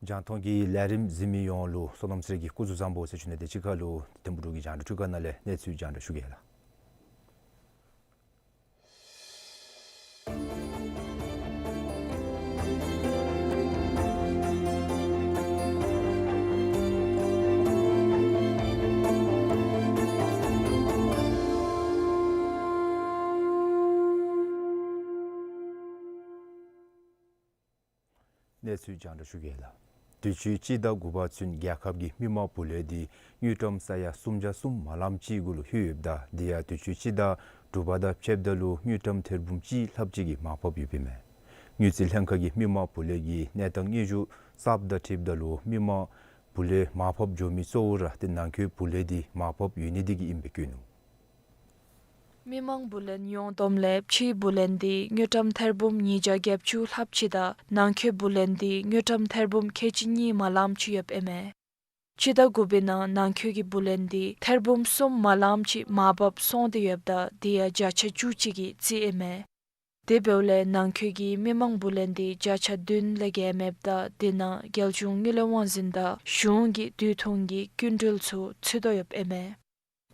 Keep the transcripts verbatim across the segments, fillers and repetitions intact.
རྒྱང་མཐོང་གི་ལས་རིམ་གཟིགས་མི་ཡོངས་ལུ་སོ་ནམ་ཚེ་རིང་གི་སྐུ་གཟུགས་བཟང་པོ་ཟེར་ཞུ་ནི། དེ་གཅིག་ཁར་ལུ་ཐིམ་ཕུག་འབྲུག་གི་རྒྱང་བསྒྲགས་ཁང་ནང་ལས་གནས་ཚུལ་རྒྱང་བསྒྲགས་ཞུ་གེ་ལགས། གནས་ཚུལ་རྒྱང་བསྒྲགས་ཞུ་གེ་ལགས། དུས་ཅི་སྤྱི་ཟླ་དགུ་པ་ཚུན་རྒྱལ་ཁབ་ཀྱི་མི་མང་བུ་ལོན་འདི་དངུལ་ཀྲམ་ས་ཡ་སུམ་བརྒྱ་གསུམ་མ་ལམ་ཅིག་གུ་ལུ་ལྷོད་ཡོདཔ་ད་དེ་ཡང་དུས་ཅི་སྤྱི་ཟླ་དྲུག་པ་དང་ཕྱདཔ་ད་ལུ་དངུལ་ཀྲམ་ཐེར་འབུམ་གཅིག་ལྷགཔ་ཅིག་གིས་མར་ཕབ་ཡོདཔ་ཨིན་མས། དངུལ་རྩིས་ལྷན་ཁག་གིས་མི་མང་བུ་ལོན་གྱི་གནས་སྟངས་སྙན་ཞུ་གསརཔ་དང་འཁྲིལཝ་ད་ལུ་མི་མང་བུ་ལོན་མར་ཕབ་འགྱོ་མི་གཙོ་བོ་ར་ཏེ་ནང་འཁོད་བུ་ལོན་འདི་མར་ཕབ་ཡོད་ནི་འདི་གིས་ཨིནམ་སྦེ་བཀོད་ནུག། མི་མང་བུ་ལོན་ཡོངས་བསྡོམས་ལས་ཕྱིའི་བུ་ལོན་འདི་དངུལ་ཀྲམ་ཐེར་འབུམ་ཉིས་བརྒྱ་བརྒྱད་ཅུ་ལྷགཔ་ཅིག་དང་ནང་འཁོད་བུ་ལོན་འདི་དངུལ་ཀྲམ་ཐེར་འབུམ་ཁལ་གཅིག་གཉིས་མ་ལམ་ཅིག་ཡོདཔ་ཨིན་མས། སྤྱི་ཟླ་དགུ་པའི་ནང་ནང་འཁོད་ཀྱི་བུ་ལོན་འདི་ཐེར་འབུམ་གསུམ་མ་ལམ་ཅིག་མར་ཕབ་སོང་སྟེ་ཡོདཔ་ད་དེ་ཡང་བརྒྱ་ཆ་བཅུ་གཅིག་གི་རྩིས་ཨིན་མས། དེ་འབདཝ་ལས་ནང་འཁོད་ཀྱི་མི་མང་བུ་ལོན་འདི་བརྒྱ་ཆ་བདུན་ལས་བརྒལ་མེདཔ་ད་དེ་ནང་རྒྱལ་གཞུང་དངུལ་ལས་དབང་འཛིན་དང་གཞུང་གི་དུས་ཐུང་གི་སྐྱིན་འགྲུལ་ཚུ་ཚུད་དོ་ཡོདཔ་ཨིན་མས།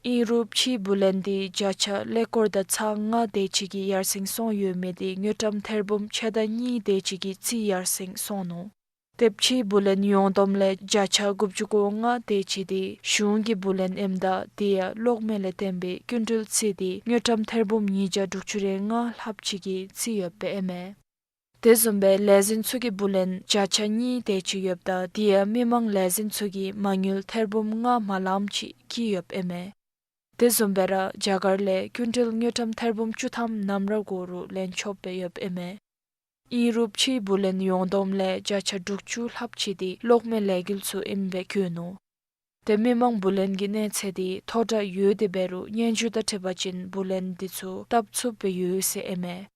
ཨིན་རུང་ཕྱིའི་བུ་ལོན་འདི་བརྒྱ་ཆ་ཀླད་ཀོར་དང་ཚག་ལྔ་དེ་ཅིག་གིས་ཡར་སེང་སོང་ཡོད་མི་འདི་དངུལ་ཀྲམ་ཐེར་འབུམ་ཕྱེད་དང་གཉིས་དེ་ཅིག་གི་རྩིས་ཡར་སེང་སོང་ནུག། ཏེ་ཕྱིའི་བུ་ལོན་ཡོངས་བསྡོམས་ལས་བརྒྱ་ཆ་དགུ་བཅུ་གོ་ལྔ་དེ་ཅིག་འདི་གཞུང་གི་བུ་ལོན་ཨིནམ་ད་དེ་ཡང་གློག་མེ་ལས་བརྟེན་པའི་སྐྱིན་འགྲུལ་རྩིས་འདི་དངུལ་ཀྲམ་ཐེར་འབུམ་ཉིས་བརྒྱ་དྲུག་ཅུ་རེ་ལྔ་ལྷགཔ་ཅིག་གི་རྩིས་ཡོདཔ་ཨིན་མས། དེ་བཟུམ་སྦེ་ལས་འཛིན་ཚུ་གི་བུ་ལོན་བརྒྱ་ཆ་གཉིས་དེ་ཅིག་ཡོདཔ་ད་དེ་ཡང་མི་མང་ལས་འཛིན་ཚུ་གིས་མ་དངུལ་ཐེར་འབུམ་ལྔ་མ་ལམ་ཅིག་བསྐྱི་ཡོདཔ་ཨིན་མས། དེ་བཟུམ་སྦེ་ར་རྒྱ་གར་ལས་སྐྱིན་འགྲུལ་དངུལ་ཀྲམ་ཐེར་འབུམ་བཅུ་ཐམ་ནམ་ར་དགོ་རུང་ལེན་ཆོགཔ་སྦེ་ཡོདཔ་ཨིན་མས། ཨིན་རུང་ཕྱིའི་བུ་ལོན་ཡོངས་བསྡོམས་ལས་བརྒྱ་ཆ་དྲུག་ཅུ་ལྷགཔ་ཅིག་འདི་གློག་མེ་ལས་འགུལ་ཚུ་ཨིནམ་སྦེ་བཀོད་ནུག། ཏེ་མི་མང་བུ་ལོན་གྱི་གནས་ཚད་འདི་མཐོ་དྲགས་ཡོད་དེ་འབད་རུང་སྙན་ཞུ་དང་འཁྲིལ་བ་ཅིན་བུ་ལོན་འདི་ཚུ་བཏབ་ཚུགསཔ་སྦེ་ཡོད་ཟེར་ཨིན་མས།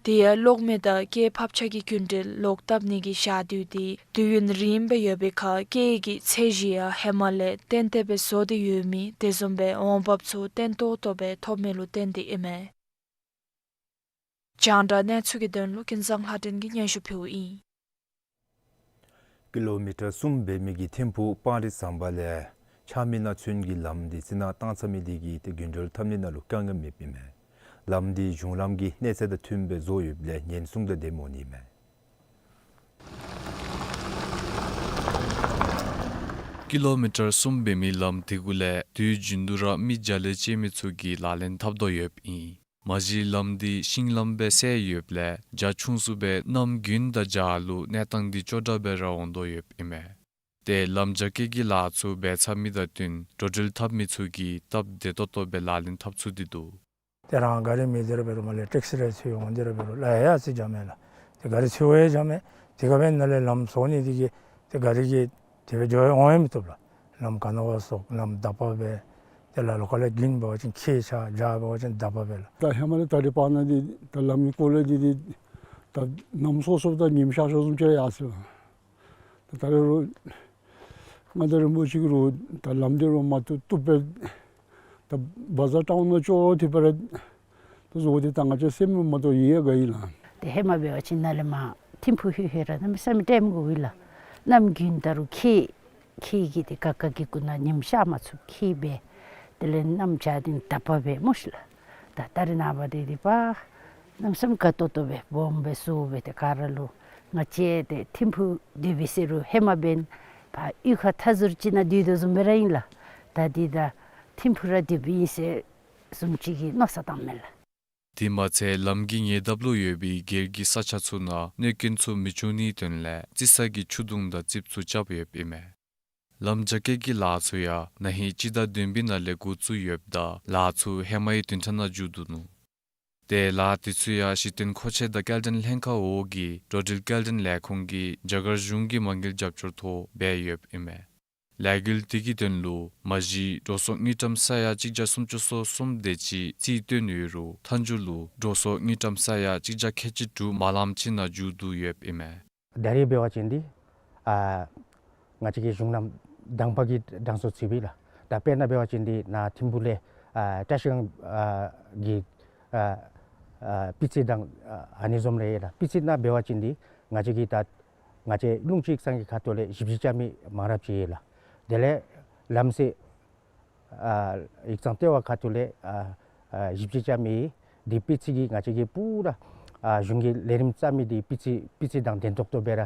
དེ་ཡང་གློག་མེ་དང་སྐྱེད་ཕབ་ཆག་གི་སྐྱིན་འགྲུལ་ལོག་བཏབ་ནི་གི་ཞག་དུས་འདི་དུས་ཡུན་རིངམོ་སྦེ་ཡོད་པའི་ཁར་སྐྱེད་ཀྱི་ཚད་གཞི་ཡང་ཧེ་མ་ལས་ཏན་ཏན་སྦེ་བཟོ་སྟེ་ཡོད་མི་དེ་བཟུམ་སྦེ་འོང་འབབ་ཚུ་བརྟན་ཏོག་ཏོ་སྦེ་ཐོབ་མི་ལུ་བརྟེན་ཏེ་ཨིན་མས། རྒྱང་བསྒྲགས་གནས་ཚུལ་གྱི་དོན་ལུ་ཀུན་བཟང་ལྷ་སྒྲོན་གྱིས་སྙན་ཞུ་ཕུལཝ་ཨིན། ཀི་ལོ་མི་ཊར་གསུམ་འབད་མི་གི་ཐིམ་ཕུག་སྤང་རི་ཟམ་པ་ལས་ཆགས་མེད་ནང་ཚུན་གྱི་ལམ་འདི་རྩི་ནག་བཏང་ཚར་མི་འདི་གིས་ཏེ་རྒུན་འགྲུལ་འཐབ་ནི་ནང་ལུ་དཀའ་ངལ་མེདཔ་ཨིན་མས། ལམ་འདི་གཞུང་ལམ་གྱི་གནས་ཚད་དང་མཐུནམ་སྦེ་བཟོ་ཡོདཔ་ལས་ཉེན་སྲུང་དང་བདེ་མོ་ནི་ཨིན་མས། ཀི་ལོ་མི་ཊར་གསུམ་འབད་མི་ལམ་འདི་གུ་ལས་དུས་རྒྱུན་དུ་ར་མི་རྒྱ་ལས་བཅད་མི་ཚུ་གིས་ལག་ལེན་འཐབ་དོ་ཡོདཔ་ཨིན། མ་གཞི་ལམ་འདི་ཤིང་ལམ་སྦེ་བསལ་ཡོདཔ་ལས་རྒྱ་ཆུང་སུ་སྦེ་གནམ་དགུན་དང་རྒྱ་ལུ་གནས་སྟངས་འདི་སྐྱོ་དྲགས་སྦེ་ར་འོང་དོ་ཡོདཔ་ཨིན་མས། ཏེ་ལམ་རྒྱ་སྐྱེད་ཀྱི་ལཱ་ཚུ་འབད་ཚར་མི་དང་བསྟུན་འགྲོ་འགྲུལ་འཐབ་མི་ཚུ་གིས་སྟབས་བདེ་ཏོག་ཏོ་སྦེ་ལག་ལེན་འཐབ་ཚུགས་ཏེ་འདུག། ཏེ་རང་གཱ་རི་མེད་དེ་ར་འབད་རུང་མར་ལས་ཊེག་སི་ར་འཚོལ་འོང་དེ་ར་འབད་རུང་ལཱ་ཡང་ཨ་ཙི་འཇམ་མས་ལགས། ཏེ་གཱ་རི་འཚོལ་བ་ཡང་འཇམ་མས། དེ་ག་འབད་ནཱ་ལས་ལམ་བཟོ་ནི་འདི་གིས་ཏེ་གཱ་རི་གིས་དེ་སྦེ་འགྱོ་འོང་ཡང་མི་བཏུབ་ལགས། ལམ་ག་ནི་བ་སོག་ལམ་དག་པ་སྦེ་ དེ་ལས་ལོགས་ལས་གླིང་འབད་བ་ཅིན་ཁྱེག་ཆགས། བྱག་འབད་བ་ཅིན་དག་པ་སྦེ་ལགས། ད་ཧེ་མ་ལས་ད་རེས་བར་ན་འདི་ད་ལམ་གྱི་སྐོར་ལས་འདི་འདི་ད་ནམ་སོ་སོ་ད་ཉིམ་ཤར་ཤརཝ་བཟུམ་ཅིག་ཡར་སོང་། ད་ད་རེས་རོགས་མངའ་བདག་རིན་པོ་ཆེ་གིས་རོགས་ད་ལམ་འདི་རོགས་མ་བཏུབ་བཏུབ་སྦེ་ད་བ་ཛར་ཊའུན་ནང་འགྱོ་དེ་སྦེ་ར་ད་བཟོ་སྟེ་ད་ང་བཅས་སེམས་ལུ་མ་བཏུབ་ཡི་ཡ་ག་ཨིན་ལགས། ཏེ་ཧེ་མ་འབད་བ་ཅིན་ནཱ་ལས་མར་ཐིམ་ཕུག་ལྷོད་ལྷོད་ར་གནམ་མེད་ས་མེད་ཊའིམ་འགོརཝ་ཨིན་ལགས། གནམ་དགུན་ད་རུང་ཁྱེག་ཁྱེག་གིས་ཏེ་ཁ་ཁ་གི་གུ་ནང་ཉིམ་ཤར་མ་ཚུགས། ཁྱེག་སྦེ་དེ་ལས་གནམ་བྱཱར་འདི་དག་པ་སྦེ་སྨོ་ཤིག་ལགས། ད་ད་རེས་ནངས་པ་འདི་འདི་པ་གནམ་མེད་ས་མེད་དགའ་ཏོག་ཏོ་སྦེ་སྦོམ་སྦེ་བཟོ་སྦེ་ཏེ་ག་ར་ལུ་ང་བཅས་ཏེ་ཐིམ་ཕུག་སྡོད་པའི་ཟེར་རུང་ཧེ་མ་འབདན་ཕར་གཡུས་ཁ་མཐའ་ཟུར་ཅིག་ནང་སྡོད་དོ་བཟུམ་སྦེ་ར་ཨིན་ལགས། ད་འདི་ད་ཐིམ་ཕུག་ར་སྡོད་པའི་ཨིན་ཟེར་བཟུམ་ཅིག་གི་མནོ་བསམ་བཏངམ་མས་ལགས། དེ་མ་ཚད་ལམ་གྱི་ཉེ་འདབས་ལུ་ཡོད་པའི་སྒེར་གྱི་ས་ཆ་ཚུ་ནང་གནོད་སྐྱོན་ཚུ་མི་འབྱུང་ནིའི་དོན་ལས་རྩི་ས་གི་ཆུ་དུང་དང་རྩིགཔ་ཚུ་རྐྱབ་ཡོདཔ་ཨིན་མས། ལམ་རྒྱ་བསྐྱེད་ཀྱི་ལཱ་ཚུ་ཡང་ན་ཧིང་སྤྱི་ཟླ་བདུན་པའི་ནང་ལས་འགོ་བཙུགས་ཡོདཔ་ད་ལཱ་ཚུ་ཧེ་མའི་བདུན་ཕྲག་ནང་མཇུག་བསྡུ་ནུག། ཏེ་ལཱ་དེ་ཚུ་ཡང་གཞི་རྟེན་མཁོ་ཆས་དང་སྐྱེལ་འདྲེན་ལྷན་ཁག་འོག་གི་འགྲོ་འགྲུལ་སྐྱེལ་འདྲེན་ལས་ཁུངས་ཀྱིས་རྒྱ་གར་གཞུང་གི་མ་དངུལ་རྒྱབ་སྐྱོར་ཐོག་འབད་ཡོདཔ་ཨིན་མས། ལས་འགུལ་དེ་གི་དོན་ལུ་མ་གཞི་འགྲོ་སོང་དངུལ་ཀྲམ་ས་ཡ་གཅིག་བརྒྱ་སུམ་ཅུ་སོ་གསུམ་དེ་ཅིག་རྩིས་བཏོན་ཡོད་རུང་མཐའ་མཇུག་ལུ་འགྲོ་སོང་དངུལ་ཀྲམ་ས་ཡ་གཅིག་བརྒྱ་ཁལ་གཅིག་དྲུག་མ་ལངམ་ཅིག་ནང་མཇུག་བསྡུ་ཡོདཔ་ཨིན་མས། ད་རེས་འབད་བ་ཅིན་འདི་ཨ་ང་བཅས་ཀྱི་གཞུང་ལམ་དང་པ་གི་གྲངས་སུ་ཚུད་པས་ལགས། ད་དཔེར་ན་འབད་བ་ཅིན་འདི་ནཱ་ཐིམ་ཕུག་ལས་ཨ་བཀྲིས་སྒང་ཨ་གི་ཨ་ཨ་སྤུས་ཚད་དང་ཨ་ཨ་ནི་བཟུམ་རེ་ལགས། སྤུས་ཚད་ནང་འབད་བ་ཅིན་འདི་ང་བཅས་ཀྱི་ད་ང་བཅས་ལུང་གཅིག་ཚང་གི་ཁ་ཐུག་ལས་བཞི་བཅུ་རྐྱབ་མི་མང་རབས་ཅིག་ཡོད་ལགས། དེ་ལས་ལམ་སེལ་ཨ་ཡིག་ཚང་ལྟེ་བ་ཁ་ཐུག་ལས་ཨ་ཨ་བཞི་བཅུ་རྐྱབ་མི་འདི་སྤུས་ཚད་ཀྱི་ང་བཅས་ཀྱིས་པུ་ར་ཨ་གཞུང་གི་ལས་རིམ་བརྩམ་མི་འདི་སྤུས་ཚད་སྤུས་ཚད་དང་ལྡན་ཏོག་ཏོ་སྦེ་ར་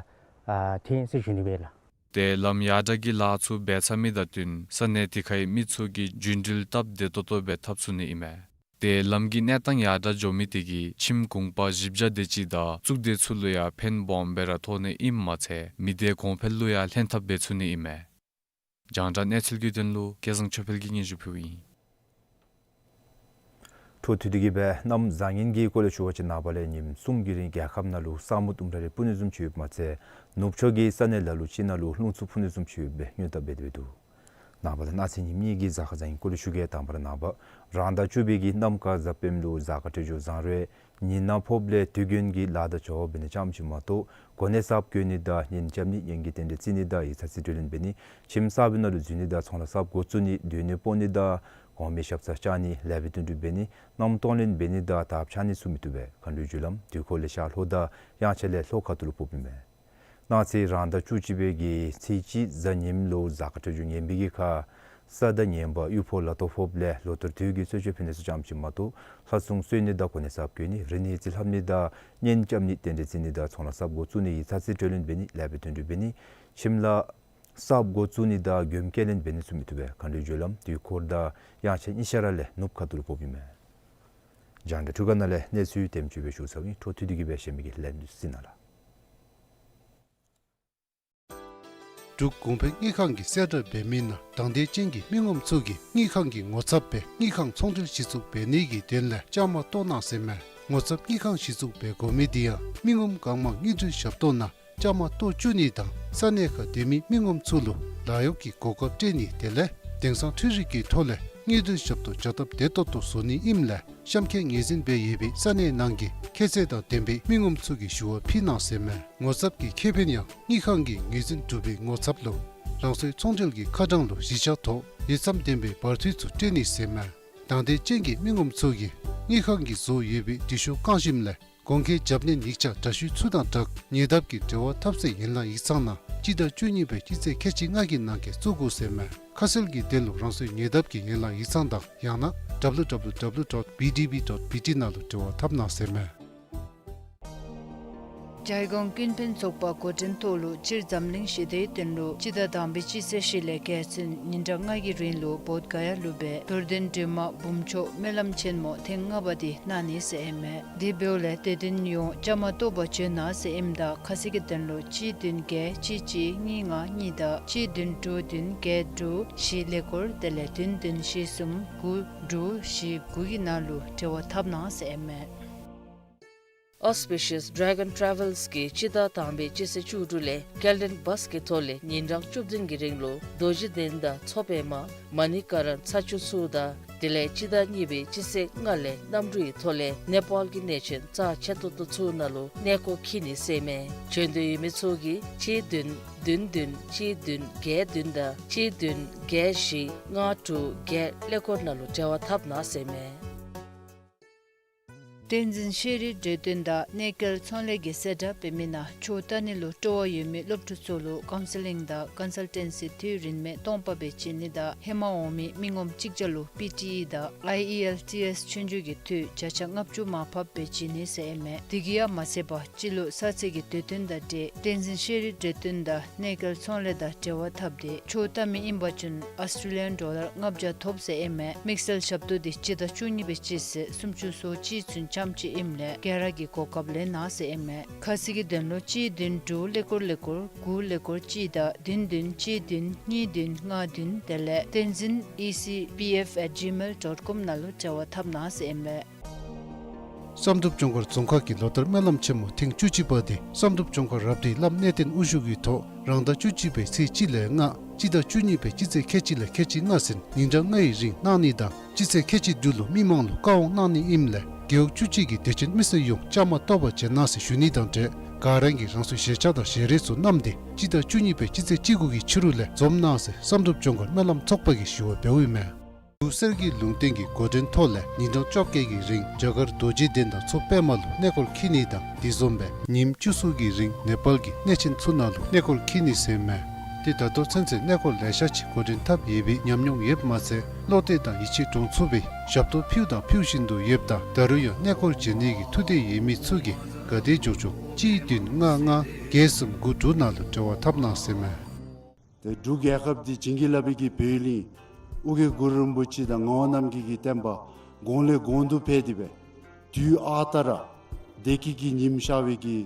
ཨ་ཐོན་ཟེར་ཞུ་ནི་སྦེ་ལགས། ཏེ་ལམ་ཡར་དྲག་གི་ལཱ་ཚུ་འབད་ཚར་མི་དང་བསྟུན་ས་གནས་དེ་ཁའི་མི་ཚུ་གིས་རྒྱུན་འགྲུལ་སྟབས་བདེ་ཏོག་ཏོ་སྦེ་འཐབ་ཚུགས་ནི་ཨིན་མས། ཏེ་ལམ་གྱི་གནས་སྟངས་ཡར་དྲག་འགྱོ་མི་དེ་གིས་ཁྱིམ་གུང་པ་བཞི་བརྒྱ་དེ་ཅིག་དང་གཙུག་སྡེ་ཚུ་ལུ་ཡང་ཕན་སྦོམ་སྦེ་ར་ཐོགས་ནི་ཨིནམ་མ་ཚད་མི་སྡེ་གོང་འཕེལ་ལུ་ཡང་ལྷན་ཐབས་འབད་ཚུགས་ནི་ཨིན་མས། རྒྱང་བསྒྲགས་གནས་ཚུལ་གྱི་དོན་ལུ་སྐལ་བཟང་ཆོས་འཕེལ་གྱིས་སྙན་ཞུ་ཕུལཝ་ཨིན། འཕྲོ་མཐུད་དེ་གིས་སྦེ་གནམ་བཟང་ངན་གྱི་སྐོར་ལས་ཞུ་བ་ཅིན་ནངས་པ་ལས་ཉིནམ་གསུམ་གྱི་རིང་རྒྱལ་ཁབ་ནང་ལུ་ས་སྨུག་ལྡུམ་ར་རེ་སྤུབ་ནི་བཟུམ་ཅིག་ཡོདཔ་མ་ཚད་ནུབ་ཕྱོགས་ཀྱི་ས་གནས་ལ་ལུ་ཅིག་ནང་ལུ་རླུང་འཚུབ་འཕུ་ནི་བཟུམ་ཅིག་ཡོད་པའི་སྔོན་བརྡ་འབད་དེ་འབད་འདུག། ནངས་པ་ལས་གནངས་ཚེ་ཉིནམ་གཉིས་ཀྱི་གཟའ་སྐར་བཟང་ངན་སྐོར་ལས་ཞུ་གེ། དང་པ་ར་ནངས་པ་རང་ཟླ་བཅུ་པའི་གི་གནམ་གང་གཟབ་ཨིནམ་ལུ་གཟའ་སྐར་འཕྲོད་སྦྱོར་བཟང་རུང་ཉིན་ནག་ཕོགཔ་ལས་དུས་རྒྱུན་གྱི་ལཱ་དང་འབྲེལ་བ་འབད་ནི་ཙམ་ཅིག་མ་གཏོགས་གོ་གནས་གསརཔ་བཀོད་ནི་དང་གཉེན་རྐྱབ་ནི་གཉེན་གྱི་རྟེན་འབྲེལ་བརྩི་ནི་དང་ཡིག་ཚང་རྩིས་སྤྲོད་ལེན་འབད་ནི་ཁྱིམ་གསརཔ་ནང་ལུ་འཛུལ་ནི་དང་ཚོང་ལཱ་གསརཔ་འགོ་བཙུགས་ནི་སྡོད་གནས་སྤོ་ནི་དང་གོང་མའི་ཞབས་སར་བཅར་ནི་ལེགས་པའི་དོན་འགྲུབ་འབད་ནི་གནམ་སྟོང་ལེན་འབད་ནི་དང་དར་འཕྱར་ནི་ཚུ་མི་བཏུབ་པས། མཁའ་འགྲོའི་རྒྱུ་ལམ་དུས་འཁོར་ལས་ཤར་ལྷོ་དང་དབྱངས་འཆར་ལས་ལྷོ་ཁ་ཐུག་ལུ་ཕོགཔ་ཨིན་མས། གནངས་ཚེ་རང་ཟླ་བཅུ་གཅིག་པའི་གི་ཚེས་གཅིག་གཟའ་ཉིམ་ལུ་གཟའ་སྐར་འཕྲོད་སྦྱོར་ངན་པའི་གི་ཁར་ས་བདག་ངན་པ་གཡུ་ཕོ་ལ་ཐོ་ཕོགཔ་ལས་ལོ་ལྟར་དུས་ཀྱི་གསོལ་མཆོད་ཕུལ་ནི་ཚུ་ཙམ་ཅིག་མ་གཏོགས་ལྷ་སྲུང་གསོལ་ནི་དང་གོ་གནས་གསརཔ་བཀོད་ནི་རིག་གནས་རྩིས་ལྷབ་ནི་དང་གཉེན་རྐྱབ་ནི་རྟེན་འབྲེལ་བརྩི་ནི་དང་ཚོང་ལཱ་གསརཔ་འགོ་བཙུགས་ནི་ཡིག་ཚང་རྩིས་སྤྲོད་ལེན་འབད་ནི་ལེགས་པའི་དོན་འགྲུབ་འབད་ནི་ཁྱིམ་ལཱ་གསརཔ་འགོ་བཙུགས་ནི་དང་མགྱོནམ་སྐྱེལ་ལེན་འབད་ནི་ཚུ་མི་བཏུབ་པས། མཁའ་འགྲོའི་རྒྱུ་ལམ་དུས་འཁོར་དང་དབྱངས་འཆར་གཉིས་ཆ་ར་ལས་ནུབ་ཁ་ཐུག་ལུ་ཕོགཔ་ཨིན་མས། རྒྱང་བསྒྲགས་འཕྲུལ་ཁང་ནང་ལས་གནས་ཚུལ་དེམ་ཅིག་སྦེ་ཞུ་ཚརཝ་ཨིན། འཕྲོ་མཐུད་དེ་གིས་སྦེ་གཞན་མི་གི་ལན་གསན་གནང་ལགས། འབྲུག་གོང་འཕེལ་དངུལ་ཁང་གིས་གསལ་བསྒྲགས་འབད་མི་ནང་དང་འདོད་ཅན་གྱི་མི་ངོམ་ཚུ་གིས་དངུལ་ཁང་གི་ངོ་ཚབ་སྦེ་དངུལ་ཁང་ཚོང་འབྲེལ་གཞི་བཙུགས་འབད་ནི་གི་དོན་ལས་བཅའ་མར་གཏོགས་གནང་ཟེར་མས། ངོ་ཚབ་དངུལ་ཁང་གཞི་བཙུགས་འབད་དགོ་མི་དེ་ཡང་མི་ངོམ་གང་མང་དངུལ་འབྲེལ་ཞབས་ཏོག་ནང་བཅའ་མར་གཏོགས་བཅུག་ནི་དང་ས་གནས་ཁར་སྡོད་མི་མི་ངོམ་ཚུ་ལུ་ལཱ་གཡོག་གི་གོ་སྐབས་སྤྲོད་ནི་དེ་ལས་དེང་སང་འཕྲུལ་རིག་གི་ཐོག་ལས་དངུལ་འབྲེལ་ཞབས་ཏོག་བྱ་སྟབས་བདེ་ཏོག་ཏོ་བཟོ་ནི་ཨིནམ་ལས་གཤམ་འཁོད་ངོས་འཛིན་འབད་ཡོད་པའི་ས་གནས་ནང་གི་ཁྱད་ཚད་དང་ལྡན་པའི་མི་ངོམ་ཚུ་གིས་ཞུ་བ་ཕུལ་གནང་ཟེར་མས། ངོ་ཚབ་ཀྱི་ཁེ་ཕན་ཡང་དངུལ་ཁང་གིས་ངོས་འཛིན་གྲུབ་པའི་ངོ་ཚབ་ལུ་རང་སོའི་ཚོང་འབྲེལ་གྱི་ཁ་གྲངས་ལུ་གཞི་བཞག་ཐོག་ཡིག་ཚང་ལྡན་པའི་བར་དུས་ཚུ་སྤྲོད་ནི་ཟེར་མས། དང་འདོད་ཅན་གྱི་མི་ངོམ་ཚུ་གིས་དངུལ་ཁང་གིས་བཟོ་ཡོད་པའི་འབྲི་ཤོག་བཀང་ཞིནམ་ལས་གོང་འཁོད་རྒྱབ་སྣོན་ཡིག་ཆ་འདྲ་བཤུས་ཚུ་དང་སྦྲགས་ཉེ་འདབས་ཀྱི་འབྲེལ་བ་འཐབ་སའི་ཡན་ལག་ཡིག་ཚང་ནང་སྤྱི་ཟླ་བཅུ་གཉིས་པའི་སྤྱི་ཚེས་ཁལ་གཅིག་ལྔ་གི་ནང་འཁོད་བཙུགས་དགོ་ཟེར་མས། ཁ་གསལ་གྱི་དོན་ལུ་རང་སོའི་ཉེ་འདབས་ཀྱི་ཡན་ལག་ཡིག་ཚང་དང་ཡང་ན་W W W dot B D B dot B T ནང་ལུ་འབྲེལ་བ་འཐབ་གནང་ཟེར་མས། ཇའི་གོང་ཀུན་ཕན་ཚོགས་པ་འགོ་འདྲེན་ཐོག་ལུ་སྤྱིར་འཛམ་གླིང་ཞི་བདེའི་དོན་ལུ་སྤྱི་ཟླ་དང་པའི་སྤྱི་ཚེས་བཞི་ལས་བརྒྱད་ཚུན་ཉིན་གྲངས་ལྔ་གི་རིང་ལུ་བོདྷ་ག་ཡ་ལུ་སྦེ་རྡོར་གདན་སྒྲོལ་མ་འབུམ་ཚོགས་སྨོན་ལམ་ཆེན་མོ་ཐེངས་ལྔ་པ་དེ་གནང་ནི་ཟེར་ཨིན་མས། དེ་འབདཝ་ལས་དད་ལྡན་ཡོངས་བཅའ་མར་གཏོགས་པར་བྱོན་གནང་ཟེར་ཨིནམ་ད་ཁ་གསལ་གྱི་དོན་ལུ་གཅིག་བདུན་བརྒྱད་གཅིག་གཅིག་གཉིས་ལྔ་གཉིས་དང་གཅིག་བདུན་དྲུག་བདུན་བརྒྱད་དྲུག་བཞི་ཀླད་ཀོར་དེ་ལས་བདུན་བདུན་བཞི་གསུམ་དགུ་དྲུག་བཞི་དགུ་གི་ནང་ལུ་འབྲེལ་བ་འཐབ་གནང་ཟེར་ཨིན་མས། Auspicious Dragon Travels གིས་སྤྱི་ཟླ་དང་པའི་སྤྱི་ཚེས་བཅུ་དྲུག་ལས་སྐྱེལ་འདྲེན་བཱས་ཀྱི་ཐོག་ལས་ཉིན་གྲངས་བཅུ་བདུན་གྱི་རིང་ལུ་རྡོ་རྗེ་གདན་དང་མཚོ་པདྨ་མ་ཎི་ཀ་ར་ན་ཚ་ཆུ་ཚུ་དང་དེ་ལས་སྤྱི་ཟླ་གཉིས་པའི་སྤྱི་ཚེས་ལྔ་ལས་གནམ་གྲུ་ཡི་ཐོག་ལས་ནེ་པཱལ་གྱི་གནས་ཆེན་རྩ་ཆེ་ཏོག་ཏོ་ཚུ་ནང་ལུ་གནས་སྐོར་འཁྱིད་ནི་ཟེར་མས། བྱོན་འདོད་ཡོད་མི་ཚུ་གིས་གཅིག་བདུན་བདུན་བདུན་གཅིག་བདུན་བརྒྱད་བདུན་དང་གཅིག་བདུན་བརྒྱད་བཞི་ལྔ་དྲུག་བརྒྱད་ཀླད་ཀོར་ནང་ལུ་འབྲེལ་བ་འཐབ་གནང་ཟེར་མས། བསྟན་འཛིན་ཤེས་རིག་འདོད་དོན་དང་གནས་སྐལ་ཚོང་ལས་ཀྱིས་གསལ་བསྒྲགས་འབད་མི་ནང་ཆོས་ལྟ་ནི་ལུ་སྤྲོ་བ་ཡོད་མི་སློབ་ཕྲུག་ཚུ་ལུ་ཀའུན་སི་ལིང་དང་ཀོན་སཱལ་ཊེན་སི་དུས་རིན་མེད་སྟོང་པ་སྦེ་བྱིན་ནི་དང་ཧེ་མ་འོང་མི་མི་ངོམ་གཅིག་བརྒྱ་ལུ་པི་ཊི་ཨི་དང་ཨའི་ཨི་ཨེལ་ཊི་ཨེསི་ཆོས་རྒྱུགས་ཀྱི་འཐུས་བརྒྱ་ཆ་ལྔ་བཅུ་མར་ཕབ་སྦེ་བྱིན་ནི་ཟེར་ཨིན་མས། དེ་གིས་ཡང་མ་ཚད་པར་སྤྱི་ལོ་གསར་ཚེས་ཀྱི་དུས་སྟོན་དང་འབྲེལ་བསྟན་འཛིན་ཤེས་རིག་འདོད་དོན་དང་གནས་སྐལ་ཚོང་ལས་དང་འབྲེལ་བ་འཐབ་སྟེ་ཆོས་ལྟ་མི་ཨིན་པ་ཅིན་ཨཱོས་ཊྲེ་ལི་ཡཱན་ཌོ་ལར་ལྔ་བརྒྱ་ཐོབ་ཟེར་ཨིན་མས། དམིགས་བསལ་ཞབས་ཏོག་འདི་སྤྱི་ཟླ་བཅུ་གཉིས་པའི་སྤྱི་ཚེས་སུམ་ཅུ་སོ་གཅིག་ཚུན་འཆམ་ཅིག་ཨིནམ་ལས་ག་ར་གིས་གོ་སྐབས་ལེན་གནང་ཟེར་ཨིན་མས། ཁ་གསལ་གྱི་དོན་ལུ་གཅིག་བདུན་དྲུག་ཀླད་ཀོར་ཀླད་ཀོར་དགུ་ཀླད་ཀོར་གཅིག་དང་བདུན་བདུན་གཅིག་བདུན་གཉིས་བདུན་ལྔ་བདུན་དེ་ལས་བསྟན་འཛིན་ཨི་སི་པི་ཨེཕ་ཨེཊ་ཇི་མེལ་ཌོཊ་ཀོམ་ནང་ལུ་འབྲེལ་བ་འཐབ་གནང་ཟེར་ཨིན་མས། བསམ་གྲུབ་ལྗོངས་མཁར་རྫོང་ཁག་གི་ལོ་ལྟར་སྨོན་ལམ་ཆེན་མོ་ཐེངས་བཅུ་གཅིག་པ་དེ་བསམ་གྲུབ་ལྗོངས་མཁར་རབ་སྡེའི་བླམ་གནས་བརྟན་དབུ་བཞུགས་ཀྱི་ཐོག་རང་ཟླ་བཅུ་གཅིག་པའི་ཚེས་གཅིག་ལས་ལྔ་སྤྱི་ཟླ་བཅུ་གཉིས་པའི་སྤྱི་ཚེས་ཁལ་གཅིག་ལས་ཁལ་གཅིག་ལྔ་ཟིན་ཉིན་གྲངས་ལྔའི་རིང་གནང་ནི་དང་སྤྱི་ཚེས་ཁལ་གཅིག་དྲུག་ལུ་མི་མང་ལུ་བཀའ་དབང་གནང་ནི་ཨིནམ་ལས་རྒེད་འོག་བཅུ་གཅིག་གི་དད་ཅན་མི་སེར་ཡོངས་བཅའ་མར་གཏོགས་པར་བྱོན་གནང་ཟེར་ཞུ་ནི་དང་འབྲེལ་ག་ར་གིས་རང་སོའི་ཞལ་ཆས་དང་ཞལ་རས་ཚུ་བསྣམས་ཏེ་སྤྱི་ཟླ་བཅུ་གཉིས་པའི་སྤྱི་ཚེས་བཅུ་དགུ་གི་ཕྱི་རུ་ལས་འཛོམས་གནང་ཟེར་བསམ་གྲུབ་ལྗོངས་མཁར་སྨོན་ལམ་ཚོགས་པ་གིས་ཞུ་བ་འབདཝ་ཨིན་མས། འབྲུག་གསེར་གྱི་ལུང་བསྟན་གྱི་འགོ་འདྲེན་ཐོག་ལས་ཉིན་གྲངས་བཅོ་བརྒྱད་ཀྱི་རིང་རྒྱ་གར་རྡོ་རྗེ་གདན་དང་མཚོ་པདྨ་ལུ་གནས་སྐོར་འཁྱིད་ནི་དང་དེ་བཟུམ་སྦེ་ཉིནམ་བཅུ་གསུམ་གྱི་རིང་ནེ་པཱལ་གྱི་གནས་ཆེན་ཚུ་ནང་ལུ་གནས་སྐོར་འཁྱིད་ནི་ཟེར་མས། ཏེ་ད་ལྟོ་ཚུན་ཚོད་གནས་སྐོར་ལེ་ཤ་ཅིག་འགོ་འདྲེན་འཐབ་ཡོད་པའི་ཉམས་མྱོང་ཡོདཔ་མ་ཚད་བློ་གཏད་དང་ཡིད་ཆེས་འདྲོངས་ཚུགས་པའི་ཞབས་ཏོག་ཕུལཝ་དང་ཕུལ་བཞིན་དུ་ཡོདཔ་ད་ད་རུང་ཡང་གནས་སྐོར་བྱོན་ནི་གི་ཐུགས་འདོད་ཡོད་མི་ཚུ་གིས་ག་དེ་མགྱོགས་མགྱོགས་གཅིག་བདུན་ལྔ་ལྔ་བརྒྱད་གསུམ་དགུ་དྲུག་ནང་ལུ་འབྲེལ་བ་འཐབ་གནང་ཟེར་མས། ཏེ་འབྲུག་རྒྱལ་ཁབ་འདི་བྱིན་གྱིས་བརླབས་པའི་གི་བོད་གླིང་ཨོ་རྒྱན་གུ་རུ་རིན་པོ་ཆེ་དང་ངག་དབང་རྣམ་རྒྱལ་གྱི་བསྟན་པ་གོང་ལས་གོང་དུ་འཕེལ་ཏེ་སྦེ་དུས་ཨ་རྟག་ར་བདེ་སྐྱིད་ཀྱི་ཉིམ་ཤར་བའི་གི་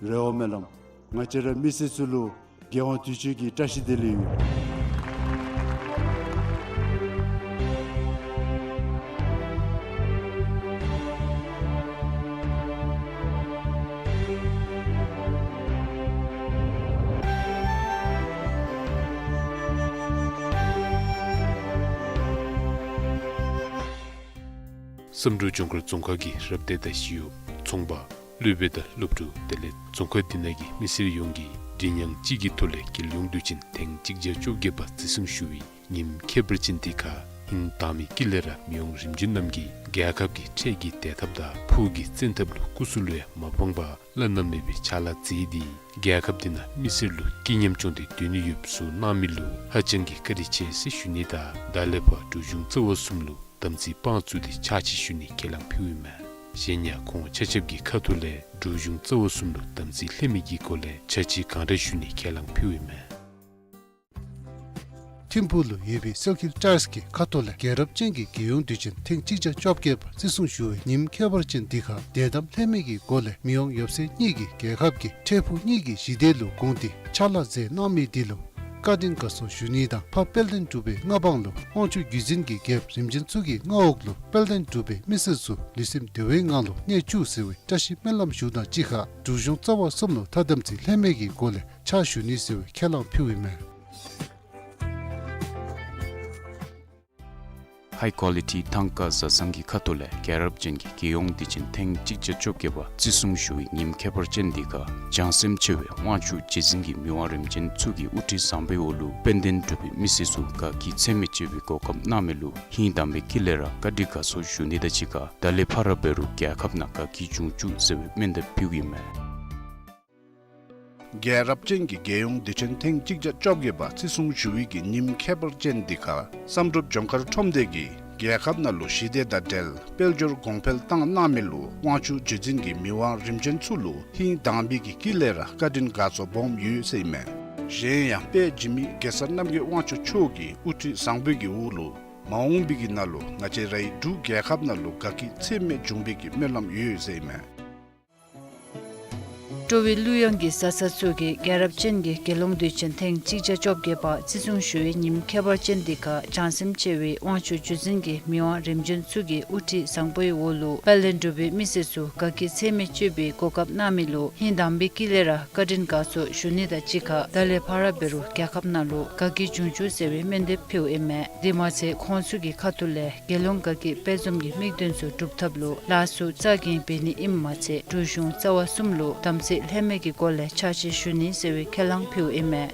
རེ་བ་སྨོན་ལམ། ང་བཅས་ར་མི་སེར་ཚུ་ལུ་རྒྱལ་དབང་དུས་མཆོད་ཀྱི་བཀྲ་ཤིས་བདེ་ལེགས་ཡོད། བསམ་གྲུབ་ལྗོངས་མཁར་རྫོང་ཁག་གི་རབ་སྡེ་དང་ཞི་གཡོག་ཚོང་པ་སློབ་དཔོན་དང་སློབ་ཕྲུག་དེ་ལས་རྫོང་ཁག་འདི་ནང་གི་མི་སེར་ཡོངས་ཀྱིས་མགྲིན་དབྱངས་གཅིག་གི་ཐོག་ལས་རྒྱལ་ཡོངས་དུས་ཆེན་ཐེངས་གཅིག་བརྒྱ་བཅོ་བརྒྱད་པ་བརྩི་སྲུང་ཞུ་བའི་ཉིནམ་ཁྱད་པར་ཅན་འདི་ཁར་ཧིང་དྭངས་མའི་དཀྱིལ་ལས་ར་མི་དབང་རིམ་བྱོན་རྣམས་ཀྱིས་རྒྱལ་ཁབ་ཀྱི་འཕྲལ་གྱི་བདེ་ཐབས་དང་ཕུགས་ཀྱི་བཙན་ཐབས་ལུ་སྐུ་གཟུགས་ལུ་ཡང་མ་སྤངས་པར་བླ་ན་མེད་པའི་ཕྱག་ལཱ་མཛད་དེ་རྒྱལ་ཁབ་འདི་ནང་མི་སེར་ལུ་སྐྱིད་ཉམས་སྦྱོང་སྟེ་སྡོད་ནི་ཡོདཔ་བཟོ་གནང་མི་ལུ་ཧ་ཅང་གི་བཀའ་དྲིན་ཆེ་ཟེར་ཞུ་ནི་དང་ད་ལས་ཕར་འབྲུག་གཞུང་རྩ་བ་གསུམ་ལུ་དམ་ཚིག་དཔང་བཙུགས་ཏེ་ཕྱག་ཕྱིད་ཞུ་ནི་ཁས་བླངས་ཕུལཝ་ཨིན་མས། གཞན་ཡང་ཁོང་ཆ་ཁྱབ་ཀྱི་ཁ་ཐུག་ལས་འབྲུག་གཞུང་རྩ་བ་གསུམ་ལུ་དམ་ཚིག་ལྷད་མེད་ཀྱི་སྒོ་ལས་ཕྱག་ཕྱིད་གང་དྲག་ཞུ་ནི་ཁས་བླངས་ཕུལཝ་ཨིན་མས། ཐིམ་ཕུག་ལུ་ཡོད་པའི་སེལ་ཁིལ་ཊའིརསི་གི་ཁ་ཐུག་ལས་རྒྱལ་རབས་ཅན་གྱི་རྒྱལ་ཡོངས་དུས་ཆེན་ཐེངས་གཅིག་བརྒྱ་བཅོ་བརྒྱད་པ་བརྩི་སྲུང་ཞུ་བའི་ཉིནམ་ཁྱད་པར་ཅན་འདི་ཁར་བདེ་དམ་ལྷད་མེད་ཀྱི་སྒོ་ལས་མི་དབང་ཡབ་སྲས་གཉིས་ཀྱིས་རྒྱལ་ཁབ་ཀྱི་འཕྲལ་ཕུགས་གཉིས་ཀྱི་ཞི་བདེ་ལུ་དགོངས་ཏེ་ཕྱག་ལཱ་མཛད་གནང་མི་འདི་ལུ་བཀའ་དྲིན་དགའ་ཚོར་ཞུ་ནི་དང་ཕ་དཔལ་ལྡན་འབྲུག་པའི་མངའ་འབངས་ལུ་དབང་ཕྱུག་བརྒྱུད་འཛིན་གྱི་རྒྱལཔོ་རིམ་བྱོན་ཚུ་གི་མངའ་འོག་ལུ་དཔལ་ལྡན་འབྲུག་པའི་མི་སེར་ཚུ་ལུས་སེམས་བདེ་བའི་ངང་ལུ་གནས་བཅུག་ཟེར་བའི་བཀྲ་ཤིས་སྨོན་ལམ་ཞུ་དང་གཅིག་ཁར་འབྲུག་གཞུང་རྩ་བ་གསུམ་ལུ་ཐ་དམ་ཚིག་ལྷད་མེད་ཀྱི་སྒོ་ལས་ཕྱག་ཞུ་ནི་ཟེར་བའི་ཁས་བླངས་ཕུལཝ་ཨིན་མས། ཧའི་ཀོ་ལི་ཊི་ཐང་ཀ་བཟའ་ཚང་གི་ཁ་ཐུག་ལས་རྒྱལ་རབས་ཅན་གྱི་རྒྱལ་ཡོངས་དུས་ཆེན་ཐེངས་གཅིག་བརྒྱ་བཅོ་བརྒྱད་པ་བརྩི་སྲུང་ཞུ་བའི་ཉིནམ་ཁྱད་པར་ཅན་འདི་ཁར་བྱང་སེམས་ཆེ་བའི་དབང་ཕྱུག་རྗེ་བཙུན་གྱི་མི་དབང་རིམ་བྱོན་ཚུ་གི་དབུ་ཁྲིད་བཟང་པོའི་འོག་ལུ་དཔལ་ལྡན་འབྲུག་པའི་མི་སེར་ཚུ་དགའ་སྐྱིད་ཚད་མེད་སྤྱོད་པའི་གོ་སྐབས་གནང་མི་ལུ་ཧིང་དྭངས་མའི་དཀྱིལ་ལས་ར་བཀའ་དྲིན་དགའ་ཚོར་ཞུ་ནི་དང་གཅིག་ཁར་ད་ལས་ཕར་འབད་རུང་རྒྱལ་ཁབ་ནང་དགའ་སྐྱིད་འབྱུང་བཅུག་ཟེར་བའི་སྨོན་འདེབས་ཕུལཝ་ཨིན་མས། རྒྱལ་རབས་ཅན་གྱི་རྒྱལ་ཡོངས་དུས་ཆེན་ཐེངས་གཅིག་བརྒྱ་བཅོ་བརྒྱད་པ་བརྩི་སྲུང་ཞུ་བའི་གི་ཉིནམ་ཁྱད་པར་ཅན་འདི་ཁར་བསམ་གྲུབ་ལྗོངས་མཁར་ཁྲོམ་སྡེ་གིས་རྒྱལ་ཁབ་ནང་ལུ་ཞི་བདེ་དང་འབྲེལ་དཔལ་འབྱོར་གོང་འཕེལ་བཏང་གནང་མི་ལུ་དབང་ཕྱུག་རྗེ་བཙུན་གྱི་མི་དབང་རིམ་བྱོན་ཚུ་ལུ་ཧིང་དྭངས་པའི་གི་དཀྱིལ་ལས་ར་བཀའ་དྲིན་དགའ་ཚོར་སྦོམ་ཡོད་ཟེར་ཨིན་མས། གཞན་ཡང་དཔལ་འཇིགས་མེད་གེ་སར་རྣམ་རྒྱལ་དབང་ཕྱུག་མཆོག་གི་དབུ་ཁྲིད་བཟང་པོའི་གི་འོག་ལུ་མ་འོངས་པའི་གི་ནང་ལུ་ང་བཅས་རའི་འབྲུག་རྒྱལ་ཁབ་ནང་ལུ་དགའ་སྐྱིད་ཚད་མེད་འབྱུང་པའི་གི་སྨོན་ལམ་ཡོད་ཟེར་ཨིན་མས། སྤྲོ་བའི་གླུ་དབྱངས་ཀྱི་བཟའ་ཚང་ཚུ་གིས་རྒྱལ་རབས་ཅན་གྱི་རྒྱལ་ཡོངས་དུས་ཆེན་ཐེངས་གཅིག་བརྒྱ་བཅོ་བརྒྱད་པ་བརྩི་སྲུང་ཞུ་བའི་ཉིནམ་ཁྱད་པར་ཅན་འདི་ཁར་བྱང་སེམས་ཆེ་བའི་དབང་ཕྱུག་བརྒྱུད་འཛིན་གྱི་མི་དབང་རིམ་བྱོན་ཚུ་གི་དབུ་ཁྲིད་བཟང་པོའི་འོག་ལུ་དཔལ་ལྡན་འབྲུག་པའི་མི་སེར་ཚུ་དགའ་སྐྱིད་ཚད་མེད་སྤྱོད་པའི་གོ་སྐབས་གནང་མི་ལུ་ཧིང་དྭངས་པའི་དཀྱིལ་ལས་ར་བཀའ་དྲིན་དགའ་ཚོར་ཞུ་ནི་དང་གཅིག་ཁར་ད་ལས་ཕར་འབད་རུང་རྒྱལ་ཁབ་ནང་ལུ་དགའ་སྐྱིད་འབྱུང་བཅུག་ཟེར་བའི་སྨོན་འདེབས་ཕུལཝ་ཨིན་མས། དེ་མ་ཚད་ཁོང་ཚུ་གི་ཁ་ཐུག་ལས་རྒྱལ་ཡོངས་དགའ་སྐྱིད་དཔལ་འཛོམས་ཀྱི་དམིགས་དོན་ཚུ་འགྲུབ་ཐབས་ལུ་ལཱ་ཚུ་རྩ་འགེངས་འབད་ནི་ཨིནམ་མ་ཚད་འབྲུག་གཞུང་རྩ་བ་གསུམ་ལུ་དམ་ཚིག་ལྷད་མེད་ཀྱི་སྒོ་ལས་ཕྱག་ཕྱིད་ཞུ་ནི་ཟེར་བའི་ཁས་བླངས་ཕུལཝ་ཨིན་མས།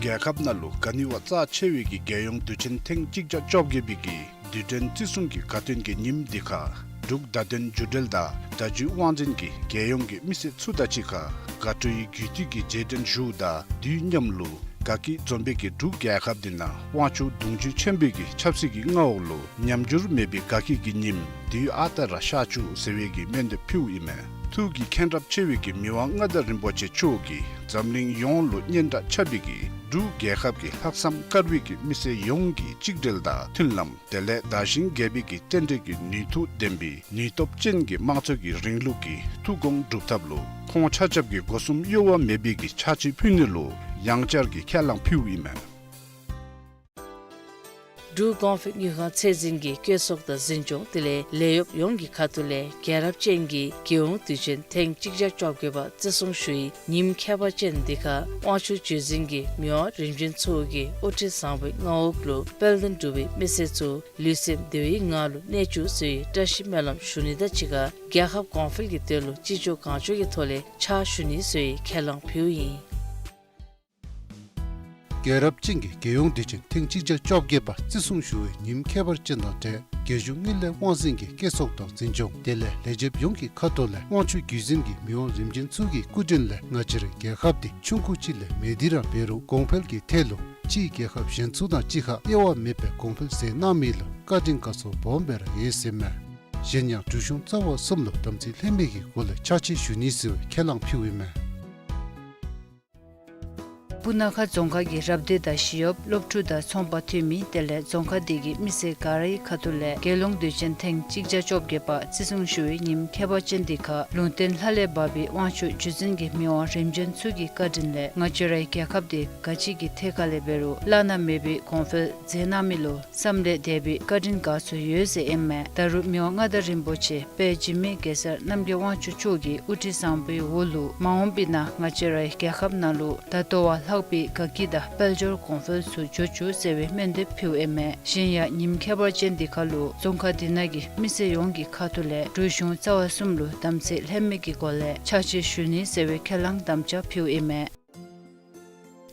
རྒྱལ་ཁབ་ནང་ལུ་ག་ནི་བ་རྩ་ཆེ་བའི་གི་རྒྱལ་ཡོངས་དུས་ཆེན་ཐེངས་གཅིག་བརྒྱ་བཅོ་བརྒྱད་པའི་གི་དུས་དྲན་བརྩི་སྲུང་གི་དགའ་སྟོན་གྱི་ཉིནམ་འདི་ཁར་འབྲུག་བརྡ་དོན་བརྒྱུད་འབྲེལ་དང་བརྡ་བརྒྱུད་དབང་འཛིན་གྱིས་རྒྱལ་ཡོངས་ཀྱི་མི་སེར་ཚུ་དང་གཅིག་ཁར་དགའ་སྤྲོའི་རྒྱུད་སྟོད་ཀྱི་རྗེས་དྲན་ཞུཝ་དང་དུས་མཉམ་ལུ་དགའ་སྐྱིད་འཛོམས་པའི་གི་འབྲུག་རྒྱལ་ཁབ་འདི་ནང་དབང་ཕྱུག་གདུང་རྒྱུད་ཆེན་པོའི་གི་ཆབ་སྲིད་ཀྱི་མངའ་འོག་ལུ་ཉམས་འགྱུར་མེད་པའི་དགའ་སྐྱིད་ཀྱི་ཉིནམ་དུས་ཨ་རྟག་ར་ཤར་བཅུག་ཟེར་བའི་གི་སྨོན་འདེབས་ཕུལཝ་ཨིན་མས། ཐུགས་ཀྱི་མཁྱེན་རབ་ཆེ་བའི་གི་མི་དབང་མངའ་བདག་རིན་པོ་ཆེ་མཆོག་གིས་འཛམ་གླིང་ཡོངས་ལུ་སྙན་གྲགས་ཁྱབ་པའི་གི་འབྲུག་རྒྱལ་ཁབ་ཀྱི་ལྷག་བསམ་དཀར་པོའི་གི་མི་སེར་ཡོངས་ཀྱི་གཅིག་སྒྲིལ་དང་མཐུན་ལམ་དེ་ལས་དར་ཞིང་རྒྱས་པའི་གི་རྟེན་འབྲེལ་གྱི་ནུས་མཐུ་ལྡན་པའི་ནུས་སྟོབས་ཅན་གྱི་དམངས་གཙོ་གི་རིང་ལུགས་ཀྱི་ཐུགས་དགོངས་སྒྲུབ་ཐབས་ལུ་ཁོང་ཆ་ཁྱབ་ཀྱི་སྒོ་གསུམ་གཡོ་བ་མེད་པའི་གི་ཕྱག་ཕྱིད་ཕུལ་ནི་ལུ་ཡང་བསྐྱར་གྱི་ཁས་བླངས་ཕུལཝ་ཨིན་མས། འབྲུག་གོང་འཕེལ་དངུལ་ཁང་ཚད་འཛིན་གྱི་བཀོད་ཚོགས་དང་འཛིན་སྐྱོང་དེ་ལས་ལས་གཡོགཔ་ཡོངས་ཀྱི་ཁ་ཐུག་ལས་རྒྱལ་རབས་ཅན་གྱི་རྒྱལ་ཡོངས་དུས་ཆེན་ཐེངས་གཅིག་བརྒྱ་བཅོ་བརྒྱད་པ་བརྩི་སྲུང་ཞུ་བའི་ཉིནམ་ཁྱད་པར་ཅན་འདི་ཁར་དབང་ཕྱུག་བརྒྱུད་འཛིན་གྱི་མི་དབང་རིམ་བྱོན་ཚུ་གི་དབུ་ཁྲིད་བཟང་པོའི་མངའ་འོག་ལུ་དཔལ་ལྡན་འབྲུག་པའི་མི་སེར་ཚུ་ལུས་སེམས་བདེ་བའི་ངང་ལུ་གནས་བཅུག་ཟེར་བའི་བཀྲ་ཤིས་སྨོན་ལམ་ཞུ་ནི་དང་གཅིག་ཁར་རྒྱལ་ཁབ་གོང་འཕེལ་གྱི་དོན་ལུ་ཅི་ལྕོགས་གང་ལྕོགས་ཀྱི་ཐོག་ལས་ཕྱག་ཞུ་ནི་ཟེར་བའི་ཁས་བླངས་ཕུལཝ་ཨིན། རྒྱལ་རབས་ཅན་གྱི་རྒྱལ་ཡོངས་དུས་ཆེན་ཐེངས་གཅིག་བརྒྱ་བཅོ་བརྒྱད་པ་བརྩི་སྲུང་ཞུ་བའི་ཉིནམ་ཁྱད་པར་ཅན་དང་འབྲེལ་རྒྱལ་གཞུང་དངུལ་ལས་དབང་འཛིན་གྱི་བཀོད་ཚོགས་དང་འཛིན་སྐྱོང་དེ་ལས་ལས་བྱེདཔ་ཡོངས་ཀྱི་ཁ་ཐུག་ལས་དབང་ཕྱུག་བརྒྱུད་འཛིན་གྱི་མི་དབང་རིམ་བྱོན་ཚུ་གི་སྐུ་དྲིན་ལས་ང་བཅས་རའི་རྒྱལ་ཁབ་འདི་ཆུང་ཀུ་ཅིག་ལས་མེད་དེ་ར་འབད་རུང་གོང་འཕེལ་གྱི་ཐད་ལུ་ཕྱིའི་རྒྱལ་ཁབ་གཞན་ཚུ་དང་གཅིག་ཁར་དབྱེ་བ་མེད་པའི་གོང་འཕེལ་མཛད་གནང་མི་ལུ་བཀའ་དྲིན་དགའ་ཚོར་སྦོམ་སྦེ་ར་ཡོད་ཟེར་མས། གཞན་ཡང་འབྲུག་གཞུང་རྩ་བ་གསུམ་ལུ་དམ་ཚིག་ལྷད་མེད་ཀྱི་སྒོ་ལས་ཕྱག་ཕྱིད་ཞུ་ནི་ཟེར་བའི་ཁས་བླངས་ཕུལཝ་ཨིན་མས། སྤུ་ན་ཁ་རྫོང་ཁག་གི་རབ་སྡེ་དང་ཞི་གཡོགཔ་སློབ་ཕྲུག་དང་ཚོང་པ་འཐུས་མི་དེ་ལས་རྫོང་ཁག་དེ་གི་མི་སེར་ག་རའི་ཁ་ཐུག་ལས་རྒྱལ་ཡོངས་དུས་ཆེན་ཐེངས་གཅིག་བརྒྱ་བཅོ་བརྒྱད་པ་བརྩི་སྲུང་ཞུ་བའི་ཉིནམ་ཁྱད་པར་ཅན་འདི་ཁར་ལུང་བསྟན་ལྷ་ལས་བབས་པའི་དབང་ཕྱུག་བརྒྱུད་འཛིན་གྱི་མི་དབང་རིམ་བྱོན་ཚུ་གི་བཀའ་དྲིན་ལས་ང་བཅས་རའི་རྒྱལ་ཁབ་འདི་ག་ཅི་གི་ཐད་ཁར་ལས་འབད་རུང་བླ་ན་མེད་པའི་གོང་འཕེལ་མཛད་གནང་མི་ལུ་བསམ་ལས་འདས་པའི་བཀའ་དྲིན་དགའ་ཚོར་ཡོད་ཟེར་ཨིན་མས། ད་རུང་མི་དབང་མངའ་བདག་རིན་པོ་ཆེ་དཔལ་འཇིགས་མེད་གེ་སར་རྣམ་རྒྱལ་དབང་ཕྱུག་མཆོག་གི་དབུ་ཁྲིད་བཟང་པོའི་འོག་ལུ་མ་འོངས་པའི་ནང་ང་བཅས་རའི་རྒྱལ་ཁབ་ནང་ལུ་ད་ལྟོ་བ་ལྷག་པའི་དགའ་སྐྱིད་དང་དཔལ་འབྱོར་གོང་འཕེལ་ཚུ་འབྱོར་བཅུག་ཟེར་བའི་སྨོན་འདེབས་ཕུལཝ་ཨིན་མས། གཞན་ཡང་ཉིནམ་ཁྱད་པར་ཅན་འདི་ཁར་ལུ་རྫོང་ཁག་དེ་ནང་གི་མི་སེར་ཡོངས་ཀྱི་ཁ་ཐུག་ལས་འབྲུག་གཞུང་རྩ་བ་གསུམ་ལུ་དམ་ཚིག་ལྷད་མེད་ཀྱི་སྒོ་ལས་ཕྱག་ཕྱིད་ཞུ་ནི་ཟེར་བའི་ཁས་བླངས་དམ་བཅའ་ཕུལཝ་ཨིན་མས།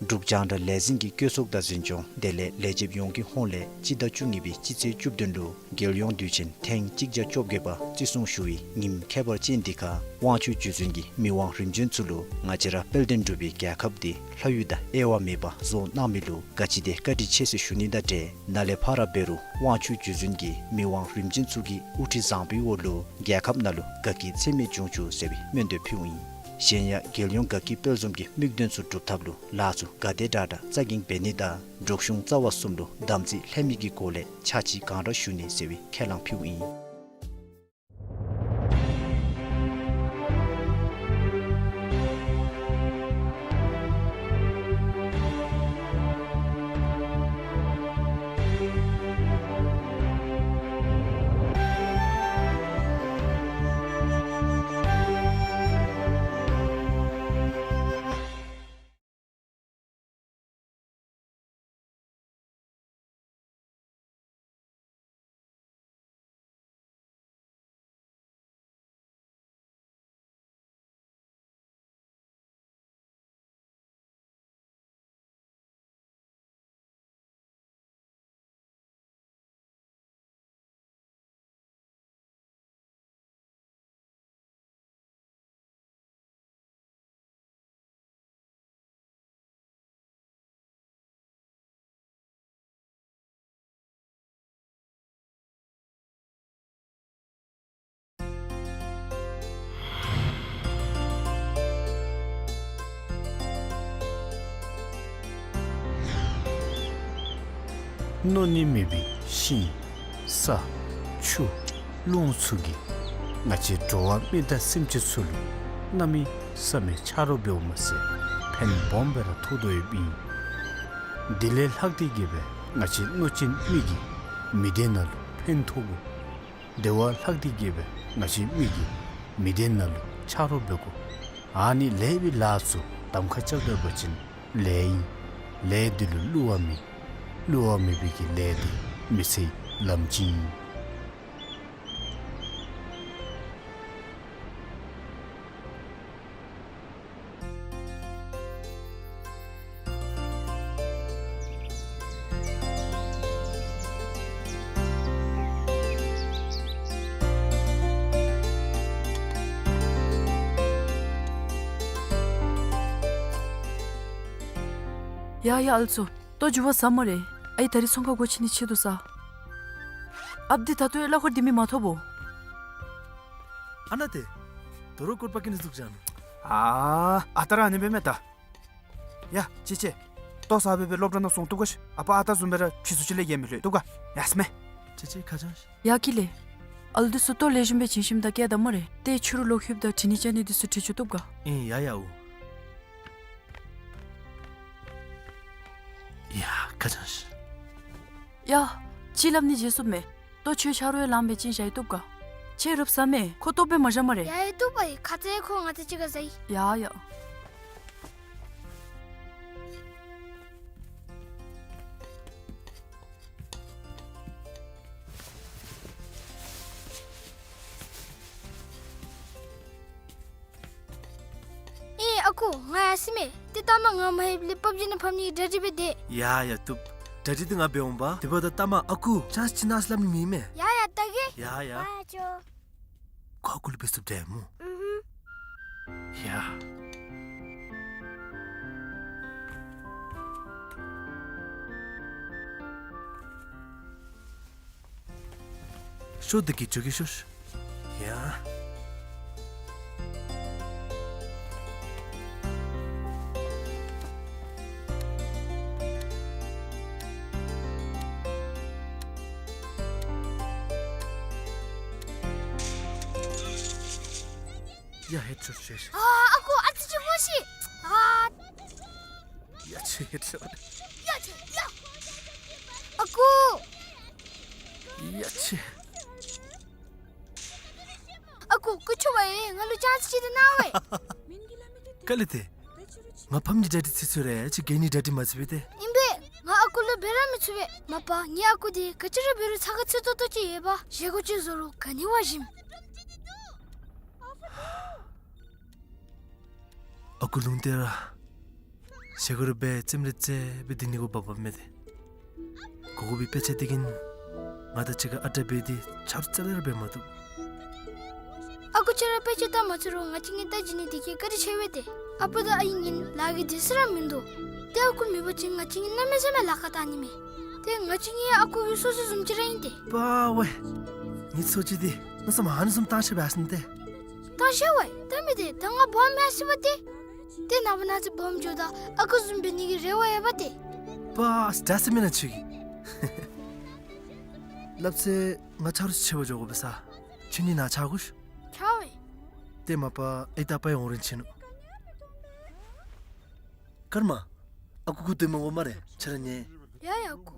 འབྲུག་རྒྱང་བསྒྲགས་ལས་འཛིན་གྱི་བཀོད་ཚོགས་དང་འཛིན་སྐྱོང་དེ་ལས་ལས་བྱེདཔ་ཡོངས་ཀྱི་ཧོངས་ལས་སྤྱི་ཟླ་བཅུ་གཉིས་པའི་སྤྱི་ཚེས་བཅུ་བདུན་ལུ་རྒྱལ་ཡོངས་དུས་ཆེན་ཐེངས་གཅིག་བརྒྱ་བཅོ་བརྒྱད་པ་བརྩི་སྲུང་ཞུ་བའི་ཉིནམ་ཁྱད་པར་ཅན་འདི་ཁར་དབང་ཕྱུག་བརྒྱུད་འཛིན་གྱི་མི་དབང་རིམ་བྱོན་ཚུ་ལུ་ང་བཅས་ར་དཔལ་ལྡན་འབྲུག་པའི་རྒྱལ་ཁབ་འདི་ལྷ་ཡུལ་དང་དབྱེ་བ་མེད་པར་བཟོ་གནང་མི་ལུ་ག་ཅི་དེ་བཀའ་དྲིན་ཆེ་ཟེར་ཞུ་ནི་དང་འབྲེལ་ནཱ་ལས་ཕར་འབད་རུང་དབང་ཕྱུག་བརྒྱུད་འཛིན་གྱི་མི་དབང་རིམ་བྱོན་ཚུ་གི་དབུ་ཁྲིད་བཟང་པོའི་འོག་ལུ་རྒྱལ་ཁབ་ནང་ལུ་དགའ་སྐྱིད་ཚད་མེད་འབྱུང་བཅུག་ཟེར་བའི་སྨོན་འདེབས་ཕུལཝ་ཨིན། གཞན་ཡང་རྒྱལ་ཡོངས་དགའ་སྐྱིད་དཔལ་འཛོམས་ཀྱི་དམིགས་དོན་ཚུ་འགྲུབ་ཐབས་ལུ་ལཱ་ཚུ་ག་དེ་དྲག་དྲག་རྩ་འགེངས་འབད་ནི་དང་འབྲུག་གཞུང་རྩ་བ་གསུམ་ལུ་དམ་ཚིག་ལྷད་མེད་ཀྱི་སྒོ་ལས་ཕྱག་ཕྱིད་གང་དྲག་ཞུ་ནི་ཟེར་བའི་ཁས་བླངས་ཕུལཝ་ཨིན། གནོད་ནི་མེད་པའི་ཤིང་ས་ཆུ་རླུང་ཚུ་གི་ ང་བཅས་འགྲོ་བ་མི་དང་སེམས་ཅན་ཚུ་ལུ་གནམ་མེད་ས་མེད་ཆ་རོགས་འབདཝ་མ་ཚད་ཕན་སྦོམ་སྦེ་ར་ཐོགས་དོ་ཡོདཔ་ཨིན། དེ་ལས་ལྷག་སྟེ་གི་སྦེ་ང་བཅས་གནོད་སྦྱིན་མི་གིས་མི་སྡེ་ནང་ལུ་ཕན་ཐོགས་དགོ། དེ་བ་ལྷག་སྟེ་གི་སྦེ་ང་བཅས་མི་གིས་མི་སྡེ་ནང་ལུ་ཆ་རོགས་འབད་དགོ། ཨ་ནི་ལེགས་པའི་ལཱ་ཚུ་གདམ་ཁ་རྐྱབ་ད་པ་ཅིན་ལེགས་ཨིན། ལས་འདི་ལུ་བསླུ་བ་མེད། བསླུ་བ་མེད་པའི་གི་ལས་འདི་མི་ཚེའི་ལམ་སྤྱི་ཨིན། ཡ་ཡ་ཨལ་ཚོ། ལྟོ་འགྱོ་བ་ཟ་སྨ་རེ། ཨའི་ད་རིས་ཚོང་ཁང་སྒོ་ཕྱེ་ནི་ཆེད་དུ་ས། ཨཔ་འདི་ད་ལྟོ་ཡང་གླ་འཁོར་འདི་མི་མ་ཐོབ་བོ། ཨ་ན་ཏེ། དོ་རུང་སྐོར་པ་ཀི་ནི་ཟུག་ཅན། ཨ་ཨ་རྟག་ར་ཨ་ནི་སྦེ་མས་ད། ཡ་ཅེ་ཅེ། ལྟོ་ཟ་སྦེ་སྦེ་སློབ་གྲྭ་ནང་སོང་བཏུབ་ག་ཤིག། ཨ་པ་ཨ་རྟག་བཟུམ་སྦེ་ར་ཕྱི་སུ་ཅིག་ལས་ཡང་མི་ལྷོད་བཏུབ་ག། ཡ་སྨས། ཅེ་ཅེ་ཁ་བྱང་ཤིག། ཡ་ཀི་ལེ། ཨལ་འདི་ཚུ་ལྟོ་ལེགས་ཤོམ་སྦེ་བྱིན་ཞིནམ་ད་བསྐྱལ་ད་སྨ་རེ། ཏེ་ཕྱི་རུ་ལོག་ལྷོདཔ་ད་དྲི་ནི་བཅར་ནི་འདི་ཚུ་དྲི་བཅུག་བཏུབ་ག། ཨིན་ཡ་ཡ་འོ། ཡ་ཁ་བྱང་ཤིག། ཡ། ཅིག་སླབ་ནི་བརྗེད་སོངམ་མས། ལྟོ་ཁྱོད་ཆ་རོགས་ཡང་ལངམ་སྦེ་བྱིན་བཞག་ཡི་བཏུབ་ག། ཁྱོད་རུབ་ཟ་མས། ཁོ་ལྟོ་སྦེ་མ་བཞག་སྨ་རེ། ཡ་ཡ་བཏུབ་པ་ཨིན། ཁ་ཙ་ཁོ་ང་བཅས་གཅིག་ཁར་ཟ་ཡི། ཡ་ཡ། ཨེ་ཨ་ཁུ་ང་ཡར་སོང་མས། ཏེ་ལྟ་མ་ང་མ་ལྷོདཔ་ལས་པབ་ཇི་ནང་ཕབ་ནི་གི་གྲ་སྒྲིག་འབད་དེས། ཡ་ཡ་བཏུབ། གྲ་སྒྲིག་འདི་ང་འབད་འོང་པ། དེ་འབདཝ་ད་ལྟ་མ་ཨ་ཁུ་ཅན་སི་ཅིག་གནང་སླབ་ནི་མེད་མས། ཡ་ཡ་ད་གེ། ཡ་ཡ། ཨ་ཅོ། ཁོ་ཨ་ཁུ་ལུ་འབད་ཚུགསཔ་འདྲས་སྨོ། ཨུ་ཧུམ། ཡ། ཤོག་འདི་གིས་འགྱོ་གེ་ཤོག། ཡ། ཡ་ཧེཌ་ཤོཊ་ཤོཊ། ཨ་ཨ་ཁུ་ཨ་ཙི་ཅིག་སྨོ་ཤིག། ཨ། ཡ་ཆེ་ཧེཌ་ཤོཊ། ཡ་ཆེ་ཡ། ཨ་ཁུ། ཡ་ཆེ། ཨ་ཁུ་སྐུ་མཁྱེན་པ་ཨེ་ང་ལུ་ཅན་སི་ཅིག་འདི་གནང་བས། ག་ལས་ཏེ། ང་ཕམ་གྱི་གྲ་སྒྲིག་ཚར་ཚར་ར་ཅིག་གི་ནི་གྲ་སྒྲིག་མ་ཚར་བས་ཏེ། ཨིན་པས། ང་ཨ་ཁུ་ལུ་འབད་ར་མི་ཚུགས་པས། མ་པ་ངེའི་ཨ་ཁུ་འདི་ག་ཅི་ར་འབད་རུང་ཚ་ག་ཚིག་ཏོག་ཏོ་ཅིག་ཡོད་པས། བཞེས་སྒོ་ཅིག་བཟོ་རུང་ག་ནི་བ་ཞིམ། ཨ་ཁུ་ལུང་བསྟན་ར་བཞེས་སྒོ་ར་འབད་རྩེདམོ་ར་རྩེ་སྦེ་སྡོད་ནི་གུ་བབ་བབ་མས་ཏེ། གོ་གོ་བའི་དཔེ་ཆ་འདི་གིས་ང་དང་གཅིག་ཁར་ཨ་རྟག་འབད་དེ་ཆ་རོགས་རྩ་ལས་ར་འབད་མ་བཏུབ། ཨ་ཁུ་ཁྱོད་ར་དཔེ་ཆ་ལྟ་མ་ཚུགས་རུང་ང་བཅས་གཉིས་ལྟ་བྱིན་ནི་འདི་གིས་བཀའ་དྲིན་ཆེ་བས་ཏེ། ཨ་པ་དང་ཨའི་གཉིས་ལཱ་གི་དུས་ཚོད་ར་མིན་འདུག། ཏེ་ཨ་ཁུ་མེད་པ་ཅིན་ང་བཅས་གཉིས་གནམ་མེད་ས་མེད་ལཱ་ཁག་གཏང་ནི་མས། ཏེ་ང་བཅས་གཉིས་ཨ་ཁུ་གི་གསོ་བཅོས་བཟུམ་ཅིག་ར་ཨིན་ཏེ། པ་ཝེ། ངེའི་གསོ་བཅོས་འདི་གནམ་མེད་ས་མེད་ཧ་ནི་བཟུམ་བཏང་ཤེས་པས་ཨ་ནི་ཏེ། བཏང་ཤེས་པས། ད་མི་འདི་ད་ང་སྦོམ་མེད་ཟེར་བ་ཏེ། ཏེ་ནངས་པ་གནངས་ཚེ་སྦོམ་འགྱོཝ་ད་ཨ་ཁུ་བཟུམ་འབད་ནི་གི་རེ་བ་ཡོད་པ་ཏེ། པ་ཨ་ཙི་ད་ཟེར་མེན་ན་ཁྱོད་ཀྱིས། སླབ་ཚེ་ང་ཆ་རོགས་ཅིག་འབད་འགྱོ་དགོ་པས་ས། ཁྱོད་གཉིས་ནཱ་ཆ་དགོ་ཤིག། ཆ་བས། ཏེ་མ་པ་ཨའི་དང་པའི་འོང་རན་ཆི་ནུག། ཀརྨ། ཨ་ཁུ་སྒུག་སྡོད་མི་དགོ་སྨ་རེ། ཁྱོད་ར་ཉལ། ཡ་ཡ་ཨ་ཁུ།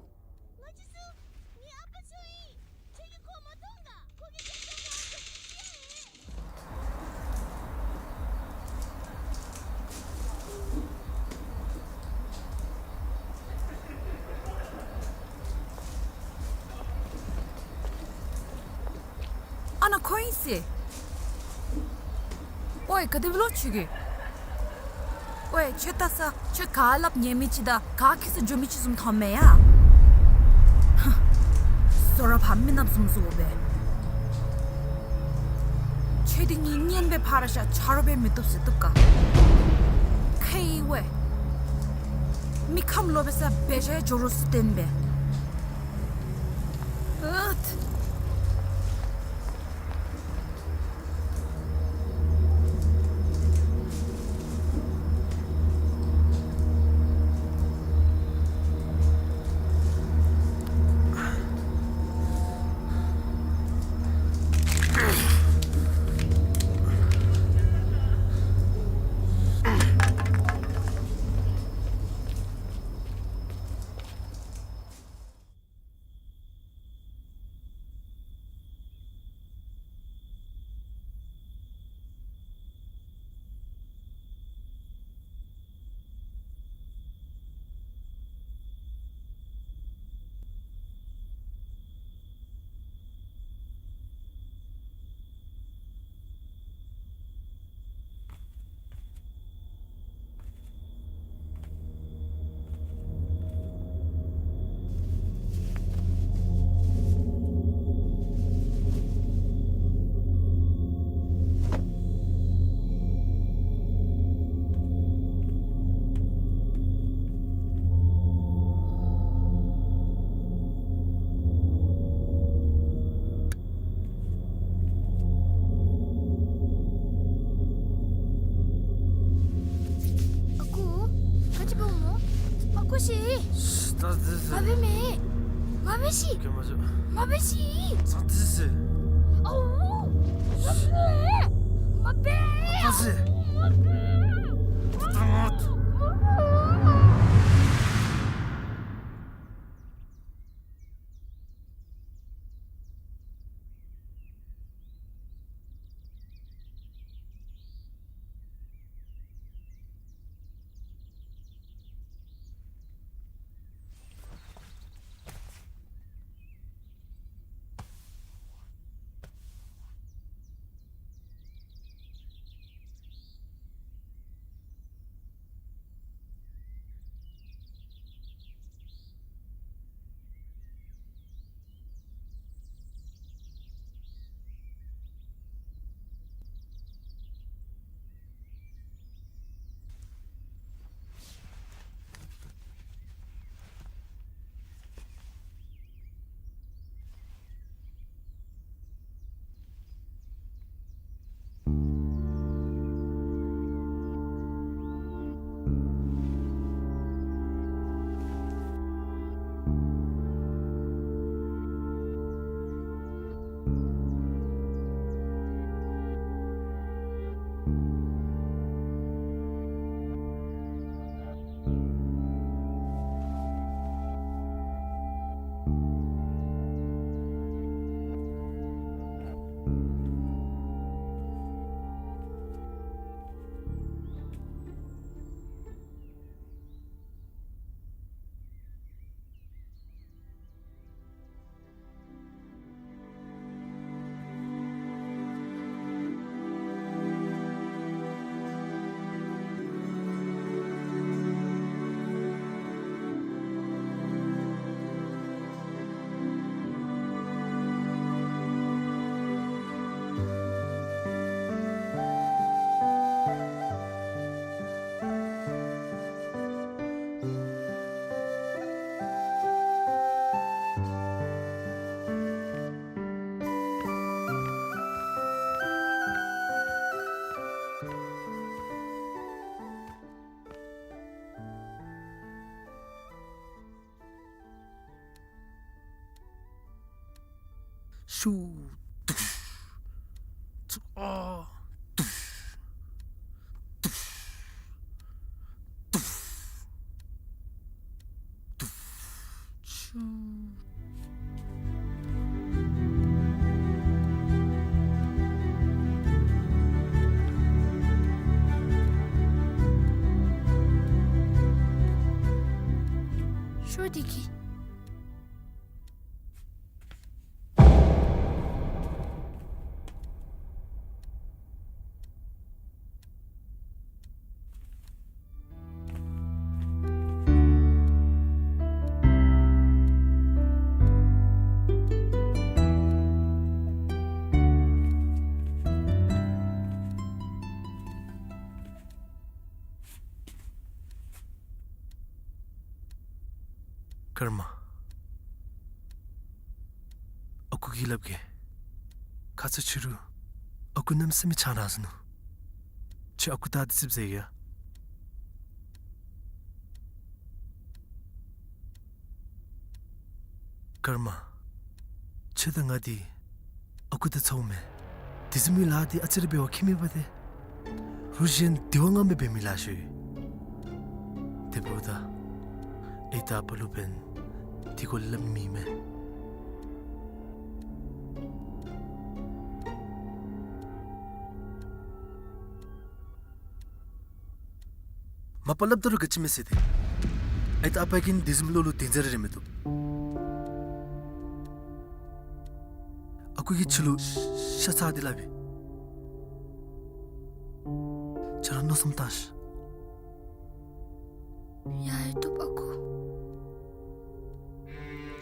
ཨ་ན་ཁོ་ཨིན་ཟེར། ཝའེ་ག་དེ་སྦེ་ལོ་ཁྱོད་ཀྱིས། ཝའེ་ཁྱོད་ལྟ་ས། ཁྱོད་ག་སླབ་ཉན་མི་ཅིག་དང་ག་ཁྱིད་སར་འགྱོ་མི་ཅིག་བཟུམ་མཐོངམ་མས་ཡ། ཧ། བཟོ་ར་ཕམ་མི་ནགཔ་བཟུམ་བཟོ་སྦེ། ཁྱོད་འདི་གཉིས་གཉེན་སྦེ་ཕར་བཞག་ཆ་རོགས་འབད་མི་བཏུབ་ཟེར་བཏུབ་ག། ཁེ་ཝའེ། མི་ཁམས་ལོག་པའི་ས་འབད་བཞག་འགྱོ་རུང་སུ་བརྟེན་པས། ཨུད། ཤི། ད་དེ་ཟེར། མ་འབད་མེ། མ་འབད་ཤི། ཀེ་མ་ཅོ། མ་འབད་ཤི། ད་དེ་ཟེར། ཨའུ། མ་འབད། མ་འབད། ད་ཟེར། མ་འབད། ད་ད་ང་། ཤུ། དུཤ། ཚུ། ཨ། དུཤ། དུཤ། དུཤ། དུཤ། ཤུ། ཤོ་དེ་གི། ཀརྨ། ཨ་ཁུ་གིས་སླབ་གེ། ཁ་ཙ་ཕྱི་རུ་ཨ་ཁུ་གནམ་མེད་ས་མེད་ཆང་རག་ཟ་ནུག། ཁྱོད་ཨ་ཁུ་ད་དེ་ཙིགཔ་ཟ་ཡི་ཡ། ཀརྨ། ཁྱོད་དང་ང་འདི་ཨ་ཁུ་དང་ཚ་བོ་མེན། དེ་བཟུམ་མའི་ལཱ་འདི་ཨ་ཙི་རེ་འབད་བ་ཁྱད་མེད་པ་ཏེ། རུ་གཞན་དེ་བ་ང་མི་འབད་མི་ལཱ་ཤོས་ཡོད། དེ་འབདཝ་ད་ཨའི་དང་ཨ་པ་ལུ་འབདན་དེ་གུ་སླབ་མི་མེད། མ་པ་སླབ་ད་རུང་ག་ཅི་མེད་ཟེར་ཏེ། ཨའི་དང་ཨ་པ་གིས་དེ་བཟུམ་ལོ་ལུ་དེ་ཟེར་རེ་མི་བཏུབ། ཨ་ཁུ་གིས་ཁྱོད་ལུ་ཤ་ཚ་སྟེ་སླབ་ཨིན། ཁྱོད་ར་མནོ་བསམ་བཏང་ཤིག། ཡ་ཡ་བཏུབ་ཨ་ཁུ།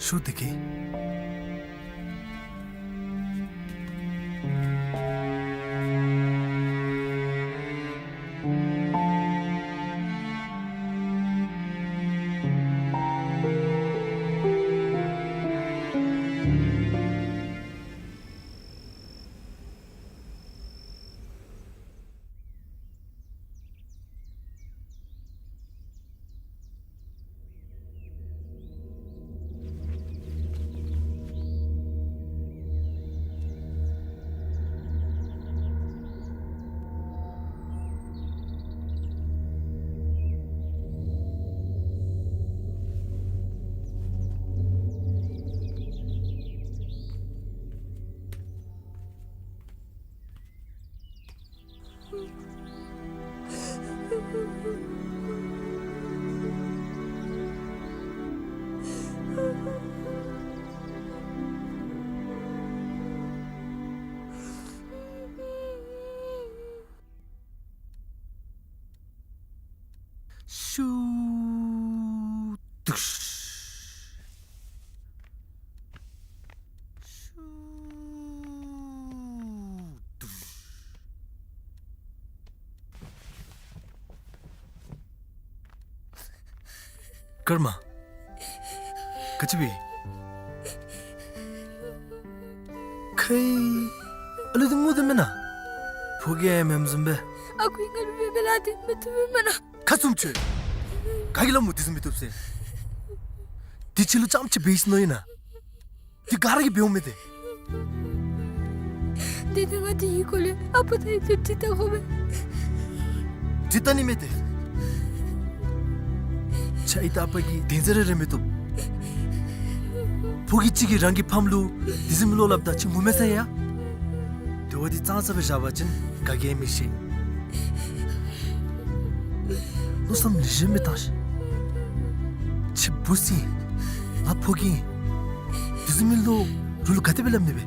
ཤོ་དེ་གི། ཤུ་དུག། ཤུ་དུག། ཀརྨ། ག་ཅི་འབད། ཁའི་ཨ་ལུ་འདི་ངུ་དོ་མེན་ན། ཕོ་རྒྱས་མེནམ་བཟུམ་སྦེ། ཨ་ཁུ་ང་ལུ་འབད་འབད་ལགས་ཏེ་མི་བཏུབ་མེན་ན། ཁ་བཙུམ་ཁྱོད། ག་གིས་སླབ་སྨོ་དེ་བཟུམ་མི་བཏུབ་ཟེར། དེ་ཁྱོད་ལུ་རྐྱངམ་ཅིག་འབད་ཡི་ཟེར་མནོ་ཡི་ན། དེ་ག་ར་གིས་འབདཝ་མས་ཏེ། དེ་ནི་ང་དེ་གི་སྐོར་ལས་ཨ་པ་དང་ཡུ་ཏུ་དྲི་བལྟ་དགོ་པས། དྲི་བལྟ་ནི་མེད་དེ། ཁྱོད་ཨའི་དང་ཨ་པ་གི་དོན་ཟེར་ར་རེ་མི་བཏུབ། ཕོ་རྒྱས་ཅིག་གིས་རང་གི་ཕམ་ལུ་དེ་བཟུམ་མའི་བློ་སླབ་ད་ཁྱོད་ངུ་མས་ཟེར་ཡ། དེ་བ་འདི་ཙང་ཙ་སྦེ་བཞག་པ་ཅིན་ག་གིས་མི་ཤེས། མནོ་བསམ་ལེགས་ཤོམ་སྦེ་བཏང་ཤིག། ཁྱོད་བུ་ཟེར་ང་ཕོ་རྒྱས་ཨིན། དེ་བཟུམ་མའི་བློ་རོགས་ལུ་ག་དེ་སྦེ་སླབ་ནི་སྦེ།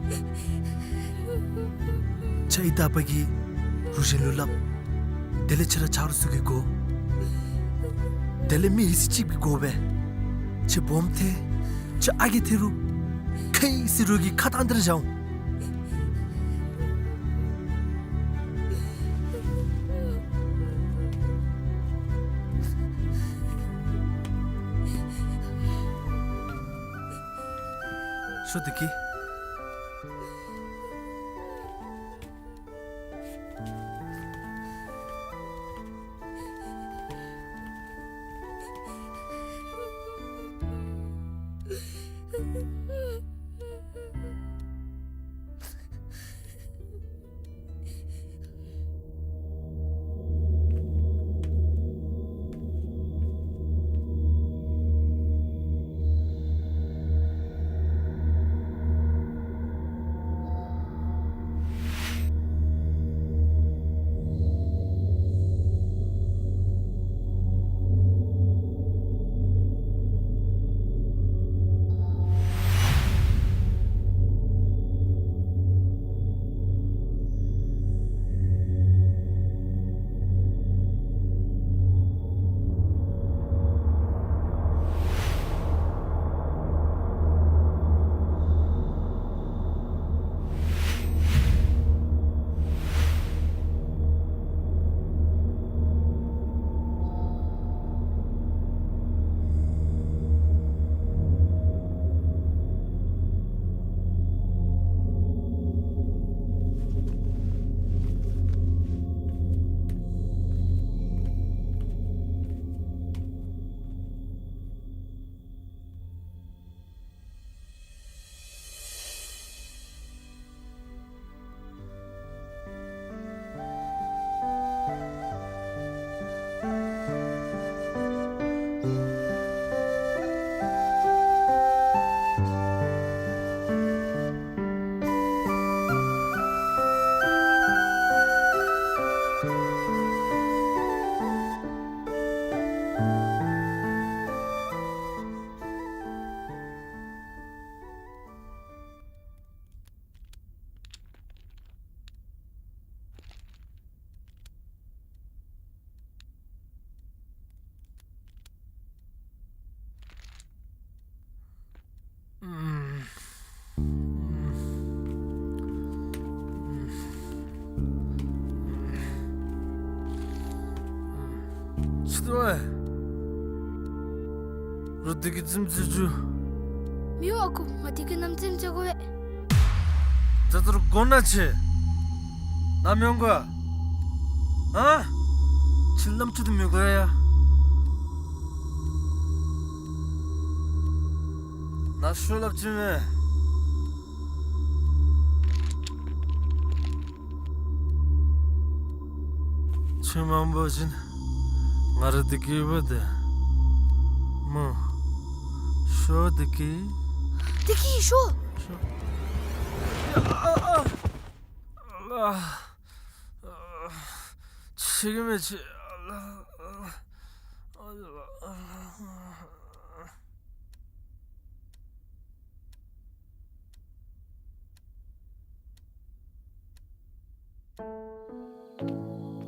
ཁྱོད་ཨའི་དང་ཨ་པ་གིས་རོགས་གཞན་ལུ་སླབ། དེ་ལས་ཁྱོད་ར་ཆ་རོགས་ཚུ་གིས་གོ། དེ་ལས་མི་ཡི་སྲིད་ཅིག་སྦེ་གོ་སྦེ། ཁྱོད་སྦོམ་ཐལ། ཁྱོད་ཨ་རྒས་ཐལ་རུང་ཁའི་ཟེར་རོགས་ཀྱིས་ཁ་བཏང་སྟེ་ར་བཞག་འོང་། ཤོག་བདེ་སྐྱིད། ཅི་འདུག་ཨ། རོགས་བདེ་སྐྱིད་རྩེདམོ་རྩེ་བཅུག། མི་འོང་ཨ་ཁུ། ང་བདེ་སྐྱིད་རྣམ་རྩེདམོ་རྩེ་དགོ་པས། ད་ལྟོ་ར་དགོ་ན་ཆེ། ནཱ་མི་འོང་ག། ཨ། ཁྱོད་རྣམ་ཅོ་འདི་མི་དགོ་ཡ། ནཱ་ཤོག་སླབ་ཅི་མས། ཁྱོད་མ་འོང་པ་ཅིན་ང་ར་བདེ་སྐྱིད་ཡོད་པ་ཏེ་སྨོ། ཤོག་བདེ་སྐྱིད། བདེ་སྐྱིད་ཤོག། ཤོག། ཨ་ཨ་ཨ། ཤེས་ཀྱི་མེད་ཅི།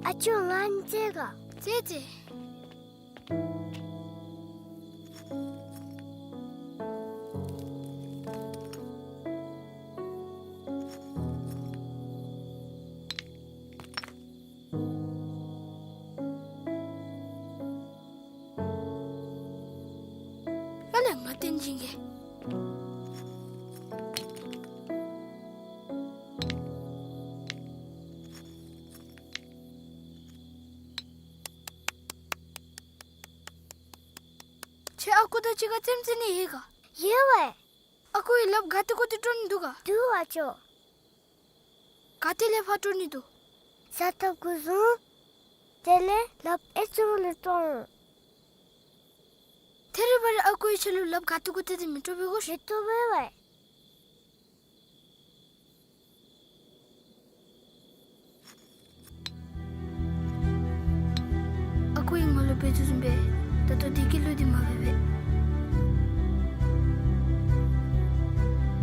ཨ་ཅོ་ང་རྩེད་ག། རྩེད་རྩེད། ཨ་ལས་ང་བསྟན་སྦྱིན་གྱིས། ཁྱོད་ཨ་ཁུ་དང་གཅིག་ཁར་རྩེདམོ་རྩེ་ནི་ཡོད་ག། ཡོད་པས། ཨ་ཁུ་གིས་ལགཔ་ག་ཏེ་གུ་ཏེ་དཀྲོག་ནི་འདུག་ག། འདུག་པ་ཅོ། ག་ཏེ་ལས་ཕར་དཀྲོག་ནི་འདུག། ས་ཐོབ་གུ་བཟུང་། དེ་ལས་ལགཔ་ཨེ་ཙུམ་ལས་དཀྲོག་འོང་། ཐད་རི་བ་རི་ཨ་ཁུ་གིས་ཁྱོད་ལུ་ལགཔ་ག་ཏེ་གུ་ཏེ་ཏེ་མི་དཀྲོག་པས་གོ་ཤིག། མི་དཀྲོག་པས་པ། ཨ་ཁུ་གིས་ང་ལུ་འབད་དོ་བཟུམ་སྦེ་ད་ལྟོ་བདེ་སྐྱིད་ལུ་འདི་མ་འབད་པས།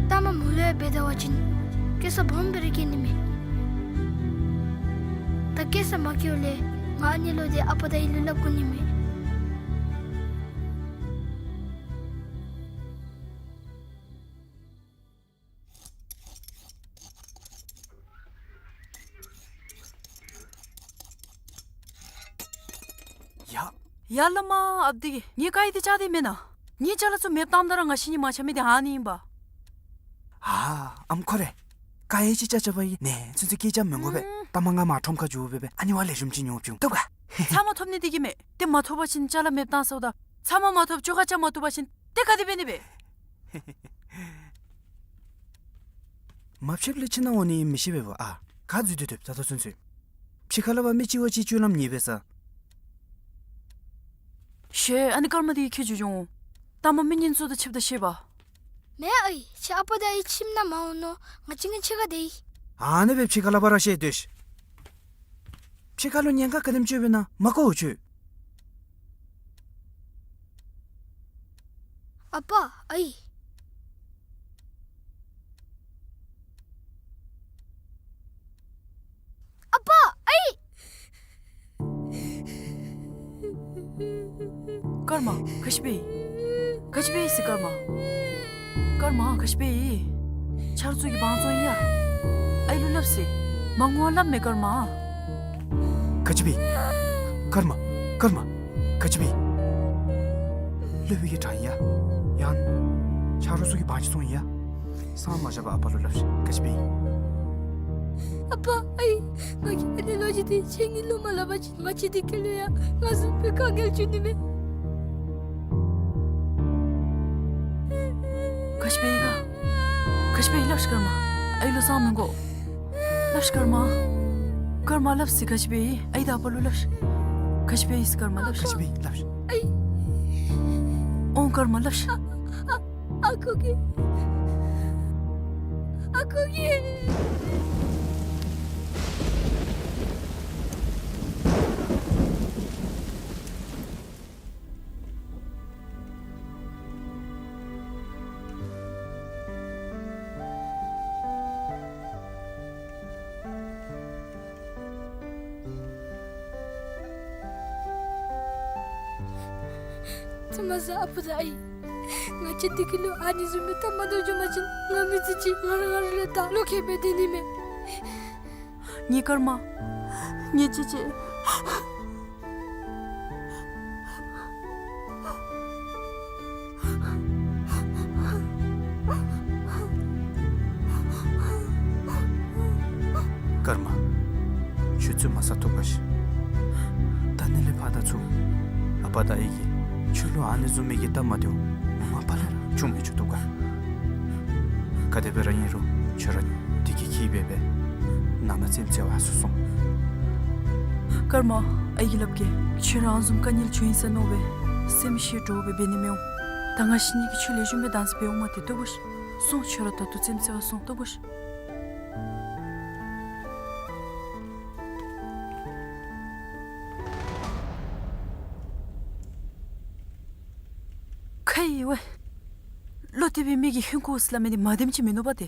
ལྟ་མ་མོ་ལུ་ཡང་འབད་ད་པ་ཅིན་སྐྱེ་ས་སྦོམ་སྦེ་ར་སྐྱེ་ནི་མས། ད་སྐྱེ་ས་མ་སྐྱེཝ་ལས་ང་ཨ་ནི་ལུ་འདི་ཨ་པ་དང་ཨའི་ལུ་སླབ་དགོ་ནི་མས། ཡ། ཡ་བླ་མ་ཨཔ་འདི་གིས་ངེའི་ཀ་ཡི་འདི་བཅག་སྟེ་མེན་ན། ངེའི་ཅ་ལ་ཚུ་མེདཔ་བཏངམ་ད་ར་ང་ཤི་ནི་མ་ཆ་མི་འདི་ཨ་ནི་ཨིན་པ། ཨ་ཨམ་ཁོ་རེ། ཀ་ཡི་ཅིག་བཅག་བཅགཔ་ཨིན་ནི་ཚུན་ཚོད་སྐད་རྐྱབ་མི་དགོ་པས། ཨུམ། ལྟ་མ་ང་མར་ཁྲོམ་ཁར་འགྱོ་སྦེ་སྦེ་ཨ་ནི་བ་ལེགས་ཤོམ་ཅིག་ཉོ་བྱིན་འོང་། བཏུབ་ག། ཚབ་མ་ཐོབ་ནི་འདི་གིས་མས། ཏེ་མ་ཐོབ་པ་ཅིན་ཅ་ལ་མེདཔ་བཏང་ཟེརཝ་ད། ཚབ་མ་མ་ཐོབ་བཅོ་ཁ་རྐྱབ་མ་བཏུབ་པ་ཅིན་ཏེ་ག་དེ་འབད་ནི་སྦེ། མ་ཕྱདཔ་ལས་ཕྱི་ནང་འོང་ནི་མི་ཤེས་པས་པ། ཨ་ག་འཛུལ་ཏེ་སྡོདཔ་ད་ལྟོ་ཚུན་ཚོད། ཕྱི་ཁ་ལས་ཕར་མི་གཅིག་བ་གཅིག་སྤྱོད་ལམ་ཉེས་པས་ས། ཤེས། ཨ་ནི་སྐར་མ་འདི་ཁྱོད་འགྱོ་འོང་། ལྟ་མ་མི་ངན་ཚུ་དང་ཕྱདཔ་ད་ཤེས་པ། མེན་ཨའི། ཁྱོད་ཨ་པ་དང་ཨའི་ཁྱིམ་ནང་མ་འོང་ནོ། ང་གཅིག་ངེའི་ཕྱི་ཁར་སྡོད་ཡི། ཨ་ནི་སྦེ་ཕྱི་ཁ་ལས་ཕར་ར་བཤད་སྡོད་ཤིག། ཕྱི་ཁ་ལུ་ཉེན་ཁ་ག་དེམ་ཅིག་ཡོདཔ་ཨིན་ན་མ་གོ་འོང་ཁྱོད། ཨ་པ་ཨའི། ཨ་པ་ཨའི། སྐར་མ་ག་ཅི་འབད་ཡི། ག་ཅི་འབད་ཡི་ཟེར་སྐར་མ། སྐར་མ་ག་ཅི་འབད་ཡི། ཆ་རོགས་ཚུ་གིས་བང་བཙོང་ཡི་ཡ། ཨའི་ལུ་སླབ་ཟེར། མ་ངུ་བར་སླབ་མས་སྐར་མ། ག་ཅི་འབད་ཡི། སྐར་མ། སྐར་མ། ག་ཅི་འབད་ཡི། སློབ་དཔོན་གྱིས་དྲངས་ཡི་ཡ། ཡང་ཆ་རོགས་ཚུ་གིས་བང་ཅིག་བཙོང་ཡི་ཡ། སངས་མ་རྒྱས་པར་ཨ་པ་ལུ་སླབ་ཤིག། ག་ཅི་འབད་ཡི། ཨ་པ་ཨའི། ང་གིས་ཨ་ནི་ལོ་རྒྱུས་འདི་ཁྱེད་གཉིས་ལུ་མ་སླབ་པ་ཅིན་ང་བཅས་འདི་ཁར་ལུ་ཡང་ང་བཟུམ་སྦེ་དཀའ་ངལ་འབྱུང་ནི་མས། ག་ཅི་འབད་ཡི་ག། ག་ཅི་འབད་ཡི་སླབ་ཤིག་སྐར་མ། ཨའི་ལུ་གསང་མི་དགོ། སླབ་ཤིག་སྐར་མ། སྐར་མ་སླབ་ཟེར་ག་ཅི་འབད་ཡི། ཨའི་དང་ཨ་པ་ལུ་སླབ་ཤིག། ག་ཅི་འབད་ཡི་ཟེར་སྐར་མ་སླབ་ཤིག། ག་ཅི་འབད་ཡི་སླབ་ཤིག། ཨའི། ཨོང་སྐར་མ་སླབ་ཤིག། ཨ་ཨ་ཨ་ཁུ་གིས། ཨ་ཁུ་གིས། ཐུ་མ་ས་ཨ་པ་དང་ཨའི། ང་བཅས་འདི་ཁར་ལུ་ཨ་ནི་བཟུམ་མའི་སྟབས་མ་འདྲཝ་འགྱོ་བ་ཅིན་ང་མི་ཚུགས་ཅི། ང་ར་ང་ར་ལུ་ད་བློ་ཁེལ་སྦེ་སྡོད་ནི་མས། ངེའི་སྐར་མ། ངེའི་ཅེ་ཅེ། སྐར་མ། ཁྱོད་བཙུན་མ་ས་ཐོབ་ག་ཤིག། ད་ནི་ལས་ཕར་ད་ཚུར་ཨ་པ་དང་ཨའི་གིས་ཁྱོད་ལུ་ཨ་ནི་བཟུམ་མའི་གི་སྟབས་མ་བདེཝ་མ་པ་ལས་ར་བྱུང་མི་ཆོག་ཐོབ་ག། ག་དེ་སྦེ་ར་ཨིན་རུང་ཁྱོད་ར་འདི་གིས་ཁྱིད་སྦེ་སྦེ་ནང་ན་རྩེདམོ་རྩེ་བར་སོང་སོང་། སྐར་མ། ཨའི་གིས་སླབ་གེ། ཁྱོད་ར་ཨ་ནི་བཟུམ་དཀའ་ངལ་བྱུང་ཡི་ཟེར་མནོ་སྦེ་སེམས་ཤི་འདྲོག་སྦེ་འབད་ནི་མི་འོང་། ད་ང་བཤད་ནི་གི་ཁྱོད་ལེགས་ཤོམ་སྦེ་གདམ་ས་འབད་འོང་མ་སྟེར་བཏུབ་ག་ཤིག། སོང་། ཁྱོད་ར་ད་ལྟོ་རྩེདམོ་རྩེ་བར་སོང་། བཏུབ་ག་ཤིག། ཁ་ཡི་ཝེ། བློ་གཏད་པའི་མི་གིས་ཧིང་ཁུ་ཟེར་སླབ་མི་འདི་མ་བདེནམ་ཅིག་མིན་ནུག་པ་ཏེ།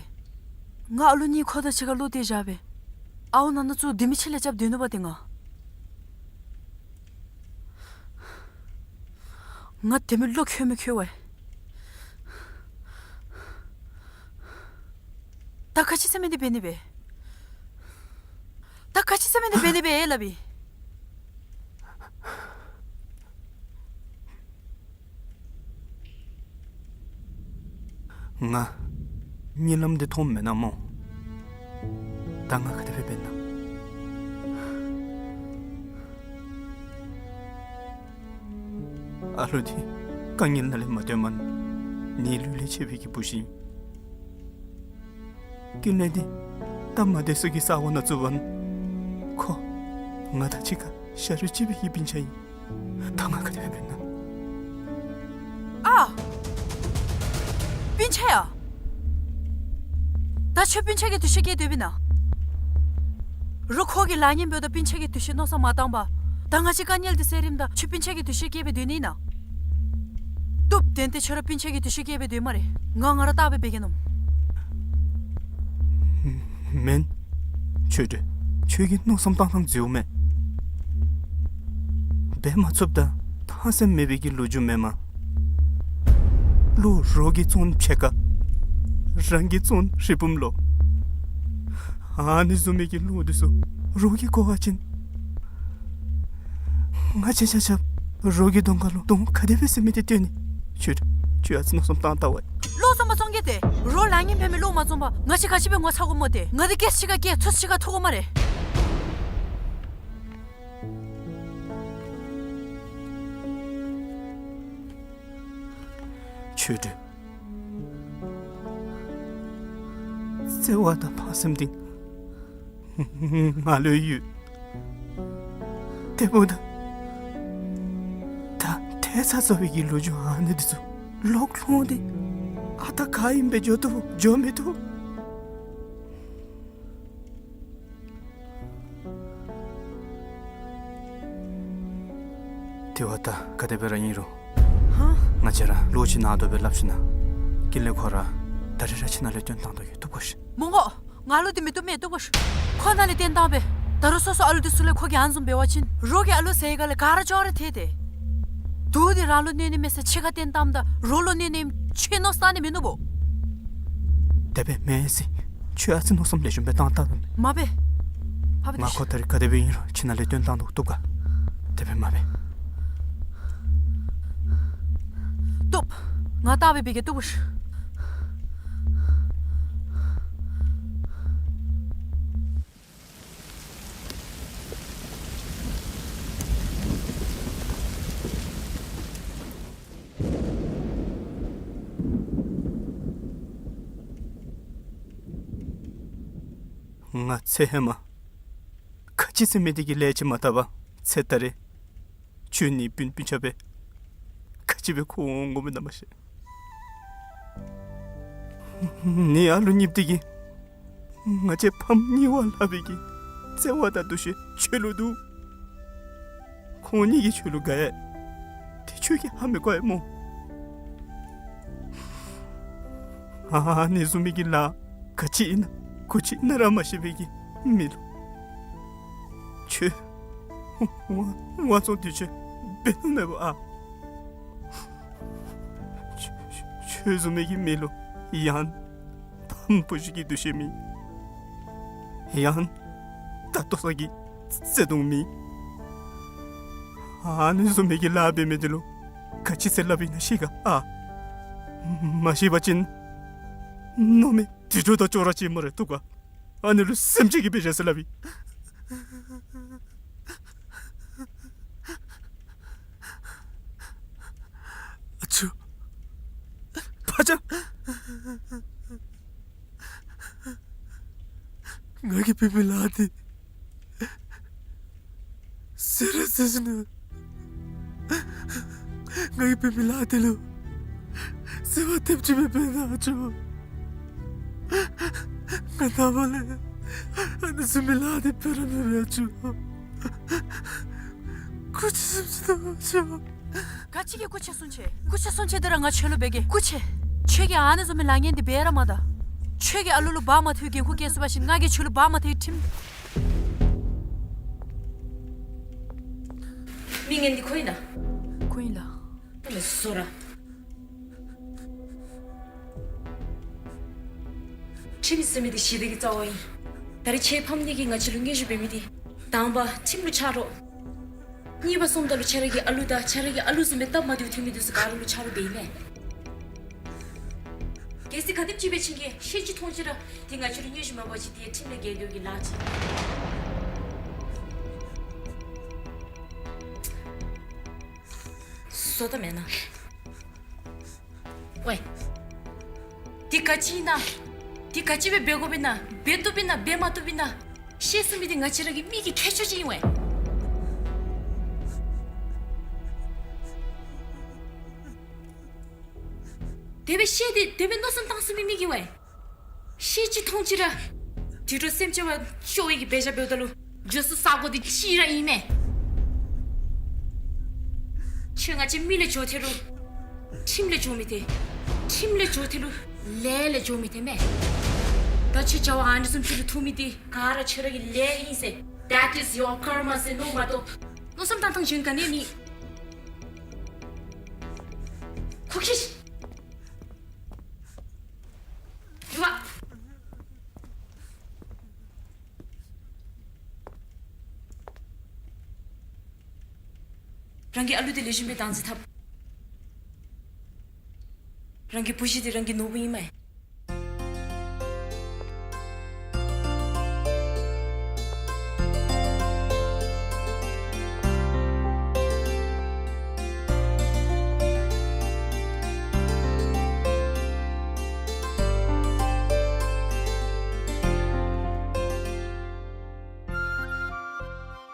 ང་ཨ་ལོ་གཉིས་ཁོ་དང་གཅིག་ཁར་བློ་གཏད་བཞག་སྦེ་ཨ་བོ་ནང་ན་ཚུར་དེ་མི་ཕྱི་ལས་རྐྱབ་སྡོད་ནུག་པ་ཏེ་ང་། ང་དེ་མི་བློ་ཁོལ་མི་ཁོལ་བས། ད་ག་ཅི་ཟེར་མི་འདི་འབད་ནི་སྦེ། ད་ག་ཅི་ཟེར་མི་འདི་འབད་ནི་སྦེ་ལགས་སྦེ། ང་གཉིད་ལམ་འདི་མཐོངམ་མེན་ན་སྨོ། ད་ང་ག་དེ་སྦེ་འབད་ན། ཨ་ལུ་འདི་དཀའ་ངལ་ནང་ལས་མ་བཏོན་མ་ནི་ལུས་ལས་ཆད་པའི་གི་བུ་ཅིག་ཨིན། ཀུན་ལེགས་འདི་ད་མ་བདེ་ས་གི་ས་གོ་ནང་བཙུགས་པ་ན་ཁོ་ང་དང་གཅིག་ཁར་ཤ་རུས་གཅིག་པའི་གི་སྤུན་ཆ་ཨིན། ད་ང་ག་དེ་སྦེ་འབད་ན། ཨ། སྤུན་ཆ་ཡ། ད་ཁྱོད་སྤུན་ཆ་གི་འདུ་ཤེས་བསྐྱེད་སྡོདཔ་ཨིན་ན། རོགས་ཁོ་གི་ལཱ་ངན་འབདཝ་ད་སྤུན་ཆ་གི་འདུ་ཤེས་མནོ་བསམ་མ་བཏང་པར། ད་ང་བཅས་དཀའ་ངལ་འདི་སེལ་རནམ་ད་ཁྱོད་སྤུན་ཆ་གི་འདུ་ཤེས་བསྐྱེད་སྦེ་སྡོད་ནི་ཨིན་ན། བཏུབ། དེ་འདི་ཁྱོད་ར་སྤུན་ཆ་གི་འདུ་ཤེས་བསྐྱེད་སྦེ་སྡོད་སྨ་རེ། ང་ང་ར་བལྟ་སྦེ་འབད་གེ་མནོ། མེན། ཆོས་སྒྲོན། ཁྱོད་ཀྱི་མནོ་བསམ་བཏང་ཐངས་འཛོལཝ་མས། འབད་མ་ཚུགསཔ་ད་ཕངས་སེམས་མེད་པའི་གི་ལོ་རྒྱུས་མེན་མས། བློ་རོགས་ཀྱིས་བཙོང་ཕྱེད་ཀ། རང་གིས་བཙོང་རི་བུམ་ལོ། ཨ་ནི་བཟུམ་མའི་གི་བློ་འདི་ཚུ་རོགས་ཀྱིས་གོ་བ་ཅིན། ང་བཅས་ཆ་ཁྱབ་རོགས་ཀྱི་གདོང་ཁ་ལུ་གདོང་ག་དེ་སྦེ་ཟེར་མི་འདི་སྟོན་ནི། ཁྱོད་ཁྱོད་ཨ་ཙི་མནོ་བསམ་བཏང་བལྟ་བ། བློ་བཟང་པོ་བཙོང་གེ་ཏེ། རོགས་ལཱ་ངན་འབད་མི་བློ་མ་བཟང་པར་ང་བཅས་ག་ཅི་སྦེ་ངོ་ཚ་དགོཔ་སྨོ་ཏེ། ང་འདི་སྐད་ཆ་ག་སྐད་ཐུགས་ཆ་ག་ཐུགས་དགོ་སྨ་རེ། ཆོས་སྒྲོན། བརྩེ་བ་དང་ཕངས་སེམས་འདི་ང་ལུ་ཡོད། དེ་འབདཝ་ད་ད་ཐལ་ཚ་ཚ་བའི་གི་ལོ་རྒྱུས་ཨ་ནི་འདི་ཚུ་ལོག་ལྷོང་སྟེ་ཨ་རྟག་ག་ཨིནམ་སྦེ་འགྱོ་བཏུབ་འགྱོ་མི་བཏུབ། དེ་བ་ད་ག་དེ་སྦེ་ར་ཨིན་རུང་། ཧ། ང་བཅས་ར་ལོག་ཁྱིམ་ནང་སྡོད་སྦེ་སླབ་ཞིན་ན། ཀུན་ལེགས་ཁོ་ར་ད་རིས་ར་ཁྱིམ་ནང་ལས་བཏོན་བཏང་དོ་གི་བཏུབ་གོ་ཤིག། མོང་གོ། ང་ལུ་འདི་མི་བཏུབ་མས་བཏུབ་གོ་ཤིག། ཁོ་ནཱ་ལས་བཏོན་བཏང་སྦེ། ད་རུང་སོ་སོ་ཨ་ལུ་འདི་ཚུ་ལས་ཁོ་གིས་ཨ་ནི་བཟུམ་འབད་བ་ཅིན་རོགས་ཀྱི་ཨ་ལུ་ཟེར་ག་ལས་ག་ར་ཅོག་ར་ཐལ་ཏེ། དུག་འདི་རང་ལུ་གནོད་ནི་མས་ཟེར་ཕྱི་ཁར་བཏོན་བཏངམ་ད་རོགས་ལུ་གནོད་ནི་ཨིནམ་ཁྱོད་མནོ་བསམ་བཏང་ནི་མིན་ནུག་པོ། དེ་སྦེ་མེན་ཟེར། ཁྱོད་ཨ་ཙི་མནོ་བསམ་ལེགས་ཤོམ་སྦེ་བཏང་བལྟ་ད། མ་འབད། ཕ་བུ་ང་ཁོ་ད་རིས་ག་དེ་སྦེ་ཨིན་རུང་ཁྱིམ་ནང་ལས་བཏོན་བཏང་དོ་བཏུབ་ག། དེ་སྦེ་མ་འབད། བཏུབ། ང་བལྟ་སྦེ་འབད་གེ་བཏུབ་གོ་ཤིག། ང་ཚེ་ཧེ་མ་ག་ཅི་ཟེར་མི་འདི་གི་ལས་ཅིག་མ་བཏབ་པར་ཚེ་ད་རེས་ཁྱོད་ནི་སྤུན་སྤུན་ཆ་སྦེ་ག་ཅི་སྦེ་འཁོར་འོང་དགོ་མི་ཨིན་ན་མ་ཤེས། ནི་ཨ་ལུ་གཉིསཔོ་འདི་གིས་ང་བཅས་ཕམ་གཉིས་པ་སླབ་པའི་གི་བརྩེ་བ་དང་འདུ་ཤེས་ཁྱོད་ལུ་འདུག། ཁོང་གཉིས་ཀྱིས་ཁྱོད་ལུ་དགའ་ཡི། དེ་ཁྱོད་ཀྱིས་ཧ་མི་གོ་ཡི་སྨོ། ཨ་ནི་བཟུམ་མའི་གི་ལཱ་ག་ཅི་ཨིན་ན་གུ་ཅི་ཨིན་ན་ར་མ་ཤེས་པའི་གི་མི་ལུ་ཁྱོད་དབང་དབང་བཙོང་འདི་ཚུ་འབད་ནི་མེད་པ་ཨ། ཁྱོད་ཁྱོད་བཟུམ་མའི་གི་མི་ལུ་ཡང་ཕམ་བུ་ཅིག་གི་འདུ་ཤེས་མེད། ཡང་ད་ལྟོ་ཚང་གི་བརྩེ་གདུང་མེད། ཨ་ནི་བཟུམ་མའི་གི་ལཱ་འབད་མི་འདི་ལུ་ག་ཅི་ཟེར་སླབ་ཨིན་ན་ཤེས་ག་ཨ། མ་ཤེས་པ་ཅིན་མནོ་མི་དྲི་དྲོ་དང་ཅོག་ར་ཅིག་སྨ་རེ་བཏུབ་ག། ཨ་ནི་ལུ་སེམས་ཅན་གྱི་དཔེ་བཞག་ཟེར་སླབ་ཨིན། ཨ་ཅོ། ཕ་ཅག། ང་གིས་འབད་མི་ལཱ་འདི་ཟེར་ར་ཟེར་ཞིན་ན། ང་གིས་འབད་མི་ལཱ་འདི་ལུ་བརྩེ་བ་ཐེབས་ཅིག་སྦེ་འབད་ན་ཨ་ཅོ། ང་ནངས་པ་ལས་ཨ་ནི་བཟུམ་མའི་ལཱ་འདི་འབད་ར་མི་འབད་ཨ་ཅོ། སྐུ་མཁྱེན་གསུང་ཅི་དང་ཨ་ཅོ། ག་ཅི་གི་སྐུ་མཁྱེན་གསུང་ཅི། སྐུ་མཁྱེན་གསུང་ཅི་འདི་ར་ང་ཁྱོད་ལུ་འབད་གེ། སྐུ་མཁྱེན། ཁྱོད་ཀྱིས་ཨ་ནི་བཟུམ་མའི་ལཱ་ངན་འདི་འབད་ར་མ་ད། ཁྱོད་ཀྱིས་ཨ་ལུ་ལུ་བག་མ་ཐོན་འགན་ཁུར་བཀལ་ཚུགས་པ་ཅིན་ང་གིས་ཁྱོད་ལུ་བག་མ་ཐོན་ཁྲིམས། མི་ངན་འདི་ཁོ་ཨིན་ན། ཁོ་ཨིན་ལགས། བཟོ་ར། ཁྲིམས་ཟེར་མི་འདི་ཞི་བདེ་གི་རྩ་བ་ཨིན། ད་རེས་ཁྱེད་ཕམ་གཉིས་ཀྱིས་ང་བཅས་ལུ་མངོན་ཤེས་འབད་མི་འདི། དང་པ་ཁྲིམས་ལུ་ཆ་རོགས། གཉིས་པ་སོངམ་ད་ལུ་ཁྱེད་ར་གི་ཨ་ལུ་དང་ཁྱེད་ར་གི་ཨ་ལུ་བཟུམ་སྦེ་སྟབས་མ་བདེཝ་ཐོན་མི་འདི་ཚུ་ག་ར་ལུ་ཆ་རོགས་འབད་ཨིན་མས། གལ་སྲིད་ག་དེམ་ཅིག་སྦེ་ཕྱིན་གེ་ཤེས་ཅིག་མཐོང་ཅི་ར། འདི་ང་བཅས་ལུ་མངོན་ཤེས་མ་འབད་བ་ཅིན་འདི་ཁྲིམས་ལས་འགལ་འགྱོ་གི་ལཱ་ཅིག་ཨིན། བཟོ་ད་མེན་ན། ཝའེ། འདི་ག་ཅི་ཨིན་ན། འདི་ག་ཅི་སྦེ་འབད་དགོཔ་ཨིན་ན། འབད་བཏུབ་ཨིན་ན། འབད་མ་བཏུབ་ཨིན་ན། ཤེས་ཚུགས་མི་འདི་ང་བཅས་ར་གི་མི་གི་ཁྱད་ཆོས་ཅིག་ཨིན་ཝའེ། དེ་སྦེ་ཤེས་ཏེ་དེ་སྦེ་མནོ་བསམ་བཏང་ཚུགས་མི་མི་གིས་ཝའེ། ཤེས་ཅིག་མཐོང་ཅི་ར། དུད་འགྲོ་སེམས་ཅན་བ་སྐྱོ་བའི་གི་འབད་བཞག་འབདཝ་ད་ལུ། འགྱོ་ས་ས་གོ་འདི་གཅིག་ར་ཨིན་མས། ཁྱོད་ང་བཅས་མི་ལས་འགྱོ་ཐལ་རུང་། ཁྲིམས་ལས་འགྱོ་མི་ཐལ། ཁྲིམས་ལས་འགྱོ་ཐལ་རུང་ལས་ལས་འགྱོ་མི་ཐལ་མས། ད་ཁྱོད་བྱ་བ་ཨ་ནི་བཟུམ་ཅིག་ལུ་ཐུག་མི་འདི་ག་ར་ཁྱོད་ར་གི་ལས་ཨིན་ཟེར། That is your karma ཟེར་མནོ་མ་གཏོགས། མནོ་བསམ་བཏང་ཐངས་གཞན་ག་ནི་ཡང་མེད། ཁོ་ཤེས། རྒྱུག་པ། རང་གི་ཨ་ལུ་འདི་ལེགས་ཤོམ་སྦེ་བདག་འཛིན་འཐབ། རང་གི་བུ་གཞི་འདི་རང་གི་ནོར་བུ་ཨིན་མས།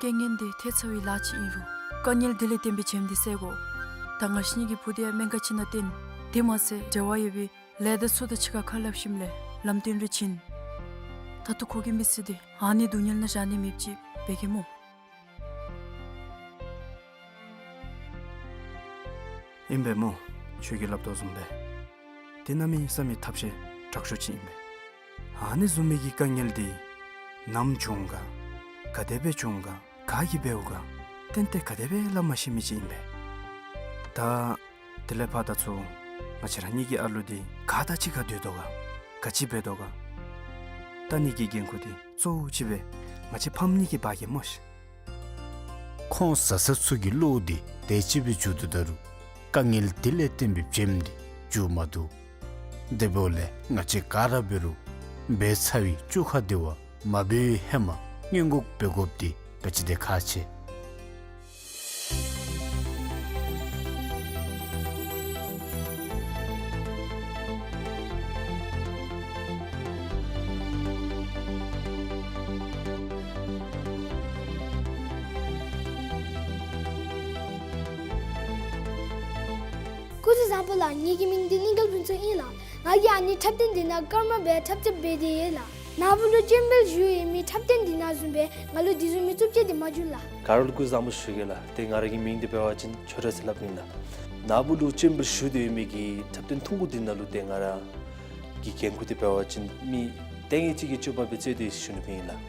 རྐྱེན་ངན་འདི་ཐེབས་ཚར་བའི་ལཱ་ཅིག་ཨིན་རུང་། དཀའ་ངལ་འདི་ལས་བརྟེན་པའི་བྱེམ་འདི་སེལ་དགོ། ད་ང་བཅས་གཉིས་ཀྱི་བུ་འདི་ཡང་སྨན་ཁང་ཅིག་ནང་བཏོན། དེ་མ་ཚད་འབྲེལ་བ་ཡོད་པའི་ལས་སྡེ་ཚུ་དང་གཅིག་ཁར་ཁ་སླབ་ཞིནམ་ལས་ལམ་སྟོན་རེ་བྱིན། ད་ལྟོ་ཁོ་གི་མི་ཚེ་འདི་ཨ་ནི་སྡུག་བསྔལ་ནང་བཞག་ནི་མེདཔ་ཅིག་འབད་གེ་སྨོ། ཨིན་པས་སྨོ། ཁྱོད་ཀྱིས་སླབ་དོ་བཟུམ་སྦེ། དེ་གནམ་མེད་ས་མེད་ཐབས་ཤེས་དྲག་ཤོས་ཅིག་ཨིན་པས། ཨ་ནི་བཟུམ་མའི་གི་དཀའ་ངལ་འདི་ནམ་བྱུང་ག། ག་དེ་སྦེ་བྱུང་ག། ག་གིས་འབདཝ་ག། ཏན་ཏན་ག་དེ་སྦེ་སླབ་མ་ཤེས་མི་ཅིག་ཨིན་པས། ད་དེ་ལས་ཕར་ད་ཚུར་ང་བཅས་ར་གཉིས་ཀྱི་ཨ་ལུ་འདི་ག་དང་གཅིག་ཁར་སྡོད་དོ་ག། ག་ཅི་འབད་དོ་ག། ད་ཨ་ནི་གི་འགན་ཁུར་འདི་གཙོ་བོ་ཅིག་སྦེ་ང་བཅས་ཕམ་གཉིས་ཀྱིས་འབག་གེ་སྨོ་ཤིག། ཁོང་བཟའ་ཚང་ཚུ་གི་བློ་འདི་དེ་ཅིག་སྦེ་འགྱུར་དོ་ད་རུང་། དཀའ་ངལ་འདི་ལས་བརྟེན་པའི་བྱེམ་འདི་འགྱུར་མ་བཏུབ། དེ་འབདཝ་ལས་ང་བཅས་ག་ར་འབད་རུང་འབད་ཚར་བའི་བཅོ་ཁ་འདི་བ་མ་འབད་བའི་ཧེ་མ་སྔོན་འགོག་འབད་དགོཔ་འདི་ག་ཅི་དེ་ཁག་ཆེ། སྐུ་གཟུགས་བཟང་པོ་ལགས། ངེ་གི་མིང་འདི་གླིང་དཀར་ཕུན་ཚོགས་ཨིན་ལགས། ང་གིས་ཨ་ནི་འཁྲབ་སྟོན་འདི་ནང་སྐར་མ་སྦེ་འཁྲབ་རྩེདཔ་འབད་དེ་ཡོད་ལགས། ནཱ་བུ་ལུ་ཅེམ་བིལ་ཞུ་ཡོད་མི་འཁྲབ་སྟོན་འདི་ནང་བཟུམ་སྦེ་ང་ལུ་འདི་བཟུམ་མའི་རྩུབ་སྤྱོད་འདི་མ་བྱུང་ལགས། ག་ར་ལུ་སྐུ་གཟུགས་བཟང་པོ་ཞུ་གེ་ལགས། ཏེ་ང་ར་གི་མིང་འདི་འབད་བ་ཅིན་ཆོས་གྲགས་ཟེར་སླབ་ཨིན་ལགས། ནཱ་བུ་ལུ་ཅེམ་བིལ་ཞུ་སྟེ་ཡོད་མི་གི་འཁྲབ་སྟོན་ཐུང་ཀུ་འདི་ནང་ལུ་ཏེ་ང་ར་གི་འགན་ཁུར་འདི་འབད་བ་ཅིན་མི་ལྟས་ངན་ཅིག་གི་སྤྱོད་པ་སྦེ་རྩེད་དེ་ཡོད་ཟེར་ཞུ་ནི་སྦེ་ཨིན་ལགས།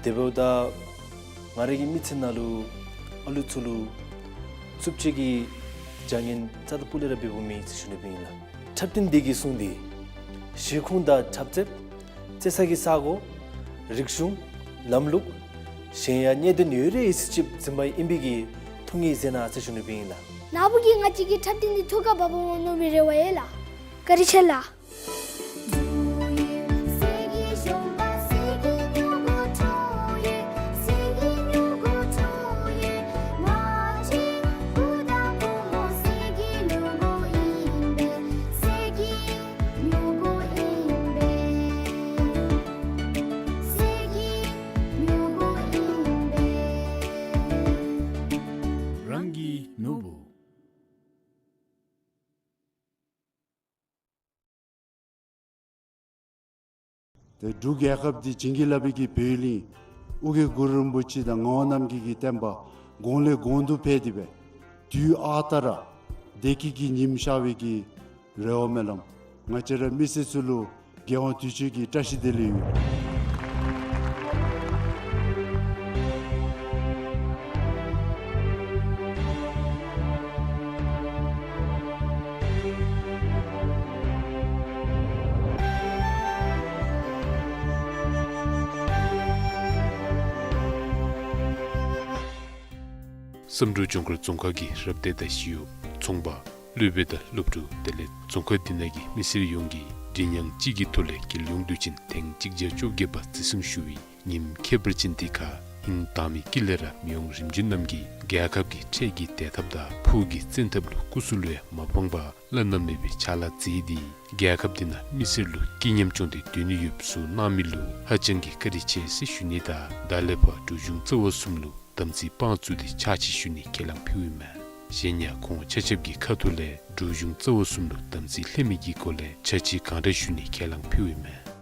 དེ་འབདཝ་ད་ང་ར་གི་མི་ཚེ་ནང་ལུ་ཨ་ལུ་ཚུ་ལུ་རྩུབ་སྤྱོད་ཀྱི་བྱ་ངན་རྩ་དང་སྤུ་ལས་ར་འབདཝ་མེད་ཟེར་ཞུ་ནི་སྦེ་ཨིན་ལགས། འཁྲབ་སྟོན་འདི་གིས་གསུངས་ཏེ་གཞིས་ཁོངས་དང་འཁྲབ་རྩེདཔ་རྩེ་ས་གི་ས་གོ་རིག་གཞུང་ལམ་ལུགས་གཞན་ཡང་གནད་དོན་ཡོད་རིགས་ཅིག་འཛིན་པ་ཨིན་པའི་གི་ཐུགས་ངེས་མཛད་གནང་ཟེར་ཞུ་ནི་སྦེ་ཨིན་ལགས། ནཱ་བུ་གིས་ང་བཅས་ཀྱི་འཁྲབ་སྟོན་འདི་ཐུགས་ཁར་འབགཔ་འོང་མནོ་བའི་རེ་བ་ཡོད་ལགས། བཀའ་དྲིན་ཆེ་ལགས། རང་གི་ནོར་བུ། ཏེ་འབྲུག་རྒྱལ་ཁབ་འདི་བྱིན་གྱིས་བརླབས་པའི་གི་བོད་གླིང་། ཨོ་རྒྱན་གུ་རུ་རིན་པོ་ཆེ་དང་ངག་དབང་རྣམ་རྒྱལ་གྱི་བསྟན་པ་གོང་ལས་གོང་དུ་འཕེལ་ཏེ་སྦེ་དུས་ཨ་རྟག་ར་བདེ་སྐྱིད་ཀྱི་ཉིམ་ཤར་བའི་གི་རེ་བ་སྨོན་ལམ། ང་བཅས་ར་མི་སེར་ཚུ་ལུ་རྒྱལ་དབང་དུས་མཆོད་ཀྱི་བཀྲ་ཤིས་བདེ་ལེགས་ཡོད། བསམ་གྲུབ་ལྗོངས་མཁར་རྫོང་ཁག་གི་རབ་སྡེ་དང་ཞི་གཡོག་ཚོང་པ་སློབ་དཔོན་དང་སློབ་ཕྲུག་དེ་ལས་རྫོང་ཁག་འདི་ནང་གི་མི་སེར་ཡོངས་ཀྱིས་མགྲིན་དབྱངས་གཅིག་གི་ཐོག་ལས་རྒྱལ་ཡོངས་དུས་ཆེན་ཐེངས་གཅིག་བརྒྱ་བཅོ་བརྒྱད་པ་བརྩི་སྲུང་ཞུ་བའི་ཉིནམ་ཁྱད་པར་ཅན་འདི་ཁར་ཧིང་དྭངས་མའི་དཀྱིལ་ལས་ར་མི་དབང་རིམ་བྱོན་རྣམས་ཀྱིས་རྒྱལ་ཁབ་ཀྱི་འཕྲལ་གྱི་བདེ་ཐབས་དང་ཕུགས་ཀྱི་བཙན་ཐབས་ལུ་སྐུ་གཟུགས་ལུ་ཡང་མ་སྤངས་པར་བླ་ན་མེད་པའི་ཕྱག་ལཱ་མཛད་དེ་རྒྱལ་ཁབ་འདི་ནང་མི་སེར་ལུ་སྐྱིད་ཉམས་སྦྱོང་སྟེ་སྡོད་ནི་ཡོདཔ་བཟོ་གནང་མི་ལུ་ཧ་ཅང་གི་བཀའ་དྲིན་ཆེ་ཟེར་ཞུ་ནི་དང་ད་ལས་ཕར་འབྲུག་གཞུང་རྩ་བ་གསུམ་ལུ་དམ་ཚིག་དཔང་བཙུགས་ཏེ་ཕྱག་ཕྱིད་ཞུ་ནི་ཁས་བླངས་ཕུལཝ་ཨིན་མས། གཞན་ཡང་ཁོང་ཆ་ཁྱབ་ཀྱི་ཁ་ཐུག་ལས་འབྲུག་གཞུང་རྩ་བ་གསུམ་ལུ་དམ་ཚིག་ལྷད་མེད་ཀྱི་སྒོ་ལས་ཕྱག་ཕྱིད་གང་དྲག་ཞུ་ནི་ཁས་བླངས་ཕུལཝ་ཨིན་མས།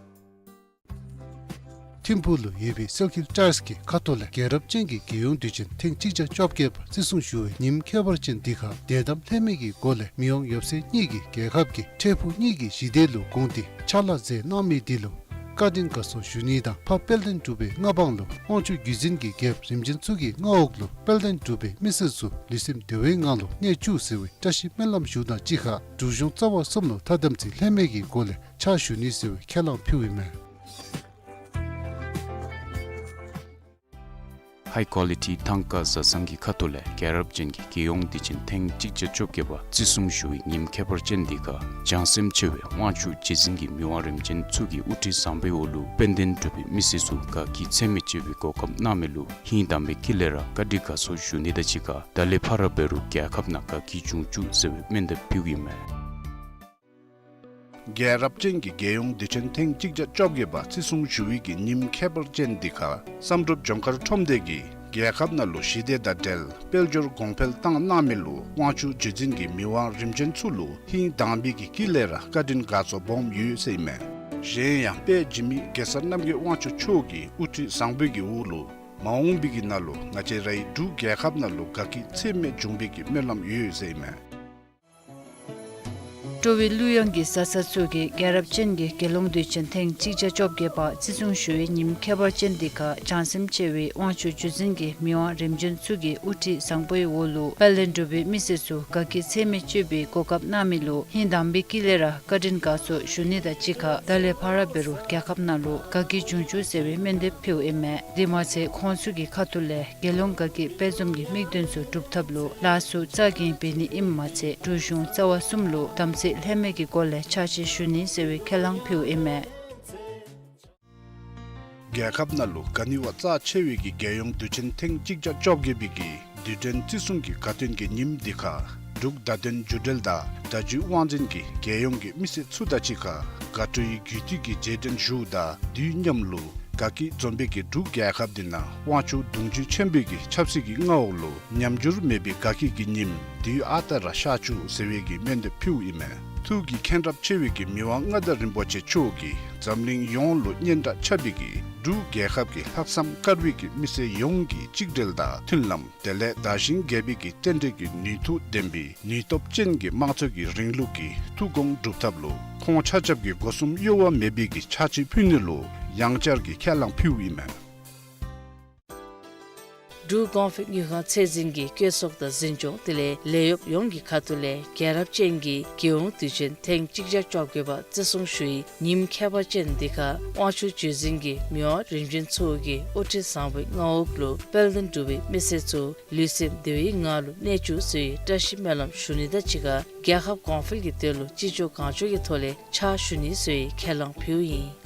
ཐིམ་ཕུག་ལུ་ཡོད་པའི་སེལ་ཁིལ་ཊའིསི་གི་ཁ་ཐུག་ལས་རྒྱལ་རབས་ཅན་གྱི་རྒྱལ་ཡོངས་དུས་ཆེན་ཐེངས་གཅིག་བརྒྱ་བཅོ་བརྒྱད་པ་བརྩི་སྲུང་ཞུ་བའི་ཉིནམ་ཁྱད་པར་ཅན་འདི་ཁར་བདེན་གཏམ་ལྷད་མེད་ཀྱི་སྒོ་ལས་མི་དབང་ཡབ་སྲས་གཉིས་ཀྱིས་རྒྱལ་ཁབ་ཀྱི་འཕྲལ་ཕུགས་གཉིས་ཀྱི་ཞི་བདེ་ལུ་དགོངས་ཏེ་ཕྱག་ལཱ་མཛད་གནང་མི་འདི་ལུ་བཀའ་དྲིན་དགའ་ཚོར་ཞུ་ནི་དང་ཕར་དཔལ་ལྡན་འབྲུག་པའི་མངའ་འབངས་ལུ་དབང་ཕྱུག་བརྒྱུད་འཛིན་གྱི་རྒྱལཔོ་རིམ་བྱོན་ཚུ་གི་མངའ་འོག་ལུ་དཔལ་ལྡན་འབྲུག་པའི་མི་སེར་ཚུ་ལུས་སེམས་བདེ་བའི་ངང་ལུ་གནས་བཅུག་ཟེར་བའི་བཀྲ་ཤིས་སྨོན་ལམ་ཞུ་དང་གཅིག་ཁར་འབྲུག་གཞུང་རྩ་བ་གསུམ་ལུ་ཐ་དམ་ཚིག་ལྷད་མེད་ཀྱི་སྒོ་ལས་ཕྱག་ཞུ་ནི་ཟེར་བའི་ཁས་བླངས་ཕུལཝ་ཨིན་མས། ཧའི་ཀོ་ལི་ཊི་ཐང་ཀ་བཟའ་ཚང་གི་ཁ་ཐུག་ལས་རྒྱལ་རབས་ཅན་གྱི་རྒྱལ་ཡོངས་དུས་ཆེན་ཐེངས་གཅིག་བརྒྱ་བཅོ་བརྒྱད་པ་བརྩི་སྲུང་ཞུ་བའི་ཉིནམ་ཁྱད་པར་ཅན་འདི་ཁར་བྱང་སེམས་ཆེ་བའི་དབང་ཕྱུག་རྗེ་བཙུན་གྱི་མི་དབང་རིམ་བྱོན་ཚུ་གི་དབུ་ཁྲིད་བཟང་པོའི་འོག་ལུ་དཔལ་ལྡན་འབྲུག་པའི་མི་སེར་ཚུ་དགའ་སྐྱིད་ཚད་མེད་སྤྱོད་པའི་གོ་སྐབས་གནང་མི་ལུ་ཧིང་དྭངས་མའི་དཀྱིལ་ལས་ར་བཀའ་དྲིན་དགའ་ཚོར་ཞུ་ནི་དང་གཅིག་ཁར་ད་ལས་ཕར་འབད་རུང་རྒྱལ་ཁབ་ནང་དགའ་སྐྱིད་འབྱུང་བཅུག་ཟེར་བའི་སྨོན་འདེབས་ཕུལཝ་ཨིན་མས། རྒྱལ་རབས་ཅན་གྱི་རྒྱལ་ཡོངས་དུས་ཆེན་ཐེངས་གཅིག་བརྒྱ་བཅོ་བརྒྱད་པ་བརྩི་སྲུང་ཞུ་བའི་གི་ཉིནམ་ཁྱད་པར་ཅན་འདི་ཁར་བསམ་གྲུབ་ལྗོངས་མཁར་ཁྲོམ་སྡེ་གིས་རྒྱལ་ཁབ་ནང་ལུ་ཞི་བདེ་དང་འབྲེལ་དཔལ་འབྱོར་གོང་འཕེལ་བཏང་གནང་མི་ལུ་དབང་ཕྱུག་རྗེ་བཙུན་གྱི་མི་དབང་རིམ་བྱོན་ཚུ་ལུ་ཧིང་དྭངས་པའི་གི་དཀྱིལ་ལས་ར་བཀའ་དྲིན་དགའ་ཚོར་སྦོམ་ཡོད་ཟེར་ཨིན་མས། གཞན་ཡང་དཔལ་འཇིགས་མེད་གེ་སར་རྣམ་རྒྱལ་དབང་ཕྱུག་མཆོག་གི་དབུ་ཁྲིད་བཟང་པོའི་གི་འོག་ལུ་མ་འོངས་པའི་གི་ནང་ལུ་ང་བཅས་རའི་འབྲུག་རྒྱལ་ཁབ་ནང་ལུ་དགའ་སྐྱིད་ཚད་མེད་འབྱུང་བའི་གི་སྨོན་ལམ་ཡོད་ཟེར་ཨིན་མས། སྤྲོ་བའི་གླུ་དབྱངས་ཀྱི་བཟའ་ཚང་ཚུ་གིས་རྒྱལ་རབས་ཅན་གྱི་རྒྱལ་ཡོངས་དུས་ཆེན་ཐེངས་གཅིག་བརྒྱ་བཅོ་བརྒྱད་པ་བརྩི་སྲུང་ཞུ་བའི་ཉིནམ་ཁྱད་པར་ཅན་འདི་ཁར་བྱང་སེམས་ཆེ་བའི་དབང་ཕྱུག་རྗེ་བཙུན་གྱི་མི་དབང་རིམ་བྱོན་ཚུ་གི་དབུ་ཁྲིད་བཟང་པོའི་འོག་ལུ་དཔལ་ལྡན་འབྲུག་པའི་མི་སེར་ཚུ་དགའ་སྐྱིད་ཚད་མེད་སྤྱོད་པའི་གོ་སྐབས་གནང་མི་ལུ་ཧིང་དྭངས་པའི་དཀྱིལ་ལས་ར་བཀའ་དྲིན་དགའ་ཚོར་ཞུ་ནི་དང་གཅིག་ཁར་ད་ལས་ཕར་འབད་རུང་རྒྱལ་ཁབ་ནང་ལུ་དགའ་སྐྱིད་འབྱུང་བཅུག་ཟེར་བའི་སྨོན་འདེབས་ཕུལཝ་ཨིན་མས། དེ་མ་ཚད་ཁོང་ཚུ་གི་ཁ་ཐུག་ལས་རྒྱལ་ཡོངས་དགའ་སྐྱིད་དཔལ་འཛོམས་ཀྱི་དམིགས་དོན་ཚུ་འགྲུབ་ཐབས་ལུ་ལཱ་ཚུ་རྩ་འགེངས་འབད་ནི་ཨིནམ་མ་ཚད་འབྲུག་གཞུང་རྩ་བ་གསུམ་ལུ་དམ་ཚིག་ལྷད་མེད་ཀྱི་སྒོ་ལས་ཕྱག་ཕྱིད་ཞུ་ནི་ཟེར་བའི་ཁས་བླངས་ཕུལཝ་ཨིན་མས། རྒྱལ་ཁབ་ནང་ལུ་ག་ནི་བ་རྩ་ཆེ་བའི་གི་རྒྱལ་ཡོངས་དུས་ཆེན་ཐེངས་གཅིག་བརྒྱ་བཅོ་བརྒྱད་པའི་གི་དུས་དྲན་བརྩི་སྲུང་གི་དགའ་སྟོན་གྱི་ཉིནམ་འདི་ཁར་འབྲུག་བརྡ་དོན་བརྒྱུད་འབྲེལ་དང་བརྡ་བརྒྱུད་དབང་འཛིན་གྱིས་རྒྱལ་ཡོངས་ཀྱི་མི་སེར་ཚུ་དང་གཅིག་ཁར་དགའ་སྤྲོའི་རྒྱུད་སྟོད་ཀྱི་རྗེས་དྲན་ཞུཝ་ད་དུས་མཉམ་ལུ་དགའ་སྐྱིད་འཛོམས་པའི་གི་འབྲུག་རྒྱལ་ཁབ་འདི་ནང་དབང་ཕྱུག་གདུང་རྒྱུད་ཆེན་པོའི་གི་ཆབ་སྲིད་ཀྱི་མངའ་འོག་ལུ་ཉམས་འགྱུར་མེད་པའི་དགའ་སྐྱིད་ཀྱི་ཉིནམ་དུས་ཨ་རྟག་ར་ཤར་བཅུག་ཟེར་བའི་གི་སྨོན་འདེབས་ཕུལཝ་ཨིན་མས། ཐུགས་ཀྱི་མཁྱེན་རབ་ཆེ་བའི་གི་མི་དབང་མངའ་བདག་རིན་པོ་ཆེ་མཆོག་གིས་འཛམ་གླིང་ཡོངས་ལུ་སྙན་གྲགས་ཁྱབ་པའི་གི་འབྲུག་རྒྱལ་ཁབ་ཀྱི་ལྷག་བསམ་དཀར་པོའི་གི་མི་སེར་ཡོངས་ཀྱི་གཅིག་སྒྲིལ་དང་མཐུན་ལམ་དེ་ལས་དར་ཞིང་རྒྱས་པའི་གི་རྟེན་འབྲེལ་གྱི་ནུས་མཐུ་ལྡན་པའི་ནུས་སྟོབས་ཅན་གྱི་དམངས་གཙོའི་གི་རིང་ལུགས་ཀྱི་ཐུགས་དགོངས་སྒྲུབ་ཐབས་ལུ་ཁོང་ཆ་ཁྱབ་ཀྱིས་སྒོ་གསུམ་གཡོ་བ་མེད་པའི་གི་ཕྱག་ཕྱིད་ཕུལ་ནི་ལུ་ཡང་བསྐྱར་གྱི་ཁས་བླངས་ཕུལཝ་ཨིན་མས། འབྲུག་གོང་འཕེལ་དངུལ་ཁང་ཚད་འཛིན་གྱི་བཀོད་ཚོགས་དང་འཛིན་སྐྱོང་དེ་ལས་ལས་གཡོགཔ་ཡོངས་ཀྱི་ཁ་ཐུག་ལས་རྒྱལ་རབས་ཅན་གྱི་རྒྱལ་ཡོངས་དུས་ཆེན་ཐེངས་གཅིག་བརྒྱ་བཅོ་བརྒྱད་པ་བརྩི་སྲུང་ཞུ་བའི་ཉིནམ་ཁྱད་པར་ཅན་འདི་ཁར་དབང་ཕྱུག་རྗེ་བཙུན་གྱི་མི་དབང་རིམ་བྱོན་མཆོག་གི་དབུ་ཁྲིད་བཟང་པོའི་མངའ་འོག་ལུ་དཔལ་ལྡན་འབྲུག་པའི་མི་སེར་ཚུ་ལུས་སེམས་བདེ་བའི་ངང་ལུ་གནས་བཅུག་ཟེར་བའི་བཀྲ་ཤིས་སྨོན་ལམ་ཞུ་ནི་དང་གཅིག་ཁར་རྒྱལ་ཁབ་གོང་འཕེལ་གྱི་དོན་ལུ་ཅི་ལྕོགས་གང་ལྕོགས་ཀྱི་ཐོག་ལས་ཕྱག་ཞུ་ནི་ཟེར་བའི་ཁས་བླངས་ཕུལཝ་ཨིན།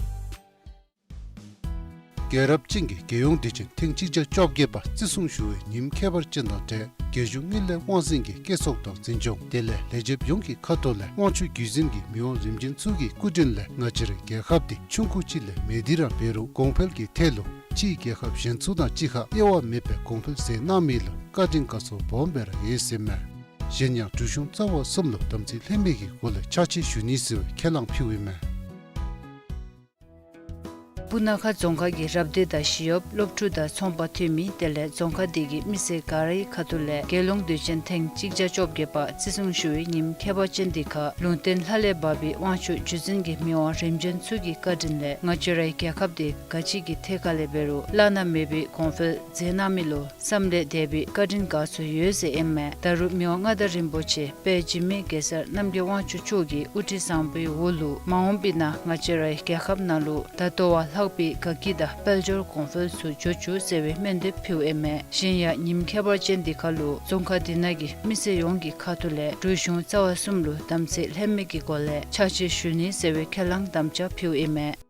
རྒྱལ་རབས་ཅན་གྱི་རྒྱལ་ཡོངས་དུས་ཆེན་ཐེངས་གཅིག་བརྒྱ་བཅོ་བརྒྱད་པ་བརྩི་སྲུང་ཞུ་བའི་ཉིནམ་ཁྱད་པར་ཅན་དང་འབྲེལ་རྒྱལ་གཞུང་དངུལ་ལས་དབང་འཛིན་གྱི་བཀོད་ཚོགས་དང་འཛིན་སྐྱོང་དེ་ལས་ལས་བྱེདཔ་ཡོངས་ཀྱི་ཁ་ཐུག་ལས་དབང་ཕྱུག་བརྒྱུད་འཛིན་གྱི་མི་དབང་རིམ་བྱོན་ཚུ་གི་སྐུ་དྲིན་ལས་ང་བཅས་རའི་རྒྱལ་ཁབ་འདི་ཆུང་ཀུ་ཅིག་ལས་མེད་དེ་ར་འབད་རུང་གོང་འཕེལ་གྱི་ཐད་ལུ་ཕྱིའི་རྒྱལ་ཁབ་གཞན་ཚུ་དང་གཅིག་ཁར་དབྱེ་བ་མེད་པའི་གོང་འཕེལ་མཛད་གནང་མི་ལུ་བཀའ་དྲིན་དགའ་ཚོར་སྦོམ་སྦེ་ར་ཡོད་ཟེར་མས། གཞན་ཡང་འབྲུག་གཞུང་རྩ་བ་གསུམ་ལུ་དམ་ཚིག་ལྷད་མེད་ཀྱི་སྒོ་ལས་ཕྱག་ཕྱིད་ཞུ་ནི་ཟེར་བའི་ཁས་བླངས་ཕུལཝ་ཨིན་མས། སྤུ་ན་ཁ་རྫོང་ཁག་གི་རབ་སྡེ་དང་ཞི་གཡོགཔ་སློབ་ཕྲུག་དང་ཚོང་པ་འཐུས་མི་དེ་ལས་རྫོང་ཁག་འདི་གི་མི་སེར་ག་རའི་ཁ་ཐུག་ལས་རྒྱལ་ཡོངས་དུས་ཆེན་ཐེངས་གཅིག་བརྒྱ་བཅོ་བརྒྱད་པ་བརྩི་སྲུང་ཞུ་བའི་ཉིནམ་ཁྱད་པར་ཅན་འདི་ཁར་ལུང་བསྟན་ལྷ་ལས་བབས་པའི་དབང་ཕྱུག་རྗེ་བཙུན་གྱི་མི་དབང་རིམ་བྱོན་ཚུ་གི་བཀའ་དྲིན་ལས་ང་བཅས་རའི་རྒྱལ་ཁབ་འདི་ག་ཅི་གི་ཐད་ཁར་ལས་འབད་རུང་བླ་ན་མེད་པའི་གོང་འཕེལ་མཛད་གནང་མི་ལུ་བསམ་ལས་འདས་པའི་བཀའ་དྲིན་དགའ་ཚོར་ཡོད་ཟེར་ཨིན་མས། ད་རུང་མི་དབང་མངའ་བདག་རིན་པོ་ཆེ་དཔལ་འཇིགས་མེད་གེ་སར་རྣམ་རྒྱལ་དབང་ཕྱུག་མཆོག་གི་དབུ་ཁྲིད་བཟང་པོའི་འོག་ལུ་མ་འོངས་པའི་ནང་ང་བཅས་རའི་རྒྱལ་ཁབ་ནང་ལུ་ད་ལྟོ་བ་ལྷག་ ཚོགས་པའི་དགའ་སྐྱིད་དང་དཔལ་འབྱོར་གོང་འཕེལ་ཚུ་འགྱོ་བཅུག་ཟེར་བའི་སྨོན་འདུན་ཕུལཝ་ཨིན་མས། གཞན་ཡང་ཉིནམ་ཁྱད་པར་ཅན་འདི་ཁར་ལུ་རྫོང་ཁག་འདི་ནང་གི་མི་སེར་ཡོངས་ཀྱི་ཁ་ཐུག་ལས་འབྲུག་གཞུང་རྩ་བ་གསུམ་ལུ་དམ་ཚིག་ལྷད་མེད་ཀྱི་སྒོ་ལས་ཕྱག་ཕྱི་ཞུ་ནི་ཟེར་བའི་ཁས་བླངས་དམ་བཅའ་ཕུལཝ་ཨིན་མས།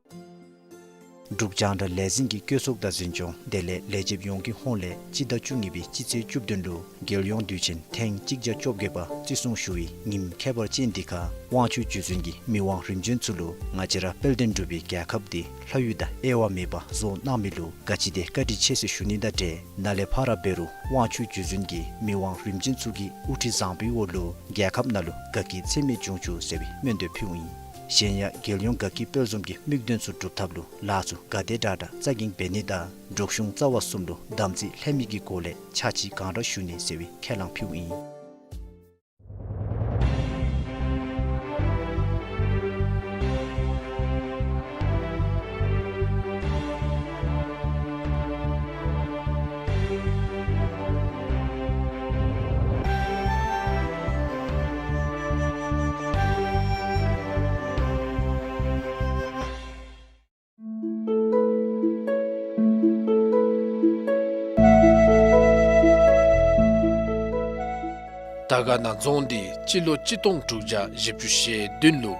འབྲུག་རྒྱང་བསྒྲགས་ལས་འཛིན་གྱི་བཀོད་ཚོགས་དང་འཛིན་སྐྱོང་དེ་ལས་ལས་བྱེདཔ་ཡོངས་ཀྱི་ཧོངས་ལས་སྤྱི་ཟླ་བཅུ་གཉིས་པའི་སྤྱི་ཚེས་བཅུ་བདུན་ལུ་རྒྱལ་ཡོངས་དུས་ཆེན་ཐེངས་གཅིག་བརྒྱ་བཅོ་བརྒྱད་པ་བརྩི་སྲུང་ཞུ་བའི་ཉིནམ་ཁྱད་པར་ཅན་འདི་ཁར་དབང་ཕྱུག་རྗེ་བཙུན་གྱིས་མི་དབང་རིམ་བྱོན་ཚུ་ལུ་ང་བཅས་ར་དཔལ་ལྡན་འབྲུག་པའི་རྒྱལ་ཁབ་འདི་ལྷ་ཡུལ་དང་དབྱེ་བ་མེདཔ་བཟོ་གནང་མི་ལུ་ག་ཅི་དེ་བཀའ་དྲིན་ཆེ་ཟེར་ཞུ་ནི་དང་འབྲེལ་ནཱ་ལས་ཕར་འབད་རུང་དབང་ཕྱུག་རྗེ་བཙུན་གྱིས་མི་དབང་རིམ་བྱོན་ཚུ་གི་དབུ་ཁྲིད་བཟང་པོའི་འོག་ལུ་རྒྱལ་ཁབ་ནང་ལུ་དགའ་སྐྱིད་ཚད་མེད་འབྱུང་བཅུག་ཟེར་བའི་སྨོན་འདུན་ཕུལཝ་ཨིན། གཞན་ཡང་རྒྱལ་ཡོངས་དགའ་སྐྱིད་དཔལ་འཛོམས་ཀྱི་དམིགས་དོན་ཚུ་འགྲུབ་ཐབས་ལུ་ལཱ་ཚུ་ག་དེ་དྲག་དྲག་རྩ་འགེངས་འབད་ནི་དང་འབྲུག་གཞུང་རྩ་བ་གསུམ་ལུ་དམ་ཚིག་ལྷད་མེད་ཀྱི་སྒོ་ལས་ཕྱག་ཕྱི་གང་དྲག་ཞུ་ནི་ཟེར་བའི་ཁས་བླངས་ཕུལཝ་ཨིན། དར་དཀར་ན་རྫོང་འདི་སྤྱི་ལོ་གཅིག་སྟོང་དྲུག་བརྒྱ་བཞི་བཅུ་ཞེ་བདུན་ལུ་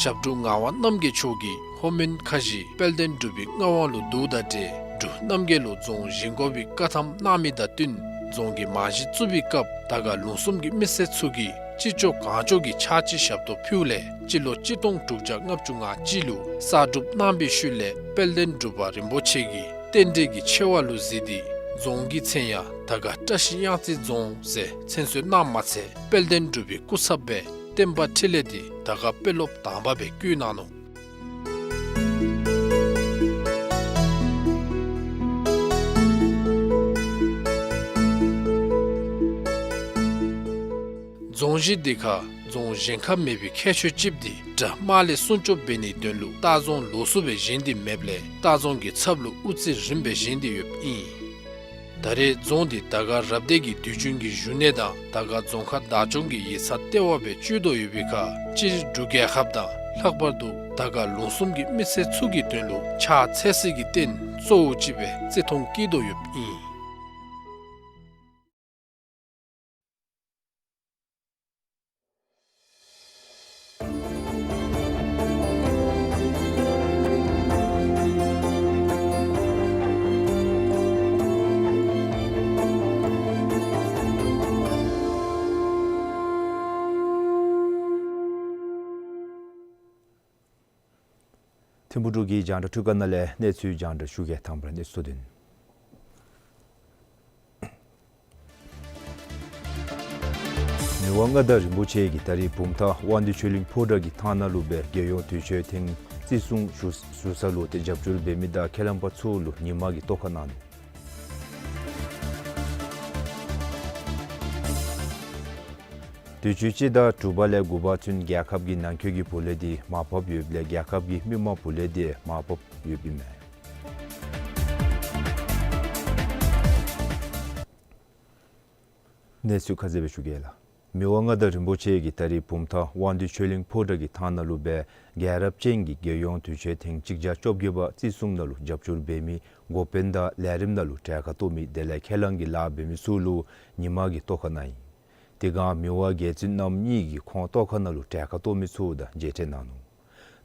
ཞབས་དྲུང་ངག་དབང་རྣམ་རྒྱལ་མཆོག་གིས་ལྷོ་མོན་ཁ་བཞི་དཔལ་ལྡན་འབྲུག་པའི་མངའ་དབང་ལུ་བསྡུཝ་དང་འབྲེལ་འབྲུག་རྣམ་རྒྱལ་ལུ་རྫོང་བཞེངས་དགོ་པའི་བཀའ་ཐམ་གནང་མི་དང་བསྟུན་རྫོང་གི་རྨང་གཞི་བཙུགས་པའི་སྐབས་དར་དཀར་ལུང་གསུམ་གྱི་མི་སེར་ཚུ་གིས་ཅི་ལྕོགས་གང་ལྕོགས་ཀྱིས་ཕྱག་ཕྱི་ཞབས་ཏོག་ཕུལཝ་ལས་སྤྱི་ལོ་གཅིག་སྟོང་དྲུག་བརྒྱ་ལྔ་བཅུ་ང་གཅིག་ལུ་གསར་སྒྲུབ་གནང་པའི་ཤུལ་ལས་དཔལ་ལྡན་འབྲུག་པ་རིན་པོ་ཆེ་གིས་རྟེན་འབྲེལ་གྱི་ཆེ་བ་ལུ་གཟིགས་ཏེ་རྫོང་གི་མཚན་ཡང་དར་དཀར་བཀྲ་ཤིས་གཡང་རྩེ་རྫོང་ཟེར་མཚན་གསོལ་གནངམ་མ་ཚད་དཔལ་ལྡན་འབྲུག་པའི་སྐུ་ཚབ་སྦེ་བསྟན་པ་འཕྲིན་ལས་འདི་དར་དཀར་དཔོན་སློབ་དང་པ་སྦེ་བསྐོ་གནང་ནུག། རྫོང་གཞི་འདི་ཁར་རྫོང་བཞེངས་ཁ་མེད་པའི་ཁྱད་ཆོས་ཅིག་འདི་དགྲ་དམག་ལས་སྲུང་སྐྱོབ་འབད་ནིའི་དོན་ལུ་ལྟ་རྫོང་ལོགས་སུ་སྦེ་བཞེངས་ཏེ་མེདཔ་ལས་ལྟ་རྫོང་གི་ཚབ་ལུ་དབུ་རྩེ་རིངམ་སྦེ་བཞེངས་ཏེ་ཡོདཔ་ཨིན། ད་རེས་རྫོང་འདི་དར་དཀར་རབ་སྡེ་གི་དུས་རྒྱུན་གྱི་བཞུགས་གནས་དང་དར་དཀར་རྫོང་ཁག་བདག་སྐྱོང་གི་ཡིག་ཚང་ལྟེ་བ་སྦེ་སྤྱོད་དོ་ཡོད་པའི་ཁར་སྤྱིར་འབྲུག་རྒྱལ་ཁབ་དང་ལྷག་པར་དུ་དར་དཀར་ལུང་གསུམ་གྱི་མི་སེར་ཚུ་གི་དོན་ལུ་ཕྱག་འཚལ་སའི་རྟེན་གཙོ་བོ་ཅིག་སྦེ་བརྩི་མཐོང་བསྐྱེད་དོ་ཡོདཔ་ཨིན། ཐིམ་ཕུག་འབྲུག་གི་རྒྱང་བསྒྲགས་འཕྲུལ་ཁང་ནང་ལས་གནས་ཚུལ་རྒྱང་བསྒྲགས་ཞུ་གེ། དང་པ་ར་གནས་ཚུལ་དོན། མི་དབང་མངའ་བདག་རིན་པོ་ཆེ་གིས་ད་རིས་བུམ་ཐང་དབང་འདུས་ཆོས་གླིང་ཕོ་བྲང་གི་ཐང་ནང་ལུ་སྦེ་རྒྱལ་ཡོངས་དུས་ཆེན་ཐེངས་བརྩི་སྲུང་ཞུ་ཞུ་ས་ལུ་ཏེ་རྒྱབ་སྐྱོར་འབད་མི་དང་ཁས་བླངས་པ་ཚུ་ལུ་ཉིན་མ་གི་བསྟོད་ཁ་གནང་ནུག། དུས་ཅི་སྤྱི་ཟླ་དྲུག་པ་ལས་དགུ་པ་ཚུན་རྒྱལ་ཁབ་ཀྱི་ནང་འཁོད་ཀྱི་བུ་ལོན་འདི་མར་ཕབ་ཡོདཔ་ལས་རྒྱལ་ཁབ་ཀྱི་མི་དམངས་བུ་ལོན་འདི་མར་ཕབ་ཡོདཔ་ཨིན་མས། གནས་ཚུལ་ཁ་གསལ་སྦེ་ཞུ་གེ་ལགས། མི་དབང་མངའ་བདག་རིན་པོ་ཆེ་གིས་ད་རིས་བུམ་ཐང་དབང་འདུས་ཆོས་གླིང་ཕོ་བྲང་གི་ཐང་ནང་ལུ་སྦེ་རྒྱལ་རབས་ཅན་གྱི་རྒྱལ་ཡོངས་དུས་ཆེན་ཐེངས་གཅིག་བརྒྱ་བཅོ་བརྒྱད་པ་བརྩི་སྲུང་ནང་ལུ་རྒྱབ་སྐྱོར་འབད་མི་འགོ་དཔོན་དང་ལས་རིམ་ནང་ལུ་གྲལ་ཁར་གཏོགས་མི་དེ་ལས་ཁས་བླངས་ཀྱི་ལཱ་འབད་མི་ཚུ་ལུ་ཉིན་མ་གི་བསྟོད་ཁ་གནང་ཡི། དེ་སྒང་མི་དབང་རྒྱལ་བཙུན་རྣམ་གཉིས་ཀྱིས་ཁོང་བསྟོད་ཁ་ནང་ལུ་གྲལ་ཁར་གཏོགས་མི་ཚུ་དང་མཇལ་འཕྲད་གནང་ནུག།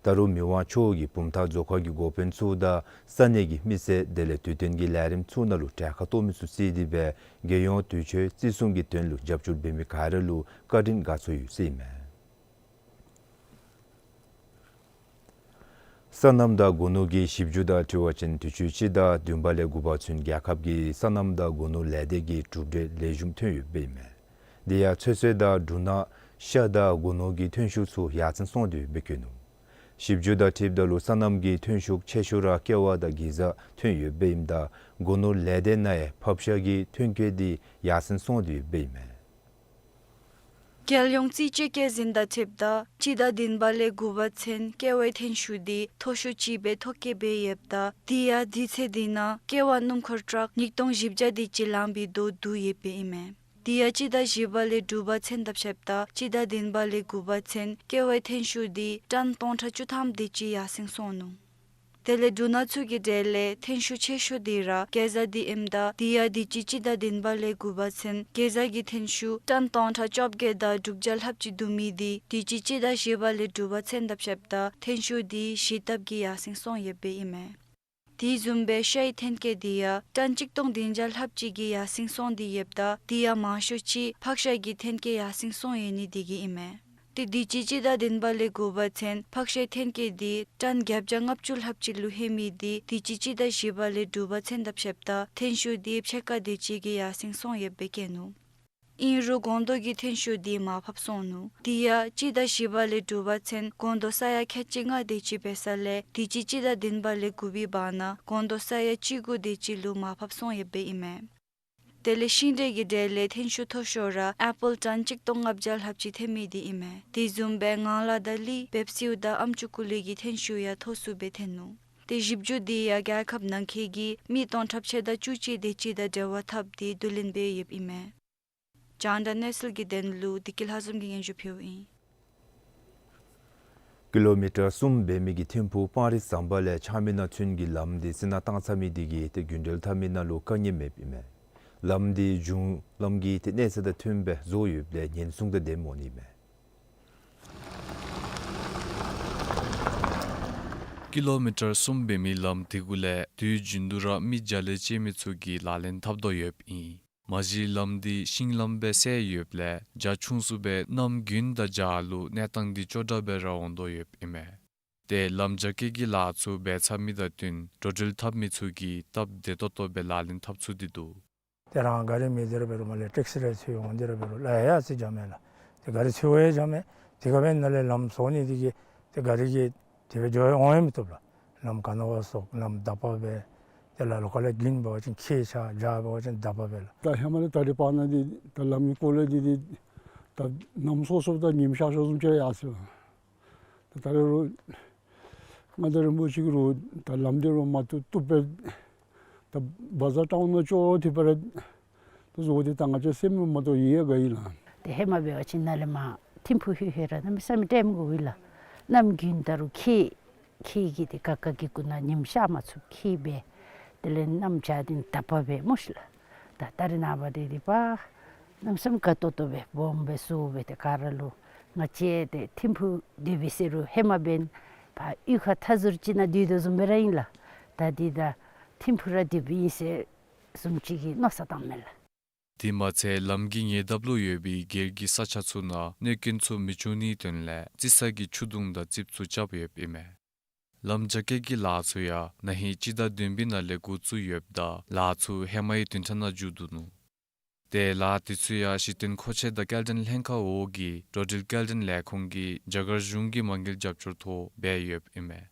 ད་རུང་མི་དབང་མཆོག་གིས་བུམ་ཐང་རྫོང་ཁག་གི་འགོ་དཔོན་ཚུ་དང་ས་གནས་ཀྱི་མི་སེར་དེ་ལས་དུས་སྟོན་གྱི་ལས་རིམ་ཚུ་ནང་ལུ་གྲལ་ཁར་གཏོགས་མི་ཚུ་བརྩིས་ཏེ་སྦེ་རྒྱལ་ཡོངས་དུས་ཆེན་བརྩི་སྲུང་གི་དོན་ལུ་རྒྱབ་སྐྱོར་འབད་མི་ག་ར་ལུ་བཀའ་དྲིན་དགའ་ཚོར་ཡོད་ཟེར་ཨིན་མས། སོ་ནམ་དང་སྒོ་ནོར་གྱི་ཞིབ་འཇུག་དང་འཁྲིལ་བ་ཅིན་དུས་ཅི་སྤྱི་ཟླ་བདུན་པ་ལས་དགུ་པ་ཚུན་རྒྱལ་ཁབ་ཀྱི་སོ་ནམ་དང་སྒོ་ནོར་ལས་སྡེ་གིས་གྲུབ་འབྲས་ལེགས་ཤོམ་ཐོན་ཡོདཔ་ཨིན་མས། དེ་ཡང་ཚོད་བསྲེ་དང་འབྲུ་སྣ་ཤ་དང་སྒོ་ནོར་གྱི་ཐོན་ཤུགས་ཚུ་ཡར་སེང་སོང་སྟེ་ཡོདཔ་སྦེ་བཀོད་ནུག། ཞིབ་འཇུག་དང་འཁྲིལཝ་ད་ལུ་སོ་ནམ་གྱི་ཐོན་ཤུགས་ཆེ་ཤོས་ར་ཀེ་བ་དང་གེ་ཛ་ཐོན་ཡོདཔ་ཨིནམ་ད་སྒོ་ནོར་ལས་སྡེ་ནང་ཡང་ཕགཔ་ཤ་གི་ཐོན་སྐྱེད་འདི་ཡར་སེང་སོང་སྟེ་ཡོདཔ་ཨིན་མས། རྒྱལ་ཡོངས་རྩིས་དཔྱད་བཀོད་འཛིན་དང་འཁྲིལཝ་ད་སྤྱི་ཟླ་བདུན་པ་ལས་དགུ་པ་ཚུན་ཀེ་བའི་ཐོན་ཤུགས་འདི་མཐོ་ཤོས་ཅིག་སྦེ་ཐོ་བཀོད་འབད་ཡོདཔ་ད་དེ་ཡང་དུས་ཚོད་འདི་ནང་ཀེ་བ་སྣུམ་འཁོར་ཊཱག་ཉིས་སྟོང་བཞི་བརྒྱ་དེ་ཅིག་ལང་པའི་དོ་བསྡུ་ཡོདཔ་ཨིན་མས། དེ་ཡང་སྤྱི་ཟླ་བཞི་པ་ལས་དྲུག་པ་ཚུན་དང་ཕྱདཔ་ད་སྤྱི་ཟླ་བདུན་པ་ལས་དགུ་པ་ཚུན་ཀེ་བའི་ཐོན་ཤུགས་འདི་ཊཱན་སྟོང་ཕྲག་བཅུ་ཐམ་དེ་ཅིག་ཡར་སེང་སོང་ནུག། དེ་ལས་འབྲུ་སྣ་ཚོགས་ཀྱི་གྲས་ལས་ཐོན་ཤུགས་ཆེ་ཤོས་འདི་ར་གེ་ཛ་འདི་ཨིནམ་ད་དེ་ཡང་དུས་ཅི་སྤྱི་ཟླ་བདུན་པ་ལས་དགུ་པ་ཚུན་གེ་ཛ་གི་ཐོན་ཤུགས་ཊཱན་སྟོང་ཕྲག་བཅོ་བརྒྱད་དང་དྲུག་བརྒྱ་ལྷགཔ་ཅིག་བསྡུ་མི་འདི་དུས་ཅི་སྤྱི་ཟླ་བཞི་པ་ལས་དྲུག་པ་ཚུན་དང་ཕྱདཔ་ད་ཐོན་ཤུགས་འདི་ཞེ་ཐབས་ཀྱིས་ཡར་སེང་སོང་ཡོདཔ་ཨིན་མས། དེ་བཟུམ་སྦེ་ཤའི་ཐོན་སྐྱེད་འདི་ཡང་ཊཱན་གཅིག་སྟོང་བདུན་བརྒྱ་ལྷགཔ་ཅིག་གིས་ཡར་སེང་སོང་སྟེ་ཡོདཔ་ད་དེ་ཡང་མང་ཤོས་ཅིག་ཕག་ཤ་གི་ཐོན་སྐྱེད་ཡར་སེང་སོང་ཡོད་ནི་འདི་གིས་ཨིན་མས། ཏེ་དུས་ཅི་སྤྱི་ཟླ་བདུན་པ་ལས་དགུ་པ་ཚུན་ཕག་ཤའི་ཐོན་སྐྱེད་འདི་ཊཱན་བརྒྱད་བརྒྱ་ལྔ་བཅུ་ལྷགཔ་ཅིག་ལུ་ལྷོད་མི་འདི་དུས་ཅི་སྤྱི་ཟླ་བཞི་པ་ལས་དྲུག་པ་ཚུན་དང་ཕྱདཔ་ད་ཐོན་ཤུགས་འདི་ཕྱེད་ཀ་དེ་ཅིག་གིས་ཡར་སེང་སོང་ཡོདཔ་སྦེ་བཀོད་ནུག། ཨིན་རུང་སྒོང་རྡོག་གི་ཐོན་ཤུགས་འདི་མར་ཕབ་སོང་ནུག། དེ་ཡང་སྤྱི་ཟླ་བཞི་པ་ལས་དྲུག་པ་ཚུན་སྒོང་རྡོག་ས་ཡ་ཁལ་གཅིག་ལྔ་དེ་ཅིག་འབད་ས་ལས་དུས་ཅི་སྤྱི་ཟླ་བདུན་པ་ལས་དགུ་པའི་བར་ན་སྒོང་རྡོག་ས་ཡ་བཅུ་དགུ་དེ་ཅིག་ལུ་མར་ཕབ་སོང་ཡོདཔ་ཨིན་མས། དེ་ལས་ཤིང་འབྲས་ཀྱི་གྲས་ལས་ཐོན་ཤུགས་མཐོ་ཤོས་ར་ཨེ་པཱལ་ཊཱན་གཅིག་སྟོང་ལྔ་བརྒྱ་ལྷགཔ་ཅིག་ཐོན་མི་འདི་ཨིན་མས། དེ་བཟུམ་སྦེ་ངང་ལག་དང་གླི་འབེབས་སེའུ་དང་ཨམ་ཅུ་ཀུ་ལི་གི་ཐོན་ཤུགས་ཡང་མཐོ་སུ་སྦེ་ཐོན་ནུག། ཏེ་ཞིབ་འཇུག་འདི་ཡང་རྒྱལ་ཁབ་ནང་འཁོད་ཀྱི་མི་སྟོང་ཕྲག་ཕྱེད་དང་བཅུ་གཅིག་དེ་ཅིག་དང་འབྲེལ་བ་འཐབ་སྟེ་བསྡུ་ལེན་འབད་ཡོདཔ་ཨིན་མས། རྒྱང་བསྒྲགས་གནས་ཚུལ་གྱི་དོན་ལུ་བདེ་སྐྱིད་ལྷ་འཛོམས་ཀྱིས་སྙན་ཞུ་ཕུལཝ་ཨིན། ཀི་ལོ་མི་ཊར་གསུམ་འབད་མི་གི་ཐིམ་ཕུག་སྤང་རི་ཟམ་པ་ལས་ཆགས་མི་ནང་ཚུན་གྱི་ལམ་འདི་རྩི་ནག་བཏང་ཚར་མི་འདི་གིས་ཏེ་རྒྱུན་འགྲུལ་འཐབ་མི་ནང་ལུ་དཀའ་ངལ་མེདཔ་ཨིན་མས། ལམ་འདི་གཞུང་ལམ་གྱི་ཏེ་གནས་ཚད་དང་མཐུནམ་སྦེ་བཟོ་ཡོདཔ་ལས་ཉེན་སྲུང་དང་ལྡནམ་འོང་ནི་ཨིན་མས། ཀི་ལོ་མི་ཊར་གསུམ་འབད་མི་ལམ་འདི་གུ་ལས་དུས་རྒྱུན་དུ་ར་མི་བརྒྱ་ལས་བཅད་མི་ཚུ་གིས་ལག་ལེན་འཐབ་དོ་ཡོདཔ་ཨིན། མ་གཞི་ལམ་འདི་ཤིང་ལམ་སྦེ་བསལ་ཡོདཔ་ལས་རྒྱ་ཆུང་སུ་སྦེ་གནམ་དགུན་དང་བྱཱར་ལུ་གནས་སྟངས་འདི་ཅོག་འཐདཔ་སྦེ་ར་འོང་དོ་ཡོདཔ་ཨིན་མས། ཏེ་ལམ་རྒྱ་སྐྱེད་ཀྱི་ལཱ་ཚུ་འབད་ཚར་མི་དང་བསྟུན་འགྲོ་འགྲུལ་འཐབ་མི་ཚུ་གིས་སྟབས་བདེ་ཏོག་ཏོ་སྦེ་ལག་ལེན་འཐབ་ཚུགས་ཏེ་འདུག། ཏེ་རང་གཱ་རི་མེད་དེ་ར་འབད་རུང་མར་ལས་ཊེག་སི་ར་འཚོལ་འོང་དེ་ར་འབད་རུང་ལཱ་ཡང་ཨ་ཙི་འཇམ་མས་ལགས། ཏེ་གཱ་རི་འཚོལ་བ་ཡང་འཇམ་མས། དེ་ག་འབད་ནཱ་ལས་ལམ་བཟོ་ནི་འདི་གིས་ཏེ་གཱ་རི་གིས་དེ་སྦེ་འགྱོ་འོང་ཡང་མི་བཏུབ་ལགས། ལམ་ག་ནི་བ་སོང་ལམ་དག་པ་སྦེ། དེ་ལས་ལོ་ཁ་ལས་དགུན་འབད་བ་ཅིན་ཁྱེགས་ཆགས། བྱཱར་འབད་བ་ཅིན་དག་པ་སྦེ་ལགས། ད་ཧེ་མ་ལས་ད་རིས་བར་ན་འདི་ད་ལམ་གྱི་སྐོར་ལས་འདི་འདི་ད་གནམ་སྲོ་སྲོཝ་ད་ཉིམ་ཤར་ཤརཝ་བཟུམ་ཅིག་ཡར་སོང་། ད་ད་རེས་རུང་མངའ་བདག་རིན་པོ་ཆེ་གིས་རུང་ད་ལམ་འདི་རུང་མ་བཏུབ་བཏུབ་སྦེ་ད་བ་ཛར་ཊའུན་ནང་འགྱོ་དེ་སྦེ་ར་ད་བཟོ་སྟེ་ད་ང་བཅས་སེམས་ལུ་མ་བཏུབ་ཡང་དགའ་ཡི་ལགས། ཏེ་ཧེ་མ་འབད་བ་ཅིན་ནཱ་ལས་མར་ཐིམ་ཕུག་ལྷོད་ལྷོད་ར་གནམ་མེད་ས་མེད་ཊེམ་འགོར་ཡི་ལགས། གནམ་དགུན་ད་རུང་ཁྱེགས་ཁྱེགས་ཀྱིས་ཏེ་ཀ་ཀ་གི་གུ་ནང་ཉིམ་ཤར་མ་ཚུགས་ཁྱེགས་སྦེ། དེ་ལས་གནམ་བྱཱར་འདི་དག་པ་སྦེ་སྨོ་ཤི་ལགས། ད་ད་རེས་ནངས་པ་འདི་འདི་པ་གནམ་མེད་ས་མེད་དགའ་ཏོག་ཏོ་སྦེ་སྦོམ་སྦེ་བཟོ་སྦེ་ཏེ་ག་ར་ལུ་ང་བཅས་ཏེ་ཐིམ་ཕུག་སྡོད་པའི་ཟེར་རུང་ཧེ་མ་འབདན་ཕར་གཡུས་ཁ་མཐའ་ཟུར་ཅིག་ནང་སྡོད་དོ་བཟུམ་སྦེ་ར་ཨིན་ལགས། ད་འདི་ད་ཐིམ་ཕུག་ར་སྡོད་པའི་ཨིན་ཟེར་བཟུམ་ཅིག་གི་མནོ་བསམ་བཏངམ་མས་ལགས། དེ་མ་ཚད་ལམ་གྱི་ཉེ་འདབས་ལུ་ཡོད་པའི་སྒེར་གྱི་ས་ཆ་ཚུ་ནང་གནོད་སྐྱོན་ཚུ་མི་འབྱུང་ནིའི་དོན་ལས་རྩི་ས་གི་ཆུ་དུང་དང་རྩིགཔ་ཚུ་རྐྱབ་ཡོདཔ་ཨིན་མས། ལམ་རྒྱ་སྐྱེད་ཀྱི་ལཱ་ཚུ་ཡང་ན་ཧིང་སྤྱི་ཟླ་བདུན་པའི་ནང་ལས་འགོ་བཙུགས་ཡོདཔ་ད་ལཱ་ཚུ་ཧེ་མའི་བདུན་ཕྲག་ནང་མཇུག་བསྡུ་ནུག། ཏེ་ལཱ་དེ་ཚུ་ཡང་གཞི་རྟེན་མཁོ་ཆས་དང་སྐྱེལ་འདྲེན་ལྷན་ཁག་འོག་གི་འགྲོ་འགྲུལ་སྐྱེལ་འདྲེན་ལས་ཁུངས་ཀྱིས་རྒྱ་གར་གཞུང་གི་མ་དངུལ་རྒྱབ་སྐྱོར་ཐོག་འབད་ཡོདཔ་ཨིན་མས།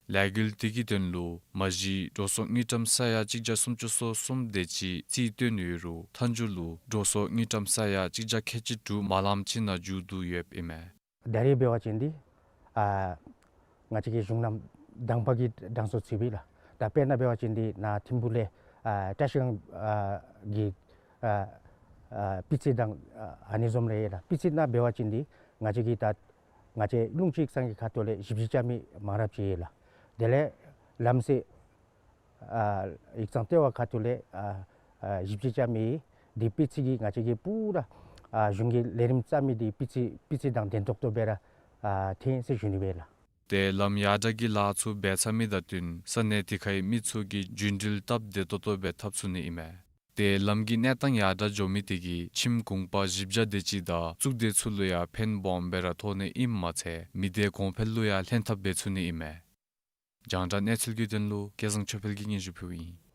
ལས་འགུལ་དེ་གི་དོན་ལུ་མ་གཞི་འགྲོ་སོང་དངུལ་ཀྲམ་ས་ཡ་གཅིག་བརྒྱ་སུམ་ཅུ་སོ་གསུམ་དེ་ཅིག་རྩིས་བཏོན་ཡོད་རུང་མཐའ་མཇུག་ལུ་འགྲོ་སོང་དངུལ་ཀྲམ་ས་ཡ་གཅིག་བརྒྱ་ཁལ་གཅིག་དྲུག་མ་ལངམ་ཅིག་ནང་མཇུག་བསྡུ་ཡོདཔ་ཨིན་མས། ད་རེས་འབད་བ་ཅིན་འདི་ཨ་ང་བཅས་ཀྱི་གཞུང་ལམ་དང་པ་གི་གྲངས་སུ་ཚུད་པས་ལགས། ད་དཔེར་ན་འབད་བ་ཅིན་འདི་ནཱ་ཐིམ་ཕུག་ལས་ཨ་བཀྲ་ཤིས་སྒང་ཨ་གི་ཨ་ཨ་སྤུས་ཚད་དང་ཨ་ཨ་ནི་བཟུམ་རེ་ཡོད་ལགས། སྤུས་ཚད་ནང་འབད་བ་ཅིན་འདི་ང་བཅས་ཀྱི་ད་ང་བཅས་ལུང་སྤྱི་ཡིག་ཚང་གི་ཁ་ཐུག་ལས་ཞིབ་དཔྱད་རྐྱབ་མི་མང་རབས་ཅིག་ཡོད་ལགས། དེ་ལས་ལམ་སེལ་ཨ་ཡིག་ཚང་ལྟེ་བ་ཁ་ཐུག་ལས་ཨ་ཨ་ཞིབ་དཔྱད་རྐྱབ་མི་འདི་སྤུས་ཚད་ཀྱི་ང་བཅས་ཀྱིས་པུ་ར་ཨ་གཞུང་གིས་ལས་རིམ་བརྩམ་མི་འདི་སྤུས་ཚད་སྤུས་ཚད་དང་ལྡན་ཏོག་ཏོ་སྦེ་ར་ཨ་ཐོན་ཟེར་ཞུ་ནི་སྦེ་ལགས། ཏེ་ལམ་ཡར་དྲག་གི་ལཱ་ཚུ་འབད་ཚར་མི་དང་བསྟུན་ས་གནས་དེ་ཁའི་མི་ཚུ་གིས་རྒྱུན་འགྲུལ་སྟབས་བདེ་ཏོག་ཏོ་སྦེ་འཐབ་ཚུགས་ནི་ཨིན་མས། ཏེ་ལམ་གྱི་གནས་སྟངས་ཡར་དྲག་འགྱོ་མི་དེ་གིས་ཁྱིམ་གུང་པ་བཞི་བརྒྱ་དེ་ཅིག་དང་གཙུག་སྡེ་ཚུ་ལུ་ཡང་ཕན་སྦོམ་སྦེ་ར་ཐོགས་ནི་ཨིནམ་མ་ཚད་མི་སྡེ་གོང་འཕེལ་ལུ་ཡང་ལྷན་ཐབས་འབད་ཚུགས་ནི་ཨིན་མས། རྒྱང་བསྒྲགས་གནས་ཚུལ་གྱི་དོན་ལུ་སྐལ་བཟང་ཆོས་འཕེལ་གྱིས་སྙན་ཞུ་ཕུལཝ་ཨིན།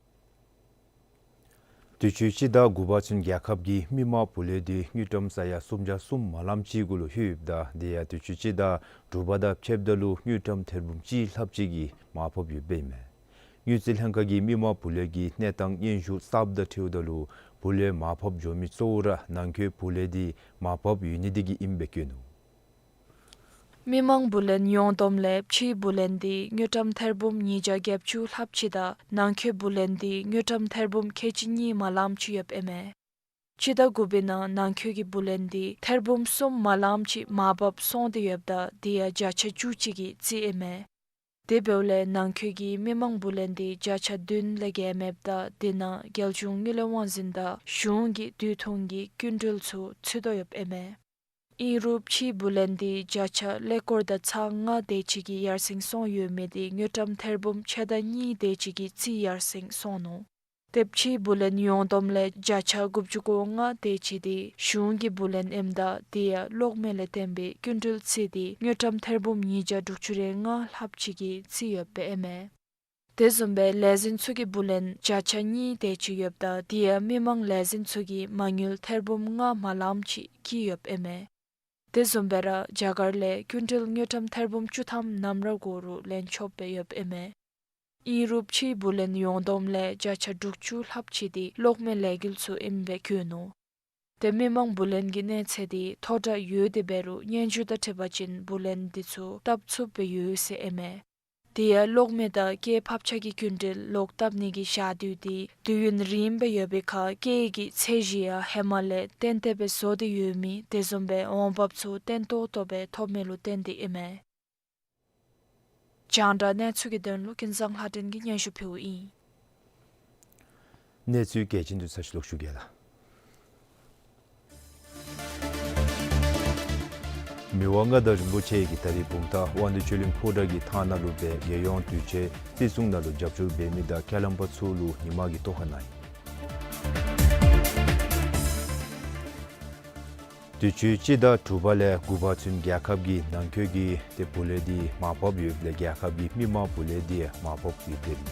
དུས་ཅི་སྤྱི་ཟླ་དགུ་པ་ཚུན་རྒྱལ་ཁབ་ཀྱི་མི་མང་བུ་ལོན་འདི་དངུལ་ཀྲམ་ས་ཡ་སུམ་བརྒྱ་གསུམ་མ་ལངམ་ཅིག་གུ་ལུ་ལྷོད་ཡོདཔ་ད་དེ་ཡང་དུས་ཅི་སྤྱི་ཟླ་དྲུག་པ་དང་ཕྱདཔ་ད་ལུ་དངུལ་ཀྲམ་ཐེར་འབུམ་གཅིག་ལྷགཔ་ཅིག་གིས་མར་ཕབ་ཡོདཔ་ཨིན་མས། དངུལ་རྩིས་ལྷན་ཁག་གིས་མི་མང་བུ་ལོན་གྱི་གནས་སྟངས་སྙན་ཞུ་གསརཔ་དང་འཁྲིལཝ་ད་ལུ་བུ་ལོན་མར་ཕབ་འགྱོ་མི་གཙོ་བོ་ར་ནང་འཁོད་བུ་ལོན་འདི་མར་ཕབ་ཡོད་ནི་དེ་གིས་ཨིནམ་སྦེ་བཀོད་ནུག། མི་མང་བུ་ལོན་ཡོངས་བསྡོམས་ལས་ཕྱིའི་བུ་ལོན་འདི་དངུལ་ཀྲམ་ཐེར་འབུམ་ཉིས་བརྒྱ་བརྒྱད་ཅུ་ལྷགཔ་ཅིག་དང་ནང་འཁོད་བུ་ལོན་འདི་དངུལ་ཀྲམ་ཐེར་འབུམ་ཁལ་གཅིག་གཉིས་མ་ལངམ་ཅིག་ཡོདཔ་ཨིན་མས། སྤྱི་ཟླ་དགུ་པའི་ནང་ནང་འཁོད་ཀྱི་བུ་ལོན་འདི་ཐེར་འབུམ་གསུམ་མ་ལངམ་ཅིག་མར་ཕབ་སོང་སྟེ་ཡོདཔ་ད་དེ་ཡང་བརྒྱ་ཆ་བཅུ་གཅིག་གི་རྩིས་ཨིན་མས། དེ་འབདཝ་ལས་ནང་འཁོད་ཀྱི་མི་མང་བུ་ལོན་འདི་བརྒྱ་ཆ་བདུན་ལས་བརྒལ་མེདཔ་ད་དེ་ནང་རྒྱལ་གཞུང་དངུལ་ལས་དབང་འཛིན་དང་གཞུང་གི་དུས་ཐུང་གི་སྐྱིན་འགྲུལ་ཚུ་ཚུད་དོ་ཡོདཔ་ཨིན་མས། ཨིན་རུང་ཕྱིའི་བུ་ལོན་འདི་བརྒྱ་ཆ་ཀླད་ཀོར་དང་ཚག་ལྔ་དེ་ཅིག་གིས་ཡར་སེང་སོང་ཡོད་མི་འདི་དངུལ་ཀྲམ་ཐེར་འབུམ་ཕྱེད་དང་གཉིས་དེ་ཅིག་གིས་རྩིས་ཡར་སེང་སོང་ནུག། ཏེ་ཕྱིའི་བུ་ལོན་ཡོངས་བསྡོམས་ལས་བརྒྱ་ཆ་དགུ་བཅུ་གོ་ལྔ་དེ་ཅིག་འདི་གཞུང་གི་བུ་ལོན་ཨིནམ་ད་དེ་ཡང་གློག་མེ་ལས་བརྟེན་པའི་སྐྱིན་འགྲུལ་ཚུ་འདི་དངུལ་ཀྲམ་ཐེར་འབུམ་ཉིས་བརྒྱ་དྲུག་ཅུ་རེ་ལྔ་ལྷགཔ་ཅིག་གིས་རྩིས་ཡོདཔ་ཨིན་མས། དེ་བཟུམ་སྦེ་ལས་འཛིན་ཚུ་གི་བུ་ལོན་བརྒྱ་ཆ་གཉིས་དེ་ཅིག་ཡོདཔ་ད་དེ་ཡང་མི་མང་ལས་འཛིན་ཚུ་གིས་མ་དངུལ་ཐེར་འབུམ་ལྔ་མ་ལངམ་ཅིག་བསྐྱི་ཡོདཔ་ཨིན་མས། དེ་བཟུམ་སྦེ་ར་རྒྱ་གར་ལས་སྐྱིན་འགྲུལ་དངུལ་ཀྲམ་ཐེར་འབུམ་བཅུ་ཐམ་ནམ་ར་དགོ་རུང་ལེན་ཆོགཔ་སྦེ་ཡོདཔ་ཨིན་མས། ཨིན་རུང་ཕྱིའི་བུ་ལོན་ཡོངས་བསྡོམས་ལས་བརྒྱ་ཆ་དྲུག་ཅུ་ལྷགཔ་ཅིག་འདི་གློག་མེ་ལས་འགུལ་ཚུ་ཨིནམ་སྦེ་བཀོད་ནུག། ཏེ་མི་མང་བུ་ལོན་གྱི་གནས་ཚད་འདི་མཐོ་དྲགས་ཡོད་དེ་འབད་རུང་སྙན་ཞུ་དང་འཁྲིལ་བ་ཅིན་བུ་ལོན་འདི་ཚུ་བཏབ་ཚུགསཔ་སྦེ་ཡོད་ཟེར་ཨིན་མས། དེ་ཡང་གློག་མེ་དང་སྐྱེད་ཕབ་ཆག་གི་སྐྱིན་འགྲུལ་ལོག་བཏབ་ནི་གི་ཞག་དུས་འདི་དུས་ཡུན་རིངམོ་སྦེ་ཡོད་པའི་ཁར་སྐྱེད་ཀྱི་ཚད་གཞི་ཡང་ཧེ་མ་ལས་ཏན་ཏན་སྦེ་བཟོ་སྟེ་ཡོད་མི་དེ་བཟུམ་སྦེ་འོང་འབབ་ཚུ་བརྟན་ཏོག་ཏོ་སྦེ་ཐོབ་མི་ལུ་བརྟེན་ཏེ་ཨིན་མས། རྒྱང་བསྒྲགས་གནས་ཚུལ་གྱི་དོན་ལུ་ཀུན་བཟང་ལྷ་སྒྲོན་གྱིས་སྙན་ཞུ་ཕུལཝ་ཨིན། གནས་ཚུལ་གལ་ཆེན་འདི་ཚུ་ཚར་ཅིག་ལོག་ཞུ་གེ་ལགས། མི་དབང་མངའ་བདག་རིན་པོ་ཆེ་གིས་ད་རིས་བུམ་ཐང་དབང་འདུས་ཆོས་གླིང་ཕོ་བྲང་གི་ཐང་ནང་ལུ་སྦེ་རྒྱལ་ཡོངས་དུས་ཆེན་བརྩི་སྲུང་ནང་ལུ་རྒྱབ་སྐྱོར་འབད་མི་དང་མཁལ་ལམ་པ་ཚུ་ལུ་ཉིན་མ་གི་ཐོག་ཁར་གནང་ཡི། དུས་ཅི་སྤྱི་ཟླ་དྲུག་པ་ལས་དགུ་པ་ཚུན་རྒྱལ་ཁབ་ཀྱི་ནང་འཁོད་ཀྱི་ཏེ་བུ་ལོན་འདི་མར་ཕབ་ཡོདཔ་ལས་རྒྱལ་ཁབ་ཀྱི་མི་མང་བུ་ལོན་འདི་མར་ཕབ་ཡོདཔ་ཨིན།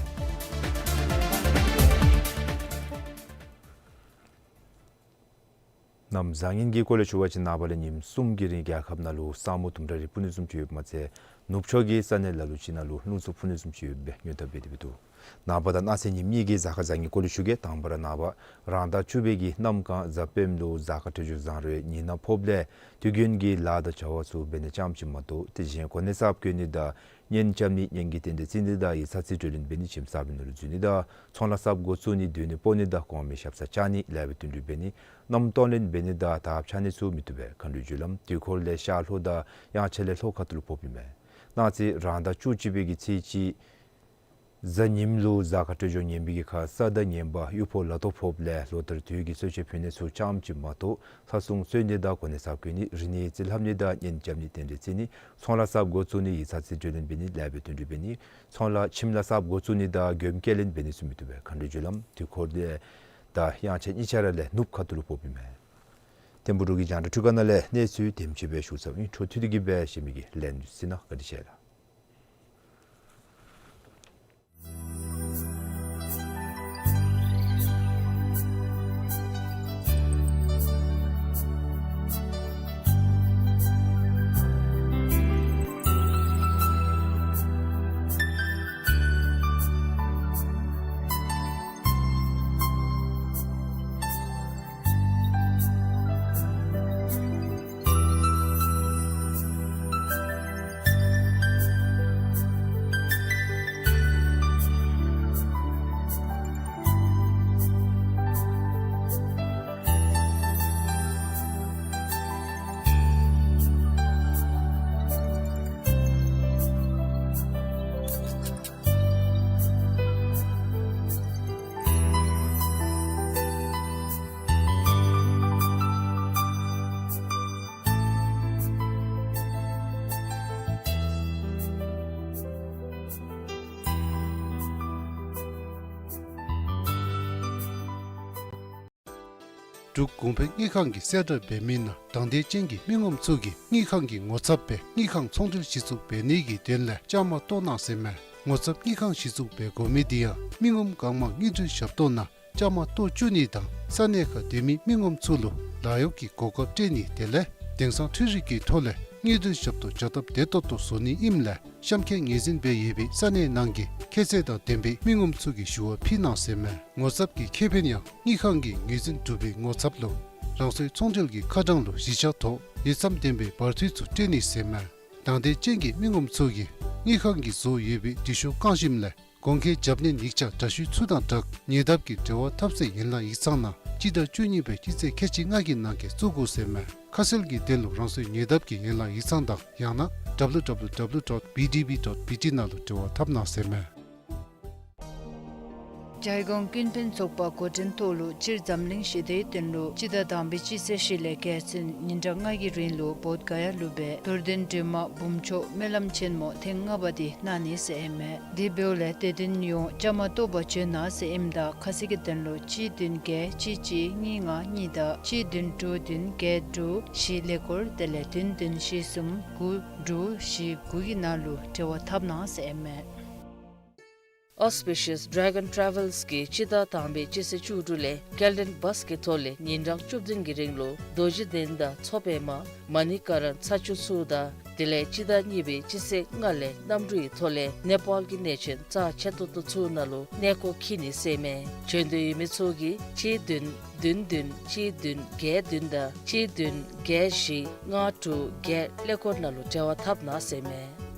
གནམ་བཟང་ངན་གྱི་སྐོར་ལས་ཞུ་བ་ཅིན་ནངས་པ་ལས་ཉིནམ་གསུམ་གྱི་རིང་རྒྱལ་ཁབ་ནང་ལུ་ས་སྨུག་དུམ་གྲ་རེ་སྤུབ་ནི་བཟུམ་ཅིག་ཡོདཔ་མ་ཚད་ནུབ་ཕྱོགས་ཀྱི་ས་གནས་ལ་ལུ་ཅིག་ནང་ལུ་རླུང་འཚུབ་འཕུ་ནི་བཟུམ་ཅིག་ཡོད་པའི་སྔོན་བརྡ་འབད་དེ་འདུག། ནངས་པ་དང་གནངས་ཚེ་ཉིནམ་གཉིས་ཀྱི་གཟའ་སྐར་བཟང་ངན་སྐོར་ལས་ཞུ་གེ། དང་པ་ར་ནངས་པ་རང་ཟླ་བཅུ་པའི་གི་གནམ་གང་གཟའ་སྤེནམ་ལུ་གཟའ་སྐར་འཕྲོད་སྦྱོར་བཟང་རུང་ཉི་ནག་ཕོགཔ་ལས་དུས་རྒྱུན་གྱི་ལཱ་དང་བྱ་བ་ཚུ་འབད་ནི་རྐྱངམ་ཅིག་མ་གཏོགས་དེ་བཞིན་གོ་གནས་གསརཔ་བཀོད་ནི་དང་གཉེན་རྐྱབ་ནི་གཉེན་གྱི་རྟེན་འབྲེལ་བརྩི་ནི་དང་ཡིག་ཚང་རྩིས་སྤྲོད་ལེན་འབད་ནི་ཁྱིམ་གསརཔ་ནང་ལུ་འཛུལ་ནི་དང་ཚོང་ལཱ་གསརཔ་འགོ་བཙུགས་ནི་སྡོད་ནི་སྤོ་ནི་དང་གོང་མའི་ཞབས་སར་བཅར་ནི་ལེགས་པའི་དོན་སྒྲུབ་འབད་ནི་མནའམ་གཏོང་ལེན་འབད་ནི་དང་དར་འཕྱར་ནི་ཚུ་མི་བཏུབ་པས་མཁའ་འགྲོའི་རྒྱུ་ལམ་དུས་འཁོར་ལས་ཤར་ལྷོ་དང་དབྱངས་འཆར་ལས་ལྷོ་ཁ་ཐུག་ལུ་ཕོགཔ་ཨིན་མས། གནངས་ཚེ་རང་ཟླ་བཅུ་གཅིག་པའི་གི་ཚེས་གཅིག་གཟའ་ཉིམ་ལུ་གཟའ་སྐར་འཕྲོད་སྦྱོར་ངན་པའི་གི་ཁར་ས་དང་ངན་པ་གཡུ་ཕོ་ལ་ཐོག་ཕོགཔ་ལས་ལོ་ལྟར་དུས་ཀྱི་གསོལ་མཆོད་ཕུལ་ནི་ཚུ་རྐྱངམ་ཅིག་མ་གཏོགས་ལྷ་སྲུང་གསོལ་ནི་དང་གོ་གནས་གསརཔ་བཀོད་ནི་རིག་གནས་རྩིས་ལྷབ་ནི་དང་གཉེན་རྐྱབ་ནི་རྟེན་འབྲེལ་བརྩི་ནི་ཚོང་ལཱ་གསརཔ་འགོ་བཙུགས་ནི་ཡིག་ཚང་རྩིས་སྤྲོད་ལེན་འབད་ནི་ལེགས་པའི་དོན་སྒྲུབ་འབད་ནི་ཚོང་ལཱ་ཁྱིམ་ལཱ་གསརཔ་འགོ་བཙུགས་ནི་དང་མགྱོནམ་སྐྱེལ་ལེན་འབད་ནི་ཚུ་མི་བཏུབ་པས་མཁའ་འགྲོའི་རྒྱུ་ལམ་དུས་འཁོར་ལས་དང་དབྱངས་འཆར་གཉིས་ཆ་ར་ལས་ནུབ་ཁ་ཐུག་ལུ་ཕོགཔ་ཨིན་མས། ཐིམ་ཕུག་འབྲུག་གི་རྒྱང་བསྒྲགས་འཕྲུལ་ཁང་ནང་ལས་གནས་ཚུལ་དེམ་ཅིག་སྦེ་ཞུ་ཚརཝ་ཨིན། འཕྲོ་མཐུད་དེ་གི་སྦེ་གཞན་མི་གི་ལན་ཞུ་ནི་ཨིན། བཀའ་དྲིན་ཆེ་ལགས། འབྲུག་གོང་འཕེལ་དངུལ་ཁང་གིས་གསལ་བསྒྲགས་འབད་མི་ནང་དང་འདོད་ཅན་གྱི་མི་ངོམ་ཚུ་གིས་དངུལ་ཁང་གི་ངོ་ཚབ་སྦེ་དངུལ་ཁང་ཚོང་འབྲེལ་གཞི་བཙུགས་འབད་ནི་གི་དོན་ལས་བཅའ་མར་གཏོགས་གནང་ཟེར་མས། ངོ་ཚབ་དངུལ་ཁང་གཞི་བཙུགས་འབད་དགོ་མི་དེ་ཡང་མི་ངོམ་གང་མང་དངུལ་འབྲེལ་ཞབས་ཏོག་ནང་བཅའ་མར་གཏོགས་བཅུག་ནི་དང་ས་གནས་ཁར་སྡོད་མི་མི་ངོམ་ཚུ་ལུ་ལཱ་གཡོག་གི་གོ་སྐབས་སྤྲོད་ནི་དེ་ལས་དེང་སང་འཕྲུལ་རིག་གི་ཐོག་ལས་དངུལ་འབྲེལ་ཞབས་ཏོག་བྱ་སྟབས་བདེ་ཏོག་ཏོ་བཟོ་ནི་ཨིནམ་ལས་གཤམ་འཁོད་ངོས་འཛིན་འབད་ཡོད་པའི་ས་གནས་ནང་གི་ཁྱད་ཚད་དང་ལྡན་པའི་མི་ངོམ་ཚུ་གིས་ཞུ་བ་ཕུལ་གནང་ཟེར་མས། ངོ་ཚབ་ཀྱི་ཁེ་ཕན་ཡང་དངུལ་ཁང་གིས་ངོས་འཛིན་གྲུབ་པའི་ངོ་ཚབ་ལུ་རང་སོའི་ཚོང་འབྲེལ་གྱི་ཁ་གྲངས་ལུ་གཞི་བཞག་ཐོག་ཡིག་ཚང་ལྡན་པའི་འབར་འཐུས་ཚུ་སྤྲོད་ནི་ཟེར་མས། དང་འདོད་ཅན་གྱི་མི་ངོམ་ཚུ་གིས་དངུལ་ཁང་གིས་བཟོ་ཡོད་པའི་འབྲི་ཤོག་བཀང་ཞིནམ་ལས་གོང་འཁོད་རྒྱབ་ལེན་ཡིག་ཆ་འདྲ་བཤུས་ཚུ་དང་སྦྲགས་ཉེ་འདབས་ཀྱི་འབྲེལ་བ་འཐབ་སའི་ཡན་ལག་ཡིག་ཚང་ནང་སྤྱི་ཟླ་བཅུ་གཉིས་པའི་སྤྱི་ཚེས་ཁལ་གཅིག་ལྔ་གི་ནང་འཁོད་བཙུགས་དགོ་ཟེར་མས། ཁ་གསལ་གྱི་དོན་ལུ་རང་སོའི་ཉེ་འདབས་ཀྱི་ཡན་ལག་ཡིག་ཚང་དང་ཡང་ན་ W W W dot B D B dot B T ནང་ལུ་འབྲེལ་བ་འཐབ་གནང་ཟེར་མས། ཇའི་གོང་ཀུན་ཕན་ཚོགས་པ་འགོ་འདྲེན་ཐོག་ལུ་སྤྱིར་འཛམ་གླིང་ཞི་བདེའི་དོན་ལུ་སྤྱི་ཟླ་དང་པའི་སྤྱི་ཚེས་བཞི་ལས་བརྒྱད་ཚུན་ཉིན་གྲངས་ལྔ་གི་རིང་ལུ་བོདྷ་ག་ཡ་ལུ་སྦེ་རྡོར་གདན་སྒྲོལ་མ་འབུམ་མཆོག་སྨོན་ལམ་ཆེན་མོ་ཐེངས་ལྔ་པ་འདི་གནང་ནི་ཟེར་ཨིན་མས། དེ་འབདཝ་ལས་དད་ལྡན་ཡོངས་བཅའ་མར་གཏོགས་པར་བྱོན་གནང་ཟེར་ཨིནམ་ད་ཁ་གསལ་གྱི་དོན་ལུ་གཅིག་བདུན་བརྒྱད་གཅིག་གཅིག་གཉིས་ལྔ་གཉིས་དང་གཅིག་བདུན་དྲུག་བདུན་བརྒྱད་དྲུག་བཞི་ཀླད་ཀོར་དེ་ལས་བདུན་བདུན་བཞི་གསུམ་དགུ་དྲུག་བཞི་དགུ་གི་ནང་ལུ་འབྲེལ་བ་འཐབ་གནང་ཟེར་ཨིན་མས། Auspicious Dragon Travels གིས་སྤྱི་ཟླ་དང་པའི་སྤྱི་ཚེས་བཅུ་དྲུག་ལས་སྐྱེལ་འདྲེན་བཱས་ཀྱི་ཐོག་ལས་ཉིན་གྲངས་བཅུ་བདུན་གྱི་རིང་ལུ་རྡོ་རྗེ་གདན་དང་མཚོ་པདྨ་མ་ཎི་ཀ་ར་ཚ་ཆུ་ཚུ་དང་དེ་ལས་སྤྱི་ཟླ་གཉིས་པའི་སྤྱི་ཚེས་ལྔ་ལས་གནམ་གྲུའི་ཐོག་ལས་ནེ་པཱལ་གྱི་གནས་ཆེན་རྩ་ཆེ་ཏོག་ཏོ་ཚུ་ནང་ལུ་གནས་སྐོར་འཁྱིད་ནི་ཟེར་མས། བྱོན་འདོད་ཡོད་མི་ཚུ་གིས་གཅིག་བདུན་བདུན་བདུན་གཅིག་བདུན་བརྒྱད་བདུན་དང་གཅིག་བདུན་བརྒྱད་བཞི་ལྔ་དྲུག་བརྒྱད་ཀླད་ཀོར་ནང་ལུ་འབྲེལ་བ་འཐབ་གནང་ཟེར་མས།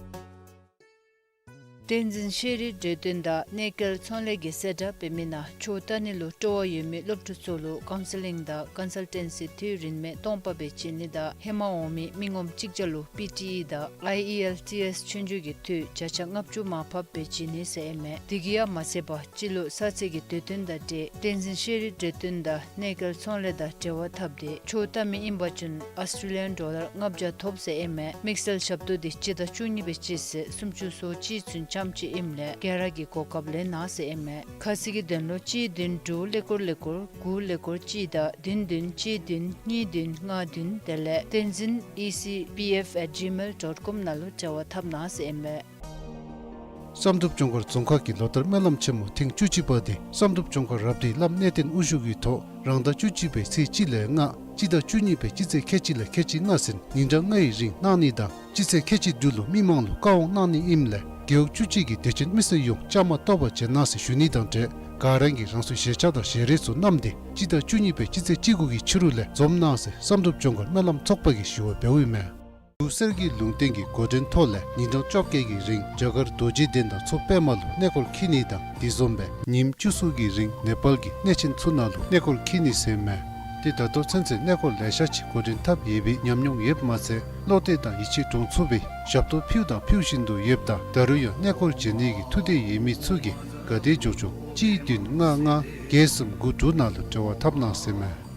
བསྟན་འཛིན་ཤེས་རིག་འབྲེལ་དོན་དང་གནས་སྐལ་ཚོང་ལས་ཀྱིས་གསལ་བསྒྲགས་འབད་མི་ནང་ཆོས་ལྟ་ནི་ལུ་སྤྲོ་བ་ཡོད་མི་སློབ་ཕྲུག་ཚུ་ལུ་ཀའུན་སི་ལིང་དང་ཀཱན་སཱལ་ཊེན་སི་འཐུས་རིན་མེད་སྟོང་པ་སྦེ་བྱིན་ནི་དང་ཧེ་མ་འོང་མི་མི་ངོམ་གཅིག་བརྒྱ་ལུ་པི་ཊི་ཨི་དང་ཨའི་ཨི་ཨེལ་ཊི་ཨེསི་ཆོས་རྒྱུགས་ཀྱི་འཐུས་བརྒྱ་ཆ་ལྔ་བཅུ་མར་ཕབ་སྦེ་བྱིན་ནི་ཟེར་ཨིན་མས། དེ་གིས་ཡང་མ་ཚད་པར་སྤྱི་ལོ་གསར་ཚེས་ཀྱི་དུས་སྟོན་དང་འབྲེལ་བསྟན་འཛིན་ཤེས་རིག་འབྲེལ་དོན་དང་གནས་སྐལ་ཚོང་ལས་དང་འབྲེལ་བ་འཐབ་སྟེ་ཆོས་ལྟ་མི་ཨིན་པ་ཅིན་ཨཱོས་ཊྲེ་ལི་ཡཱན་ཌོ་ལར་ལྔ་བརྒྱ་ཐོབ་ཟེར་ཨིན་མས། དམིགས་བསལ་ཞབས་ཏོག་འདི་སྤྱི་ཟླ་བཅུ་གཉིས་པའི་སྤྱི་ཚེས་སུམ་ཅུ་སོ་གཅིག་ཚུན་ཙམ་ཅིག་ཨིནམ་ལས་སྒེར་ར་གི་གོ་སྐབས་ལེན་གནང་ཟེར་ཨིན་མས། ཁ་གསལ་གྱི་དོན་ལུ་གཅིག་བདུན་དྲུག་ཀླད་ཀོར་ཀླད་ཀོར་དགུ་ཀླད་ཀོར་གཅིག་དང་བདུན་བདུན་གཅིག་བདུན་གཉིས་བདུན་ལྔ་བདུན་དེ་ལས་བསྟན་འཛིན་ཨི་སི་པི་ཨེཕ་ཨེཊ་ཇི་མེལ་ཌོཊ་ཀོམ་ནང་ལུ་འབྲེལ་བ་འཐབ་གནང་ཟེར་ཨིན་མས། བསམ་གྲུབ་ལྗོངས་མཁར་རྫོང་ཁག་གི་ལོ་ལྟར་སྨོན་ལམ་ཆེན་མོ་ཐེངས་བཅུ་གཅིག་པ་འདི་བསམ་གྲུབ་ལྗོངས་མཁར་རབ་འབྲིང་བླམ་གནས་བརྟན་དབུ་བཞུགས་ཀྱི་ཐོག་རང་ཟླ་བཅུ་གཅིག་པའི་ཚེས་གཅིག་ལས་ལྔ་སྤྱི་ཟླ་བཅུ་གཉིས་པའི་སྤྱི་ཚེས་ཁལ་གཅིག་ལས་ཁལ་གཅིག་ལྔ་ཚུན་ཉིན་གྲངས་ལྔའི་རིང་གནང་ནི་དང་སྤྱི་ཚེས་ཁལ་གཅིག་དྲུག་ལུ་མི་མང་ལུ་བཀའ་དབང་གནང་ནི་ཨིནམ་ལས་རྒེད་འོག་བཅུ་གཅིག་གི་དད་ཅན་མི་སེར་ཡོངས་བཅའ་མར་གཏོགས་པར་བྱོན་གནང་ཟེར་ཞུ་ནི་དང་འབྲེལ་ག་ར་གིས་རང་སོའི་ཞལ་ཆས་དང་ཞལ་རས་ཚུ་བསྣམས་ཏེ་སྤྱི་ཟླ་བཅུ་གཉིས་པའི་སྤྱི་ཚེས་བཅུ་དགུ་གི་ཕྱི་རུ་ལས་འཛོམས་གནང་ཟེར་བསམ་གྲུབ་ལྗོངས་མཁར་སྨོན་ལམ་ཚོགས་པ་གིས་ཞུ་བ་འབདཝ་ཨིན་མས། འབྲུག་གསེར་གྱི་ལུང་བསྟན་གྱི་འགོ་འདྲེན་ཐོག་ལས་ཉིན་གྲངས་བཅོ་བརྒྱད་ཀྱི་རིང་རྒྱ་གར་རྡོ་རྗེ་གདན་དང་མཚོ་པདྨ་ལུ་གནས་སྐོར་འཁྱིད་ནི་དང་དེ་བཟུམ་སྦེ་ཉིནམ་བཅུ་གསུམ་གྱི་རིང་ནེ་པཱལ་གྱི་གནས་ཆེན་ཚུ་ནང་ལུ་གནས་སྐོར་འཁྱིད་ནི་ཟེར་མས། ཏེ་ད་ལྟོ་ཚུན་ཚོད་གནས་སྐོར་ལེ་ཤ་ཅིག་འགོ་འདྲེན་འཐབ་ཡོད་པའི་ཉམས་མྱོང་ཡོདཔ་མ་ཚད་བློ་གཏད་དང་ཡིད་ཆེས་འདྲོངས་ཚུགས་པའི་ཞབས་ཏོག་ཕུལཝ་དང་ཕུལ་བཞིན་དུ་ཡོདཔ་ད་ད་རུང་ཡང་གནས་སྐོར་བྱོན་ནི་གི་ཐུགས་འདོད་ཡོད་མི་ཚུ་གིས་ག་དེ་མགྱོགས་མགྱོགས་གཅིག་བདུན་ལྔ་ལྔ་བརྒྱད་གསུམ་དགུ་དྲུག་ནང་ལུ་འབྲེལ་བ་འཐབ་གནང་ཟེར་མས།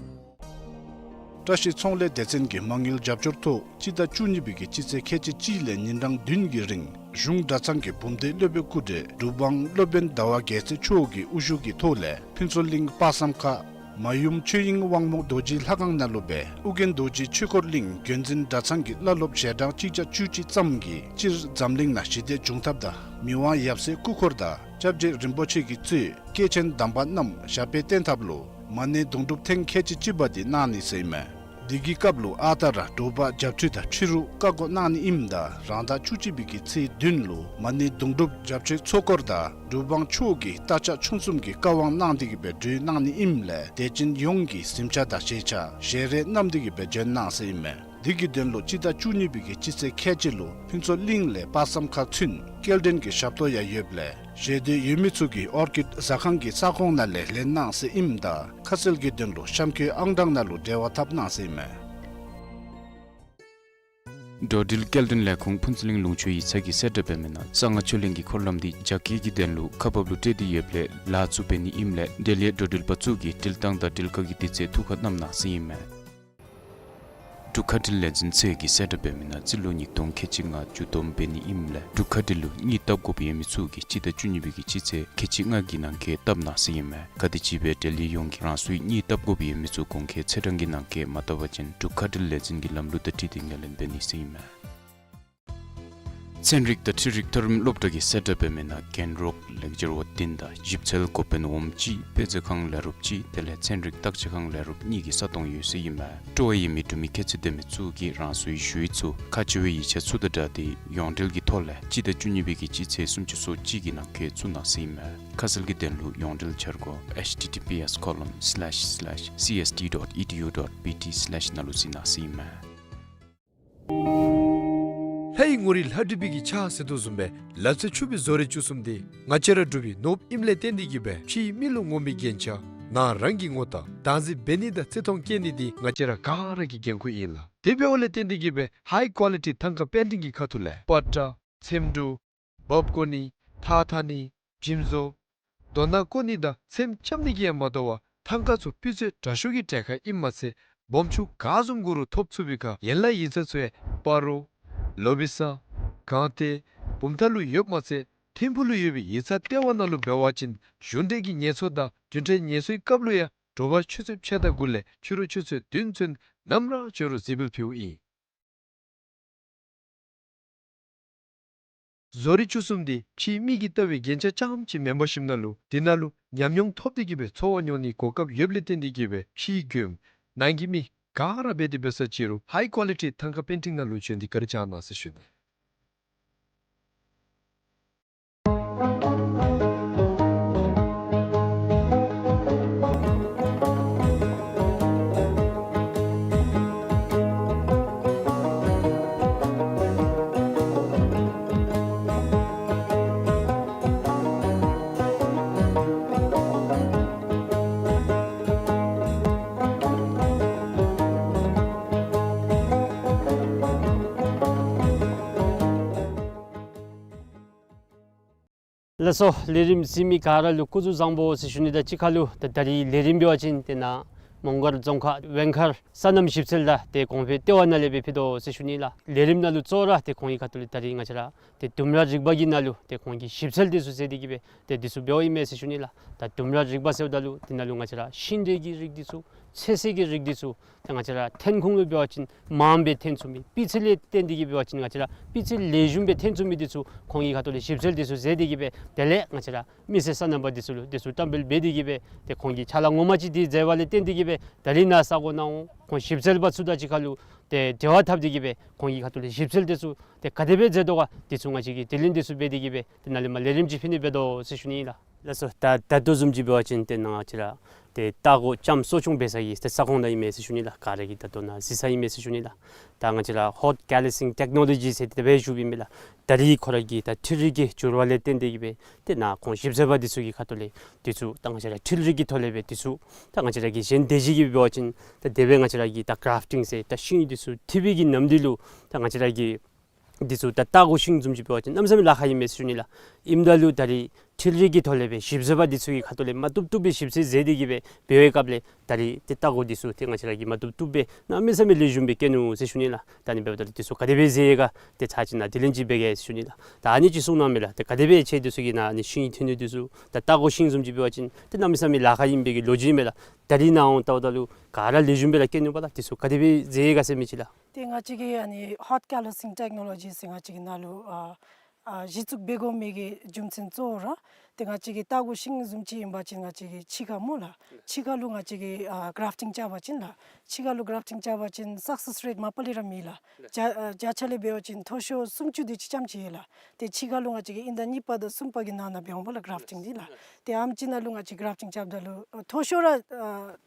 བཀྲ་ཤིས་ཚོང་ལས་སྡེ་ཚན་གྱི་མ་དངུལ་རྒྱབ་སྐྱོར་ཐོག་སྤྱི་ཟླ་བཅུ་གཉིས་པའི་གི་སྤྱི་ཚེས་ཁལ་གཅིག་གཅིག་ལས་ཉིན་གྲངས་བདུན་གྱི་རིང་གཞུང་གྲྭ་ཚང་གི་བུམ་སྡེ་སློབ་དཔོན་སྐུ་བགྲེས་འབྲུག་འབངས་སློབ་དཔོན་ཟླ་བ་རྒྱལ་མཚན་མཆོག་གི་དབུ་བཞུགས་ཀྱི་ཐོག་ལས་ཕུན་ཚོགས་གླིང་དཔག་བསམ་ཁ་མ་ཡུམ་ཆོས་དབྱིངས་དབང་མོ་རྡོ་རྗེའི་ལྷ་ཁང་ནང་ལུ་སྦེ་ཨོ་རྒྱན་རྡོ་རྗེ་ཆོས་འཁོར་གླིང་བརྒྱུད་འཛིན་གྲྭ་ཚང་གི་བླ་སློབ་ཞལ་གྲངས་གཅིག་བརྒྱ་བཅུ་གཅིག་ཙམ་གྱིས་སྤྱིར་འཛམ་གླིང་ནང་ཞི་བདེ་འབྱུང་ཐབས་དང་མི་དབང་ཡབ་སྲས་སྐུ་འཁོར་དང་སྐྱབས་རྗེ་རིན་པོ་ཆེ་གིས་གཙོས་སྐྱེས་ཆེན་དམ་པ་རྣམས་ཞབས་པད་བརྟན་ཐབས་ལུ་མ་ཎི་དུང་སྒྲུབ་ཐེངས་ཁལ་གཅིག་གཅིག་པ་འདི་གནང་ནི་ཟེར་ཨིན་མས། འདི་གི་སྐབས་ལུ་ཨ་རྟག་ར་དྲོ་པ་བརྒྱད་ཅུ་དང་ཕྱི་རུ་བཀའ་བསྒོ་གནང་ནི་ཨིནམ་ད་རང་ཟླ་བཅུ་གཅིག་པའི་གི་ཚེས་བདུན་ལུ་མ་ཎི་དུང་སྒྲུབ་བརྒྱད་ཅུའི་ཚོགས་འཁོར་དང་འབྲུག་འབངས་མཆོག་གིས་རྟ་ལྕག་ཆུང་གསུམ་གྱི་བཀའ་དབང་གནང་སྟེ་གི་སྦེ་གྲོལ་གནང་ནི་ཨིནམ་ལས་དད་ཅན་ཡོངས་ཀྱིས་གཟིམ་ཆས་དང་ཞལ་ཆས་ཞལ་རས་བསྣམས་ཏེ་གི་སྦེ་བྱོན་གནང་ཟེར་ཨིན་མས། འདི་གི་དོན་ལུ་སྤྱི་ཟླ་བཅུ་གཉིས་པའི་གི་སྤྱི་ཚེས་ཁལ་གཅིག་ལུ་ཕུན་ཚོགས་གླིང་ལས་དཔག་བསམ་ཁ་ཚུན་སྐྱེལ་འདྲེན་གྱི་ཞབས་ཏོག་ཡང་ཡོདཔ་ལས་ཞེ་འདོད་ཡོད་མི་ཚུ་གིས་ཨོར་ཀིཌ་ཟ་ཁང་གི་ས་ཁོངས་ནང་ལས་ལེན་གནང་ཟེར་ཨིནམ་ད་ཁ་གསལ་གྱི་དོན་ལུ་གཤམ་འཁོད་ཨང་གྲངས་ནང་ལུ་འབྲེལ་བ་འཐབ་གནང་ཟེར་ཨིན་མས། འགྲོ་འགྲུལ་སྐྱེལ་འདྲེན་ལས་ཁུངས་ཕུན་ཚོགས་གླིང་ལུང་ཕྱོགས་ཡིག་ཚང་གིས་གསལ་བསྒྲགས་འབད་མི་ནང་གསང་སྔགས་ཆོས་གླིང་གི་འཁོར་ལམ་འདི་རྒྱ་སྐྱེད་ཀྱི་དོན་ལུ་ཁག་འབགཔ་ལུ་སྤྲོད་དེ་ཡོདཔ་ལས་ལཱ་ཚུ་འབད་ནི་ཨིནམ་ལས་འབྲེལ་ཡོད་འགྲོ་འགྲུལ་པ་ཚུ་གིས་འགྲུལ་བཏང་དང་འགྲུལ་བཀག་གི་དུས་ཚོད་ཐུགས་ཁར་བསྣམ་གནང་ཟེར་ཨིན་མས། འབྲུག་མཁར་འགྲུལ་ལས་འཛིན་ཚད་ཀྱིས་གསལ་བསྒྲགས་འབད་མི་ནང་རྩིས་ལོ་ཉིས་སྟོང་ཁལ་གཅིག་ལྔ་མཇུག་བསྡོམས་འབད་ནི་ཨིནམ་ལས་འབྲུག་མཁར་འགྲུལ་ལུ་གཉིད་བཏབ་དགོཔ་ཡོད་མི་ཚུ་གིས་སྤྱི་ཟླ་བཅུ་གཉིས་པའི་གི་སྤྱི་ཚེས་ཁལ་གཅིག་ལྔ་གི་ནང་འཁོད་བཏབ་གནང་ཟེར་ཨིན་མས། ག་དེམ་ཅིག་སྦེ་འབྲེལ་ཡོད་ཡོངས་ཀྱིས་རང་སོའི་གཉིད་བཏབ་དགོཔ་ཡོད་མི་ཚུ་གོང་འཁོད་ཚེས་གྲངས་ཀྱི་ནང་འཁོད་མ་བཏབ་པ་ཅིན་འབྲུག་མཁར་འགྲུལ་ལས་འཛིན་གྱི་ལམ་ལུགས་དང་འཁྲིལ་ཏེ་ངོས་ལེན་འབད་ནི་ཟེར་ཨིན་མས། ཚན་རིག་དང་འཕྲུལ་རིག་མཐོ་རིམ་སློབ་གྲྭ་གིས་གསལ་བསྒྲགས་འབད་མི་ནང་རྒྱན་རོགས་ལེགས་སྦྱར་བ་བདུན་དང་ཞིབ་འཚོལ་འགོ་དཔོན་འོགམ་གཅིག་དཔེ་མཛོད་ཁང་ལས་རོགསཔ་གཅིག་དེ་ལས་ཚན་རིག་བརྟག་དཔྱད་ཁང་ལས་རོགསཔ་གཉིས་ཀྱི་ས་སྟོང་ཡོད་ཟེར་ཨིན་མས། སྤྲོ་བ་ཡོད་མི་འབྲུག་མི་ཁྱད་ཚད་ལྡན་མི་ཚུ་གིས་རང་སོའི་ཞུ་ཡིག་ཚུ་ཁག་ཆེ་བའི་ཡིག་ཆ་ཚུ་དང་སྦྲགས་ཏེ་ཡོངས་འབྲེལ་གྱི་ཐོག་ལས་སྤྱི་ཟླ་བཅུ་གཉིས་པའི་གི་སྤྱི་ཚེས་སུམ་ཅུ་སོ་གཅིག་གི་ནང་འཁོད་བཙུགས་གནང་ཟེར་ཨིན་མས། ཁ་གསལ་གྱི་དོན་ལུ་ཡོངས་འབྲེལ་འཆར་སྒོ་H T T P S colon slash slash C S T dot E D U dot B T slash ནང་ལུ་གཟིགས་གནང་ཟེར་ཨིན་མས། ལྷ་ཡི་ངོ་རིས་ལྷ་བྲིས་པའི་གི་ཕྱག་ཟེར་དོ་བཟུམ་སྦེ་ལ་རྩེ་ཆུ་བོའི་བཟོ་རིག་བཅུ་གསུམ་འདི་ང་བཅས་ར་འབྲུག་པའི་ནོར་བུ་ཨིནམ་ལས་བརྟེན་ཏེ་གི་སྦེ་ཕྱིའི་མི་ལུ་ངོམ་པའི་རྒྱན་ཆ་ ནཱ་རང་གི་ངོ་རྟགས་བདག་འཛིན་འབད་ནི་དང་བརྩི་མཐོང་བསྐྱེད་ནི་འདི་ང་བཅས་ར་ག་ར་གི་འགན་ཁུར་ཨིན་ལགས། དེ་འབདཝ་ལས་བརྟེན་ཏེ་གིས་སྦེ་ཧའི་ཀོ་ལི་ཊི་ཐང་ཀ་པེན་ཊིང་གི་ཁ་ཐུག་ལས་པ་ཏྲ་ཚེམ་དྲུབ་འབག་བཀོ་ནི་ཐགས་འཐག་ནི་འཇིམ་བཟོ་རྡོ་ནང་བཀོ་ནི་དང་ཚེམ་རྐྱབ་ནི་གིས་ཡང་མ་དོ་བར་ཐང་ཀ་ཚུ་སྤུས་ཚད་དྲག་ཤོས་ཀྱི་གྲལ་ཁར་ཨིནམ་མ་ཚད་སྦོམ་ཆུང་ག་བཟུམ་དགོ་རུང་ཐོབ་ཚུགས་པའི་ཁར་ཡན་ལག་ཡིག་ཚང་ཚུ་ཡང་སྤ་རོ་ལོ་བི་སཱ་གྷ་ཏེ་བུམ་ཐང་ལུ་ཡོདཔ་མ་ཚད་ཐིམ་ཕུག་ལུ་ཡོད་པའི་ཡིག་ཚང་ལྟེ་བ་ནང་ལུ་འབད་བ་ཅིན་གཞུང་འབྲེལ་གྱི་ངལ་གསོ་དང་རྒྱུན་འབྲེལ་ངལ་གསོའི་སྐབས་ལུ་ཡང་དྲོ་པ་ཆུ་ཚོད་ཕྱེད་དང་དགུ་ལས་ཕྱི་རུ་ཆུ་ཚོད་བདུན་ཚུན་ནམ་ར་འབྱོན་རུང་གཟིགས་འབུལ་ཕུལཝ་ཨིན། བཟོ་རིག་བཅུ་གསུམ་འདི་ཕྱིའི་མིག་གིས་བལྟ་བའི་རྒྱན་ཆ་རྐྱངམ་ཅིག་མེན་པར་ཞིནམ་ལས་འདི་ནང་ལུ་ཉམས་མྱོང་ཐོབ་སྟེ་གིས་སྦེ་འཚོ་བ་མྱོང་ནིའི་གོ་སྐབས་ཡོདཔ་ལས་བརྟེན་ཏེ་གིས་སྦེ་ཕྱིའི་མགྱོནམ་ནང་གི་མི་ག་ར་འབད་དེ་འབད་ས་ཅིག་རུང་ཧའི་ཀོ་ལི་ཊི་ཐང་ཀ་པེན་ཊིང་ནང་ལུ་བྱོན་ཏེ་བཀའ་དྲིན་བསྐྱང་གནང་ཟེར་ཞུ་ནི། ལགས་སོ། ལས་རིམ་གཟིགས་མི་ག་ར་ལུ་སྐུ་གཟུགས་བཟང་པོ་ཟེར་ཞུ་ནི་དང་གཅིག་ཁར་ལུ་ད་ད་རིས་ལས་རིམ་འབད་བ་ཅིན་ཏེ་ནཱ་མོང་སྒར་རྫོང་ཁག་ཝེང་མཁར་སོ་ནམ་ཞིབ་འཚོལ་དང་ཏེ་གོང་འཕེལ་ལྟེ་བ་ནང་ལས་སྦེ་ཕུལ་དོ་ཟེར་ཞུ་ནི་ལགས། ལས་རིམ་ནང་ལུ་གཙོ་བོ་ར་ཏེ་ཁོང་གི་ཁ་ཐུག་ལས་ད་རིས་ང་བཅས་ར་ཏེ་ལྡུམ་ར་རིག་པ་གི་ནང་ལུ་ཏེ་ཁོང་གིས་ཞིབ་འཚོལ་འདི་ཚུ་མཛད་དེ་གིས་སྦེ་ཏེ་འདི་ཚུ་འབདཝ་ཨིན་མས་ཟེར་ཞུ་ནི་ལགས། ད་ལྡུམ་ར་རིག་པ་ཟེརཝ་ད་ལུ་འདི་ནང་ལུ་ང་བཅས་ར་ཤིང་འབྲས་ཀྱི་རིགས་འདི་ཚུ་ཚོད་བསྲེ་གི་རིགས་འདི་ཚུ་ད་ང་བཅས་ར་ཐོན་ཁུངས་ལུ་འབད་བ་ཅིན་མངམ་སྦེ་ཐོན་ཚུགས་མི་སྤུས་ཚད་ལས་བརྟེན་ཏེ་གིས་འབད་བ་ཅིན་ང་བཅས་ར་སྤུས་ཚད་ལེགས་ཤོམ་སྦེ་ཐོན་ཚུགས་མི་འདི་ཚུ་ཁོང་གི་ཁ་ཐུག་ལས་ཞིབ་འཚོལ་འདི་ཚུ་མཛད་དེ་གིས་སྦེ་དེ་ལས་ང་བཅས་ར་མི་སེར་སོ་ནམ་པ་འདི་ཚུ་ལུ་འདི་ཚུ་བཀྲམ་སྤེལ་འབད་དེ་གིས་སྦེ་ཏེ་ཁོང་གིས་ཕྱག་ལཱ་ངོ་མ་ཅིག་འདི་མཛད་པ་ལས་བརྟེན་ཏེ་གིས་སྦེ་ད་རིས་ནཱ་ས་གོ་ནང་འོང་ཁོང་ཞིབ་འཚོལ་པ་ཚུ་དང་གཅིག་ཁར་ལུ་ཏེ་འབྲེལ་བ་འཐབ་སྟེ་གིས་སྦེ་ཁོང་གི་ཁ་ཐུག་ལས་ཞིབ་འཚོལ་འདི་ཚུ་ཏེ་ག་དེ་སྦེ་མཛད་དོ་ག་འདི་ཚུ་ང་བཅས་ཀྱིས་དྲི་ལན་འདི་ཚུ་འབད་དེ་གིས་སྦེ་ཏེ་ནཱ་ལས་མར་ལས་རིམ་ཅིག་ཕུལ་ནི་འབད་དོ་ཟེར་ཞུ་ནི་ཨིན་ལགས། ལགས་སོ། ད་ད་ལྟོ་བཟུམ་ཅིག་འབད་བ་ཅིན་ཏེ་ནཱ་ང་བཅས་ར་ཏེ་ལྟ་སྒོ་ལྕངམ་གསོ་སྐྱོང་འབད་ས་གི་ཏེ་ས་ཁོངས་ནང་ཨིན་མས་ཟེར་ཞུ་ནི་ལགས། ག་ར་གིས་ད་ལྟོ་ནཱ་གཟིགས་ས་ཨིན་མས་ཟེར་ཞུ་ནི་ལགས། ད་ང་བཅས་ར་ཧོཊ་ཀེ་ལི་སིང་ཊེཀ་ནོ་ལོ་ཇི་ཟེར་དེ་སྦེ་ཞུཝ་ཨིན་མས་ལགས། ད་རིས་ཁོ་ར་གི་ད་འཕྲུལ་རིག་གི་འགྱུར་བ་ལས་བརྟེན་ཏེ་གིས་སྦེ་ཏེ་ནཱ་ཁོང་ཞིབ་འཚོལ་པ་འདི་ཚུ་གི་ཁ་ཐུག་ལས་འདི་ཚུ་ད་ང་བཅས་ར་འཕྲུལ་རིག་གི་ཐོག་ལས་སྦེ་འདི་ཚུ་ད་ང་བཅས་ར་གི་གཞན་སྡེ་བཞི་གིས་འབད་བ་ཅིན་ད་དེ་སྦེ་ང་བཅས་ར་གི་ད་གརཱཕ་ཊིང་ཟེར་ད་ཤིང་འདི་ཚུ་འཐིབས་པའི་གི་ནམ་དུས་ལུ་ད་ང་བཅས་ར་གི་འདི་ཚུ་ད་ལྟ་སྒོ་ཤིང་བཟུམ་ཅིག་འབད་བ་ཅིན་གནམ་མེད་ས་མེད་ལཱ་ཁག་ཨིན་མས་ཟེར་ཞུ་ནི་ལགས། ཨིནམ་ད་ལུ་ད་རིས་འཕྲུལ་རིག་གི་ཐོག་ལས་སྦེ་ཞིབ་འཚོལ་པ་འདི་ཚུ་གི་ཁ་ཐུག་ལས་མ་བཏུབ་བཏུབ་སྦེ་ཞིབ་འཚོལ་མཛད་དེ་གིས་སྦེ་འབད་བའི་སྐབས་ལས་ད་རིས་ཏེ་ལྟ་སྒོ་འདི་ཚུ་ཏེ་ང་བཅས་ར་གིས་མ་བཏུབ་བཏུབ་སྦེ་གནམ་མེད་ས་མེད་ལེགས་ཤོམ་སྦེ་བཀལ་ནུག་ཟེར་ཞུ་ནི་ལགས། ད་ཨ་ནི་འབདཝ་ད་ལུ་འདི་ཚུ་ག་དེ་སྦེ་མཛད་ཡི་ག་ཏེ་ཚར་ཅིག་ནཱ་དྲི་ལན་ཅིག་འབད་གེ་ཟེར་ཞུ་ནི་ལགས། ད་ཨ་ནི་ཅིག་གསུང་གནང་མས་ལགས། ཏེ་ག་དེ་སྦེ་ཆེ་འདི་ཚུ་གི་ནཱ་ཨ་ནི་ཤིང་འཐིབས་ནི་འདི་ཚུ་ད་ལྟ་སྒོ་ཤིང་བཟུམ་ཅིག་འབད་བ་ཅིན་ཏེ་གནམ་མེད་ས་མེད་ལཱ་ཁག་ཨིན་པའི་གི་ལོ་རྒྱུས་མས་ལགས། ད་རིས་ནཱ་འོང་ལྟཝ་ད་ལུ་ག་ར་ལེགས་ཤོམ་སྦེ་ར་བཀལ་ནུག་པ་ལགས། འདི་ཚུ་ག་དེ་སྦེ་མཛད་ཡི་ག་ཟེར་མི་ཅིག་ལགས། ཏེ་ང་བཅས་ཀྱིས་ཨ་ནི་ཧོཊ་ཀེ་ལི་སིང་ཊེཀ་ནོ་ལོ་ཇི་ཟེར་ང་བཅས་ཀྱི་ནང་ལུ་ཨ་ཨ་གཞི་བཙུགས་འབད་དགོ་མི་གི་རྒྱུ་མཚན་གཙོ་བོ་ར་ཏེ་ང་བཅས་ཀྱི་ལྟ་སྒོ་ཤིང་བཟུམ་ཅིག་ཨིན་པ་ཅིན་ང་བཅས་ཀྱི་ཕྱི་ཁར་སྨོ་ལགས། ཕྱི་ཁར་ལུ་ང་བཅས་ཀྱིས་ཨ་གརཱཕ་ཊིང་རྐྱབ་པ་ཅིན་ལགས། ཕྱི་ཁར་ལུ་གརཱཕ་ཊིང་རྐྱབ་པ་ཅིན་སག་སེསི་རེཊ་མ་པ་ལས་ར་མེད་ལགས། བརྒྱ་ཨ་བརྒྱ་ཆ་ལས་འབད་བ་ཅིན་མཐོ་ཤོས་སུམ་ཅུ་དེ་ཅིག་ཙམ་ཅིག་ཡོད་ལགས། ཏེ་ཕྱི་ཁར་ལུ་ང་བཅས་ཀྱིས་ཨིན་ཟླ་གཉིས་པ་དང་གསུམ་པ་གི་ནང་ན་འབད་འོང་པ་ལགས་གརཱཕ་ཊིང་འདི་ལགས། ཏེ་ཨམ་ཅིག་ནང་ལུ་ང་བཅས་གརཱཕ་ཊིང་རྐྱབ་ད་ལུ་ཨ་མཐོ་ཤོས་ར་ཨ་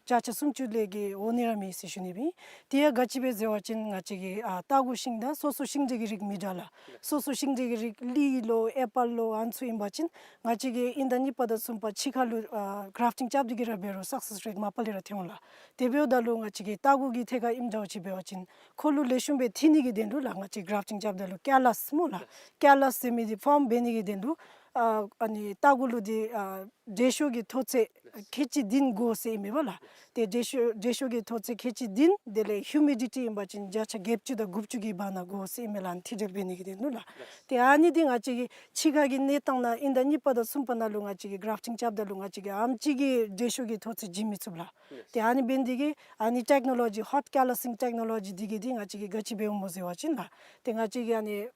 བརྒྱ་ཆ་སུམ་ཅུ་ལས་ཀྱི་འོག་ནི་ར་མེད་ཟེར་ཞུ་ནི་སྦེ་ཨིན། དེ་ཡང་ག་ཅི་སྦེ་ཟེར་བ་ཅིན་ང་བཅས་ཀྱི་ཨ་ལྟ་སྒོ་ཤིང་ད་སོ་སོ་ཤིང་འབྲས་ཀྱི་རིགས་མི་འདྲ་ལགས། སོ་སོ་ཤིང་འབྲས་ཀྱི་རིགས་ལི་ལོ་ཨེ་པཱལ་ལོ་ཨ་ནི་ཚུ་ཨིན་པ་ཅིན་ང་བཅས་ཀྱིས་ཨིན་ཟླ་གཉིས་པ་དང་གསུམ་པ་ཕྱི་ཁར་ལུ་ཨ་གརཱཕ་ཊིང་རྐྱབ་སྟེ་གིས་ར་འབད་རུང་སག་སེསི་རེཊ་མ་པ་ལས་ར་ཐོན་འོང་ལགས། དེ་འབདཝ་ད་ལུ་ང་བཅས་ཀྱི་ལྟ་སྒོ་གི་ཐད་ཁར་ཨིནམ་འདྲཝ་ཅིག་འབད་བ་ཅིན་ཁོ་ལུ་ལེགས་ཤོམ་སྦེ་ཐོན་ནི་གི་དོན་ལུ་ལགས་ང་བཅས་གརཱཕ་ཊིང་རྐྱབ་ད་ལུ་ཀེ་ལཱས་སྨོ་ལགས། ཀེ་ལཱས་ཟེར་མི་འདི་ཕོརམ་འབད་ནི་གི་དོན་ལུ་ཨ་ཨ་ནི་ལྟ་སྒོ་ལུ་འདི་ཨ་དྲོད་ཤུགས་ཀྱི་མཐོ་ཚད་ཁལ་གཅིག་བདུན་དགོ་ཟེར་ཨིན་མས་པ་ལགས། ཏེ་དྲོད་ཤུགས་དྲོད་ཤུགས་ཀྱི་མཐོ་ཚད་ཁལ་གཅིག་བདུན་དེ་ལས་ཧིའུ་མི་ཌི་ཊི་ཨིན་པ་ཅིན་བརྒྱ་ཆ་བརྒྱད་ཅུ་དང་དགུ་བཅུ་གི་བར་ན་དགོ་ཟེར་ཨིན་མས་ལགས། ཨ་ནི་ཐིག་འགྲེལ་འབད་ནི་གི་དོན་ལུ་ལགས། ཏེ་ཨ་ནི་འདི་ང་བཅས་ཀྱི་ཕྱི་ཁ་གི་གནས་སྟངས་ནང་ཨིན་ཟླ་གཉིས་པ་དང་གསུམ་པ་ནང་ལུ་ང་བཅས་ཀྱིས་གརཱཕ་ཊིང་རྐྱབ་ད་ལུ་ང་བཅས་ཀྱིས་ཨམ་ཅིག་གི་དྲོད་ཤུགས་ཀྱི་མཐོ་ཚད་བྱིན་མི་ཚུགས་ལགས། ཏེ་ཨ་ནི་འབད་ནི་འདི་གིས་ཨ་ནི་ཊེཀ་ནོ་ལོ་ཇི་ཧོཊ་ཀེ་ལི་སིང་ཊེཀ་ནོ་ལོ་ཇི་འདི་གིས་འདི་ང་བཅས་ཀྱིས་ག་ཅི་འབད་འོང་སྨོ་ཟེར་བ་ཅིན་ལགས། ཏེ་ང་བཅས་ཀྱི་ཨ་ནི་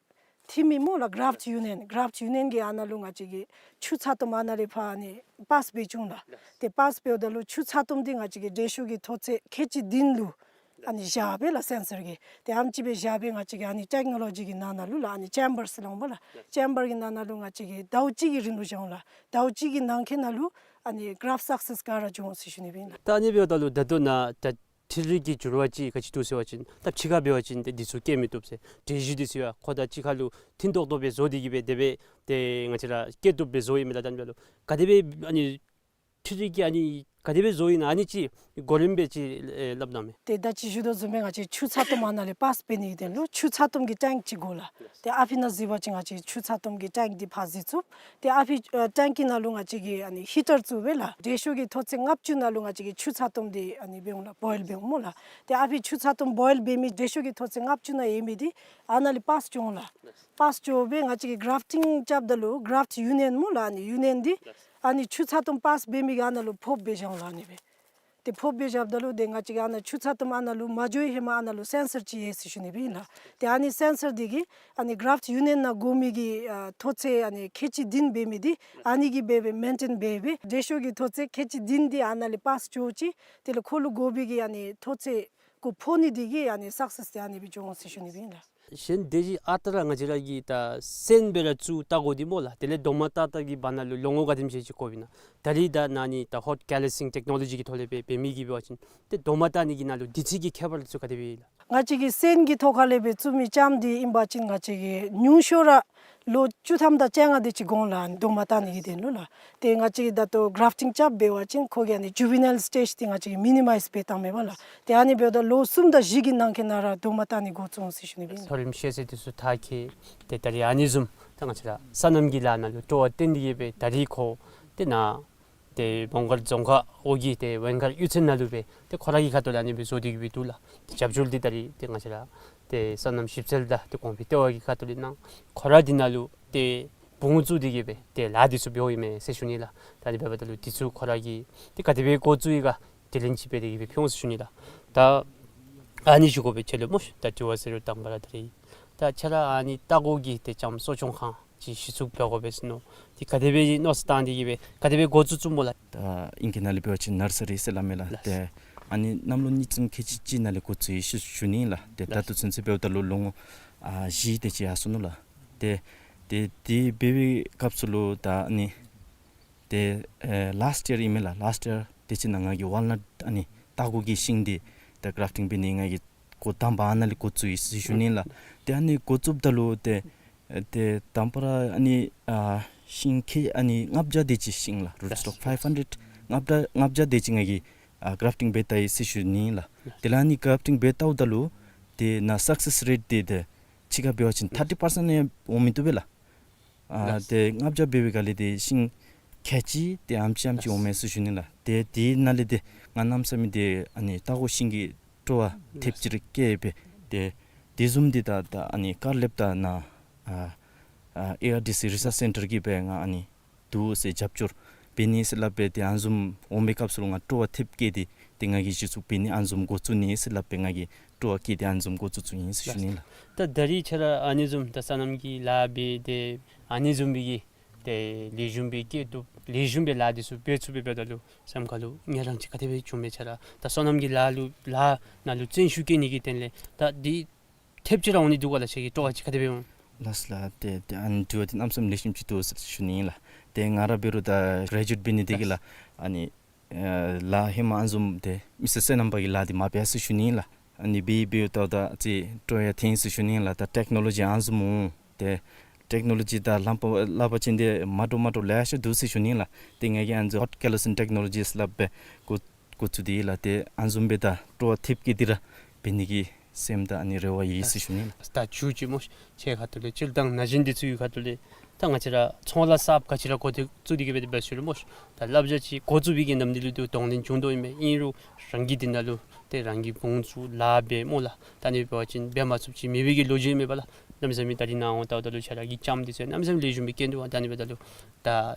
འཐིབས་མི་སྨོ་ལགས་གརཱཕཊ་ཡུ་ནི་ཡན་གརཱཕཊ་ཡུ་ནི་ཡན་གྱིས་ཨ་ནཱ་ལུ་ང་བཅས་ཀྱི་ཆུ་ཚ་ཏོམ་ཨ་ནཱ་ལས་ཕར་ཨ་ནི་པཱསི་འབད་བཅུག་ལགས། ཏེ་པཱསི་འབདཝ་ད་ལུ་ཆུ་ཚ་ཏོམ་འདི་ང་བཅས་ཀྱི་དྲོད་ཤུགས་ཀྱི་མཐོ་ཚད་ཁལ་གཅིག་བདུན་ལུ་ཨ་ནི་བཞག་སྦེ་ལགས་སེན་སར་གྱིས། ཏེ་ཨམ་ཅིག་སྦེ་བཞག་སྦེ་ང་བཅས་ཀྱི་ཨ་ནི་ཊེཀ་ནོ་ལོ་ཇི་གི་ནང་ན་ལུ་ལགས་ཨ་ནི་ཅེམ་བར་ཟེར་སླབ་འོང་པ་ལགས། ཅེམ་བར་གྱི་ནང་ན་ལུ་ང་བཅས་ཀྱིས་ཟླཝ་གཅིག་གི་རིང་ལུ་བཞག་འོང་ལགས། ཟླཝ་གཅིག་གི་ནང་འཁོད་ནང་ལུ་ཨ་ནི་གརཱཕཊ་སག་སེསི་ག་ར་འབྱུང་འོང་ཟེར་ཞུ་ནི་སྦེ་ཨིན་ལགས། ད་ཨ་ནི་འབདཝ་ད་ལུ་ད་ལྟོ་ནཱ་ད་འཕྲུལ་རིག་གི་འགྱུར་བ་ཅིག་ག་ཅི་འདུག་ཟེར་བ་ཅིན་ད་ཕྱི་ཁར་འབད་བ་ཅིན་ད་འདི་ཚུ་བཀལ་མི་བཏུབ་ཟེར། དྲོད་གཞི་འདི་ཚུ་ཡང་ཁོ་དང་གཅིག་ཁར་ལུ་མཐུན་ཏོག་ཏོ་སྦེ་བཟོ་སྟེ་གིས་སྦེ་དེ་སྦེ་ཏེ་ང་བཅས་ར་བཀལ་བཏུབ་སྦེ་བཟོ་ཡི་མས་ལགས། ད་ཨ་ནི་འབདཝ་ད་ལུ་ག་དེ་སྦེ་ཨ་ནི་འཕྲུལ་རིག་གི་ཨ་ནི་ ག་དེ་སྦེ་བཟོཝ་ཨིན་ན་ཨ་ནི་ཅིག་གོ་རིམ་སྦེ་ཅིག་ཨེ་སླབ་གནང་མས། ཏེ་ད་ཅི་ཞུ་དོ་བཟུམ་སྦེ་ང་བཅས་ཆུ་ཚ་ཏོམ་ཨ་ནཱ་ལས་པཱསི་འབད་ནི་གི་དོན་ལུ་ཆུ་ཚ་ཏོམ་གྱི་ཊེངཀ་ཅིག་དགོ་ལགས། ཏེ་ཨ་ཕི་ནང་གཟིགས་པ་ཅིན་ང་བཅས་ཆུ་ཚ་ཏོམ་གྱི་ཊེངཀ་འདི་ཕར་གཟིགས་ཚུགས། ཏེ་ཨ་ཕི་ཨ་ཊེངཀ་གི་ནང་ལུ་ང་བཅས་ཀྱིས་ཨ་ནི་ཧི་ཊར་བཙུགས་སྦེ་ལགས། དྲོད་ཤུགས་ཀྱི་མཐོ་ཚད་ལྔ་བཅུ་ནང་ལུ་ང་བཅས་ཀྱིས་ཆུ་ཚ་ཏོམ་འདི་ཨ་ནི་འབད་འོང་ལགས། བོའིལ་འབད་འོང་སྨོ་ལགས། ཏེ་ཨ་ཕི་ཆུ་ཚ་ཏོམ་བོའིལ་འབད་མི་དྲོད་ཤུགས་ཀྱི་མཐོ་ཚད་ལྔ་བཅུ་ནང་ཡོད་མི་འདི་ཨ་ནཱ་ལས་པཱསི་འགྱོ་འོང་ལགས། པཱསི་འགྱོ་སྦེ་ང་བཅས་ཀྱིས་གཱ་རེཕ་ཊིང་རྐྱབ་ད་ལུ་གཱ་རེཕཊ་ཡུ་ནི་ཡཱན་སྨོ་ལགས། ཨ་ནི་ཡུ་ནི་ཡཱན་འདི་ཨ་ནི་ཆུ་ཚ་ཏོམ་པཱསི་འབད་མི་གི་ཨ་ནཱ་ལུ་ཕོགཔ་སྦེ་བཞག་འོང་ལགས། ཨ་ནི་སྦེ་ཏེ་ཕོགཔ་སྦེ་བཞགཔ་ད་ལུ་ཏེ་ང་བཅས་ཀྱིས་ཨ་ནཱ་ཆུ་ཚ་ཏོམ་ཨ་ནཱ་ལུ་མ་འགྱོ་བའི་ཧེ་མ་ཨ་ནཱ་ལུ་སེན་སར་ཅིག་ཡོད་ཟེར་ཞུ་ནི་སྦེ་ཨིན་ལགས། ཏེ་ཨ་ནི་སེན་སར་འདི་གིས་ཨ་ནི་གཱ་རེཕཊ་ཡུ་ནི་ཡཱན་ནང་དགོ་མི་གི་ཨ་མཐོ་ཚད་ཨ་ནི་ཁལ་གཅིག་བདུན་འབད་མི་འདི་ཨ་ནི་གིས་འབད་སྦེ་མེན་ཊེན་འབད་སྦེ་དྲོད་ཤུགས་ཀྱི་མཐོ་ཚད་ཁལ་གཅིག་བདུན་འདི་ཨ་ནཱ་ལས་པཱསི་འགྱོ་ཅི། དེ་ལས་ཁོ་ལུ་དགོ་པའི་གི་ཨ་ནི་མཐོ་ཚད་ཁོ་ཕོག་ནི་འདི་གིས་ཨ་ནི་སག་སེསི་འདི་ཨ་ནི་སྦེ་འགྱོ་འོང་ཟེར་ཞུ་ནི་སྦེ་ཨིན་ལགས། གཞན་དེ་བཞིན་ཨ་རྟག་ར་ང་བཅས་ར་གིས་ད་སོན་སྦེ་ར་བཙུགས་བལྟ་དགོ་འདི་སྨོ་ལགས། དེ་ལས་རྡོག་མ་བཏགས་བཏགས་ཀྱི་བར་ན་ལུ་ལོ་ངོ་ག་དེམ་ཅིག་ཅིག་འགོརཝ་ཨིན་ན། ད་རིས་ད་ཨ་ནི་ད་ཧོཊ་ཀེ་ལི་སིང་ཊེཀ་ནོ་ལོ་ཇི་གི་ཐོག་ལས་སྦེ་འབད་མི་གིས་འབད་བ་ཅིན་ཏེ་རྡོག་མ་བཏགས་ནི་གི་ནང་ལུ་དུས་ཚོད་ཀྱི་ཁྱད་པར་ཚུ་ག་དེ་སྦེ་ཨིན་ལགས། ང་བཅས་ཀྱིས་སོན་གྱི་ཐོག་ཁ་ལས་སྦེ་བཙུགས་མི་ལྕངམ་འདི་ཨིན་པ་ཅིན་ང་བཅས་ཀྱིས་ཉུང་ཤོས་ར་ལོ་བཅུ་ཐམ་དང་བཅོ་ལྔ་དེ་ཅིག་འགོར་འོང་ལགས། ཨ་ནི་རྡོག་མ་བཏགས་ནི་གི་དོན་ལུ་ལགས། ཏེ་ང་བཅས་ཀྱིས་ད་ལྟོ་གཱ་རེཕ་ཊིང་རྐྱབ་འབད་བ་ཅིན་ཁོ་གི་ཨ་ནི་ཇུ་ཝི་ནཱའིལ་སི་ཊེཇ་འདི་ང་བཅས་ཀྱིས་མི་ནི་མའིཛ་འབད་བཏངམ་མས་པ་ལགས། ཏེ་ཨ་ནི་འབདཝ་ད་ལོ་གསུམ་དང་བཞི་གི་ནང་འཁོད་ནང་ར་རྡོག་མ་བཏགས་ནི་འགོ་བཙུགས་འོང་ཟེར་ཞུ་ནི་སྦེ་ཨིན། མཐོ་རིམ་ཤེས་ཚད་འདི་ཚུ་མཐར་འཁྱོལ། ཏེ་ད་རིས་ཨ་ནི་བཟུམ་ད་ང་བཅས་ར་སོ་ནམ་གྱི་ལཱ་ནང་ལུ་སྤྲོ་བ་བཏོན་ཏེ་གིས་སྦེ་ད་རིས་ཁོ་ཏེ་ནཱ་ཏེ་མོང་སྒར་རྫོང་ཁག་འོག་གི་ཏེ་ཝེང་མཁར་གཡུས་ཚན་ནང་ལུ་སྦེ་ཏེ་ཁོ་ར་གི་ཁ་ཐུག་ལས་ཨ་ནི་སྦེ་བཟོ་སྟེ་གིས་སྦེ་འདུག་ལགས། ཏེ་རྒྱབ་སྐྱོར་འདི་ད་རིས་ཏེ་ང་བཅས་ར་ཏེ་སོ་ནམ་ཞིབ་འཚོལ་དང་ཏེ་གོང་འཕེལ་ལྟེ་བ་གི་ཁ་ཐུག་ལས་གནང་། ཁོ་ར་འདི་ནང་ལུ་ཏེ་བུ་བཙུགས་ཏེ་གིས་སྦེ་ཏེ་ལཱ་འདི་ཚུ་འབདཝ་ཨིན་མས་ཟེར་ཞུ་ནི་ལགས། ད་ཨ་ནི་འབདཝ་ད་ལུ་འདི་ཚུ་ཁོ་ར་གིས་ཏེ་ག་དེ་སྦེ་འགོ་བཙུགས་ཡི་ག་དེ་ལན་ཅིག་འབད་དེ་གིས་སྦེ་ཕུལ་འོང་ཟེར་ཞུ་ནི་ལགས། ད་ཨ་ནི་ཞུ་དགོ་པའི་ཆེད་ལུ་སྨོ་ཤ། ད་དྲི་བ་ཟེར་རུང་དང་པ་ར་ད་རིས་ད་ཁྱོད་ར་ཨ་ནི་ལྟ་སྒོ་གི་ཏེ་ལྕངམ་གསོ་སྐྱོང་ཁང་ཅིག་གཞི་བཙུགས་འབད་དགོ་པས་ཟེར་མནོ། ཏེ་ག་དེ་སྦེ་མནོ་བསམ་བཏང་སྟེ་གིས་སྦེ་ག་དེ་སྦེ་འགོ་བཙུགས་བཙུགསཔ་སྨོ་ལགས། ད་ཨིང་སྐད་ནང་ལས་འབད་བ་ཅིན་ནར་སི་རི་ཟེར་སླབ་མས་ལགས། ལགས། ཏེ་ཨ་ནི་གནམ་ལོ་ཉིས་སྟོང་ཁལ་གཅིག་གཅིག་ནང་ལས་འགོ་བཙུགས་ཡི་ཟེར་ཞུ་ནི་ལགས། ཏེ་ད་ལྟོ་ཚུན་ཚོད་འབདཝ་ད་ལུ་ལོ་ངོ་ཨ་བཞི་དེ་ཅིག་ཡར་སོ་ནུག་ལགས། ཏེ་ཏེ་དེ་འབད་བའི་སྐབས་སུ་ལུ་ད་ཨ་ནི་ཏེ་ཨེ་ལཱསཊ་ཡར་ཨིན་མས་ལགས། ལཱསཊ་ཡར་དེ་ཅིག་ནང་ང་གིས་ཝཱལ་ནཊ་ཨ་ནི་ལྟ་སྒོ་གི་ཤིང་འདི་ད་གཱ་རེཕ་ཊིང་འབད་ནི་ང་གིས་འགོ་དང་པ་ཨ་ནཱ་ལས་འགོ་བཙུགས་ཡི་ཟེར་ཞུ་ནི་ལགས། ཏེ་ཨ་ནི་འགོ་བཙུགསཔ་ད་ལུ་ཏེ་ཨེ་ཏེ་དང་པ་ར་ཨ་ནི་ཨ་ཤིང་ཁལ་ཨ་ནི་ལྔ་བརྒྱ་དེ་ཅིག་ཤིང་ལགས། རུཊ་སི་ཊོག་ཕའིབ་ཧན་ཌེཌ་ལྔ་བརྒྱ་ལྔ་བརྒྱ་དེ་ཅིག་ང་གིས་ཨ་གཱ་རེཕ་ཊིང་འབད་བལྟ་ཡི་ཟེར་ཞུ་ནི་ལགས། དེ་ལས་ཨ་ནི་གཱ་རེཕ་ཊིང་འབད་བལྟཝ་ད་ལུ་ཏེ་ནཱ་སག་སེསི་རེཊ་འདི་ཏེ་ཕྱི་ཁར་འབད་བ་ཅིན་ཐར་ཊི་པར་སེནཊ་ཡང་འོང་མི་བཏུབ་པས་ལགས། ཨ་ལགས། ཏེ་ལྔ་བརྒྱ་འབད་བའི་སྒང་ལས་ཏེ་ཤིང་ཁལ་གཅིག་ཏེ་ཨ་ནེམ་ཅིག་ཨ་ནེམ་ཅིག་འོང་མས་ཟེར་ཞུ་ནི་ལགས། ཏེ་དེ་ནང་ལས་ཏེ་ང་གནམ་མེད་ས་མེད་ཏེ་ཨ་ནི་ལྟ་སྒོ་ཤིང་གི་སྤྲོ་བ་ཐེབས་ཅིག་ར་སྐྱེས་སྦེ་ཏེ་དེ་བཟུམ་འདི་ད་ད་ཨ་ནི་ཀར་ལེབ་དང་ནཱ་ཨ་ཨ་ཨེ་ཨར་ཌི་སི་རི་སརཆ་སེན་ཊར་གྱིས་སྦེ་ང་ཨ་ནི་འདུག་ཟེར་རྒྱབ་སྐྱོར་འབད་ནི་ཟེར་སླབ་སྦེ་ཏེ་ཨ་ནི་བཟུམ་འོང་པའི་སྐབས་སུ་ལུ་ང་སྤྲོ་བ་ཐེབས་སྐྱེས་ཏེ་ཏེ་ང་གིས་གཞི་བཙུགས་འབད་ནི་ཨ་ནི་བཟུམ་འགོ་བཙུགས་ནི་ཟེར་སླབ་སྦེ་ང་གིས་སྤྲོ་བ་སྐྱེས་ཏེ་ཨ་ནི་བཟུམ་འགོ་བཙུགས་བཙུགས་ཡི་ཟེར་ཞུ་ནི་ལགས། ད་ད་རིས་ཁྱོད་ར་ཨ་ནི་བཟུམ་ད་སོ་ནམ་གྱི་ལཱ་འབད་དེ་ཨ་ནི་བཟུམ་སྦེ་གི་ཏེ་ལེགས་ཤོམ་སྦེ་སྐྱེད་དོ་ལེགས་ཤོམ་སྦེ་ལཱ་འདི་ཚུ་འབད་ཚུགས་པའི་འབདཝ་ད་ལུ་སེམས་ཁ་ལུ་ངལ་རངས་ཅིག་ག་དེ་སྦེ་བྱུང་མས། ཁྱོད་ར་ད་སོ་ནམ་གྱི་ལཱ་ལུ་ལཱ་ནང་ལུ་བརྩོན་ཤུགས་བསྐྱེད་ནི་གི་དོན་ལས་ད་འདི་ཐེབས་ཅིག་ར་འོང་ནི་འདུག་ག་ལགས། ཁྱོད་ཀྱི་སྤྲོ་བ་ཅིག་ག་དེ་སྦེ་འོང་། ལགས་ལགས། ཏེ་ཏེ་ཨ་ནི་དྲི་བ་འདི་གནམ་མེད་ས་མེད་ལེགས་ཤོམ་ཅིག་འདུག་ཟེར་ཞུ་ནི་ཨིན་ལགས། ཏེ་ང་ར་འབད་རུང་ད་གྲེ་ཇུ་ཨེཊ་འབད་ནི་དེ་གིས་ལགས་ཨ་ནི་ཨེ་ལཱ་ཧེ་མ་ཨ་ནི་བཟུམ་ཏེ་མི་སེར་སོ་ནམ་པ་གི་ལཱ་འདི་མ་འབད་ཟེར་ཞུ་ནི་ཨིན་ལགས། ཨ་ནི་འབད་འབདཝ་ད་ད་ཅིག་སྤྲོ་ཡང་ཐོན་ཟེར་ཞུ་ནི་ཨིན་ལགས། ད་ཊེཀ་ནོ་ལོ་ཇི་ཨ་ནི་བཟུམ་འོང་ཏེ་ཊེཀ་ནོ་ལོ་ཇི་དང་ལྷམ་པ་སླབ་པ་ཅིན་ཏེ་མ་འདྲཝ་མ་འདྲཝ་ལེ་ཤ་འདུག་ཟེར་ཞུ་ནི་ཨིན་ལགས། ཏེ་ང་གིས་ཨ་ནི་ཧོཊ་ཀེ་ལི་སིང་ཊེཀ་ནོ་ལོ་ཇི་ཟེར་སླབ་སྦེ་འགོ་འགོ་བཙུགས་ཏེ་ལགས། ཏེ་ཨ་ནི་བཟུམ་སྦེ་ད་སྤྲོ་བ་ཐེབས་སྐྱེད་དེ་ར་འབད་ནི་གི་སེམས་དང་ཨ་ནི་རེ་བ་ཡོད་ཟེར་ཞུ་ནི་ལགས། ད་མཇུག་ཅིག་སྨོ་ཤ། ཁྱོད་ཁ་ཐུག་ལས་སྤྱིར་བཏང་ན་གཞོན་འདི་ཚུ་གི་ཁ་ཐུག་ལས་ད་ང་བཅས་ར་ཚོང་ལཱ་གསརཔ་ག་ཅི་ར་འགོ་བཙུགས་ཏེ་གིས་སྦེ་འབད་ཟེར་རུང་སྨོ་ཤ། ད་བསླབ་བྱ་ཅིག་འགོ་བཙུགས་པའི་གི་ནམ་དུས་ལུ་ཏེ་གདོང་ལེན་བྱུང་དོ་ཨིན་མས། ཨིན་རུང་རང་གིས་འདི་ནང་ལུ་ཏེ་རང་གིས་བུ་བཙུགས་ལཱ་འབད་སྨོ་ལགས། ད་ཨ་ནི་འབད་བ་ཅིན་འབད་མ་ཚུགསཔ་ཅིག་མེད་པའི་གི་ལོ་རྒྱུས་མེད་པ་ལགས། གནམ་མེད་ས་མེད་ད་རིས་ནཱ་འོང་བལྟཝ་ད་ལུ་ཁྱོད་ར་གི་ལྕངམ་འདི་ཚུ་གནམ་མེད་ས་མེད་ལེགས་ཤོམ་སྦེ་སྐྱེས་འདུག་པ། ད་ཨ་ནི་འབདཝ་ད་ལུ་ད་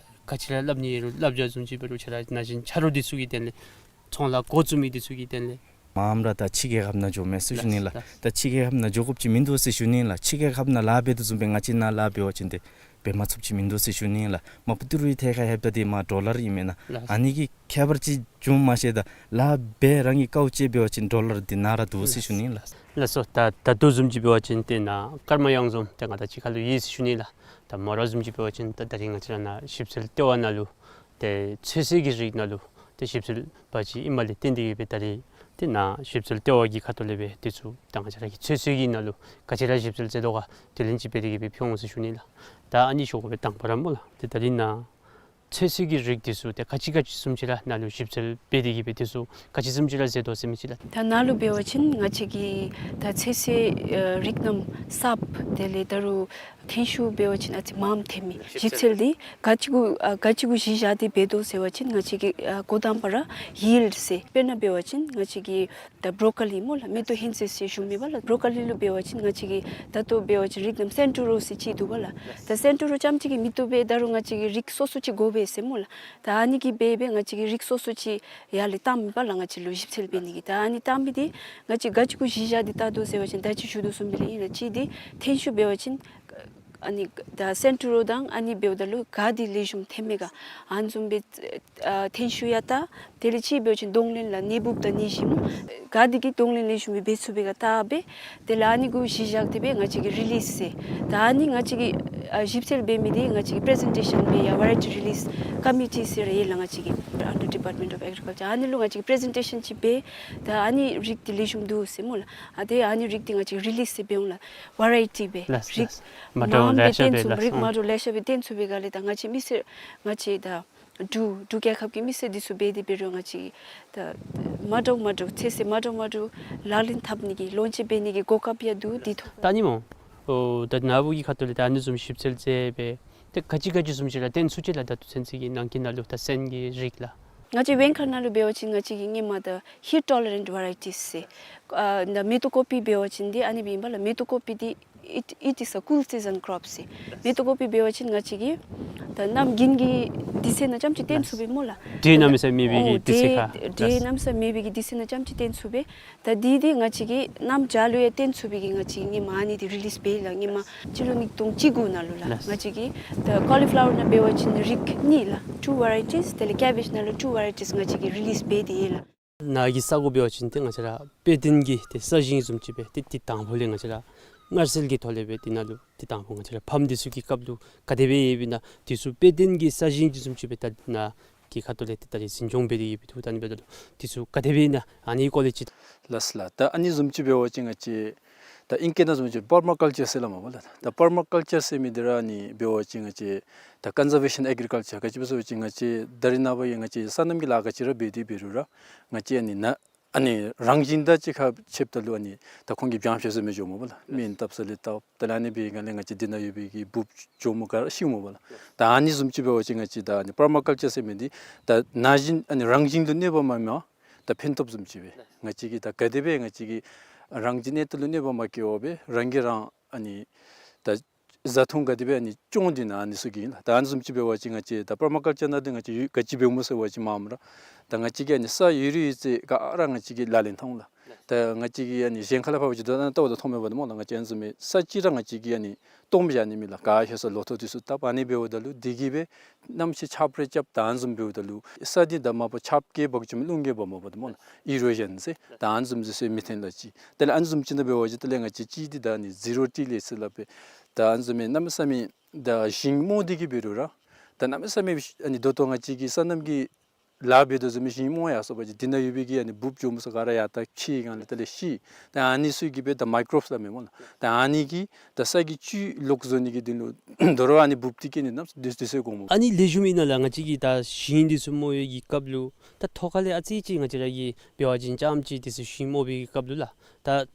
ག་ཅི་ར་སླབ་ནི་ཡོད་རུང་བསླབ་བྱ་བཟུམ་ཅིག་འབད་རུང་ཁྱོད་ར་ན་གཞོན་ཆ་རོགས་འདི་ཚུ་གི་དོན་ལས་ཚོང་ལཱ་འགོ་བཙུགས་མི་འདི་ཚུ་གི་དོན་ལས། མངམ་ར་ད་ཕྱི་རྒྱལ་ཁབ་ནང་འགྱོཝ་མས་ཟེར་ཞུ་ནི་ལགས། ལགས། ད་ཕྱི་རྒྱལ་ཁབ་ནང་འགྱོ་དགོཔ་ཅིག་མིན་འདུག་ཟེར་ཞུ་ནི་ལགས། ཕྱི་རྒྱལ་ཁབ་ནང་ལཱ་འབད་དོ་བཟུམ་སྦེ་ང་བཅས་ནཱ་ལཱ་འབད་བ་ཅིན་ཏེ་འབད་མ་ཚུགསཔ་ཅིག་མིན་འདུག་ཟེར་ཞུ་ནི་ལགས། མ་པ་ཏི་རུའི་ཐད་ཁར་ལྷོདཔ་ད་འདི་མ་ཌོ་ལར་ཨིན་མེན་ན། ལགས། ཨ་ནི་གི་ཁྱད་པར་ཅིག་བྱུང་མ་ཤེས། ད་ལཱ་འབད་རང་གིས་དཀའཝ་སྤྱད་འབད་བ་ཅིན་ཌོ་ལར་འདི་ནཱ་ར་འདུག་ཟེར་ཞུ་ནི་ལགས། ལགས་སོ། ད་ད་ལྟོ་བཟུམ་ཅིག་འབད་བ་ཅིན་ཏེ་ནཱ་ཀརྨ་གཡང་འཛོམས་ཏེ་ང་དང་གཅིག་ཁར་ལུ་ཡོད་ཟེར་ཞུ་ནི་ལགས། ད་མོ་ར་བཟུམ་ཅིག་འབད་བ་ཅིན་ད་ད་རིས་ང་བཅས་ར་ནཱ་ཞིབ་འཚོལ་ལྟེ་བ་ནང་ལུ་ཏེ་ཚོད་བསྲེ་གི་རིགས་ནང་ལུ་ཏེ་ཞིབ་འཚོལ་པ་ཅིག་ཨིནམ་ལས་བརྟེན་ཏེ་གིས་སྦེ་ད་རིས་ཏེ་ནཱ་ཞིབ་འཚོལ་ལྟེ་བ་གི་ཁ་ཐུག་ལས་སྦེ་འདི་ཚུ་ད་ང་བཅས་ར་གི་ཚོད་བསྲེ་གི་ནང་ལུ་ག་ཅི་ར་ཞིབ་འཚོལ་མཛད་དོ་ག་དེ་ལན་ཅིག་འབད་དེ་གིས་སྦེ་ཕུལ་འོང་ཟེར་ཞུ་ནི་ལགས། ད་ཨ་ནི་ཞུ་དགོ་པའི་དང་པ་ར་སྨོ་ལགས། ཏེ་ད་རིས་ནཱ་ ཚོད་བསྲེ་གི་རིགས་འདི་ཚུ་ཏེ་ག་ཅི་ག་ཅི་བཟུམ་ཅིག་ར་ནཱ་ལུ་ཞིབ་འཚོལ་འབད་དེ་གི་སྦེ་འདི་ཚུ་ག་ཅི་བཟུམ་ཅིག་ར་མཛད་དོ་ཟེར་མི་ཅིག་ལགས། ད་ནཱ་ལུ་འབད་བ་ཅིན་ང་བཅས་ཀྱིས་ད་ཚོད་བསྲེ་ཨ་རིགས་རྣམས་གསརཔ་དེ་ལས་ད་རུང་ཐོན་ཤུགས་འབད་བ་ཅིན་ཨ་ཙི་མངམ་ཐོན་མི་ཞིབ་འཚོལ་འདི་ག་ཅི་གུ་ཨ་ག་ཅི་གུ་གཞི་བཞག་སྟེ་འབད་དོ་ཟེར་བ་ཅིན་ང་བཅས་ཀྱིས་ཨ་འགོ་དང་པ་ར་ཡིལཌ་ཟེར། དཔེར་ན་འབད་བ་ཅིན་ང་བཅས་ཀྱིས་ད་བོ་རོ་ཀོ་ལི་སྨོ་ལགས། མེ་ཏོག་ཧོན་ཟེ་ཟེར་ཞུ་མི་པ་ལགས། བོ་རོ་ཀོ་ལི་ལུ་འབད་བ་ཅིན་ང་བཅས་ཀྱིས་ད་ལྟོ་འབད་བ་ཅིན་རིགས་རྣམས་སེན་ཊོ་རོ་ཟེར་ཅིག་འདུག་པ་ལགས། ད་སེན་ཊོ་རོ་རྐྱངམ་གཅིག་གིས་མི་བཏུབ་པས། ད་རུང་ང་བཅས་ཀྱིས་རིགས་སོ་སོ་ཅིག་དགོ་པས་ཟེར་སྨོ་ལགས། ད་ཨ་ནི་གིས་འབད་འབད་ང་བཅས་ཀྱིས་རིགས་སོ་སོ་ཅིག་ཡར་ལས་བཏང་མི་པ་ལགས། ང་བཅས་ལུ་ཞིབ་འཚོལ་འབད་ནི་གི་ད་ཨ་ནི་བཏང་མི་འདི་ང་བཅས་ག་ཅི་གུ་གཞི་བཞག་སྟེ་བལྟ་དོ་ཟེར་བ་ཅིན་ད་ཅི་ཞུ་དོ་བཟུམ་སྦེ་ལགས་ཨིན་ལགས། གཅིག་འདི་ཐོན་ཤུགས་འབད་བ་ཅིན་ཨ་ནི་ད་སེན་ཊོ་རོ་དང་ཨ་ནི་འབདཝ་ད་ལུ་ག་འདི་ལེགས་ཤོམ་ཐོན་མས་ག་ཨ་ནི་བཟུམ་སྦེ་ཨ་ཐོན་ཤུགས་ཡང་བལྟ། དེ་ལས་གཅིག་འབད་བ་ཅིན་གདོང་ལེན་ལགས་ནད་འབུཔ་དང་ནད་གཞི་སྨོ། ག་འདི་གིས་གདོང་ལེན་ལེགས་ཤོམ་སྦེ་འབད་ཚུགས་པས་ག་བལྟ་སྦེ། དེ་ལས་ཨ་ནི་གུ་གཞི་བཞག་སྟེ་སྦེ་ང་བཅས་ཀྱིས་རི་ལིསི་ཟེར། ད་ཨ་ནི་ང་བཅས་ཀྱིས་ཨ་ཞིབ་འཚོལ་འབད་མི་འདི་ང་བཅས་ཀྱིས་པི་རི་ཟེན་ཊེ་ཤཱན་འབད་ཡང་ཝེ་རའི་ཊི་རི་ལིསི་ཀོ་མི་ཊི་ཟེར་ར་ཡོད་ལགས། ང་བཅས་ཀྱི་ཨན་ཌར་ཌི་པརཊ་མེནཊ་ཨོཕ་ཨེག་རི་ཀལ་ཅར། ཨ་ནི་ལུ་ང་བཅས་ཀྱིས་པི་རི་ཟེན་ཊེ་ཤཱན་ཅིག་འབད། ད་ཨ་ནི་རིགས་འདི་ལེགས་ཤོམ་འདུག་ཟེར་སྨོ་ལགས། ཨ་དེ་ཨ་ནི་རིགས་འདི་ང་བཅས་རི་ལིསི་ཟེར་འབད་འོང་ལགས། ཝེ་རའི་ཊི་སྦེ་ལགས། རིགས་ལགས། མ་འདྲཝ་མངམ་ལེ་སྦེ་ཤ་བཏོན་སྦེ་ཚུགས། ལགས། རིགས་མ་འདྲཝ་ལེ་ཤ་སྦེ་བཏོན་ཚུགས་པའི་སྒང་ལས་ད་ང་བཅས་མི་སེར་ང་བཅས་ད་འབྲུག་འབྲུག་རྒྱལ་ཁབ་ཀྱི་མི་སེར་འདི་ཚུ་འབད་དེ་འབད་རུང་ང་བཅས་ད་མ་འདྲཝ་མ་འདྲཝ་ཚོད་བསྲེ་མ་འདྲཝ་མ་འདྲཝ་ལག་ལེན་འཐབ་ནི་གི་ལོན་ཅིང་འབད་ནི་གི་གོ་སྐབས་ཡང་འདུག། འདི་ཐོག་ད་ནི་སྨོ། ཨོ་ད་ནཱ་བུ་གི་ཁ་ཐུག་ལས་ད་ཨ་ནི་བཟུམ་ཞིབ་འཚོལ་མཛད་སྦེ་ཏེ་ག་ཅི་ག་ཅི་བཟུམ་ཅིག་ར་བཏོན་ཚུགས་ཅི་ལགས། ད་ལྟོ་ཚུན་ཚོད་ཀྱི་ནང་གི་ནང་ལུ་ད་སོན་གྱི་རིགས་ལགས། ང་བཅས་བེང་ཁ་ནང་ལུ་འབད་བ་ཅིན་ང་བཅས་ཀྱིས་སྔོན་མ་ད་ཧིཊ་ཊོ་ལེ་རེནཊ་ཝེ་རའི་ཊིསི་ཟེར། ཨ་ད་མེ་ཏོག་ཀོ་པི་འབད་བ་ཅིན་འདི་ཨ་ནི་སྦེ་ཨིན་པ་ལགས། མེ་ཏོག་ཀོ་པི་འདི་it, it is a cool season crop ཟེར། མེ་ཏོག་ཀོ་པི་འབད་བ་ཅིན་ང་བཅས་ཀྱིས་ད་གནམ་དགུན་གྱི་དུས་ཚོད་ནང་རྐྱངམ་ཅིག་བཏོན་ཚུགས་པས་སྨོ་ལགས། འདྲེ་གནམ་མེད་ས་མེད་པའི་གི་དུས་ཚོད་ཁར། འདྲེ་གནམ་མེད་ས་མེད་པའི་གི་དུས་ཚོད་ནང་རྐྱངམ་ཅིག་བཏོན་ཚུགས་པས། ད་འདི་འདི་ང་བཅས་ཀྱིས་གནམ་བྱཱར་ལུ་ཡང་བཏོན་ཚུགས་པའི་གི་ང་བཅས་ཀྱིས་སྔོན་མ་ཨ་ནི་འདི་རི་ལིསི་འབད་ཡི་ལགས། སྔོན་མ་སྤྱི་ལོ་ཉིས་སྟོང་བཅུ་དགུ་ནང་ལུ་ལགས། ལགས། ང་བཅས་ཀྱིས་ད་ཀོ་ལི་ཕི་ལ་ཝར་ནང་འབད་བ་ཅིན་རིགས་གཉིས་ལགས། two varieties། དེ་ལས་ཀེ་བེཇ་ནང་ལུ་two varieties ང་བཅས་ཀྱིས་རི་ལིསི་འབད་དེ་ཡོད་ལགས། ནཱ་གི་ས་གོ་འབད་བ་ཅིན་ཏེ་ང་བཅས་ར་དཔེ་སྟོན་གྱི་ཏེ་ས་ཞིང་བཟུམ་ཅིག་སྦེ་ཏེ་འདི་དང་ཕུ་ལས་ང་བཅས་ར་མངར་གསིལ་གྱི་ཐོག་ལས་སྦེ་འདི་ནང་ལུ་འདི་དང་ཕུ་ང་བཅས་ར་ཕམ་འདི་ཚུ་གི་སྐབས་ལུ་ག་དེ་སྦེ་ཡོདཔ་ཨིན་ན་འདི་ཚུ་དཔེ་སྟོན་གྱི་ས་ཞིང་བཟུམ་ཅིག་སྦེ་ད་ནཱ་གི་ཁ་ཐུག་ལས་ཏེ་ད་རིས་འཛིན་སྐྱོང་འབད་དེ་ཡོད་པའི་ཐོག་ད་ནི་འབདཝ་ད་ལུ་འདི་ཚུ་ག་དེ་སྦེ་ཨིན་ན་ཨ་ནི་སྐོར་ལས་ཅིག། ལགས་ལགས། ད་ཨ་ནི་བཟུམ་ཅིག་འབད་བ་ཅིན་ང་བཅས་ད་ཨིང་སྐད་ནང་བཟུམ་ཅིག་པར་མ་ཀལ་ཅར་ཟེར་སླབ་མས་པ་ལགས། ད་པར་མ་ཀལ་ཅར་ཟེར་མི་འདི་ར་ཨ་ནི་འབད་བ་ཅིན་ང་བཅས་ད་ཀོན་ཛར་ཝེ་ཤཱན་ཨེག་རི་ཀལ་ཅར་ག་ཅི་སྦེ་ཟེར་བ་ཅིན་ང་བཅས་ད་རེས་ནངས་པ་ཡང་ང་བཅས་སོ་ནམ་གྱི་ལཱ་ག་ཅི་ར་འབད་དེ་འབད་རུང་ར་ང་བཅས་ཨ་ནི་ནཱ་ཨ་ནི་རང་བཞིན་དང་གཅིག་ཁར་ཕྱདཔ་ད་ལུ་ཨ་ནི་ད་ཁོང་གིས་སྦྱང་བཤལ་ཟེར་མི་འགྱོཝ་མས་པ་ལགས། སྨན་བཏབ་ས་ལས་བཏབ། དེ་ལས་ཨ་ནི་འབད་བའི་སྒང་ལས་ང་བཅས་འདི་ནང་ཡོད་པའི་གི་འབུཔ་གྱོགམོ་ག་ར་ཤིཝ་མས་པ་ལགས། ད་ཨ་ནི་བཟུམ་ཅིག་འབད་བ་ཅིན་ང་བཅས་ད་ཨ་ནི་པར་མ་ཀལ་ཅར་ཟེར་མི་འདི་ད་ནང་བཞིན་ཨ་ནི་རང་བཞིན་དུ་གནོད་པ་མ་མེད་པར་ད་ཕན་ཐོགས་བཟུམ་ཅིག་སྦེ་ང་བཅས་ཀྱིས་ད་ག་དེ་སྦེ་ང་བཅས་ཀྱིས་རང་གི་གནས་སྟངས་ལུ་གནོད་པ་མ་བཀལ་བར་སྦེ་རང་གིས་རང་ཨ་ནི་ད་བཟའ་འཐུང་ག་དེ་སྦེ་ཨ་ནི་སྐྱོང་སྟེ་ན་ཨ་ནི་ཚུ་གི་ད་ཨ་ནི་བཟུམ་ཅིག་འབད་བ་ཅིན་ང་བཅས་ད་པར་མ་ཀལ་ཅར་ནང་འདི་ང་བཅས་ཡོད་ག་ཅི་འབདཝ་སྨོ་ཟེར་བ་ཅིན་མངམ་ར་ད་ང་བཅས་ཀྱིས་ཨ་ནི་ས་ཡོད་རིགས་ཡོད་ཚད་ག་ར་ང་བཅས་ཀྱིས་ལག་ལེན་འཐབ་འོང་ལགས། ད་ང་བཅས་ཀྱིས་ཨ་ནི་གཞན་ཁ་ལས་ཕར་འབད་བ་ཅིན་ད་ལྟོ་ད་མཐོང་མས་པ་ད་སྨོ་ལགས། ང་བཅས་ཨ་ནི་བཟུམ་མའི་ས་ཅིག་ར་ང་བཅས་ཀྱིས་ཨ་ནི་སྟོངམ་བཞག་ནི་མེད་ལགས། ག་ཧེ་ས་ལོ་ཐོག་འདི་ཚུ་བཏབ། ཨ་ནི་འབདཝ་ད་ལུ་འདི་གིས་སྦེ་གནམ་གཤིས་ཆརཔ་རེ་རྐྱབ་ད་ཨ་ནི་བཟུམ་འབདཝ་ད་ལུ་ས་འདི་ད་མ་པ་ཆརཔ་བཀལ་འབག་བཅུག་མི་རླུང་གིས་འབག་མ་པ་ད་སྨོ་ལགས། ཨི་རོ་ཞཱན་ཟེར་ད་ཨ་ནི་བཟུམ་ཅིག་ཟེར་མི་ཐོན་ལགས་ཅིག། དེ་ལས་ཨ་ནི་བཟུམ་ཅིག་ནང་འབད་བ་ཅིན་དེ་ལས་ང་བཅས་ཅིག་འདི་ད་ཨ་ནི་ཟི་རོ་ཊི་ལེ་ཟེར་སླབ་སྦེ་ད་ཨ་ནི་བཟུམ་མའི་གནམ་མེད་ས་མེད་ད་ཞིང་རྨོ་སྟེ་གི་འབད་རུང་ར་ད་གནམ་མེད་ས་མེད་ཨ་ནི་ད་ལྟོ་ང་བཅས་ཀྱིས་སོ་ནམ་གྱི་ལཱ་འབད་དོ་བཟུམ་མའི་ཞིང་རྨོ་ཡར་སོང་པ་ཅིན་འདི་ནང་ཡོད་པའི་གི་ཨ་ནི་འབུཔ་གྱོགམོ་ཚུ་ག་ར་ཡར་ད་འཁྱིད་སྒང་ལས་དེ་ལས་ཤི། ད་ཨ་ནི་ཚུ་གིས་སྦེ་ད་མའི་ཀོ་རོབསི་སླབ་མས་སྨོ་ལགས། ད་ཨ་ནི་གིས་ད་ས་གི་བཅུད་ལོག་བཟོ་ནི་གི་དོན་ལུ་དོ་རུང་ཨ་ནི་འབུཔ་འདི་བཀལ་ནི་གནམ་མེད་ས་མེད་དུས་ཚོད་འགོརཝ་མས། ཨ་ནི་ལེགས་ཤོམ་ཨིན་ན་ལགས། ང་བཅས་ཀྱིས་ད་ཞིང་འདི་ཚུ་རྨོ་བའི་གི་སྐབས་ལུ་ད་ཐོག་ཁ་ལས་ཨ་ཙི་ཅིག་ང་བཅས་ར་གིས་འབད་བ་ཅིན་རྐྱངམ་ཅིག་འདི་ཚུ་ཞིང་རྨོ་བའི་གི་སྐབས་ལུ་ལགས་ད་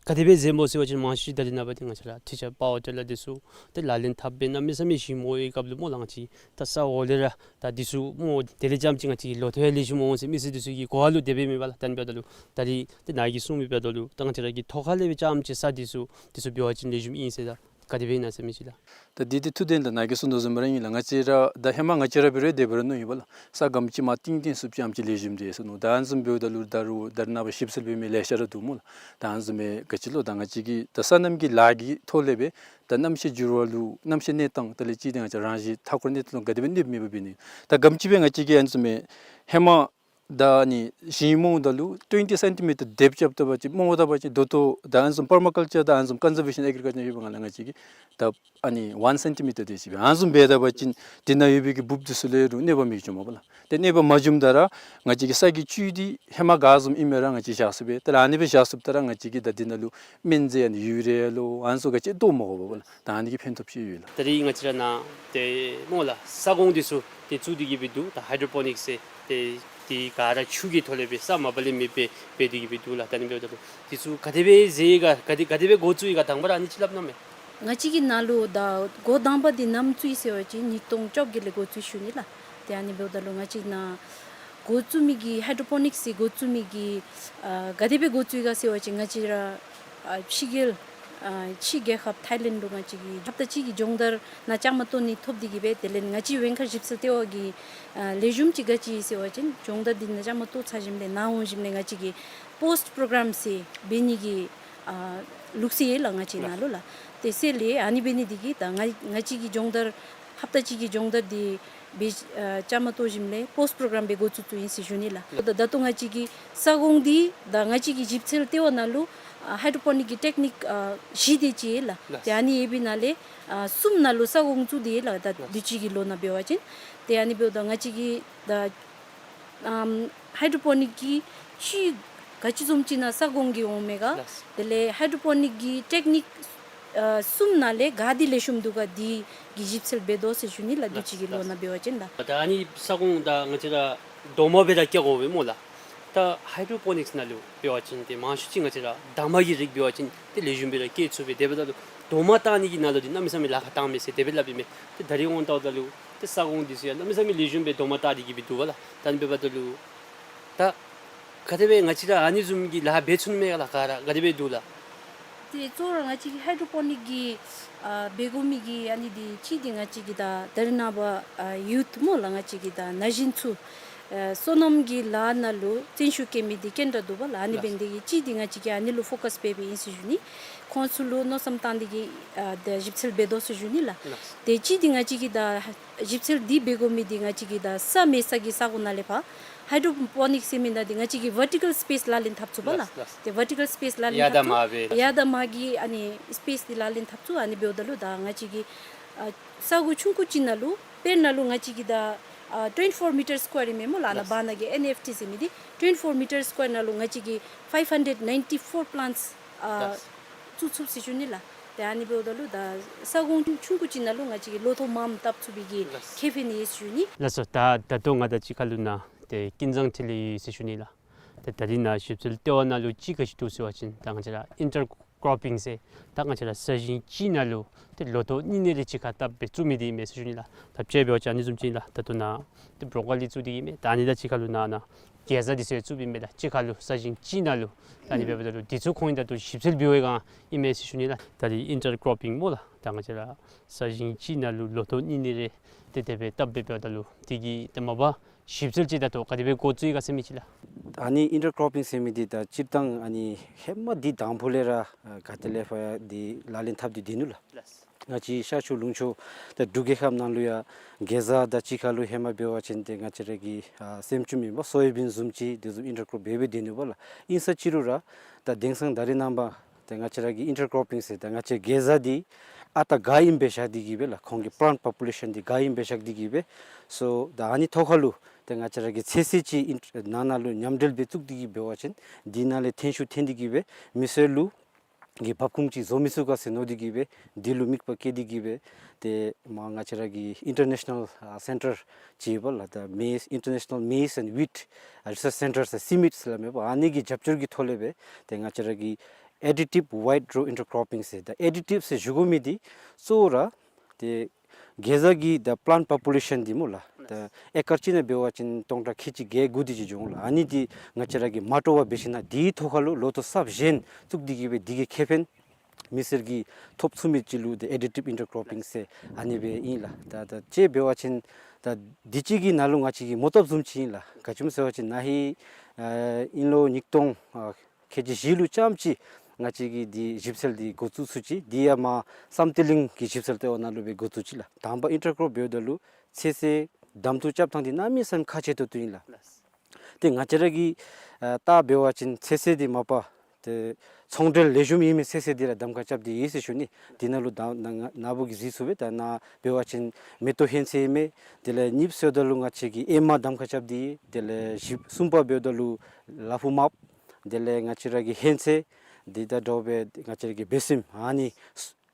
ག་དེ་སྦེ་མཛདཔ་སྨོ་ཟེར་བ་ཅིན་མང་ཤོས་ད་རེས་ནངས་པ་འདི་ང་བཅས་ར་ཊི་ཅར་པ་ཝར་ཊི་ལར་འདི་ཚུ་ཏེ་ལག་ལེན་འཐབ་སྦེ་གནམ་མེད་ས་མེད་ཞིང་རྨོ་བའི་སྐབས་ལུ་སྨོ་ལགས། ང་བཅས་ད་ས་འོག་ལས་ར་ད་འདི་ཚུ་རྨོ་དེ་ལས་རྐྱངམ་ཅིག་ང་བཅས་ལོ་ཐོག་ཡང་ལེགས་ཤོམ་འོང་ཟེར་མི་སེར་འདི་ཚུ་གི་གོ་བ་ལུ་དེ་སྦེ་མེད་པ་ལགས། ད་ཨ་ནི་འབདཝ་ད་ལུ་ད་རིས་ཏེ་ནཱ་གིས་གསུངས་མི་འབདཝ་ད་ལུ་ད་ང་བཅས་ར་གིས་ཐོག་ཁ་ལས་སྦེ་རྐྱངམ་ཅིག་ས་འདི་ཚུ་འདི་ཚུ་འབད་བ་ཅིན་ལེགས་ཤོམ་ཨིན་ཟེར་ད་ག་དེ་སྦེ་ཨིན་ན་ཟེར་མི་ཅིག་ལགས། ད་འདི་འདི་ཐུགས་བདེན་ལགས། ནཱ་གིས་གསུངས་དོ་བཟུམ་ར་ཨིན་ལགས། ང་བཅས་ར་ད་ཧེ་མ་ང་བཅས་ར་འབད་རུང་དེ་འབད་རུང་མནོ་ཡི་པ་ལགས། ས་ག་དེམ་ཅིག་མར་གཏིང་གཏིང་སུ་རྐྱངམ་ཅིག་ལེགས་ཤོམ་འདུག་ཟེར་མནོ། ད་ཨ་ནི་བཟུམ་འབདཝ་ད་ལུ་ད་རུང་ད་རེས་ནངས་པ་ཞིབ་འཚོལ་འབད་མི་ལེ་ཤ་ར་འདུག་སྨོ་ལགས། ད་ཨ་ནི་བཟུམ་མའི་ག་ཅི་ལོ་ད་ང་བཅས་ཀྱིས་ད་སོ་ནམ་གྱི་ལཱ་གི་ཐོག་ལས་སྦེ་ད་གནམ་གཤིས་འགྱུར་བ་ལུ་གནམ་གཤིས་གནས་སྟངས་དེ་ལས་ཅིག་ཏེ་ང་བཅས་རང་བཞིན་མཐའ་འཁོར་གནས་སྟངས་ལུ་ག་དེ་སྦེ་གནོདཔ་མེད་པ་འབད་ནི། ད་ག་དེམ་ཅིག་སྦེ་ང་བཅས་ཀྱིས་ཨ་ནི་བཟུམ་མའི་ཧེ་མ་ ད་ཨ་ནི་ཞིང་རྨོ་ད་ལུ་ཊུ་ཝེན་ཊི་སེན་ཊི་མི་ཊར་དེབ་རྐྱབ་ད་པ་ཅིན་རྨོ་ད་པ་ཅིན་ད་ལྟོ་ད་ཨ་ནི་བཟུམ་པར་མ་ཀལ་ཅར་དང་ཨ་ནི་བཟུམ་ཀོན་ཟར་བེ་ཤཱན་ཨེག་རི་ཀལ་ཅར་ཡོད་པ་ང་ལུ་ང་བཅས་ཀྱིས་ད་ཨ་ནི་ཝན་སེན་ཊི་མི་ཊར་དེ་ཅིག་སྦེ་ཨ་ནི་བཟུམ་འབད་ད་པ་ཅིན་དེ་ནང་ཡོད་པའི་གི་འབུཔ་འདི་ཚུ་ལས་རུང་གནོད་པ་མི་འབྱུངམ་པ་ལགས། ཏེ་གནོད་པ་མ་འབྱུངམ་ད་ར་ང་བཅས་ཀྱི་ས་གི་བཅུད་འདི་ཧེ་མ་ག་བཟུམ་ཨིན་མས་ར་ང་བཅས་བཞག་ཚུགས་པས། ཏེ་ཨ་ནི་སྦེ་བཞག་ཚུགསཔ་ད་ར་ང་བཅས་ཀྱིས་ད་དེ་ནང་ལུ་སྨན་རྫས་ཨ་ནི་ཡུ་རི་ཡ་ལོ་ཨ་ནི་ཚུ་ག་ཅི་བཏོག་མ་དགོ་པས་ལགས། ད་ཨ་ནི་གི་ཕན་ཐོགས་ཅིག་ཡོད་ལགས། ད་རེས་ང་བཅས་ར་ནཱ་ཏེ་སྨོ་ལགས་ས་གོང་འདི་ཚུ་ཏེ་བཙུགས་ཏེ་གི་སྦེ་འདུག། ད་ཧའི་ཌྲོ་པོ་ནིཀསི་ཟེར་ཏེ་དེ་ག་ར་ཆུ་གི་ཐོག་ལས་སྦེ་ས་མ་པ་ལས་མེདཔ་སྦེ་འབད་དེ་གི་སྦེ་འདུག་ལགས། ད་ཨ་ནི་འབདཝ་ད་ལུ་དེ་ཚུ་ག་དེ་སྦེ་ཟེར་ག་ག་དེ་ག་དེ་སྦེ་འགོ་བཙུགས་ཡི་ག་དང་པ་ར་ཨ་ནི་ཅིག་སླབ་གནང་མས། ང་བཅས་ཀྱི་ནང་ལུ་ད་འགོ་དང་པ་འདི་ནམ་བཙུགས་ཡི་ཟེར་བ་ཅིན་ཉིས་སྟོང་བཅོ་བརྒྱད་ལས་འགོ་བཙུགས་ཞུ་ནི་ལགས། ཏེ་ཨ་ནི་འབདཝ་ད་ལུ་ང་བཅས་ནཱ་འགོ་བཙུགས་མི་གི་ཧའི་ཌྲོ་པོ་ནིཀསི་འགོ་བཙུགས་མི་གི་ཨ་ག་དེ་སྦེ་འགོ་བཙུགས་ཡི་ག་ཟེར་བ་ཅིན་ང་བཅས་ར་ཨ་ཕྱི་རྒྱལ་ཨ་ཕྱི་རྒྱལ་ཁབ་ཐའི་ལེནཌ་ལུ་ང་བཅས་ཀྱིས་ཧབ་ཏ་གཅིག་གི་སྦྱོང་བརྡར་ནཱ་བཅའ་མར་གཏོགས་ནི་ཐོབ་སྟེ་གི་སྦེ་དེ་ལས་ང་བཅས་ཝེང་མཁར་ཞིབ་འཚོལ་ལྟེ་བ་གི་ཨ་ལེགས་ཤོམ་ཅིག་ག་ཅི་ཟེར་བ་ཅིན་སྦྱོང་བརྡར་འདི་ནཱ་བཅའ་མར་གཏོགས་ཚར་ཞིནམ་ལས་ནཱ་འོང་ཞིནམ་ལས་ང་བཅས་ཀྱིས་པོསཊ་པོརོ་གརམ་ཟེར་འབད་ནི་གི་ཨ་ལུགས་སྲོལ་ཡོད་ལགས་ང་བཅས་ནང་ལུ་ལགས། དེ་ཟེར་ལས་ཨ་ནི་འབད་ནི་འདི་གིས་ད་ང་ང་བཅས་ཀྱི་སྦྱོང་བརྡར་ཧབ་ཏ་གཅིག་གི་སྦྱོང་བརྡར་འདི་སྦེ་ཨ་བཅའ་མར་གཏོགས་ཞིནམ་ལས་པོསཊ་པོརོ་གརམ་སྦེ་འགོ་བཙུགས་བཙུགས་ཡི་ཟེར་ཞུ་ནི་ལགས། ད་ད་ལྟོ་ང་བཅས་ཀྱི་ས་གོང་འདི་ད་ང་བཅས་ཀྱི་ཞིབ་འཚོལ་ལྟེ་བ་ནང་ལུ་ཨ་ཧའི་ཌྲོ་པོ་ནིཀ་གི་ཊེཀ་ནིཀ་ཨ་བཞི་དེ་ཅིག་ཡོད་ལགས། ལགས། ཏེ་ཨ་ནི་ཡོད་པའི་ནང་ལས་ཨ་གསུམ་ནང་ལུ་ས་གོང་བཙུགས་ཏེ་ཡོད་ལགས། ད་ལགས། དུས་ཅི་གི་ལོ་ནང་འབད་བ་ཅིན་ཏེ་ཨ་ནི་འབདཝ་ད་ང་བཅས་ཀྱི་ད་ཨམ་ཧའི་ཌྲོ་པོ་ནིཀ་གི་ཅིག་ག་ཅི་བཟུམ་ཅིག་ནང་ས་གོང་གི་འོང་མས་ག། ལགས། དེ་ལས་ཧའི་ཌྲོ་པོ་ནིཀ་གི་ཊེཀ་ནིཀ་ཨ་གསུམ་ནང་ལས་ག་འདི་ལེགས་ཤོམ་འདུག་ག་འདི་གི་ཞིབ་འཚོལ་འབད་དོ་ཟེར་ཞུ་ནི་ལགས། དུས་ཅི་གི་ལོ་ནང་འབད་བ་ཅིན་ལགས། ད་ཨ་ནི་ས་གོང་ད་ང་བཅས་ར་རྡོག་མ་སྦེ་ར་བཀལ་དགོ་པས་སྨོ་ལགས། ད་ཧའི་ཌྲོ་པོ་ནིཀསི་ནང་ལུ་འབད་བ་ཅིན་ཏེ་མང་ཤོས་ཅིག་ང་བཅས་ར་འདབ་མ་གི་རིགས་འབད་བ་ཅིན་ཏེ་ལེགས་ཤོམ་སྦེ་ར་སྐྱེ་ཚུགས་པས། དེ་འབདཝ་ད་ལུ་རྡོག་མ་བཏགས་ནི་གི་ནང་ལུ་འདི་གནམ་མེད་ས་མེད་ལཱ་ཁག་བཏང་མས་ཟེར་དེ་སྦེ་སླབ་ཨིན་མས། ཏེ་ད་རིས་འོང་བལྟཝ་ད་ལུ་ཏེ་ས་གོང་འདི་ཚུ་ཡང་གནམ་མེད་ས་མེད་ལེགས་ཤོམ་སྦེ་རྡོག་མ་བཏགས་ཏེ་གི་སྦེ་འདུག་པ་ལགས། ད་ཨ་ནི་འབདཝ་ད་ལུ་ད་ག་དེ་སྦེ་ང་བཅས་ར་ཨ་ནི་བཟུམ་གྱི་ལཱ་འབད་ཚུགས་ནི་མས་ག་ལགས། ག་ར་ག་དེ་སྦེ་འདུག་ལགས། ཏེ་གཙོ་བོ་ར་ང་བཅས་ཀྱི་ཧའི་ཌྲོ་པོ་ནིཀ་གི་ཨ་འབད་དགོ་མི་གི་ཨ་ནི་འདི་གཅིག་འདི་ང་བཅས་ཀྱི་ད་ད་རེས་ནངས་པ་ཨ་ཡུཐ་སྨོ་ལགས། ང་བཅས་ཀྱི་ད་ན་གཞོན་ཚུ་ཨ་སོ་ནམ་གྱི་ལཱ་ནང་ལུ་བརྩོན་ཤུགས་བསྐྱེད་མི་འདི་གན་དྲག་འདུག་པ་ལགས། ཨ་ནི་ལགས། འབད་ནི་འདི་གིས་གཅིག་འདི་ང་བཅས་ཀྱིས་ཨ་ནི་ལུ་ཕོ་ཀསི་འབད་འབདཝ་ཨིན་ཟེར་ཞུ་ནི། ཁོང་ཚུ་ལུ་མནོ་བསམ་བཏང་སྟེ་གི་ཨ་ད་ཞིབ་འཚོལ་འབད་དོ་ཟེར་ཞུ་ནི་ལགས། ལགས། ཏེ་གཅིག་འདི་ང་བཅས་ཀྱི་ད་ཞིབ་འཚོལ་འདི་འབད་དགོ་མི་འདི་ང་བཅས་ཀྱི་ད་ས་མེད་ས་གི་ས་གོ་ནང་ལས་ཕར་ཧའི་ཌྲོ་པོ་ནིཀསི་ཟེར་མི་ནང་འདི་ང་བཅས་ཀྱིས་ཝར་ཊི་ཀལ་སི་པེསི་ལག་ལེན་འཐབ་ཚུགས་པ་ལགས། ལགས། ལགས། ཏེ་ཝར་ཊི་ཀལ་སི་པེསི་ལག་ལེན་ཡར་དང་འཐབ་ཚུགས། མར་སྦེ་ཡར་དང་མར་གྱི་ཨ་ནི་སི་པེསི་འདི་ལག་ལེན་འཐབ་ཚུགས། ཨ་ནི་འབདཝ་ད་ལུ་ད་ང་བཅས་ཀྱི་ཨ་ས་གོ་ཆུང་ཀུ་ཅིག་ནང་ལུ་དཔེར་ན་ལུ་ང་བཅས་ཀྱི་ད་ཨ་ཊུ་ཝེན་ཊི་ཕོར་མི་ཊར་སི་ཀུ་ཝེར་ཨིན་མས་སྨོ་ལགས། ཨ་ནཱ། ལགས། བར་ན་གི་ཨེན་ཨེཕ་ཊི་ཟེར་མི་འདི་ཊུ་ཝེན་ཊི་ཕོར་མི་ཊར་སི་ཀུ་ཝེར་ནང་ལུ་ང་བཅས་ཀྱིས་ཕའིབ་ཧན་ཌེཌ་ནའིན་ཊི་ཕོར་པི་ལཱནཊསི་ཨ་ལགས། བཙུགས་ཚུགས་ཟེར་ཞུ་ནི་ལགས། ཏེ་ཨ་ནི་འབདཝ་ད་ལུ་ད་ས་གོང་ཆུང་ཀུ་ཅིག་ནང་ལུ་ང་བཅས་ཀྱིས་ལོ་ཐོག་མངམ་བཏབ་ཚུགས་པའི་གི་ལགས། ཁེ་ཕན་ཡོད་ཟེར་ཞུ་ནི། ལགས་སོ། ད་ད་ལྟོ་ང་དང་གཅིག་ཁར་ལུ་ནཱ་ཏེ་ཀུན་བཟང་འཕྲིན་ལས་ཡོད་ཟེར་ཞུ་ནི་ལགས། ཏེ་ད་རིས་ནཱ་ཞིབ་འཚོལ་ལྟེ་བ་ནང་ལུ་ཅིག་ག་ཅི་འདུག་ཟེར་བ་ཅིན་ད་ང་བཅས་ར་ཨིན་ཊར་ཀོར་པིང་ཟེར་ད་ང་བཅས་ར་ས་ཞིང་གཅིག་ནང་ལུ་ཏེ་ལོ་ཐོག་གཉིས་གཉིས་རེ་གཅིག་ཁར་བཏབ་སྦེ་བཙུགས་མི་འདི་ཨིན་མས་ཟེར་ཞུ་ནི་ལགས། ད་དཔྱེ་འབད་བ་ཅིན་ཨ་ནི་བཟུམ་ཅིག་ཨིན་ལགས། ད་ལྟོ་ནཱ་ཏེ་བོ་རོ་ཀོ་ལི་བཙུགས་ཏེ་ཨིན་མས། ད་ཨ་ནི་དང་གཅིག་ཁར་ལུ་ནཱ་ནཱ་གེ་ཟ་འདི་ཚུ་ཡང་བཙུགསཔ་ཨིན་མས་ལགས། གཅིག་ཁར་ལུ་ས་ཞིང་གཅིག་ནང་ལུ། ད་ཨ་ནི་འབདཝ་ད་ལུ་འདི་ཚུ་ཁོང་གིས་ད་ལྟོ་ཞིབ་འཚོལ་འབད་བའི་སྒང་ཨིན་མས་ཟེར་ཞུ་ནི་ལགས། ད་རིས་ཨིན་ཊར་ཀོར་པིང་སྨོ་ལགས། ད་ང་བཅས་ར་ས་ཞིང་གཅིག་ནང་ལུ་ལོ་ཐོག་གཉིས་གཉིས་རེ་ཏེ་དེ་སྦེ་བཏབ་སྦེ་འབདཝ་ད་ལུ་འདི་གི་ཏེ་མ་པ་ཞིབ་འཚོལ་ཅིག་ད་ལྟོ་ག་དེ་སྦེ་འགོ་བཙུགས་ཡི་ག་ཟེར་མི་ཅིག་ལགས། ཨ་ནི་ཨིན་ཊར་ཀོར་པིང་ཟེར་མི་འདི་ད་སྤྱིར་བཏང་ཨ་ནི་ཧེ་མ་འདི་དང་ཕུ་ལས་ར་ཨ་ག་ཏེ་ལས་ཕར་འདི་ལག་ལེན་འཐབ་སྟེ་སྡོད་ནུག་ལགས། ལགས། ང་བཅས་ཤར་ཕྱོགས་ལུང་ཕྱོགས་ད་འབྲུག་རྒྱལ་ཁབ་ནང་ལུ་ཡང་གེ་ཟ་དང་གཅིག་ཁར་ལུ་ཧེ་མ་འབད་བ་ཅིན་ཏེ་ང་བཅས་ར་གི་ཨ་སེམ་ཅུམ་ཨིན་པ་སོ་ཡ་བིན་བཟུམ་ཅིག་དེ་བཟུམ་ཨིན་ཊར་ཀོར་འབད་སྦེ་སྡོད་ནུག་པ་ལགས། ཨིན་ས་ཅི་རུང་ར་ད་དེང་སང་ད་རེས་ནངས་པ་ཏེ་ང་བཅས་ར་གི་ཨིན་ཊར་ཀོར་པིང་ཟེར་ད་ང་བཅས་གེ་ཟ་འདི་ཨ་རྟག་ག་ཨིནམ་སྦེ་བཞག་སྟེ་གི་སྦེ་ལགས། ཁོང་གི་པི་ལཱནཊ་པོ་པུ་ལེ་ཤཱན་འདི་ག་ཨིནམ་སྦེ་བཞག་སྟེ་གི་སྦེ། སོ་ད་ཨ་ནི་ཐོག་ཁར་ལུ་ཏེ་ང་བཅས་ར་གི་ཚོད་བསྲེ་ཅིག་ཨིན་ནང་ན་ལུ་མཉམ་འབྲེལ་སྦེ་བཙུགས་ཏེ་གི་འབད་བ་ཅིན་འདི་ནང་ལས་ཐོན་ཤུགས་ཐོན་ཏེ་གི་སྦེ་མི་སེར་ལུ་གི་བབ་ཁུངས་ཅིག་བཟོ་མི་ཚུགས་ག་ཟེར་མནོ་སྟེ་གི་སྦེ་འདི་ལུ་དམིགས་པ་བསྐྱེད་དེ་གི་སྦེ་ཏེ་མར་ང་བཅས་ར་གི་ཨིན་ཊར་ནེ་ཤ་ནཱལ་ཨ་སེན་ཊར་ཅིག་ཡོད་པ་ལགས། ད་མེ་ཨིན་ཊར་ནེ་ཤ་ནཱལ་མེ་ཛི་ཨེནཌ་ཝིཊ་ཨ་རི་སརཆ་སེན་ཊར་ཟེར་སི་མིཊ་ཟེར་སླབ་མས་པ། ཨ་ནི་གི་རྒྱབ་སྐྱོར་གྱི་ཐོག་ལས་སྦེ་ཏེ་ང་བཅས་ར་གི་ཨེ་ཌི་ཊིབ་ཝའིཊ་རོ་ཨིན་ཊར་ཀོར་པིང་ཟེར། ད་ཨེ་ཌི་ཊིབ་ཟེར་ཞུ་དགོ་མི་འདི་གཙོ་བོ་ར་ཏེ་གེ་ཟ་གི་ད་པི་ལཱནཊ་པོ་པུ་ལེ་ཤཱན་འདི་སྨོ་ལགས། ད་ཨེ་ཀར་གཅིག་ནང་འབད་བ་ཅིན་སྟོང་ཕྲག་ཁལ་གཅིག་བརྒྱད་དགུ་དེ་ཅིག་འབྱུང་ལགས། ཨ་ནི་འདི་ང་བཅས་ར་གིས་མ་སྤྲོ་བར་འབད་ཞིན་ན་འདིའི་ཐོག་ཁར་ལུ་ལོ་ཐོག་གསརཔ་གཞན་བཙུགས་ཏེ་གི་སྦེ་འདི་གི་ཁེ་ཕན་མི་སེར་གྱིས་ཐོབ་ཚུགས་མི་ཅིག་ལུ་ཏེ་ཨེ་ཌི་ཊིབ་ཨིན་ཊར་ཀོར་པིང་ཟེར་ཨ་ནི་སྦེ་ཨིན་ལགས། ད་ད་དཔྱེ་འབད་བ་ཅིན་ད་འདི་གཅིག་གི་ནང་ལུ་ང་བཅས་ཀྱི་མོ་བཏབ་བཟུམ་ཅིག་ཨིན་ལགས། ག་ཅི་སྨོ་ཟེར་བ་ཅིན་ན་ཧིང་ཨ་དབྱིན་ལོ་ཉིས་སྟོང་ཨ་ཁལ་གཅིག་བཞི་ལུ་རྐྱངམ་ཅིག་ང་བཅས་ཀྱིས་འདི་ཞིབ་འཚོལ་འདི་འགོ་བཙུགས་ཚུགས་ཅི། འདི་ཡང་མར་བསམ་གཏན་གླིང་གི་ཞིབ་འཚོལ་ལྟེ་བ་ནང་ལུ་སྦེ་འགོ་བཙུགས་ཅི་ལགས། དང་པ་ཨིན་ཊར་ཀོར་འབདཝ་ད་ལུ་ཚོད་བསྲེ་གདམ་འཐུ་རྐྱབ་ཐངས་འདི་གནམ་མེད་ས་མེད་ཁག་ཆེ་ཏོག་ཏོ་ཨིན་ལགས། ལགས། ཏེ་ང་བཅས་ར་གིས་ཨ་ད་འབད་བ་ཅིན་ཚོད་བསྲེ་འདི་མ་པ་ཏེ་ཚོང་འབྲེལ་ལེགས་ཤོམ་ཨིན་མི་ཚོད་བསྲེ་འདི་ར་གདམ་ཁ་རྐྱབ་སྟེ་ཡོད་ཟེར་ཞུ་ནི། འདི་ནང་ལུ་ད་ན་ན་ན་བུ་གིས་གཟིགས་ཚུགས་པས། ད་ནཱ་འབད་བ་ཅིན་མེ་ཏོག་ཧོན་ཚོད་ཨིན་མས། དེ་ལས་གཉིས་པ་ཟེརཝ་ད་ལུ་ང་བཅས་ཀྱིས་ཨེ་མ་གདམ་ཁ་རྐྱབ་སྟེ་ཡོད། དེ་ལས་བཞི་གསུམ་པ་འབདཝ་ད་ལུ་ལ་ཕུག་མརཔ། དེ་ལས་ང་བཅས་ར་གི་ཧོན་ཚོད་འདི་དང་འདྲཝ་སྦེ་ང་བཅས་ར་གི་སྦེ་སྲིནམ་ཨ་ནི་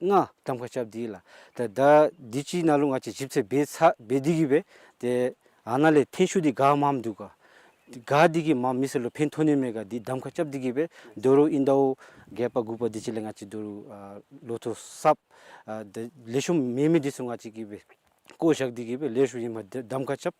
ལྔ་གདམ་ཁ་རྐྱབ་སྟེ་ཡོད་ལགས། ད་ད་འདི་ཅིག་ནང་ལུ་ང་བཅས་ཞིབ་འཚོལ་འབད་ཚར་འབད་དེ་གིས་སྦེ་ཏེ་ཨ་ནཱ་ལས་ཐོན་ཤུགས་འདི་ག་མངམ་འདུག་ག། ག་འདི་གིས་མངམ་མི་སེར་ལུ་ཕན་ཐོགས་ནི་མས་ག་འདི་གདམ་ཁ་རྐྱབ་སྟེ་གིས་སྦེ་དོ་རུང་ཨིན་ཟླཝ་བརྒྱད་པ་དགུ་པ་འདི་ཅིག་ལས་ང་བཅས་དོ་རུང་ཨ་ལོ་ཐོག་གསརཔ་ཨ་ཏེ་ལེགས་ཤོམ་མེད་མི་འདི་ཚུ་ང་བཅས་ཀྱིས་སྦེ་བཀོ་བཞག་སྟེ་གིས་སྦེ་ལེགས་ཤོམ་ཨིནམ་འདི་གདམ་ཁ་རྐྱབ།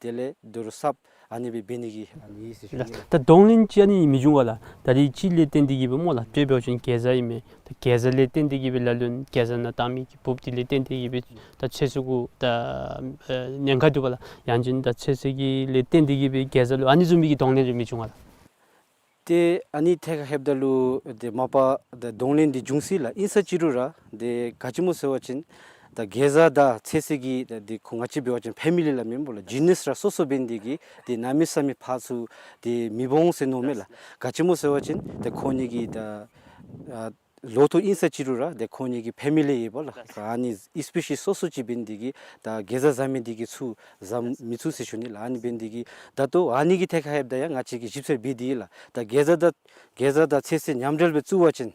དེ་ལས་དོ་རུང་གསརཔ་ཨ་ནི་སྦེ་འབད་ནི་གི་ཨ་ནི་ཟེར་ཞུ་ནི་ལགས། ད་གདོང་ལེན་ཅིག་ཨ་ནི་མི་འབྱུང་ག་ལགས། ད་རིས་ཅིག་ལས་བརྟེན་ཏེ་གིས་སྦེ་སྨོ་ལགས། དཔེ་འབད་བ་ཅིན་གེ་ཛ་ཨིན་མས། ད་གེ་ཛ་ལས་བརྟེན་ཏེ་གིས་སྦེ་ལ་ལུ་གེ་ཛ་ནང་བཏང་མི་གི་འབུཔ་འདི་ལས་བརྟེན་ཏེ་གིས་སྦེ་ད་ཚོད་བསྲེ་གུ་ད་ཨེ་ཉེན་ཁ་འདུག་པ་ལགས། ཡང་ཅིན་ད་ཚོད་བསྲེ་གི་ལས་བརྟེན་ཏེ་གིས་སྦེ་གེ་ཛ་ལུ་ཨ་ནི་བཟུམ་མའི་གི་གདོང་ལེན་རེ་མི་འབྱུང་ག་ལགས། ཏེ་ཨ་ནི་ཐད་ཁར་ལྷོདཔ་ད་ལུ་ཏེ་མ་པ་ད་གདོང་ལེན་འདི་འབྱུང་སྲིད་ལགས། ཨིན་ས་ཅི་རུང་ར་ཏེ་ག་ཅི་སྨོ་ཟེར་བ་ཅིན་ད་གེ་ཛ་དང་ཚོད་བསྲེ་གི་ད་ཏེ་ཁོང་ང་བཅས་འབད་བ་ཅིན་ཕེ་མི་ལི་སླབ་མི་སྨོ་ལགས། ཇི་ནསི་ར་སོ་སོ་འབད་ནི་འདི་གིས་ཏེ་གནམ་མེད་ས་མེད་ཕར་ཚུར་ཏེ་མི་འོང་ཟེར་མནོཝ་མས་ལགས། ག་ཅི་སྨོ་ཟེར་བ་ཅིན་ཏེ་ཁོང་གཉིས་ཀྱི་ད་ཨ་ལོ་ཐོག་ཨིན་ས་ཅི་རུང་ར་ཏེ་ཁོང་གཉིས་ཀྱི་ཕེ་མི་ལི་ཡོདཔ་ལགས། ཨ་ནི་སི་པེ་ཤིས་སོ་སོ་ཅིག་འབད་ནི་འདི་གིས་ད་གེ་ཛ་བཟའ་མི་འདི་གིས་ཚུར་བཟའ་མི་ཚུགས་ཟེར་ཞུ་ནི་ལགས། ཨ་ནི་འབད་ནི་འདི་གིས་ད་ལྟོ་ཨ་ནི་གི་ཐད་ཁར་ལྷོདཔ་ད་ཡང་ང་བཅས་ཀྱིས་ཞིབ་འཚོལ་འབད་དེ་ཡོད་ལགས། ད་གེ་ཛ་དང་གེ་ཛ་དང་ཚོད་བསྲེ་མཉམ་འབྲེལ་སྦེ་བཙུགས་པ་ཅིན་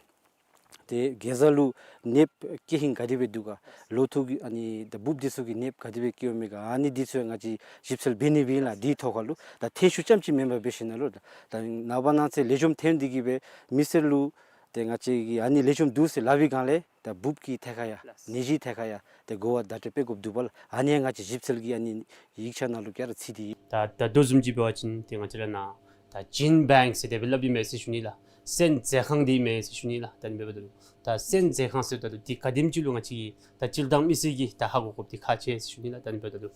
ཏེ་གེ་ཛ་ལུ་ནདཔ་སྐྱེ་ཧིང་ག་དེ་སྦེ་འདུག་ག། ལོ་ཐོག་གི་ཨ་ནི་ད་འབུཔ་འདི་ཚུ་གི་ནདཔ་ག་དེ་སྦེ་སྐྱེཝ་མས་ག། ཨ་ནི་འདི་ཚུ་ཡང་ང་བཅས་ཞིབ་འཚོལ་འབད་ནི་སྦེ་ཨིན་ལགས། འདི་ཐོག་ཁར་ལུ་ད་ཐོན་ཤུགས་རྐྱངམ་ཅིག་མེན་པར་འབད་ཞིནམ་ལས་ད་ནངས་པ་གནངས་ཚེ་ལེགས་ཤོམ་ཐོན་ཏེ་གིས་སྦེ་མི་སེར་ལུ་ཏེ་ང་བཅས་ཀྱིས་ཨ་ནི་ལེགས་ཤོམ་འདུག་ཟེར་སླབ་པའི་སྒང་ལས་ད་འབུཔ་གི་ཐད་ཁར་ཡང་ནད་གཞིའི་ཐད་ཁར་ཡང་ཏེ་གོ་བ་བརྡ་སྤྲོད་འབད་དགོཔ་འདུག་པ་ལགས། ཨ་ནི་ཡང་ང་བཅས་ཞིབ་འཚོལ་གྱི་ཨ་ནི་ཡིག་ཆ་ནང་ལུ་བཀལ་ར་ཚུད་དེ་ཡོད། ད་ད་ལྟོ་བཟུམ་ཅིག་འབད་བ་ཅིན་ཏེ་ང་བཅས་ར་ནཱ་ད་ཇིན་བེངཀ་ཟེར་དེ་སྦེ་སླབ་ཨིན་མས་ཟེར་ཞུ་ནི་ལགས། སོན་མཛོད་ཁང་འདི་ཨིན་མས་ཟེར་ཞུ་ནི་ལགས། ད་ཨ་ནི་འབདཝ་ད་ལུ་ད་སོན་མཛོད་ཁང་ཟེརཝ་ད་ལུ་འདི་ག་དེམ་ཅིག་ལུ་ང་བཅས་ཀྱིས་ད་སྤྱིར་བཏང་མི་སེར་གྱིས་ད་ཧ་གོ་དགོཔ་འདི་ཁག་ཆེ་ཟེར་ཞུ་ནི་ལགས། ད་ཨ་ནི་འབདཝ་ད་ལུ་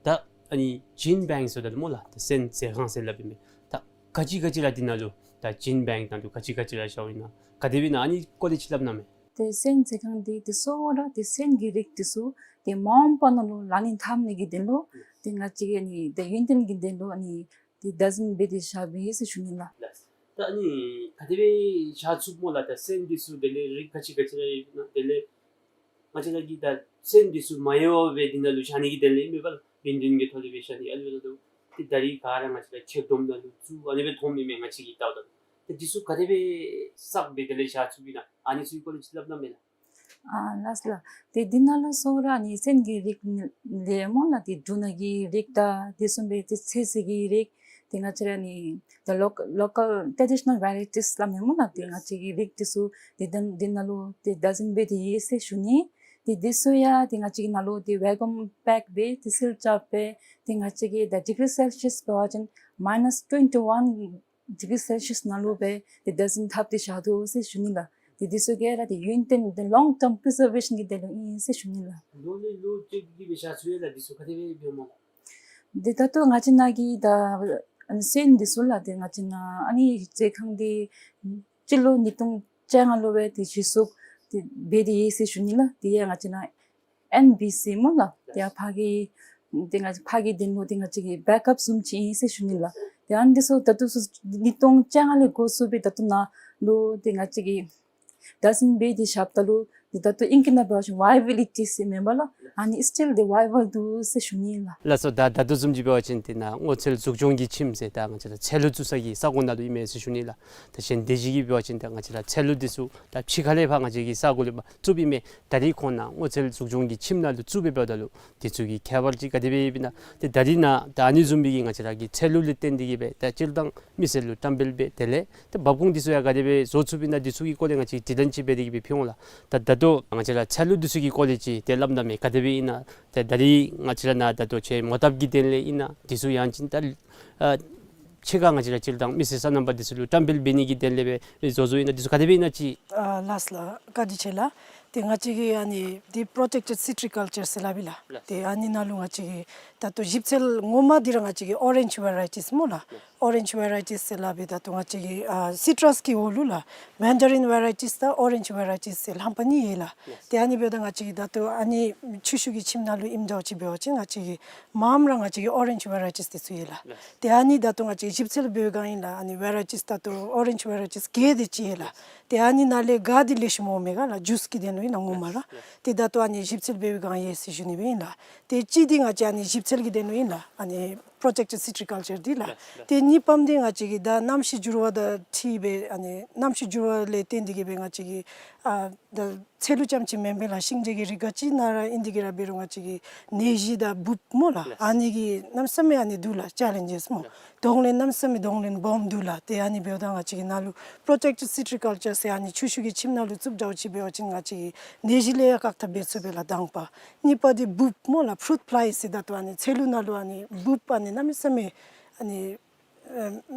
ད་ཨ་ནི་ཇིན་བེངཀ་ཟེརཝ་ད་ལུ་སྨོ་ལགས། ད་སོན་མཛོད་ཁང་ཟེར་སླབ་ཨིན་མས། ད་ག་ཅི་ག་ཅི་ར་འདི་ནང་ལུ་ད་ཇིན་བེངཀ་ནང་ལུ་ག་ཅི་ག་ཅི་ར་བཞགཔ་ཨིན་ན། ག་དེ་སྦེ་ཨིན་ན་ཨ་ནི་སྐོར་ལས་ཅིག་སླབ་གནང་མས། ཏེ་སོན་མཛོད་ཁང་འདི་ཏེ་གཙོ་བོ་ར་ཏེ་སོན་གྱི་རིགས་འདི་ཚུ་ཏེ་མ་འོངས་པ་ནང་ལུ་ལག་ལེན་འཐབ་ནི་གི་དོན་ལུ་ཏེ་ང་བཅས་ཀྱིས་ཨ་ནི་ཏེ་ཡུན་བརྟན་གྱི་དོན་ལུ་ཨ་ནི་ཏེ་བདག་འཛིན་འབད་དེ་བཞགཔ་ཨིན་ཟེར་ཞུ་ནི་ལགས། ལགས། ད་ཨ་ནི་ག་དེ་སྦེ་བཞག་ཚུགས་སྨོ་ལགས། ད་སོན་འདི་ཚུ་དེ་ལས་རིགས་ག་ཅི་ག་ཅི་ར་ཡོད་ན། དེ་ལས་ང་བཅས་ར་གིས་ད་སོན་འདི་ཚུ་མ་ཡལ་བར་སྦེ་འདི་ནང་ལུ་བཞག་ནི་གི་དོན་ལས་ཨིན་མས་པ་ལགས། ཡུན་བརྟན་གྱི་ཐོག་ལས་སྦེ་བཞག་ནི། ཨ་ནི་འབདཝ་ད་ལུ་ཏེ་ད་རིས་ག་ར་ང་བཅས་ར་ཕྱིར་བསྡོམས་ནང་ལུ་བཙུགས་ཨ་ནི་སྦེ་མཐོངམ་ཨིན་མས། ང་བཅས་ཀྱིས་བལྟཝ་ད་ལུ་ཏེ་འདི་ཚུ་ག་དེ་སྦེ་བསགས་སྦེ་དེ་ལས་བཞག་ཚུགསཔ་ཨིན་ན། ཨ་ནི་ཚུ་གི་སྐོར་ལས་ཅིག་སླབ་གནང་མས་ལགས། ཨ་ལགས་ལགས། ཏེ་འདི་ནང་ལུ་གཙོ་བོ་ར་ཨ་ནི་སོན་གྱི་རིགས་ལས་སྨོ་ལགས། ཏེ་འབྲུ་སྣ་གི་རིགས་དང་དེ་བཟུམ་སྦེ་ཏེ་ཚོད་བསྲེ་གི་རིགས། ཏེ་ང་བཅས་ར་ཨ་ནི་the local, local traditional varieties སླབ་མས་སྨོ་ལགས། ཏེ་ང་བཅས་ཀྱི་རིགས་འདི་ཚུ་ཏེ་ད་འདི་ནང་ལུ་ཏེ་བདག་འཛིན་འབད་དེ་ཡོད་ཟེར་ཞུ་ནི། ཏེ་འདི་ཚུ་ཡང་ཏེ་ང་བཅས་ཀྱི་ནང་ལུ་ཏེ་བེ་ཀུམ་པེཀ་འབད་དེ་སིལ་རྐྱབ་སྦེ་ཏེ་ང་བཅས་ཀྱིས་the degree Celsius འབད་བ་ཅིན་minus twenty one degree Celsius ནང་ལུ་སྦེ་ཏེ་བདག་འཛིན་འཐབ་སྟེ་བཞག་དོ་ཟེར་ཞུ་ནི་ལགས། ཏེ་འདི་ཚུ་ག་ར་ཏེ་ཡུན་བརྟན་the long term preservation གྱི་དོན་ལུ་ཨིན་ཟེར་ཞུ་ནི་ལགས། ལོ་ལས་ལོ་བཅད་དེ་གིས་སྦེ་བཞག་ཚུགས་ཡོད་ལགས། འདི་ཚུ་ག་དེ་སྦེ་འབདཝ་སྨོ་ལགས། ཏེ་ད་ལྟོ་ང་བཅས་ནཱ་གི་ད་ཨ་ནི་སོན་འདི་ཚུ་ལགས། ཏེ་ང་བཅས་ནཱ་ཨ་ནི་མཛོད་ཁང་འདི་སྤྱི་ལོ་ཉིས་སྟོང་བཅོ་ལྔ་ལུ་སྦེ་ཏེ་གཞི་བཙུགས་ཏེ་འབད་དེ་ཡོད་ཟེར་ཞུ་ནི་ལགས། དེ་ཡང་ང་བཅས་ནཱ་ཨེན་བི་སི་སྨོ་ལགས། ཏེ་ཡར་ཕར་གྱི་ཏེ་ང་ཕར་གྱི་དོན་ལུ་ཏེ་ང་བཅས་ཀྱི་བེཀ་ཨཔ་བཟུམ་ཅིག་ཨིན་ཟེར་ཞུ་ནི་ལགས། ཏེ་ཨ་ནི་འདི་ཚུ་ད་ལྟོ་ཚུ་ཉིས་སྟོང་བཅོ་ལྔ་ལས་འགོ་བཙུགས་སྦེ་ད་ལྟོ་ནཱ་ལུ་ཏེ་ང་བཅས་ཀྱིས་བདག་འཛིན་འབད་དེ་བཞགཔ་ད་ལུ་ཏེ་ད་ལྟོ་ཨིང་སྐད་ནང་འབད་བ་ཅིན་ཝའི་བི་ལི་ཊི་ཟེར་མེན་པ་ལགས། ཨ་ནི་སི་ཊིལ་ཏེ་ཝའི་བཱལ་འདུག་ཟེར་ཞུ་ནི་ལགས། ལགས་སོ། ད་ད་ལྟོ་བཟུམ་ཅིག་འབད་བ་ཅིན་ཏེ་ནཱ་སྔོ་ཚལ་འཛུགས་སྐྱོང་གི་ཁྱིམ་ཟེར་ད་ང་བཅས་ར་ཚལ་ལུ་བཙུགས་ས་གི་ས་གོ་ནང་ལུ་ཨིན་མས་ཟེར་ཞུ་ནི་ལགས། ད་གཞན་སྡེ་བཞི་གིས་འབད་བ་ཅིན་ད་ང་བཅས་ར་ཚལ་ལུ་འདི་ཚུ་ད་ཕྱི་ཁ་ལས་ཕར་ང་བཅས་ཀྱི་ས་གོ་ལས་ཕར་བཙུགསཔ་ཨིན་མས། ད་རིས་ཁོང་ནཱ་སྔོ་ཚལ་འཛུགས་སྐྱོང་གི་ཁྱིམ་ནང་ལུ་བཙུགས་སྦེ་འབདཝ་ད་ལུ་འདི་ཚུ་གི་ཁྱད་པར་ཅིག་ག་དེ་སྦེ་ཡོདཔ་ཨིན་ན། ཏེ་ད་རིས་ནཱ་ད་ཨ་ནི་བཟུམ་མའི་གི་ང་བཅས་ར་གི་ཚལ་ལུ་ལས་བརྟེན་ཏེ་གིས་སྦེ་ད་སྤྱིར་བཏང་མི་སེར་ལུ་བཀྲམ་སྤེལ་འབད་དེ་ལས་ཏེ་འབབ་ཁུངས་འདི་ཚུ་ཡང་ག་དེ་སྦེ་བཟོ་ཚུགསཔ་ཨིན་ན། འདི་ཚུ་གི་སྐོར་ལས་ང་བཅས་དྲི་ལན་ཅིག་འབད་དེ་གིས་སྦེ་ཕུལ་འོང་ལགས། ད་ད་ལྟོ་ང་བཅས་ར་ཚལ་ལུ་འདི་ཚུ་གི་སྐོར་ལས་ཅིག་ཏེ་སླབ་གནང་མས། ག་དེ་སྦེ་ཨིན་ན། ཏེ་ད་རིས་ང་བཅས་ར་ནཱ་ད་ལྟོ་ཁྱེད་མོ་བཏབ་ཀྱི་དོན་ལས་ཨིན་ན་འདི་ཚུ་ཡང་ཅིན་ད་ཨ་ཕྱི་ཁར་ང་བཅས་ར་སྤྱིར་བཏང་མི་སེར་སོ་ནམ་པ་འདི་ཚུ་ལུ་བཀྲམ་སྤེལ་འབད་ནི་གི་དོན་ལས་སྦེ་བཟོ་བཟོཝ་ཨིན་ན། འདི་ཚུ་ག་དེ་སྦེ་ཨིན་ན་ཅིག། ཨ་ལགས་ལགས། བཀའ་དྲིན་ཆེ་ལགས། ཏེ་ང་བཅས་ཀྱིས་ཨ་ནི་འདི་པྲོ་ཊེཀ་ཊེཌ་སི་ཊི་རི་ཀལ་ཅར་ཟེར་སླབ་ཨིན་ལགས། ལགས། ཏེ་ཨ་ནི་ནང་ལུ་ང་བཅས་ཀྱིས་ད་ལྟོ་ཞིབ་འཚོལ་ངོ་མ་འདི་ར་ང་བཅས་ཀྱིས་ཨོ་རེནཇ་ཝེ་རའི་ཊིས་སྨོ་ལགས། ལགས། ཨོ་རེནཇ་ཝེ་རའི་ཊིས་ཟེར་སླབ་སྦེ་ད་ལྟོ་ང་བཅས་ཀྱི་ཨ་སི་ཊྲས་ཀྱི་འོག་ལུ་ལགས་མེན་ཌ་རིན་ཝེ་རའི་ཊིས་དང་ཨོ་རེནཇ་ཝེ་རའི་ཊིས་ཟེར་རྣམ་པ་གཉིས་ཡོད་ལགས། ལགས། ཏེ་ཨ་ནི་འབདཝ་ད་ང་བཅས་ཀྱིས་ད་ལྟོ་ཨ་ནི་ཆུ་ཤུགས་ཀྱི་ཁྱིམ་ནང་ལུ་ཨིནམ་འདྲཝ་ཅིག་འབད་བ་ཅིན་ང་བཅས་ཀྱིས་མངམ་ར་ང་བཅས་ཀྱིས་ཨོ་རེནཇ་ཝེ་རའི་ཊིས་འདི་ཚུ་ཡོད་ལགས། ལགས། ཏེ་ཨ་ནི་ད་ལྟོ་ང་བཅས་ཀྱིས་ཞིབ་འཚོལ་འབད་བའི་སྒང་ཨིན་ལགས། ཨ་ནི་ཝེ་རའི་ཊིས་ད་ལྟོ་ཨོ་རེནཇ་ཝེ་རའི་ཊིས་བརྒྱད་དེ་ཅིག་ཡོད་ལགས། ཏེ་ཨ་ནི་ནང་ལས་ག་འདི་ལེགས་ཤོམ་འོང་མས་ག་ལགས་ཇུས་ཀྱི་དོན་ལུ་ཨིན་ལགས་ངོ་མ་ར། ལགས། ཏེ་ད་ལྟོ་ཨ་ནི་ཞིབ་འཚོལ་འབད་བའི་སྒང་ཡོད་ཟེར་ཞུ་ནི་སྦེ་ཨིན་ལགས། ཏེ་གཅིག་འདི་ང་བཅས་ཨ་ནི་ཞིབ་འཚོལ་གྱི་དོན་ལུ་ཨིན་ལགས། ཨ་ནི་པྲོ་ཊེཀ་ཊེཌ་སི་ཊི་རི་ཀལ་ཅར་འདི་ལགས། ལགས། ལགས། ཏེ་གཉིས་པམ་འདི་ང་བཅས་ཀྱིས་ད་གནམ་གཤིས་འགྱུར་བ་དང་འཁྲིལ་སྦེ་ཨ་ནི་གནམ་གཤིས་འགྱུར་བ་ལས་བརྟེན་ཏེ་གིས་སྦེ་ང་བཅས་ཀྱི་ཨ་ད་ཚལ་ལུ་རྐྱངམ་ཅིག་མེན་པར་ལགས་ཤིང་འབྲས་ཀྱི་རིགས་ག་ཅི་ནང་ར་ཨིན་ཏེ་གིས་ར་འབད་རུང་ང་བཅས་ཀྱི་ནད་གཞི་དང་འབུཔ་སྨོ་ལགས། ལགས། ཨ་ནི་གི་གནམ་མེད་ས་མེད་ཨ་ནི་འདུག་ལགས་ཅེ་ལེནཇེས་སྨོ། ལགས། གདོང་ལེན་གནམ་མེད་ས་མེད་གདོང་ལེན་སྦོམ་འདུག་ལགས། ཏེ་ཨ་ནི་འབདཝ་ད་ང་བཅས་ཀྱི་ནང་ལུ་པྲོ་ཊེཀ་ཊེཌ་སི་ཊི་རི་ཀལ་ཅར་ཟེར་ཨ་ནི་ཆུ་ཤུགས་ཀྱི་ཁྱིམ་ནང་ལུ་བཙུགས་འདྲཝ་ཅིག་འབད་བ་ཅིན་ང་བཅས་ཀྱི་ནད་གཞི་ལས་ཡང་བཀག་ཐབས་འབད་ཚུགས་པས་ལགས་དང་པ། གཉིས་པ་འདི་འབུཔ་སྨོ་ལགས་ཕུ་རུཊ་ཕླའི་ཟེར་ད་ལྟོ་ཨ་ནི་ཚལ་ལུ་ནང་ལུ་ཨ་ནི་འབུཔ་ཨ་ནི་གནམ་མེད་ས་མེད་ཨ་ནི་ཨ་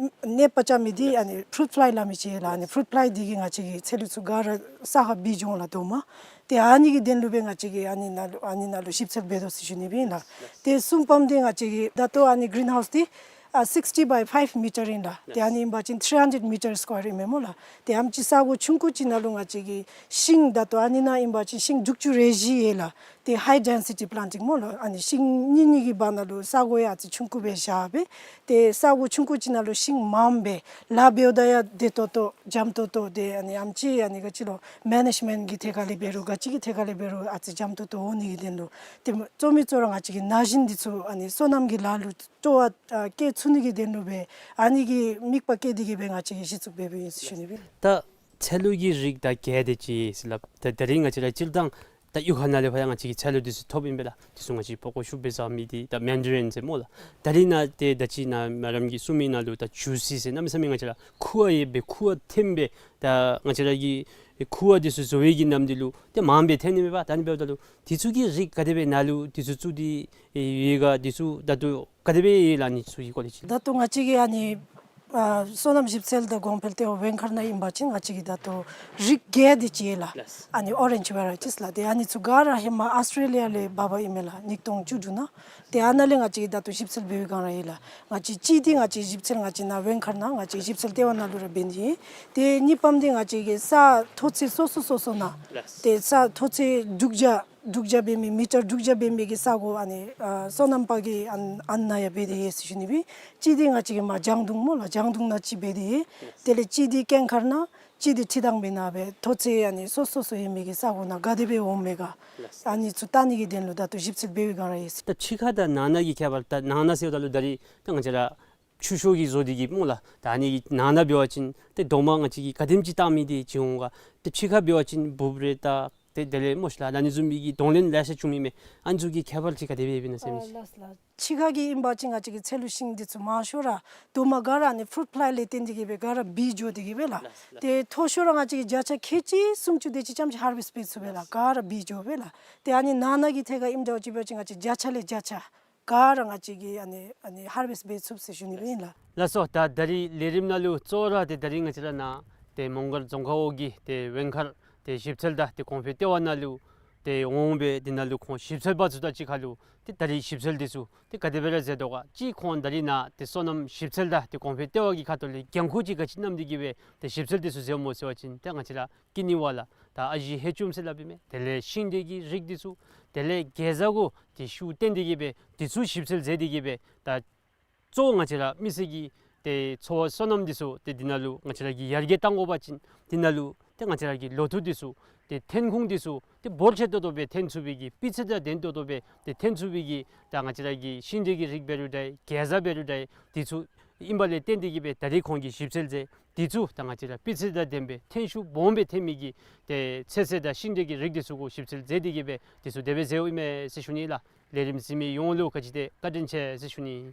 ནད་པ་རྐྱབ་མི་འདི་ཨ་ནི་ཕུ་རུཊ་ཕླའི་སླབ་མི་ཅིག་ཡོད་ལགས། ཨ་ནི་ཕུ་རུཊ་ཕླའི་འདི་གིས་ང་བཅས་ཀྱི་ཚལ་ལུ་ཚུ་ག་ར་ས་ཁར་འབིགས་འགྱོ་འོང་ལགས་རྡོག་མ། ཏེ་ཨ་ནི་གི་དོན་ལུ་སྦེ་ང་བཅས་ཀྱིས་ཨ་ནི་ནང་ལུ་ཨ་ནི་ནང་ལུ་ཞིབ་འཚོལ་འབད་དོ་ཟེར་ཞུ་ནི་སྦེ་ཨིན་ལགས། ཏེ་གསུམ་པམ་འདི་ང་བཅས་ཀྱི་ད་ལྟོ་ཨ་ནི་གི་རིན་ཧའུསི་འདི་ཨ་སིགསི་ཊི་བའི་ཕའིབ་མི་ཊར་ཨིན་ལགས། ཏེ་ཨ་ནི་ཨིན་པ་ཅིན་ཐིརི་ཧན་ཌེཌ་མི་ཊར་སི་ཀོ་ཡར་ཨིན་མས་སྨོ་ལགས། ཏེ་ཨ་ནེམ་ཅིག་ས་གོ་ཆུང་ཀུ་ཅིག་ནང་ལུ་ང་བཅས་ཀྱིས་ཤིང་ད་ལྟོ་ཨ་ནི་ནང་ཨིན་པ་ཅིན་ཤིང་དྲུག་ཅུ་རེ་བཞི་ཡོད་ལགས། ཏེ་ཧའི་ཌེན་སི་ཊི་པི་ལཱན་ཊིང་སྨོ་ལགས། ཨ་ནི་ཤིང་གཉིས་གཉིས་ཀྱི་བར་ན་ལུ་ས་གོ་ཡང་ཨ་ཙི་ཆུང་ཀུ་སྦེ་བཞག་སྦེ་ཏེ་ས་གོ་ཆུང་ཀུ་ཅིག་ནང་ལུ་ཤིང་མངམ་སྦེ་ལཱ་འབདཝ་ད་ཡང་བདེ་ཏོག་ཏོ་འཇམ་ཏོག་ཏོ་ཏེ་ཨ་ནི་ཨེམ་ཅིག་ཨ་ནི་ག་ཅི་ལོ་མེ་ནེཇ་མེནཊ་ཀྱི་ཐད་ཁར་ལས་འབད་རུང་ག་ཅི་གི་ཐད་ཁར་ལས་འབད་རུང་ཨ་ཙི་འཇམ་ཏོག་ཏོ་འོང་ནི་གི་དོན་ལུ་ཏེ་གཙོ་མི་གཙོ་བོ་ར་ང་བཅས་ཀྱི་ན་གཞོན་འདི་ཚུ་ཨ་ནི་སོ་ནམ་གྱི་ལཱ་ལུ་སྤྲོ་བ་ཨ་བསྐྱེད་ཚུགས་ནི་གི་དོན་ལུ་སྦེ་ཨ་ནི་གི་དམིགས་པ་བསྐྱེད་དེ་གིས་སྦེ་ང་བཅས་ཀྱིས་གཞི་བཙུགས་འབད་འབདཝ་ཨིན་ཟེར་ཞུ་ནི་སྦེ། ད་ཚལ་ལུ་གི་རིགས་ད་བརྒྱད་དེ་ཅིག་ཟེར་སླབ། ད་ད་རིས་ང་བཅས་ར་སྤྱིར་བཏང་ད་གཡུས་ཁ་ནང་ལས་ཕར་ཡང་ང་བཅས་ཀྱིས་ཚལ་ལུ་འདི་ཚུ་ཐོབ་ཨིན་པས་ལགས། འདི་ཚུ་ང་བཅས་པགས་ཀོ་ཤུགས་སྦེ་བཟའ་མི་འདི་ད་མེན་ཌ་རིན་ཟེར་སྨོ་ལགས། ད་རིས་ནཱ་ཏེ་ད་ཅི་ནཱ་མེ་ཌམ་གྱིས་གསུངས་མི་ནང་ལུ་ད་ཇུ་སི་ཟེར་གནམ་མེད་ས་མེད་ང་བཅས་ར་ཁུ་བ་ཡོད་པའི་ཁུ་བ་ཐོན་སྦེ་ད་ང་བཅས་ར་གི་ཁུ་བ་འདི་ཚུ་བཟོ་བའི་གི་ནམ་འདི་ལུ་ཏེ་མངམ་སྦེ་ཐོན་ནི་མས་པ། ད་ཨ་ནི་འབདཝ་ད་ལུ་འདི་ཚུ་གི་རིགས་ག་དེ་སྦེ་ནཱ་ལུ་འདི་ཚུ་བཙུགས་ཏེ་ཡོད་ག། འདི་ཚུ་ད་ལྟོ་ག་དེ་སྦེ་ཡོད་ལགས། ཨ་ནི་ཚུ་གི་སྐོར་ལས་ཅིག། ད་ལྟོ་ང་བཅས་ཀྱི་ཨ་ནི་ཨ་སོ་ནམ་ཞིབ་འཚོལ་དང་གོང་འཕེལ་ལྟེ་བ་ཝེང་མཁར་ནང་ཨིན་པ་ཅིན་ང་བཅས་ཀྱི་ད་ལྟོ་རིགས་བརྒྱད་དེ་ཅིག་ཡོད་ལགས། ལགས། ཨ་ནི་ཨོ་རེནཇ་ཝེ་རའི་ཊིས་ལགས། ཏེ་ཨ་ནི་ཚུ་ག་ར་ཧེ་མ་ཨཱོས་ཊེ་ལི་ཡ་ལས་འབག་འབགཔ་ཨིན་མས་ལགས། ཉིས་སྟོང་བཅུ་དྲུག་ནང་། ཏེ་ཨ་ནཱ་ལས་ང་བཅས་ཀྱིས་ད་ལྟོ་ཞིབ་འཚོལ་འབད་བའི་སྒང་ར་ཡོད་ལགས། ང་བཅས་གཅིག་འདི་ང་བཅས་ཞིབ་འཚོལ་ང་བཅས་ནཱ་ཝེང་མཁར་ནང་ང་བཅས་ཞིབ་འཚོལ་ལྟེ་བ་ནང་ལུ་ར་འབད་ནི་ཨིན། ཏེ་གཉིས་པམ་འདི་ང་བཅས་ཀྱི་ས་མཐོ་ཚད་སོ་སོ་སོ་སོ་ནང་ལགས། ཏེ་ས་མཐོ་ཚད་དྲུག་བརྒྱ་དྲུག་བརྒྱ་འབད་མི་མི་ཊར་དྲུག་བརྒྱ་འབད་མི་གི་ས་གོ་ཨ་ནི་ཨ་སོ་ནམ་པ་གི་ཨ་ཨ་ནཱ་ཡང་འབད་དེ་ཡོད་ཟེར་ཞུ་ནི་སྦེ། གཅིག་འདི་ང་བཅས་ཀྱི་མར་ལྗང་གདུང་སྨོ་ལགས། ལྗང་གདུང་ནང་གཅིག་འབད་དེ་ཡོད། དེ་ལས་གཅིག་འདི་ཀེང་མཁར་ནང་གཅིག་འདི་ཁྲི་ཐང་པའི་ནང་སྦེ་མཐོ་ཚད་ཨ་ནི་སོ་སོ་སོ་ཡོད་མི་གི་ས་གོ་ནང་ག་དེ་སྦེ་འོང་མས་ག། ཨ་ནི་ཚུ་བལྟ་ནི་གི་དོན་ལུ་ད་ལྟོ་ཞིབ་འཚོལ་འབད་བའི་སྒང་ར་ཡོད་ཟེར། ད་ཕྱི་ཁ་དང་ནང་ན་གི་ཁྱད་པར། ད་ནང་ན་ཟེརཝ་ད་ལུ་ད་རིས་ད་ང་བཅས་ར་ཆུ་ཤོག་གིས་བཟོ་སྟེ་གིས་སྨོ་ལགས། ད་ཨ་ནི་གི་ནང་ན་འབད་བ་ཅིན་ཏེ་རྡོག་མ་ང་བཅས་ཀྱིས་ག་དེམ་ཅིག་བཏགས་མི་འདི་ཅིག་འོང་ག། ཏེ་ཕྱི་ཁ་འབད་བ་ཅིན་འབུཔ་རེ་ད་ཏེ་དེ་ལས་སྨོ་ཤ་ལགས་ཨ་ནི་བཟུམ་མའི་གི་གདོང་ལེན་ལེ་ཤ་བྱུང་མི་མས། ཨ་ནི་ཚུ་གི་ཁྱད་པར་ཅིག་ག་དེ་སྦེ་ཡོདཔ་ཨིན་ན་ཟེར་མི་ཅིག། ཨ་ལགས་ལགས། ཕྱི་ཁ་གི་ཨིན་པ་ཅིན་ང་བཅས་ཀྱི་ཚལ་ལུ་ཤིང་འདི་ཚུ་མང་ཤོས་ར་རྡོག་མ་ག་ར་ཨ་ནི་ཕུ་རུཊ་ཕླའི་ལས་བརྟེན་ཏེ་གིས་སྦེ་ག་ར་འབིགས་འགྱོ་སྟེ་གིས་སྦེ་ལགས། ལགས་ལགས། ཏེ་མཐོ་ཤོས་ར་ང་བཅས་ཀྱི་བརྒྱ་ཆ་ཁལ་གཅིག་སུམ་ཅུ་དེ་ཅིག་རྐྱངམ་ཅིག་ཧར་ཝེསཊ་འབད་ཚུགས་པས་ལགས། ག་ར་འབིགས་འགྱོ་སྦེ་ལགས། ཏེ་ཨ་ནི་ནང་ན་གི་ཐད་ཁར་ཨིནམ་འདྲཝ་ཅིག་འབད་བ་ཅིན་ང་བཅས་བརྒྱ་ཆ་ལས་བརྒྱ་ཆ་ག་ར་ང་བཅས་ཀྱིས་ཨ་ནི་ཨ་ནི་ཧར་ཝེསཊ་འབད་ཚུགས་ཟེར་ཞུ་ནི་སྦེ་ཨིན་ལགས། ལགས་སོ། ད་ད་རིས་ལས་རིམ་ནང་ལུ་གཙོ་བོ་ར་ཏེ་ད་རིས་ང་བཅས་ར་ནཱ་ཏེ་མོང་སྒར་རྫོང་ཁག་འོག་གི་ཏེ་ཝེང་མཁར་ཏེ་ཞིབ་འཚོལ་དང་ཏེ་གོང་འཕེལ་ལྟེ་བ་ནང་ལུ་ཏེ་འོང་སྦེ་དེ་ནང་ལུ་ཁོང་ཞིབ་འཚོལ་པ་ཚུ་དང་གཅིག་ཁར་ལུ་ཏེ་ད་རིས་ཞིབ་འཚོལ་འདི་ཚུ་ཏེ་ག་དེ་སྦེ་ར་མཛད་དོ་ག། གཅིག་ཁོང་ད་རིས་ནཱ་ཏེ་སོ་ནམ་ཞིབ་འཚོལ་དང་ཏེ་གོང་འཕེལ་ལྟེ་བ་གི་ཁ་ཐུག་ལས་འགན་ཁུར་ཅིག་ག་ཅི་བསྣམས་ཏེ་གིས་སྦེ་ཏེ་ཞིབ་འཚོལ་འདི་ཚུ་མཛདཔ་སྨོ་ཟེར་བ་ཅིན་ཏེ་ང་བཅས་ར་ཀི་ནི་བ་ལ་ད་ཨ་ཞེ་ཧེ་ཅུམ་ཟེར་སླབ་ཨིན་མས། དེ་ལས་ཤིང་འབྲས་ཀྱི་རིགས་འདི་ཚུ་དེ་ལས་གེ་ཛ་གུ་ཏེ་ཤུགས་བཏོན་ཏེ་གིས་སྦེ་འདི་ཚུ་ཞིབ་འཚོལ་མཛད་དེ་གིས་སྦེ་ད་གཙོ་བོ་ང་བཅས་ར་མི་སེར་གྱི་ཏེ་འཚོ་བ་སོ་ནམ་འདི་ཚུ་ཏེ་འདི་ནང་ལུ་ང་བཅས་ར་གིས་ཡར་རྒྱས་གཏང་དགོ་པ་ཅིན་འདི་ནང་ལུ་ཏེ་ང་བཅས་ར་གི་ལོ་ཐོག་འདི་ཚུ་ཏེ་ཐོན་ཁུངས་འདི་ཚུ་ཏེ་འབོར་ཆེ་ཏོག་ཏོ་སྦེ་ཐོན་ཚུགས་པའི་གི་སྤུས་ཚད་དང་ལྡན་ཏོག་ཏོ་སྦེ་ཏེ་ཐོན་ཚུགས་པའི་གི་ད་ང་བཅས་ར་གི་ཤིང་འབྲས་ཀྱི་རིགས་འབད་རུང་འདྲ་གེ་ཛ་འབད་རུང་འདྲ་འདི་ཚུ་ཨིན་པ་ལས་བརྟེན་ཏེ་གིས་སྦེ་ད་རིས་ཁོང་གིས་ཞིབ་འཚོལ་མཛད། འདི་ཚུ་ད་ང་བཅས་ར་སྤུས་ཚད་དང་ལྡན་པའི་ཐོན་ཤུགས་སྦོམ་སྦེ་ཐོན་མི་གི་ཏེ་ཚོད་བསྲེ་དང་ཤིང་འབྲས་ཀྱི་རིགས་འདི་ཚུ་གུ་ཞིབ་འཚོལ་མཛད་དེ་གིས་སྦེ་འདི་ཚུ་དེ་སྦེ་མཛདཔ་ཨིན་མས་ཟེར་ཞུ་ནི་ལགས། ལས་རིམ་གཟིགས་མི་ཡོངས་ལུ་ག་ཅི་དེ་བཀའ་དྲིན་ཆེ་ཟེར་ཞུ་ནི།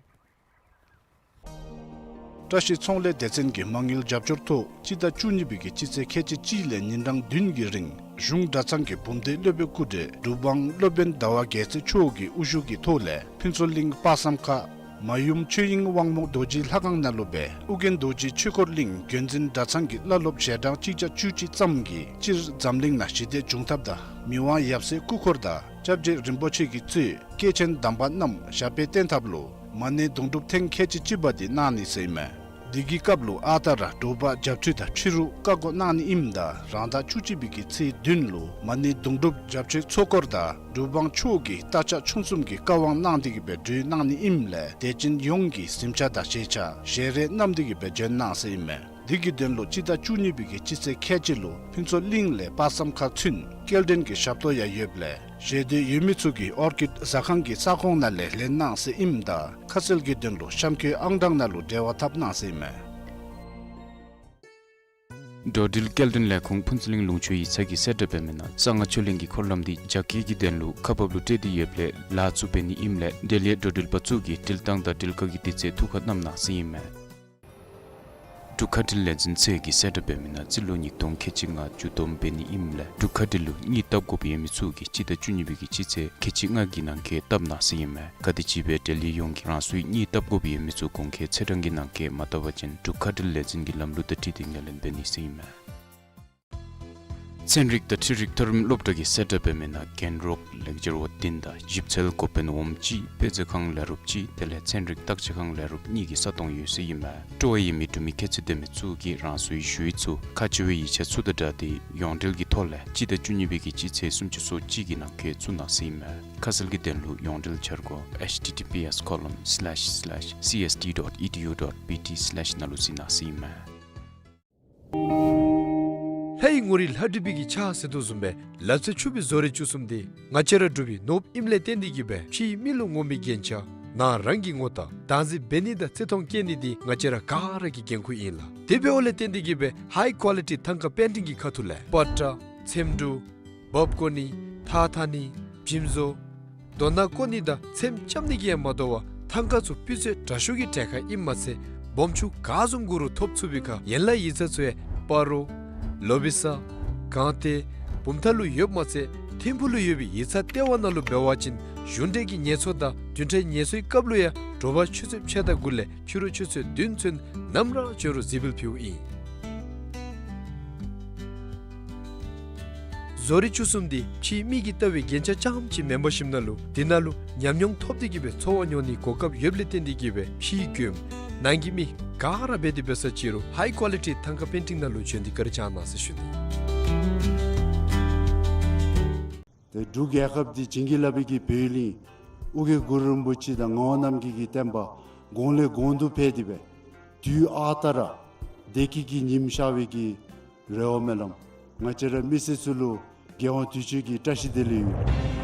བཀྲ་ཤིས་ཚོང་ལས་སྡེ་ཚན་གྱི་མ་དངུལ་རྒྱབ་སྐྱོར་ཐོག་སྤྱི་ཟླ་བཅུ་གཉིས་པའི་གི་སྤྱི་ཚེས་ཁལ་གཅིག་གཅིག་ལས་ཉིན་གྲངས་བདུན་གྱི་རིང་གཞུང་གྲྭ་ཚང་གི་བུམ་སྡེ་སློབ་དཔོན་སྐུ་བགྲེས་གྲུབ་དབང་སློབ་དཔོན་ཟླ་བ་རྒྱལ་མཚན་མཆོག་གི་དབུ་བཞུགས་ཀྱི་ཐོག་ལས་ཕུན་ཚོགས་གླིང་དཔག་བསམ་ཁ་མ་ཡུམ་ཆོས་དབྱིངས་དབང་མོ་རྡོ་རྗེའི་ལྷ་ཁང་ནང་ལུ་སྦེ་ཨོ་རྒྱན་རྡོ་རྗེ་ཆོས་འཁོར་གླིང་བརྒྱུད་འཛིན་གྲྭ་ཚང་གི་བླ་སློབ་ཞལ་གྲངས་གཅིག་བརྒྱ་བཅུ་གཅིག་ཙམ་གྱིས་སྤྱིར་འཛམ་གླིང་ནང་ཞི་བདེ་འབྱུང་ཐབས་དང་མི་དབང་ཡབ་སྲས་སྐུ་འཁོར་དང་སྐྱབས་རྗེ་རིན་པོ་ཆེ་གིས་གཙོས་སྐྱེས་ཆེན་དམ་པ་རྣམས་ཞབས་པད་བརྟན་ཐབས་ལུ་མ་ཎི་དུང་སྒྲུབ་ཐེངས་ཁལ་གཅིག་གཅིག་པ་འདི་གནང་ནི་ཟེར་ཨིན་མས། དེ་གི་སྐབས་ལུ་ཨ་རྟག་ར་དྲོ་པ་བརྒྱད་ཅུ་དང་ཕྱི་རུ་བཀག་འགོག་གནང་ནི་ཨིནམ་ད་རང་ཟླ་བཅུ་གཅིག་པའི་གི་ཚེས་བདུན་ལུ་མ་ཎི་དུང་སྒྲུབ་བརྒྱད་ཅུའི་ཚོགས་འཁོར་དང་འབྲུག་འབངས་ཕྱོགས་ཀྱི་རྟ་ཕྱག་མཆོང་གསུམ་གྱི་བཀའ་དབང་གནང་སྟེ་གི་སྦེ་གྲོལ་གནང་ནི་ཨིནམ་ལས་དད་ཅན་ཡོངས་ཀྱིས་གཟིམ་ཆས་དང་བཞེས་ཆས་ཞལ་རས་བསྣམས་ཏེ་གི་སྦེ་འབྱོན་གནང་ཟེར་ཨིན་མས། དེ་གི་དོན་ལུ་སྤྱི་ཟླ་བཅུ་གཉིས་པའི་གི་སྤྱི་ཚེས་ཁལ་གཅིག་ལུ་ཕུན་ཚོགས་གླིང་ལས་དཔག་བསམ་ཁ་ཚུན་སྐྱེལ་འདྲེན་གྱི་ཞབས་ཏོག་ཡང་ཡོདཔ་ལས་ཞེ་འདོད་ཡོད་མི་ཚུ་གིས་ཨོར་ཀིཌ་ཟ་ཁང་གི་ས་ཁོངས་ནང་ལས་ལེན་གནང་ཟེར་ཨིནམ་ད་ཁ་གསལ་གྱི་དོན་ལུ་གཤམ་འཁོད་ཨང་གྲངས་ནང་ལུ་འབྲེལ་བ་འཐབ་གནང་ཟེར་ཨིན་མས། འགྲོ་འགྲུལ་སྐྱེལ་འདྲེན་ལས་ཁུངས་ཕུན་ཚོགས་གླིང་ལུང་ཕྱོགས་ཡིག་ཚང་གིས་གསལ་བསྒྲགས་འབད་མི་ནང་གསང་སྔགས་ཆོས་གླིང་གི་འཁོར་ལམ་འདི་རྒྱ་སྐྱེད་ཀྱི་དོན་ལུ་ཁག་འབགཔ་ལུ་སྤྲོད་དེ་ཡོདཔ་ལས་ལཱ་ཚུ་འབད་ནི་ཨིནམ་ལས་འབྲེལ་ཡོད་འགྲོ་འགྲུལ་པ་ཚུ་གིས་འགྲུལ་ཐངས་དང་འགྲུལ་བཀག་གི་དུས་ཚོད་ཐུགས་ཁར་བསྣམ་གནང་ཟེར་ཨིན་མས། འབྲུག་མཁའ་འགྲུལ་ལས་འཛིན་ཚད་ཀྱིས་གསལ་བསྒྲགས་འབད་མི་ནང་རྩིས་ལོ་ཉིས་སྟོང་ཁལ་གཅིག་ལྔ་མཇུག་བསྡོམས་འབད་ནི་ཨིནམ་ལས་འབྲུག་མཁའ་འགྲུལ་ལུ་གཉིད་བཏབ་དགོཔ་ཡོད་མི་ཚུ་གིས་སྤྱི་ཟླ་བཅུ་གཉིས་པའི་གི་སྤྱི་ཚེས་ཁལ་གཅིག་ལྔ་གི་ནང་འཁོད་བཏབ་གནང་ཟེར་ཨིན་མས། ག་དེམ་ཅིག་སྦེ་འབྲེལ་ཡོད་ཡོངས་ཀྱིས་རང་སོའི་གཉིད་བཏབ་དགོཔ་ཡོད་མི་ཚུ་གོང་འཁོད་ཚེས་གྲངས་ཀྱི་ནང་འཁོད་མ་བཏབ་པ་ཅིན་འབྲུག་མཁའ་འགྲུལ་ལས་འཛིན་གྱི་ལམ་ལུགས་དང་འཁྲིལ་ཏེ་ངོས་ལེན་འབད་ནི་ཟེར་ཨིན་མས། ཚན་རིག་དང་འཕྲུལ་རིག་མཐོ་རིམ་སློབ་གྲྭ་གིས་གསལ་བསྒྲགས་འབད་མི་ནང་རྒན་རོགས་ལེགས་སྦྱར་བ་བདུན་དང་ཞིབ་འཚོལ་འགོ་དཔོན་འོགམ་གཅིག་དཔེ་མཛོད་ཁང་ལས་རོགསཔ་གཅིག་དེ་ལས་ཚན་རིག་བརྟག་དཔྱད་ཁང་ལས་རོགསཔ་གཉིས་ཀྱི་ས་སྟོང་ཡོད་ཟེར་ཨིན་མས། སྤྲོ་བ་ཡོད་མི་འབྲུག་མི་ཁྱད་ཚད་ལྡན་མི་ཚུ་གིས་རང་སོའི་ཞུ་ཡིག་ཚུ་ཁག་ཆེ་བའི་ཡིག་ཆ་ཚུ་དང་སྦྲགས་ཏེ་ཡོངས་འབྲེལ་གྱི་ཐོག་ལས་སྤྱི་ཟླ་བཅུ་གཉིས་པའི་གི་སྤྱི་ཚེས་སུམ་ཅུ་སོ་གཅིག་གི་ནང་འཁོད་བཙུགས་གནང་ཟེར་ཨིན་མས། ཁ་གསལ་གྱི་དོན་ལུ་ཡོངས་འབྲེལ་འཆར་སྒོ་ཨེཆ་ཊི་ཊི་པི་ཨེསི་ཁོ་ལོན་སི་ལེཤ་སི་ལེཤ་སི་ཨེསི་ཊི་ཌོཊ་ཨི་ཊི་ཡུ་ཌོཊ་བི་ཊི་སི་ལེཤ་ནང་ལུ་གཟིགས་གནང་ཟེར་ཨིན་མས། ལྷའི་ངོ་རིས་ལྷ་བྲིས་པའི་གི་ཕྱག་ཟེར་དོ་བཟུམ་སྦེ་ལག་རྩལ་ཕྱུག་པའི་བཟོ་རིག་བཅུ་གསུམ་འདི་ང་བཅས་ར་འབྲུག་པའི་ནོར་བུ་ཨིནམ་ལས་བརྟེན་ཏེ་གི་སྦེ་ཕྱིའི་མི་ལུ་ངོམ་པའི་རྒྱན་ཆ་ནང་རང་གི་ངོ་རྟགས་བདག་འཛིན་འབད་ནི་དང་བརྩི་མཐོང་བསྐྱེད་ནི་འདི་ང་བཅས་ར་ག་ར་གི་འགན་ཁུར་ཨིན་ལགས། དེ་འབདཝ་ལས་བརྟེན་ཏེ་གི་སྦེ་ཧའི་ཀོ་ལི་ཊི་ཐང་ཀ་པེན་ཊིང་གི་ཁ་ཐུག་ལས་པ་ཏྲ་ཚེམ་དྲུབ་འབག་བཀོ་ནི་ཐགས་འཐག་ནི་འཇིམ་བཟོ་རྡོ་ནང་བཀོ་ནི་དང་ཚེམ་རྐྱབ་ནི་གིས་ཡང་མ་དོ་བར་ཐང་ཀ་ཚུ་སྤུས་ཚད་དྲག་ཤོས་ཀྱི་གྲལ་ཁར་ཨིནམ་མ་ཚད་སྦོམ་ཆུང་ག་བཟུམ་དགོ་རུང་ཐོབ་ཚུགས་པའི་ཁར་ཡན་ལག་ཡིག་ཚང་ཚུ་ཡང་སྤ་རོ་ལོ་བི་ས་སྒང་སྟེང་བུམ་ཐང་ལུ་ཡོདཔ་མ་ཚད་ཐིམ་ཕུག་ལུ་ཡོད་པའི་ཡིག་ཚང་ལྟེ་བ་ནང་ལུ་འབད་བ་ཅིན་གཞུང་འབྲེལ་གྱི་ངལ་འཚོ་དང་བདུན་ཕྲག་ངལ་འཚོའི་སྐབས་ལུ་ཡང་དྲོ་པ་ཆུ་ཚོད་ཕྱེད་དང་དགུ་ལས་ཕྱི་རུ་ཆུ་ཚོད་བདུན་ཚུན་ནམ་ར་བྱོན་རུང་གཟིགས་འབུལ་ཕུལཝ་ཨིན། བཟོ་རིག་བཅུ་གསུམ་འདི་ཕྱིའི་མི་གིས་ལྟ་བའི་རྒྱན་ཆ་རྐྱངམ་ཅིག་མེན་པར་ཞིནམ་ན་ལུ་འདི་ནང་ལུ་ཉམས་མྱོང་ཐོབ་སྟེ་གི་སྦེ་འཚོ་བ་མྱོང་ནིའི་གོ་སྐབས་ཡོདཔ་ལས་བརྟེན་ཏེ་གི་སྦེ་ཕྱིའི་མགྱོནམ་ནང་གི་མི་ག་ར་འབད་དེ་འབད་ས་ཅིག་རུང་ཧའི་ཀོ་ལི་ཊི་ཐང་ཀ་པེན་ཊིང་ནང་ལུ་བྱོན་ཏེ་བཀའ་དྲིན་བསྐྱང་གནང་ཟེར་ཞུ་ནི། ཏེ་འབྲུག་རྒྱལ་ཁབ་འདི་བྱིན་གྱིས་བརླབས་པའི་གི་བོད་གླིང་ཨོ་རྒྱན་གུ་རུ་རིན་པོ་ཆེ་དང་ངག་དབང་རྣམ་རྒྱལ་གྱི་བསྟན་པ་གོང་ལས་གོང་དུ་འཕེལ་ཏེ་སྦེ་དུས་ཨ་རྟག་ར་བདེ་སྐྱིད་ཀྱི་ཉིམ་ཤར་བའི་གི་རེ་བ་སྨོན་ལམ་ང་བཅས་ར་མི་སེར་ཚུ་ལུ་རྒྱལ་དབང་དུས་མཆོད་ཀྱི་བཀྲ་ཤིས་བདེ་ལེགས་ཡོད།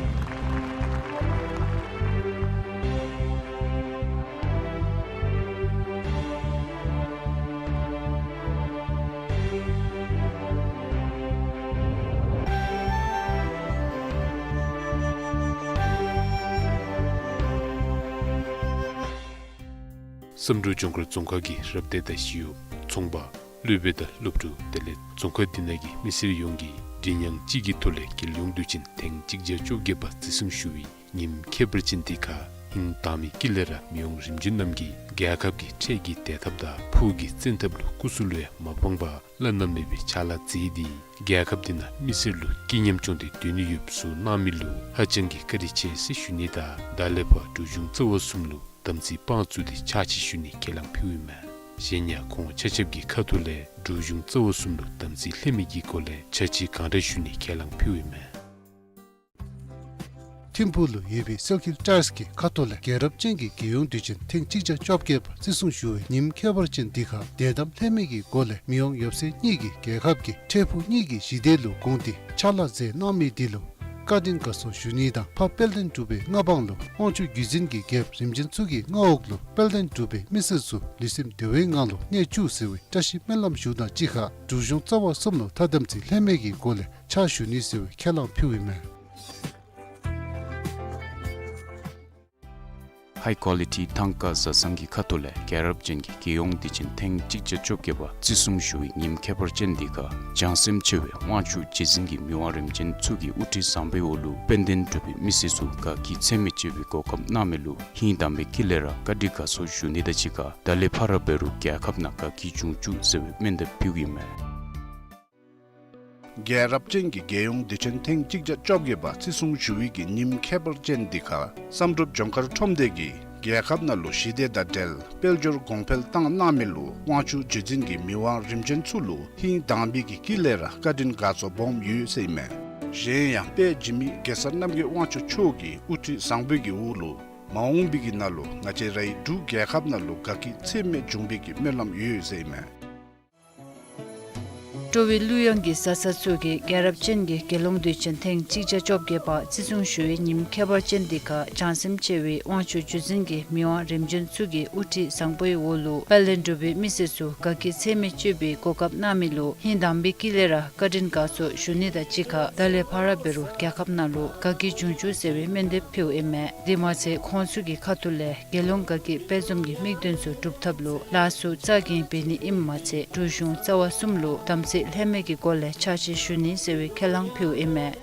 བསམ་གྲུབ་ལྗོངས་མཁར་རྫོང་ཁག་གི་རབ་སྡེ་དང་ཞི་གཡོག་ཚོང་པ་སློབ་དཔོན་དང་སློབ་ཕྲུག་དེ་ལས་རྫོང་ཁག་འདི་ནང་གི་མི་སེར་ཡོངས་ཀྱིས་མགྲིན་དབྱངས་གཅིག་གི་ཐོག་ལས་རྒྱལ་ཡོངས་དུས་ཆེན་ཐེངས་གཅིག་བརྒྱ་བཅོ་བརྒྱད་པ་བརྩི་སྲུང་ཞུ་བའི་ཉིནམ་ཁྱད་པར་ཅན་འདི་ཁར་ཧིང་དྭངས་མའི་དཀྱིལ་ལས་ར་མི་དབང་རིམ་བྱོན་རྣམས་ཀྱིས་རྒྱལ་ཁབ་ཀྱི་འཕྲལ་གྱི་བདེ་ཐབས་དང་ཕུགས་ཀྱི་བཙན་ཐབས་ལུ་སྐུ་གཟུགས་ལུ་ཡང་མ་སྤངས་པར་བླ་ན་མེད་པའི་ཕྱག་ལཱ་མཛད་དེ་རྒྱལ་ཁབ་འདི་ནང་མི་སེར་ལུ་སྐྱིད་ཉམས་སྦྱོང་སྟེ་སྡོད་ནི་ཡོདཔ་བཟོ་གནང་མི་ལུ་ཧ་ཅང་གི་བཀའ་དྲིན་ཆེ་ཟེར་ཞུ་ནི་དང་ད་ལས་ཕར་འབྲུག་གཞུང་རྩ་བ་གསུམ་ལུ་དམ་ཚིག་དཔང་བཙུགས་ཏེ་ཕྱག་ཕྱིད་ཞུ་ནིའི་ཁས་བླངས་ཕུལཝ་ཨིན་མས། གཞན་ཡང་ཁོང་ཆ་ཁྱབ་ཀྱི་ཁ་ཐུག་ལས་འབྲུག་གཞུང་རྩ་བ་གསུམ་ལུ་དམ་ཚིག་ལྷད་མེད་ཀྱི་སྒོ་ལས་ཕྱག་ཕྱིད་གང་དྲག་ཞུ་ནིའི་ཁས་བླངས་ཕུལཝ་ཨིན་མས། ཐིམ་ཕུག་ལུ་ཡོད་པའི་སེལ་ཁིལ་ཊའིརསི་གི་ཁ་ཐུག་ལས་རྒྱལ་རབས་ཅན་གྱི་རྒྱལ་ཡོངས་དུས་ཆེན་ཐེངས་གཅིག་བརྒྱ་བཅོ་བརྒྱད་པ་བརྩི་སྲུང་ཞུ་བའི་ཉིནམ་ཁྱད་པར་ཅན་འདི་ཁར་བདེན་གཏམ་ལྷད་མེད་ཀྱི་སྒོ་ལས་མི་དབང་ཡབ་སྲས་གཉིས་ཀྱིས་རྒྱལ་ཁབ་ཀྱི་འཕྲལ་ཕུགས་གཉིས་ཀྱི་ཞི་བདེ་ལུ་དགོངས་ཏེ་ཕྱག་ལཱ་མཛད་གནང་མི་འདི་ལུ་བཀའ་དྲིན་དགའ་ཚོར་ཞུ་ནི་དང་ཕ་དཔལ་ལྡན་འབྲུག་པའི་མངའ་འབངས་ལུ་དབང་ཕྱུག་བརྒྱུད་འཛིན་གྱི་རྒྱལཔོ་རིམ་བྱོན་ཚུ་གི་མངའ་འོག་ལུ་དཔལ་ལྡན་འབྲུག་པའི་མི་སེར་ཚུ་ལུས་སེམས་བདེ་བའི་ངང་ལུ་གནས་བཅུག་ཟེར་བའི་བཀྲ་ཤིས་སྨོན་ལམ་ཞུ་དང་གཅིག་ཁར་འབྲུག་གཞུང་རྩ་བ་གསུམ་ལུ་ཐ་དམ་ཚིག་ལྷད་མེད་ཀྱི་སྒོ་ལས་ཕྱག་ཞུ་ནི་ཟེར་བའི་ཁས་བླངས་ཕུལཝ་ཨིན་མས། ཧའི་ཀོ་ལི་ཊི་ཐང་ཀ་བཟའ་ཚང་གི་ཁ་ཐུག་ལས་རྒྱལ་རབས་ཅན་གྱི་རྒྱལ་ཡོངས་དུས་ཆེན་ཐེངས་གཅིག་བརྒྱ་བཅོ་བརྒྱད་པ་བརྩི་སྲུང་ཞུ་བའི་ཉིནམ་ཁྱད་པར་ཅན་འདི་ཁར་བྱང་སེམས་ཆེ་བའི་དབང་ཕྱུག་རྗེ་བཙུན་གྱི་མི་དབང་རིམ་བྱོན་ཚུ་གི་དབུ་ཁྲིད་བཟང་པོའི་འོག་ལུ་དཔལ་ལྡན་འབྲུག་པའི་མི་སེར་ཚུ་དགའ་སྐྱིད་ཚད་མེད་སྤྱོད་པའི་གོ་སྐབས་གནང་མི་ལུ་ཧིང་དྭངས་མའི་དཀྱིལ་ལས་ར་བཀའ་དྲིན་དགའ་ཚོར་ཞུ་ནི་དང་གཅིག་ཁར་ད་ལས་ཕར་འབད་རུང་རྒྱལ་ཁབ་ནང་དགའ་སྐྱིད་འབྱུང་བཅུག་ཟེར་བའི་སྨོན་འདེབས་ཕུལཝ་ཨིན་མས། རྒྱལ་རབས་ཅན་གྱི་རྒྱལ་ཡོངས་དུས་ཆེན་ཐེངས་གཅིག་བརྒྱ་བཅོ་བརྒྱད་པ་བརྩི་སྲུང་ཞུ་བའི་གི་ཉིནམ་ཁྱད་པར་ཅན་འདི་ཁར་བསམ་གྲུབ་ལྗོངས་མཁར་ཁྲོམ་སྡེ་གིས་ རྒྱལ་ཁབ་ནང་ལུ་ཞི་བདེ་དང་འབྲེལ་དཔལ་འབྱོར་གོང་འཕེལ་བཏང་གནང་མི་ལུ་དབང་ཕྱུག་བརྒྱུད་འཛིན་གྱི་མི་དབང་རིམ་བྱོན་ཚུ་ལུ་ཧིང་དྭངས་པའི་གི་དཀྱིལ་ལས་ར་བཀའ་དྲིན་དགའ་ཚོར་སྦོམ་ཡོད་ཟེར་ཨིན་མས། གཞན་ཡང་དཔལ་འཇིགས་མེད་གེ་སར་རྣམ་རྒྱལ་དབང་ཕྱུག་མཆོག་གི་དབུ་ཁྲིད་བཟང་པོའི་གི་འོག་ལུ་མ་འོངས་པའི་གི་ནང་ལུ་ང་བཅས་རའི་འབྲུག་རྒྱལ་ཁབ་ནང་ལུ་དགའ་སྐྱིད་ཚད་མེད་འབྱུང་བའི་གི་སྨོན་ལམ་ཡོད་ཟེར་ཨིན་མས། སྤྲོ་བའི་གླུ་དབྱངས་ཀྱི་བཟའ་ཚང་ཚུ་གིས་རྒྱལ་རབས་ཅན་གྱི་རྒྱལ་ཡོངས་དུས་ཆེན་ཐེངས་གཅིག་བརྒྱ་བཅོ་བརྒྱད་པ་བརྩི་སྲུང་ཞུ་བའི་ཉིནམ་ཁྱད་པར་ཅན་འདི་ཁར་བྱང་སེམས་ཆེ་བའི་དབང་ཕྱུག་བརྒྱུད་འཛིན་གྱི་མི་དབང་རིམ་བྱོན་ཚུ་གི་དབུ་ཁྲིད་བཟང་པོའི་འོག་ལུ་དཔལ་ལྡན་འབྲུག་པའི་མི་སེར་ཚུ་དགའ་སྐྱིད་ཚད་མེད་སྤྱོད་པའི་གོ་སྐབས་གནང་མི་ལུ་ཧིང་དྭངས་པའི་དཀྱིལ་ལས་ར་བཀའ་དྲིན་དགའ་ཚོར་ཞུ་ནི་དང་གཅིག་ཁར་ད་ལས་ཕར་འབད་རུང་རྒྱལ་ཁབ་ནང་ལུ་དགའ་སྐྱིད་འབྱུང་བཅུག་ཟེར་བའི་སྨོན་འདེབས་ཕུལཝ་ཨིན་མས། དེ་མ་ཚད་ཁོང་ཚུ་གི་ཁ་ཐུག་ལས་རྒྱལ་ཡོངས་དགའ་སྐྱིད་དཔལ་འཛོམས་ཀྱི་དམིགས་དོན་ཚུ་སྒྲུབ་ཐབས་ལུ་ལཱ་ཚུ་རྩ་འགེངས་འབད་ནི་ཨིནམ་མ་ཚད་འབྲུག་གཞུང་རྩ་བ་གསུམ་ལུ་དམ་ཚིག་ལྷད་མེད་ཀྱི་སྒོ་ལས་ཕྱག་ཕྱིད་ཞུ་ནི་ཟེར་བའི་ཁས་བླངས་ཕུལཝ་ཨིན་མས།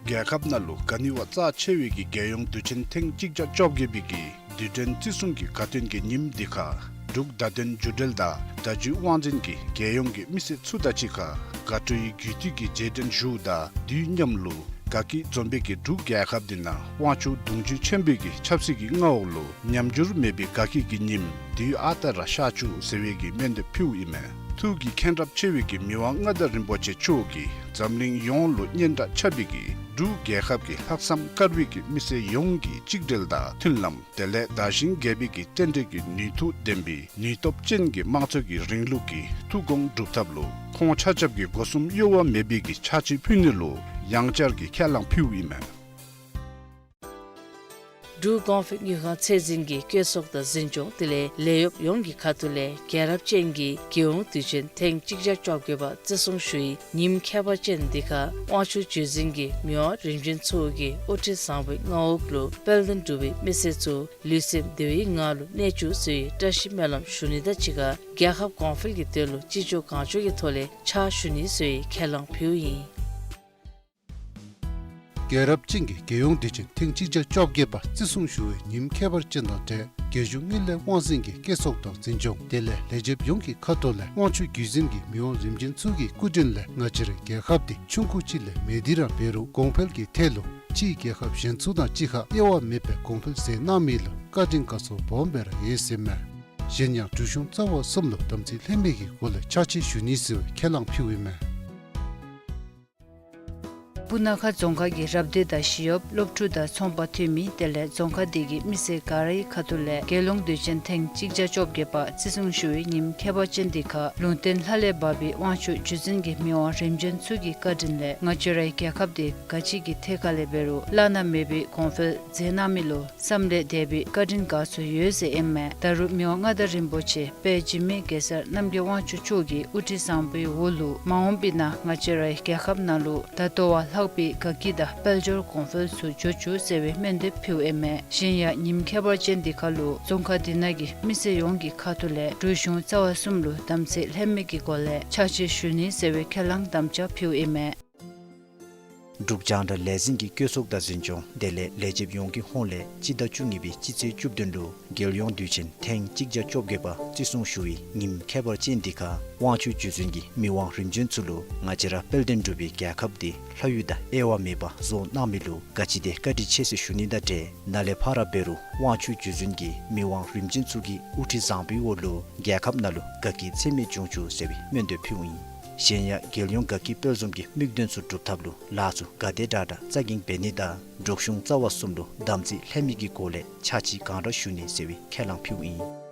རྒྱལ་ཁབ་ནང་ལུ་ག་ནི་བ་རྩ་ཆེ་བའི་གི་རྒྱལ་ཡོངས་དུས་ཆེན་ཐེངས་གཅིག་བརྒྱ་བཅོ་བརྒྱད་པའི་གི་དུས་དྲན་བརྩི་སྲུང་གི་དགའ་སྟོན་གྱི་ཉིནམ་འདི་ཁར་འབྲུག་བརྡ་དོན་བརྒྱུད་འབྲེལ་དང་བརྡ་བརྒྱུད་དབང་འཛིན་གྱི་རྒྱལ་ཡོངས་ཀྱི་མི་སེར་ཚུ་དང་གཅིག་ཁར་དགའ་སྤྲོའི་རྒྱུད་སྟོད་ཀྱི་རྗེས་དྲན་ཞུཝ་ད་དུས་མཉམ་ལུ་དགའ་སྐྱིད་འཛོམས་པའི་གི་འབྲུག་རྒྱལ་ཁབ་འདི་ནང་དབང་ཕྱུག་གདུང་རྒྱུད་ཆེན་པོའི་གི་ཆབ་སྲིད་ཀྱི་མངའ་འོག་ལུ་ཉམས་འགྱུར་མེད་པའི་དགའ་སྐྱིད་ཀྱི་ཉིནམ་དུས་ཨ་རྟག་ར་ཤར་བཅུག་ཟེར་བའི་གི་སྨོན་འདེབས་ཕུལཝ་ཨིན་མས། ཐུགས་ཀྱི་མཁྱེན་རབ་ཆེ་བའི་གི་མི་དབང་མངའ་བདག་རིན་པོ་ཆེ་མཆོག་གིས་འཛམ་གླིང་ཡོངས་ལུ་སྙན་གྲགས་ཁྱབ་པའི་གི་འབྲུག་རྒྱལ་ཁབ་ཀྱི་ལྷག་བསམ་དཀར་པོའི་གི་མི་སེར་ཡོངས་ཀྱི་གཅིག་སྒྲིལ་དང་མཐུན་ལམ་དེ་ལས་དར་ཞིང་རྒྱས་པའི་གི་རྟེན་འབྲེལ་གྱི་ནུས་མཐུ་ལྡན་པའི་ནུས་སྟོབས་ཅན་གྱི་དམངས་གཙོ་གི་རིང་ལུགས་ཀྱི་ཐུགས་དགོངས་སྒྲུབ་ཐབས་ལུ་ཁོང་ཆ་ཁྱབ་ཀྱི་སྒོ་གསུམ་གཡོ་བ་མེད་པའི་གི་ཕྱག་ཕྱིད་ཕུལ་ནི་ལུ་ཡང་བསྐྱར་གྱི་ཁས་བླངས་ཕུལཝ་ཨིན་མས། འབྲུག་གོང་འཕེལ་དངུལ་ཁང་ཚད་འཛིན་གྱི་བཀོད་ཚོགས་དང་འཛིན་སྐྱོང་དེ་ལས་ལས་གཡོགཔ་ཡོངས་ཀྱི་ཁ་ཐུག་ལས་རྒྱལ་རབས་ཅན་གྱི་རྒྱལ་ཡོངས་དུས་ཆེན་ཐེངས་གཅིག་བརྒྱ་བཅོ་བརྒྱད་པ་བརྩི་སྲུང་ཞུ་བའི་ཉིནམ་ཁྱད་པར་ཅན་འདི་ཁར་དབང་ཕྱུག་བརྒྱུད་འཛིན་གྱི་མི་དབང་རིམ་བྱོན་ཚུ་གི་དབུ་ཁྲིད་བཟང་པོའི་མངའ་འོག་ལུ་དཔལ་ལྡན་འབྲུག་པའི་མི་སེར་ཚུ་ལུས་སེམས་བདེ་བའི་ངང་ལུ་གནས་བཅུག་ཟེར་བའི་བཀྲ་ཤིས་སྨོན་ལམ་ཞུ་ནི་དང་གཅིག་ཁར་རྒྱལ་ཁབ་གོང་འཕེལ་གྱི་དོན་ལུ་ཅི་ལྕོགས་གང་ལྕོགས་ཀྱི་ཐོག་ལས་ཕྱག་ཞུ་ནི་ཟེར་བའི་ཁས་བླངས་ཕུལཝ་ཨིན། རྒྱལ་རབས་ཅན་གྱི་རྒྱལ་ཡོངས་དུས་ཆེན་ཐེངས་གཅིག་བརྒྱ་བཅོ་བརྒྱད་པ་བརྩི་སྲུང་ཞུ་བའི་ཉིནམ་ཁྱད་པར་ཅན་དང་འབྲེལ་རྒྱལ་གཞུང་དངུལ་ལས་དབང་འཛིན་གྱི་བཀོད་ཚོགས་དང་འཛིན་སྐྱོང་དེ་ལས་ལས་བྱེདཔ་ཡོངས་ཀྱི་ཁ་ཐུག་ལས་དབང་ཕྱུག་བརྒྱུད་འཛིན་གྱི་མི་དབང་རིམ་བྱོན་ཚུ་གི་སྐུ་དྲིན་ལས་ང་བཅས་རའི་རྒྱལ་ཁབ་འདི་ཆུང་ཀུ་ཅིག་ལས་མེད་དེ་ར་འབད་རུང་གོང་འཕེལ་གྱི་ཐད་ལུ་ཕྱིའི་རྒྱལ་ཁབ་གཞན་ཚུ་དང་གཅིག་ཁར་དབྱེ་བ་མེད་པའི་གོང་འཕེལ་མཛད་གནང་མི་ལུ་བཀའ་དྲིན་དགའ་ཚོར་སྦོམ་སྦེ་ར་ཡོད་ཟེར་མས། གཞན་ཡང་འབྲུག་གཞུང་རྩ་བ་གསུམ་ལུ་དམ་ཚིག་ལྷད་མེད་ཀྱི་སྒོ་ལས་ཕྱག་ཕྱིད་ཞུ་ནི་ཟེར་བའི་ཁས་བླངས་ཕུལཝ་ཨིན་མས། སྤུ་ན་ཁ་རྫོང་ཁག་གི་རབ་སྡེ་དང་ཞི་གཡོགཔ་སློབ་ཕྲུག་དང་ཚོང་པ་འཐུས་མི་དེ་ལས་རྫོང་ཁག་འདི་གི་མི་སེར་ག་རའི་ཁ་ཐུག་ལས་རྒྱལ་ཡོངས་དུས་ཆེན་ཐེངས་གཅིག་བརྒྱ་བཅོ་བརྒྱད་པ་བརྩི་སྲུང་ཞུ་བའི་ཉིནམ་ཁྱད་པར་ཅན་འདི་ཁར་ལུང་བསྟན་ལྷ་ལས་བབས་པའི་དབང་ཕྱུག་བརྒྱུད་འཛིན་གྱི་མི་དབང་རིམ་བྱོན་ཚུ་གི་བཀའ་དྲིན་ལས་ང་བཅས་རའི་རྒྱལ་ཁབ་འདི་ག་ཅི་གི་ཐད་ཁར་ལས་འབད་རུང་བླ་ན་མེད་པའི་གོང་འཕེལ་མཛད་གནང་མི་ལུ་བསམ་ལས་འདས་པའི་བཀའ་དྲིན་དགའ་ཚོར་ཡོད་ཟེར་ཨིན་མས། ད་རུང་མི་དབང་མངའ་བདག་རིན་པོ་ཆེ་དཔལ་འཇིགས་མེད་གེ་སར་རྣམ་རྒྱལ་དབང་ཕྱུག་མཆོག་གི་དབུ་ཁྲིད་བཟང་པོའི་འོག་ལུ་མ་འོངས་པའི་ནང་ང་བཅས་རའི་རྒྱལ་ཁབ་ནང་ལུ་ད་ལྟོ་བ་ལྷག་པའི་དགའ་སྐྱིད་དང་དཔལ་འབྱོར་གོང་འཕེལ་ཚུ་འགྱོ་བཅུག་ཟེར་བའི་སྨོན་འདེབས་ཕུལཝ་ཨིན་མས། གཞན་ཡང་ཉིནམ་ཁྱད་པར་ཅན་འདི་ཁར་ལུ་རྫོང་ཁག་འདི་ནང་གི་མི་སེར་ཡོངས་ཀྱི་ཁ་ཐུག་ལས་འབྲུག་གཞུང་རྩ་བ་གསུམ་ལུ་དམ་ཚིག་ལྷད་མེད་ཀྱི་སྒོ་ལས་ཕྱག་ཕྱིད་ཞུ་ནི་ཟེར་བའི་ཁས་བླངས་དམ་བཅའ་ཕུལཝ་ཨིན་མས། འབྲུག་རྒྱང་བསྒྲགས་ལས་འཛིན་གྱི་བཀོད་ཚོགས་དང་འཛིན་སྐྱོང་དེ་ལས་ལས་བྱེདཔ་ཡོངས་ཀྱི་ཧོངས་ལས་སྤྱི་ཟླ་བཅུ་གཉིས་པའི་སྤྱི་ཚེས་བཅུ་བདུན་ལུ་རྒྱལ་ཡོངས་དུས་ཆེན་ཐེངས་གཅིག་བརྒྱ་བཅོ་བརྒྱད་པ་བརྩི་སྲུང་ཞུ་བའི་ཉིནམ་ཁྱད་པར་ཅན་འདི་ཁར་དབང་ཕྱུག་བརྒྱུད་འཛིན་གྱི་མི་དབང་རིམ་བྱོན་ཚུ་ལུ་ང་བཅས་ར་དཔལ་ལྡན་འབྲུག་པའི་རྒྱལ་ཁབ་འདི་ལྷ་ཡུལ་དང་དབྱེ་བ་མེད་པར་བཟོ་གནང་མི་ལུ་ག་ཅི་དེ་བཀའ་དྲིན་ཆེ་ཟེར་ཞུ་ནི་དང་འབྲེལ་ནཱ་ལས་ཕར་འབད་རུང་དབང་ཕྱུག་བརྒྱུད་འཛིན་གྱི་མི་དབང་རིམ་བྱོན་ཚུ་གི་དབུ་ཁྲིད་བཟང་པོའི་འོག་ལུ་རྒྱལ་ཁབ་ནང་ལུ་དགའ་སྐྱིད་ཚད་མེད་འབྱུང་བཅུག་ཟེར་བའི་སྨོན་འདེབས་ཕུལཝ་ཨིན། གཞན་ཡང་རྒྱལ་ཡོངས་དགའ་སྐྱིད་དཔལ་འཛོམས་ཀྱི་དམིགས་དོན་ཚུ་སྒྲུབ་ཐབས་ལུ་ལཱ་ཚུ་ག་དེ་དྲག་དྲག་རྩ་འགེངས་འབད་ནི་དང་འབྲུག་གཞུང་རྩ་བ་གསུམ་ལུ་དམ་ཚིག་ལྷད་མེད་ཀྱི་སྒོ་ལས་ཕྱག་ཕྱིད་གང་དྲག་ཞུ་ནི་ཟེར་བའི་ཁས་བླངས་ཕུལཝ་ཨིན།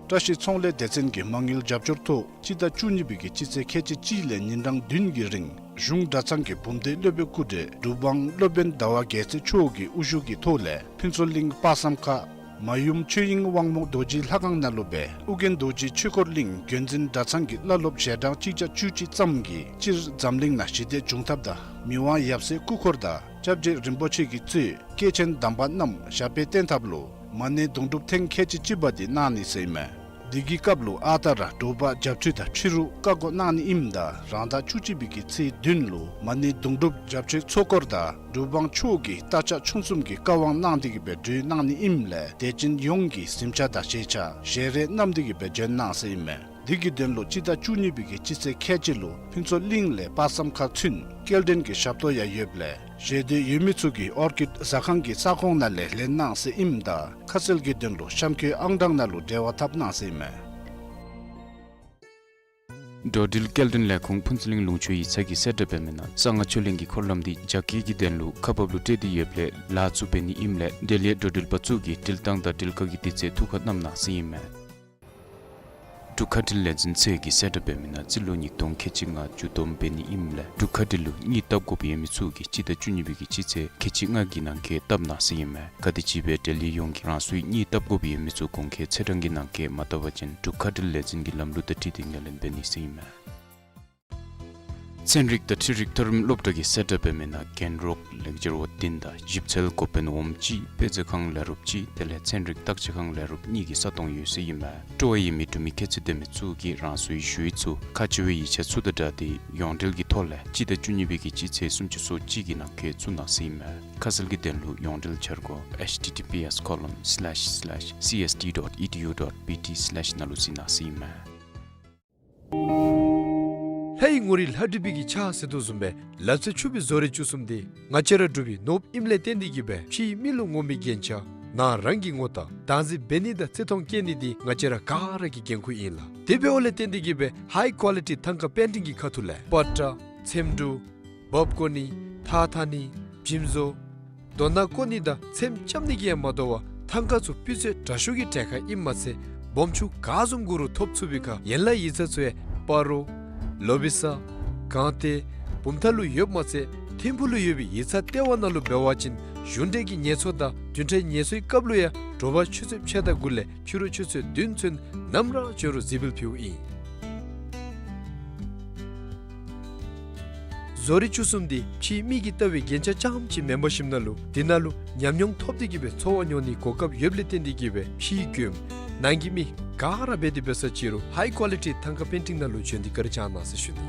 བཀྲ་ཤིས་ཚོང་ལས་སྡེ་ཚན་གྱི་མ་དངུལ་རྒྱབ་སྐྱོར་ཐོག་སྤྱི་ཟླ་བཅུ་གཉིས་པའི་གི་སྤྱི་ཚེས་ཁལ་གཅིག་གཅིག་ལས་ཉིན་གྲངས་བདུན་གྱི་རིང་གཞུང་གྲྭ་ཚང་གི་བུམ་སྡེ་སློབ་དཔོན་སྐུ་བགྲེས་འབྲུག་འབངས་སློབ་དཔོན་ཟླ་བ་རྒྱལ་མཚན་མཆོག་གི་དབུ་བཞུགས་ཀྱི་ཐོག་ལས་ཕུན་ཚོགས་གླིང་དཔག་བསམ་ཁ་མ་ཡུམ་ཆོས་དབྱིངས་དབང་མོ་རྡོ་རྗེའི་ལྷ་ཁང་ནང་ལུ་སྦེ་ཨོ་རྒྱན་རྡོ་རྗེ་ཆོས་འཁོར་གླིང་བརྒྱུད་འཛིན་གྲྭ་ཚང་གི་བླ་སློབ་ཞལ་གྲངས་གཅིག་བརྒྱ་བཅུ་གཅིག་ཙམ་གྱིས་སྤྱིར་འཛམ་གླིང་ནང་ཞི་བདེ་འབྱུང་ཐབས་དང་མི་དབང་ཡབ་སྲས་སྐུ་འཁོར་དང་སྐྱབས་རྗེ་རིན་པོ་ཆེ་གིས་གཙོས་སྐྱེས་ཆེན་དམ་པ་རྣམས་ཞབས་པད་བརྟན་ཐབས་ལུ་མ་ཎི་དུང་སྒྲུབ་ཐེངས་ཁལ་གཅིག་གཅིག་པ་འདི་གནང་ནི་ཟེར་ཨིན་མས། དེ་གི་སྐབས་ལུ་ཨ་རྟག་ར་དྲོ་པ་བརྒྱད་ཅུ་དང་ཕྱི་རུ་བཀག་འགོག་གནང་ནི་ཨིནམ་ད་རང་ཟླ་བཅུ་གཅིག་པའི་གི་ཚེས་བདུན་ལུ་མ་ཎི་དུང་སྒྲུབ་བརྒྱད་ཅུའི་ཚོགས་འཁོར་དང་འབྲུག་འབངས་ཕྱོགས་ཀྱི་རྟ་ལྕག་ཆུང་གསུམ་གྱིས་བཀའ་དབང་གནང་སྟེ་གི་སྦེ་གྲོལ་གནང་ནི་ཨིནམ་ལས་དད་ཅན་ཡོངས་ཀྱིས་གཟིམ་ཆས་དང་བཞེས་ཆས་བཞེས་རས་བསྣམས་ཏེ་གི་སྦེ་འབྱོན་གནང་ཟེར་ཨིན་མས། དེ་གི་དོན་ལུ་སྤྱི་ཟླ་བཅུ་གཉིས་པའི་གི་སྤྱི་ཚེས་ཁལ་གཅིག་ལུ་ཕུན་ཚོགས་གླིང་ལས་དཔག་བསམ་ཁ་ཚུན་སྐྱེལ་འདྲེན་གྱི་ཞབས་ཏོག་ཡང་ཡོདཔ་ལས་ཞེ་འདོད་ཡོད་མི་ཚུ་གིས་ཨོར་ཀིཌ་ཟ་ཁང་གི་ས་ཁོངས་ནང་ལས་ལེན་གནང་ཟེར་ཨིནམ་ད་ཁ་གསལ་གྱི་དོན་ལུ་གཤམ་འཁོད་ཨང་གྲངས་ནང་ལུ་འབྲེལ་བ་འཐབ་གནང་ཟེར་ཨིན་མས། འགྲོ་འགྲུལ་སྐྱེལ་འདྲེན་ལས་ཁུངས་ཕུན་ཚོགས་གླིང་ལུང་ཕྱོགས་ཡིག་ཚང་གིས་གསལ་བསྒྲགས་འབད་མི་ནང་གསང་སྔགས་ཆོས་གླིང་གི་འཁོར་ལམ་འདི་རྒྱ་སྐྱེད་ཀྱི་དོན་ལུ་ཁག་འབགཔ་ལུ་སྤྲོད་དེ་ཡོདཔ་ལས་ལཱ་ཚུ་འབད་ནི་ཨིནམ་ལས་འབྲེལ་ཡོད་འགྲོ་འགྲུལ་པ་ཚུ་གིས་འགྲུལ་ཐངས་དང་འགྲུལ་བཀག་གི་དུས་ཚོད་ཐུགས་ཁར་བསྣམ་གནང་ཟེར་ཨིན་མས། འབྲུག་མཁའ་འགྲུལ་ལས་འཛིན་ཚད་ཀྱིས་གསལ་བསྒྲགས་འབད་མི་ནང་རྩིས་ལོ་ཉིས་སྟོང་ཁལ་གཅིག་ལྔ་མཇུག་བསྡོམས་འབད་ནི་ཨིནམ་ལས་འབྲུག་མཁའ་འགྲུལ་ལུ་དངུལ་བཏབ་དགོཔ་ཡོད་མི་ཚུ་གིས་སྤྱི་ཟླ་བཅུ་གཉིས་པའི་གི་སྤྱི་ཚེས་ཁལ་གཅིག་ལྔ་གི་ནང་འཁོད་བཏབ་གནང་ཟེར་ཨིན་མས། ག་དེམ་ཅིག་སྦེ་འབྲེལ་ཡོད་ཡོངས་ཀྱིས་རང་སོའི་དངུལ་བཏབ་དགོཔ་ཡོད་མི་ཚུ་གོང་འཁོད་ཚེས་གྲངས་ཀྱི་ནང་འཁོད་མ་བཏབ་པ་ཅིན་འབྲུག་མཁའ་འགྲུལ་ལས་འཛིན་གྱི་ལམ་ལུགས་དང་འཁྲིལ་ཏེ་ངོས་ལེན་འབད་ནི་ཟེར་ཨིན་མས། ཚན་རིག་དང་འཕྲུལ་རིག་མཐོ་རིམ་སློབ་གྲྭ་གིས་གསལ་བསྒྲགས་འབད་མི་ནང་རྒན་རོགས་ལེགས་སྦྱར་བ་བདུན་དང་ཞིབ་འཚོལ་འགོ་དཔོན་འོགམ་གཅིག་དཔེ་མཛོད་ཁང་ལས་རོགསཔ་གཅིག་དེ་ལས་ཚན་རིག་བརྟག་དཔྱད་ཁང་ལས་རོགསཔ་གཉིས་ཀྱི་ས་སྟོང་ཡོད་ཟེར་ཨིན་མས། སྤྲོ་བ་ཡོད་མི་འབྲུག་མི་ཁྱད་ཚད་ལྡན་མི་ཚུ་གིས་རང་སོའི་ཞུ་ཡིག་ཚུ་ཁག་ཆེ་བའི་ཡིག་ཆ་ཚུ་དང་སྦྲགས་ཏེ་ཡོངས་འབྲེལ་གྱི་ཐོག་ལས་སྤྱི་ཟླ་བཅུ་གཉིས་པའི་གི་སྤྱི་ཚེས་སུམ་ཅུ་སོ་གཅིག་གི་ནང་འཁོད་བཙུགས་གནང་ཟེར་ཨིན་མས། ཁ་གསལ་གྱི་དོན་ལུ་ཡོངས་འབྲེལ་འཆར་སྒོ་ཨེཆ་ཊི་ཊི་པི་ཨེསི་ཁོ་ལོན་སི་ལེཤ་སི་ལེཤ་སི་ཨེསི་ཊི་ཌོཊ་ཨི་ཌི་ཡུ་ཌོཊ་བི་ཊི་སི་ལེཤ་ནང་ལུ་གཟིགས་གནང་ཟེར་ཨིན་མས། ལྷ་ཡི་ངོ་རིས་ལྷ་འབྲི་བི་གི་ཕྱག་ཟེར་དོ་བཟུམ་སྦེ་ལ་རྩེ་ཆུ་བི་བཟོ་རིག་བཅུ་གསུམ་འདི་ང་བཅས་ར་འབྲུག་པའི་ནོར་བུ་ཨིནམ་ལས་བརྟེན་ཏེ་གི་སྦེ་ཕྱིའི་མི་ལུ་ངོམ་པའི་རྒྱན་ཆ་ནང་རང་གི་ངོ་རྟགས་བདག་འཛིན་འབད་ནི་དང་བརྩི་མཐོང་བསྐྱེད་ནི་འདི་ང་བཅས་ར་ག་ར་གི་འགན་ཁུར་ཨིན་ལགས། དེ་འབདཝ་ལས་བརྟེན་ཏེ་གི་སྦེ་ཧའི་ཀོ་ལི་ཊི་ཐང་ཀ་པེན་ཊིང་གི་ཁ་ཐུག་ལས་པ་ཏྲ་ཚེམ་དྲུབ་འབག་བཀོ་ནི་ཐགས་འཐག་ནི་འཇིམ་བཟོ་རྡོ་ནང་བཀོ་ནི་དང་ཚེམ་རྐྱབ་ནི་གིས་ཡང་མ་དོ་བར་ཐང་ཀ་ཚུ་སྤུས་ཚད་དྲག་ཤོས་ཀྱི་གྲལ་ཁར་ཨིནམ་མ་ཚད་སྦོམ་ཆུང་ག་བཟུམ་དགོ་རུང་ཐོབ་ཚུགས་པའི་ཁར་ཡན་ལག་ཡིག་ཚང་ཚུ་ཡང་སྤ་རོ་ལོ་བི་ས་དགའ་བདེ་བུམ་ཐང་ལུ་ཡོདཔ་མ་ཚད་ཐིམ་ཕུག་ལུ་ཡོད་པའི་ཡིག་ཚང་ལྟེ་བ་ནང་ལུ་འབད་བ་ཅིན་གཞུང་འབྲེལ་གྱི་ངལ་འཚོ་དང་བདུན་ཕྲག་ངལ་འཚོའི་སྐབས་ལུ་ཡང་དྲོ་པ་ཆུ་ཚོད་ཕྱེད་དང་དགུ་ལས་ཕྱི་རུ་ཆུ་ཚོད་བདུན་ཚུན་ནམ་ར་འབྱོན་རུང་གཟིགས་འབུལ་ཕུལཝ་ཨིན། བཟོ་རིག་བཅུ་གསུམ་འདི་ཕྱིའི་མི་གིས་ལྟ་བའི་རྒྱན་ཆ་རྐྱངམ་ཅིག་མེན་པར་ཞིནམ་ལས་འདི་ནང་ལུ་ཉམས་མྱོང་ཐོབ་སྟེ་གི་སྦེ་འཚོ་བ་མྱོང་ནིའི་གོ་སྐབས་ཡོདཔ་ལས་བརྟེན་ཏེ་གི་སྦེ་ཕྱིའི་མགྱོནམ་ནང་གི་མི་ག་ར་འབད་དེ་འབད་ས་ཅི་རུང་ཧའི་ཀོ་ལི་ཊི་ཐང་ཀ་པེན་ཊིང་ནང་ལུ་བྱོན་ཏེ་བཀའ་དྲིན་བསྐྱང་གནང་ཟེར་ཞུ་ནི།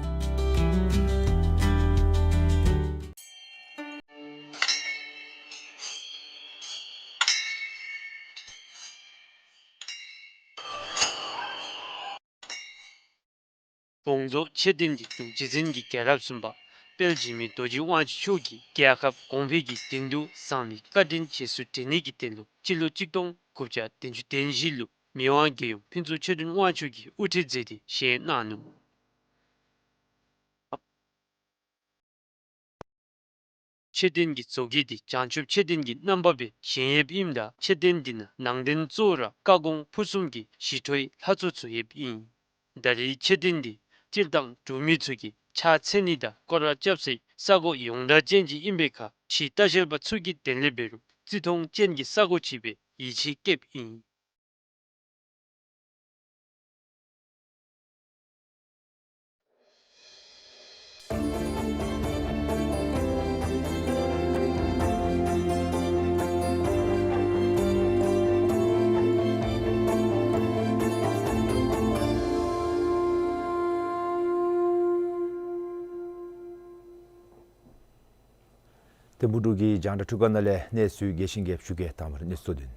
དགོངས་རྫོགས་མཆོད་རྟེན་འདི་འབྲུག་རྗེ་བཙུན་གྱི་རྒྱལ་རབས་གསུམ་པ་དཔལ་འཇིགས་མེད་རྡོ་རྗེ་དབང་ཕྱུག་མཆོག་གིས་རྒྱལ་ཁབ་གོང་འཕེལ་གྱི་དོན་དུ་བཟང་ལས་བཀའ་དྲིན་རྗེས་སུ་དྲན་ནི་གི་དོན་ལུ་སྤྱི་ལོ་གཅིག་སྟོང་དགུ་བརྒྱ་བདུན་ཅུ་དོན་བཞི་ལུ་མི་དབང་རྒྱལ་ཡུམ་ཕུན་ཚོགས་ཆོས་སྒྲོན་དབང་ཕྱུག་གིས་དབུ་ཁྲིད་མཛད་དེ་བཞེངས་གནང་ནུག། མཆོད་རྟེན་གྱི་བཟོ་བཀོད་འདི་བྱང་ཆུབ་མཆོད་རྟེན་གྱི་རྣམ་པ་སྦེ་བཞེངས་ཡོདཔ་ཨིནམ་ད་མཆོད་རྟེན་འདི་ནང་ནང་རྟེན་གཙོ་བོ་ར་བཀའ་དགོངས་ཕུར་གསུམ་གྱི་ཞི་ཁྲོའི་ལྷ་ཚོགས་ཚུ་ཡོདཔ་ཨིན། ད་རེས་མཆོད་རྟེན་འདི་སྤྱིར་བཏང་འབྲུག་མི་ཚུ་གིས་ཕྱག་འཚལ་ནི་དང་སྐོར་ར་རྐྱབ་སའི་ས་གོ་ཡོངས་གྲགས་ཅན་ཅིག་ཨིན་པའི་ཁར་ཕྱིའི་ལྟ་བཤལ་པ་ཚུ་གིས་དོན་ལས་འབད་རུང་བརྩི་མཐོང་ཅན་གྱི་ས་གོ་ཅིག་སྦེ་ཡིད་ཆེས་བསྐྱེདཔ་ཨིན། ཏེ་འབྲུག་གི་རྒྱང་བསྒྲགས་འཕྲུལ་ཁང་ནང་ལས་གནས་ཚུལ་རྒྱས་ཤིང་རྒྱསཔ་ཞུ་གེ། དང་པ་ར་གནས་ཚུལ་དོན།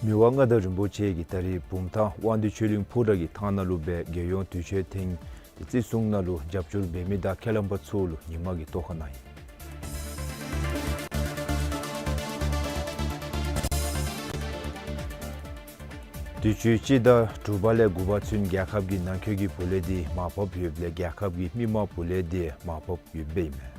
མི་དབང་མངའ་བདག་རིན་པོ་ཆེ་གིས་ད་རིས་བུམ་ཐང་དབང་འདུས་ཆོས་གླིང་ཕོ་བྲང་གི་ཐང་ནང་ལུ་སྦེ་རྒྱལ་ཡོངས་དུས་ཆེན་ཐེངས་གཅིག་བརྩི་སྲུང་ནང་ལུ་རྒྱབ་སྐྱོར་འབད་མི་དང་ཁས་བླངས་པ་ཚུ་ལུ་ཉིན་མ་གི་གཏོར་ཁ་གནང་ཡི། དུས་ཅི་སྤྱི་ཟླ་དྲུག་པ་ལས་དགུ་པ་ཚུན་རྒྱལ་ཁབ་ཀྱི་ནང་འཁོད་ཀྱི་བུ་ལོན་འདི་མར་ཕབ་ཡོདཔ་ལས་རྒྱལ་ཁབ་ཀྱི་མི་དམངས་བུ་ལོན་འདི་མར་ཕབ་ཡོདཔ་ཨིན་མས།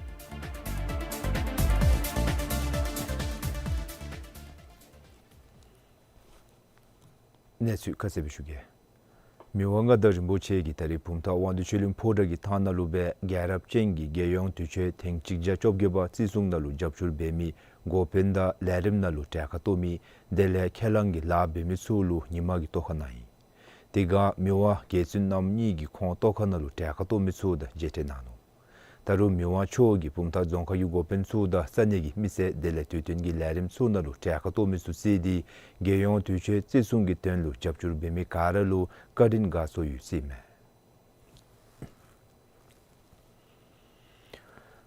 གནས་ཚུལ་ཁ་གསལ་སྦེ་ཞུ་གེ། མི་དབང་མངའ་བདག་རིན་པོ་ཆེ་གིས་ད་རིས་བུམ་ཐང་དབང་འདུས་ཆོས་གླིང་ཕོ་བྲང་གི་ཐང་ནང་ལུ་སྦེ་རྒྱལ་རབས་ཅན་གྱི་རྒྱལ་ཡོངས་དུས་ཆེན་ཐེངས་གཅིག་བརྒྱ་བཅོ་བརྒྱད་པ་བརྩི་སྲུང་ནང་ལུ་རྒྱབ་སྐྱོར་འབད་མི་འགོ་དཔོན་དང་ལས་རིམ་ནང་ལུ་གྲལ་ཁར་གཏོགས་མི་དེ་ལས་ཁས་བླངས་ཀྱི་ལཱ་འབད་མི་ཚུ་ལུ་ཉིན་མ་གི་གཏོར་ཁ་གནང་ཡི། དེ་སྒང་མི་དབང་རྒྱལ་བཙུན་རྣམ་གཉིས་ཀྱིས་ཁོང་གཏོར་ཁ་ནང་ལུ་གྲལ་ཁར་གཏོགས་མི་ཚུ་དང་མཇལ་འཕྲད་གནང་ནུག། ད་རུང་མི་དབང་མཆོག་གིས་བུམ་ཐང་རྫོང་ཁག་གི་འགོ་དཔོན་ཚུ་དང་ས་གནས་ཀྱི་མི་སེར་དེ་ལས་དུས་སྟོན་གྱི་ལས་རིམ་ཚུ་ནང་ལུ་གྲལ་ཁར་གཏོགས་མི་ཚུ་བརྩིས་ཏེ་རྒྱལ་ཡོངས་དུས་ཆེན་བརྩི་སྲུང་གི་དོན་ལུ་རྒྱབ་སྐྱོར་འབད་མི་ག་ར་ལུ་བཀའ་དྲིན་དགའ་ཚོར་ཡོད་ཟེར་ཨིན་མས།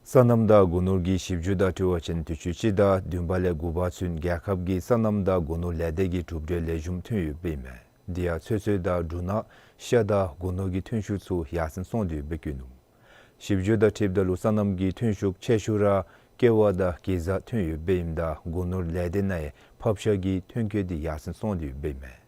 སོ་ནམ་དང་སྒོ་ནོར་གྱི་ཞིབ་འཇུག་དང་འཁྲིལ་བ་ཅིན་དུས་ཅི་སྤྱི་ཟླ་བདུན་པ་ལས་དགུ་པ་ཚུན་རྒྱལ་ཁབ་ཀྱི་སོ་ནམ་དང་སྒོ་ནོར་ལས་སྡེ་གིས་གྲུབ་འབྲས་ལེགས་ཤོམ་ཐོན་ཡོདཔ་ཨིན་མས། དེ་ཡང་ཚོད་བསྲེ་དང་འབྲུ་སྣ་ཤ་དང་སྒོ་ནོར་གྱི་ཐོན་ཤུགས་ཚུ་ཡར་སེང་སོང་སྟེ་ཡོདཔ་སྦེ་བཀོད་ནུག། ཞིབ་འཇུག་དང་འཁྲིལཝ་ད་ལུ་སོ་ནམ་གྱི་ཐོན་ཤུགས་ཆེ་ཤོས་ར་ཀེ་བ་དང་གེ་ཛ་ཐོན་ཡོདཔ་ཨིནམ་ད་སྒོ་ནོར་ལས་སྡེ་ནང་ཡང་ཕག་ཤ་གི་ཐོན་སྐྱེད་དེ་ཡར་སེང་སོང་སྟེ་ཡོདཔ་ཨིན་མས།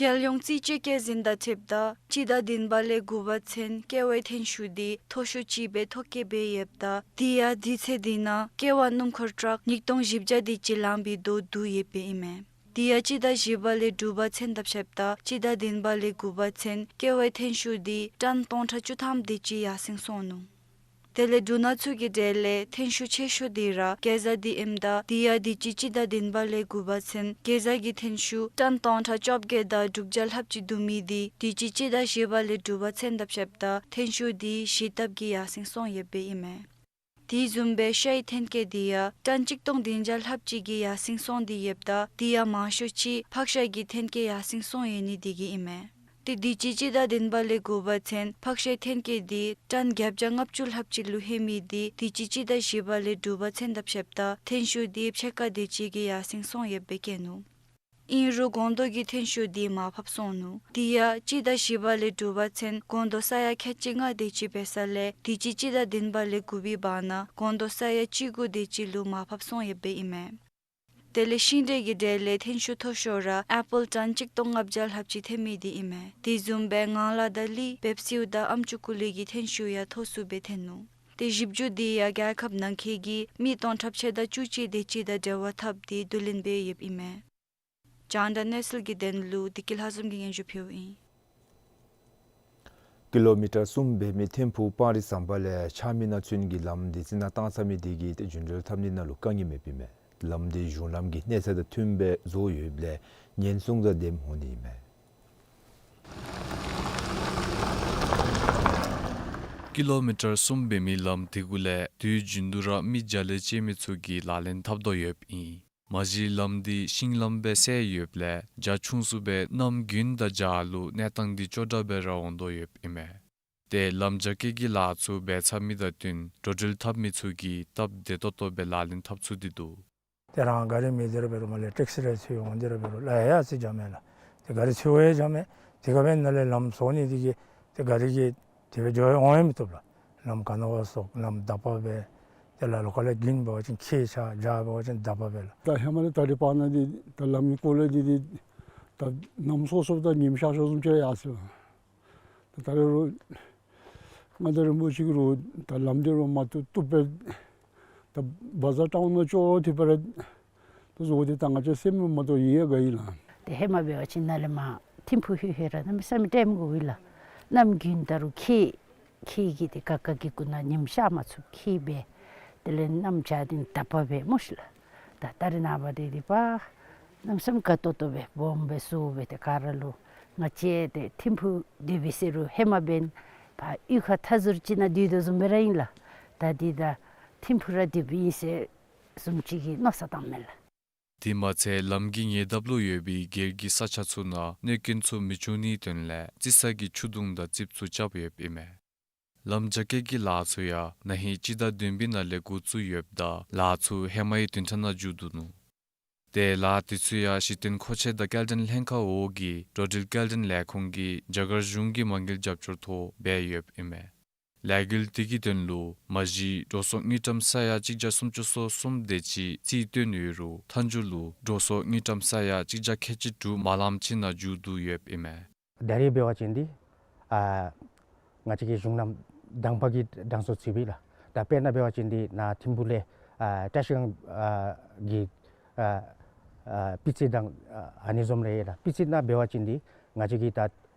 རྒྱལ་ཡོངས་རྩིས་དཔྱད་བཀོད་འཛིན་དང་འཁྲིལཝ་ད་སྤྱི་ཟླ་བདུན་པ་ལས་དགུ་པ་ཚུན་ཀེ་བའི་ཐོན་ཤུགས་དེ་མཐོ་ཤོས་ཅིག་སྦེ་ཐོ་བཀོད་འབད་ཡོདཔ་ད་དེ་ཡང་དུས་ཚོད་དེ་ནང་ཀེ་བ་སྣུམ་འཁོར་ཊཱག་ཉིས་སྟོང་བཞི་བརྒྱ་དེ་ཅིག་ལང་པའི་དོན་བསྡུ་ཡོདཔ་ཨིན་མས། དེ་ཡང་སྤྱི་ཟླ་བཞི་པ་ལས་དྲུག་པ་ཚུན་དང་ཕྱདཔ་ད་སྤྱི་ཟླ་བདུན་པ་ལས་དགུ་པ་ཚུན་ཀེ་བའི་ཐོན་ཤུགས་དེ་ཊཱན་སྟོང་ཕྲག་བཅུ་ཐམ་དེ་ཅིག་ཡར་སེང་སོང་ནུག། དེ་ལས་འབྲུ་སྣ་ཚུ་གི་གྲས་ལས་ཐོན་ཤུགས་ཆེ་ཤོས་དེ་ར་གེ་ཛ་དེ་ཨིནམ་ད་དེ་ཡང་དུས་ཅི་སྤྱི་ཟླ་བདུན་པ་ལས་དགུ་པ་ཚུན་གེ་ཛ་གི་ཐོན་ཤུགས་ཊཱན་སྟོང་ཕྲག་བཅོ་བརྒྱད་དང་དྲུག་བརྒྱ་ལྷགཔ་ཅིག་བསྡུ་མི་དེ་དུས་ཅི་སྤྱི་ཟླ་བཞི་པ་ལས་དྲུག་པ་ཚུན་དང་ཕྱདཔ་ད་ཐོན་ཤུགས་དེ་བཞི་ལྟབ་ཀྱིས་ཡར་སེང་སོང་ཡོདཔ་ཨིན་མས། དེ་བཟུམ་སྦེ་ཤའི་ཐོན་སྐྱེད་དེ་ཡང་ཊཱན་གཅིག་སྟོང་བདུན་བརྒྱ་ལྷགཔ་ཅིག་གིས་ཡར་སེང་སོང་སྟེ་ཡོདཔ་ད་དེ་ཡང་མང་ཤོས་ཅིག་ཕག་ཤ་གི་ཐོན་སྐྱེད་ཡར་སེང་སོང་ཡོད་ནི་དེ་གིས་ཨིན་མས། ཏེ་དུས་ཅི་སྤྱི་ཟླ་བདུན་པ་ལས་དགུ་པ་ཚུན་ཕག་ཤའི་ཐོན་སྐྱེད་དེ་ཊཱན་བརྒྱད་བརྒྱ་ལྔ་བཅུ་ལྷགཔ་ཅིག་ལུ་ལྷོད་མི་དེ་དུས་ཅི་སྤྱི་ཟླ་བཞི་པ་ལས་དྲུག་པ་ཚུན་དང་ཕྱདཔ་ད་ཐོན་ཤུགས་དེ་ཕྱེད་ཀ་དེ་ཅིག་གིས་ཡར་སེང་སོང་ཡོདཔ་སྦེ་བཀོད་ནུག། ཨིན་རུང་སྒོང་རྡོག་གི་ཐོན་ཤུགས་དེ་མར་ཕབ་སོང་ནུག། དེ་ཡང་སྤྱི་ཟླ་བཞི་པ་ལས་དྲུག་པ་ཚུན་སྒོང་རྡོག་ས་ཡ་ཁལ་གཅིག་ལྔ་དེ་ཅིག་འབད་ས་ལས་དུས་ཅི་སྤྱི་ཟླ་བདུན་པ་ལས་དགུ་པའི་བར་ན་སྒོང་རྡོག་ས་ཡ་བཅུ་དགུ་དེ་ཅིག་ལུ་མར་ཕབ་སོང་ཡོདཔ་ཨིན་མས། དེ་ལས་ཤིང་འབྲས་ཀྱི་གྲས་ལས་ཐོན་ཤུགས་མཐོ་ཤོས་ར་ཨེ་པཱལ་ཊཱན་གཅིག་སྟོང་ལྔ་བརྒྱ་ལྷགཔ་ཅིག་ཐོན་མི་དེ་ཨིན་མས། དེ་བཟུམ་སྦེ་ངང་ལག་དང་གླི་འབེབས་སེའུ་དང་ཨམ་ཅུ་ཀུ་ལི་གི་ཐོན་ཤུགས་ཡང་མཐོ་སུ་སྦེ་ཐོན་ནུག། ཏེ་ཞིབ་འཇུག་དེ་ཡང་རྒྱལ་ཁབ་ནང་འཁོད་ཀྱི་མི་སྟོང་ཕྲག་ཕྱེད་དང་བཅུ་གཅིག་དེ་ཅིག་དང་འབྲེལ་བ་འཐབ་སྟེ་བསྡུ་ལེན་འབད་ཡོདཔ་ཨིན་མས། རྒྱང་བསྒྲགས་གནས་ཚུལ་གྱི་དོན་ལུ་བདེ་སྐྱིད་ལྷ་འཛོམས་ཀྱིས་སྙན་ཞུ་ཕུལཝ་ཨིན། ཀི་ལོ་མི་ཊར་གསུམ་འབད་མི་ཐིམ་ཕུག་སྤང་རི་ཟམ་པ་ལས་ཆགས་མི་ནང་ཚུན་གྱི་ལམ་དེ་རྩི་ནག་བཏང་ཚར་མི་དེ་གིས་ཏེ་རྒྱུན་འགྲུལ་འཐབ་ནི་ནང་ལུ་དཀའ་ངལ་མེདཔ་ཨིན་མས། ལམ་དེ་གཞུང་ལམ་གྱི་གནས་ཚད་དང་མཐུནམ་སྦེ་བཟོ་ཡོདཔ་ལས་ཉེན་སྲུང་དང་ལྡནམ་འོང་ནི་ཨིན་མས། ཀི་ལོ་མི་ཊར་གསུམ་འབད་མི་ལམ་དེ་གུ་ལས་དུས་རྒྱུན་དུ་ར་མི་བརྒྱ་ལས་བཅད་མི་ཚུ་གིས་ལག་ལེན་འཐབ་དོ་ཡོདཔ་ཨིན། མ་གཞི་ལམ་འདི་ཤིང་ལམ་སྦེ་བསལ་ཡོདཔ་ལས་རྒྱ་ཆུང་སུ་སྦེ་གནམ་དགུན་དང་སྒྱིར་ལུ་གནས་སྟངས་འདི་ཅོག་འཐདཔ་སྦེ་ར་འོང་དོ་ཡོདཔ་ཨིན་མས། ཏེ་ལམ་རྒྱ་སྐྱེད་ཀྱི་ལཱ་ཚུ་འབད་ཚར་མི་དང་བསྟུན་འགྲོ་འགྲུལ་འཐབ་མི་ཚུ་གིས་སྟབས་བདེ་ཏོག་ཏོ་སྦེ་ལག་ལེན་འཐབ་ཚུགས་ཏེ་འདུག། ཏེ་རང་ག་རི་མེད་དེ་ར་འབད་རུང་མར་ལས་ཊེག་སི་རེ་འཚོལ་འོང་དེ་ར་འབད་རུང་ལཱ་ཡང་ཡང་ཅིག་འཇམ་མས་ལགས། ཏེ་ག་རི་འཚོལ་ཡང་འཇམ་མས། དེ་ག་འབད་ནཱ་ལས་ལམ་བཟོ་ནི་དེ་གིས་ཏེ་ག་རི་གིས་དེ་སྦེ་འགྱོ་འོང་ཡང་མི་བཏུབ་ལགས། ལམ་ག་ནི་བ་སོང་ལམ་དག་པ་སྦེ། དེ་ལས་ལོ་ཁ་ལས་དགུན་འབད་བ་ཅིན་ཁྱེགས་ཆགས། སྒྱིར་འབད་བ་ཅིན་དག་པ་སྦེ་ལགས། ད་ཧེ་མ་ལས་ད་རིས་བར་ན་འདི་ད་ལམ་གྱི་སྐོར་ལས་འདི་འདི་ད་གནམ་སྲོ་སྲོཝ་ད་ཉིམ་ཤར་ཤརཝ་བཟུམ་ཅིག་ཡར་སོང་ཡི་ལགས། ད་ད་རེས་རུང་མངའ་བདག་རིན་པོ་ཆེ་གིས་རུང་ད་ལམ་འདི་རུང་མ་བཏུབ་བཏུབ་སྦེ་ད་བ་ཛར་ཊའུན་ནང་ཅོག་འཐདཔ་ར་ད་བཟོ་སྟེ་ད་ང་བཅས་སེམས་མ་གཏོགས་ཡིད་ཡང་དགའ་ཡི་ལགས། ཏེ་ཧེ་མ་འབད་བ་ཅིན་ནཱ་ལས་མར་ཐིམ་ཕུག་ལྷོད་ལྷོད་ར་གནམ་མེད་ས་མེད་ཊེམ་འགོར་ཡི་ལགས། གནམ་དགུན་ད་རུང་ཁྱེགས་ཁྱེགས་ཀྱིས་ཏེ་ཁ་ཁ་གི་གུ་ནང་ཉིམ་ཤར་མ་ཚུགས་ཁྱེགས་སྦེ། དེ་ལས་གནམ་བྱཱར་འདི་དག་པ་སྦེ་སྨོ་ཤི་ལགས། ད་ད་རེས་ནངས་པ་འདི་འདི་པ་གནམ་མེད་ས་མེད་དགའ་ཏོག་ཏོ་སྦེ་སྦོམ་སྦེ་བཟོ་སྦེ་ཏེ་ག་ར་ལུ་ང་བཅས་ཏེ་ཐིམ་ཕུག་འདི་འབད་ཟེར་རུང་ཧེ་མ་འབདན་ཕར་གཡུས་ཁ་མཐའ་ཟུར་ཅིག་ནང་སྡོད་དོ་བཟུམ་སྦེ་ར་ཨིན་ལགས། ད་འདི་ད་ཐིམ་ཕུག་ར་སྡོདཔ་ཨིན་ཟེར་བཟུམ་ཅིག་གི་མནོ་བསམ་བཏངམ་མས་ལགས། དེ་མ་ཚད་ལམ་གྱི་ཉེ་འདབས་ལུ་ཡོད་པའི་སྒེར་གྱི་ས་ཆ་ཚུ་ནང་གནོད་སྐྱོན་ཚུ་མི་འབྱུང་ནིའི་དོན་ལས་རྩི་ས་གི་ཆུ་དུང་དང་རྩིགཔ་ཚུ་རྐྱབ་ཡོདཔ་ཨིན་མས། ལམ་རྒྱ་སྐྱེད་ཀྱི་ལཱ་ཚུ་ཡང་ན་ཧིང་སྤྱི་ཟླ་བདུན་པའི་ནང་ལས་འགོ་བཙུགས་ཡོདཔ་ད་ལཱ་ཚུ་ཧེ་མའི་བདུན་ཕྲག་ནང་མཇུག་བསྡུ་ནུག། ཏེ་ལཱ་དེ་ཚུ་ཡང་གཞི་རྟེན་མཁོ་ཆས་དང་སྐྱེལ་འདྲེན་ལྷན་ཁག་འོག་གི་འགྲོ་འགྲུལ་སྐྱེལ་འདྲེན་ལས་ཁུངས་ཀྱིས་རྒྱ་གར་གཞུང་གི་མ་དངུལ་རྒྱབ་སྐྱོར་ཐོག་འབད་ཡོདཔ་ཨིན་མས། ལས་འགུལ་དེ་གི་དོན་ལུ་མ་གཞི་འགྲོ་སོང་དངུལ་ཀྲམ་ས་ཡ་གཅིག་བརྒྱ་སུམ་ཅུ་སོ་གསུམ་དེ་ཅིག་རྩིས་བཏོན་ཡོད་རུང་མཐའ་མཇུག་ལུ་འགྲོ་སོང་དངུལ་ཀྲམ་ས་ཡ་གཅིག་བརྒྱ་ཁལ་གཅིག་དྲུག་མ་ལངམ་ཅིག་ནང་མཇུག་བསྡུ་ཡོདཔ་ཨིན་མས། ད་རེས་འབད་བ་ཅིན་འདི་ཨ་ང་བཅས་ཀྱི་གཞུང་ལམ་དང་པ་གི་གྲངས་སུ་ཚུད་པས་ལགས། ད་དཔེར་ན་འབད་བ་ཅིན་འདི་ནཱ་ཐིམ་ཕུག་ལས་ཨ་བཀྲ་ཤིས་སྒང་ཨ་གི་ཨ་ཨ་སྤུས་ཚད་དང་ཨ་ཨ་ནི་བཟུམ་རེ་ཡོད་ལགས། སྤུས་ཚད་ནང་འབད་བ་ཅིན་འདི་ང་བཅས་ཀྱི་ད་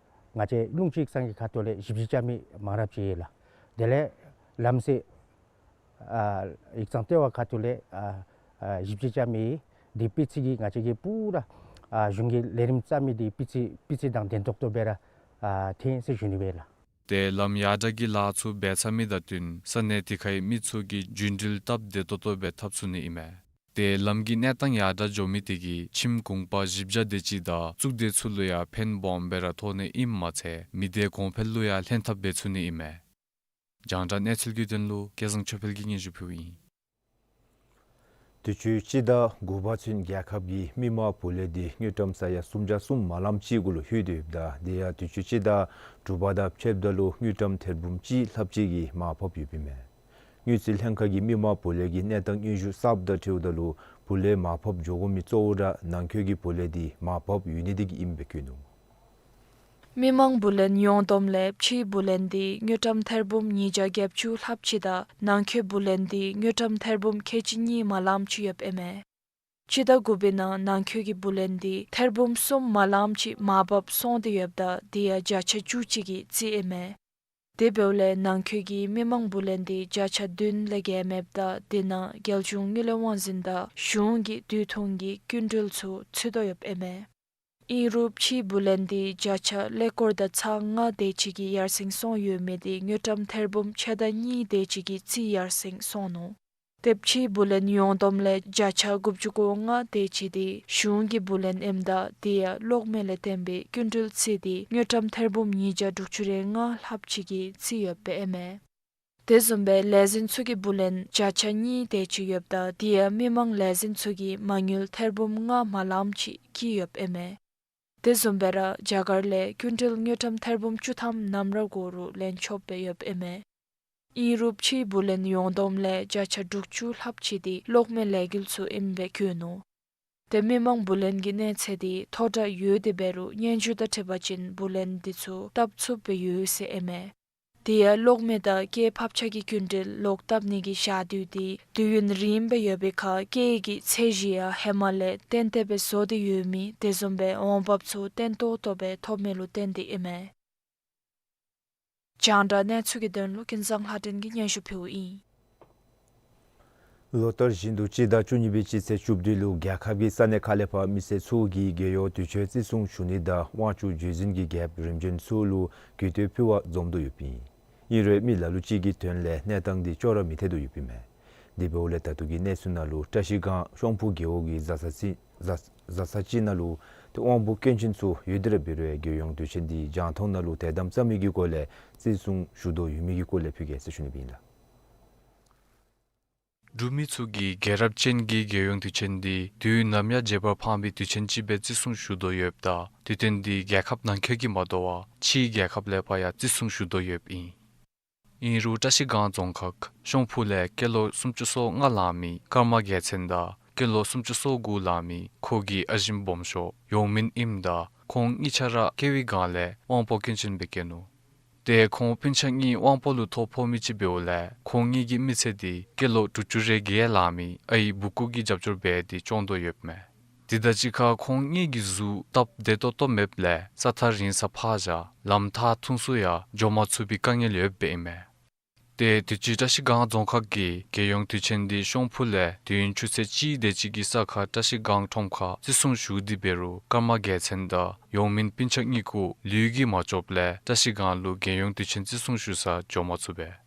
ང་བཅས་ལུང་ཕྱོགས་ཡིག་ཚང་གི་ཁ་ཐུག་ལས་ཞིབ་དཔྱད་རྐྱབ་མི་མང་རབས་ཅིག་ཡོད་ལགས། དེ་ལས་ལམ་སེལ་ཨ་ཡིག་ཚང་ལྟེ་བ་ཁ་ཐུག་ལས་ཨ་ཨ་ཞིབ་དཔྱད་རྐྱབ་མི་འདི་སྤུས་ཚད་ཀྱི་ང་བཅས་ཀྱིས་པུ་ར་ཨ་གཞུང་གི་ལས་རིམ་བརྩམ་མི་འདི་སྤུས་ཚད་སྤུས་ཚད་དང་ལྡན་ཏོག་ཏོ་སྦེ་ར་ཨ་ཐོན་ཟེར་ཞུ་ནི་སྦེ་ལགས། ཏེ་ལམ་ཡར་དྲག་གི་ལཱ་ཚུ་འབད་ཚར་མི་དང་བསྟུན་ས་གནས་དེ་ཁའི་མི་ཚུ་གིས་རྒྱུན་འགྲུལ་སྟབས་བདེ་ཏོག་ཏོ་སྦེ་འཐབ་ཚུགས་ནི་ཨིན་མས། ཏེ་ལམ་གྱི་གནས་སྟངས་ཡར་དྲག་འགྱོ་མི་དེ་གིས་ཁྱིམ་གུང་པ་བཞི་བརྒྱ་དེ་ཅིག་དང་གཙུག་སྡེ་ཚུ་ལུ་ཡང་ཕན་སྦོམ་སྦེ་ར་ཐོགས་ནི་ཨིནམ་མ་ཚད་མི་སྡེ་གོང་འཕེལ་ལུ་ཡང་ལྷན་ཐབས་འབད་ཚུགས་ནི་ཨིན་མས། རྒྱང་བསྒྲགས་གནས་ཚུལ་གྱི་དོན་ལུ་སྐལ་བཟང་ཆོས་འཕེལ་གྱིས་སྙན་ཞུ་ཕུལཝ་ཨིན། དུས་ཅི་སྤྱི་ཟླ་དགུ་པ་ཚུན་རྒྱལ་ཁབ་ཀྱི་མི་མང་བུ་ལོན་འདི་དངུལ་ཀྲམ་ས་ཡ་སུམ་བརྒྱ་གསུམ་མ་ལམ་ཅིག་གུ་ལུ་ལྷོད་དེ་ཡོདཔ་ད་དེ་ཡང་དུས་ཅི་སྤྱི་ཟླ་དྲུག་པ་དང་ཕྱདཔ་ད་ལུ་དངུལ་ཀྲམ་ཐེར་འབུམ་གཅིག་ལྷགཔ་ཅིག་གིས་མར་ཕབ་ཡོདཔ་ཨིན་མས། དངུལ་རྩིས་ལྷན་ཁག་གིས་མི་མང་བུ་ལོན་གྱི་གནས་སྟངས་སྙན་ཞུ་གསརཔ་དང་འཁྲིལཝ་ད་ལུ་བུ་ལོན་མར་ཕབ་འགྱོ་དགོ་མི་གཙོ་བོ་ར་ནང་འཁོད་ཀྱི་བུ་ལོན་འདི་མར་ཕབ་ཡོད་ནི་དེ་གིས་ཨིནམ་སྦེ་བཀོད་ནུག། མི་མང་བུ་ལོན་ཡོངས་བསྡོམས་ལས་ཕྱིའི་བུ་ལོན་འདི་དངུལ་ཀྲམ་ཐེར་འབུམ་ཉིས་བརྒྱ་བརྒྱད་ཅུ་ལྷགཔ་ཅིག་དང་ནང་འཁོད་བུ་ལོན་འདི་དངུལ་ཀྲམ་ཐེར་འབུམ་ཁལ་གཅིག་གཉིས་མ་ལམ་ཅིག་ཡོདཔ་ཨིན་མས། སྤྱི་ཟླ་དགུ་པའི་ནང་ནང་འཁོད་ཀྱི་བུ་ལོན་འདི་ཐེར་འབུམ་གསུམ་མ་ལམ་ཅིག་མར་ཕབ་སོང་སྟེ་ཡོདཔ་ད་དེ་ཡང་བརྒྱ་ཆ་བཅུ་གཅིག་གི་རྩིས་ཨིན་མས། དེ་འབདཝ་ལས་ནང་འཁོད་ཀྱི་མི་མང་བུ་ལོན་འདི་བརྒྱ་ཆ་བདུན་ལས་བརྒལ་མེདཔ་ད་དེ་ནང་རྒྱལ་གཞུང་དངུལ་ལས་དབང་འཛིན་དང་གཞུང་གི་དུས་ཐུང་གི་སྐྱིན་འགྲུལ་ཚུ་ཚུད་དོ་ཡོདཔ་ཨིན་མས། ཨིན་རུང་ཕྱིའི་བུ་ལོན་འདི་བརྒྱ་ཆ་ཀླད་ཀོར་དང་ཚག་ལྔ་དེ་ཅིག་གིས་ཡར་སེང་སོང་ཡོད་མི་འདི་དངུལ་ཀྲམ་ཐེར་འབུམ་ཕྱེད་དང་གཉིས་དེ་ཅིག་གི་རྩིས་ཡར་སེང་སོང་ནུག། ཏེ་ཕྱིའི་བུ་ལོན་ཡོངས་བསྡོམས་ལས་བརྒྱ་ཆ་དགུ་བཅུ་གོ་ལྔ་དེ་ཅིག་འདི་གཞུང་གི་བུ་ལོན་ཨིནམ་ད་དེ་ཡང་གློག་མེ་ལས་བརྟེན་པའི་སྐྱིན་འགྲུལ་ཚུ་འདི་དངུལ་ཀྲམ་ཐེར་འབུམ་ཉིས་བརྒྱ་དྲུག་ཅུ་རེ་ལྔ་ལྷགཔ་ཅིག་གིས་རྩིས་ཡོདཔ་ཨིན་མས། དེ་བཟུམ་སྦེ་ལས་འཛིན་ཚུ་གི་བུ་ལོན་བརྒྱ་ཆ་གཉིས་དེ་ཅིག་ཡོདཔ་ད་དེ་ཡང་མི་མང་ལས་འཛིན་ཚུ་གིས་མ་དངུལ་ཐེར་འབུམ་ལྔ་མ་ལམ་ཅིག་བསྐྱི་ཡོདཔ་ཨིན་མས། དེ་བཟུམ་སྦེ་ར་རྒྱ་གར་ལས་སྐྱིན་འགྲུལ་དངུལ་ཀྲམ་ཐེར་འབུམ་བཅུ་ཐམ་ནམ་ར་དགོ་རུང་ལེན་ཆོགཔ་སྦེ་ཡོདཔ་ཨིན་མས། ཨིན་རུང་ཕྱིའི་བུ་ལོན་ཡོངས་བསྡོམས་ལས་བརྒྱ་ཆ་དྲུག་ཅུ་ལྷགཔ་ཅིག་འདི་གློག་མེ་ལས་འགུལ་ཚུ་ཨིནམ་སྦེ་བཀོད་ནུག། ཏེ་མི་མང་བུ་ལོན་གྱི་གནས་ཚད་འདི་མཐོ་དྲགས་ཡོད་དེ་འབད་རུང་སྙན་ཞུ་དང་འཁྲིལ་བ་ཅིན་བུ་ལོན་འདི་ཚུ་བཏབ་ཚུགསཔ་སྦེ་ཡོད་ཟེར་ཨིན་མས། དེ་ཡང་གློག་མེ་དང་སྐྱེད་ཕབ་ཆག་གི་སྐྱིན་འགྲུལ་ལོག་བཏབ་ནི་གི་ཞག་དུས་འདི་དུས་ཡུན་རིངམོ་སྦེ་ཡོད་པའི་ཁར་སྐྱེད་ཀྱི་ཚད་གཞི་ཡང་ཧེ་མ་ལས་ཏན་ཏན་སྦེ་བཟོ་སྟེ་ཡོད་མི་དེ་བཟུམ་སྦེ་འོང་འབབ་ཚུ་བརྟན་ཏོག་ཏོ་སྦེ་ཐོབ་མི་ལུ་བརྟེན་ཏེ་ཨིན་མས། རྒྱང་བསྒྲགས་གནས་ཚུལ་གྱི་དོན་ལུ་ཀུན་བཟང་ལྷ་སྒྲོན་གྱིས་སྙན་ཞུ་ཕུལཝ་ཨིན། ལོ་ལྟར་བཞིན་དུ་སྤྱི་ཟླ་བཅུ་གཉིས་པའི་སྤྱི་ཚེས་བཅུ་བདུན་ལུ་རྒྱལ་ཁབ་ཀྱི་ས་གནས་ཁག་ལས་ཕར་མི་སེར་ཚུ་གིས་རྒྱལ་ཡོངས་དུས་ཆེན་བརྩི་སྲུང་ཞུ་ནི་དང་དབང་ཕྱུག་བརྗོད་འཛིན་གྱི་རྒྱལཔོ་རིམ་བྱོན་ཚུ་ལུ་གུས་བསྟོད་ཕུལ་བར་འཛོམས་དོ་ཡོདཔ་ཨིན། ཨིན་རུང་མི་ལ་ལུ་ཅིག་གི་དོན་ལས་གནས་སྟངས་འདི་ཅོག་ར་མི་འཐད་དོ་ཡོདཔ་ཨིན་མས། དེ་འབདཝ་ལས་ད་ལྟོ་གི་གནས་ཚུལ་ནང་ལུ་བཀྲ་ཤིས་སྒང་ཤོང་ཕུ་རྒེད་འོག་གི་བཟའ་ཚང་ཅིག་བཟའ་བཟའ་ཚང་ཅིག་ནང་ལུ་ཏེ་དབང་པོ་སྐྱོན་ཅན་ཚུ་ཡོད་དེ་ར་འབད་རུང་རྒྱལ་ཡོངས་དུས་ཆེན་འདི་རྒྱང་མཐོང་ནང་ལུ་དད་དམ་བསམ་ཡས་ཀྱི་སྒོ་ལས་བརྩི་སྲུང་ཞུ་དོ་ཡོད་མི་གི་སྐོར་ལས་ཕུལ་གེ་ཟེར་ཞུ་ནི་སྦེ་ཨིན་ལགས། འབྲུག་མི་ཚུ་གིས་རྒྱལ་རབས་ཅན་གྱི་རྒྱལ་ཡོངས་དུས་ཆེན་འདི་དུས་ནམ་ཡང་བརྗེད་པར་ཕངས་པའི་དུས་ཆེན་ཅིག་སྦེ་བརྩི་སྲུང་ཞུ་དོ་ཡོདཔ་ད་དུས་སྟོན་འདི་རྒྱལ་ཁབ་ནང་འཁོད་ཀྱིས་མ་དོ་བར་ཕྱིའི་རྒྱལ་ཁབ་ལས་ཕར་ཡང་བརྩི་སྲུང་ཞུ་དོ་ཡོདཔ་ཨིན། ཨིན་རུང་བཀྲ་ཤིས་སྒང་རྫོང་ཁག་ཤོང་ཕུ་ལས་སྐྱེས་ལོ་སུམ་ཅུ་སོ་ལྔ་ལང་མི་ཀརྨ་རྒྱལ་མཚན་དང་སྐྱེས་ལོ་སུམ་ཅུ་སོ་དགུ་ལང་མི་ཁོ་གི་ཨ་ཞིམ་སྦོམ་ཤོས་ཡོང་མིན་ཨིནམ་ད་ཁོང་གཉིས་ཆ་ར་སྐྱེ་བའི་སྒང་ལས་དབང་པོ་སྐྱོན་ཅན་སྦེ་སྐྱེས་ནུག། ཏེ་ཁོང་སྤུན་ཆ་གཉིས་དབང་པོ་ལུ་ཐོ་ཕོག་མི་ཅིག་འབདཝ་ལས་ཁོང་གཉིས་ཀྱི་མི་ཚེ་འདི་སྐྱེས་ལོ་དྲུག་ཅུ་རེ་བརྒྱད་ལང་མི་ཨའི་བུ་སྐུ་གིས་རྒྱབ་སྐྱོར་འབད་དེ་སྐྱོང་དོ་ཡོདཔ་མས། དེ་དང་གཅིག་ཁར་ཁོང་གཉིས་ཀྱི་གཟུགས་སྟབས་བདེ་ཏོག་ཏོ་མེདཔ་ལས་ས་ཐག་རིང་ས་ཕར་བཞག་ལམ་ཐག་ཐུང་སུ་ཡང་འགྱོ་མ་ཚུགས་པའི་དཀའ་ངལ་ཡོདཔ་ཨིན་མས། ཏེ་དུས་ཅི་བཀྲ་ཤིས་སྒང་རྫོང་ཁག་གིས་རྒྱལ་ཡོངས་དུས་ཆེན་འདི་ཤོང་ཕུ་ལས་དུས་ཡུན་ཆུ་ཚོད་གཅིག་དེ་ཅིག་གི་ས་ཁར་བཀྲ་ཤིས་སྒང་ཁྲོམ་ཁར་བརྩི་སྲུང་ཞུ་སྟེ་འབད་རུང་ཀརྨ་རྒྱལ་མཚན་དང་ཡོང་མིན་སྤུན་ཆ་གཉིས་ཀུ་ལུས་ཀྱིས་མ་ལྕོགསཔ་ལས་བཀྲ་ཤིས་སྒང་ལུ་རྒྱལ་ཡོངས་དུས་ཆེན་བརྩི་སྲུང་ཞུ་སར་འགྱོ་མ་ཚུགས་པས།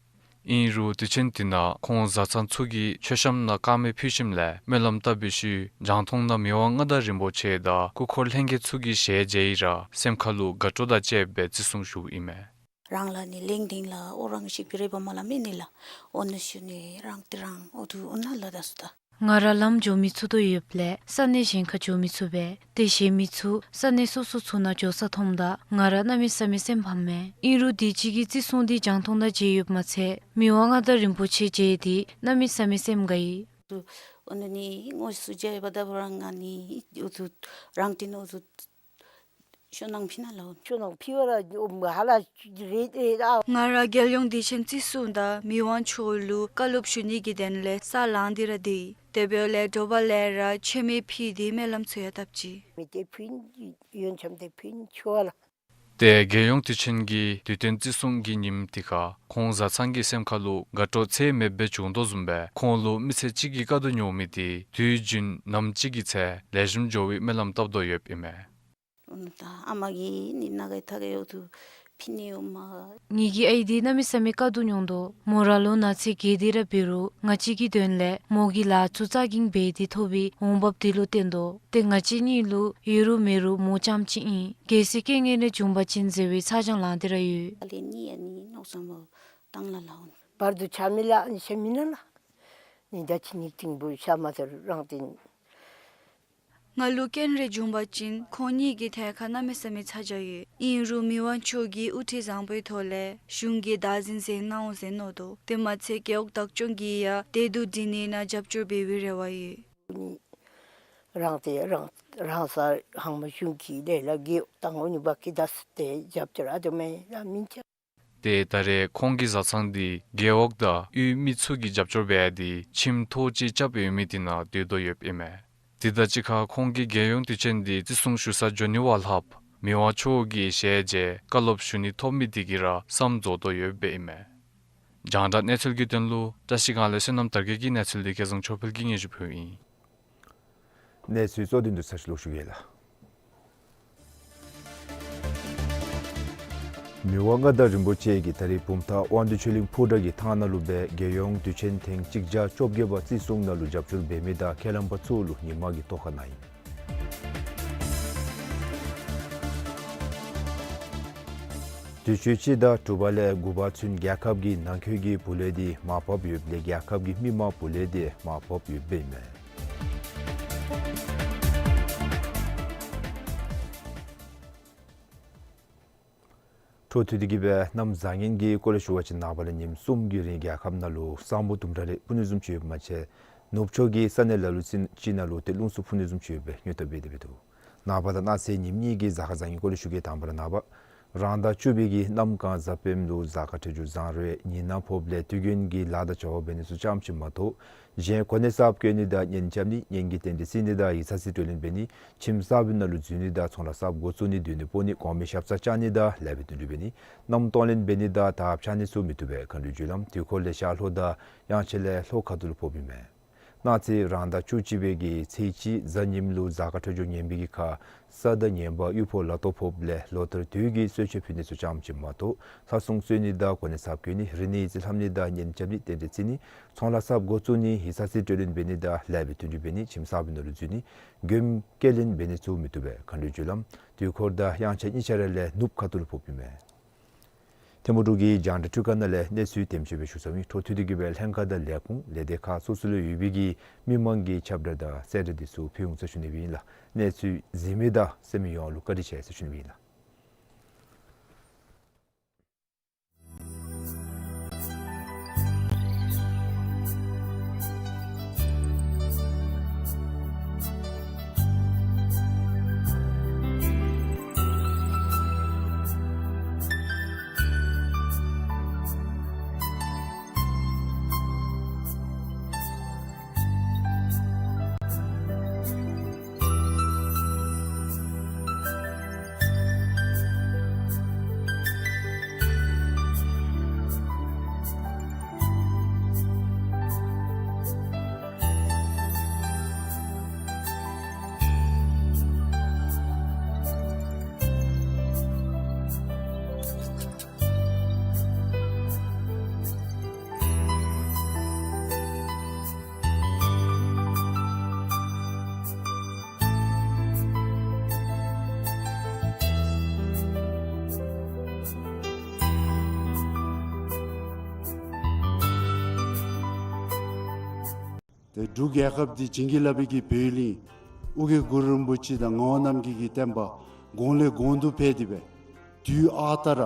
ཨིན་རུང་དུས་ཆེན་དེ་ནང་ཁོང་བཟའ་ཚང་ཚུ་གིས་མཆོད་བཤམ་ནང་དཀར་མེ་ཕུལ་ཞིནམ་ལས་སྨོན་ལམ་བཏབ་པའི་ཤུལ་རྒྱང་མཐོང་ནང་མི་དབང་མངའ་བདག་རིན་པོ་ཆེ་དང་སྐུ་འཁོར་ལྷན་རྒྱས་ཚུ་གི་ཞལ་མཇལ་ཡི་ར་སེམས་ཁ་ལུ་དགའ་སྤྲོ་དང་བཅསཔ་སྦེ་བརྩི་སྲུང་ཞུཝ་ཨིན་མས། རང་ལུ་ནི་གླིང་སྟེང་ལུ་འོ་རང་ཞིག་གི་རེ་བ་མ་ལ་མེད་ནི་ལགས། འོ་ནུ་ཞུ་ནི་རང་ཏེ་རང་འོ་ཐུ་འོ་ན་ལ་ད་སུ་ད། ང་ར་ལམ་འགྱོ་མི་ཚུགས་དོ་ཡོདཔ་ལས་ས་གནས་གཞན་ཁར་འགྱོ་མི་ཚུགས་པས། ཏེ་གཞན་མི་ཚུ་ས་གནས་སོ་སོ་ཚུ་ནང་འགྱོ་ས་མཐོངམ་ད་ང་ར་གནམ་མེད་ས་མེད་སེམས་ཕམ་མས། ཨིན་རུང་དུས་ཅི་གི་བརྩི་སྲུང་འདི་རྒྱང་མཐོང་ནང་མཇལ་ཡོདཔ་མ་ཚད་མི་དབང་མངའ་བདག་རིན་པོ་ཆེ་མཇལ་ཏེ་གནམ་མེད་ས་མེད་སེམས་དགའ་ཡི། འོ་ནུ་ནི་དངོས་སུ་མཇལ་བ་ད་བུ་རང་ང་ནི་འོ་ཐུ་རང་ཏེ་ནི་འོ་ཐུ་ཤོ་ནང་ཕི་ན་ལོ། ཤོ་ནང་ཕི་བ་ར་འོ་མ་ཧ་ལ་རེད་རེད་ཨ། ང་ར་རྒྱལ་ཡོངས་དུས་ཆེན་བརྩི་སྲུང་དང་མི་དབང་མཆོག་ལུ་བཀའ་སློབ་ཞུ་ནི་གི་དོན་ལས་ས་ལང་སྟེ་ར་སྡོད་ཡི། དེ་འབདཝ་ལས་དྲོ་པ་ལས་ར་མཆོད་མེ་ཕུལ་ཏེ་སྨོན་ལམ་ཚུ་ཡང་བཏབ་ཅི། མི་དེ་ཕུན་ཡོན་ཆམ་དེ་ཕུན་ཆོ་ལ། ཏེ་རྒྱལ་ཡོངས་དུས་ཆེན་གྱི་དུས་སྟོན་བརྩི་སྲུང་གི་ཉིནམ་དེ་ཁར་ཁོང་བཟའ་ཚང་གི་སེམས་ཁ་ལུ་དགའ་སྤྲོ་ཚད་མེདཔ་སྦེ་བྱུང་དོ་བཟུམ་སྦེ་ཁོང་ལུ་མི་ཚེ་གཅིག་གི་དཀའ་སྡུག་མྱོང་མི་དེ་དུས་རྒྱུན་ནམ་ཅིག་གི་ཚེ་ལེགས་ཤོམ་འགྱོ་བའི་སྨོན་ལམ་བཏབ་དོ་ཡོདཔ་ཨིན་མས། འོ་ན་ད་ཨ་མ་གིས་ནི་ན་ག་ཐ་ག་འོ་ཐུ་ ཕི་ནི་འོ་མ། ངེ་གི་ཨའི་འདི་གནམ་མེད་ས་མེད་དཀའ་སྡུག་མྱོང་དོ། མོ་ར་ལུ་ན་ཚ་རྒས་ཏེ་ར་འབད་རུང་ང་བཅས་ཀྱི་དོན་ལས་མོ་གིས་ལཱ་ཚུ་རྩ་འགེངས་འབད་དེ་ཐོབ་པའི་འོང་འབབ་འདི་ལུ་བརྟེན་དོ། ཏེ་ང་བཅས་གཉིས་ལུ་ཡོད་རུང་མེད་རུང་མོ་རྐྱངམ་ཅིག་ཨིན། རྒྱལ་སྲིད་རྐྱེན་ངན་ལས་བྱུང་བ་ཅིན་ཟེར་བའི་ཚ་གྱང་ལང་སྟེ་ར་ཡོད། ཨ་ལེ་ནི་ཨ་ནི་ནོག་ས་མོ་བཏང་ལ་ལ་འོང་། བར་དུ་ཆ་མི་ལ་ཨ་ནི་ཆ་མི་ན་ལ། ནི་ད་ཅི་ནི་ཏིང་བུ་ཤ་མ་ཐར་རང་ཏིང་། ང་ལུ་རྐྱེན་རེ་བྱུང་བ་ཅིན་ཁོང་གཉིས་ཀྱི་ཐད་ཁར་གནམ་མེད་ས་མེད་ཚ་གྱང་ཡོད། ཨིན་རུང་མི་དབང་མཆོག་གིས་དབུ་ཁྲིད་བཟང་པོའི་ཐོག་ལས་གཞུང་གིས་བདག་འཛིན་མཛད་གནང་འོང་ཟེར་མནོ་དོ། དེ་མ་ཚད་རྒེད་འོག་བདག་སྐྱོང་གིས་ཡང་བདེ་སྡུག་འདི་ནི་ནང་རྒྱབ་སྐྱོར་འབད་བའི་རེ་བ་ཡོད། རང་ཏེ་རང་རང་ས་ཧང་མ་གཞུང་གི་ལས་ལ་རྒེད་འོག་དང་འོ་ནི་བ་ཀི་དཱས་ཏེ་རྒྱབ་སྐྱོར་ཨ་དོ་མེ་ཡ་མིན་ཆ། ཏེ་ད་རེས་ཁོང་གི་བཟའ་ཚང་འདི་རྒེད་འོག་དང་དབུས་མི་ཚུ་གིས་རྒྱབ་སྐྱོར་འབད་དེ་ཁྱིམ་ཐོག་ཅིག་རྐྱབ་ཡོད་མི་འདི་ནང་སྡོད་དོ་ཡོདཔ་ཨིན་མས། དེ་དང་གཅིག་ཁར་ཁོང་གིས་རྒྱལ་ཡོངས་དུས་ཆེན་འདི་བརྩི་སྲུང་ཞུ་སར་འགྱོ་ནི་བ་ལྷགཔ་མི་དབང་མཆོག་གི་ཞལ་མཇལ་བཀའ་སློབ་ཞུ་ནི་ཐོབ་མི་འདི་གིས་ར་བསམ་རྫོགས་དོ་ཡོདཔ་ཨིན་མས། རྒྱང་བསྒྲགས་གནས་ཚུལ་གྱི་དོན་ལུ་བཀྲ་ཤིས་སྒང་ལས་བསོད་ནམས་དར་རྒྱས་ཀྱི་གནས་ཚུལ་འདི་སྐལ་བཟང་ཆོས་འཕེལ་གྱིས་སྙན་ཞུ་ཕུལཝ་ཨིན། གནས་ཚུལ་གཙོ་དོན་དུ་ཚར་ཅིག་ལོག་ཞུ་གེ་ལགས། མི་དབང་མངའ་བདག་རིན་པོ་ཆེ་གིས་ད་རིས་བུམ་ཐང་དབང་འདུས་ཆོས་གླིང་ཕོ་བྲང་གི་ཐང་ནང་ལུ་སྦེ་རྒྱལ་ཡོངས་དུས་ཆེན་ཐེངས་གཅིག་བརྒྱ་བཅོ་བརྒྱད་པ་བརྩི་སྲུང་ནང་ལུ་རྒྱབ་སྐྱོར་འབད་མི་དང་ཁས་བླངས་པ་ཚུ་ལུ་ཉིན་མ་གི་ཐོག་ཁར་གནང་ཡི། དུས་ཅི་དང་དྲུག་པ་ལས་དགུ་པ་ཚུན་རྒྱལ་ཁབ་ཀྱི་ནང་འཁོད་ཀྱི་བུ་ལོན་འདི་མར་ཕབ་ཡོདཔ་ལས་རྒྱལ་ཁབ་ཀྱི་མི་མང་བུ་ལོན་འདི་མར་ཕབ་ཡོདཔ་ཨིན་མས། འཕྲོ་མཐུད་དེ་གིས་སྦེ་གནམ་བཟང་ངན་གྱི་སྐོར་ལས་ཞུ་བ་ཅིན་ནངས་པ་ལས་ཉིནམ་གསུམ་གྱི་རིང་རྒྱལ་ཁབ་ནང་ལུ་ས་སྨུག་དུམ་གྲ་རེ་སྤུབ་ནི་བཟུམ་ཅིག་ཡོདཔ་མ་ཚད་ནུབ་ཕྱོགས་ཀྱི་ས་གནས་ལ་ལུ་ཅིག་ནང་ལུ་ཏེ་རླུང་འཚུབ་འཕུ་ནི་བཟུམ་ཅིག་ཡོད་པའི་སྔོན་བརྡ་འབད་དེ་འབད་དོ། ནངས་པ་དང་གནངས་ཚེ་ཉིནམ་གཉིས་ཀྱི་གཟའ་སྐར་བཟང་ངན་སྐོར་ལས་ཞུ་གེ། དང་པ་ར་ནངས་པ་རང་ཟླ་བཅུ་པའི་གི་གནམ་གང་གཟའ་སྤེནམ་ལུ་གཟའ་སྐར་འཕྲོད་སྦྱོར་བཟང་རུང་ཉིན་ནམ་ཕོགཔ་ལས་དུས་རྒྱུན་གྱི་ལཱ་དང་བྱ་བ་འབད་ནི་ཚུ་ཙམ་ཅིག་མ་གཏོགས་གཞན་གོ་གནས་གསརཔ་བསྐོ་ནི་དང་གཉེན་རྐྱབ་ནི་གཉེན་གྱི་རྟེན་འབྲེལ་བརྩི་ནི་དང་ཡིག་ཚང་རྩིས་སྤྲོད་ལེན་འབད་ནི་ཁྱིམ་གསར་པའི་ནང་ལུ་འཛུལ་ནི་དང་ཚོང་ལཱ་གསརཔ་འགོ་བཙུགས་ནི་སྡོད་གནས་སྤོ་ནི་གོང་མའི་ཞབས་སར་བཅར་ནི་དང་ལེགས་པའི་བརྩོན་འགྲུས་འབད་ནི་མནའམ་གཏོང་ལེན་འབད་ནི་དང་དར་ཁྱབ་ནི་ཚུ་མི་བཏུབ་པའི་མཁའ་འགྲོའི་རྒྱུ་ལམ། དུས་འཁོར་ལས་ཤར་ལྷོ་དང་དབྱངས་འཆར་ལས་ལྷོ་ཁ་ཐུག་ལུ་ཕོགཔ་ཨིན་མས། གནངས་ཚེ་རང་ཟླ་བཅུ་གཅིག་པའི་གི་ཚེས་གཅིག་གཟའ་ཉིམ་ལུ་གཟའ་སྐར་འཕྲོད་སྦྱོར་ངན་པའི་གི་ཁར་ས་དང་ངན་པ་གཡུ་ཕོ་ལ་ཐོག་ཕོགཔ་ལས་ལོ་ལྟར་དུས་ཀྱི་གསོལ་མཆོད་ཕུལ་ནི་ཚུ་ཙམ་ཅིག་མ་གཏོགས་ལྷ་སྲུང་གསོལ་ནི་དང་གོ་གནས་གསརཔ་བསྐོ་ནི་རིག་གནས་ཡིག་རྩིས་ལྷབ་ནི་དང་གཉེན་རྐྱབ་ནི་རྟེན་འབྲེལ་བརྩི་ནི་ཚོང་ལཱ་གསརཔ་འགོ་བཙུགས་ནི་ཡིག་ཚང་རྩིས་སྤྲོད་ལེན་འབད་ནི་དང་ལེགས་པའི་བརྩོན་འགྲུས་འབད་ནི་ཁྱིམ་གསར་པའི་ནང་ལུ་འཛུལ་ནི་མགྱོནམ་བསྐྱལ་ལེན་འབད་ནི་ཚུ་མི་བཏུབ་པའི་མཁའ་འགྲོའི་རྒྱུ་ལམ། དུས་འཁོར་དང་དབྱངས་འཆར་གཉིས་ཆ་ར་ལས་ནུབ་ཁ་ཐུག་ལུ་ཕོགཔ་ཨིན་མས། ཐལ་མོ་གྲུ་གི་རྒྱང་བསྒྲགས་འཕྲུལ་ཁང་ནང་ལས་གནས་ཚུལ་དེམ་ཅིག་སྦེ་ཞུ་ཚརཝ་ཨིན། འཕྲོ་མཐུད་དེ་གིས་སྦེ་ལྷན་ཁག་དང་ལས་ཁུངས་ལས་སྡེ་ཁག་སོ་སོ་ལུ་ཡོད་པའི་གི་མི་མང་གི་ཁྱབ་བསྒྲགས་དང་གསལ་བསྒྲགས་འདི་ཚུ་ཕུལ་འོང་ཟེར་ཞུ་ནི་སྦེ་ཨིན་ལགས། གནས་ཚུལ་གཟིགས་མི་དང་གསན་མི་ཡོངས་ལུ་བཀའ་དྲིན་ཆེ་ཟེར་ཞུ་ནི་སྦེ་ཨིན་ལགས། ཏེ་འབྲུག་རྒྱལ་ཁབ་འདི་བྱིན་གྱིས་བརླབས་པའི་གི་བོད་གླིང་། ཨོ་རྒྱན་གུ་རུ་རིན་པོ་ཆེ་དང་ངག་དབང་རྣམ་རྒྱལ་གྱི་བསྟན་པ་གོང་ལས་གོང་དུ་འཕེལ་ཏེ་སྦེ་དུས་ཨ་རྟག་ར་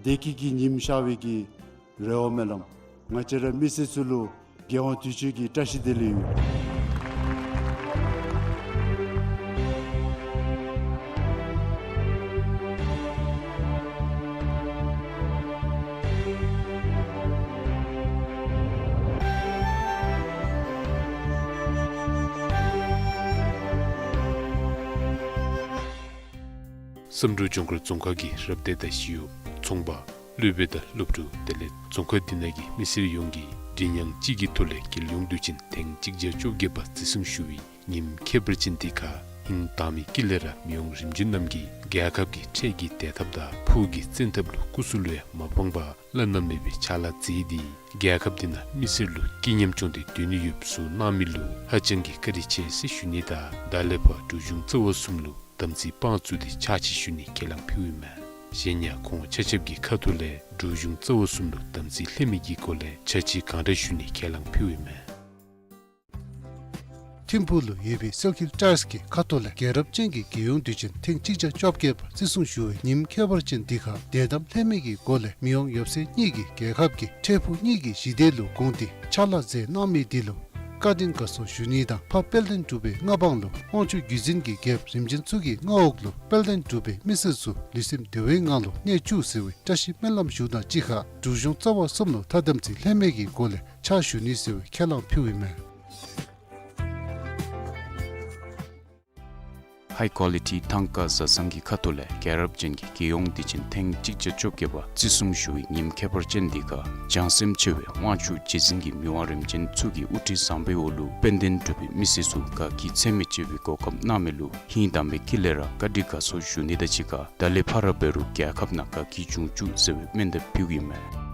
བདེ་སྐྱིད་ཀྱི་ཉིམ་ཤར་བའི་གི་རེ་བ་སྨོན་ལམ། ང་བཅས་ར་མི་སེར་ཚུ་ལུ་རྒྱལ་དབང་དུས་མཆོད་ཀྱི་བཀྲ་ཤིས་བདེ་ལེགས་ཡོད། བསམ་གྲུབ་ལྗོངས་མཁར་རྫོང་ཁག་གི་རབ་སྡེ་དང་ཞི་གཡོག་ཚོང་པ་སློབ་དཔོན་དང་སློབ་ཕྲུག་དེ་ལས་རྫོང་ཁག་འདི་ནང་གི་མི་སེར་ཡོངས་ཀྱིས་མགྲིན་དབྱངས་གཅིག་གི་ཐོག་ལས་རྒྱལ་ཡོངས་དུས་ཆེན་ཐེངས་གཅིག་བརྒྱ་བཅོ་བརྒྱད་པ་བརྩི་སྲུང་ཞུ་བའི་ཉིནམ་ཁྱད་པར་ཅན་འདི་ཁར་ ཧིང་དྭངས་མའི་དཀྱིལ་ལས་ར་མི་དབང་རིམ་བྱོན་རྣམས་ཀྱིས་རྒྱལ་ཁབ་ཀྱི་འཕྲལ་གྱི་བདེ་ཐབས་དང་ཕུགས་ཀྱི་བཙན་ཐབས་ལུ་སྐུ་གཟུགས་ལུ་ཡང་མ་ཕངས་པར་བླ་ན་མེད་པའི་ཕྱག་ལཱ་མཛད་དེ་རྒྱལ་ཁབ་འདི་ནང་མི་སེར་ལུ་སྐྱིད་ཉམས་སྦྱོང་སྟེ་སྡོད་ནི་ཡོདཔ་བཟོ་གནང་མི་ལུ་ཧ་ཅང་གི་བཀའ་དྲིན་ཆེ་ཟེར་ཞུ་ནི་དང་ད་ལས་ཕར་འབྲུག་གཞུང་རྩ་བ་གསུམ་ལུ་དམ་ཚིག་དཔང་བཙུགས་ཏེ་ཕྱག་ཕྱིད་ཞུ་ནི་ཁས་བླངས་ཕུལཝ་ཨིན་མས། གཞན་ཡང་ཁོང་ཆ་ཁྱབ་ཀྱི་ཁ་ཐུག་ལས་འབྲུག་གཞུང་རྩ་བ་གསུམ་ལུ་དམ་ཚིག་ལྷད་མེད་ཀྱི་སྒོ་ལས་ཕྱག་ཕྱིད་གང་དྲག་ཞུ་ནི་ཁས་བླངས་ཕུལཝ་ཨིན་མས། ཐིམ་ཕུག་ལུ་ཡོད་པའི་སེལ་ཁིལ་ཊའིརསི་གི་ཁ་ཐུག་ལས་རྒྱལ་རབས་ཅན་གྱི་རྒྱལ་ཡོངས་དུས་ཆེན་ཐེངས་གཅིག་བརྒྱ་བཅོ་བརྒྱད་པ་བརྩི་སྲུང་ཞུ་བའི་ཉིནམ་ཁྱད་པར་ཅན་འདི་ཁར་བདེན་གཏམ་ལྷད་མེད་ཀྱི་སྒོ་ལས་མི་དབང་ཡབ་སྲས་གཉིས་ཀྱིས་རྒྱལ་ཁབ་ཀྱི་འཕྲལ་ཕུགས་གཉིས་ཀྱི་ཞི་བདེ་ལུ་དགོངས་ཏེ་ཕྱག་ལཱ་མཛད་གནང་མི་འདི་ལུ་བཀའ་དྲིན་དགའ་ཚོར་ཞུ་ནི་དང་ཕར་དཔལ་ལྡན་འབྲུག་པའི་མངའ་འབངས་ལུ་དབང་ཕྱུག་བརྒྱུད་འཛིན་གྱི་རྒྱལཔོ་རིམ་བྱོན་ཚུ་གི་མངའ་འོག་ལུ་དཔལ་ལྡན་འབྲུག་པའི་མི་སེར་ཚུ་ལུས་སེམས་བདེ་བའི་ངང་ལུ་གནས་བཅུག་ཟེར་བའི་བཀྲ་ཤིས་སྨོན་ལམ་ཞུ་དང་གཅིག་ཁར་འབྲུག་གཞུང་རྩ་བ་གསུམ་ལུ་ཐ་དམ་ཚིག་ལྷད་མེད་ཀྱི་སྒོ་ལས་ཕྱག་ཞུ་ནི་ཟེར་བའི་ཁས་བླངས་ཕུལཝ་ཨིན་མས། ཧའི་ཀོ་ལི་ཊི་ཐང་ཀ་བཟའ་ཚང་གི་ཁ་ཐུག་ལས་རྒྱལ་རབས་ཅན་གྱི་རྒྱལ་ཡོངས་དུས་ཆེན་ཐེངས་གཅིག་བརྒྱ་བཅོ་བརྒྱད་པ་བརྩི་སྲུང་ཞུ་བའི་ཉིནམ་ཁྱད་པར་ཅན་འདི་ཁར་བྱང་སེམས་ཆེ་བའི་དབང་ཕྱུག་རྗེ་བཙུན་གྱི་མི་དབང་རིམ་བྱོན་ཚུ་གི་དབུ་ཁྲིད་བཟང་པོའི་འོག་ལུ་དཔལ་ལྡན་འབྲུག་པའི་མི་སེར་ཚུ་དགའ་སྐྱིད་ཚད་མེད་སྤྱོད་པའི་གོ་སྐབས་གནང་མི་ལུ་ཧིང་དྭངས་པའི་དཀྱིལ་ལས་ར་བཀའ་དྲིན་དགའ་ཚོར་ཞུ་ནི་དང་གཅིག་ཁར་ད་ལས་ཕར་འབད་རུང་རྒྱལ་ཁབ་ནང་དགའ་སྐྱིད་འབྱུང་བཅུག་ཟེར་བའི་སྨོན་འདེབས་ཕུལཝ་ཨིན་མས།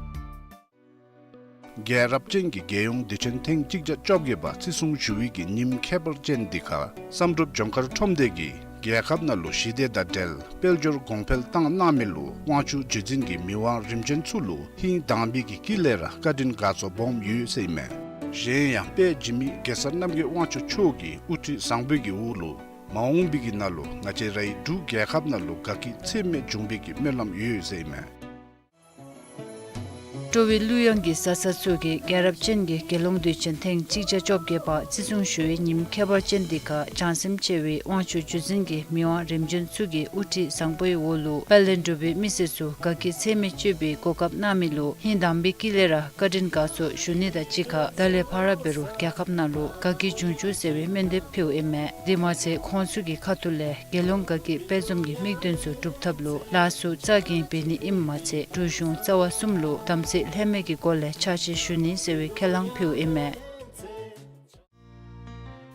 རྒྱལ་རབས་ཅན་གྱི་རྒྱལ་ཡོངས་དུས་ཆེན་ཐེངས་གཅིག་བརྒྱ་བཅོ་བརྒྱད་པ་བརྩི་སྲུང་ཞུ་བའི་གི་ཉིནམ་ཁྱད་པར་ཅན་འདི་ཁར་བསམ་གྲུབ་ལྗོངས་མཁར་ཁྲོམ་སྡེ་གིས་རྒྱལ་ཁབ་ནང་ལུ་ཞི་བདེ་དང་འབྲེལ་དཔལ་འབྱོར་གོང་འཕེལ་བཏང་གནང་མི་ལུ་དབང་ཕྱུག་རྗེ་བཙུན་གྱི་མི་དབང་རིམ་བྱོན་ཚུ་ལུ་ཧིང་དྭངས་པའི་གི་དཀྱིལ་ལས་ར་བཀའ་དྲིན་དགའ་ཚོར་སྦོམ་ཡོད་ཟེར་ཨིན་མས། གཞན་ཡང་དཔལ་འཇིགས་མེད་གེ་སར་རྣམ་རྒྱལ་དབང་ཕྱུག་མཆོག་གི་དབུ་ཁྲིད་བཟང་པོའི་གི་འོག་ལུ་མ་འོངས་པའི་གི་ནང་ལུ་ང་བཅས་རའི་འབྲུག་རྒྱལ་ཁབ་ནང་ལུ་དགའ་སྐྱིད་ཚད་མེད་འབྱུང་བའི་གི་སྨོན་ལམ་ཡོད་ཟེར་ཨིན་མས། སྤྲོ་བའི་གླུ་དབྱངས་ཀྱི་བཟའ་ཚང་ཚུ་གིས་རྒྱལ་རབས་ཅན་གྱི་རྒྱལ་ཡོངས་དུས་ཆེན་ཐེངས་གཅིག་བརྒྱ་བཅོ་བརྒྱད་པ་བརྩི་སྲུང་ཞུ་བའི་ཉིནམ་ཁྱད་པར་ཅན་འདི་ཁར་བྱང་སེམས་ཆེ་བའི་དབང་ཕྱུག་རྗེ་བཙུན་གྱི་མི་དབང་རིམ་བྱོན་ཚུ་གི་དབུ་ཁྲིད་བཟང་པོའི་འོག་ལུ་དཔལ་ལྡན་འབྲུག་པའི་མི་སེར་ཚུ་དགའ་སྐྱིད་ཚད་མེད་སྤྱོད་པའི་གོ་སྐབས་གནང་མི་ལུ་ཧིང་དྭངས་པའི་དཀྱིལ་ལས་ར་བཀའ་དྲིན་དགའ་ཚོར་ཞུ་ནི་དང་གཅིག་ཁར་ད་ལས་ཕར་འབད་རུང་རྒྱལ་ཁབ་ནང་ལུ་དགའ་སྐྱིད་འབྱུང་བཅུག་ཟེར་བའི་སྨོན་འདེབས་ཕུལཝ་ཨིན་མས། དེ་མ་ཚད་ཁོང་ཚུ་གི་ཁ་ཐུག་ལས་རྒྱལ་ཡོངས་དགའ་སྐྱིད་དཔལ་འཛོམས་ཀྱི་དམིགས་དོན་ཚུ་འགྲུབ་ཐབས་ལུ་ལཱ་ཚུ་རྩ་འགེངས་འབད་ནི་ཨིནམ་མ་ཚད་འབྲུག་གཞུང་རྩ་བ་གསུམ་ལུ་དམ་ཚིག་ལྷད་མེད་ཀྱི་སྒོ་ལས་ཕྱག་ཕྱིད་ཞུ་ནི་ཟེར་བའི་ཁས་བླངས་ཕུལཝ་ཨིན་མས།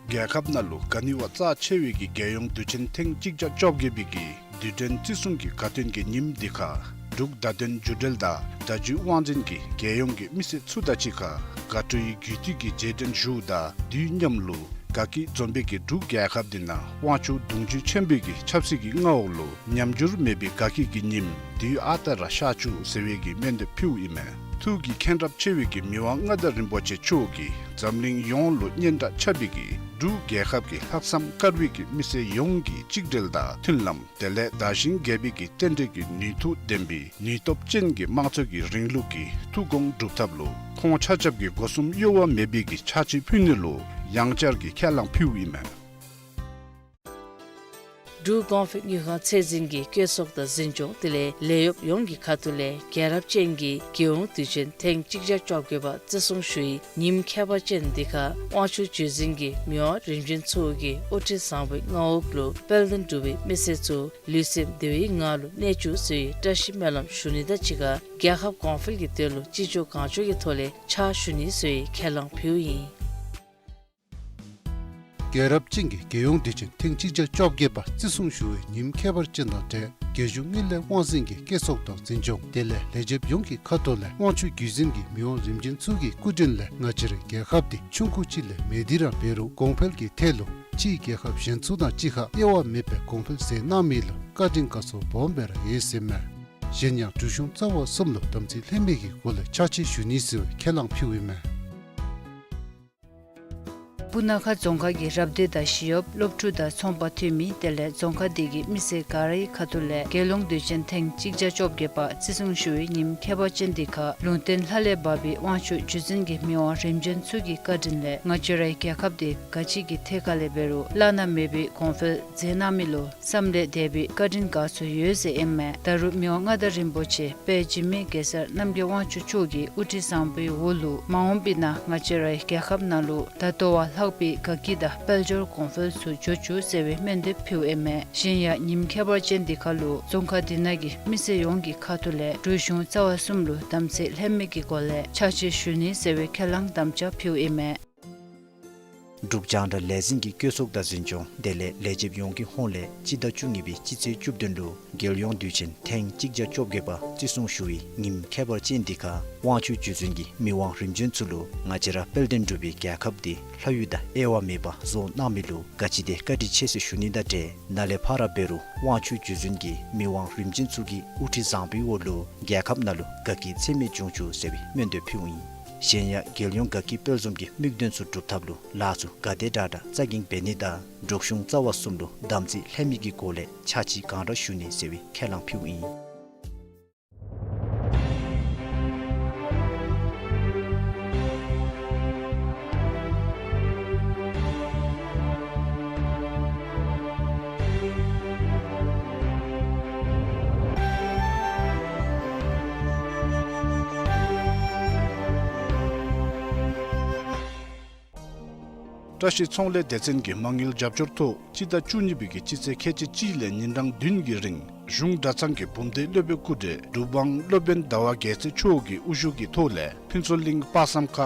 རྒྱལ་ཁབ་ནང་ལུ་ག་ནི་བ་རྩ་ཆེ་བའི་གི་རྒྱལ་ཡོངས་དུས་ཆེན་ཐེངས་གཅིག་བརྒྱ་བཅོ་བརྒྱད་པའི་གི་དུས་དྲན་བརྩི་སྲུང་གི་དགའ་སྟོན་གྱི་ཉིནམ་འདི་ཁར་འབྲུག་བརྡ་དོན་བརྒྱུད་འབྲེལ་དང་བརྡ་བརྒྱུད་དབང་འཛིན་གྱི་རྒྱལ་ཡོངས་ཀྱི་མི་སེར་ཚུ་དང་གཅིག་ཁར་དགའ་སྤྲོའི་གུས་བཏུད་ཀྱི་རྗེས་དྲན་ཞུཝ་ད་དུས་མཉམ་ལུ་དགའ་སྐྱིད་འཛོམས་པའི་གི་འབྲུག་རྒྱལ་ཁབ་འདི་ནང་དབང་ཕྱུག་གདུང་རྒྱུད་ཆེན་པོའི་གི་ཆབ་སྲིད་ཀྱི་མངའ་འོག་ལུ་ཉམས་འགྱུར་མེད་པའི་དགའ་སྐྱིད་ཀྱི་ཉིནམ་དུས་ཨ་རྟག་ར་ཤར་བཅུག་ཟེར་བའི་གི་སྨོན་འདེབས་ཕུལཝ་ཨིན་མས། ཐུགས་ཀྱི་མཁྱེན་རབ་ཆེ་བའི་གི་མི་དབང་མངའ་བདག་རིན་པོ་ཆེ་མཆོག་གིས་འཛམ་གླིང་ཡོངས་ལུ་སྙན་གྲགས་ཁྱབ་པའི་གི་འབྲུག་རྒྱལ་ཁབ་ཀྱི་ལྷག་བསམ་དཀར་བའི་གི་མི་སེར་ཡོངས་ཀྱི་གཅིག་སྒྲིལ་དང་མཐུན་ལམ་དེ་ལས་དར་ཞིང་རྒྱས་པའི་གི་རྟེན་འབྲེལ་གྱི་ནུས་མཐུ་ལྡན་པའི་ནུས་སྟོབས་ཅན་གྱི་དམངས་གཙོ་གི་རིང་ལུགས་ཀྱི་ཐུགས་དགོངས་སྒྲུབ་ཐབས་ལུ་ཁོང་ཆ་ཁྱབ་ཀྱི་སྒོ་གསུམ་གཡོ་བ་མེད་པའི་གི་ཕྱག་ཕྱིད་ཕུལ་ནི་ལུ་ཡང་བསྐྱར་གྱི་ཁས་བླངས་ཕུལཝ་ཨིན་མས། འབྲུག་གོང་འཕེལ་དངུལ་ཁང་ཚད་འཛིན་གྱི་བཀོད་ཚོགས་དང་འཛིན་སྐྱོང་དེ་ལས་ལས་གཡོགཔ་ཡོངས་ཀྱི་ཁ་ཐུག་ལས་རྒྱལ་རབས་ཅན་གྱི་རྒྱལ་ཡོངས་དུས་ཆེན་ཐེངས་གཅིག་བརྒྱ་བཅོ་བརྒྱད་པ་བརྩི་སྲུང་ཞུ་བའི་ཉིནམ་ཁྱད་པར་ཅན་འདི་ཁར་དབང་ཕྱུག་རྗེ་བཙུན་གྱི་མི་དབང་རིམ་བྱོན་ཚུ་གི་དབུ་ཁྲིད་བཟང་པོའི་མངའ་འོག་ལུ་དཔལ་ལྡན་འབྲུག་པའི་མི་སེར་ཚུ་ལུས་སེམས་བདེ་བའི་ངང་ལུ་གནས་བཅུག་ཟེར་བའི་བཀྲ་ཤིས་སྨོན་ལམ་ཞུ་ནི་དང་གཅིག་ཁར་རྒྱལ་ཁབ་གོང་འཕེལ་གྱི་དོན་ལུ་ཅི་ལྕོགས་གང་ལྕོགས་ཀྱི་ཐོག་ལས་ཕྱག་ཞུ་ནི་ཟེར་བའི་ཁས་བླངས་ཕུལཝ་ཨིན། རྒྱལ་རབས་ཅན་གྱི་རྒྱལ་ཡོངས་དུས་ཆེན་ཐེངས་གཅིག་བརྒྱ་བཅོ་བརྒྱད་པ་བརྩི་སྲུང་ཞུ་བའི་ཉིནམ་ཁྱད་པར་ཅན་དང་འབྲེལ་རྒྱལ་གཞུང་དངུལ་ལས་དབང་འཛིན་གྱི་བཀོད་ཚོགས་དང་འཛིན་སྐྱོང་དེ་ལས་ལས་བྱེདཔ་ཡོངས་ཀྱི་ཁ་ཐུག་ལས་དབང་ཕྱུག་བརྒྱུད་འཛིན་གྱི་མི་དབང་རིམ་བྱོན་ཚུ་གི་སྐུ་དྲིན་ལས་ང་བཅས་རའི་རྒྱལ་ཁབ་འདི་ཆུང་ཀུ་ཅིག་ལས་མེད་དེ་ར་འབད་རུང་གོང་འཕེལ་གྱི་ཐད་ལུ་ཕྱིའི་རྒྱལ་ཁབ་གཞན་ཚུ་དང་གཅིག་ཁར་དབྱེ་བ་མེད་པའི་གོང་འཕེལ་མཛད་གནང་མི་ལུ་བཀའ་དྲིན་དགའ་ཚོར་སྦོམ་སྦེ་ར་ཡོད་ཟེར་མས། གཞན་ཡང་འབྲུག་གཞུང་རྩ་བ་གསུམ་ལུ་དམ་ཚིག་ལྷད་མེད་ཀྱི་སྒོ་ལས་ཕྱག་ཕྱིད་ཞུ་ནི་ཟེར་བའི་ཁས་བླངས་ཕུལཝ་ཨིན་མས། སྤུ་ན་ཁ་རྫོང་ཁག་གི་རབ་སྡེ་དང་ཞི་གཡོགཔ་སློབ་ཕྲུག་དང་ཚོང་པ་འཐུས་མི་དེ་ལས་རྫོང་ཁག་དེ་གི་མི་སེར་ག་རའི་ཁ་ཐུག་ལས་རྒྱལ་ཡོངས་དུས་ཆེན་ཐེངས་གཅིག་བརྒྱ་བཅོ་བརྒྱད་པ་བརྩི་སྲུང་ཞུ་བའི་ཉིནམ་ཁྱད་པར་ཅན་འདི་ཁར་ལུང་བསྟན་ལྷ་ལས་བབས་པའི་དབང་ཕྱུག་རྗེ་བཙུན་གྱི་མི་དབང་རིམ་བྱོན་ཚུ་གི་བཀའ་དྲིན་ལས་ང་བཅས་རའི་རྒྱལ་ཁབ་འདི་ག་ཅི་གི་ཐད་ཁར་ལས་འབད་རུང་བླ་ན་མེད་པའི་གོང་འཕེལ་མཛད་གནང་མི་ལུ་བསམ་ལས་འདས་པའི་བཀའ་དྲིན་དགའ་ཚོར་ཡོད་ཟེར་ཨིན་མས། ད་རུང་མི་དབང་མངའ་བདག་རིན་པོ་ཆེ་དཔལ་འཇིགས་མེད་གེ་སར་རྣམ་རྒྱལ་དབང་ཕྱུག་མཆོག་གི་དབུ་ཁྲིད་བཟང་པོའི་འོག་ལུ་མ་འོངས་པའི་ནང་ང་བཅས་རའི་རྒྱལ་ཁབ་ནང་ལུ་ད་ལྟོ་བ་ལྷག་པའི་དགའ་སྐྱིད་དང་དཔལ་འབྱོར་གོང་འཕེལ་ཚུ་འགྱོ་བཅུག་ཟེར་བའི་སྨོན་འདེབས་ཕུལཝ་ཨིན་མས། གཞན་ཡང་ཉིནམ་ཁྱད་པར་ཅན་འདི་ཁར་ལུ་རྫོང་ཁག་འདི་ནང་གི་མི་སེར་ཡོངས་ཀྱི་ཁ་ཐུག་ལས་འབྲུག་གཞུང་རྩ་བ་གསུམ་ལུ་དམ་ཚིག་ལྷད་མེད་ཀྱི་སྒོ་ལས་ཕྱག་ཕྱིད་ཞུ་ནི་ཟེར་བའི་ཁས་བླངས་དམ་བཅའ་ཕུལཝ་ཨིན་མས། འབྲུག་རྒྱང་བསྒྲགས་ལས་འཛིན་གྱི་བཀོད་ཚོགས་དང་འཛིན་སྐྱོང་དེ་ལས་ལས་བྱེདཔ་ཡོངས་ཀྱི་ཧོངས་ལས་སྤྱི་ཟླ་བཅུ་གཉིས་པའི་སྤྱི་ཚེས་བཅུ་བདུན་ལུ་རྒྱལ་ཡོངས་དུས་ཆེན་ཐེངས་གཅིག་བརྒྱ་བཅོ་བརྒྱད་པ་བརྩི་སྲུང་ཞུ་བའི་ཉིནམ་ཁྱད་པར་ཅན་འདི་ཁར་དབང་ཕྱུག་རྗེ་བཙུན་གྱིས་མི་དབང་རིམ་བྱོན་ཚུ་ལུ་ང་བཅས་ར་དཔལ་ལྡན་འབྲུག་པའི་རྒྱལ་ཁབ་འདི་ལྷ་ཡུལ་དང་དབྱེ་བ་མེདཔ་བཟོ་གནང་མི་ལུ་ག་ཅི་དེ་བཀའ་དྲིན་ཆེ་ཟེར་ཞུ་ནི་དང་འབྲེལ་ནཱ་ལས་ཕར་འབད་རུང་དབང་ཕྱུག་རྗེ་བཙུན་གྱིས་མི་དབང་རིམ་བྱོན་ཚུ་གི་དབུ་ཁྲིད་བཟང་པོའི་འོག་ལུ་རྒྱལ་ཁབ་ནང་ལུ་དགའ་སྐྱིད་ཚད་མེད་འབྱུང་བཅུག་ཟེར་བའི་སྨོན་འདུན་ཕུལཝ་ཨིན། གཞན་ཡང་རྒྱལ་ཡོངས་དགའ་སྐྱིད་དཔལ་འཛོམས་ཀྱི་དམིགས་དོན་ཚུ་སྒྲུབ་ཐབས་ལུ་ལཱ་ཚུ་ག་དེ་དྲག་དྲག་རྩ་འགེངས་འབད་ནི་དང་འབྲུག་གཞུང་རྩ་བ་གསུམ་ལུ་དམ་ཚིག་ལྷད་མེད་ཀྱི་སྒོ་ལས་ཕྱག་ཕྱི་གང་དྲག་ཞུ་ནི་ཟེར་བའི་ཁས་བླངས་ཕུལཝ་ཨིན། བཀྲ་ཤིས་ཚོང་ལས་སྡེ་ཚན་གྱི་མ་དངུལ་རྒྱབ་སྐྱོར་ཐོག་སྤྱི་ཟླ་བཅུ་གཉིས་པའི་གི་སྤྱི་ཚེས་ཁལ་གཅིག་གཅིག་ལས་ཉིན་གྲངས་བདུན་གྱི་རིང་གཞུང་གྲྭ་ཚང་གི་བུམ་སྡེ་སློབ་དཔོན་སྐུ་བགྲེས་འབྲུག་འབངས་སློབ་དཔོན་ཟླ་བ་རྒྱལ་མཚན་མཆོག་གི་དབུ་བཞུགས་ཀྱི་ཐོག་ལས་ཕུན་ཚོགས་གླིང་དཔག་བསམ་ཁ་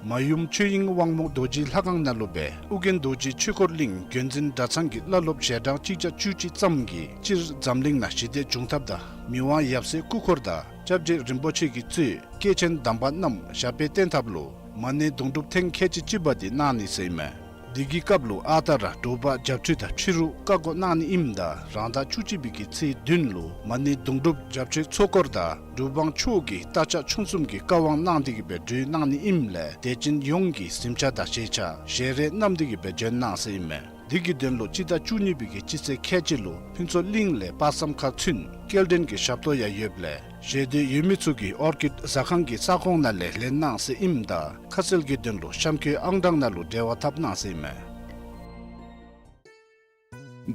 མ་ཡུམ་ཆོས་དབྱིངས་དབང་མོ་རྡོ་རྗེའི་ལྷ་ཁང་ནང་ལུ་སྦེ་ཨོ་རྒྱན་རྡོ་རྗེ་ཆོས་འཁོར་གླིང་དགོན་འཛིན་གྲྭ་ཚང་གི་བླ་སློབ་ཞལ་གྲངས་གཅིག་བརྒྱ་བཅུ་གཅིག་ཙམ་གྱིས་སྤྱིར་འཛམ་གླིང་ནང་ཞི་བདེ་འབྱུང་ཐབས་དང་མི་དབང་ཡབ་སྲས་སྐུ་འཁོར་དང་སྐྱབས་རྗེ་རིན་པོ་ཆེ་གིས་གཙོས་སྐྱེས་ཆེན་དམ་པ་རྣམས་ཞབས་པད་བརྟན་ཐབས་ལུ་མ་ཎི་དུང་སྒྲུབ་ཐེངས་ཁལ་གཅིག་གཅིག་པ་འདི་གནང་ནི་ཟེར་ཨིན་མས། འདི་གི་སྐབས་ལུ་ཨ་རྟག་ར་དྲོ་པ་བརྒྱད་ཅུ་དང་ཕྱི་རུ་བཀའ་བསྒོ་གནང་ནི་ཨིནམ་ད་རང་ཟླ་བཅུ་གཅིག་པའི་གི་ཚེས་བདུན་ལུ་མ་ཎི་དུང་སྒྲུབ་བརྒྱད་ཅུའི་ཚོགས་འཁོར་དང་འབྲུག་འབངས་ཕྱོགས་ཀྱི་རྟ་ཕྱག་མཆོང་གསུམ་གྱི་བཀའ་དབང་གནང་སྟེ་གི་སྦེ་གྲོལ་གནང་ནི་ཨིནམ་ལས་དད་ཅན་ཡོངས་ཀྱིས་གཟིམ་ཆ་དང་བཞེས་ཆ་ཞལ་རས་བསྣམས་ཏེ་གི་སྦེ་བྱོན་གནང་ཟེར་ཨིན་མས། འདི་གི་དོན་ལུ་སྤྱི་ཟླ་བཅུ་གཉིས་པའི་གི་སྤྱི་ཚེས་ཁལ་གཅིག་ལུ་ཕུན་ཚོགས་གླིང་ལས་དཔག་བསམ་ཁ་ཚུན་སྐྱེལ་འདྲེན་གྱི་ཞབས་ཏོག་ཡང་ཡོདཔ་ལས་ཞེ་འདོད་ཡོད་མི་ཚུ་གིས་ཨོར་ཀིཌ་ཟ་ཁང་གི་ས་ཁོངས་ནང་ལས་ལེན་གནང་ཟེར་ཨིནམ་ད་ཁ་གསལ་གྱི་དོན་ལུ་གཤམ་འཁོད་ཨང་གྲངས་ནང་ལུ་འབྲེལ་བ་འཐབ་གནང་ཟེར་ཨིན་མས།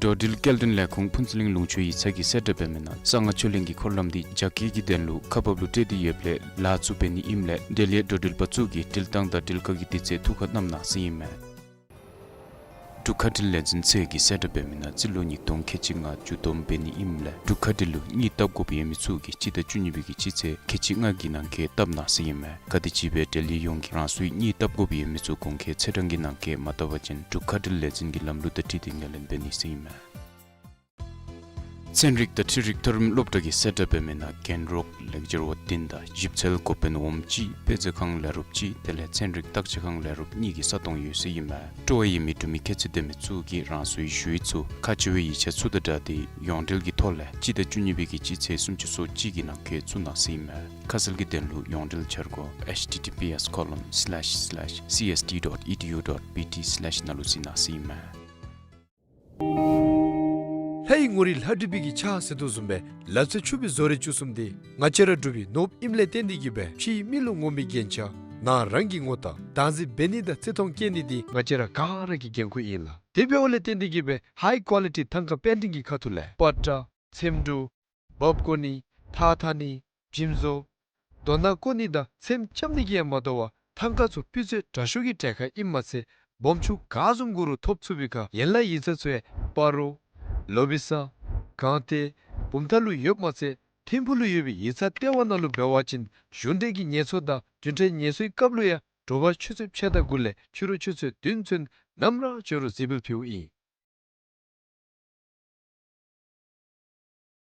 འགྲོ་འགྲུལ་སྐྱེལ་འདྲེན་ལས་ཁུངས་ཕུན་ཚོགས་གླིང་ལུང་ཕྱོགས་ཡིག་ཚང་གིས་གསལ་བསྒྲགས་འབད་མི་ནང་གསང་སྔགས་ཆོས་གླིང་གི་འཁོར་ལམ་འདི་རྒྱ་སྐྱེད་ཀྱི་དོན་ལུ་ཁག་འབགཔ་ལུ་སྤྲོད་དེ་ཡོདཔ་ལས་ལཱ་ཚུ་འབད་ནི་ཨིནམ་ལས་འབྲེལ་ཡོད་འགྲོ་འགྲུལ་པ་ཚུ་གིས་འགྲུལ་བཏང་དང་འགྲུལ་བཀག་གི་དུས་ཚོད་ཐུགས་ཁར་བསྣམ་གནང་ཟེར་ཨིན་མས། འབྲུག་མཁའ་འགྲུལ་ལས་འཛིན་ཚད་ཀྱིས་གསལ་བསྒྲགས་འབད་མི་ནང་རྩིས་ལོ་ཉིས་སྟོང་ཁལ་གཅིག་ལྔ་མཇུག་བསྡོམས་འབད་ནི་ཨིནམ་ལས་འབྲུག་མཁའ་འགྲུལ་ལུ་གཉིད་བཏབ་དགོཔ་ཡོད་མི་ཚུ་གིས་སྤྱི་ཟླ་བཅུ་གཉིས་པའི་གི་སྤྱི་ཚེས་ཁལ་གཅིག་ལྔ་གི་ནང་འཁོད་བཏབ་གནང་ཟེར་ཨིན་མས། ག་དེམ་ཅིག་སྦེ་འབྲེལ་ཡོད་ཡོངས་ཀྱིས་རང་སོའི་གཉིད་བཏབ་དགོཔ་ཡོད་མི་ཚུ་གོང་འཁོད་ཚེས་གྲངས་ཀྱི་ནང་འཁོད་མ་བཏབ་པ་ཅིན་འབྲུག་མཁའ་འགྲུལ་ལས་འཛིན་གྱི་ལམ་ལུགས་དང་འཁྲིལ་ཏེ་ངོས་ལེན་འབད་ནི་ཟེར་ཨིན་མས། ཚན་རིག་དང་འཕྲུལ་རིག་མཐོ་རིམ་སློབ་གྲྭ་གིས་གསལ་བསྒྲགས་འབད་མི་ནང་རྒན་རོགས་ལེགས་སྦྱར་བ་བདུན་དང་ཞིབ་འཚོལ་འགོ་དཔོན་འོགམ་གཅིག་དཔེ་མཛོད་ཁང་ལས་རོགསཔ་གཅིག་དེ་ལས་ཚན་རིག་བརྟག་དཔྱད་ཁང་ལས་རོགསཔ་གཉིས་ཀྱི་ས་སྟོང་ཡོད་ཟེར་ཨིན་མས། སྤྲོ་བ་ཡོད་མི་འབྲུག་མི་ཁྱད་ཚད་ལྡན་མི་ཚུ་གིས་རང་སོའི་ཞུ་ཡིག་ཚུ་ཁ་ཕྱེ་བའི་ཡིག་ཆ་ཚུ་དང་སྦྲགས་ཏེ་ཡོངས་འབྲེལ་གྱི་ཐོག་ལས་སྤྱི་ཟླ་བཅུ་གཉིས་པའི་གི་སྤྱི་ཚེས་སུམ་ཅུ་སོ་གཅིག་གི་ནང་འཁོད་བཙུགས་གནང་ཟེར་ཨིན་མས། ཁ་གསལ་གྱི་དོན་ལུ་ཡོངས་འབྲེལ་འཆར་སྒོ་H T T P S colon slash slash C S T dot E D U dot B T slash ནང་ལུ་གཟིགས་གནང་ཟེར་ཨིན་མས། ལྷ་ཡི་ངོ་རིས་ལྷ་བྲིས་པའི་གི་ཕྱག་ཟེར་དོ་བཟུམ་སྦེ་ལ་རྩེ་ཆུ་སྦིས་བཟོ་རིག་བཅུ་གསུམ་འདི་ང་བཅས་ར་འབྲུག་པའི་ནོར་བུ་ཨིནམ་ལས་བརྟེན་ཏེ་གི་སྦེ་ཕྱིའི་མི་ལུ་ངོམ་པའི་རྒྱན་ཆ་ནང་རང་གིས་ངོ་བཏགས་བདག་འཛིན་འབད་ནི་དང་བརྩི་མཐོང་བསྐྱེད་ནི་འདི་ང་བཅས་ར་ག་ར་གི་འགན་ཁུར་ཨིན་ལགས། དེ་འབདཝ་ལས་བརྟེན་ཏེ་གི་སྦེ་ཧའི་ཀོ་ལི་ཊི་ཐང་ཀ་པེན་ཊིང་གི་ཁ་ཐུག་ལས་པ་ཏྲ་ཚེམ་དྲུབ་འབག་བཀོ་ནི་ཐགས་འཐག་ནི་འཇིམ་བཟོ་རྡོ་ནག་བརྐོ་ནི་དང་ཚེམ་རྐྱབ་ནི་གིས་ཡང་མ་དོ་བར་ཐང་ཀ་ཚུ་སྤུས་ཚད་དྲག་ཤོས་ཀྱི་གྲལ་ཁར་ཨིནམ་མ་ཚད་སྦོམ་ཆུང་ག་བཟུམ་དགོ་རུང་ཐོབ་ཚུགས་པའི་ཁར་ཡན་ལག་ཡིག་ཚང་ཚུ་ཡང་སྤ་རོ་ལོ་བི་ས་གངས་ཏེ་བུམ་ཐང་ལུ་ཡོདཔ་མ་ཚད་ཐིམ་ཕུག་ལུ་ཡོད་པའི་ཡིག་ཚང་ལྟེ་བ་ནང་ལུ་འབད་བ་ཅིན་གཞུང་འབྲེལ་གྱི་ངལ་གསོ་དང་རྒྱུན་འཕྲོད་ངལ་གསོའི་སྐབས་ལུ་ཡང་དྲོ་པ་ཆུ་ཚོད་ཕྱེད་དང་དགུ་ལས་ཕྱི་རུ་ཆུ་ཚོད་བདུན་ཚུན་ནམ་ར་བྱོན་རུང་གཟིགས་འབུལ་ཕུལཝ་ཨིན།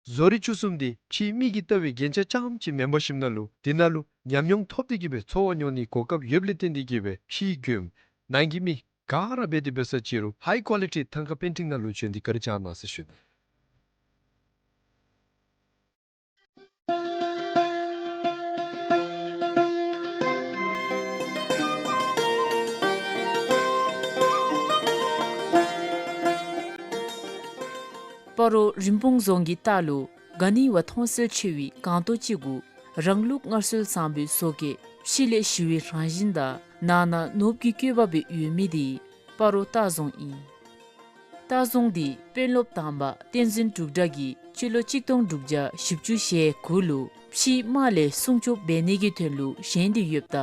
བཟོ་རིག་བཅུ་གསུམ་འདི་ཕྱིའི་མི་གིས་བལྟ་བའི་རྒྱན་ཆ་རྐྱངམ་ཅིག་མེན་པར་ཞིནམ་ན་ལུ་འདི་ནང་ལུ་ཉམས་མྱོང་ཐོབ་སྟེ་གི་སྦེ་འཚོ་བ་མྱོང་ནིའི་གོ་སྐབས་ཡོདཔ་ལས་བརྟེན་ཏེ་གི་སྦེ་ཕྱིའི་མགྱོནམ་ནང་གི་མི་ག་ར་འབད་དེ་འབད་ས་ཅིག་རུང་ཧའི་ཀོ་ལི་ཊི་ཐང་ཀ་པེན་ཊིང་ནང་ལུ་བྱོན་ཏེ་བཀའ་དྲིན་བསྐྱང་གནང་ཟེར་ཞུ་ནི། སྤ་རོ་རིན་སྤུངས་རྫོང་གི་ལྟག་ལུ་ག་ནི་བ་མཐོང་གསལ་ཆེ་བའི་སྒང་ཏོག་ཅིག་གུ་རང་ལུགས་སྔར་སྲོལ་བཟང་པོའི་བཟོ་བཀོད་ཕྱི་ལས་ཞི་བའི་རང་བཞིན་དང་ནང་ན་ནོར་བུ་གི་བཀོད་པ་སྦེ་ཡོད་མི་འདི་སྤ་རོ་ལྟ་རྫོང་ཨིན། ལྟ་རྫོང་འདི་དཔོན་སློབ་དང་པ་བསྟན་འཛིན་འབྲུག་གྲགས་ཀྱིས་སྤྱི་ལོ་གཅིག་སྟོང་དྲུག་བརྒྱ་བཞི་བཅུ་ཞེ་དགུ་ལུ་ཕྱིའི་དམག་ལས་སྲུང་སྐྱོབ་འབད་ནི་གི་དོན་ལུ་བཞེངས་ཏེ་ཡོདཔ་ད་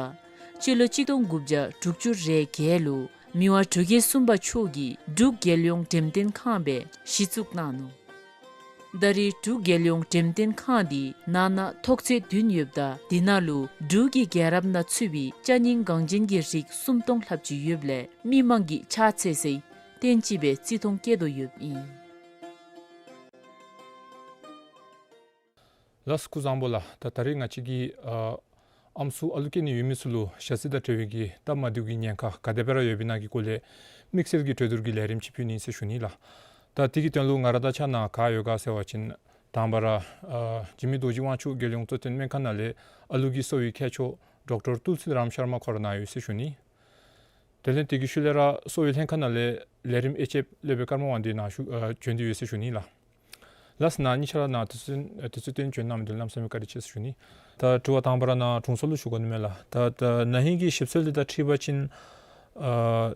སྤྱི་ལོ་གཅིག་སྟོང་དགུ་བརྒྱ་དྲུག་ཅུ་རེ་བརྒྱད་ལུ་མི་དབང་འབྲུག་རྒྱལ་གསུམ་པ་མཆོག་གིས་འབྲུག་རྒྱལ་ཡོངས་འགྲེམས་སྟོན་ཁང་སྦེ་གཞི་བཙུགས་གནང་ནུག། ད་རེས་འབྲུག་རྒྱལ་ཡོངས་འགྲེམས་སྟོན་ཁང་འདི་ནང་ན་ཐོག་ཚད་བདུན་ཡོདཔ་ད་དེ་ནང་ལུ་འབྲུག་གི་རྒྱལ་རབས་ནང་ཚུད་པའི་ཅ་རྙིང་འགངས་ཅན་གྱི་རིགས་སུམ་སྟོང་ལྷགཔ་ཅིག་ཡོདཔ་ལས་མི་མང་གིས་ཕྱག་འཚལ་སའི་རྟེན་ཅིག་སྦེ་བརྩི་མཐོང་བསྐྱེད་དོ་ཡོདཔ་ཨིན། ལགས་སོ། སྐུ་གཟུགས་བཟང་པོ་ལགས། ད་ད་རེས་ང་བཅས་ཀྱིས་ཨ་ཨམ་སྲུ་ཨ་ལུ་སྐྱེ་ནི་ཡོད་མི་ཚུ་ལུ་ཞ་རྩི་དང་འབྲེལ་བའི་གི་སྟབས་མ་བདེཝ་གི་ཉེན་ཁ་ག་དེ་སྦེ་ར་ཡོདཔ་ཨིན་ན་གི་སྐོར་ལས་དམིགས་བསལ་གྱི་གྲོས་བསྡུར་གྱི་ལས་རིམ་ཅིག་ཕུལ་ནི་ཟེར་ཞུ་ནི་ལགས། ད་དེ་གི་དོན་ལུ་ང་ར་དང་ཕྱག་ན་ག་ཡོད་ག་ཟེར་བ་ཅིན་དང་པ་ར་ཨ་འཇིགས་མེད་རྡོ་རྗེ་དབང་ཕྱུག་རྒྱལ་ཡོངས་གཙོ་བསྟེན་སྨན་ཁང་ནང་ལས་ཨ་ལུ་གི་གསོ་བའི་མཁས་མཆོག་ཌོག་ཊར་ཏུལ་སི་རམ་ཤར་མ་ཁོ་ར་ནཱ་ཡོད་ཟེར་ཞུ་ནི། དེ་ལས་དེ་གི་ཤུལ་ལས་ར་གསོ་བའི་ལྷན་ཁག་ནང་ལས་ལས་རིམ་དབྱེ་འབྱེད་སློབ་དཔོན་ཀརྨ་དབང་འདུས་ནཱ་ཞུ་ཨ་བྱོན་ཏེ་ཡོད་ཟེར་ཞུ་ནི་ལགས། ལགས་སོ། ནཱ་གཉིས་ཆ་ར་ནཱ་དུས་ཚོད་ཨ་དུས་ཚོད་བཏོན་བྱོན་གནང་མི་འདི་ལུ་གནམ་མེད་ས་མེད་བཀའ་དྲིན་ཆེ་ཟེར་ཞུ་ནི། ད་དྲི་བ་དང་པ་ར་ནཱ་དྲུང་འཚོ་ལུ་ཞུ་དགོ་ནི་མས་ལགས། ད་ད་ན་ཧིང་གི་ཞིབ་འཚོལ་འདི་དང་འཁྲིལ་བ་ཅིན་ཨ་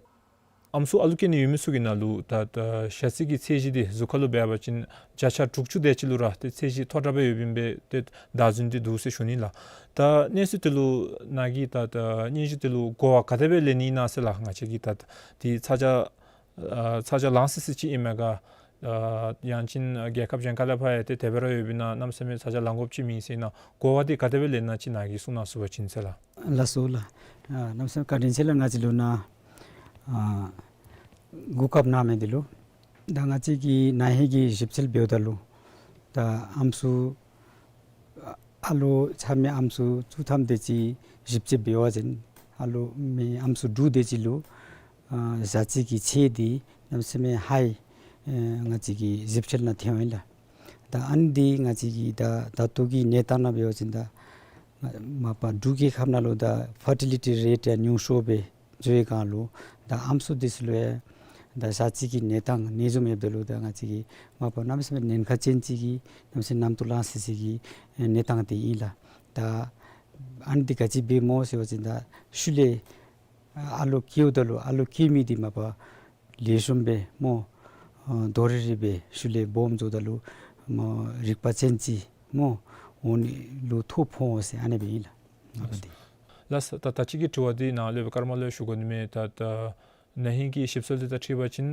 ཨམ་སྲུ་ཨ་ལུ་སྐྱེ་ནི་ཡོད་མི་ཚུ་གི་ནང་ལུ་ད་ད་ཞ་རྩི་གི་ཚད་གཞི་འདི་གཟུགས་ཁར་ལུ་འབད་བ་ཅིན་བརྒྱ་ཆ་དྲུག་ཅུ་དེ་ཅིག་ལུ་ར་ཏེ་ཚད་གཞི་མཐོ་དྲགས་སྦེ་ཡོདཔ་ཨིན་པས། ཏེ་བདའ་ཟུན་འདི་འདུག་ཟེར་ཞུ་ནི་ལགས། ད་གནས་ཚུལ་འདི་ལུ་ནཱ་གིས་ད་ད་སྙན་ཞུ་འདི་ལུ་གོ་བ་ག་དེ་སྦེ་ལེན་ནི་ཨིན་ན་ཟེར་ལགས། ང་བཅས་ཀྱིས་ད་འདི་ཚ་གྱང་ཨ་ཚ་གྱང་ལང་སི་སི་ཅིག་ཨིན་མས་ག། ཨ་ཡང་ཅིན་ཨ་རྒྱལ་ཁབ་གཞན་ཁ་ལས་ཕར་ཡང་ཏེ་དེ་སྦེ་ར་ཡོདཔ་ཨིན་ན་གནམ་མེད་ས་མེད་ཚ་གྱང་ལང་དགོཔ་ཅིག་མེད་ཟེར་ན་གོ་བ་འདི་ག་དེ་སྦེ་ལེན་ན་ཅིག་ནཱ་གིས་གསུང་གནང་ཚུགས་པ་ཅིན་ཟེར་ལགས། ལགས་སོ་ལགས། ཨ་གནམ་མེད་ས་མེད་བཀའ་དྲིན་ཆེ་ལགས། ང་བཅས་ལུ་ནཱ་ཨ་གོ་སྐབས་གནང་མི་འདི་ལུ། ད་ང་བཅས་ཀྱིས་ན་ཧིང་གི་ཞིབ་འཚོལ་འབདཝ་ད་ལུ་ད་ཨམ་སྲུ་ཨ་ལུ་ཆ་མེད་ཨམ་སྲུ་བཅུ་ཐམ་དེ་ཅིག་ཞིབ་དཔྱད་འབད་བ་ཅིན་ཨ་ལུ་མེད་ཨམ་སྲུ་དྲུག་དེ་ཅིག་ལུ་ཨ་ཞ་རྩི་གི་ཚད་འདི་གནམ་མེད་ས་མེད་ཧའི་ཨེ་ང་བཅས་ཀྱི་ཞིབ་འཚོལ་ནང་ཐོན་ཡི་ལགས། ད་ཨ་ནི་འདི་ང་བཅས་ཀྱི་ད་ད་ལྟོ་གི་གནས་སྟངས་ནང་འབད་བ་ཅིན་ད་མ་པ་འབྲུག་རྒྱལ་ཁབ་ནང་ལུ་ད་ཕར་ཊི་ལི་ཊི་རེཊ་ཡང་ཉུང་ཤོས་སྦེ་འགྱོ་བའི་སྒང་ལུ་ད་ཨམ་སྲུ་འདི་ཚུ་ལུ་ཡང་ད་ཞ་རྩི་གི་གནས་སྟངས་ནད་འབྱུང་ཡོདཔ་ད་ལུ་ད་ང་བཅས་ཀྱི་མ་པ་གནམ་མེད་ས་མེད་ཉེན་ཁ་ཅན་ཅིག་གི་གནམ་མེད་ས་མེད་གནམ་དུ་ལང་སི་སི་གི་གནས་སྟངས་འདི་ཨིན་ལགས། ད་ཨ་ནི་འདི་ག་ཅི་འབད་སྨོ་ཟེར་བ་ཅིན་ད་ཤུལ་ལས་ཨ་ལུ་སྐྱེཝ་ད་ལུ་ཨ་ལུ་སྐྱེ་མི་འདི་མ་པ་ལེགས་ཤོམ་སྦེ་སྨོ་ཨ་དོ་རི་རི་སྦེ་ཤུལ་ལས་སྦོམ་འགྱོཝ་ད་ལུ་སྨོ་རིག་པ་ཅན་ཅིག་སྨོ་འོང་ནི་ལུ་ཐོ་ཕོག་འོང་ཟེར་ཨ་ནི་སྦེ་ཨིན་ལགས། ཨ་ནི་འདི། ལགས་སོ། ད་ད་ཅི་གི་དྲི་བ་འདི་ནཱ་སློབ་དཔོན་ཀརྨ་ལུ་ཞུ་དགོ་ནི་མས། ད་ད་ན་ཧིང་གི་ཞིབ་འཚོལ་འདི་དང་འཁྲིལ་བ་ཅིན་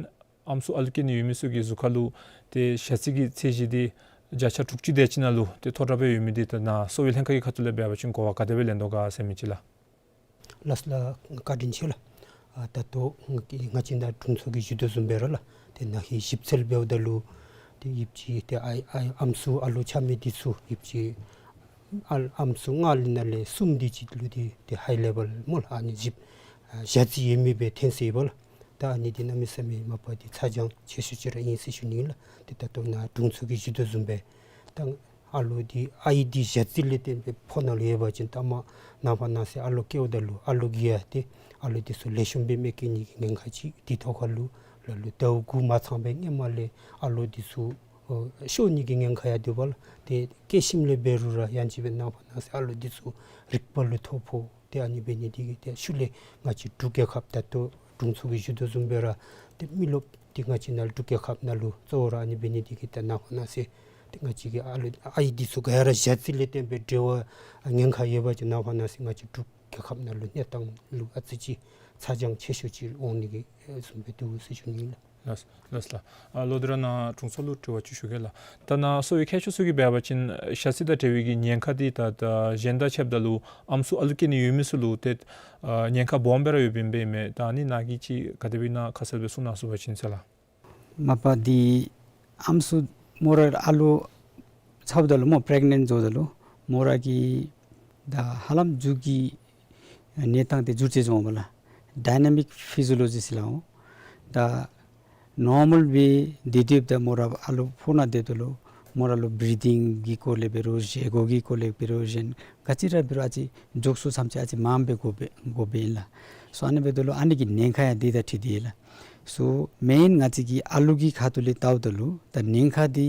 ཨམ་སྲུ་ཨ་ལུ་སྐྱེ་ནི་ཡོད་མི་ཚུ་གི་གཟུགས་ཁར་ལུ་ཏེ་ཞ་རྩི་གི་ཚད་གཞི་འདི་བརྒྱ་ཆ་དྲུག་ཅུ་དེ་ཅིག་ནང་ལུ་ཏེ་མཐོ་དྲགས་སྦེ་ཡོད་མི་འདི་ད་ནཱ་གསོ་བའི་ལྷན་ཁག་གི་ཁ་ཐུག་ལས་འབད་བ་ཅིན་གོ་བ་ག་དེ་སྦེ་ལེན་དོ་ག་ཟེར་མི་ཅིག་ལགས། ལགས་སོ་ལགས། བཀའ་དྲིན་ཆེ་ལགས། ཨ་ད་ལྟོ་ང་གི་ང་བཅས་ནཱ་དྲུང་འཚོ་གིས་ཞུ་དོ་བཟུམ་སྦེ་ར་ལགས། ཏེ་ན་ཧིང་ཞིབ་འཚོལ་འབདཝ་ད་ལུ་ཏེ་ཡོདཔ་ཅིག་ཏེ་ཨའི་ཨའི་ཨམ་སྲུ་ཨ་ལུ་ཆ་མེད་འདི་ཚུ་ཡོདཔ་ཅིག་ཨ་ཨམ་སྲུ་ལྔ་ལས་ནཱ་ལས་གསུམ་འདི་ཅིག་ལུ་འདི་ཏེ་ཧའི་ལེ་བཱལ་སྨོ་ལགས། ཨ་ནི་ཞིབ་ཨ་ཞ་རྩི་ཡོད་མི་སྦེ་ཐོན་སོ་ཡི་པ་ལགས། ད་ཨ་ནི་འདི་གནམ་མེད་ས་མེད་མ་པ་འདི་ཚ་གྱང་ཆེ་ཤོས་ཅིག་ར་ཨིན་ཟེར་ཞུ་ནི་ལགས། ཏེ་ད་ལྟོ་ནཱ་དྲུང་འཚོ་གིས་ཞུ་དོ་བཟུམ་སྦེ་ད་ཨ་ལུ་འདི་ཨའི་འདི་ཞ་རྩི་ལས་བརྟེན་སྦེ་ཕོཝ་ནང་ལུ་ཡོད་པ་ཅིན་ད་མ་ནངས་པ་གནངས་ཚེ་ཨ་ལུ་སྐྱེཝ་ད་ལུ་ཨ་ལུ་གིས་ཡང་ཏེ་ཨ་ལུ་འདི་ཚུ་ལེགས་ཤོམ་སྦེ་མི་སྐྱེ་ནི་གི་ཉེན་ཁ་ཅིག། དེ་ཐོག་ཁར་ལུ་ལ་ལུ་ཟླཝ་དགུ་མ་ཚང་པའི་སྔོན་མ་ལས་ཨ་ལུ་འདི་ཚུ་ཨོ་ཤོར་ནི་གི་ཉེན་ཁ་ཡང་འདུག་པ་ལགས། ཏེ་སྐྱེ་ཞིནམ་ལས་འབད་རུང་ར་ཡང་ཅིན་སྦེ་ནངས་པ་གནངས་ཚེ་ཨ་ལུ་འདི་ཚུ་རིག་པ་ལུ་ཐོ་ཕོག། ཏེ་ཨ་ནི་འབད་ནི་འདི་གིས་ཏེ་ཤུལ་ལས་ང་བཅས་འབྲུག་རྒྱལ་ཁབ་ད་ལྟོ་དྲུང་འཚོ་གིས་ཞུ་དོ་བཟུམ་སྦེ་ར་ཏེ་མི་རློབས་འདི་ང་བཅས་ནཱ་འབྲུག་རྒྱལ་ཁབ་ནང་ལུ་གཙོ་བོ་ར་ཨ་ནི་འབད་ནི་འདི་གིས་ད་ནངས་པ་གནངས་ཚེ་ཏེ་ང་བཅས་ཀྱི་ཨ་ལུ་ཨའི་འདི་ཚུ་ག་ར་ཞ་རྩི་ལས་བརྟེན་སྦེ་འབྲེལ་བ་ཉེན་ཁ་ཡོད་པ་ཅིན་ནངས་པ་གནངས་ཚེ་ང་བཅས་འབྲུག་རྒྱལ་ཁབ་ནང་ལུ་གནས་སྟངས་ལུ་ཨ་ཙི་ཅིག་ཚ་གྱང་ཆེ་ཤོས་ཅིག་འོང་ནི་གི་བཟུམ་སྦེ་འདུག་ཟེར་ཞུ་ནི་ལགས། ལགས་ལགས་ལགས། ཨ་ལོག་སྟེ་ར་ནཱ་དྲུང་འཚོ་ལུ་དྲི་བ་ཅིག་ཞུ་གེ་ལགས། ད་ནཱ་གསོ་བའི་མཁས་མཆོག་ཚུ་གིས་འབད་བ་ཅིན་ཞ་རྩི་དང་འབྲེལ་བའི་གི་ཉེན་ཁ་འདི་ད་ད་གཞན་དང་ཕྱདཔ་ད་ལུ་ཨམ་སྲུ་ཨ་ལུ་སྐྱེ་ནི་ཡོད་མི་ཚུ་ལུ་ཏེ་ཨ་ཉེན་ཁ་སྦོམ་སྦེ་ར་ཡོདཔ་ཨིན་པས་མས། ད་ཨ་ནི་ནཱ་གིས་ཅིག་ག་དེ་སྦེ་ཨིན་ན་ཁ་གསལ་སྦེ་གསུང་གནང་ཚུགས་པ་ཅིན་ཟེར་ལགས། མ་པ་འདི་ཨམ་སྲུ་མོ་ར་ཨ་ལུ་ཚཝ་ད་ལུ་སྨོ་པི་རེག་ནེནཊ་འགྱོཝ་ད་ལུ་མོ་ར་གི་ད་ཧ་ལམ་མཇུག་གི་གནས་སྟངས་འདི་འགྱུར་བཅོས་འོང་པ་ལགས། ཌའི་ནེ་མིཀ་ཕི་ཟི་ཡོ་ལོ་ཇི་ཟེར་སླབ་འོང་། ད་ནོར་མཱལ་སྦེ་སྡོད་སྡོདཔ་ད་མོ་ར་ཨ་ལུ་ཕོཝ་ནང་སྡོདཔ་ད་ལུ་མོ་ར་ལུ་བི་རི་དིང་གི་སྐོར་ལས་འབད་རུང་བཞེས་སྒོ་གི་སྐོར་ལས་འབད་རུང་གཞན་ག་ཅི་ར་འབད་རུང་ཨ་ཙི་འགྱོ་ས་ཙམ་ཅིག་ཨ་ཙི་མངམ་སྦེ་དགོ་པས་དགོ་པས་ཨིན་ལགས། སོ་ཨ་ནི་འབདཝ་ད་ལུ་ཨ་ནི་གི་ཉེན་ཁ་ཡང་འདི་དང་འཁྲིལ་ཏེ་ཨིན་ལགས། སོ་མེན་ང་བཅས་ཀྱི་ཨ་ལུ་གི་ཁ་ཐུག་ལས་བལྟཝ་ད་ལུ་ད་ཉེན་ཁ་འདི་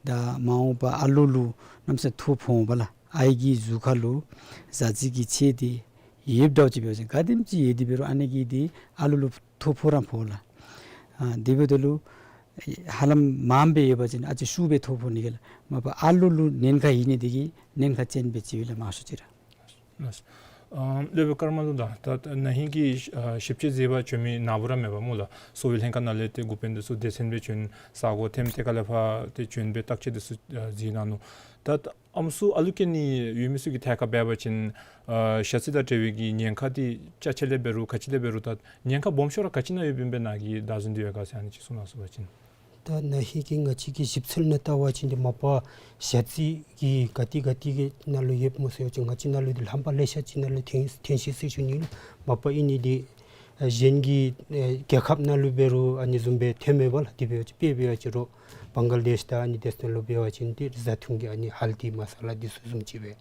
ད་མ་འོངས་པ་ཨ་ལུ་ལུ་གནམ་མེད་ས་མེད་ཐོ་ཕོག་འོང་པ་ལགས། ཨའི་གི་གཟུགས་ཁར་ལུ་ཞ་རྩི་གི་ཚད་འདི་ཡོདཔ་འདྲཝ་ཅིག་འབད་བ་ཅིན་ག་དེམ་ཅིག་ཡོད་དེ་འབད་རུང་ཨ་ནི་གིས་འདི་ཨ་ལུ་ལུ་ཐོ་ཕོག་ར་ཕོག་ལགས། ཨ་དེ་འབདཝ་ད་ལུ་ཧ་ལམ་མངམ་སྦེ་ཡོད་པ་ཅིན་ཨ་ཙི་ཤུགས་སྦེ་ཐོ་ཕོག་ནི་གི་ལགས། མ་པ་ཨ་ལུ་ལུ་ཉེན་ཁ་ཡོད་ནི་འདི་གིས་ཉེན་ཁ་ཅན་སྦེ་བརྩིཝ་ཨིན་ལགས། མང་ཤོས་ཅིག་ར། ལགས། ཨ་སློབ་དཔོན་ཀརྨ་ལུ་དང་ད་ད་ན་ཧིང་གི་ཨ་ཞིབ་དཔྱད་མཛད་པར་བྱོན་མི་ནཱ་བུ་ར་མེད་པ་སྨོ་ལགས། གསོ་བའི་ལྷན་ཁག་ནང་ལས་ཏེ་འགོ་དཔོན་འདི་ཚུ་སྡེ་ཚན་སྦེ་བྱོན་ས་གོ་ཐེམ་ཏེ་ག་ལས་ཕར་ཏེ་བྱོན་སྦེ་བརྟག་དཔྱད་འདི་ཚུ་ཨ་མཛད་གནང་ནུག། ད་ཨམ་སྲུ་ཨ་ལུ་སྐྱེ་ནི་ཡོད་མི་ཚུ་གི་ཐད་ཁར་འབད་བ་ཅིན་ཨ་ཞ་རྩི་དང་འབྲེལ་བའི་གི་ཉེན་ཁ་འདི་ཅ་ཆས་ལས་འབད་རུང་ག་ཅི་ལས་འབད་རུང་ད་ཉེན་ཁ་སྦོམ་ཤོས་ར་ག་ཅི་ནང་ཡོདཔ་ཨིན་པས་ནཱ་གིས་བདའ་ཟུན་འདི་ཡོད་ག་ཟེར་ཨ་ནི་ཅིག་གསུང་གནང་ཚུགས་པ་ཅིན། ད་ན་ཧིང་གི་ང་བཅས་ཀྱི་ཞིབ་འཚོལ་ནང་བལྟ་བ་ཅིན་འདི་མ་པ་ཞ་རྩི་གི་ག་ཏེ་ག་ཏེ་གི་ནང་ལུ་ཡོདཔ་སྨོ་ཟེར་བ་ཅིན་ང་བཅས་ནང་ལུ་འདི་ལྷམ་པ་ལེ་ཤ་ཅིག་ནང་ལུ་ཐོན་ཐོན་ཅི་ཟེར་ཞུ་ནི་ལགས། མ་པ་ཨིན་ནི་འདི་ཨ་གཞན་གྱི་ཨ་རྒྱལ་ཁབ་ནང་ལུ་འབད་རུང་ཨ་ནི་བཟུམ་སྦེ་ཐོནམ་མས་པ་ལགས། དེ་འབད་བ་ཅིན་དཔེ་འབད་བ་ཅིན་རོགས་བང་ག་ལ་དེཤ་དང་ཨ་ནི་དེ་ཚུ་ནང་ལུ་འབད་བ་ཅིན་ཏེ་བཟའ་འཐུང་གི་ཨ་ནི་ཧལ་དི་མ་ས་ལ་འདི་ཚུ་བཟུམ་ཅིག་སྦེ་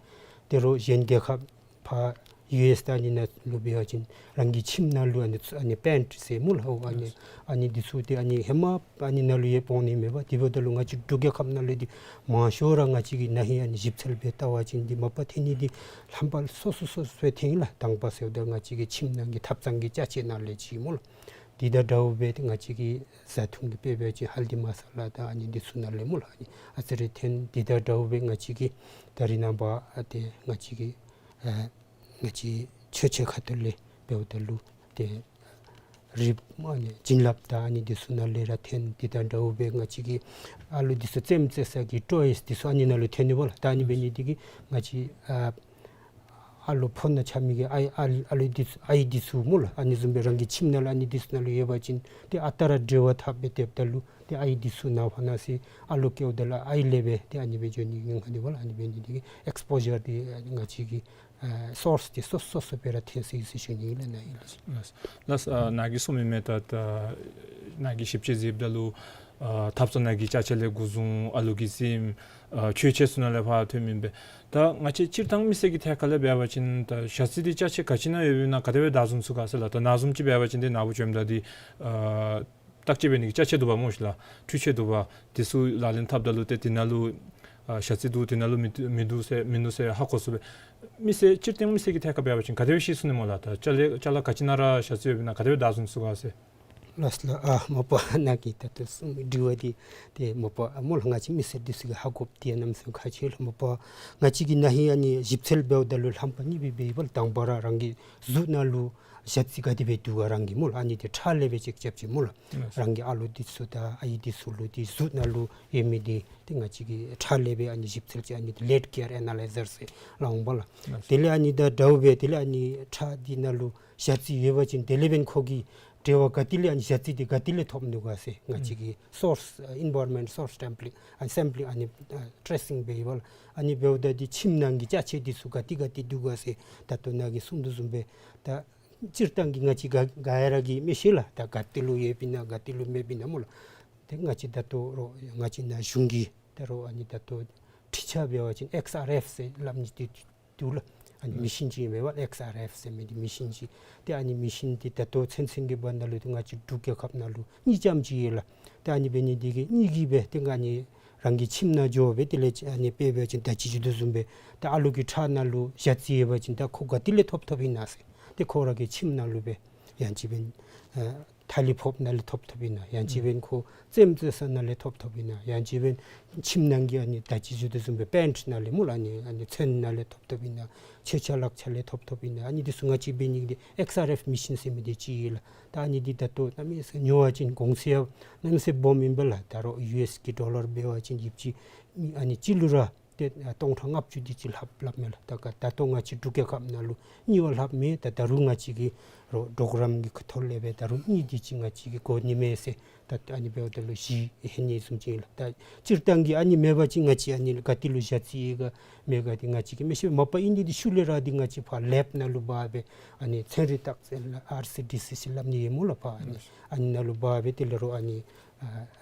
ཏེ་རོགས་གཞན་རྒྱལ་ཁབ་ཕར་ཡུ་ཨེས་དང་ཨ་ནི་ནང་ལུ་འབད་བ་ཅིན་རང་གི་ཁྱིམ་ནང་ལུ་ཨ་ནི་ཚུ་ཨ་ནི་པེནཊ་ཟེར་སྨོ་ལགས། ཨོ་ཨ་ནི་ཨ་ནི་འདི་ཚུ་ཏེ་ཨ་ནི་ཧེ་མ་ཨ་ནི་ནང་ལུ་ཡོདཔ་འོང་ནི་མས་པ། དེ་འབདཝ་ད་ལུ་ང་བཅས་འབྲུག་རྒྱལ་ཁབ་ནང་ལུ་འདི་མང་ཤོས་ར་ང་བཅས་ཀྱིས་ན་ཧིང་ཨ་ནི་ཞིབ་འཚོལ་འབད་བལྟ་བ་ཅིན་འདི་མ་པ་ཐོན་ནི་འདི་ལྷམ་པ་སོ་སོ་སོ་སོ་སྦེ་ཐོན་ཡི་ལགས། དང་པ་ཟེརཝ་ད་ང་བཅས་ཀྱི་ཁྱིམ་ནང་གི་ཐབ་ཚང་གི་ཅ་ཆས་ནང་ལས་ཅིག་སྨོ་ལགས། དེ་དང་འདྲཝ་སྦེ་ཏེ་ང་བཅས་ཀྱི་བཟའ་འཐུང་གི་དཔེ་འབད་བ་ཅིན་ཧལ་དི་མ་ས་ལ་དང་ཨ་ནི་འདི་ཚུ་ནང་ལས་སྨོ་ལགས། ཨ་ནི་ཨ་ཙི་རེ་ཐོན། དེ་དང་འདྲཝ་སྦེ་ང་བཅས་ཀྱི་ད་རིས་ནངས་པ་ཨ་ཏེ་ང་བཅས་ཀྱི་ཨ་ང་བཅས་ཆོས་ཆས་ཁ་ཐུག་ལས་འབདཝ་ད་ལུ་ཏེ་རིལ་བུ་ཨ་ནི་བྱིན་རླབས་དང་ཨ་ནི་འདི་ཚུ་ནང་ལས་ར་ཐོན། དེ་དང་འདྲཝ་སྦེ་ང་བཅས་ཀྱི་ཨ་ལུ་འདི་ཚུ་རྩེདམོ་རྩེ་ས་གི་ཊོའིས་འདི་ཚུ་ཨ་ནི་ནང་ལུ་ཐོན་ནི་པ་ལགས། ད་ཨ་ནི་འབད་ནི་འདི་གིས་ང་བཅས་ཨ་ཨ་ལོ་ཕོ་ནང་ཆགས་མི་གི་ཨའི་ཨ་ཨ་ལུ་འདི་ཚུ་ཨའི་འདི་ཚུ་སྨོ་ལགས། ཨ་ནི་བཟུམ་སྦེ་རང་གི་ཁྱིམ་ནང་ལུ་ཨ་ནི་འདི་ཚུ་ནང་ལུ་ཡོད་པ་ཅིན་ཏེ་ཨ་རྟག་ར་འབྲེལ་བ་འཐབ་སྦེ་སྡོདཔ་ད་ལུ་ཏེ་ཨའི་འདི་ཚུ་ནང་ཕར་ནང་ཚེ་ཨ་ལོ་སྐྱེཝ་ད་ལུ་ཨའི་ལས་སྦེ་ཏེ་ཨ་ནི་སྦེ་འགྱོ་ནི་ཉེན་ཁ་འདུག་པ་ལགས། ཨ་ནི་འབད་ནི་འདི་གིས་ཨེགསི་པོ་ཞར་འདི་ང་བཅས་ཀྱི་ཨ་སོརསི་འདི་སོ་སོ་སོ་སྦེ་ར་ཐོན་སོ་ཡི་ཟེར་ཞུ་ནི་ལགས། ན་ཨིན་ལགས། ལགས་ལགས། ཨ་ནཱ་གིས་གསུངས་མི་མས། ད་ད་ནཱ་གིས་ཞིབ་དཔྱད་མཛདཔ་ད་ལུ་ཨ་ཐབ་ཚང་ནང་གི་ཅ་ཆས་ལས་འགོ་བཟུང་ཨ་ལུ་གི་རྩེདམོ་ཨ་ཆོས་ཆས་ཚུ་ནང་ལས་ཕར་ཐོན་མི་མས་པས། ད་ང་བཅས་སྤྱིར་བཏང་མི་སེར་གྱི་ཐད་ཁར་ལས་འབད་བ་ཅིན་ད་ཞ་རྩི་འདི་ཅ་ཆས་ག་ཅི་ནང་ཡོདཔ་ཨིན་ན་ག་དེ་སྦེ་བདའ་ཟུན་ཚུགས་ག་ཟེར་ལགས། ད་ནཱ་བཟུམ་ཅིག་འབད་བ་ཅིན་ཏེ་ནཱ་བུ་བྱོནམ་ད་འདི་ཨ་བརྟག་དཔྱད་འབད་ནི་གི་ཅ་ཆས་འདུག་པ་སྨོ་ཤིག་ལགས། འཕྲུལ་ཆས་འདུག་པ། འདི་ཚུ་ལག་ལེན་འཐབ་ད་ལུ་ཏེ་འདི་ནང་ལུ་ཨ་ཞ་རྩི་འདུག་འདི་ནང་ལུ་མི་མི་འདུག་ཟེར་མིན་འདུག་ཟེར་ཧ་གོ་ཚུགས་པས། མི་སེར་སྤྱིར་བཏང་མི་སེར་གྱི་ཐད་ཁར་འབད་བ་ཅིན་ག་དེ་སྦེ་ཤེས་ཚུགས་ནི་སྨོ་ལགས། ད་ཅ་ལ་ཅ་ལ་ག་ཅི་ནང་ར་ཞ་རྩི་ཡོདཔ་ཨིན་ན་ག་དེ་སྦེ་བདའ་ཟུན་ཚུགས་ག་ཟེར། ལགས་ལགས། ཨ་མ་པ་ནཱ་གིས་ད་ལྟོ་གསུངས་མི་དྲི་བ་འདི་ཏེ་མ་པ་ཨ་སྨོ་ལགས། ང་བཅས་མི་སེར་འདི་ཚུ་གིས་ཧ་གོ་སྟེ་གནམ་མེད་ས་མེད་ཁག་ཆེ་ལགས། མ་པ་ང་བཅས་ཀྱིས་ན་ཧིང་ཨ་ནི་ཞིབ་འཚོལ་འབདཝ་ད་ལུ་ལྷམ་པ་གཉིས་སྦེ་འབད་ཡི་པ་ལགས། དང་པ་ར་རང་གི་གཟུགས་ནང་ལུ་ཞ་རྩི་ག་དེ་སྦེ་འདུག་ག་རང་གི་སྨོ་ལགས། ཨ་ནི་འདི་ཁྲག་ལས་སྦེ་ཅེཀ་རྐྱབ་ཅི་སྨོ་ལགས། ལགས། རང་གི་ཨ་ལུ་འདི་ཚུ་དང་ཨའི་འདི་ཚུ་ལུ་འདི་གཟུགས་ནང་ལུ་ཡོད་མི་འདི་ཏེ་ང་བཅས་ཀྱིས་ཁྲག་ལས་སྦེ་ཨ་ནི་ཞིབ་འཚོལ་ཅི། ཨ་ནི་འདི་ལེཌ་ཀེར་ཨེ་ན་ལའི་ཛར་ཟེར་སླབ་འོང་པ་ལགས། ལགས། དེ་ལས་ཨ་ནི་དང་འདྲཝ་སྦེ་དེ་ལས་ཨ་ནི་ཁྲག་འདི་ནང་ལུ་ཞ་རྩི་ཡོད་པ་ཅིན་དེ་ལས་འབདན་ཁོ་གི་འབྲེལ་བ་ག་ཏེ་ལས་ཨ་ནི་ཞ་རྩི་འདི་ག་ཏེ་ལས་ཐོབ་ནུག་ག་ཟེར་ང་བཅས་ཀྱིས་སོརསི་ཨེན་བཱ་རོན་མེནཊ་སོརསི་སེམ་པི་ལིང་ཨ་སེམ་པི་ལིང་ཨ་ནི་ཨ་ཊེ་སིང་འབད་ཡི་པ་ལགས། ཨ་ནི་འབདཝ་ད་འདི་ཁྱིམ་ནང་གི་ཅ་ཆས་འདི་ཚུ་ག་ཏེ་ག་ཏེ་འདུག་ག་ཟེར་ད་ལྟོ་ནཱ་གིས་གསུངས་དོ་བཟུམ་སྦེ་ད་སྤྱིར་བཏང་གི་ང་བཅས་ག་ག་ཡ་ར་གིས་མི་ཤེས་ལགས། ད་ག་ཏེ་ལུ་ཡོདཔ་ཨིན་ན་ག་ཏེ་ལུ་མེདཔ་ཨིན་ན་སྨོ་ལགས། ཏེ་ང་བཅས་ད་ལྟོ་རོགས་ང་བཅས་ནཱ་གཞུང་གིས་ད་རོགས་ཨ་ནི་ད་ལྟོ་འཕྲུལ་ཆས་འབད་བ་ཅིན་ཨེགསི་ཨར་ཨེཕ་ཟེར་སླབ་ནི་འདི་འདུག་ལགས། ཨ་ནི་མེ་ཤིན་ཅིག་ཨིན་པས་པ། ཨེགསི་ཨར་ཨེཕ་ཟེར་མི་འདི་མེ་ཤིན་ཅིག། ཏེ་ཨ་ནི་མེ་ཤིན་འདི་ད་ལྟོ་ཚུན་ཚོད་ཀྱི་བར་ན་ལུ་ཏེ་ང་བཅས་འབྲུག་རྒྱལ་ཁབ་ནང་ལུ་གཉིས་ཙམ་ཅིག་ཡོད་ལགས། ཏེ་ཨ་ནི་འབད་ནི་འདི་གིས་གཉིས་ཀྱིས་སྦེ་ཏེ་ཨ་ནི་རང་གི་ཁྱིམ་ནང་འགྱོ་སྦེ་དེ་ལས་ཨ་ནི་དཔེ་འབད་བ་ཅིན་ད་ཅི་ཞུ་དོ་བཟུམ་སྦེ་ད་ཨ་ལུ་གི་ཁྲག་ནང་ལུ་ཞ་རྩི་ཡོད་པ་ཅིན་ད་ཁོ་ག་ཏེ་ལས་ཐོབ་ཐོབ་ཨིན་ན་ཟེར། ཏེ་ཁོ་ར་གི་ཁྱིམ་ནང་ལུ་སྦེ་ཡང་ཅིན་འབདན་ཨ་ཐ་ལི་ཕོགཔ་ནང་ལས་ཐོབ་ཐོབ་ཨིན་ན། ཡང་ཅིན་འབདན་ཁོ་རྩེདམོ་རྩེ་ས་ནང་ལས་ཐོབ་ཐོབ་ཨིན་ན། ཡང་ཅིན་འབདན་ཁྱིམ་ནང་གི་ཨ་ནི་ད་ཅི་ཞུ་དོ་བཟུམ་སྦེ་པེནཊ་ནང་ལས་སྨོ་ལགས། ཨ་ནི་ཨ་ནི་ཚོན་ནང་ལས་ཐོབ་ཐོབ་ཨིན་ན། ཆོས་ཆས་ལག་ཆས་ལས་ཐོབ་ཐོབ་ཨིན་ན། ཨ་ནི་འདི་ཚུ་ང་བཅས་འབད་ནི་འདི་ཨེགསི་ཨར་ཨེཕ་མེ་ཤིན་ཟེར་མི་འདི་ཅིག་ཡོད་ལགས། ད་ཨ་ནི་འདི་ད་ལྟོ་གནམ་མེད་ས་མེད་ཉོ་བ་ཅིན་གོང་ཚད་ཡང་གནམ་མེད་ས་མེད་སྦོམ་ཨིན་པས་ལགས། ད་རོགས་ཡུ་ཨེསི་གི་ཌོ་ལར་འབད་བ་ཅིན་ཡོདཔ་ཅིག་ཨ་ནི་གཅིག་ལུ་ར་ཏེ་སྟོང་ཕྲག་ལྔ་བཅུ་དེ་ཅིག་ལྷག་སླབ་མས་ལགས། ད་ག་ད་ལྟོ་ང་བཅས་འབྲུག་རྒྱལ་ཁབ་ནང་ལུ་གཉིས་བ་ལྷགཔ་མས། ད་ད་རུང་ང་བཅས་ཀྱིས་རོགས་པོ་རོ་གྲམ་གྱི་ཁ་ཐུག་ལས་སྦེ་ད་རུང་གཉིས་དེ་ཅིག་ང་བཅས་ཀྱིས་དགོ་ནི་མས་ཟེར་ད་ཨ་ནི་འབདཝ་ད་ལུ་བཞི་ལྷོད་ནི་བཟུམ་ཅིག་ལགས། ད་སྤྱིར་བཏང་གི་ཨ་ནི་མེད་པ་ཅིན་ང་བཅས་ཨ་ནི་ག་ཏེ་ལུ་ཞ་རྩི་ཡོད་ག་མེད་ག་འདི་ང་བཅས་ཀྱིས་མི་ཤེས། མ་པ་ཨིན་ནི་འདི་ཤུལ་ལས་ར་འདི་ང་བཅས་ཕར་ལེབ་ནང་ལུ་འབག་སྦེ་ཨ་ནི་ཚན་རིག་བརྟག་དཔྱད་ལགས་ཨར་སི་ཌི་སི་ཟེར་སླབ་ནི་ཡོད་སྨོ་ལགས་ཕར། ཨ་ནི་ཨ་ནི་ནང་ལུ་འབག་སྦེ་དེ་ལས་རོགས་ཨ་ནི་ཨ་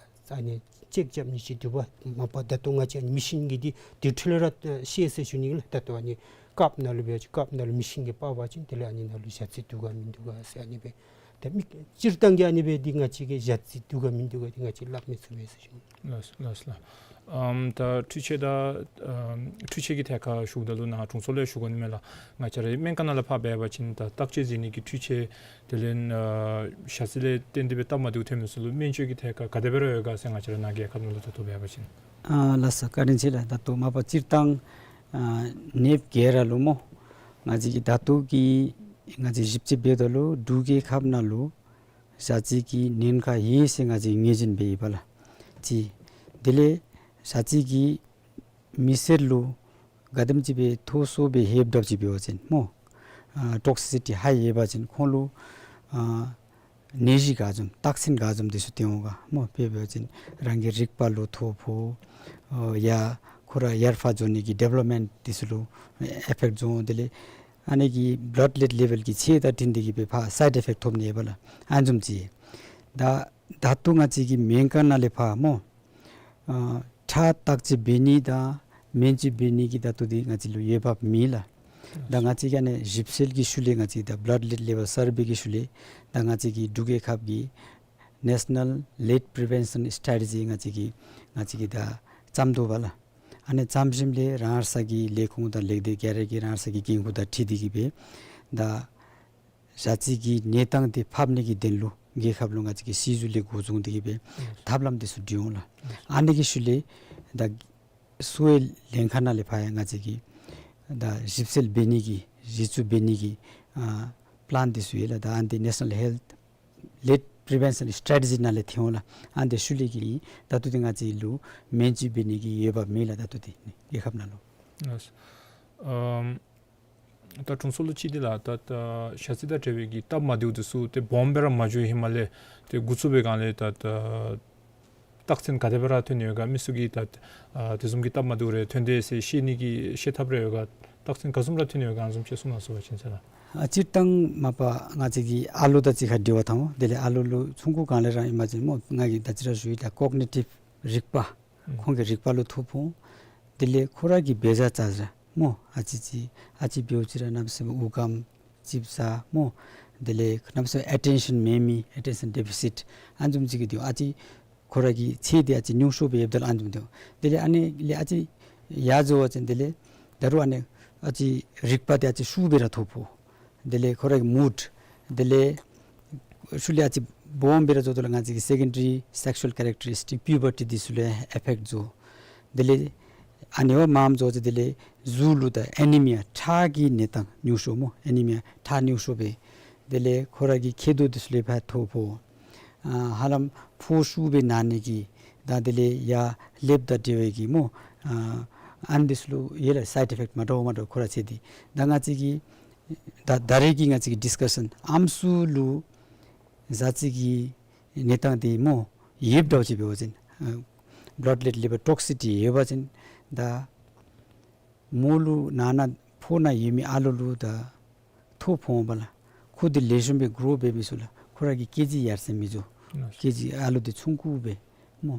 ཨ་ནི་ཅེཀ་རྐྱབ་ནི་ཅིག་འདུག་པ། མ་པ་ད་ལྟོ་ང་བཅས་ཨ་ནི་མེ་ཤིན་གྱི་འདི་འདི་འཕྲལ་ར་ཤེས་ཟེར་ཞུ་ནི་ལགས། ད་ལྟོ་ཨ་ནི་ཀབ་ནང་ལུ་འབད་བ་ཅིན་ཀབ་ནང་ལུ་མེ་ཤིན་གྱིས་འབག་པ་ཅིན་དེ་ལས་ཨ་ནི་ནང་ལུ་ཞ་རྩི་འདུག་ག་མིན་འདུག་ག་ཟེར་ཨ་ནི་སྦེ་ད་མི་སྤྱིར་བཏང་གི་ཨ་ནི་སྦེ་འདི་ང་བཅས་ཀྱིས་ཞ་རྩི་འདུག་ག་མིན་འདུག་ག་འདི་ང་བཅས་སླབ་མི་ཚུགས་པས་ཟེར་ཞུ་ནི། ལགས་ལགས་ལགས། ཨམ་ད་འཕྲུལ་ཆས་ད་ཨམ་འཕྲུལ་ཆས་ཀྱི་ཐད་ཁར་ཞུཝ་ད་ལུ་ནཱ་དྲུང་འཚོ་ལས་ཞུ་དགོ་ནི་མས་ལགས། ང་བཅས་རའི་སྨན་ཁང་ནང་ལས་ཕར་འབད་བ་ཅིན་ད་བརྟག་དཔྱད་མཛད་ནི་གི་འཕྲུལ་ཆས་དེ་ལས་ཨ་ཞ་རྩི་ལས་བརྟེན་ཏེ་སྦེ་སྟབས་མ་བདེཝ་ཐོན་མི་ཚུ་ལུ་སྨན་བཅོས་ཀྱི་ཐད་ཁར་ག་དེ་སྦེ་ར་ཡོད་ག་ཟེར་ང་བཅས་ར་ནཱ་རྒྱལ་ཁབ་ནང་ལུ་ད་ལྟོ་འབད་བ་ཅིན། ཨ་ལགས་སོ། བཀའ་དྲིན་ཆེ་ལགས། ད་ལྟོ་མ་པ་སྤྱིར་བཏང་ཨ་ནདཔ་ག་ར་ལུ་སྨོ། ང་བཅས་ཀྱི་ད་ལྟོ་གི་ང་བཅས་ཞིབ་དཔྱད་འབདཝ་ད་ལུ་འབྲུག་རྒྱལ་ཁབ་ནང་ལུ་ཞ་རྩི་གི་ཉེན་ཁ་ཡོད་ཟེར་ང་བཅས་ངོས་འཛིན་འབད་ཡི་པ་ལགས། གཅིག། དེ་ལས་ཞ་རྩི་གི་མི་སེར་ལུ་ག་དེམ་ཅིག་སྦེ་མཐོ་སུ་སྦེ་ཡོདཔ་འདྲཝ་ཅིག་འབད་བ་ཅིན་སྨོ། ཨ་ཊོག་སི་སི་ཊི་ཧའི་ཡོད་པ་ཅིན་ཁོང་ལུ་ཨ་ནད་གཞི་ག་བཟུམ་རྟགས་མཚན་ག་བཟུམ་འདི་ཚུ་སྟོན་འོང་ག་སྨོ། དཔེ་འབད་བ་ཅིན་རང་གི་རིག་པ་ལུ་ཐོ་ཕོག། ཨ་ཡ་ཁོ་ར་ཡར་ཕར་འགྱོ་ནི་གི་ཌི་བེ་ལོབ་མེནཊ་འདི་ཚུ་ལུ་ཨེ་ཕེཀཊ་འགྱོ་འོང་། དེ་ལས་ཨ་ནི་གི་བླཌ་ལེཌ་ལེ་བཱལ་གྱི་ཚད་དང་བསྟུན་ཏེ་གིས་སྦེ་ཕར་སའིཌ་ཨེ་ཕེཀཊ་ཐོབ་ནི་ཡོད་པ་ལགས། ཨ་ནི་བཟུམ་ཅིག། ད་ད་ལྟོ་ང་བཅས་ཀྱི་སྨན་ཁང་ནང་ལས་ཕར་སྨོ། ཨ་ཁྲག་བརྟག་དཔྱད་འབད་ནི་དང་སྨན་བཅོས་འབད་ནི་གི་ད་ལྟོ་འདི་ང་བཅས་ལུ་འོས་འབབ་མེད་ལགས། ད་ང་བཅས་ཀྱིས་ཨ་ནི་ཞིབ་འཚོལ་གྱི་ཤུལ་ལས་ང་བཅས་ད་བླཌ་ལེཌ་ལེ་བཱལ་སར་བེ་གི་ཤུལ་ལས་ད་ང་བཅས་ཀྱི་འབྲུག་རྒྱལ་ཁབ་ཀྱི་ནེ་ཤ་ནཱལ་ལེཌ་པི་རི་ཝེན་ཤཱན་སི་ཊེ་རེ་ཇི་ང་བཅས་ཀྱིས་ང་བཅས་ཀྱིས་ད་བརྩམ་དོ་བ་ལགས། ཨ་ནི་བརྩམ་ཞིནམ་ལས་རང་སོའི་གི་ལས་ཁུངས་དང་ལེགས་སྡུད་ག་ར་གིས་རང་སོའི་གི་འགན་ཁུར་དང་འཁྲིལ་ཏེ་གིས་སྦེ་ད་ཞ་རྩི་གི་གནས་སྟངས་འདི་ཕབ་ནི་གི་དོན་ལུ་རྒྱལ་ཁབ་ལུ་ང་བཅས་ཀྱིས་སྲིད་ཞུ་ལས་འགོ་བཟུང་སྟེ་གིས་སྦེ་ཐབས་ལམ་འདི་ཚུ་བསྒྲིགས་འོང་ལགས། ཨ་ནི་གི་ཤུལ་ལས་ད་གསོ་བའི་ལྷན་ཁག་ནང་ལས་ཕར་ཡང་ང་བཅས་ཀྱིས་ད་ཞིབ་འཚོལ་འབད་ནི་གི་གཞི་བཙུགས་འབད་ནི་གི་ཨ་པི་ལཱན་འདི་ཚུ་ཡོད་ལགས། ད་ཨ་ནི་འདི་ནེ་ཤ་ནཱལ་ཧེལཐ་ལེཌ་པི་རི་ཝེན་ཤཱན་སི་ཊེ་རེ་ཇི་ནང་ལས་ཐོན་འོང་ལགས། ཨ་ནི་འདི་ཤུལ་ལས་ཀྱི་ད་ལྟོ་འདི་ང་བཅས་ལུ་སྨན་བཅོས་འབད་ནི་གི་འོས་འབབ་མེད་ལགས། ད་ལྟོ་འདི་རྒྱལ་ཁབ་ནང་ལུ། ཨམ་ད་དྲུང་འཚོ་ལུ་ཅིག་འདི་ལགས། ད་ད་ཞ་རྩི་དང་འབྲེལ་བའི་གི་སྟབས་མ་བདེཝ་འདི་ཚུ་ཏེ་སྦོམ་སྦེ་ར་མ་འགྱོ་ཧེ་མ་ལས་ཏེ་འགོ་བཙུགས་པའི་སྒང་ལས་ད་ད་རྟགས་མཚན་ག་དེ་སྦེ་ར་ཐོན་ནི་ཡོད་ག། མི་ཚུ་གིས་ད་ཨ་དེ་བཟུམ་གྱི་སྟབས་མ་བདེཝ་རེ་ཐོན་དེས་ཟེར་ཤེས་ནི་གི་ཤེས་ཐབས་རེ་ཡོད་ག། རྟགས་མཚན་ག་བཟུམ་ར་ཐོན་ནི་ཡོད་ག། ཨ་ནི་བཟུམ་ཅིག་གསུང་གནང་ཟེར་བ་ཅིན་ཟེར་ལགས། ཨ་སྤྱིར་བཏང་མ་པ་ང་བཅས་ཀྱི་ཨ་ལོ་དང་གཅིག་ཁར་འབྲེལ་བ་འཐབ་འོང་། དེ་ལས་ཨ་ལོ་ལུ་ཆུང་ཀུ་སྒང་ལས་ར་ཨིན་པ་ཅིན་སྨོ། ང་གིས་ད་ཅི་ར་ཞུ་ཡི་ད་ཀོག་ནི་ཊིབ་རིག་པ། ཁོང་གི་རིག་པ་ལུ་ཐོ་ཕོག། དེ་ལས་ཁོ་ར་གི་འབད་བཞག་བྱ་བཞག་སྨོ། ཨ་ཙི་ཅིག་ཨ་ཙི་འབདཝ་ཅིག་ར་གནམ་མེད་ས་མེད་འུ་སྐམ་ཅིག་བཟའ་སྨོ། དེ་ལས་གནམ་མེད་ས་མེད་ཨེ་ཊེན་ཤཱན་མེད་མི་ཨེ་ཊེན་ཤཱན་ཌི་ཕི་སིཊ་ཨ་ནི་བཟུམ་ཅིག་གི་འདུག། ཨ་ཙི་ཁོ་ར་གི་ཚད་འདི་ཨ་ཙི་ཉུང་ཤོས་སྦེ་ཡོདཔ་ད་ལུ་ཨ་ནི་བཟུམ་འདུག། དེ་ལས་ཨ་ནི་ལས་ཨ་ཙི་ཡར་འགྱོ་བ་ཅིན་དེ་ལས་ད་རུང་ཨ་ནི་ཨ་ཙི་རིག་པ་འདི་ཨ་ཙི་ཤུགས་སྦེ་ར་ཐོ་ཕོག། དེ་ལས་ཁོ་ར་གི་མུཌ། དེ་ལས་ཤུལ་ལས་ཨ་ཙི་སྦོམ་སྦེ་ར་འགྱོཝ་ད་ལུ་ང་བཅས་ཀྱི་སེ་ཀེན་ཌ་རི་སེག་ཤུ་ཨལ་ཀེ་རེག་ཊ་རིསི་ཊིཀ་པིའུ་བར་ཊི་འདི་ཚུ་ལུ་ཨེ་ཕེཀཊ་འགྱོ། དེ་ལས་ཨ་ནི་བ་མངམ་འགྱོ་ཅི། དེ་ལས་གཟུགས་ལུ་ད་ཨེ་ནི་མི་ཡ་ཁྲག་གི་གནས་སྟངས་ཉུང་ཤོས་སྨོ། ཨེ་ནི་མི་ཡ་ཁྲག་ཉུང་ཤོས་སྦེ། དེ་ལས་ཁོ་ར་གི་མཁལ་རྡོག་འདི་ཚུ་ལུ་ཕར་ཐོ་ཕོག། ཨ་ཧ་ལམ་ཕོཝ་ཤུགས་སྦེ་ན་ནི་གི་ད་དེ་ལས་ཡར་ལེབ་དང་འབྲེལ་བའི་གི་སྨོ། ཨ་ཨ་ནི་འདི་ཚུ་ལུ་ཡོད་ལགས། སའིཌ་ཨེ་ཕེཀཊ་མ་འདྲཝ་མ་འདྲཝ་ཁོ་ར་ཚེ་འདི། ད་ང་བཅས་ཀྱི་ད་ད་རེས་ཀྱི་ང་བཅས་ཀྱི་ཌིསི་ཀ་ཤཱན་ཨམ་སྲུ་ལུ་ཞ་རྩི་གི་གནས་སྟངས་འདི་སྨོ་ཡོདཔ་འདྲཝ་ཅིག་འབད་བ་ཅིན་ཨ་བླཌ་ལེཌ་ལེ་བཱལ་ཊོག་སི་སི་ཊི་ཡོད་པ་ཅིན་ད་མོ་ལུ་ནང་ན་ཕོཝ་ན་ཡོད་མི་ཨ་ལོ་ལུ་ད་ཐོ་ཕོག་འོང་པ་ལགས། ཁོ་འདི་ལེགས་ཤོམ་སྦེ་གྲོཝ་འབད་མི་ཚུགས་ལགས། ཁོ་ར་གི་སྐྱེ་རྒྱུ་ཡར་སེང་མི་འགྱོ། སྐྱེ་རྒྱུ་ཨ་ལོ་འདི་ཆུང་ཀུ་སྦེ་སྨོ།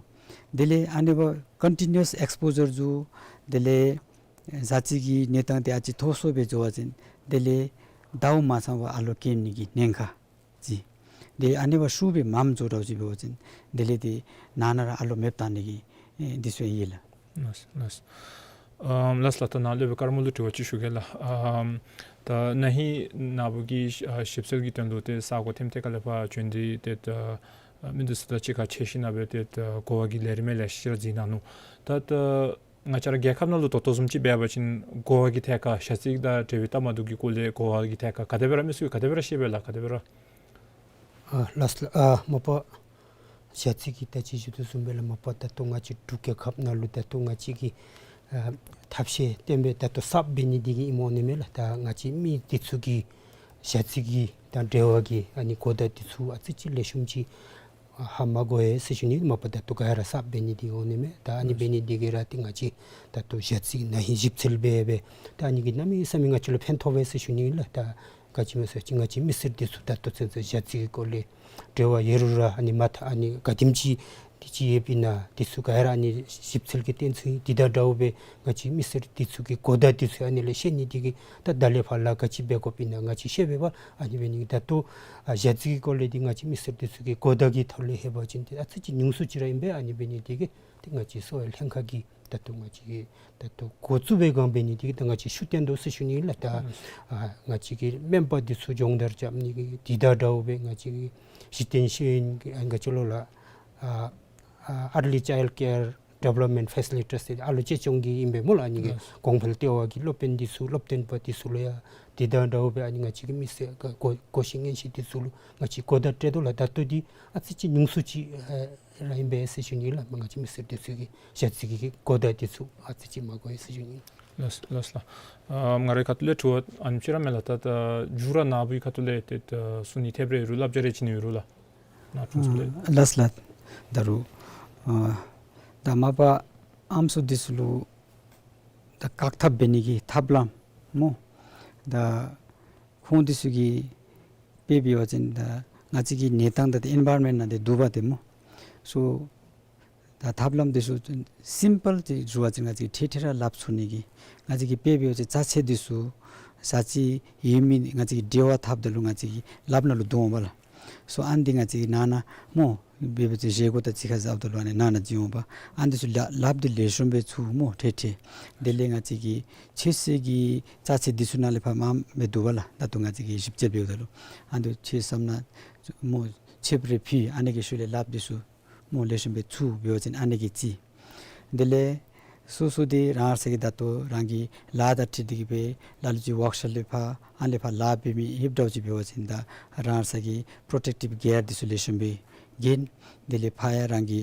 དེ་ལས་ཨ་ནི་བ་ཀོན་ཊི་ནིའུ་ཨས་ཨེགསི་པོ་ཇར་འགྱོ། དེ་ལས་ཞ་རྩི་གི་གནས་སྟངས་འདི་ཨ་ཙི་མཐོ་སུ་སྦེ་འགྱོ་བ་ཅིན་དེ་ལས་ཟླཝ་མ་ཚང་བར་ཨ་ལོ་སྐྱེ་ནི་གི་ཉེན་ཁ་ཅིག། དེ་ཨ་ནི་བ་ཤུགས་སྦེ་མངམ་འགྱོ་འདྲཝ་ཅིག་འབད་བ་ཅིན་དེ་ལས་དེ་ནང་ན་ར་ཨ་ལོ་མེདཔ་བཏང་ནི་གི་ཨེ་འདི་ཚུ་ཡོད་ལགས། ལགས་ལགས། ཨམ་ལགས་ལགས། ད་ནཱ་སློབ་དཔོན་ཀརྨ་ལུ་དྲི་བ་ཅིག་ཞུ་གེ་ལགས། ཨམ་ད་ན་ཧིང་ནཱ་བུ་གིས་ཨ་ཞིབ་འཚོལ་གྱི་དོན་ལུ་ཏེ་ས་གོ་ཐེམ་ཐད་ཁ་ལས་ཕར་བྱོན་ཏེ་ཏེ་ད་ཨ་མི་འདི་ཚུ་དང་གཅིག་ཁར་ཕྱད་ཞིནམ་ལས་ཏེ་ད་གོ་བ་གི་ལས་རིམ་ལེ་ཤ་ར་གཟིགས་གནང་ནུག། ད་ད་ང་བཅས་ར་རྒྱལ་ཁབ་ནང་ལུ་ད་ལྟོ་བཟུམ་ཅིག་འབད་བ་ཅིན་གོ་བ་གི་ཐད་ཁར་ཞ་རྩི་དང་འབྲེལ་བའི་སྟབས་མ་བདེཝ་གི་སྐོར་ལས་གོ་བ་གི་ཐད་ཁར་ག་དེ་སྦེ་ར་མི་ཚུ་གིས་ག་དེ་སྦེ་ར་ཤེས་པས་ལགས། ག་དེ་སྦེ་ར། ཨ་ལགས་ལགས། ཨ་མ་པ་ཞ་རྩི་གི་ད་ཅི་ཞུ་དོ་བཟུམ་སྦེ་ལགས། མ་པ་ད་ལྟོ་ང་བཅས་འབྲུག་རྒྱལ་ཁབ་ནང་ལུ་ད་ལྟོ་ང་བཅས་ཀྱིས་ཨ་ཐབས་ཤེས་བཏོན་སྦེ་ད་ལྟོ་གསརཔ་འབད་ནི་འདི་གིས་ཨིནམ་འོང་ནི་མས་ལགས། ད་ང་བཅས་མི་འདི་ཚུ་གིས་ཞ་རྩི་གི་དང་འབྲེལ་བ་གི་ཨ་ནི་གོ་བརྡ་འདི་ཚུ་ཨ་ཙི་ཅིག་ལེགས་ཤོམ་ཅིག་ཧ་མ་གོ་ཡི་ཟེར་ཞུ་ནི། མ་པ་ད་ལྟོ་ག་ར་གསརཔ་འབད་ནི་འདི་འོང་ནི་མས། ད་ཨ་ནི་འབད་ནི་འདི་གིས་ར་ཏེ་ང་བཅས་ད་ལྟོ་ཞ་རྩི་ན་ཧིང་ཞིབ་འཚོལ་འབད་འབད་ད་ཨ་ནི་གིས་གནམ་མེད་ས་མེད་ང་བཅས་ལུ་ཕན་ཐོགས་པས་ཟེར་ཞུ་ནི་ལགས། ད་ག་ཅི་སྨོ་ཟེར་བ་ཅིན་ང་བཅས་མི་སེར་འདི་ཚུ་ད་ལྟོ་ཚུན་ཚོད་ཞ་རྩི་གི་སྐོར་ལས་འབྲེལ་བ་ཡོད་རུང་ར་ཨ་ནི་མ་མཐའ་ཨ་ནི་ག་དེམ་ཅིག་འདི་ཅིག་ཡོདཔ་ཨིན་ན་འདི་ཚུ་ག་ར་ཨ་ནི་ཞིབ་འཚོལ་གྱི་བསྟན་ཚུལ་འདི་དང་འདྲཝ་སྦེ་ང་བཅས་མི་སེར་འདི་ཚུ་གི་གོ་བརྡ་འདི་ཚུ་ཨ་ནི་ལས་ཤེས་ནི་འདི་གིས་ད་ད་ལས་ཕར་ལཱ་ག་ཅི་འབད་དགོཔ་ཨིན་ན་ང་བཅས་ཤེས་པས་པ། ཨ་ནི་འབད་ནི་འདི་ད་ལྟོ་ཨ་ཞ་རྩི་གི་སྐོར་ལས་འདི་ང་བཅས་མི་སེར་འདི་ཚུ་གི་གོ་བརྡ་གི་ཐོག་ལས་ལྷོད་པ་ཅིན་ཏེ་ཨ་ཙི་ཅིག་ཉུང་སུ་ཅིག་ར་ཨིན་པས། ཨ་ནི་འབད་ནི་འདི་གིས་ཏེ་ང་བཅས་གསོ་བའི་ལྷན་ཁག་གིས་ད་ལྟོ་ང་བཅས་ཀྱིས་ད་ལྟོ་འགོ་བཙུགས་པའི་སྒང་འབད་ནི་འདི་གིས་ད་ང་བཅས་ཤུགས་བཏོན་དོ་ཟེར་ཞུ་ནི་ལགས། ད་ཨ་ང་བཅས་ཀྱི་སྨན་པ་འདི་ཚུ་སྦྱོང་བརྡར་རྐྱབ་ནི་གི་འདི་དང་འདྲཝ་སྦེ་ང་བཅས་ཀྱི་གཞི་རྟེན་ཤེས་ཡོན་གྱི་ཨ་ང་བཅས་ལུ་ལགས་ཨ་ཨ་early child care ཌི་བེ་ལོབ་མེནཊ་ཕེ་སི་ལི་ཊེ་ཊརསི་ཏེ་ཨ་ལོ་ཅེ་ཅོང་གི་ཨིན་པས་སྨོ་ལགས། ཨ་ནི་གི་ལགས། གོང་འཕེལ་ལྟེ་བ་གི་སློབ་དཔོན་འདི་ཚུ་སློབ་སྟོན་པ་འདི་ཚུ་ལུ་ཡང་དེ་དང་འདྲཝ་སྦེ་ཨ་ནི་ང་བཅས་ཀྱི་མི་སེར་གོ་གོ་ཤེས་ཉན་ཤེས་འདི་ཚུ་ལུ་ང་བཅས་གོ་བརྡ་སྤྲོད་དོ་ལགས། ད་ལྟོ་འདི་ཨ་ཙི་ཅིག་ཉུང་སུ་ཅིག་ཨ་ར་ཨིན་པས་ཟེར་ཞུ་ནི་ལགས། ང་བཅས་མི་སེར་འདི་ཚུ་གིས་ཞ་རྩི་གི་གོ་བརྡ་འདི་ཚུ་ཨ་ཙི་ཅིག་མ་གོ་བས་ཟེར་ཞུ་ནི། ལགས་ལགས་ལགས། ཨ་ང་རའི་ཁ་ཐུག་ལས་དྲི་བ་ཨ་ནེམ་ཅིག་ར་མས་ལགས། ད་ད་མཇུག་ར་ནཱ་བུའི་ཁ་ཐུག་ལས་ཏེ་ད་གསུང་ནི་ཐེབས་རེ་ཡོད་རུང་བསླབ་བྱ་རེ་བྱིན་ནི་ཡོད་རུང་ལགས། ནཱ་དྲུང་འཚོ་ལས། ཨ་ལགས་ལགས། ད་རུང་ཨ་ད་མ་པ་ཨམ་སྲུ་འདི་ཚུ་ལུ་ད་བཀག་ཐབས་འབད་ནི་གི་ཐབས་ལམ་སྨོ། ད་ཁོང་འདི་ཚུ་གིས་དཔེ་འབད་བ་ཅིན་ད་ང་བཅས་ཀྱི་གནས་སྟངས་ད་ཏེ་ཨེན་བཱ་རོན་མེནཊ་ནང་ཏེ་འདུག་པ་ཏེ་སྨོ། སོ་ད་ཐབས་ལམ་འདི་ཚུ་སིམ་པཱལ་ཅིག་ཞུ་བ་ཅིན་ང་བཅས་ཀྱིས་ཐད་ཐད་ར་སླབ་ཚུགས་ནི་གི། ང་བཅས་ཀྱིས་དཔེ་འབད་བ་ཅིན་རྩ་ཆེ་འདི་ཚུ་ཞ་རྩི་ཡོད་མི་ང་བཅས་ཀྱིས་འབྲེལ་བ་འཐབ་ད་ལུ་ང་བཅས་ཀྱི་ལགཔ་ནང་ལུ་བསྡུ་འོང་པ་ལགས། སོ་ཨ་ནི་འདི་ང་བཅས་ཀྱིས་ནང་ན་སྨོ་འབད་བ་ཅིན་བཞེས་སྒོ་དང་གཅིག་ཁར་འཛོམས་ད་ལུ་ཨ་ནི་ནང་ན་བྱིན་འོང་པ། ཨ་ནི་འདི་ཚུ་ལག་ལགཔ་འདི་ལེགས་ཤོམ་སྦེ་ཚུགས་སྨོ་ཐད་ཐད། དེ་ལས་ང་བཅས་ཀྱི་ཆོས་སྲིད་ཀྱི་རྩ་ཆེ་འདི་ཚུ་ནང་ལས་ཕར་མངམ་སྦེ་འདུག་པ་ལགས། ད་ལྟོ་ང་བཅས་ཀྱིས་ཞིབ་དཔྱད་འབདཝ་ད་ལུ་ཨ་ནི་འདི་ཆོས་བསམ་ན་སྨོ་ཆོས་པ་རེ་ཕུལ། ཨ་ནི་གི་ཤུལ་ལས་ལགཔ་འདི་ཚུ་སྨོ་ལེགས་ཤོམ་སྦེ་ཚུགས་འབད་བ་ཅིན་ཨ་ནི་གི་གཅིག། དེ་ལས་སོ་སོ་འདི་རང་ས་གི་ད་ལྟོ་རང་གི་ལཱ་དང་འཁྲིལ་ཏེ་གི་སྦེ་ལ་ལུ་ཅིག་ཝརཀ་ཤོབ་ལས་ཕར་ཨ་ནི་ལས་ཕར་ལཱ་འབད་མི་ཡོདཔ་འདྲཝ་ཅིག་འབད་བ་ཅིན་ད་རང་ས་གི་པྲོ་ཊེག་ཊིབ་གི་ཡར་འདི་ཚུ་ལེགས་ཤོམ་སྦེ་གྱོན། དེ་ལས་ཕར་ཡང་རང་གི་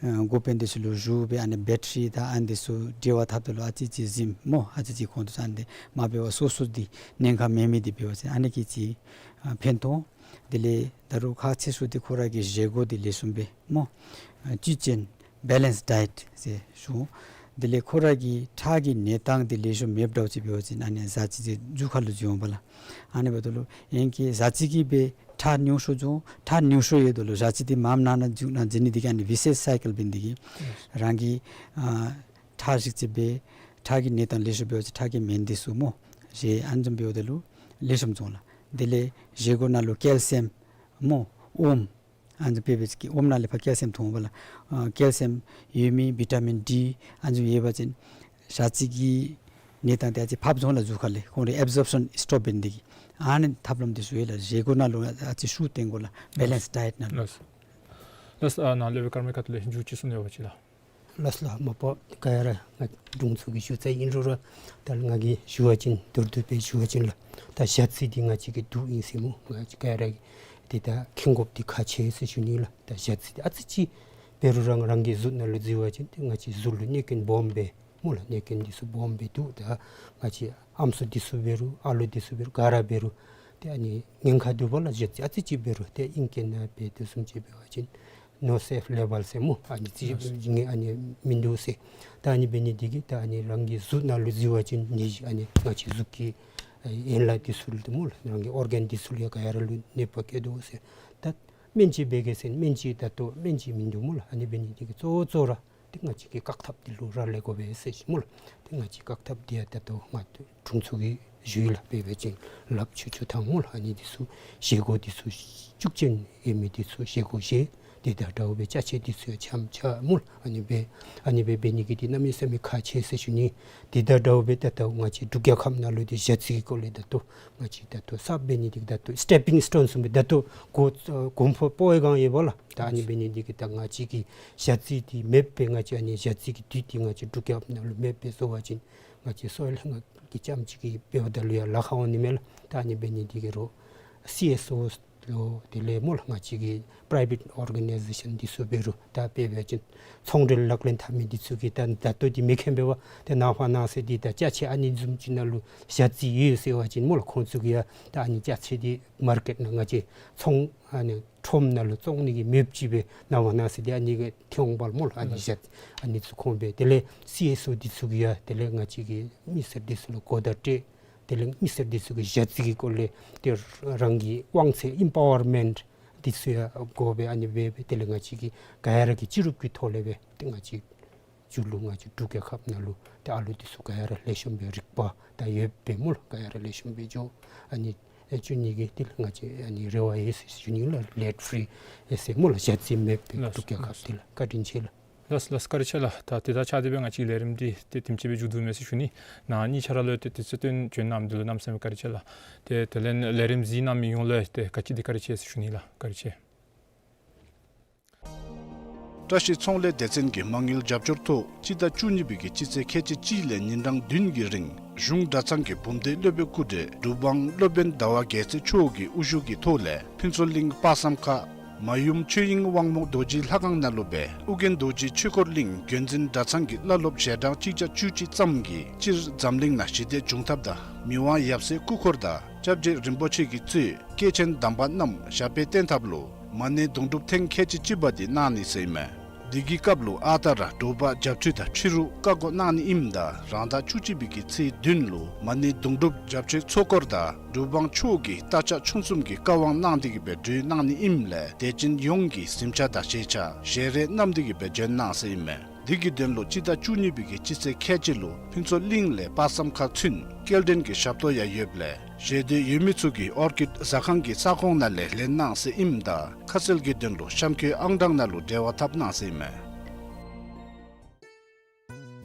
ཨ་འགོ་དཔོན་འདི་ཚུ་ལུ་ཞུ་སྦེ་ཨ་ནི་བེ་ཊ་རི་དང་ཨ་ནི་འདི་ཚུ་འབྲེལ་བ་འཐབ་ད་ལུ་ཨ་ཙི་ཅིག་གཟིམ་སྨོ། ཨ་ཙི་ཅིག་ཁོང་དུ་ཚང་སྟེ་མ་འབད་བར་སོ་སོ་འདི་ཉེན་ཁ་མེད་མི་འདི་འབད་བ་ཅིན་ཨ་ནི་གི་ཅིག་ཨ་ཕན་ཐོགས། དེ་ལས་ད་རུང་ཁག་ཆེ་ཤོས་འདི་ཁོ་ར་གི་བཞེས་སྒོ་འདི་ལེགས་ཤོམ་སྦེ་སྨོ། ཨ་བཅུད་ཅན་བེ་ལེནསི་ཌའེཊ་ཟེར་ཞུ། དེ་ལས་ཁོ་ར་གི་ཁྲག་གི་གནས་སྟངས་འདི་ལེགས་ཤོམ་མེདཔ་འདྲཝ་ཅིག་འབད་བ་ཅིན་ཨ་ནི་ཞ་རྩི་འདི་མཇུག་ཁ་ལུ་འགྱོ་འོང་པ་ལགས། ཨ་ནི་འབདཝ་ད་ལུ་ཨིན་གྱི་ཞ་རྩི་གིས་སྦེ་ཁྲག་ཉུང་ཤོས་འགྱོ། ཁྲག་ཉུང་ཤོས་ཡོད་ད་ལུ་ཞ་རྩི་འདི་མངམ་ནང་ན་མཇུག་ནང་འགྱོ་ནི་འདི་གིས་ཨ་ནི་བི་ཤེས་སའི་ཀལ་འབད་ནི་འདི་གིས་རང་གི་ཨ་ཁྲག་ཞིབ་དཔྱད་འབད། ཁྲག་གི་གནས་སྟངས་ལེགས་ཤོམ་འབད་བ་ཅིན་ཁྲག་གི་སྨན་འདི་ཚུ་སྨོ་བཞེས། ཨ་ནི་བཟུམ་འབདཝ་ད་ལུ་ལེགས་ཤོམ་འགྱོ་ལགས། དེ་ལས་བཞེས་སྒོ་ནང་ལུ་ཀེལ་ཤི་ཡམ་སྨོ་ཨོམ། ཨ་ནི་བཟུམ་འབད་བ་ཅིན་ཨོམ་ནང་ལས་ཕར་ཀེལ་ཤི་ཡམ་ཐོན་པ་ལགས། ཨ་ཀེལ་ཤི་ཡམ་ཡོད་མི་བི་ཊ་མིན་ཌི་ཨ་ནི་བཟུམ་ཡོད་པ་ཅིན་ཞ་རྩི་གི་གནས་སྟངས་འདི་ཨ་ཙི་ཕབ་འགྱོ་ལགས། མཇུག་ཁ་ལས་ཁོང་རའི་ཨེབ་ཟོརབ་ཤཱན་སི་ཊོབ་འབད་ནི་འདི་གིས། ཨ་ནི་ཐབས་ལམ་འདི་ཚུ་ཡོད་ལགས། བཞེས་སྒོ་ནང་ལུ་ཨ་ཙི་ཤུགས་བཏོན་དགོ་ལགས། བེ་ལེནསི་ཌའེཊ་ནང་ལུ། ལགས། ལགས། ཨ་ནཱ་སློབ་དཔོན་ཀརྨ་ཁ་ཐུག་ལས་མཇུག་ཅིག་གསུང་ནི་ཡོད་པ་ཅིན་ལགས། ལགས་ལགས། མ་པ་ག་ཡ་ར་ང་དྲུང་འཚོ་གིས་ཞུ་ཚར་ཨིན་རུང་ར་ད་ང་གིས་ཞུ་བ་ཅིན་མདོར་བསྡུས་སྦེ་ཞུ་བ་ཅིན་ལགས། ད་ཞ་རྩི་འདི་ང་བཅས་ཀྱི་དུག་ཨིན་ཟེར་སྨོ། ང་བཅས་ག་ཡ་ར་གིས་ཏེ་ད་མཁྱེན་དགོཔ་འདི་ཁག་ཆེ་ཟེར་ཞུ་ནི་ལགས། ད་ཞ་རྩི་འདི་ཨ་ཙི་ཅིག་འབད་རུང་རང་རང་གི་གཟུགས་ནང་ལུ་བཙིར་བ་ཅིན་ཏེ་ང་བཅས་གཟུགས་ལུ་གནོད་སྐྱོན་སྦོམ་སྦེ་སྨོ་ལགས། གནོད་སྐྱོན་འདི་ཚུ་སྦོམ་སྦེ་འདུག། ད་ང་བཅས་ཨམ་སྲུ་འདི་ཚུ་འབད་རུང་ཨ་ལོ་འདི་ཚུ་འབད་རུང་ག་ར་འབད་རུང་ཏེ་ཨ་ནི་ཉེན་ཁ་འདུག་པ་ལགས། ཞ་རྩི་ཨ་ཙི་ཅིག་འབད་རུང་ཏེ་ཨིང་སྐད་ནང་སྦེ་དེ་བཟུམ་ཅིག་འབད་བ་ཅིན་ནོ་སེཕ་ལེ་བཱལ་ཟེར་སྨོ། ཨ་ནི་ཅིག་ཨ་ནི་མིན་འདུག་ཟེར། ད་ཨ་ནི་འབད་ནི་འདི་གིས་ད་ཨ་ནི་རང་གི་གཟུགས་ནང་ལུ་བཙིར་བ་ཅིན་ནད་གཞི་ཨ་ནི་ང་བཅས་གཟུགས་ཀྱི་ཨ་ཡན་ལག་འདི་ཚུ་ལུ་སྨོ་ལགས། རང་གི་ཨོར་གཱན་འདི་ཚུ་ལུ་ཡང་ག་ཡ་ར་ལུ་གནོད་པ་བཀལ་དོ་ཟེར། ད་སྨན་བཅོས་འབད་གེ་ཟེར་སྨན་བཅོས་ད་ལྟོ་སྨན་བཅོས་མིན་འདུག་སྨོ་ལགས། ཨ་ནི་འབད་ནི་འདི་གིས་གཙོ་བོ་གཙོ་བོ་ར་ཏེ་ང་བཅས་ཀྱིས་བཀག་ཐབས་འདི་ལུ་རག་ལས་དགོ་པས་ཟེར་ཞུ་སྨོ་ལགས། ཏེ་ང་བཅས་བཀག་ཐབས་འདི་ཡང་ད་ལྟོ་ང་དྲུང་འཚོ་གིས་ཞུ་ཡི་ལགས། འབད་བ་ཅིན་ལགཔ་ཆུ་ཆུ་བཏང་སྨོ་ལགས། ཨ་ནི་འདི་ཚུ་བཞེས་སྒོ་འདི་ཚུ་བཅུད་ཅན་ཡོད་མི་འདི་ཚུ་བཞེས་སྒོ་བཞེས། དེ་དང་འདྲཝ་སྦེ་ཅ་ཆས་འདི་ཚུ་ཡང་འཆམ་འཆམ་སྨོ་ལགས། ཨ་ནི་སྦེ་ཨ་ནི་སྦེ་འབད་ནི་གི་འདི་གནམ་མེད་ས་མེད་ཁག་ཆེ་ཟེར་ཞུ་ནི། དེ་དང་འདྲཝ་སྦེ་ད་ལྟོ་ང་བཅས་འབྲུག་རྒྱལ་ཁབ་ནང་ལུ་འདི་ཞ་རྩི་གི་སྐོར་ལས་ད་ལྟོ་ང་བཅས་ད་ལྟོ་གསརཔ་འབད་ནི་འདི་ད་ལྟོ་སི་ཊེ་པིང་སི་ཊོན་བཟུམ་སྦེ་ད་ལྟོ་འགོ་ཨ་གོང་འཕེལ་སྤོ་བའི་སྒང་ཡོད་པ་ལགས། ད་ཨ་ནི་འབད་ནི་འདི་གིས་ད་ང་བཅས་ཀྱི་ཞ་རྩི་འདི་མེདཔ་སྦེ་ང་བཅས་ཨ་ནི་ཞ་རྩི་གི་དུག་འདི་ང་བཅས་འབྲུག་རྒྱལ་ཁབ་ནང་ལུ་མེདཔ་སྦེ་བཟོ་བ་ཅིན་ང་བཅས་སོའིལ་ཧེལཐ་གི་རྐྱངམ་ཅིག་གིས་འབདཝ་ད་ལུ་ཡང་ལཱ་ཁག་འོང་ནི་མས་ལགས། ད་ཨ་ནི་འབད་ནི་འདི་གིས་རོགས་སི་ཨེསི་ཨོ་ལོ་དེ་ལས་སྨོ་ལགས་ང་བཅས་ཀྱི་པི་རའི་ཝེཊ་ཨོར་ག་ནའི་ཟེ་ཤཱན་འདི་ཚུ་འབད་རུང་ད་དཔེ་འབད་བ་ཅིན་ཚོང་འབྲེལ་ལག་ལེན་འཐབ་མི་འདི་ཚུ་གིས་ད་ད་ལྟོ་འདི་མི་མཁྱེན་པས་པ། ཏེ་ནངས་པ་གནངས་ཚེ་འདི་ད་ཅ་ཆས་ཨ་ནི་བཟུམ་ཅིག་ནང་ལུ་ཞ་རྩི་ཡོད་ཟེར་བ་ཅིན་སྨོ་ལགས་ཁོང་ཚུ་གིས་ཡང་ད་ཨ་ནི་ཅ་ཆས་འདི་མར་ཀེཊ་ནང་ང་བཅས་ཚོང་ཨ་ནི་ཁྲོམ་ནང་ལུ་བཙོང་ནི་གི་མེདཔ་ཅིག་སྦེ་ནངས་པ་གནངས་ཚེ་འདི་ཨ་ནི་གི་ཐོན་འོང་པ་སྨོ་ལགས། ཨ་ནི་ཞ་ཨ་ནི་ཚུ་ཁོང་སྦེ་དེ་ལས་སི་ཨེསི་ཨོ་འདི་ཚུ་གིས་ཡང་དེ་ལས་ང་བཅས་ཀྱི་མི་སེར་འདི་ཚུ་ལུ་གོ་བརྡ་སྤྲོད། དེ་ལས་མི་སེར་འདི་ཚུ་གིས་ཞ་རྩི་གི་སྐོར་ལས་ཏེ་རང་གི་དབང་ཚད་ཨིམ་པ་ཝར་མེནཊ་འདི་ཚུ་ཡང་དགོ་པས། ཨ་ནི་སྦེ་སྦེ་དེ་ལས་ང་བཅས་ཀྱིས་ག་ཡ་ར་གིས་སྤྱི་རུབ་ཀྱི་ཐོག་ལས་སྦེ་ཏེ་ང་བཅས་མཇུག་ལུ་ང་བཅས་འབྲུག་རྒྱལ་ཁབ་ནང་ལུ་ཏེ་ཨ་ལོ་འདི་ཚུ་ག་ཡ་ར་ལེགས་ཤོམ་སྦེ་རིག་པ་དང་ཡོདཔ་སྦེ་སྨོ་ལགས་ག་ཡ་ར་ལེགས་ཤོམ་སྦེ་འགྱོ་ཨ་ནི་ཨེ་བཅུག་ནི་གི་ཏེ་ང་བཅས་ཨ་ནི་རེ་བ་ཡོད་ཟེར་ཞུ་ནི་ལགས། ལེཌ་ཕི་རི་ཨེ་ཟེར་སྨོ་ལགས་ཞ་རྩི་མེདཔ་སྦེ་ལགས། འབྲུག་རྒྱལ་ཁབ་འདི་ལགས། བཀའ་དྲིན་ཆེ་ལགས། ལགས་ལགས། བཀའ་དྲིན་ཆེ་ལགས། ད་དེ་དང་ཆ་སྟེ་སྦེ་ང་བཅས་ཀྱི་ལས་རིམ་འདི་ཏེ་དེམ་ཅིག་སྦེ་མཇུག་བསྡུ་མས་ཟེར་ཞུ་ནི། ནཱ་གཉིས་ཆ་ར་ལུ་ཏེ་ཏེ་གསོལ་སྟོན་བྱོན་གནང་མི་འདི་ལུ་གནམ་མེད་ས་མེད་བཀའ་དྲིན་ཆེ་ལགས། ཏེ་དེ་ལས་ལས་རིམ་གཟིགས་གནང་མི་ཡོངས་ལུ་ཏེ་ག་ཅི་འདི་བཀའ་དྲིན་ཆེ་ཟེར་ཞུ་ནི་ལགས། བཀའ་དྲིན་ཆེ། བཀྲ་ཤིས་ཚོང་ལས་སྡེ་ཚན་གྱི་མ་དངུལ་རྒྱབ་སྐྱོར་ཐོག་སྤྱི་ཟླ་བཅུ་གཉིས་པའི་གི་སྤྱི་ཚེས་ཁལ་གཅིག་གཅིག་ལས་ཉིན་གྲངས་བདུན་གྱི་རིང་གཞུང་གྲྭ་ཚང་གི་བུམ་སྡེ་སློབ་དཔོན་སྐུ་བགྲེས་གྲུབ་དབང་སློབ་དཔོན་ཟླ་བ་རྒྱལ་མཚན་མཆོག་གི་དབུ་བཞུགས་ཀྱི་ཐོག་ལས་ཕུན་ཚོགས་གླིང་དཔག་བསམ་ཁ་མ་ཡུམ་ཆོས་དབྱིངས་དབང་མོ་རྡོ་རྗེ་ལྷ་ཁང་ནང་ལུ་སྦེ་ཨོ་རྒྱན་རྡོ་རྗེ་ཆོས་འཁོར་གླིང་བརྒྱུད་འཛིན་གྲྭ་ཚང་གི་བླ་སློབ་ཞལ་གྲངས་གཅིག་བརྒྱ་བཅུ་གཅིག་ཙམ་གྱིས་སྤྱིར་འཛམ་གླིང་ནང་ཞི་བདེ་འབྱུང་ཐབས་དང་མི་དབང་ཡབ་སྲས་སྐུ་འཁོར་དང་སྐྱབས་རྗེ་རིན་པོ་ཆེ་གིས་གཙོས་སྐྱེས་ཆེན་དམ་པ་རྣམས་ཞབས་པད་བརྟན་ཐབས་ལུ་མ་ཎི་དུང་སྒྲུབ་ཐེངས་ཁལ་གཅིག་གཅིག་པ་འདི་གནང་ནི་ཟེར་ཨིན་མས། འདི་གི་སྐབས་ལུ་ཨ་རྟག་ར་དྲོ་པ་བརྒྱད་ཅུ་དང་ཕྱི་རུ་བཀའ་བསྒོ་གནང་ནི་ཨིནམ་ད་རང་ཟླ་བཅུ་གཅིག་པའི་གི་ཚེས་བདུན་ལུ་མ་ཎི་དུང་སྒྲུབ་བརྒྱད་ཅུའི་ཚོགས་འཁོར་དང་གྲུབ་དབང་མཆོག་གི་རྟ་ཕྱག་མཆོག་གསུམ་གྱི་བཀའ་དབང་གནང་སྟེ་གི་སྦེ་གྲོལ་གནང་ནི་ཨིནམ་ལས་དད་ཅན་ཡོངས་ཀྱིས་གཟིམ་ཆས་དང་བཞེས་ཆས་ཞལ་རས་བསྣམས་ཏེ་གི་སྦེ་བྱོན་གནང་ཟེར་ཨིན་མས། འདི་གི་དོན་ལུ་སྤྱི་ཟླ་བཅུ་གཉིས་པའི་གི་སྤྱི་ཚེས་ཁལ་གཅིག་ལུ་ཕུན་ཚོགས་གླིང་ལས་དཔག་བསམ་ཁ་ཚུན་སྐྱེལ་འདྲེན་གྱི་ཞབས་ཏོག་ཡང་ཡོདཔ་ལས་ཞེ་འདོད་ཡོད་མི་ཚུ་གིས་ཨོར་ཀིཌ་ཟ་ཁང་གི་ས་ཁོངས་ནང་ལས་ལེན་གནང་ཟེར་ཨིནམ་ད་ཁ་གསལ་གྱི་དོན་ལུ་གཤམ་འཁོད་ཨང་གྲངས་ནང་ལུ་འབྲེལ་བ་འཐབ་གནང་ཟེར་ཨིན་མས།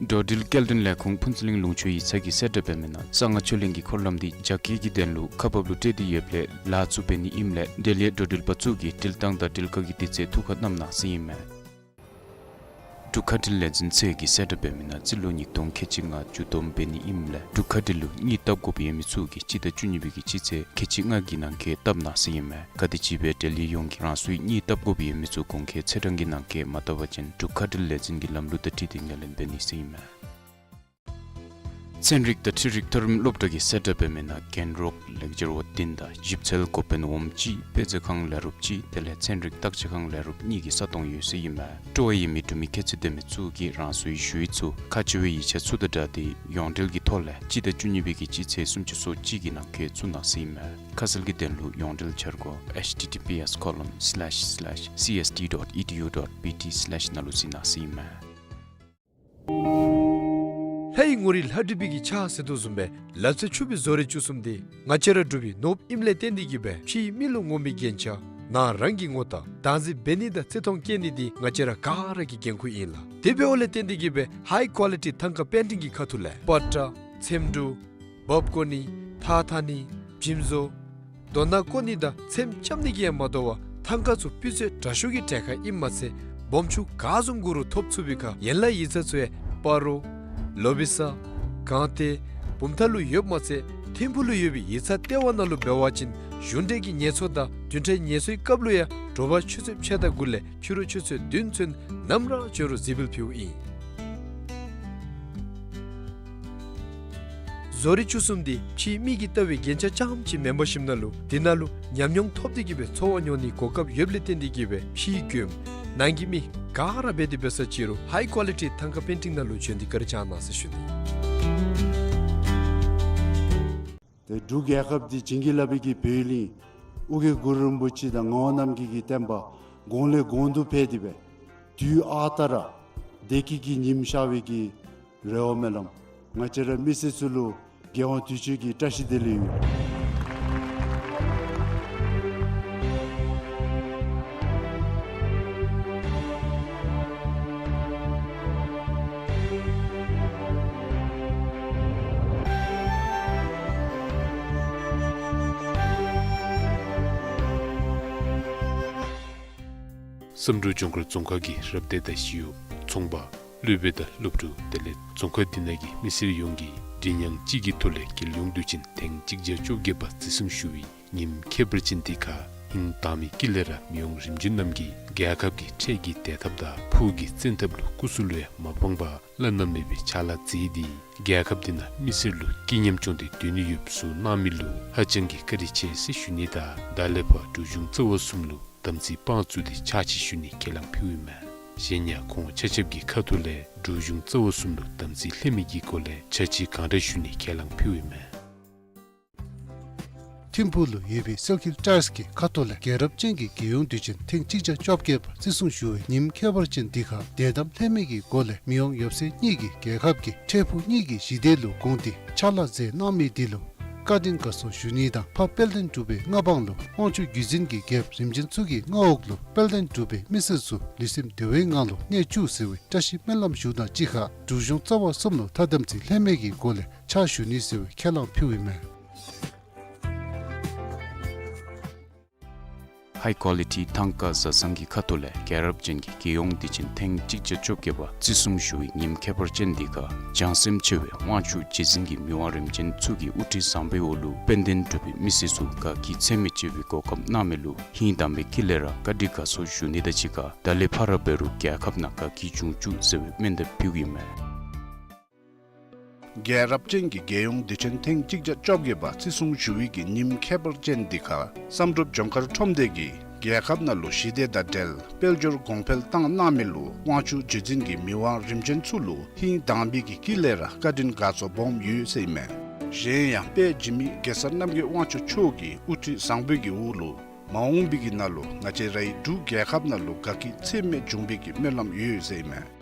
འགྲོ་འགྲུལ་སྐྱེལ་འདྲེན་ལས་ཁུངས་ཕུན་ཚོགས་གླིང་ལུང་ཕྱོགས་ཡིག་ཚང་གིས་གསལ་བསྒྲགས་འབད་མི་ནང་གསང་སྔགས་ཆོས་གླིང་གི་འཁོར་ལམ་འདི་རྒྱ་སྐྱེད་ཀྱི་དོན་ལུ་ཁག་འབགཔ་ལུ་སྤྲོད་དེ་ཡོདཔ་ལས་ལཱ་ཚུ་འབད་ནི་ཨིནམ་ལས་འབྲེལ་ཡོད་འགྲོ་འགྲུལ་པ་ཚུ་གིས་འགྲུལ་ཐངས་དང་འགྲུལ་བཀག་གི་དུས་ཚོད་ཐུགས་ཁར་བསྣམ་གནང་ཟེར་ཨིན་མས། འབྲུག་མཁར་འགྲུལ་ལས་འཛིན་ཚད་ཀྱིས་གསལ་བསྒྲགས་འབད་མི་ནང་རྩིས་ལོ་ཉིས་སྟོང་ཁལ་གཅིག་ལྔ་མཇུག་བསྡོམས་འབད་ནི་ཨིནམ་ལས་འབྲུག་མཁར་འགྲུལ་ལུ་གཉེར་བཏབ་དགོཔ་ཡོད་མི་ཚུ་གིས་སྤྱི་ཟླ་བཅུ་གཉིས་པའི་གི་སྤྱི་ཚེས་ཁལ་གཅིག་ལྔ་གི་ནང་འཁོད་བཏབ་གནང་ཟེར་ཨིན་མས། ག་དེམ་ཅིག་སྦེ་འབྲེལ་ཡོད་ཡོངས་ཀྱིས་རང་སོའི་གཉེར་བཏབ་དགོཔ་ཡོད་མི་ཚུ་གོང་འཁོད་ཚེས་གྲངས་ཀྱི་ནང་འཁོད་མ་བཏབ་པ་ཅིན་འབྲུག་མཁར་འགྲུལ་ལས་འཛིན་གྱི་ལམ་ལུགས་དང་འཁྲིལ་ཏེ་ངོས་ལེན་འབད་ནི་ཟེར་ཨིན་མས། ཚན་རིག་དང་འཕྲུལ་རིག་མཐོ་རིམ་སློབ་གྲྭ་གིས་གསལ་བསྒྲགས་འབད་མི་ནང་རྒན་རོགས་ལེགས་སྦྱར་བ་བདུན་དང་ཞིབ་འཚོལ་འགོ་དཔོན་འོགམ་གཅིག་དཔེ་མཛོད་ཁང་ལས་རོགསཔ་གཅིག་དེ་ལས་ཚན་རིག་བརྟག་དཔྱད་ཁང་ལས་རོགསཔ་གཉིས་ཀྱི་ས་སྟོང་ཡོད་ཟེར་ཨིན་མས། སྤྲོ་བ་ཡོད་མི་འབྲུག་མི་ཁྱད་ཚད་ལྡན་མི་ཚུ་གིས་རང་སོའི་ཞུ་ཡིག་ཚུ་ཁག་ཆེ་བའི་ཡིག་ཆ་ཚུ་དང་སྦྲགས་ཏེ་ཡོངས་འབྲེལ་གྱི་ཐོག་ལས་སྤྱི་ཟླ་བཅུ་གཉིས་པའི་གི་སྤྱི་ཚེས་སུམ་ཅུ་སོ་གཅིག་གི་ནང་འཁོད་བཙུགས་གནང་ཟེར་ཨིན་མས། ཁ་གསལ་གྱི་དོན་ལུ་ཡོངས་འབྲེལ་འཆར་སྒོ་ཨེཆ་ཊི་ཊི་པི་ཨེསི་ཁོ་ལོན་སི་ལེཤ་སི་ལེཤ་སི་ཨེསི་ཊི་ཌོཊ་ཨི་ཌི་ཡུ་ཌོཊ་པི་ཊི་སི་ལེཤ་ནང་ལུ་གཟིགས་གནང་ཟེར་ཨིན་མས། ལྷའི་ངོ་རིས་ལྷ་བྲིས་པའི་གི་ཕྱག་ཟེར་དོ་བཟུམ་སྦེ་ལ་རྩེ་ཆུ་སྦིས་བཟོ་རིག་བཅུ་གསུམ་འདི་ང་བཅས་ར་འབྲུག་པའི་ནོར་བུ་ཨིནམ་ལས་བརྟེན་ཏེ་གིས་སྦེ་ཕྱིའི་མི་ལུ་ངོམ་པའི་རྒྱན་ཆ་ནང་རང་གི་ངོ་རྟགས་བདག་འཛིན་འབད་ནི་དང་བརྩི་མཐོང་བསྐྱེད་ནི་འདི་ང་བཅས་ར་ག་ར་གི་འགན་ཁུར་ཨིན་ལགས། དེ་འབདཝ་ལས་བརྟེན་ཏེ་གིས་སྦེ་ཧའི་ཀོ་ལི་ཊི་ཐང་ཀ་པེན་ཊིང་གི་ཁ་ཐུག་ལས་པ་ཏྲ་ཚེམ་དྲུབ་འབག་བཀོ་ནི་ཐགས་འཐག་ནི་འཇིམ་བཟོ་རྡོ་ནང་བཀོ་ནི་དང་ཚེམ་རྐྱབ་ནི་གིས་ཡང་མ་དོ་བར་ཐང་ཀ་ཚུ་སྤུས་ཚད་དྲག་ཤོས་ཀྱི་གྲལ་ཁར་ཨིནམ་མ་ཚད་སྦོམ་ཆུང་ག་བཟུམ་དགོ་རུང་ཐོབ་ཚུགས་པའི་ཁར་ཡན་ལག་ཡིག་ཚང་ཚུ་ཡང་སྤ་རོ་ལོ་བི་ས་གངས་ཏེ་བུམ་ཐང་ལུ་ཡོདཔ་མ་ཚད་ཐིམ་ཕུག་ལུ་ཡོད་པའི་ཡིག་ཚང་ལྟེ་བ་ནང་ལུ་འབད་བ་ཅིན་གཞུང་འབྲེལ་གྱི་ངལ་གསོ་དང་བདུན་ཕྲག་ངལ་གསོའི་སྐབས་ལུ་ཡང་དྲོ་པ་ཆུ་ཚོད་ཕྱེད་དང་དགུ་ལས་ཕྱི་རུ་ཆུ་ཚོད་བདུན་ཚུན་ནམ་ར་བྱོན་རུང་གཟིགས་འབུལ་ཕུལཝ་ཨིན། བཟོ་རིག་བཅུ་གསུམ་འདི་ཕྱིའི་མི་གིས་ལྟ་བའི་རྒྱན་ཆ་རྐྱངམ་ཅིག་མེན་པར་ཞིནམ་ལས་འདི་ནང་ལུ་ཉམས་མྱོང་ཐོབ་སྟེ་གིས་སྦེ་འཚོ་བ་མྱོང་ནིའི་གོ་སྐབས་ཡོདཔ་ལས་བརྟེན་ཏེ་གིས་སྦེ་ཕྱིའི་མགྱོནམ་ནང་གི་མི་ག་ར་འབད་དེ་འབད་ས་ཅིག་རུང་ཧའི་ཀོ་ལི་ཊི་ཐང་ཀ་པེན་ཊིང་ནང་ལུ་བྱོན་ཏེ་བཀའ་དྲིན་བསྐྱང་གནང་ཟེར་ཞུ་ནི། ཏེ་འབྲུག་རྒྱལ་ཁབ་འདི་བྱིན་གྱིས་བརླབས་པའི་གི་བོད་གླིང་ཨོ་རྒྱན་གུ་རུ་རིན་པོ་ཆེ་དང་ངག་དབང་རྣམ་རྒྱལ་གྱི་བསྟན་པ་གོང་ལས་གོང་དུ་འཕེལ་ཏེ་སྦེ་དུས་ཨ་རྟག་ར་བདེ་སྐྱིད་ཀྱི་ཉིམ་ཤར་བའི་གི་རེ་བ་སྨོན་ལམ་ང་བཅས་ར་མི་སེར་ཚུ་ལུ་རྒྱལ་དབང་དུས་མཆོད་ཀྱི་བཀྲ་ཤིས་བདེ་ལེགས་ཡོད། བསམ་འགྲུབ་ལྗོངས་མཁར་རྫོང་ཁག་གི་རབ་སྡེ་དང་ཞི་གཡོག་ཚོང་པ་སློབ་དཔོན་དང་སློབ་ཕྲུག་དེ་ལས་རྫོང་ཁག་འདི་ནང་གི་མི་སེར་ཡོངས་ཀྱིས་མགྲིན་དབྱངས་གཅིག་གི་ཐོག་ལས་རྒྱལ་ཡོངས་དུས་ཆེན་ཐེངས་གཅིག་བརྒྱ་བཅོ་བརྒྱད་པ་བརྩི་སྲུང་ཞུ་བའི་ཉིནམ་ཁྱད་པར་ཅན་འདི་ཁར་ཧིང་དྭངས་མའི་དཀྱིལ་ལས་ར་མི་དབང་རིམ་བྱོན་རྣམས་ཀྱིས་རྒྱལ་ཁབ་ཀྱི་འཕྲལ་གྱི་བདེ་ཐབས་དང་ཕུགས་ཀྱི་བཙན་ཐབས་ལུ་སྐུ་གཟུགས་ལུ་ཡང་མ་སྤངས་པར་བླ་ན་མེད་པའི་ཕྱག་ལཱ་མཛད་དེ་རྒྱལ་ཁབ་འདི་ནང་མི་སེར་ལུ་སྐྱིད་ཉམས་སྦྱོང་སྟེ་སྡོད་ནི་ཡོདཔ་བཟོ་གནང་མི་ལུ་ཧ་ཅང་གི་བཀའ་དྲིན་ཆེ་ཟེར་ཞུ་ནི་དང་ད་ལས་ཕར་འབྲུག་གཞུང་རྩ་བ་གསུམ་ལུ་དམ་ཚིག་དཔང་བཙུགས་ཏེ་ཕྱག་ཕྱིད་ཞུ་ནིའི་ཁས་བླངས་ཕུལཝ་ཨིན་མས། གཞན་ཡང་ཁོང་ཆ་ཁྱབ་ཀྱི་ཁ་ཐུག་ལས་འབྲུག་གཞུང་རྩ་བ་གསུམ་ལུ་དམ་ཚིག་ལྷད་མེད་ཀྱི་སྒོ་ལས་ཕྱག་ཕྱིད་གང་དྲག་ཞུ་ནིའི་ཁས་བླངས་ཕུལཝ་ཨིན་མས། ཐིམ་ཕུག་ལུ་ཡོད་པའི་སེལ་ཁིལ་ཊའིརསི་གི་ཁ་ཐུག་ལས་རྒྱལ་རབས་ཅན་གྱི་རྒྱལ་ཡོངས་དུས་ཆེན་ཐེངས་གཅིག་བརྒྱ་བཅོ་བརྒྱད་པ་བརྩི་སྲུང་ཞུ་བའི་ཉིནམ་ཁྱད་པར་ཅན་འདི་ཁར་བདེན་གཏམ་ལྷད་མེད་ཀྱི་སྒོ་ལས་མི་དབང་ཡབ་སྲས་གཉིས་ཀྱིས་རྒྱལ་ཁབ་ཀྱི་འཕྲལ་ཕུགས་གཉིས་ཀྱི་ཞི་བདེ་ལུ་དགོངས་ཏེ་ཕྱག་ལཱ་མཛད་གནང་མི་འདི་ལུ་བཀའ་དྲིན་དགའ་ཚོར་ཞུ་ནི་དང་ཕ་དཔལ་ལྡན་འབྲུག་པའི་མངའ་འབངས་ལུ་དབང་ཕྱུག་བརྒྱུད་འཛིན་གྱི་རྒྱལཔོ་རིམ་བྱོན་ཚུ་གི་མངའ་འོག་ལུ་དཔལ་ལྡན་འབྲུག་པའི་མི་སེར་ཚུ་ལུས་སེམས་བདེ་བའི་ངང་ལུ་གནས་བཅུག་ཟེར་བའི་བཀྲ་ཤིས་སྨོན་ལམ་ཞུ་དང་གཅིག་ཁར་འབྲུག་གཞུང་རྩ་བ་གསུམ་ལུ་ད་དམ་ཚིག་ལྷད་མེད་ཀྱི་སྒོ་ལས་ཕྱག་ཞུ་ནི་ཟེར་བའི་ཁས་བླངས་ཕུལཝ་ཨིན་མས། ཧའི་ཀོ་ལི་ཊི་ཐང་ཀ་བཟའ་ཚང་གི་ཁ་ཐུག་ལས་རྒྱལ་རབས་ཅན་གྱི་རྒྱལ་ཡོངས་དུས་ཆེན་ཐེངས་གཅིག་བརྒྱ་བཅོ་བརྒྱད་པ་བརྩི་སྲུང་ཞུ་བའི་ཉིནམ་ཁྱད་པར་ཅན་འདི་ཁར་བྱང་སེམས་ཆེ་བའི་དབང་ཕྱུག་རྗེ་བཙུན་གྱི་མི་དབང་རིམ་བྱོན་ཚུ་གི་དབུ་ཁྲིད་བཟང་པོའི་འོག་ལུ་དཔལ་ལྡན་འབྲུག་པའི་མི་སེར་ཚུ་དགའ་སྐྱིད་ཚད་མེད་སྤྱོད་པའི་གོ་སྐབས་གནང་མི་ལུ་ཧིང་དྭངས་པའི་དཀྱིལ་ལས་ར་བཀའ་དྲིན་དགའ་ཚོར་ཞུ་ནི་དང་གཅིག་ཁར་ད་ལས་ཕར་འབད་རུང་རྒྱལ་ཁབ་ནང་དགའ་སྐྱིད་འབྱུང་བཅུག་ཟེར་བའི་སྨོན་འདེབས་ཕུལཝ་ཨིན་མས། རྒྱལ་རབས་ཅན་གྱི་རྒྱལ་ཡོངས་དུས་ཆེན་ཐེངས་གཅིག་བརྒྱ་བཅོ་བརྒྱད་པ་བརྩི་སྲུང་ཞུ་བའི་གི་ཉིནམ་ཁྱད་པར་ཅན་འདི་ཁར་བསམ་གྲུབ་ལྗོངས་མཁར་ཁྲོམ་སྡེ་གིས་རྒྱལ་ཁབ་ནང་ལུ་ཞི་བདེ་དང་འབྲེལ་དཔལ་འབྱོར་གོང་འཕེལ་བཏང་གནང་མི་ལུ་དབང་ཕྱུག་རྗེ་བཙུན་གྱི་མི་དབང་རིམ་བྱོན་ཚུ་ལུ་ཧིང་དྭངས་པའི་གི་དཀྱིལ་ལས་ར་བཀའ་དྲིན་དགའ་ཚོར་སྦོམ་ཡོད་ཟེར་ཨིན་མས། གཞན་ཡང་དཔལ་འཇིགས་མེད་གེ་སར་རྣམ་རྒྱལ་དབང་ཕྱུག་མཆོག་གི་དབུ་ཁྲིད་བཟང་པོའི་གི་འོག་ལུ་མ་འོངས་པའི་གི་ནང་ལུ་ང་བཅས་རའི་འབྲུག་རྒྱལ་ཁབ་ནང་ལུ་དགའ་སྐྱིད་ཚད་མེད་འབྱུང་བའི་གི་སྨོན་ལམ་ཡོད་ཟེར་ཨིན་མས།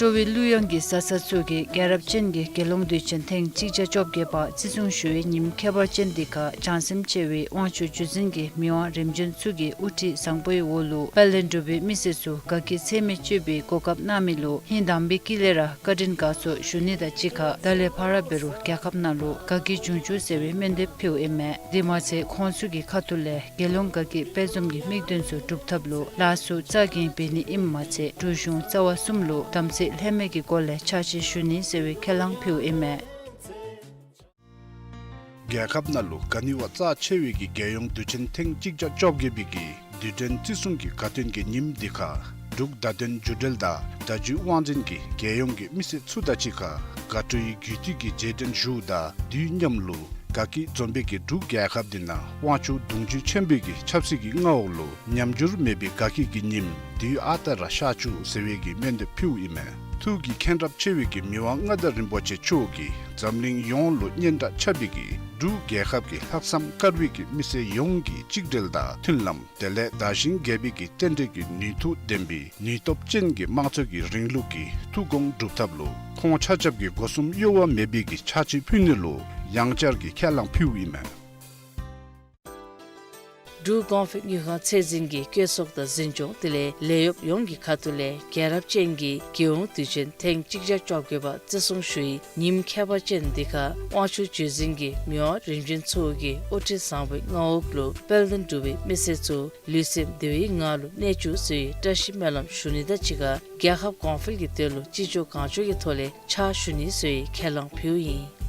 སྤྲོ་བའི་གླུ་དབྱངས་ཀྱི་བཟའ་ཚང་ཚུ་གིས་རྒྱལ་རབས་ཅན་གྱི་རྒྱལ་ཡོངས་དུས་ཆེན་ཐེངས་གཅིག་བརྒྱ་བཅོ་བརྒྱད་པ་བརྩི་སྲུང་ཞུ་བའི་ཉིནམ་ཁྱད་པར་ཅན་འདི་ཁར་བྱང་སེམས་ཆེ་བའི་དབང་ཕྱུག་རྗེ་བཙུན་གྱི་མི་དབང་རིམ་བྱོན་ཚུ་གི་དབུ་ཁྲིད་བཟང་པོའི་འོག་ལུ་དཔལ་ལྡན་འབྲུག་པའི་མི་སེར་ཚུ་དགའ་སྐྱིད་ཚད་མེད་སྤྱོད་པའི་གོ་སྐབས་གནང་མི་ལུ་ཧིང་དྭངས་པའི་དཀྱིལ་ལས་ར་བཀའ་དྲིན་དགའ་ཚོར་ཞུ་ནི་དང་གཅིག་ཁར་ད་ལས་ཕར་འབད་རུང་རྒྱལ་ཁབ་ནང་ལུ་དགའ་སྐྱིད་འབྱུང་བཅུག་ཟེར་བའི་སྨོན་འདེབས་ཕུལཝ་ཨིན་མས། དེ་མ་ཚད་ཁོང་ཚུ་གི་ཁ་ཐུག་ལས་རྒྱལ་ཡོངས་དགའ་སྐྱིད་དཔལ་འཛོམས་ཀྱི་དམིགས་དོན་ཚུ་སྒྲུབ་ཐབས་ལུ་ལཱ་ཚུ་རྩ་འགེངས་འབད་ནི་ཨིནམ་མ་ཚད་འབྲུག་གཞུང་རྩ་བ་གསུམ་ལུ་དམ་ཚིག་ལྷད་མེད་ཀྱི་སྒོ་ལས་ཕྱག་ཕྱིད་ཞུ་ནི་ཟེར་བའི་ཁས་བླངས་ཕུལཝ་ཨིན་མས། རྒྱལ་ཁབ་ནང་ལུ་ག་ནི་བ་རྩ་ཆེ་བའི་གི་རྒྱལ་ཡོངས་དུས་ཆེན་ཐེངས་གཅིག་བརྒྱ་བཅོ་བརྒྱད་པའི་གི་དུས་དྲན་བརྩི་སྲུང་གི་དགའ་སྟོན་གྱི་ཉིནམ་འདི་ཁར་འབྲུག་བརྡ་དོན་བརྒྱུད་འབྲེལ་དང་བརྡ་བརྒྱུད་དབང་འཛིན་གྱིས་རྒྱལ་ཡོངས་ཀྱི་མི་སེར་ཚུ་དང་གཅིག་ཁར་དགའ་སྤྲོའི་རྒྱུད་སྟོད་ཀྱི་རྗེས་དྲན་ཞུཝ་ད་དུས་མཉམ་ལུ་དགའ་སྐྱིད་འཛོམས་པའི་གི་འབྲུག་རྒྱལ་ཁབ་འདི་ནང་དབང་ཕྱུག་གདུང་རྒྱུད་ཆེན་པོའི་གི་ཆབ་སྲིད་ཀྱི་མངའ་འོག་ལུ་ཉམས་འགྱུར་མེད་པའི་དགའ་སྐྱིད་ཀྱི་ཉིམ་དུས་ཨ་རྟག་ར་ཤར་བཅུག་ཟེར་བའི་གི་སྨོན་འདེབས་ཕུལཝ་ཨིན་མས། ཐུགས་ཀྱི་མཁྱེན་རབ་ཆེ་བའི་གི་མི་དབང་མངའ་བདག་རིན་པོ་ཆེ་མཆོག་གིས་འཛམ་གླིང་ཡོངས་ལུ་སྙན་གྲགས་ཁྱབ་པའི་གི་འབྲུག་རྒྱལ་ཁབ་ཀྱི་ལྷག་བསམ་དཀར་པོའི་གི་མི་སེར་ཡོངས་ཀྱི་གཅིག་སྒྲིལ་དང་མཐུན་ལམ་དེ་ལས་དར་ཞིང་རྒྱས་པའི་གི་རྟེན་འབྲེལ་གྱི་ནུས་མཐུ་ལྡན་པའི་ནུས་སྟོབས་ཅན་གྱི་དམངས་གཙོ་གི་རིང་ལུགས་ཀྱི་ཐུགས་དགོངས་སྒྲུབ་ཐབས་ལུ་ཁོང་ཆ་ཁྱབ་ཀྱི་སྒོ་གསུམ་གཡོ་བ་མེད་པའི་གི་ཕྱག་ཕྱིད་ཕུལ་ནི་ལུ་ཡང་བསྐྱར་གྱི་ཁས་བླངས་ཕུལཝ་ཨིན་མས། འབྲུག་གོང་འཕེལ་དངུལ་ཁང་ཚད་འཛིན་གྱི་བཀོད་ཚོགས་དང་འཛིན་སྐྱོང་དེ་ལས་ལས་གཡོགཔ་ཡོངས་ཀྱི་ཁ་ཐུག་ལས་རྒྱལ་རབས་ཅན་གྱི་རྒྱལ་ཡོངས་དུས་ཆེན་ཐེངས་གཅིག་བརྒྱ་བཅོ་བརྒྱད་པ་བརྩི་སྲུང་ཞུ་བའི་ཉིནམ་ཁྱད་པར་ཅན་འདི་ཁར་དབང་ཕྱུག་རྗེ་བཙུན་གྱི་མི་དབང་རིམ་བྱོན་ཚུ་གི་དབུ་ཁྲིད་བཟང་པོའི་མངའ་འོག་ལུ་དཔལ་ལྡན་འབྲུག་པའི་མི་སེར་ཚུ་ལུས་སེམས་བདེ་བའི་ངང་ལུ་གནས་བཅུག་ཟེར་བའི་བཀྲ་ཤིས་སྨོན་ལམ་ཞུ་ནི་དང་གཅིག་ཁར་རྒྱལ་ཁབ་གོང་འཕེལ་གྱི་དོན་ལུ་ཅི་ལྕོགས་གང་ལྕོགས་ཀྱི་ཐོག་ལས་ཕྱག་ཞུ་ནི་ཟེར་བའི་ཁས་བླངས་ཕུལཝ་ཨིན།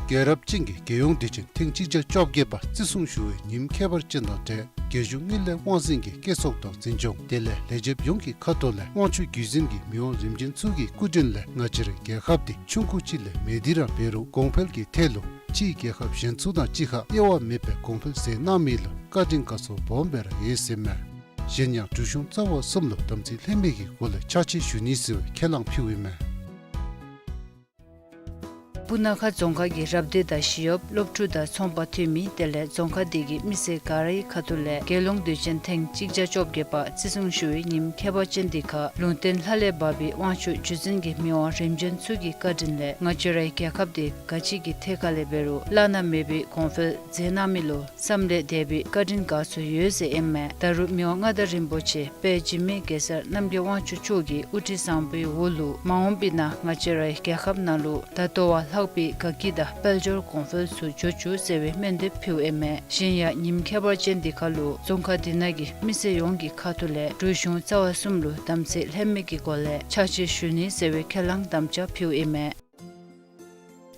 རྒྱལ་རབས་ཅན་གྱི་རྒྱལ་ཡོངས་དུས་ཆེན་ཐེངས་གཅིག་བརྒྱ་བཅོ་བརྒྱད་པ་བརྩི་སྲུང་ཞུ་བའི་ཉིནམ་ཁྱད་པར་ཅན་དང་འབྲེལ་རྒྱལ་གཞུང་དངུལ་ལས་དབང་འཛིན་གྱི་བཀོད་ཚོགས་དང་འཛིན་སྐྱོང་དེ་ལས་ལས་བྱེདཔ་ཡོངས་ཀྱི་ཁ་ཐུག་ལས་དབང་ཕྱུག་བརྒྱུད་འཛིན་གྱི་མི་དབང་རིམ་བྱོན་ཚུ་གི་སྐུ་དྲིན་ལས་ང་བཅས་རའི་རྒྱལ་ཁབ་འདི་ཆུང་ཀུ་ཅིག་ལས་མེད་དེ་ར་འབད་རུང་གོང་འཕེལ་གྱི་ཐད་ལུ་ཕྱིའི་རྒྱལ་ཁབ་གཞན་ཚུ་དང་གཅིག་ཁར་དབྱེ་བ་མེད་པའི་གོང་འཕེལ་མཛད་གནང་མི་ལུ་བཀའ་དྲིན་དགའ་ཚོར་སྦོམ་སྦེ་ར་ཡོད་ཟེར་མས། གཞན་ཡང་འབྲུག་གཞུང་རྩ་བ་གསུམ་ལུ་དམ་ཚིག་ལྷད་མེད་ཀྱི་སྒོ་ལས་ཕྱག་ཕྱིད་ཞུ་ནི་ཟེར་བའི་ཁས་བླངས་ཕུལཝ་ཨིན་མས། སྤུ་ན་ཁ་རྫོང་ཁག་གི་རབ་སྡེ་དང་ཞི་གཡོགཔ་སློབ་ཕྲུག་དང་ཚོང་པ་འཐུས་མི་དེ་ལས་རྫོང་ཁག་དེ་གི་མི་སེར་ག་རའི་ཁ་ཐུག་ལས་རྒྱལ་ཡོངས་དུས་ཆེན་ཐེངས་གཅིག་བརྒྱ་བཅོ་བརྒྱད་པ་བརྩི་སྲུང་ཞུ་བའི་ཉིནམ་ཁྱད་པར་ཅན་འདི་ཁར་ལུང་བསྟན་ལྷ་ལས་བབས་པའི་དབང་ཕྱུག་རྗེ་བཙུན་གྱི་མི་དབང་རིམ་བྱོན་ཚུ་གི་བཀའ་དྲིན་ལས་ང་བཅས་རའི་རྒྱལ་ཁབ་འདི་ག་ཅི་གི་ཐད་ཁར་ལས་འབད་རུང་བླ་ན་མེད་པའི་གོང་འཕེལ་མཛད་གནང་མི་ལུ་བསམ་ལས་འདས་པའི་བཀའ་དྲིན་དགའ་ཚོར་ཡོད་ཟེར་ཨིན་མས། ད་རུང་མི་དབང་མངའ་བདག་རིན་པོ་ཆེ་དཔལ་འཇིགས་མེད་གེ་སར་རྣམ་རྒྱལ་དབང་ཕྱུག་མཆོག་གི་དབུ་ཁྲིད་བཟང་པོའི་འོག་ལུ་མ་འོངས་པའི་ནང་ང་བཅས་རའི་རྒྱལ་ཁབ་ནང་ལུ་ད་ལྟོ་བ་ལྷག་པའི་དགའ་སྐྱིད་དང་དཔལ་འབྱོར་གོང་འཕེལ་ཚུ་འགྱོ་བཅུག་ཟེར་བའི་སྨོན་འདེབས་ཕུལཝ་ཨིན་མས། གཞན་ཡང་ཉིནམ་ཁྱད་པར་ཅན་འདི་ཁར་ལུ་རྫོང་ཁག་དེ་ནང་གི་མི་སེར་ཡོངས་ཀྱི་ཁ་ཐུག་ལས་འབྲུག་གཞུང་རྩ་བ་གསུམ་ལུ་དམ་ཚིག་ལྷད་མེད་ཀྱི་སྒོ་ལས་ཕྱག་ཕྱིད་ཞུ་ནི་ཟེར་བའི་ཁས་བླངས་དམ་བཅའ་ཕུལཝ་ཨིན་མས།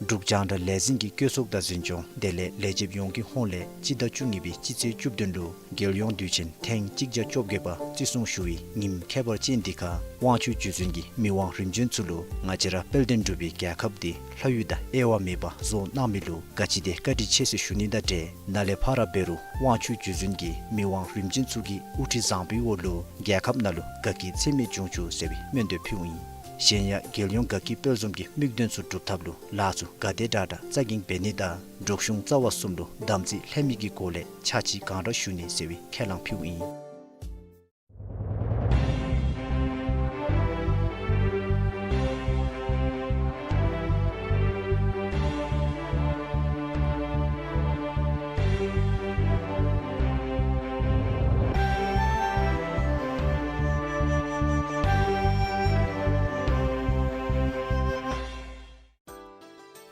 འབྲུག་རྒྱང་བསྒྲགས་ལས་འཛིན་གྱི་བཀོད་ཚོགས་དང་འཛིན་སྐྱོང་དེ་ལས་ལས་བྱེདཔ་ཡོངས་ཀྱི་ཧོངས་ལས་སྤྱི་ཟླ་བཅུ་གཉིས་པའི་སྤྱི་ཚེས་བཅུ་བདུན་ལུ་རྒྱལ་ཡོངས་དུས་ཆེན་ཐེངས་གཅིག་བརྒྱ་བཅོ་བརྒྱད་པ་བརྩི་སྲུང་ཞུ་བའི་ཉིནམ་ཁྱད་པར་ཅན་འདི་ཁར་དབང་ཕྱུག་རྗེ་བཙུན་གྱི་མི་དབང་རིམ་བྱོན་ཚུ་ལུ་ང་བཅས་ར་དཔལ་ལྡན་འབྲུག་པའི་རྒྱལ་ཁབ་འདི་ལྷ་ཡུལ་དང་དབྱེ་བ་མེད་པར་བཟོ་གནང་མི་ལུ་ག་ཅི་དེ་བཀའ་དྲིན་ཆེ་ཟེར་ཞུ་ནི་དང་འབྲེལ་ནཱ་ལས་ཕར་འབད་རུང་དབང་ཕྱུག་རྗེ་བཙུན་གྱི་མི་དབང་རིམ་བྱོན་ཚུ་གི་དབུ་ཁྲིད་བཟང་པོའི་འོག་ལུ་རྒྱལ་ཁབ་ནང་ལུ་དགའ་སྐྱིད་ཚད་མེད་འབྱུང་བཅུག་ཟེར་བའི་སྨོན་འདེབས་ཕུལཝ་ཨིན། གཞན་ཡང་རྒྱལ་ཡོངས་དགའ་སྐྱིད་དཔལ་འཛོམས་ཀྱི་དམིགས་དོན་ཚུ་སྒྲུབ་ཐབས་ལུ་ལཱ་ཚུ་ག་དེ་དྲག་དྲག་རྩ་འགེངས་འབད་ནི་དང་འབྲུག་གཞུང་རྩ་བ་གསུམ་ལུ་དམ་ཚིག་ལྷད་མེད་ཀྱི་སྒོ་ལས་ཕྱག་ཕྱིད་གང་དྲག་ཞུ་ནི་ཟེར་བའི་ཁས་བླངས་ཕུལཝ་ཨིན།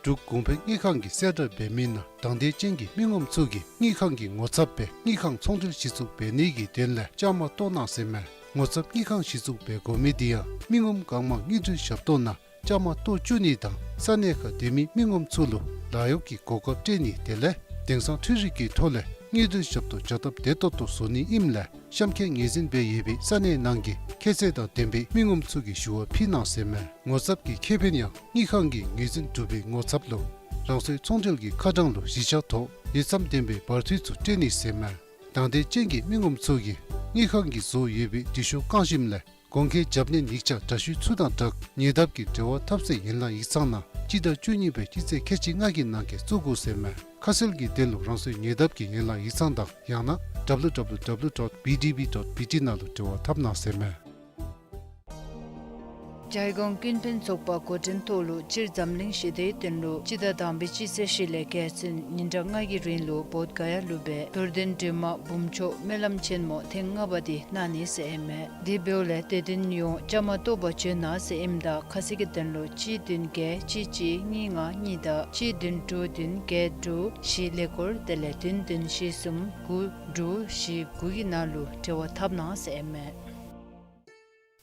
འབྲུག་གོང་འཕེལ་དངུལ་ཁང་གིས་གསལ་བསྒྲགས་འབད་མི་ནང་དང་འདོད་ཅན་གྱི་མི་ངོམ་ཚུ་གིས་དངུལ་ཁང་གི་ངོ་ཚབ་སྦེ་དངུལ་ཁང་ཚོང་འབྲེལ་གཞི་བཙུགས་འབད་ནི་གི་དོན་ལས་བཅའ་མར་གཏོགས་གནང་ཟེར་མས། ངོ་ཚབ་དངུལ་ཁང་གཞི་བཙུགས་འབད་དགོ་མི་དེ་ཡང་མི་ངོམ་གང་མང་དངུལ་འབྲེལ་ཞབས་ཏོག་ནང་བཅའ་མར་གཏོགས་བཅུག་ནི་དང་ས་གནས་ཁར་སྡོད་མི་མི་ངོམ་ཚུ་ལུ་ལཱ་གཡོག་གི་གོ་སྐབས་སྤྲོད་ནི་དེ་ལས་དེང་སང་འཕྲུལ་རིག་གི་ཐོག་ལས་དངུལ་འབྲེལ་ཞབས་ཏོག་བྱ་ཐབས་བདེ་ཏོག་ཏོ་བཟོ་ནི་ཨིནམ་ལས་གཤམ་འཁོད་ངོས་འཛིན་འབད་ཡོད་པའི་ས་གནས་ནང་གི་ཁྱད་ཚད་དང་ལྡན་པའི་མི་ངོམ་ཚུ་གིས་ཞུ་བ་ཕུལ་གནང་ཟེར་མས། ངོ་ཚབ་ཀྱི་ཁེ་ཕན་ཡང་དངུལ་ཁང་གིས་ངོས་འཛིན་གྲུབ་པའི་ངོ་ཚབ་ལུ་རང་སོའི་ཚོང་འབྲེལ་གྱི་ཁ་གྲངས་ལུ་གཞི་བཞག་ཐོག་ཡོད་ཚད་ལྡན་པའི་བར་མཐུད་ཚུ་སྤྲོད་ནི་ཟེར་མས། དང་འདོད་ཅན་གྱི་མི་ངོམ་ཚུ་གིས་དངུལ་ཁང་གིས་བཟོ་ཡོད་པའི་འབྲི་ཤོག་རྐང་ཞིམ་ལས་གོང་འཁོད་རྒྱབ་སྣོན་ཡིག་ཆ་འདྲ་བཤུས་ཚུ་དང་སྦྲགས་ཉེ་འདབས་ཀྱི་འབྲེལ་བ་འཐབ་སའི་ཡན་ལག་ཡིག་ཚང་ནང་སྤྱི་ཟླ་བཅུ་གཉིས་པའི་སྤྱི་ཚེས་ཁལ་གཅིག་ལྔ་གི་ནང་འཁོད་བཙུགས་དགོ་ཟེར་མས། ཁ་གསལ་གྱི་དོན་ལུ་རང་སོའི་ཉེ་འདབས་ཀྱི་ཡན་ལག་ཡིག་ཚང་དང་ཡང་ན་W W W dot B D B dot B T ནང་ལུ་འབྲེལ་བ་འཐབ་གནང་ཟེར་མས། བྱ་སྒོང་ཀུན་ཕན་ཚོགས་པ་འགོ་འདྲེན་ཐོག་ལུ་སྤྱིར་འཛམ་གླིང་ཞི་བདེའི་དོན་ལུ་སྤྱི་ཟླ་དང་པའི་སྤྱི་ཚེས་བཞི་ལས་བརྒྱད་ཚུན་ཉིན་གྲངས་ལྔ་གི་རིང་ལུ་བོདྷ་ག་ཡ་ལུ་སྦེ་རྡོར་གདན་སྒྲོལ་མ་འབུམ་མཆོག་སྨོན་ལམ་ཆེན་མོ་ཐེངས་ལྔ་པ་དེ་གནང་ནི་ཟེར་ཨིན་མས། དེ་འབདཝ་ལས་དད་ལྡན་ཡོངས་བཅའ་མར་གཏོགས་པར་བྱོན་གནང་ཟེར་ཨིནམ་ད་ཁ་གསལ་གྱི་དོན་ལུ་གཅིག་བདུན་བརྒྱད་གཅིག་གཅིག་གཉིས་ལྔ་གཉིས་དང་གཅིག་བདུན་དྲུག་བདུན་བརྒྱད་དྲུག་བཞི་ཀླད་ཀོར་དེ་ལས་བདུན་བདུན་བཞི་གསུམ་དགུ་དྲུག་བཞི་དགུ་གི་ནང་ལུ་འབྲེལ་བ་འཐབ་གནང་ཟེར་ཨིན་མས།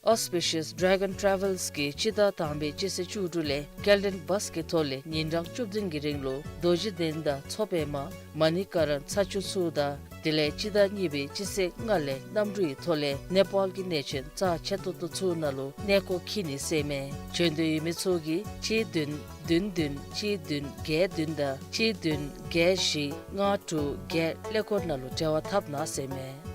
Auspicious Dragon Travels གིས་སྤྱི་ཟླ་དང་པའི་སྤྱི་ཚེས་བཅུ་དྲུག་ལས་སྐྱེལ་འདྲེན་བཱས་ཀྱི་ཐོག་ལས་ཉིན་གྲངས་བཅུ་བདུན་གྱི་རིང་ལུ་རྡོ་རྗེ་གདན་དང་མཚོ་པདྨ་མ་ཎི་ཀ་ར་ཚ་ཆུ་ཚུ་དང་དེ་ལས་སྤྱི་ཟླ་གཉིས་པའི་སྤྱི་ཚེས་ལྔ་ལས་གནམ་གྲུའི་ཐོག་ལས་ནེ་པཱལ་གྱི་གནས་ཆེན་རྩ་ཆེ་ཏོག་ཏོ་ཚུ་ནང་ལུ་གནས་སྐོར་འཁྱིད་ནི་ཟེར་མས། བྱོན་འདོད་ཡོད་མི་ཚུ་གིས་གཅིག་བདུན་བདུན་བདུན་གཅིག་བདུན་བརྒྱད་བདུན་དང་གཅིག་བདུན་བརྒྱད་བཞི་ལྔ་དྲུག་བརྒྱད་ཀླད་ཀོར་ནང་ལུ་འབྲེལ་བ་འཐབ་གནང་ཟེར་མས།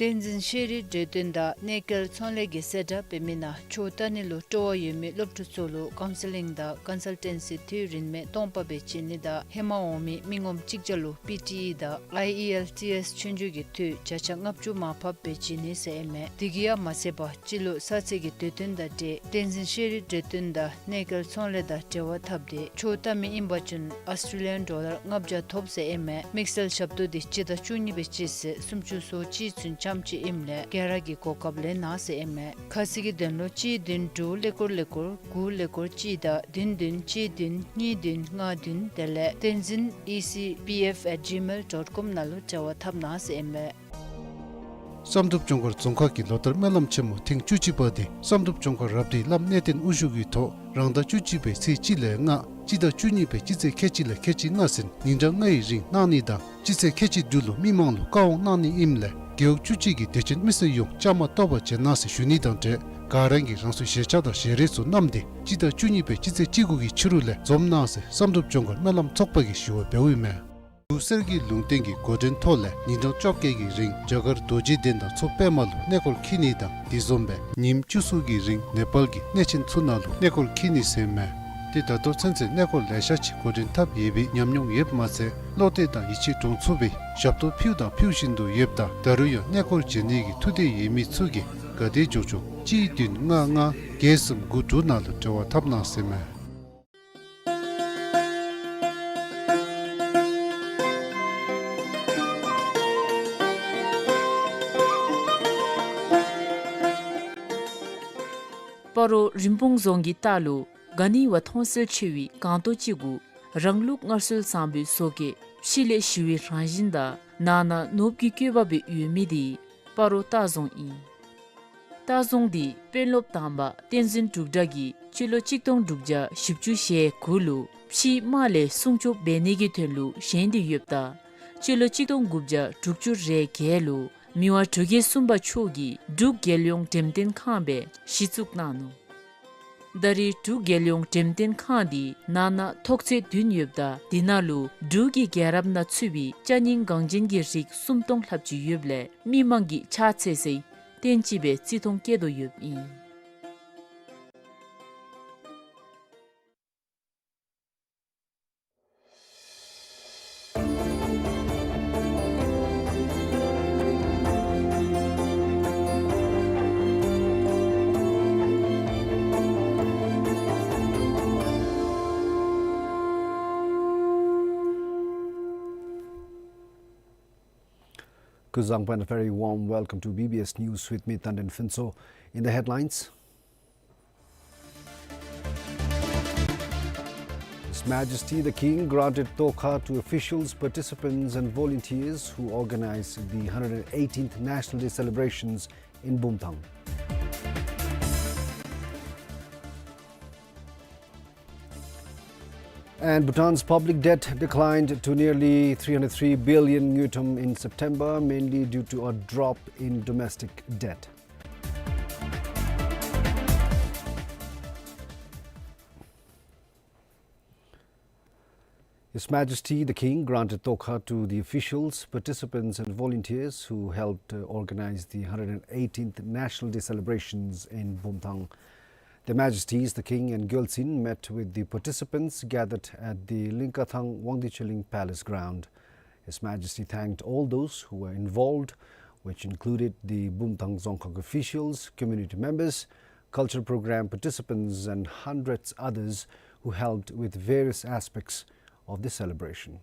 བསྟན་འཛིན་ཤེས་རིག་འབྲེལ་ཟླ་དང་གནས་སྐལ་ཚོང་ལས་ཀྱིས་གསལ་བསྒྲགས་འབད་མི་ནང་ཆོས་ལྟ་ནི་ལུ་སྤྲོ་བ་ཡོད་མི་སློབ་ཕྲུག་ཚུ་ལུ་ཀའུན་སི་ལིང་དང་ཀོན་སལ་ཊེན་སི་འཐུས་རིན་མེད་སྟོང་པ་སྦེ་བྱིན་ནི་དང་ཧེ་མ་འོང་མི་མི་ངོམ་གཅིག་བརྒྱ་ལུ་པི་ཊི་ཨི་དང་ཨའི་ཨི་ཨེལ་ཊི་ཨེསི་ཆོས་རྒྱུགས་ཀྱི་འཐུས་བརྒྱ་ཆ་ལྔ་བཅུ་མར་ཕབ་སྦེ་བྱིན་ནི་ཟེར་ཨིན་མས། དེ་གིས་ཡང་མ་ཚད་པར་སྤྱི་ལོ་གསར་ཚེས་ཀྱི་དུས་སྟོན་དང་འབྲེལ་བསྟན་འཛིན་ཤེས་རིག་འབྲེལ་ཟླ་དང་གནས་སྐལ་ཚོང་ལས་དང་འབྲེལ་བ་འཐབ་སྟེ་ཆོས་ལྟ་མི་ཨིན་པ་ཅིན་ཨོསི་ཊེ་ལི་ཡན་ཌོ་ལར་ལྔ་བརྒྱ་ཐོབ་ཟེར་ཨིན་མས། དམིགས་བསལ་ཞབས་ཏོག་དེ་སྤྱི་ཟླ་བཅུ་གཉིས་པའི་སྤྱི་ཚེས་སུམ་ཅུ་སོ་གཅིག་ཚུན་ཙམ་ཅིག་ཨིནམ་ལས་བརྒལ་བར་གྱི་གོ་སྐབས་ལེན་གནང་ཟེར་ཨིན་མས། ཁ་གསལ་གྱི་དོན་ལུ་གཅིག་བདུན་དྲུག་ཀླད་ཀོར་ཀླད་ཀོར་དགུ་ཀླད་ཀོར་གཅིག་དང་བདུན་བདུན་གཅིག་བདུན་གཉིས་བདུན་ལྔ་བདུན་དེ་ལས་བསྟན་འཛིན་ཨི་སི་པི་ཨེཕ་ཨེཊ་ཇི་མེལ་ཌོཊ་ཀོམ་ནང་ལུ་འབྲེལ་བ་འཐབ་གནང་ཟེར་ཨིན་མས། བསམ་གྲུབ་ལྗོངས་མཁར་རྫོང་ཁག་གི་ལོ་ལྟར་སྨོན་ལམ་ཆེན་མོ་ཐེངས་བཅུ་གཅིག་པ་དེ་བསམ་གྲུབ་ལྗོངས་མཁར་རབ་སྡེའི་བླམ་གནས་བརྟན་དབུ་བཞུགས་ཀྱི་ཐོག་རང་ཟླ་བཅུ་གཅིག་པའི་ཚེས་གཅིག་ལས་ལྔ་སྤྱི་ཟླ་བཅུ་གཉིས་པའི་སྤྱི་ཚེས་ཁལ་གཅིག་ལས་ཁལ་གཅིག་ལྔ་ཚུན་ཉིན་གྲངས་ལྔའི་རིང་གནང་ནི་དང་སྤྱི་ཚེས་ཁལ་གཅིག་དྲུག་ལུ་མི་མང་ལུ་བཀའ་དབང་གནང་ནི་ཨིནམ་ལས་རྒེད་འོག་བཅུ་གཅིག་གི་དད་ཅན་མི་སེར་ཡོངས་བཅའ་མར་གཏོགས་པར་བྱོན་གནང་ཟེར་ཞུ་ནི་དང་འབྲེལ་ག་ར་གིས་རང་སོའི་ཞལ་ཆས་དང་ཞལ་རས་ཚུ་བསྣམས་ཏེ་སྤྱི་ཟླ་བཅུ་གཉིས་པའི་སྤྱི་ཚེས་བཅུ་དགུ་གི་ཕྱི་རུ་ལས་འཛོམས་གནང་ཟེར་བསམ་གྲུབ་ལྗོངས་མཁར་སྨོན་ལམ་ཚོགས་པ་གིས་ཞུ་བ་འབདཝ་ཨིན་མས། འབྲུག་གསེར་གྱི་ལུང་བསྟན་གྱི་འགོ་འདྲེན་ཐོག་ལས་ཉིན་གྲངས་བཅོ་བརྒྱད་ཀྱི་རིང་རྒྱ་གར་རྡོ་རྗེ་གདན་དང་མཚོ་པདྨ་ལུ་གནས་སྐོར་འཁྱིད་ནི་དང་དེ་བཟུམ་སྦེ་ཉིནམ་བཅུ་གསུམ་གྱི་རིང་ནེ་པཱལ་གྱི་གནས་ཆེན་ཚུ་ནང་ལུ་གནས་སྐོར་འཁྱིད་ནི་ཟེར་མས། ཏེ་ད་ལྟོ་ཚུན་ཚོད་གནས་སྐོར་ལེ་ཤ་ཅིག་འགོ་འདྲེན་འཐབ་ཡོད་པའི་ཉམས་མྱོང་ཡོདཔ་མ་ཚད་བློ་གཏད་དང་ཡིད་ཆེས་འདྲོངས་ཚུགས་པའི་ཞབས་ཏོག་ཕུལཝ་དང་ཕུལ་བཞིན་དུ་ཡོདཔ་ད་ད་རུང་ཡང་གནས་སྐོར་བྱོན་ནི་གི་ཐུགས་འདོད་ཡོད་མི་ཚུ་གིས་ག་དེ་མགྱོགས་མགྱོགས་གཅིག་བདུན་ལྔ་ལྔ་བརྒྱད་གསུམ་དགུ་དྲུག་ནང་ལུ་འབྲེལ་བ་འཐབ་གནང་ཟེར་མས། སྤ་རོ་རིན་སྤུངས་རྫོང་གི་ལྟག་ལུ་ག་ནི་བ་མཐོང་གསལ་ཆེ་བའི་སྒང་ཏོག་ཅིག་གུ་རང་ལུགས་སྔར་སྲོལ་བཟང་པོའི་བཟོ་བཀོད་ཕྱི་ལས་ཞི་བའི་རང་བཞིན་དང་ནང་ན་ནོར་བུའི་བཀོད་པ་སྦེ་ཡོད་མི་དེ་སྤ་རོ་ལྟ་རྫོང་ཨིན། ལྟ་རྫོང་འདི་དཔོན་སློབ་དང་པ་བསྟན་འཛིན་འབྲུག་གྲགས་ཀྱིས་སྤྱི་ལོ་གཅིག་སྟོང་དྲུག་བརྒྱ་བཞི་བཅུ་ཞེ་དགུ་ལུ་ཕྱིའི་དམག་ལས་སྲུང་སྐྱོབ་འབད་ནི་གི་དོན་ལུ་བཞེངས་ཏེ་ཡོདཔ་ད་སྤྱི་ལོ་གཅིག་སྟོང་དགུ་བརྒྱ་དྲུག་ཅུ་རེ་བརྒྱད་ལུ་མི་དབང་འབྲུག་རྒྱལ་གསུམ་པ་མཆོག་གིས་འབྲུག་རྒྱལ་ཡོངས་འགྲེམས་སྟོན་ཁང་སྦེ་གཞི་བཙུགས་གནང་ནུག། ད་རེས་འབྲུག་རྒྱལ་ཡོངས་འགྲེམས་སྟོན་ཁང་འདི་ནང་ན་ཐོག་ཚད་བདུན་ཡོདཔ་ད་དེ་ནང་ལུ་འབྲུག་གི་རྒྱལ་རབས་ནང་ཚུད་པའི་ཅ་རྙིང་འགངས་ཅན་གྱི་རིགས་སུམ་སྟོང་ལྷགཔ་ཅིག་ཡོདཔ་ལས་མི་མང་གིས་ཕྱག་འཚལ་སའི་རྟེན་ཅིག་སྦེ་བརྩི་མཐོང་བསྐྱེད་དོ་ཡོདཔ་ཨིན། Kuzuzangpo and a very warm welcome to B B S News with me, Tandin Phuntsho. In the headlines, His Majesty the King granted tokha to officials, participants and volunteers who organized the hundred eighteenth National Day celebrations in Bumthang. And Bhutan's public debt declined to nearly three hundred three billion ngultrum in September, mainly due to a drop in domestic debt. His Majesty the King granted tokha to the officials, participants and volunteers who helped, uh, organize the hundred eighteenth National Day celebrations in Bumthang. Their Majesties the King and Gyaltsuen met with the participants gathered at the Lingkathang Wangdue Tshilhing Palace ground. His Majesty thanked all those who were involved, which included the Bumthang Dzongkhag officials, community members, cultural program participants and hundreds others who helped with various aspects of the celebration.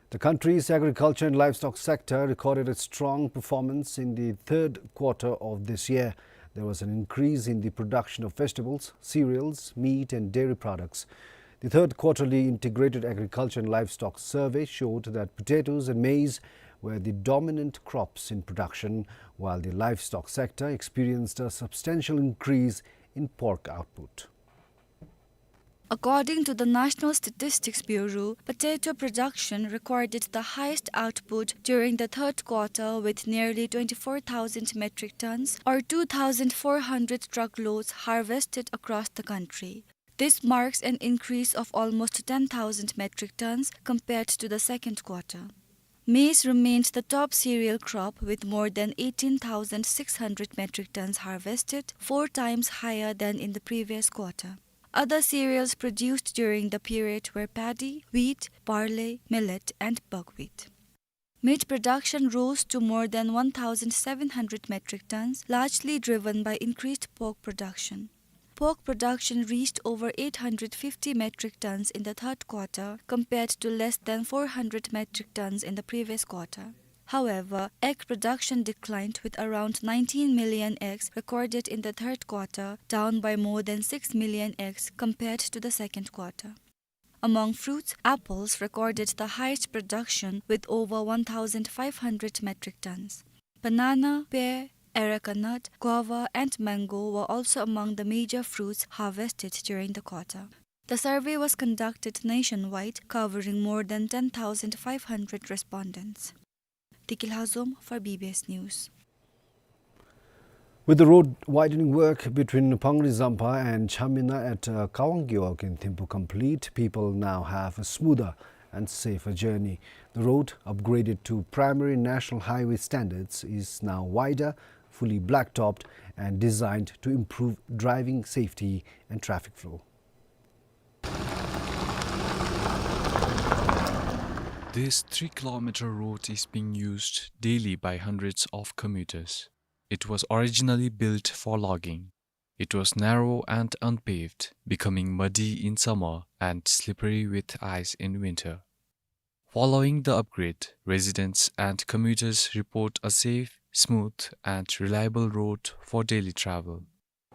The country's agriculture and livestock sector recorded a strong performance in the third quarter of this year. There was an increase in the production of vegetables, cereals, meat and dairy products. The third quarterly Integrated Agriculture and Livestock Survey showed that potatoes and maize were the dominant crops in production, while the livestock sector experienced a substantial increase in pork output. According to the National Statistics Bureau, potato production recorded the highest output during the third quarter, with nearly twenty-four thousand metric tons, or two thousand four hundred truckloads, harvested across the country. This marks an increase of almost ten thousand metric tons compared to the second quarter. Maize remained the top cereal crop, with more than eighteen thousand six hundred metric tons harvested, four times higher than in the previous quarter. Other cereals produced during the period were paddy, wheat, barley, millet, and buckwheat. Meat production rose to more than one thousand seven hundred metric tons, largely driven by increased pork production. Pork production reached over eight hundred fifty metric tons in the third quarter, compared to less than four hundred metric tons in the previous quarter. However, egg production declined, with around nineteen million eggs recorded in the third quarter, down by more than six million eggs compared to the second quarter. Among fruits, apples recorded the highest production, with over one thousand five hundred metric tons. Banana, pear, areca nut, guava, and mango were also among the major fruits harvested during the quarter. The survey was conducted nationwide, covering more than ten thousand five hundred respondents. Deki Lhazom for B B S News. With the road widening work between Pangri Zampa and Chamina at, uh, Kawang Gewog in Thimphu complete, people now have a smoother and safer journey. The road, upgraded to primary national highway standards, is now wider, fully blacktopped, and designed to improve driving safety and traffic flow. This three-kilometer road is being used daily by hundreds of commuters. It was originally built for logging. It was narrow and unpaved, becoming muddy in summer and slippery with ice in winter. Following the upgrade, residents and commuters report a safe, smooth, and reliable road for daily travel.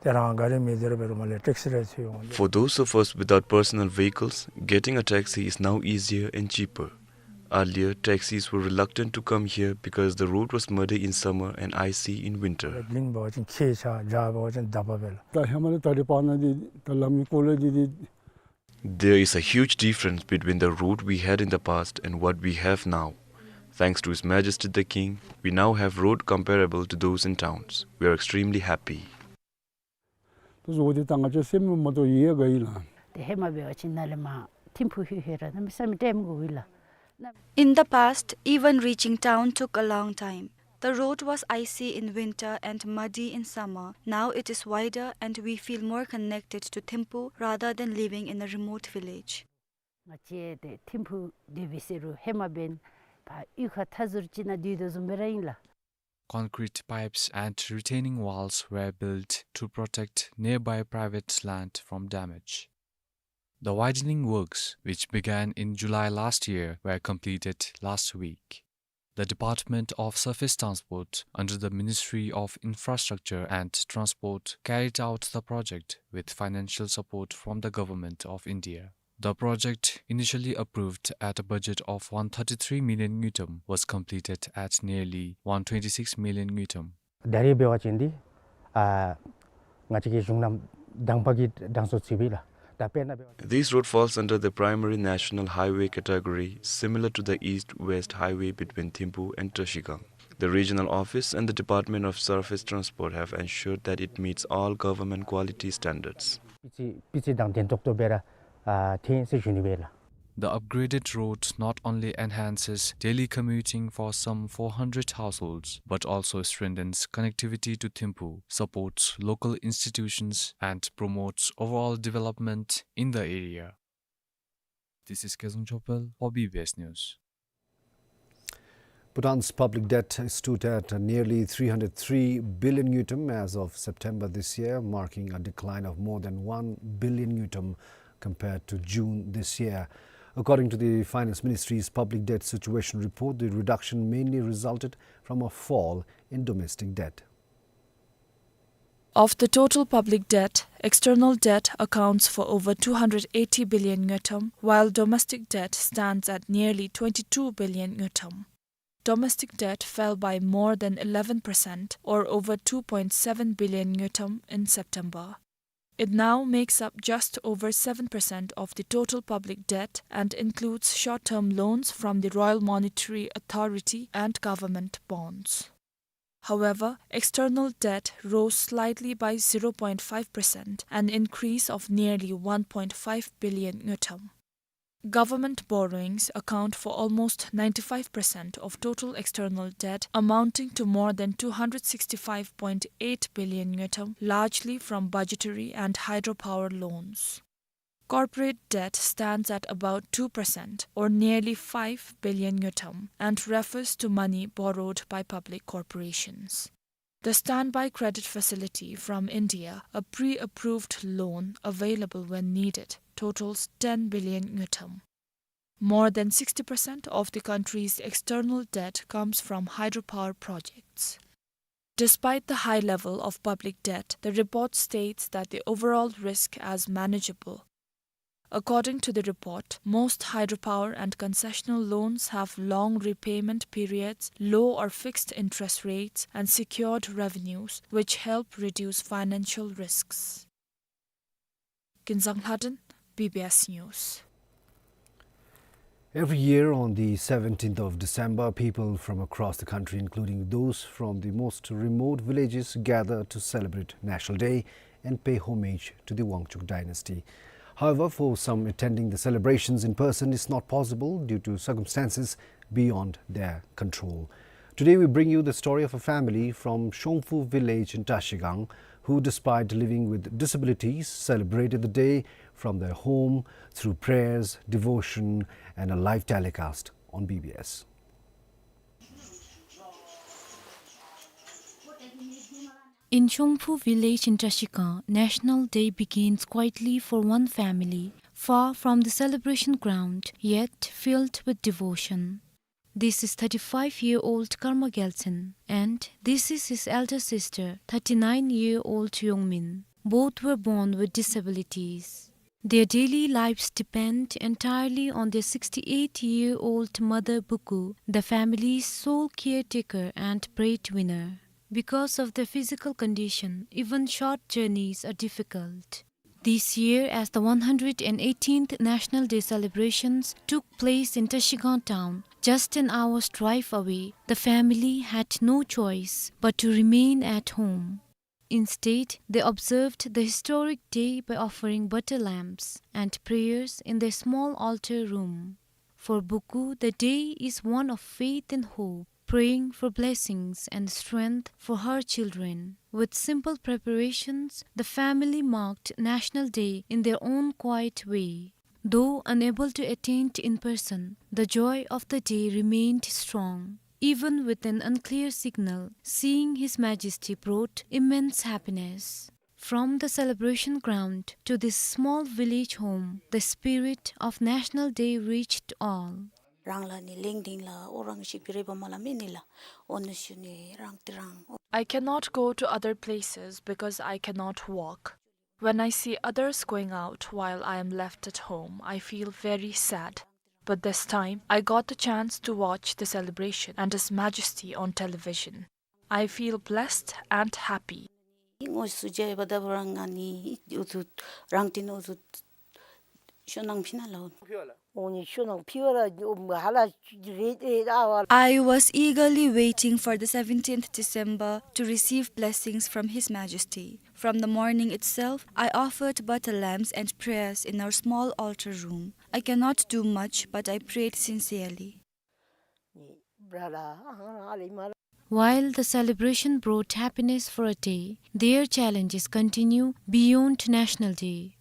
ཏེ་རང་གཱ་རི་མེད་དེ་ར་འབད་རུང་མ་ལས་ཊེག་སི་ར་ཚུ་ཡོང་། For those of us without personal vehicles, getting a taxi is now easier and cheaper. Earlier, taxis were reluctant to come here because the road was muddy in summer and icy in winter. གླིང་འབད་བ་ཅིན་ཁྱེག་ཆགས། བྱག་འབད་བ་ཅིན་དག་པ་འབད་ལགས། ད་ཧེ་མ་ལས་ད་རིས་སྤར་ན་འདི་ད་ལམ་གྱི་སྐོར་ལས་འདི་འདི། There is a huge difference between the road we had in the past and what we have now. Thanks to His Majesty the King, we now have road comparable to those in towns. We are extremely happy. ཏེ་བཟོ་སྟེ་ད་ང་བཅས་སེམས་མ་གཏོགས་ཡིད་ཡང་དགའ་ཡི་ལགས། ཏེ་ཧེ་མ་འབད་བ་ཅིན་ནཱ་ལས་མར་ཐིམ་ཕུག་ལྷོད་ལྷོད་ར་གནམ་མེད་ས་མེད་ཊེམ་འགོར་ཡི་ལགས། In the past, even reaching town took a long time. The road was icy in winter and muddy in summer. Now it is wider and we feel more connected to Thimphu rather than living in a remote village. ང་བཅས་ཏེ་ཐིམ་ཕུག་སྡོད་པའི་ཟེར་རུང་ཧེ་མ་འབདན་ཕར་གཡུས་ཁར་མཐའ་ཟུར་ཅིག་ནང་སྡོད་དོ་བཟུམ་སྦེ་ར་ཨིན་ལགས། Concrete pipes and retaining walls were built to protect nearby private land from damage. The widening works, which began in July last year, were completed last week. The Department of Surface Transport under the Ministry of Infrastructure and Transport carried out the project with financial support from the Government of India. The project, initially approved at a budget of one thirty-three million ngultrum, was completed at nearly one twenty-six million ngultrum. ད་རེས་འབད་བ་ཅིན་འདི་ཨ་ང་བཅས་ཀྱི་གཞུང་གནམ་དང་པ་གི་གྲངས་སུ་ཚུད་པས་ལགས། ད་དཔེར་ན་འབད་བ་This road falls under the primary national highway category, similar to the east-west highway between Thimphu and Trashigang. The regional office and the Department of Surface Transport have ensured that it meets all government quality standards. སྤུས་ཚད་སྤུས་ཚད་དང་ལྡན་ཏོག་ཏོ་སྦེ་ར་ཨ་ཐོན་ཟེར་ཞུ་ནི་སྦེ་ལགས། The upgraded road not only enhances daily commuting for some four hundred households, but also strengthens connectivity to Thimphu, supports local institutions, and promotes overall development in the area. This is Kezung Chopel for B B S News. Bhutan's public debt stood at nearly three hundred three billion ngultrum as of September this year, marking a decline of more than one billion ngultrum compared to June this year. According to the Finance Ministry's public debt situation report, the reduction mainly resulted from a fall in domestic debt. Of the total public debt, external debt accounts for over two hundred eighty billion ngultrum, while domestic debt stands at nearly twenty-two billion ngultrum. Domestic debt fell by more than eleven percent, or over two point seven billion ngultrum, in September. It now makes up just over seven percent of the total public debt and includes short-term loans from the Royal Monetary Authority and government bonds. However, external debt rose slightly by zero point five percent, an increase of nearly one point five billion ngultrum. Government borrowings account for almost ninety-five percent of total external debt, amounting to more than two hundred sixty-five point eight billion ngultrum, largely from budgetary and hydropower loans. Corporate debt stands at about two percent, or nearly five billion ngultrum, and refers to money borrowed by public corporations. The standby credit facility from India, a pre-approved loan available when needed, totals ten billion ngultrum. More than sixty percent of the country's external debt comes from hydropower projects. Despite the high level of public debt, the report states that the overall risk as manageable. According to the report, most hydropower and concessional loans have long repayment periods, low or fixed interest rates, and secured revenues, which help reduce financial risks. Kinzang Lhaden, B B S News. Every year on the seventeenth of December, people from across the country, including those from the most remote villages, gather to celebrate National Day and pay homage to the Wangchuck dynasty. However, for some, attending the celebrations in person is not possible due to circumstances beyond their control. Today, we bring you the story of a family from Shongphu village in Trashigang, who, despite living with disabilities, celebrated the day from their home through prayers, devotion, and a live telecast on B B S. In Shongphu village in Trashigang, National Day begins quietly for one family, far from the celebration ground, yet filled with devotion. This is thirty-five-year-old Karma Gyaltsen, and this is his elder sister, thirty-nine-year-old Yongmin. Both were born with disabilities. Their daily lives depend entirely on their sixty-eight-year-old mother Buku, the family's sole caretaker and breadwinner. Because of their physical condition, even short journeys are difficult. This year, as the one hundred and eighteenth National Day celebrations took place in Trashigang town, just an hour's drive away, the family had no choice but to remain at home. Instead, they observed the historic day by offering butter lamps and prayers in their small altar room. For Buku, the day is one of faith and hope, praying for blessings and strength for her children. With simple preparations, the family marked National Day in their own quiet way. Though unable to attend in person, the joy of the day remained strong. Even with an unclear signal, seeing His Majesty brought immense happiness. From the celebration ground to this small village home, the spirit of National Day reached all. རང་ལུ་ནི་གླིང་སྟེང་ལུ་འོ་རང་ཞིག་པི་རེ་བ་མ་ལ་མེད་ནི་ལགས། འོ་ནུ་ཞུ་ནི་རང་ཏེ་རང་འོ། I cannot go to other places because I cannot walk. When I see others going out while I am left at home, I feel very sad. But this time, I got the chance to watch the celebration and His Majesty on television. I feel blessed and happy. ངོ་སུ་ཇ་ཡ་བ་ད་བ་རང་ང་ནི་འུ་ཚུ་རང་ཏེ་ནི་འུ་ཚུ་ཤོ་ནང་ཕི་ན་ལ་འོ། འོ་ནི་ཤོ་ནང་ཕི་བ་ར་འོ་ཧ་ལ་རེ་རེ་ཨ་བ། I was eagerly waiting for the seventeenth December to receive blessings from His Majesty. From the morning itself, I offered butter lambs and prayers in our small altar room. I cannot do much, but I prayed sincerely. While the celebration brought happiness for a day, their challenges continue beyond National Day.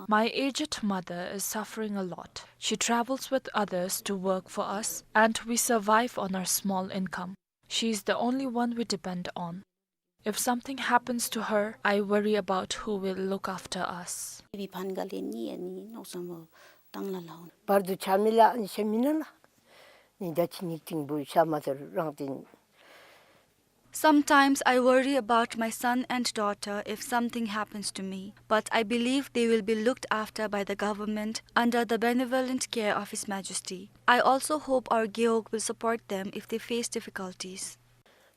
My aged mother is suffering a lot. She travels with others to work for us, and we survive on our small income. She is the only one we depend on. If something happens to her, I worry about who will look after us. བི་ཕན་ག་ལེ་ནི་ཨ་ནི་ནོག་སམ་བོ་ཏང་ལ་ལ་འོ། བར་དུ་ཆ་མི་ལ་ཨ་ནི་ཤ་མི་ན་ལ། ནི་ད་ཅི་ཉིག་ཏིང་བུ་ཤ་མ་ཐར་རང་ཏེ་ནི། Sometimes I worry about my son and daughter if something happens to me, but I believe they will be looked after by the government under the benevolent care of His Majesty. I also hope our Gewog will support them if they face difficulties.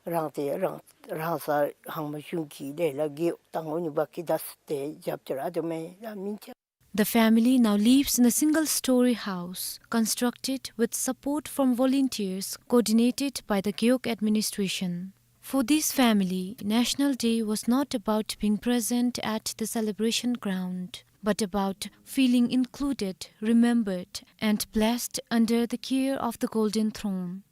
རང་ཏེ་རང་རང་ས་ཧང་མ་ཤུང་གི་ལེ་ལ་གི་ཏང་འོ་ནི་བ་ཀི་དཱས་ཏེ་ཇབ་ཅར་ཨ་དོ་མེ་ལ་མིན་ཅ། The family now lives in a single-story house constructed with support from volunteers coordinated by the Gewog administration. For this family, National Day was not about being present at the celebration ground, but about feeling included, remembered, and blessed under the care of the Golden Throne.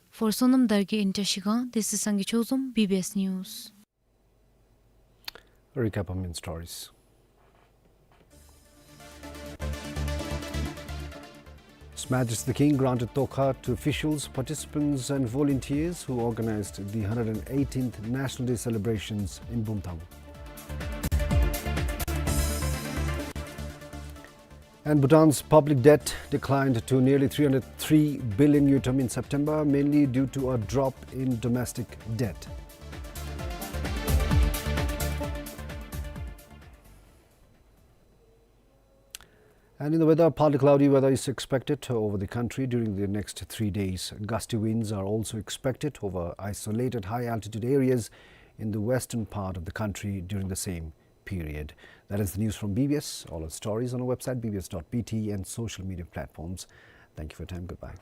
For Sonam Dargye in Trashigang, this is Sangay Chozom, B B S News. Recap of main stories. His Majesty the King granted tokha to officials, participants and volunteers who organized the hundred and eighteenth National Day celebrations in Bumthang. And Bhutan's public debt declined to nearly three hundred three billion ngultrum in September, mainly due to a drop in domestic debt. And in the weather, partly cloudy weather is expected over the country during the next three days. Gusty winds are also expected over isolated high-altitude areas in the western part of the country during the same period. That is the news from B B S. All our stories on our website, B B S dot B T, and social media platforms. Thank you for your time. Goodbye.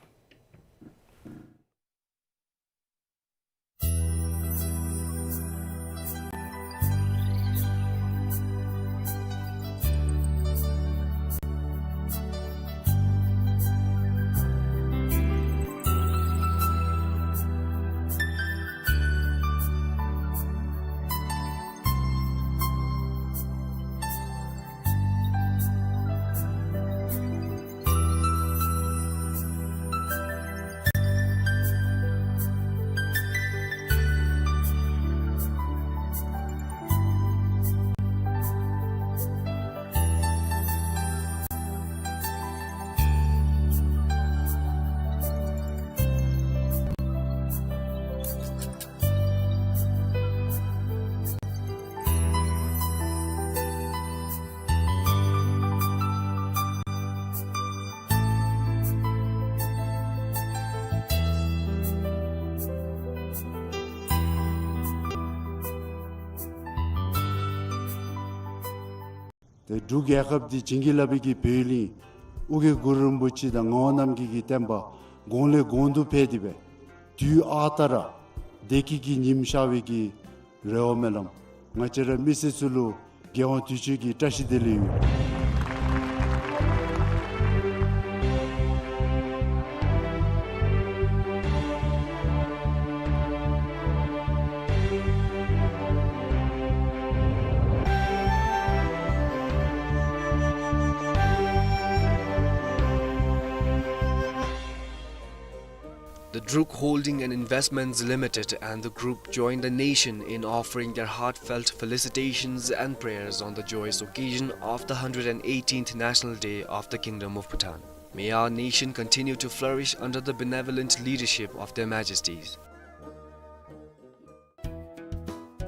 ཏེ་འབྲུག་རྒྱལ་ཁབ་འདི་བྱིན་གྱིས་བརླབས་པའི་གི་བོད་གླིང་ཨོ་རྒྱན་གུ་རུ་རིན་པོ་ཆེ་དང་ངག་དབང་རྣམ་རྒྱལ་གྱི་བསྟན་པ་གོང་ལས་གོང་དུ་འཕེལ་ཏེ་སྦེ་དུས་ཨ་རྟག་ར་བདེ་སྐྱིད་ཀྱི་ཉིམ་ཤར་བའི་གི་རེ་བ་སྨོན་ལམ་ང་བཅས་ར་མི་སེར་ཚུ་ལུ་རྒྱལ་དབང་དུས་མཆོད་ཀྱི་བཀྲ་ཤིས་བདེ་ལེགས་ཡོད། The Druk Holding and Investments Limited and the group join the nation in offering their heartfelt felicitations and prayers on the joyous occasion of the hundred and eighteenth National Day of the Kingdom of Bhutan. May our nation continue to flourish under the benevolent leadership of Their Majesties.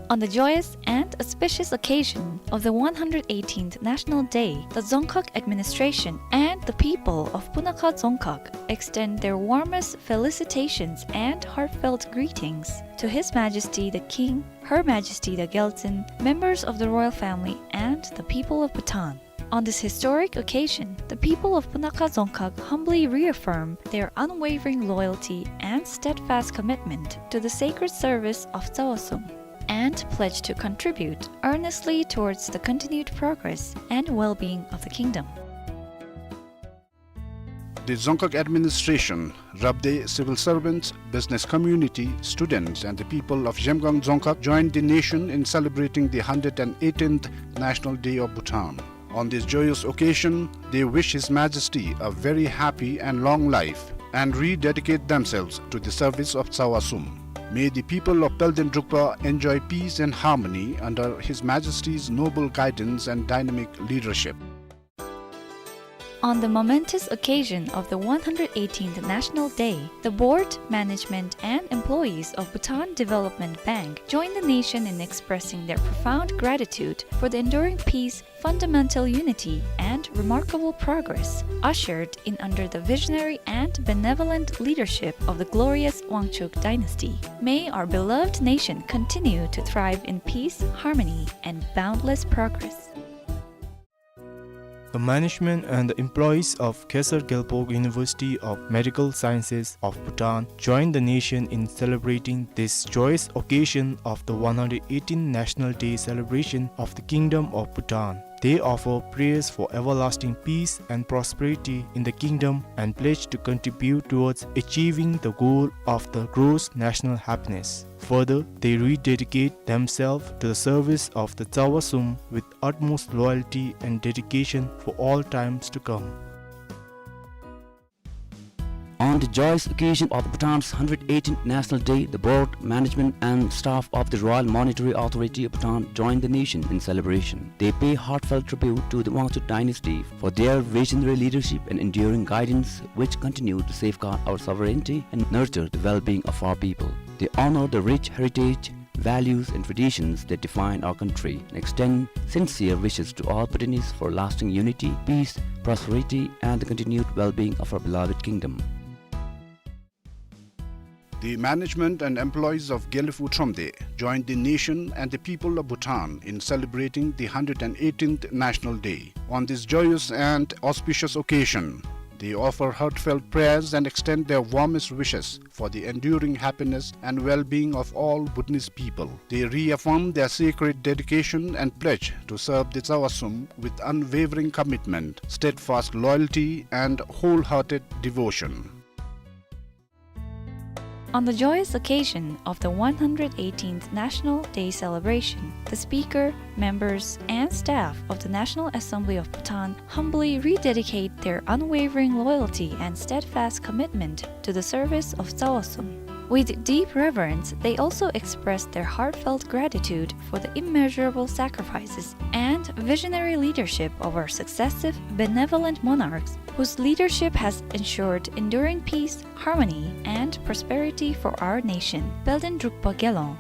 On the joyous and auspicious occasion of the one hundred eighteenth National Day, the Dzongkhag administration and the people of Punakha Dzongkhag extend their warmest felicitations and heartfelt greetings to His Majesty the King, Her Majesty the Gyaltsuen, members of the royal family, and the people of Bhutan. On this historic occasion, the people of Punakha Dzongkhag humbly reaffirm their unwavering loyalty and steadfast commitment to the sacred service of Tsawa Sum and pledge to contribute earnestly towards the continued progress and well-being of the kingdom. The Dzongkhag administration, Rabdey, civil servants, business community, students, and the people of Zhemgang Dzongkhag joined the nation in celebrating the hundred and eighteenth National Day of Bhutan. On this joyous occasion, they wish His Majesty a very happy and long life and rededicate themselves to the service of Tsawa Sum. May the people of Pelden Drukpa enjoy peace and harmony under His Majesty's noble guidance and dynamic leadership. On the momentous occasion of the one hundred eighteenth National Day, the board, management, and employees of Bhutan Development Bank join the nation in expressing their profound gratitude for the enduring peace, fundamental unity, and remarkable progress ushered in under the visionary and benevolent leadership of the glorious Wangchuck dynasty. May our beloved nation continue to thrive in peace, harmony, and boundless progress. The management and the employees of Khesar Gyalpo University of Medical Sciences of Bhutan join the nation in celebrating this joyous occasion of the one hundred eighteenth National Day celebration of the Kingdom of Bhutan. They offer prayers for everlasting peace and prosperity in the kingdom and pledge to contribute towards achieving the goal of the gross national happiness. Further, they rededicate themselves to the service of the Tsawa Sum with utmost loyalty and dedication for all times to come. On the joyous occasion of Bhutan's hundred eighteenth National Day, the board, management, and staff of the Royal Monetary Authority of Bhutan join the nation in celebration. They pay heartfelt tribute to the Wangchuck dynasty for their visionary leadership and enduring guidance, which continue to safeguard our sovereignty and nurture the well-being of our people. They honor the rich heritage, values, and traditions that define our country and extend sincere wishes to all Bhutanese for lasting unity, peace, prosperity, and the continued well-being of our beloved kingdom. The management and employees of Gelephu Thromde joined the nation and the people of Bhutan in celebrating the hundred and eighteenth National Day. On this joyous and auspicious occasion, they offer heartfelt prayers and extend their warmest wishes for the enduring happiness and well-being of all Bhutanese people. They reaffirm their sacred dedication and pledge to serve the Tsawa Sum with unwavering commitment, steadfast loyalty, and wholehearted devotion. On the joyous occasion of the one hundred eighteenth National Day celebration, the Speaker, members, and staff of the National Assembly of Bhutan humbly rededicate their unwavering loyalty and steadfast commitment to the service of Tsawa Sum. With deep reverence, they also express their heartfelt gratitude for the immeasurable sacrifices and visionary leadership of our successive benevolent monarchs, whose leadership has ensured enduring peace, harmony, and prosperity for our nation. Pelden Drukpa Gelong.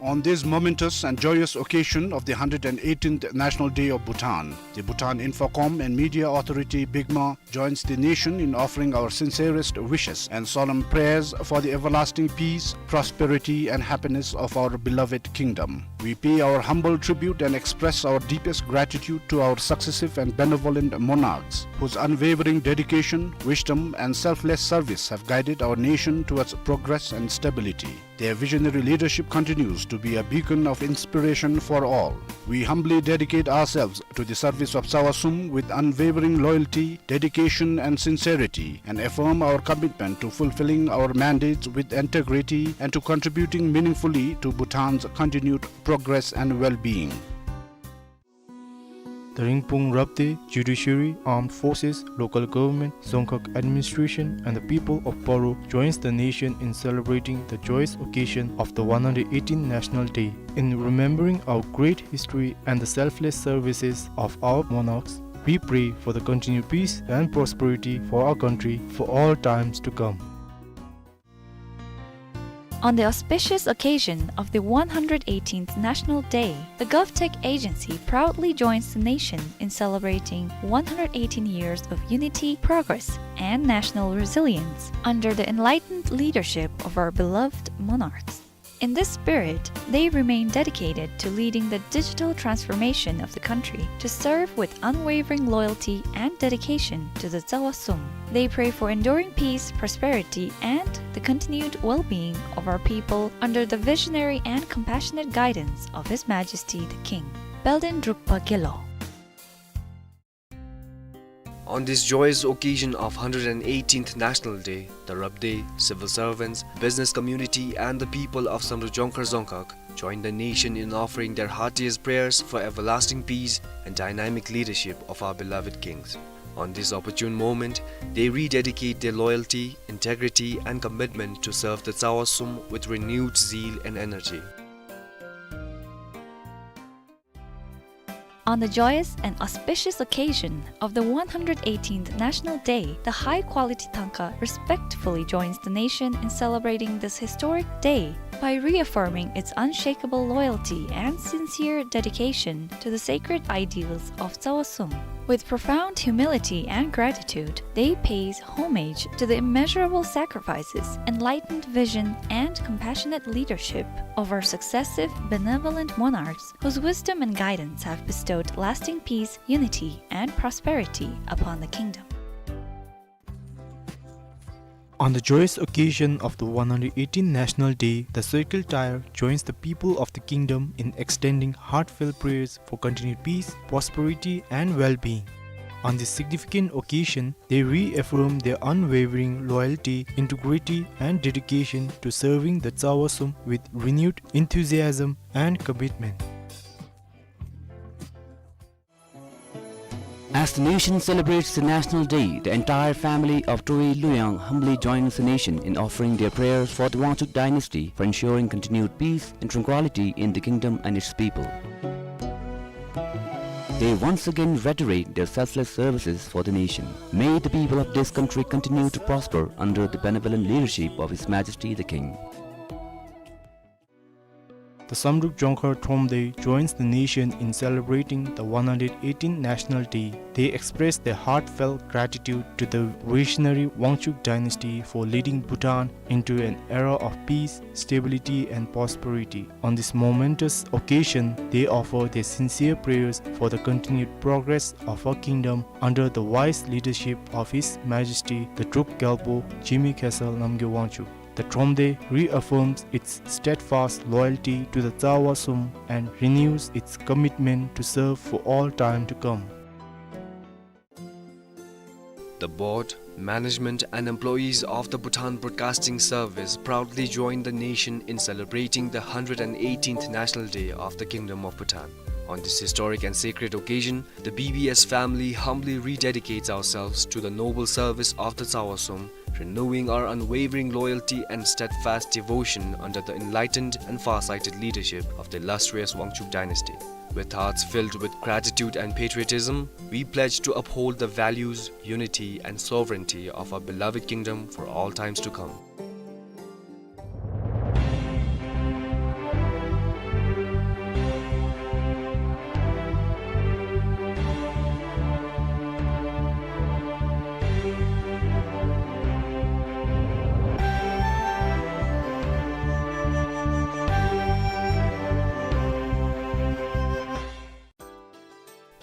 On this momentous and joyous occasion of the hundred and eighteenth National Day of Bhutan, the Bhutan Infocom and Media Authority, BIGMA, joins the nation in offering our sincerest wishes and solemn prayers for the everlasting peace, prosperity, and happiness of our beloved kingdom. We pay our humble tribute and express our deepest gratitude to our successive and benevolent monarchs, whose unwavering dedication, wisdom, and selfless service have guided our nation towards progress and stability. Their visionary leadership continues to be a beacon of inspiration for all. We humbly dedicate ourselves to the service of Tsawa Sum with unwavering loyalty, dedication, and sincerity, and affirm our commitment to fulfilling our mandates with integrity and to contributing meaningfully to Bhutan's continued progress and well-being. The Ringphung Rabdey, judiciary, armed forces, local government, Dzongkhag administration, and the people of Paro joins the nation in celebrating the joyous occasion of the one hundred eighteenth National Day. In remembering our great history and the selfless services of our monarchs, we pray for the continued peace and prosperity for our country for all times to come. On the auspicious occasion of the one hundred eighteenth National Day, the GovTech Agency proudly joins the nation in celebrating one hundred eighteen years of unity, progress, and national resilience under the enlightened leadership of our beloved monarchs. In this spirit, they remain dedicated to leading the digital transformation of the country to serve with unwavering loyalty and dedication to the Tsawa Sum. They pray for enduring peace, prosperity, and the continued well-being of our people under the visionary and compassionate guidance of His Majesty the King. Belden Drukpa Gelo. On this joyous occasion of hundred and eighteenth National Day, the Rabdey, civil servants, business community, and the people of Samdrup Jongkhar Dzongkhag join the nation in offering their heartiest prayers for everlasting peace and dynamic leadership of our beloved kings. On this opportune moment, they rededicate their loyalty, integrity, and commitment to serve the Tsawa Sum with renewed zeal and energy. On the joyous and auspicious occasion of the one hundred eighteenth National Day, the High Quality Thangka respectfully joins the nation in celebrating this historic day by reaffirming its unshakable loyalty and sincere dedication to the sacred ideals of Tsawa Sum. With profound humility and gratitude, they pays homage to the immeasurable sacrifices, enlightened vision, and compassionate leadership of our successive benevolent monarchs whose wisdom and guidance have bestowed lasting peace, unity, and prosperity upon the kingdom. On the joyous occasion of the one hundred eighteenth National Day, the Circle Tire joins the people of the kingdom in extending heartfelt prayers for continued peace, prosperity, and well-being. On this significant occasion, they reaffirm their unwavering loyalty, integrity, and dedication to serving the Tsawa Sum with renewed enthusiasm and commitment. As the nation celebrates the National Day, the entire family of Tawey Luyang humbly joins the nation in offering their prayers for the Wangchuck dynasty for ensuring continued peace and tranquility in the kingdom and its people. They once again reiterate their selfless services for the nation. May the people of this country continue to prosper under the benevolent leadership of His Majesty the King. The Samdrup Jongkhar Thromde joins the nation in celebrating the one hundred eighteenth National Day. They express their heartfelt gratitude to the visionary Wangchuck dynasty for leading Bhutan into an era of peace, stability, and prosperity. On this momentous occasion, they offer their sincere prayers for the continued progress of our kingdom under the wise leadership of His Majesty the Druk Gyalpo Jigme Khesar Namgay Wangchuck. The Thromde reaffirms its steadfast loyalty to the Tsawa Sum and renews its commitment to serve for all time to come. The board, management and employees of the Bhutan Broadcasting Service proudly join the nation in celebrating the hundred and eighteenth National Day of the Kingdom of Bhutan. On this historic and sacred occasion, the B B S family humbly rededicates ourselves to the noble service of the Tsawa Sum, renewing our unwavering loyalty and steadfast devotion under the enlightened and far-sighted leadership of the illustrious Wangchuck dynasty. With hearts filled with gratitude and patriotism, we pledge to uphold the values, unity, and sovereignty of our beloved kingdom for all times to come.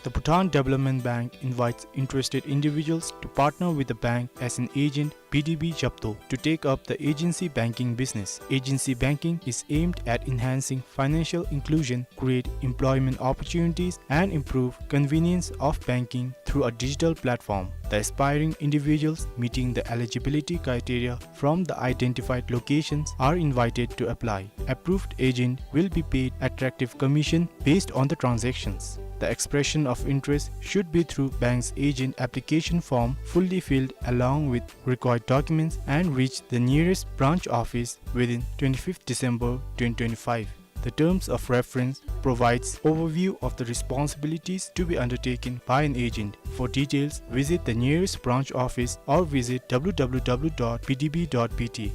The Bhutan Development Bank invites interested individuals to partner with the bank as an agent, B D B Japto, to take up the agency banking business. Agency banking is aimed at enhancing financial inclusion, create employment opportunities, and improve convenience of banking through a digital platform. The aspiring individuals meeting the eligibility criteria from the identified locations are invited to apply. Approved agent will be paid attractive commission based on the transactions. The expression of interest should be through bank's agent application form fully filled along with required documents and reach the nearest branch office within twenty-fifth December twenty twenty-five. The terms of reference provides overview of the responsibilities to be undertaken by an agent. For details, visit the nearest branch office or visit W W W dot P D B dot B T.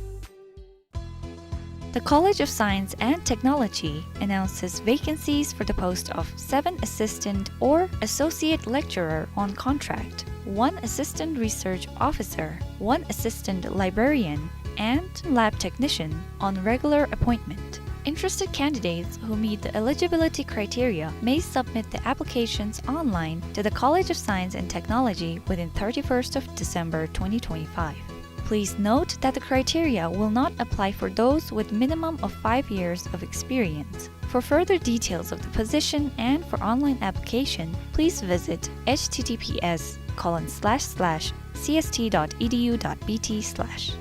The College of Science and Technology announces vacancies for the post of seven assistant or associate lecturer on contract, one assistant research officer, one assistant librarian, and lab technician on regular appointment. Interested candidates who meet the eligibility criteria may submit the applications online to the College of Science and Technology within thirty-first of December twenty twenty-five. Please note that the criteria will not apply for those with minimum of five years of experience. For further details of the position and for online application, please visit H T T P S colon slash slash C S T dot E D U dot B T slash.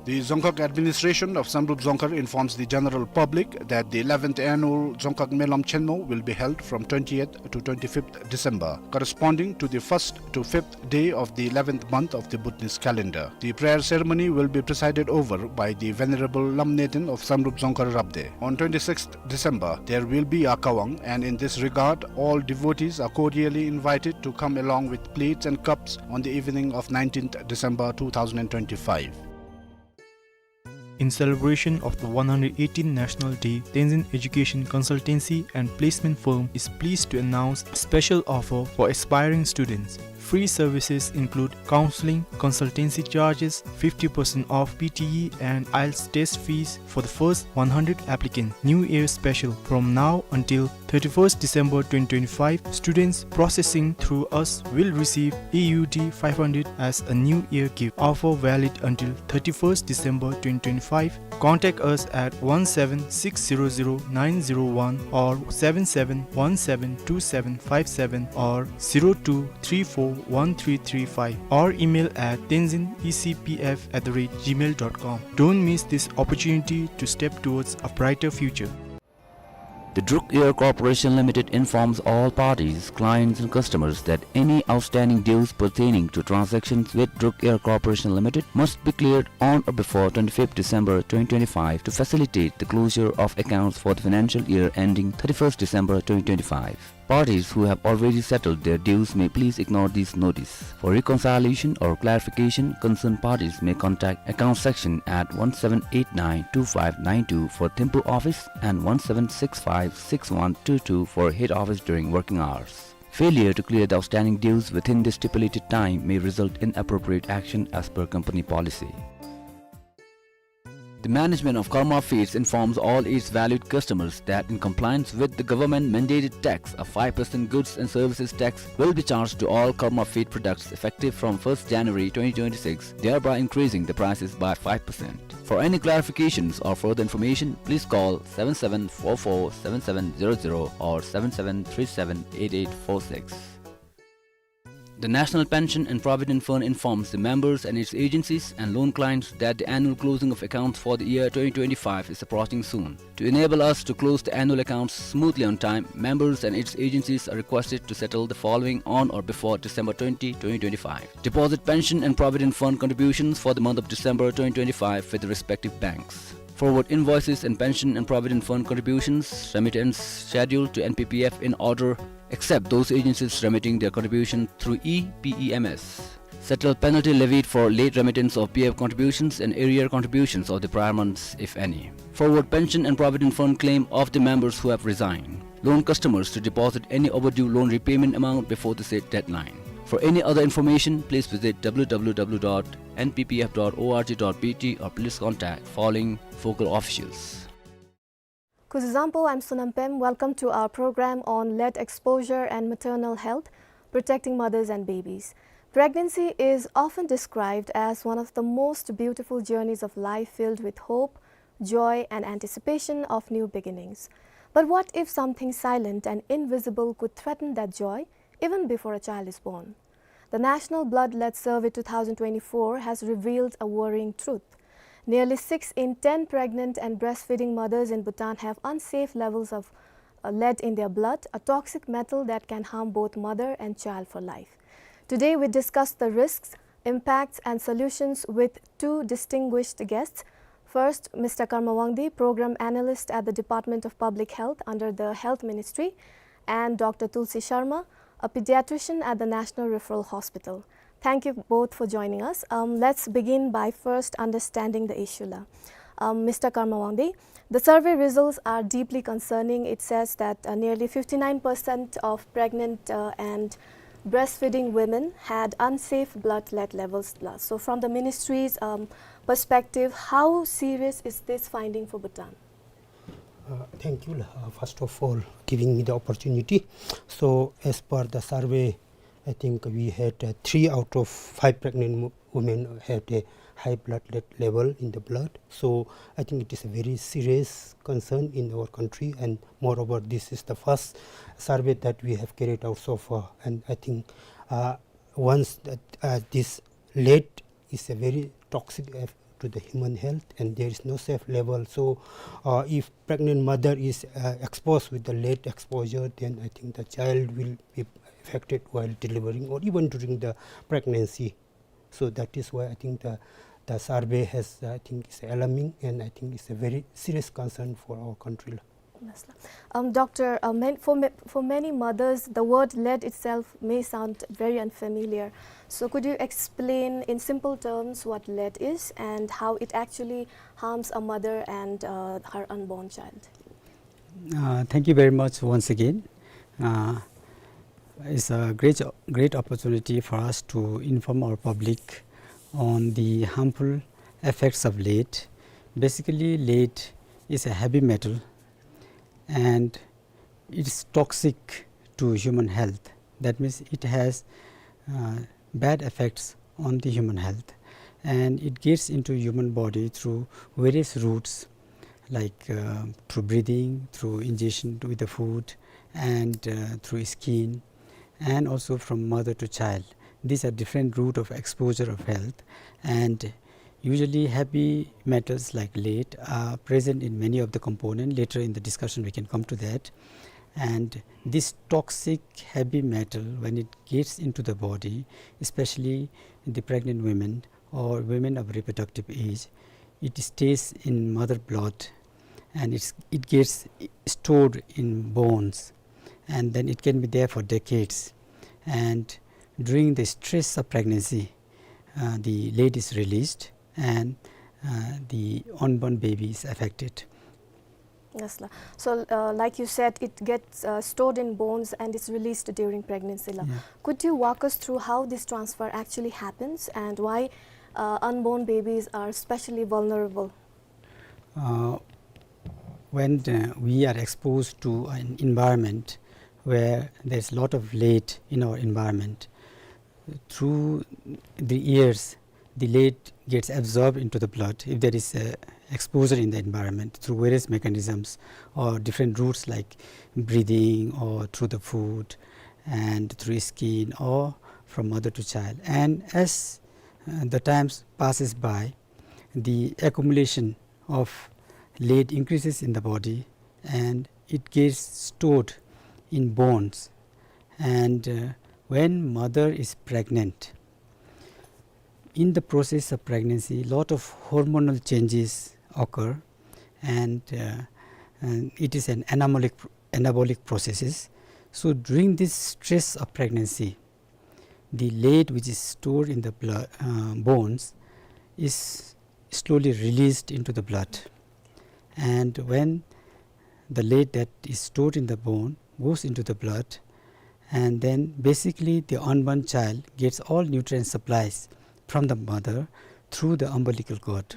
The Dzongkhag administration of Samdrup Dzongkhar informs the general public that the eleventh annual Dzongkhag Melam Chenmo will be held from twentieth to twenty-fifth December, corresponding to the first to fifth day of the eleventh month of the Bhutanese calendar. The prayer ceremony will be presided over by the Venerable Lam Neten of Samdrup Dzongkhar Rabde. On twenty-sixth December, there will be a Kawang, and in this regard, all devotees are cordially invited to come along with plates and cups on the evening of nineteenth December two thousand and twenty-five. In celebration of the one hundred eighteenth National Day, Tenzin Education Consultancy and Placement Firm is pleased to announce a special offer for aspiring students. Free services include counseling, consultancy charges, fifty percent off P T E and IELTS test fees for the first one hundred applicants. New Year special. From now until thirty-first December twenty twenty-five, students processing through us will receive A U D five hundred as a New Year gift. Offer valid until thirty-first December twenty twenty-five. Contact us at one seven six zero zero nine zero one or seven seven one seven two seven five seven or zero two three four one three three five or email at tenzin E C P F at the rate gmail dot com. Don't miss this opportunity to step towards a brighter future. The Druk Air Corporation Limited informs all parties, clients and customers that any outstanding dues pertaining to transactions with Druk Air Corporation Limited must be cleared on or before twenty-fifth December twenty twenty-five to facilitate the closure of accounts for the financial year ending thirty-first December twenty twenty-five. Parties who have already settled their dues may please ignore this notice. For reconciliation or clarification, concerned parties may contact account section at one seven eight nine two five nine two for Thimphu office and one seven six five six one two two for head office during working hours. Failure to clear the outstanding dues within the stipulated time may result in appropriate action as per company policy. The management of Karma Feeds informs all its valued customers that in compliance with the government mandated tax, a five percent goods and services tax will be charged to all Karma Feed products effective from first January twenty twenty-six, thereby increasing the prices by five percent. For any clarifications or further information, please call seven seven four four seven seven zero zero or seven seven three seven eight eight four six. The National Pension and Provident Fund informs the members and its agencies and loan clients that the annual closing of accounts for the year twenty twenty-five is approaching soon. To enable us to close the annual accounts smoothly on time, members and its agencies are requested to settle the following on or before December twenty, twenty twenty-five. Deposit pension and provident fund contributions for the month of December twenty twenty-five with the respective banks. Forward invoices and pension and provident fund contributions remittance schedule to N P P F in order, except those agencies remitting their contribution through E P E M S. Settle penalty levied for late remittance of P F contributions and arrear contributions of the prior months, if any. Forward pension and provident fund claim of the members who have resigned. Loan customers to deposit any overdue loan repayment amount before the said deadline. For any other information, please visit W W W dot N P P F dot org dot B T or please contact following focal officials. Kuzuzangpo, I'm Sonam Pem. Welcome to our program on lead exposure and maternal health, protecting mothers and babies. Pregnancy is often described as one of the most beautiful journeys of life, filled with hope, joy, and anticipation of new beginnings. But what if something silent and invisible could threaten that joy even before a child is born? The National Blood Lead Survey two thousand twenty-four has revealed a worrying truth. Nearly six in ten pregnant and breastfeeding mothers in Bhutan have unsafe levels of uh, lead in their blood, a toxic metal that can harm both mother and child for life. Today, we discuss the risks, impacts, and solutions with two distinguished guests. First, Mister Karma Wangdi, Program Analyst at the Department of Public Health under the Health Ministry, and Doctor Tulsi Sharma, a pediatrician at the National Referral Hospital. Thank you both for joining us. Um, let's begin by first understanding the issue la. Um, Mister Karma Wangdi, the survey results are deeply concerning. It says that, uh, nearly fifty-nine percent of pregnant, uh, and breastfeeding women had unsafe blood lead levels la. So from the ministry's, um, perspective, how serious is this finding for Bhutan? Uh, thank you, uh, first of all, giving me the opportunity. So, as per the survey, I think we had, uh, three out of five pregnant mo- women had a high blood lead level in the blood. So, I think it is a very serious concern in our country, and moreover, this is the first survey that we have carried out so far. And I think, uh, once that, uh, this lead is a very toxic eff- to the human health, and there is no safe level. So, uh, if pregnant mother is, uh, exposed with the lead exposure, then I think the child will be affected while delivering or even during the pregnancy. So that is why I think the, the survey has, I think, is alarming, and I think it's a very serious concern for our country. Yes, sir. Um, Doctor, uh, man- for, ma- for many mothers, the word lead itself may sound very unfamiliar. So, could you explain in simple terms what lead is and how it actually harms a mother and, uh, her unborn child? Uh, thank you very much once again. Uh, it's a great, great opportunity for us to inform our public on the harmful effects of lead. Basically, lead is a heavy metal, and it's toxic to human health. That means it has, uh, bad effects on the human health, and it gets into human body through various routes, like, uh, through breathing, through ingestion with the food, and, uh, through skin, and also from mother to child. These are different route of exposure of health, and usually heavy metals like lead are present in many of the component. Later in the discussion we can come to that. And this toxic heavy metal, when it gets into the body, especially the pregnant women or women of reproductive age, it stays in mother blood, and it's, it gets stored in bones, and then it can be there for decades. And during the stress of pregnancy, uh, the lead is released, and, uh, the unborn baby is affected. Yes, la. So, uh, like you said, it gets, uh, stored in bones and it's released during pregnancy la. Yeah. Could you walk us through how this transfer actually happens and why, uh, unborn babies are especially vulnerable? Uh, when, uh, we are exposed to an environment where there's a lot of lead in our environment, through the years, the lead gets absorbed into the blood if there is a exposure in the environment through various mechanisms or different routes like breathing or through the food and through skin or from mother to child. And as, uh, the times passes by, the accumulation of lead increases in the body and it gets stored in bones. And, uh, when mother is pregnant, in the process of pregnancy, lot of hormonal changes occur, and, uh, and it is an anabolic, anabolic processes. So during this stress of pregnancy, the lead which is stored in the blood, uh, bones is slowly released into the blood. And when the lead that is stored in the bone goes into the blood, and then basically the unborn child gets all nutrient supplies from the mother through the umbilical cord.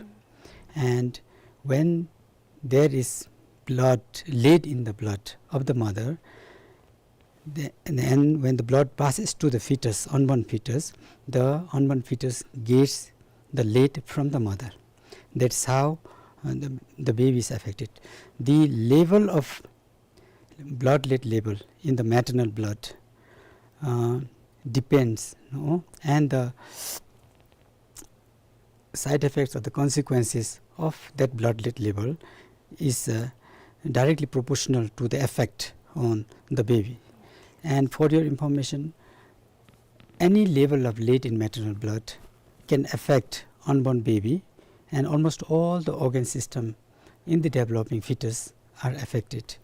And when there is blood, lead in the blood of the mother, the, and when the blood passes to the fetus, unborn fetus, the unborn fetus gets the lead from the mother. That's how, uh, the, the baby is affected. The level of blood lead level in the maternal blood, uh, depends, no? And the side effects or the consequences of that blood lead level is, uh, directly proportional to the effect on the baby. And for your information, any level of lead in maternal blood can affect unborn baby, and almost all the organ system in the developing fetus are affected.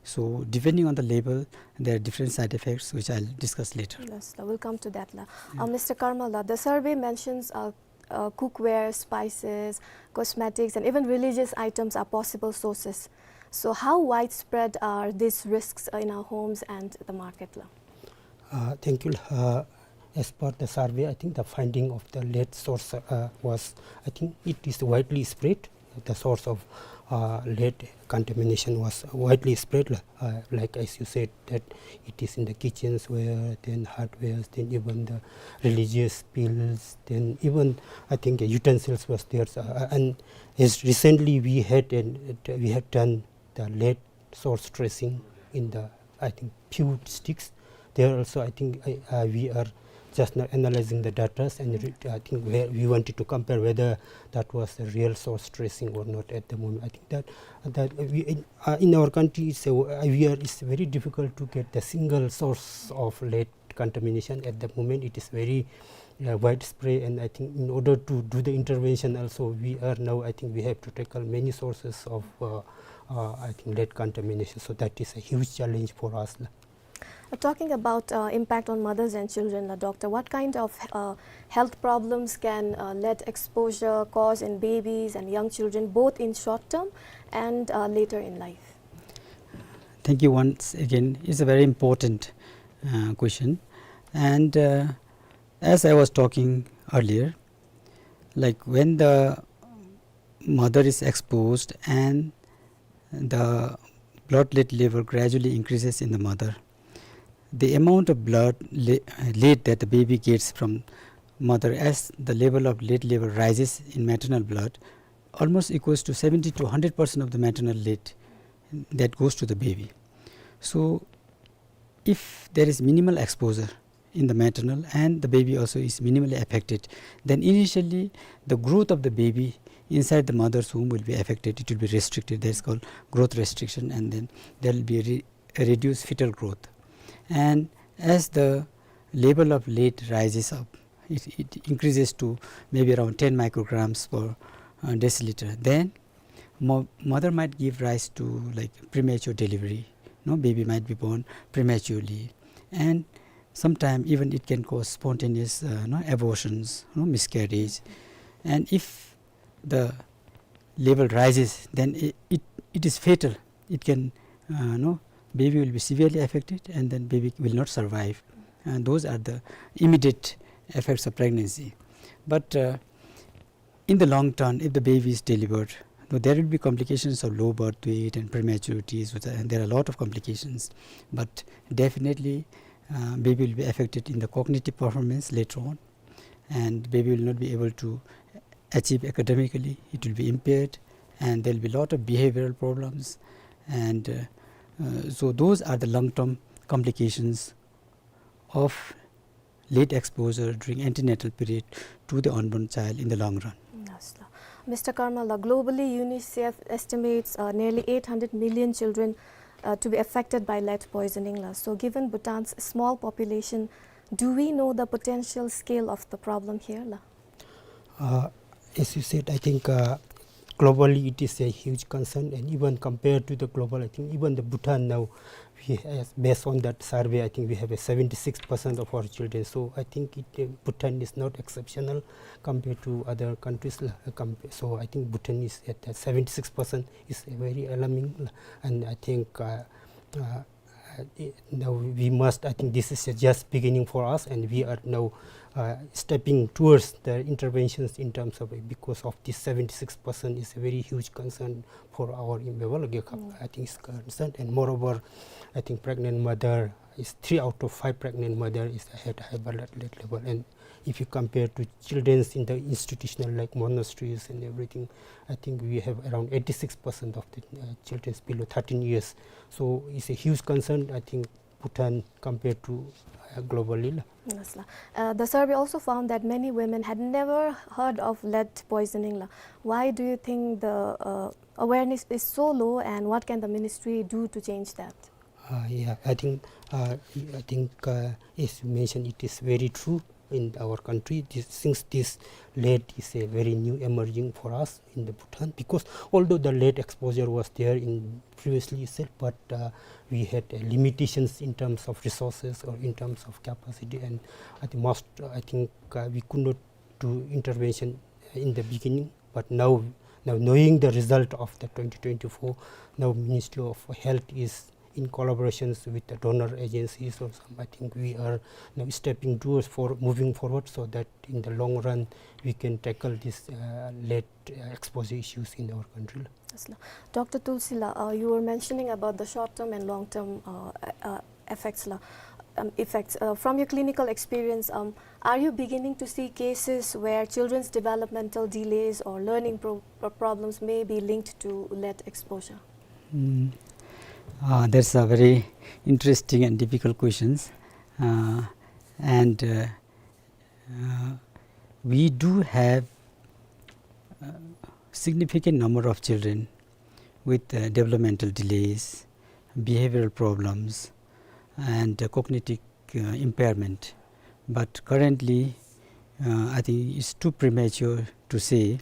So depending on the level, there are different side effects, which I'll discuss later. Yes, la, we'll come to that, la. Uh, Mister Karmal, la, the survey mentions, uh, uh, cookware, spices, cosmetics, and even religious items are possible sources. So how widespread are these risks, uh, in our homes and the market, la? Uh, thank you. Uh, as per the survey, I think the finding of the lead source, uh, was, I think it is widely spread. The source of, uh, lead contamination was widely spread, uh, like as you said, that it is in the kitchens where, then hardwares, then even the religious bills, then even, I think, utensils was there. Uh, and as recently we had an, we had done the lead source tracing in the, I think, few districts. There also, I think, I, uh, we are just now analyzing the data, and re-, I think we, we wanted to compare whether that was the real source tracing or not at the moment. I think that, that we, in, uh, in our country, it's a, uh, we are, it's very difficult to get the single source of lead contamination at the moment. It is very, uh, widespread, and I think in order to do the intervention also, we are now, I think we have to tackle many sources of, uh, uh, I think, lead contamination. So that is a huge challenge for us. Uh, talking about, uh, impact on mothers and children, la, doctor, what kind of, uh, health problems can, uh, lead exposure cause in babies and young children, both in short term and, uh, later in life? Thank you once again. It's a very important, uh, question. And, uh, as I was talking earlier, like, when the mother is exposed and the blood lead level gradually increases in the mother, the amount of blood le-, lead that the baby gets from mother, as the level of lead level rises in maternal blood, almost equals to seventy to hundred percent of the maternal lead that goes to the baby. So if there is minimal exposure in the maternal and the baby also is minimally affected, then initially the growth of the baby inside the mother's womb will be affected. It will be restricted. That is called growth restriction, and then there will be a re-, a reduced fetal growth. And as the level of lead rises up, it, it increases to maybe around ten micrograms per, uh, deciliter. Then mo-, mother might give rise to, like, premature delivery. No, baby might be born prematurely, and sometimes even it can cause spontaneous, uh, no, abortions, no, miscarriage. And if the level rises, then it, it, it is fatal. It can, uh, no, baby will be severely affected, and then baby will not survive. And those are the immediate effects of pregnancy. But, uh, in the long term, if the baby is delivered, though there will be complications of low birth weight and prematurities, which are, and there are a lot of complications, but definitely, uh, baby will be affected in the cognitive performance later on, and baby will not be able to achieve academically. It will be impaired, and there will be a lot of behavioral problems, and, uh, uh, so those are the long-term complications of lead exposure during antenatal period to the unborn child in the long run. Yes, la. Mister Karmal, la, globally, UNICEF estimates, uh, nearly eight hundred million children, uh, to be affected by lead poisoning, la. So, given Bhutan's small population, do we know the potential scale of the problem here, la? Uh, as you said, I think, uh, globally it is a huge concern, and even compared to the global, I think even the Bhutan now, we has, based on that survey, I think we have a seventy-six percent of our children. So I think it, uh, Bhutan is not exceptional compared to other countries, la, uh, compa-, so I think Bhutan is at, uh, seventy-six percent is very alarming, la, and I think, uh, uh, uh, i-, now we must, I think this is just beginning for us, and we are now, uh, stepping towards the interventions in terms of, because of this seventy-six percent is a very huge concern for our, mm, I think it's concern, and moreover, I think pregnant mother is, three out of five pregnant mother is at high blood lead level, and if you compare to children's in the institutional like monasteries and everything, I think we have around eighty-six percent of the, uh, children's below thirteen years. So it's a huge concern. I think Bhutan compared to, uh, uh, globally la. Yes, la. Uh, the survey also found that many women had never heard of lead poisoning la. Why do you think the, uh, awareness is so low, and what can the ministry do to change that? Uh, yeah, I think, uh, I think, uh, as you mentioned, it is very true in our country. This, since this lead is a very new emerging for us in the Bhutan, because although the lead exposure was there in previously itself, but, uh, we had, uh, limitations in terms of resources or in terms of capacity, and I think most, I think, uh, we could not do intervention in the beginning. But now, now knowing the result of the twenty twenty-four, now Ministry of Health is in collaborations with the donor agencies or some, I think we are now stepping towards for moving forward so that in the long run we can tackle this, uh, lead, uh, exposure issues in our country. Yes, la. Doctor Tulsi la, uh, you were mentioning about the short-term and long-term, uh, uh, effects la, um, effects. Uh, from your clinical experience, um, are you beginning to see cases where children's developmental delays or learning pro-, pro-, problems may be linked to lead exposure? Mm. Uh, that's a very interesting and difficult questions. Uh, and, uh, uh, we do have, uh, significant number of children with, uh, developmental delays, behavioral problems, and, uh, cognitive, uh, impairment. But currently, uh, I think it's too premature to say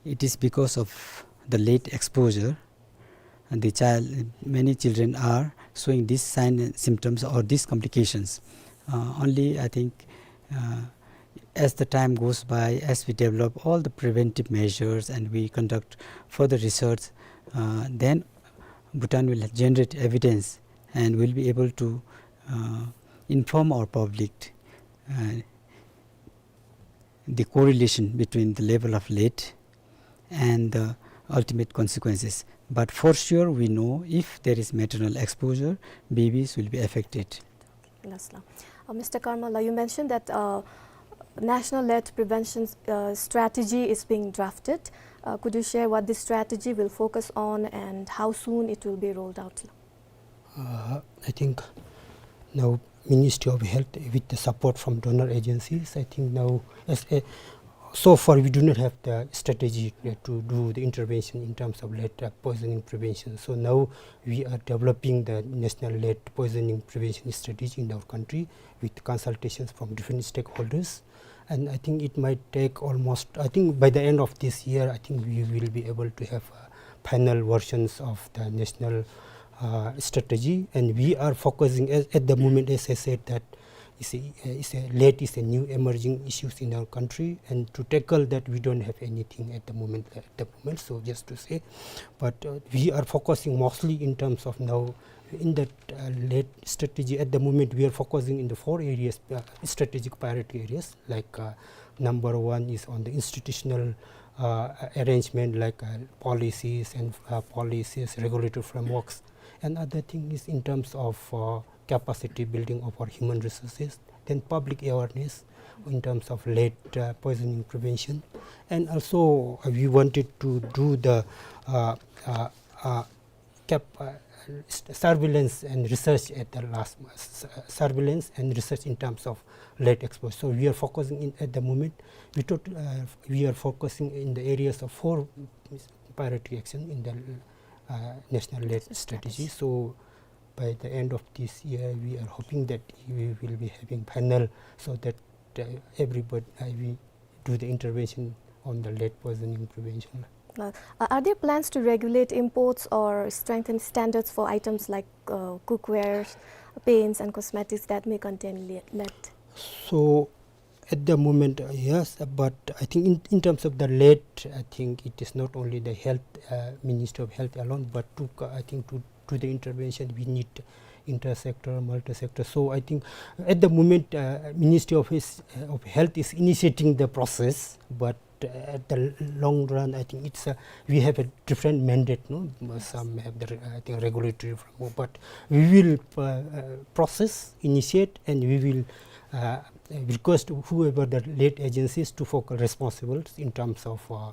it is because of the lead exposure. And the child, many children are showing these signs and symptoms or these complications. Uh, only, I think, uh, as the time goes by, as we develop all the preventive measures and we conduct further research, uh, then Bhutan will generate evidence and will be able to, uh, inform our public, uh, the correlation between the level of lead and the ultimate consequences. But for sure, we know if there is maternal exposure, babies will be affected. Yes, la. Uh, Mister Karmala, you mentioned that, uh, national lead prevention, uh, strategy is being drafted. Uh, could you share what this strategy will focus on and how soon it will be rolled out? Uh, I think now Ministry of Health, with the support from donor agencies, I think now as a, so far we do not have the strategy, uh, to do the intervention in terms of lead, uh, poisoning prevention. So now we are developing the national lead poisoning prevention strategy in our country with consultations from different stakeholders. And I think it might take almost, I think by the end of this year, I think we will be able to have, uh, final versions of the national, uh, strategy. And we are focusing at, at the moment, as I said, that is a, uh, is a lead is a new emerging issues in our country. And to tackle that, we don't have anything at the moment, at the moment. So just to say, but, uh, we are focusing mostly in terms of now in that, uh, lead strategy. At the moment, we are focusing in the four areas, uh, strategic priority areas, like, uh, number one is on the institutional, uh, arrangement, like, uh, policies and, uh, policies, regulatory frameworks. Another thing is in terms of, uh, capacity building of our human resources, then public awareness in terms of lead, uh, poisoning prevention. And also, uh, we wanted to do the, uh, uh, uh, cap-, uh, s-, surveillance and research at the last, s-, surveillance and research in terms of lead exposure. So we are focusing in at the moment, we tot-, uh, we are focusing in the areas of four priority action in the, uh, national lead strategy. So by the end of this year, we are hoping that we will be having panel so that, uh, everybody, uh, we do the intervention on the lead poisoning prevention. Uh, are there plans to regulate imports or strengthen standards for items like, uh, cookware, paints, and cosmetics that may contain le-, lead? So, at the moment, uh, yes, uh, but I think in, in terms of the lead, I think it is not only the health, uh, Ministry of Health alone, but to, co- I think to do the intervention, we need inter-sector, multi-sector. So I think at the moment, uh, Ministry of, his, uh, of Health is initiating the process, but, uh, at the l-, long run, I think it's a, we have a different mandate, no? Some have the re-, I think, regulatory framework, but we will, uh, uh, process, initiate, and we will, uh, request whoever the lead agencies to focal responsibles in terms of, uh,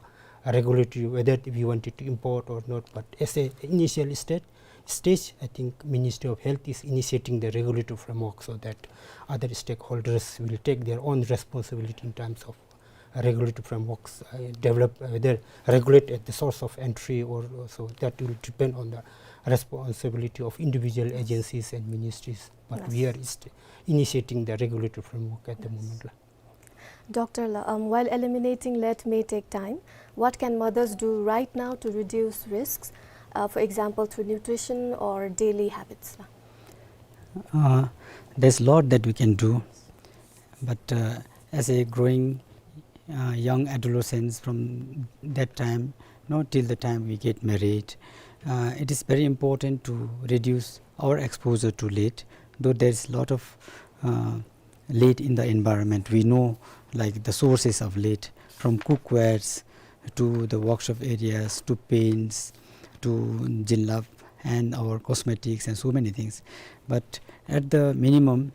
regulatory, whether we wanted to import or not. But as a initial stage, stage, I think Ministry of Health is initiating the regulatory framework so that other stakeholders will take their own responsibility in terms of regulatory frameworks, uh, develop, uh, whether regulate at the source of entry or, uh, so that will depend on the responsibility of individual agencies and ministries. But we are initiating the regulatory framework at the moment la. Doctor la, um, while eliminating lead may take time, what can mothers do right now to reduce risks, uh, for example, through nutrition or daily habits la? Uh, there's a lot that we can do, but, uh, as a growing, uh, young adolescents from that time, no, till the time we get married, uh, it is very important to reduce our exposure to lead, though there's a lot of, uh, lead in the environment. We know, like, the sources of lead, from cookwares to the workshop areas to paints to jilbab and our cosmetics and so many things. But at the minimum,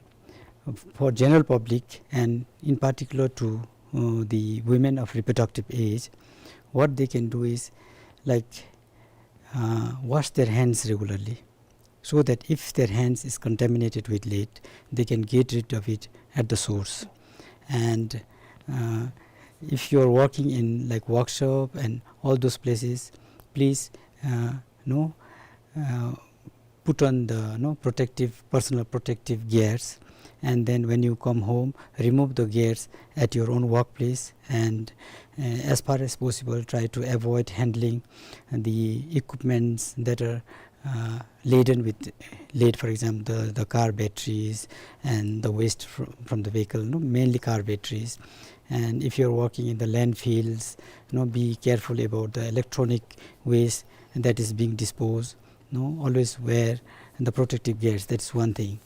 for general public and in particular to, uh, the women of reproductive age, what they can do is, like, uh, wash their hands regularly, so that if their hands is contaminated with lead, they can get rid of it at the source. And, uh, if you are working in, like, workshop and all those places, please, uh, no, uh, put on the, no, protective, personal protective gears, and then when you come home, remove the gears at your own workplace, and, uh, as far as possible, try to avoid handling the equipments that are, uh, laden with lead, for example, the, the car batteries and the waste fr-, from the vehicle, no, mainly car batteries. And if you're working in the landfills, you know, be careful about the electronic waste that is being disposed, no, always wear the protective gears. That's one thing.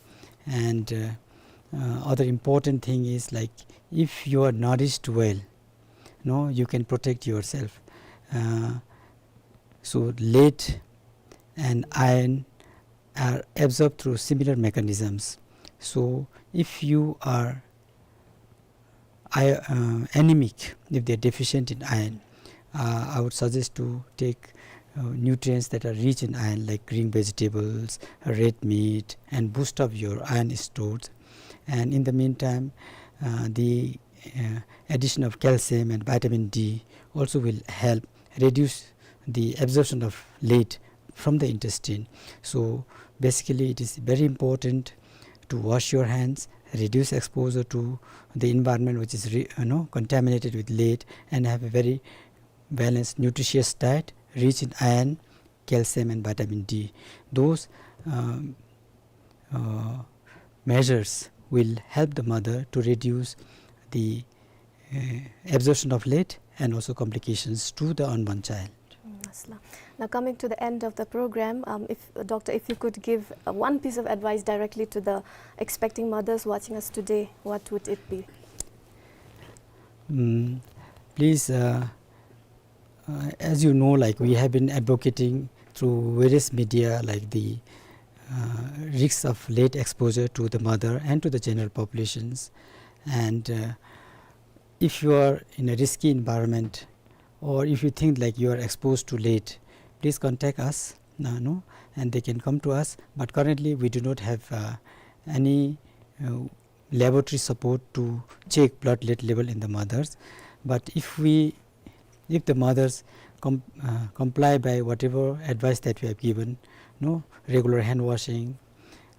And, uh, uh, other important thing is, like, if you are nourished well, no, you can protect yourself. Uh, so lead and iron are absorbed through similar mechanisms. So if you are I-, uh, anemic, if they are deficient in iron, uh, I would suggest to take, uh, nutrients that are rich in iron, like green vegetables, red meat, and boost up your iron stores. And in the meantime, uh, the, uh, addition of calcium and vitamin D also will help reduce the absorption of lead from the intestine. So basically, it is very important to wash your hands, reduce exposure to the environment which is re-, you know, contaminated with lead, and have a very balanced, nutritious diet rich in iron, calcium, and vitamin D. Those, um, uh, measures will help the mother to reduce the, uh, absorption of lead and also complications to the unborn child. Mm, yes la. Now, coming to the end of the program, um, if, Doctor, if you could give, uh, one piece of advice directly to the expecting mothers watching us today, what would it be? Mm, please, uh, uh, as you know, like, we have been advocating through various media, like, the, uh, risks of lead exposure to the mother and to the general populations. And, uh, if you are in a risky environment, or if you think, like, you are exposed to lead, please contact us, uh, no, and they can come to us. But currently, we do not have, uh, any, uh, laboratory support to check blood lead level in the mothers. But if we, if the mothers com-, uh, comply by whatever advice that we have given, no, regular hand washing,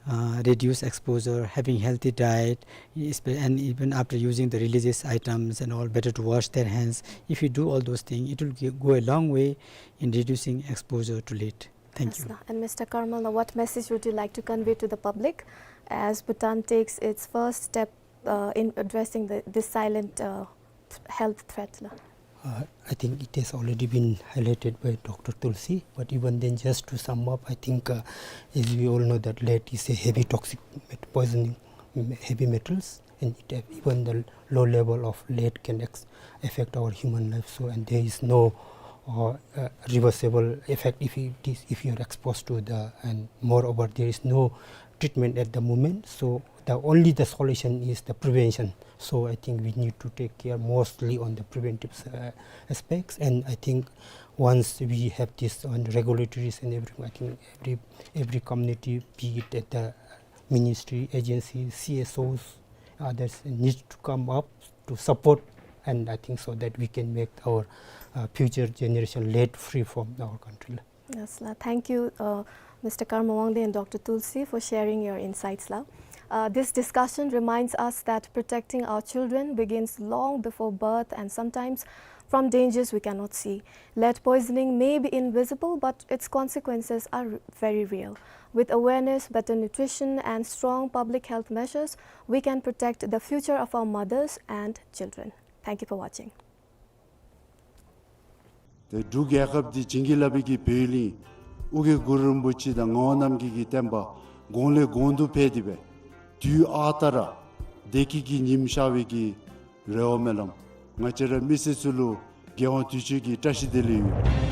uh, reduce exposure, having healthy diet, espe-, and even after using the religious items and all, better to wash their hands. If you do all those things, it will gi-, go a long way in reducing exposure to lead. Thank you. Yes la. And Mister Karmal, now what message would you like to convey to the public as Bhutan takes its first step, uh, in addressing the, this silent, uh, th-, health threat la? Uh, I think it has already been highlighted by Doctor Tulsi, but even then, just to sum up, I think, uh, as we all know that lead is a heavy toxic met-, poisoning, mm, heavy metals, and it, uh, even the low level of lead can ex-, affect our human life. So, and there is no, uh, uh, reversible effect if it is, if you are exposed to the, and moreover, there is no treatment at the moment. So the only the solution is the prevention. So I think we need to take care mostly on the preventive, uh, aspects, and I think once we have this on regulatories and everything, I think every, every community, be it at the ministry, agency, C S Os, others need to come up to support, and I think so that we can make our, uh, future generation lead free from our country. Yes, la. Thank you, uh, Mister Karma Wangdi and Doctor Tulsi, for sharing your insights, la. Uh, this discussion reminds us that protecting our children begins long before birth and sometimes from dangers we cannot see. Lead poisoning may be invisible, but its consequences are r-, very real. With awareness, better nutrition, and strong public health measures, we can protect the future of our mothers and children. Thank you for watching. ཏེ་འབྲུག་རྒྱལ་ཁབ་འདི་བྱིན་གྱིས་བརླབས་པའི་གི་བོད་གླིང་ཨོ་རྒྱན་གུ་རུ་རིན་པོ་ཆེ་དང་ངག་དབང་རྣམ་རྒྱལ་གྱི་བསྟན་པ་གོང་ལས་གོང་དུ་འཕེལ་ཏེ་སྦེ་དུས་ཨ་རྟག་ར་བདེ་སྐྱིད་ཀྱི་ཉིམ་ཤར་བའི་གི་རེ་བ་སྨོན་ལམ། ང་བཅས་ར་མི་སེར་ཚུ་ལུ་རྒྱལ་དབང་དུས་མཆོད་ཀྱི་བཀྲ་ཤིས་བདེ་ལེགས་ཡོད།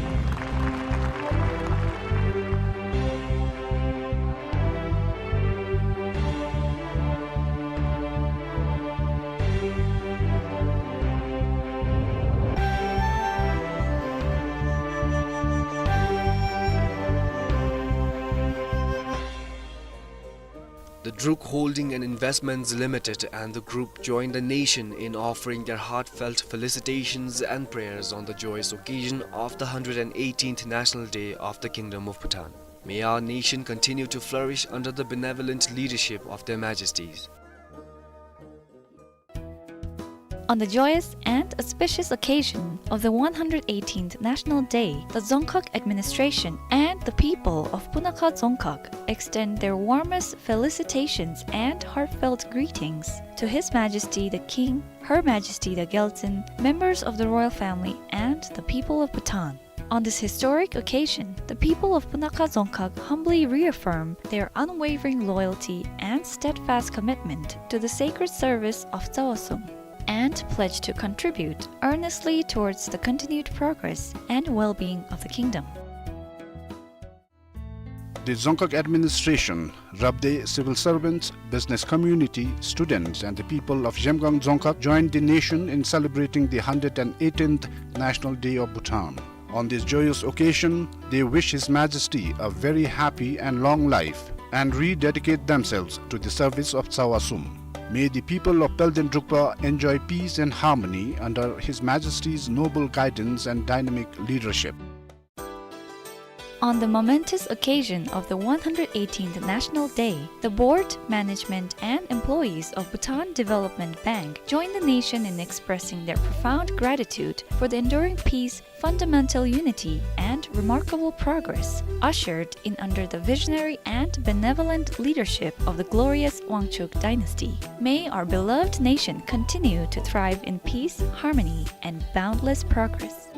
The Druk Holding and Investments Limited and the group join the nation in offering their heartfelt felicitations and prayers on the joyous occasion of the hundred and eighteenth National Day of the Kingdom of Bhutan. May our nation continue to flourish under the benevolent leadership of Their Majesties. On the joyous and auspicious occasion of the one hundred eighteenth National Day, the Dzongkhag administration and the people of Punakha Dzongkhag extend their warmest felicitations and heartfelt greetings to His Majesty the King, Her Majesty the Gyaltsuen, members of the royal family, and the people of Bhutan. On this historic occasion, the people of Punakha Dzongkhag humbly reaffirm their unwavering loyalty and steadfast commitment to the sacred service of Tsawa Sum and pledge to contribute earnestly towards the continued progress and well-being of the kingdom. The Dzongkhag administration, Rabdey civil servants, business community, students, and the people of Zhemgang Dzongkhag joined the nation in celebrating the hundred and eighteenth National Day of Bhutan. On this joyous occasion, they wish His Majesty a very happy and long life and rededicate themselves to the service of Tsawa Sum. May the people of Palden Drukpa enjoy peace and harmony under His Majesty's noble guidance and dynamic leadership. On the momentous occasion of the one hundred eighteenth National Day, the board, management, and employees of Bhutan Development Bank joined the nation in expressing their profound gratitude for the enduring peace, fundamental unity, and remarkable progress ushered in under the visionary and benevolent leadership of the glorious Wangchuck dynasty. May our beloved nation continue to thrive in peace, harmony, and boundless progress.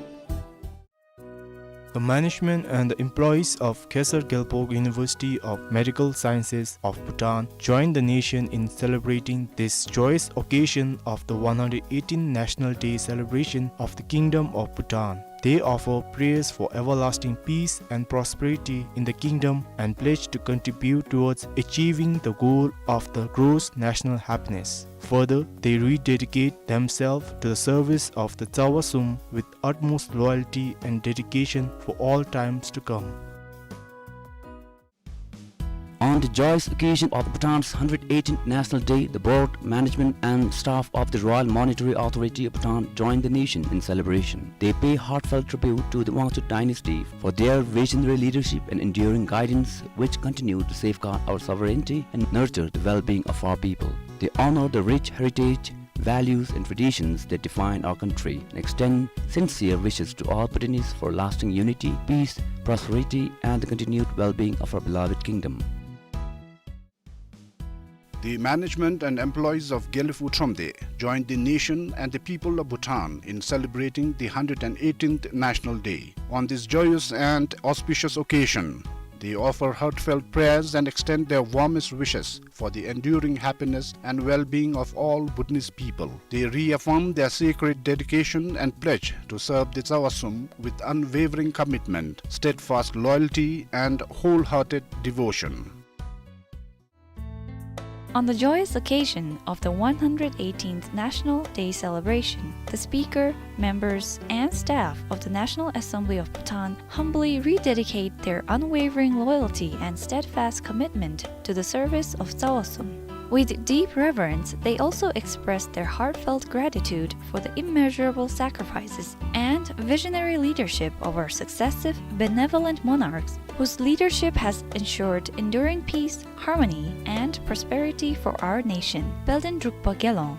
The management and the employees of Khesar Gelbog University of Medical Sciences of Bhutan joined the nation in celebrating this joyous occasion of the one hundred eighteenth National Day celebration of the Kingdom of Bhutan. They offer prayers for everlasting peace and prosperity in the kingdom and pledge to contribute towards achieving the goal of the gross national happiness. Further, they rededicate themselves to the service of the Tsawa Sum with utmost loyalty and dedication for all times to come. On the joyous occasion of Bhutan's hundred eighteenth National Day, the board, management, and staff of the Royal Monetary Authority of Bhutan joined the nation in celebration. They pay heartfelt tribute to the Wangchuck dynasty for their visionary leadership and enduring guidance, which continue to safeguard our sovereignty and nurture the well-being of our people. They honor the rich heritage, values, and traditions that define our country and extend sincere wishes to all Bhutanese for lasting unity, peace, prosperity, and the continued well-being of our beloved kingdom. The management and employees of Gelephu Thromde joined the nation and the people of Bhutan in celebrating the hundred and eighteenth National Day. On this joyous and auspicious occasion, they offer heartfelt prayers and extend their warmest wishes for the enduring happiness and well-being of all Bhutanese people. They reaffirm their sacred dedication and pledge to serve the Tsawa Sum with unwavering commitment, steadfast loyalty, and wholehearted devotion. On the joyous occasion of the one hundred eighteenth National Day celebration, the Speaker, members, and staff of the National Assembly of Bhutan humbly rededicate their unwavering loyalty and steadfast commitment to the service of Tsawa Sum. With deep reverence, they also express their heartfelt gratitude for the immeasurable sacrifices and visionary leadership of our successive benevolent monarchs, whose leadership has ensured enduring peace, harmony, and prosperity for our nation. Belden Drukpa Gelong.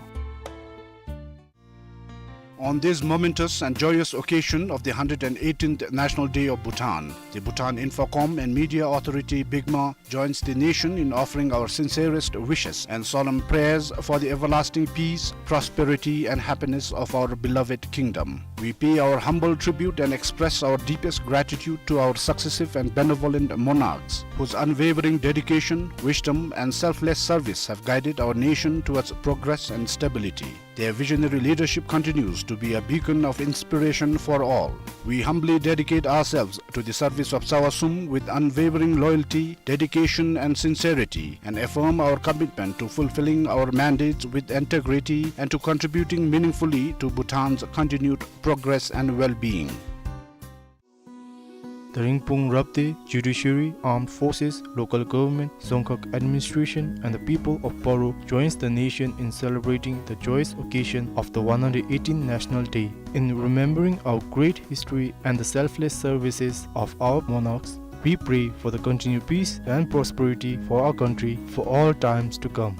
On this momentous and joyous occasion of the hundred and eighteenth National Day of Bhutan, the Bhutan Infocom and Media Authority, BIGMA, joins the nation in offering our sincerest wishes and solemn prayers for the everlasting peace, prosperity, and happiness of our beloved kingdom. We pay our humble tribute and express our deepest gratitude to our successive and benevolent monarchs, whose unwavering dedication, wisdom, and selfless service have guided our nation towards progress and stability. Their visionary leadership continues to be a beacon of inspiration for all. We humbly dedicate ourselves to the service of Tsawa Sum with unwavering loyalty, dedication, and sincerity, and affirm our commitment to fulfilling our mandates with integrity and to contributing meaningfully to Bhutan's continued progress and well-being. The Rinpung Rabdey, judiciary, armed forces, local government, Dzongkhag administration, and the people of Paro joins the nation in celebrating the joyous occasion of the one hundred eighteenth National Day. In remembering our great history and the selfless services of our monarchs, we pray for the continued peace and prosperity for our country for all times to come.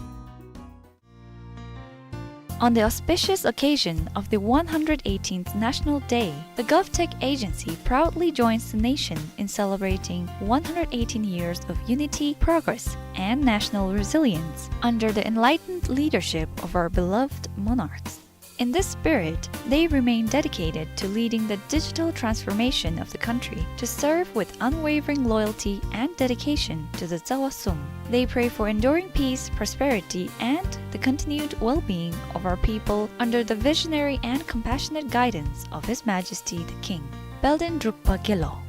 On the auspicious occasion of the one hundred eighteenth National Day, the GovTech Agency proudly joins the nation in celebrating one hundred eighteen years of unity, progress, and national resilience under the enlightened leadership of our beloved monarchs. In this spirit, they remain dedicated to leading the digital transformation of the country, to serve with unwavering loyalty and dedication to the Tsawa Sum. They pray for enduring peace, prosperity, and the continued well-being of our people under the visionary and compassionate guidance of His Majesty the King. Belden Drukpa Gelong.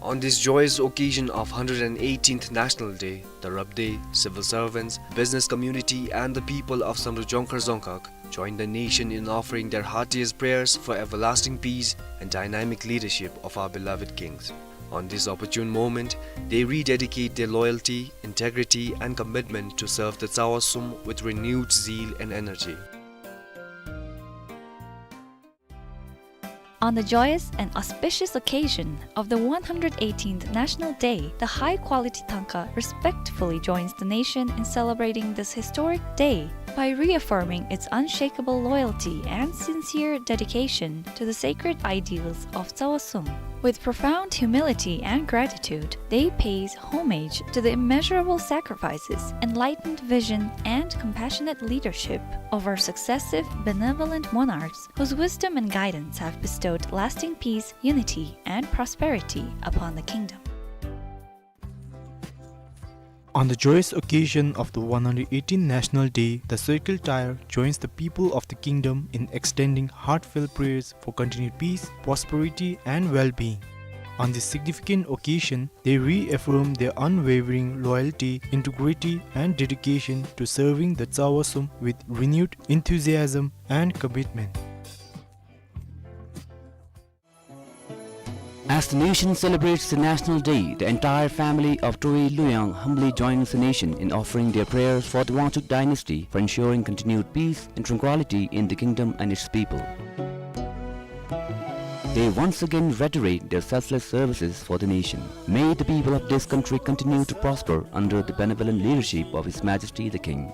On this joyous occasion of hundred and eighteenth National Day, the Rabdey, civil servants, business community, and the people of Samdrup Jongkhar Dzongkhag join the nation in offering their heartiest prayers for everlasting peace and dynamic leadership of our beloved kings. On this opportune moment, they rededicate their loyalty, integrity, and commitment to serve the Tsawa Sum with renewed zeal and energy. On the joyous and auspicious occasion of the one hundred eighteenth National Day, the high-quality Thangka respectfully joins the nation in celebrating this historic day by reaffirming its unshakable loyalty and sincere dedication to the sacred ideals of Tsawa Sum. With profound humility and gratitude, they pays homage to the immeasurable sacrifices, enlightened vision, and compassionate leadership of our successive benevolent monarchs, whose wisdom and guidance have bestowed lasting peace, unity, and prosperity upon the kingdom. On the joyous occasion of the one hundred eighteenth National Day, the Circle Tire joins the people of the kingdom in extending heartfelt prayers for continued peace, prosperity, and well-being. On this significant occasion, they reaffirm their unwavering loyalty, integrity, and dedication to serving the Tsawa Sum with renewed enthusiasm and commitment. As the nation celebrates the National Day, the entire family of Troi Luyang humbly joins the nation in offering their prayers for the Wangchuck dynasty for ensuring continued peace and tranquility in the kingdom and its people. They once again reiterate their selfless services for the nation. May the people of this country continue to prosper under the benevolent leadership of His Majesty the King.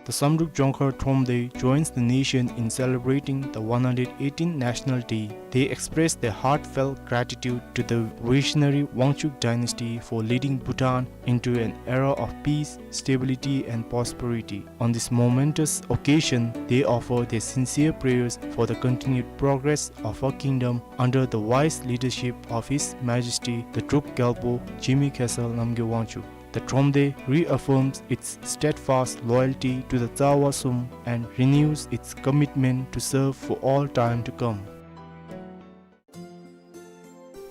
The Samdrup Jongkhar Thromde joins the nation in celebrating the one hundred eighteenth National Day. They express their heartfelt gratitude to the visionary Wangchuck dynasty for leading Bhutan into an era of peace, stability, and prosperity. On this momentous occasion, they offer their sincere prayers for the continued progress of our kingdom under the wise leadership of His Majesty the Druk Gyalpo Jigme Khesar Namgyel Wangchuck. The Thromde reaffirms its steadfast loyalty to the Tsawa Sum and renews its commitment to serve for all time to come.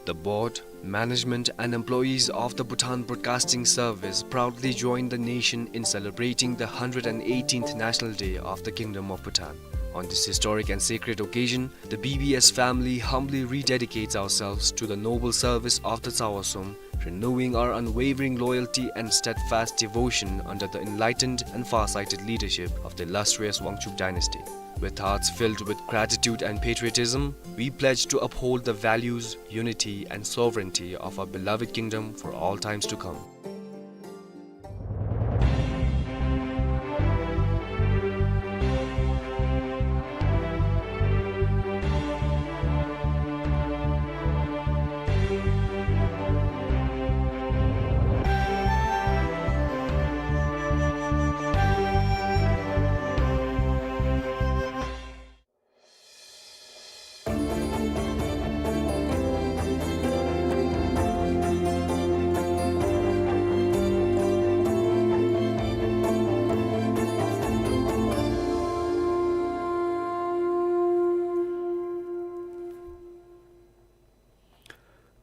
The board, Management and employees of the Bhutan Broadcasting Service proudly join the nation in celebrating the hundred and eighteenth National Day of the Kingdom of Bhutan. On this historic and sacred occasion, the B B S family humbly rededicates ourselves to the noble service of the Tsawa Som, renewing our unwavering loyalty and steadfast devotion under the enlightened and far-sighted leadership of the illustrious Wangchuck dynasty. With hearts filled with gratitude and patriotism, we pledge to uphold the values, unity, and sovereignty of our beloved kingdom for all times to come.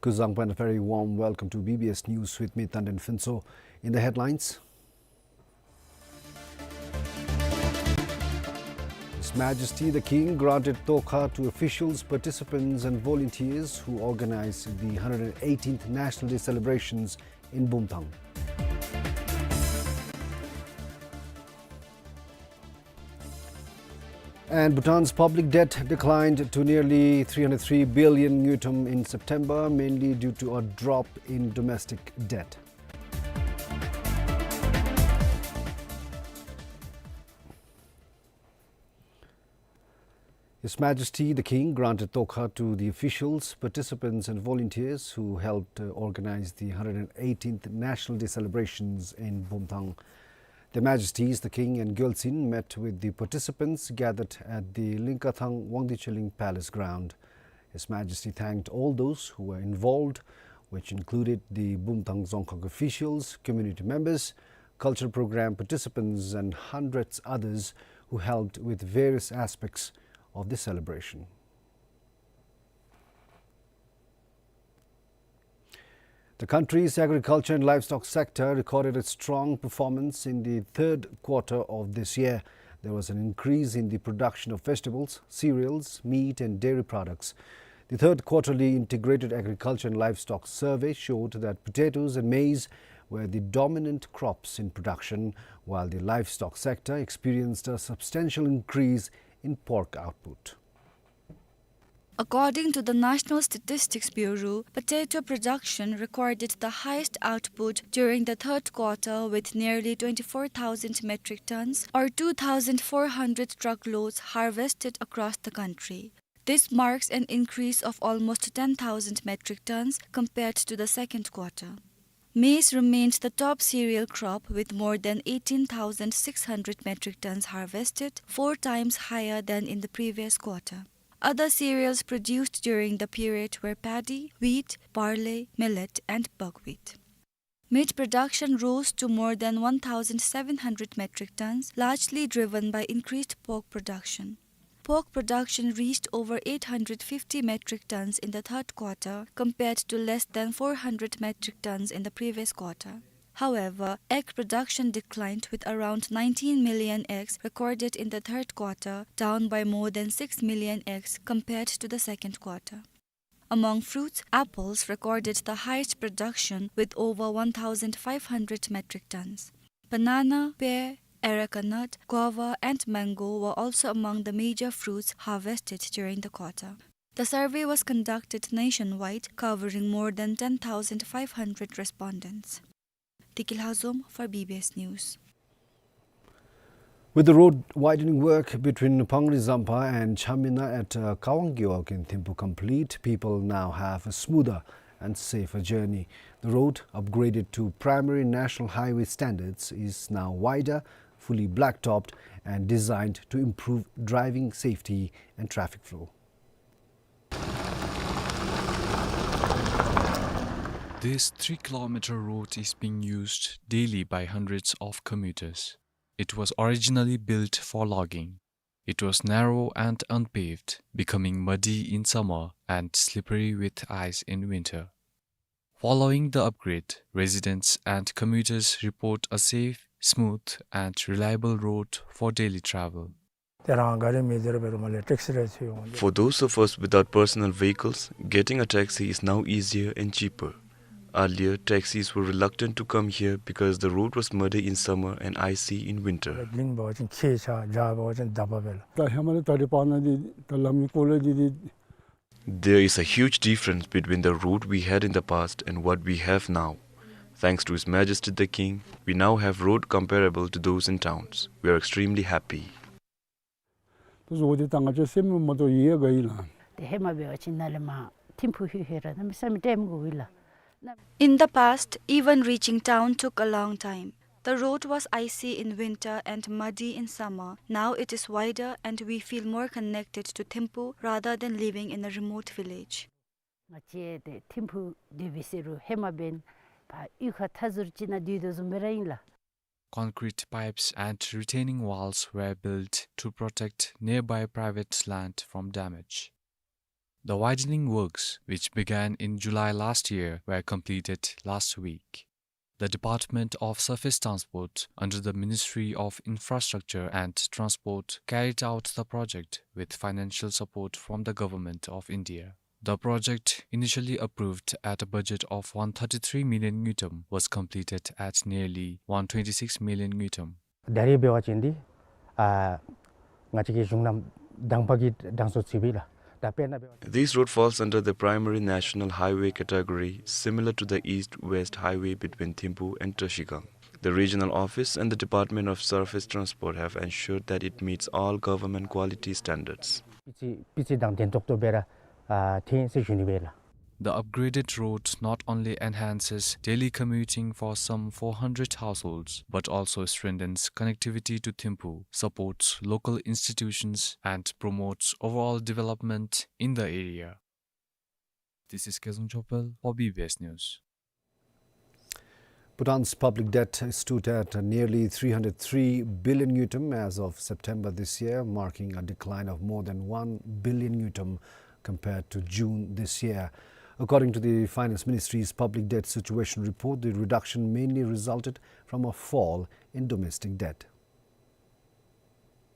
Kuzuzangpo and a very warm welcome to B B S News with me, Tanden Phuntsho. In the headlines, His Majesty the King granted tokha to officials, participants and volunteers who organized the hundred and eighteenth National Day celebrations in Bumthang. And Bhutan's public debt declined to nearly three hundred three billion ngultrum in September, mainly due to a drop in domestic debt. His Majesty the King granted tokha to the officials, participants and volunteers who helped, uh, organize the hundred and eighteenth National Day celebrations in Bumthang. Their Majesties the King and Gyaltsuen met with the participants gathered at the Lingkathang Wangdue Tshilhing Palace ground. His Majesty thanked all those who were involved, which included the Bumthang Dzongkhag officials, community members, cultural program participants, and hundreds others who helped with various aspects of the celebration. The country's agriculture and livestock sector recorded a strong performance in the third quarter of this year. There was an increase in the production of vegetables, cereals, meat, and dairy products. The third quarterly integrated agriculture and livestock survey showed that potatoes and maize were the dominant crops in production, while the livestock sector experienced a substantial increase in pork output. According to the National Statistics Bureau, potato production recorded the highest output during the third quarter, with nearly twenty-four thousand metric tons, or two thousand four hundred truckloads, harvested across the country. This marks an increase of almost ten thousand metric tons compared to the second quarter. Maize remained the top cereal crop, with more than eighteen thousand six hundred metric tons harvested, four times higher than in the previous quarter. Other cereals produced during the period were paddy, wheat, barley, millet, and buckwheat. Meat production rose to more than one thousand seven hundred metric tons, largely driven by increased pork production. Pork production reached over eight hundred fifty metric tons in the third quarter, compared to less than four hundred metric tons in the previous quarter. However, egg production declined, with around nineteen million eggs recorded in the third quarter, down by more than six million eggs compared to the second quarter. Among fruits, apples recorded the highest production, with over one thousand five hundred metric tons. Banana, pear, areca nut, guava, and mango were also among the major fruits harvested during the quarter. The survey was conducted nationwide, covering more than ten thousand five hundred respondents. Deki Lhazom for B B S News. With the road widening work between Pangri Zampa and Chamina at, uh, Kawang Gewog in Thimphu complete, people now have a smoother and safer journey. The road, upgraded to primary national highway standards, is now wider, fully blacktopped, and designed to improve driving safety and traffic flow. This three-kilometer road is being used daily by hundreds of commuters. It was originally built for logging. It was narrow and unpaved, becoming muddy in summer and slippery with ice in winter. Following the upgrade, residents and commuters report a safe, smooth, and reliable road for daily travel. དེ་རང་ག་རི་མེད་དེ་ར་འབད་རུང་མར་ལས་ཊེག་སི་ར་ཚུ་ཡོང་། For those of us without personal vehicles, getting a taxi is now easier and cheaper. Earlier, taxis were reluctant to come here because the road was muddy in summer and icy in winter. གླིང་འབད་བ་ཅིན་ཁྱེག་ཆགས། བྱག་འབད་བ་ཅིན་དག་པ་འབད་ལགས། ད་ཧེ་མ་ལས་ད་རེས་བར་ན་འདི་ད་ལམ་གྱི་སྐོར་ལས་འདི་འདི། There is a huge difference between the road we had in the past and what we have now. Thanks to His Majesty the King, we now have road comparable to those in towns. We are extremely happy. ད་བཟོ་དེ་ད་ང་བཅས་སེམས་མ་གཏོགས་ཡིད་ཡང་དགའ་ཡི་ལགས། ཏེ་ཧེ་མ་འབད་བ་ཅིན་ནཱ་ལས་མར་ཐིམ་ཕུག་ལྷོད་ལྷོད་ར་གནམ་མེད་ས་མེད་ཊེམ་འགོར་ཡི་ལགས། In the past, even reaching town took a long time. The road was icy in winter and muddy in summer. Now it is wider and we feel more connected to Thimphu rather than living in a remote village. ང་བཅས་ཏེ་ཐིམ་ཕུག་སྡོད་པའི་ཟེར་རུང་ཧེ་མ་འབདན་ཕར་གཡུས་ཁ་མཐའ་ཟུར་ཅིག་ནང་སྡོད་དོ་བཟུམ་སྦེ་ར་ཨིན་ལགས། Concrete pipes and retaining walls were built to protect nearby private land from damage. The widening works, which began in July last year, were completed last week. The Department of Surface Transport under the Ministry of Infrastructure and Transport carried out the project with financial support from the Government of India. The project, initially approved at a budget of one thirty-three million ngultrum, was completed at nearly one twenty-six million ngultrum. ད་རེས་འབད་བ་ཅིན་འདི་ཨ་ང་བཅས་ཀྱི་གཞུང་གནམ་དང་པ་གི་གྲངས་སུ་ཚུད་པས་ལགས། ད་དཔེར་ན་འབད་བ་ཅིན། This road falls under the primary national highway category, similar to the East-West Highway between Thimphu and Trashigang. The regional office and the Department of Surface Transport have ensured that it meets all government quality standards. སྤུས་ཚད་སྤུས་ཚད་དང་ལྡན་ཏོག་ཏོ་སྦེ་ར་ཨ་ཐོན་ཡི་ཟེར་ཞུ་ནི་སྦེ་ལགས། The upgraded road not only enhances daily commuting for some four hundred households, but also strengthens connectivity to Thimphu, supports local institutions, and promotes overall development in the area. This is Kezung Chopel for B B S News. Bhutan's public debt stood at nearly three hundred three billion ngultrum as of September this year, marking a decline of more than one billion ngultrum compared to June this year. According to the Finance Ministry's public debt situation report, the reduction mainly resulted from a fall in domestic debt.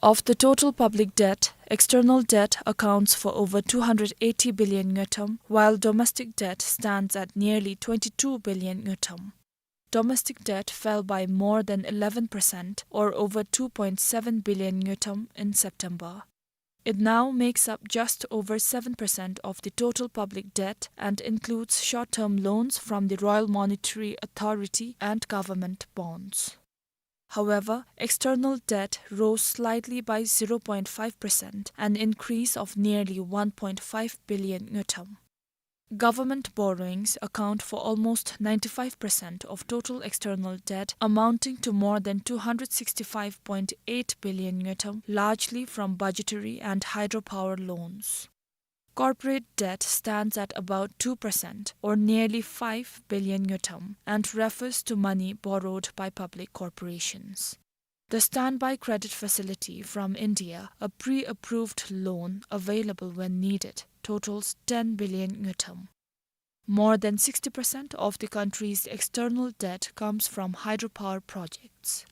Of the total public debt, external debt accounts for over two hundred eighty billion ngultrum, while domestic debt stands at nearly twenty-two billion ngultrum. Domestic debt fell by more than eleven percent, or over two point seven billion ngultrum, in September. It now makes up just over seven percent of the total public debt and includes short-term loans from the Royal Monetary Authority and government bonds. However, external debt rose slightly by zero point five percent, an increase of nearly one point five billion ngultrum. Government borrowings account for almost ninety-five percent of total external debt, amounting to more than two hundred sixty-five point eight billion ngultrum, largely from budgetary and hydropower loans. Corporate debt stands at about two percent, or nearly five billion ngultrum, and refers to money borrowed by public corporations. The standby credit facility from India, a pre-approved loan available when needed, totals ten billion ngultrum. More than sixty percent of the country's external debt comes from hydropower projects.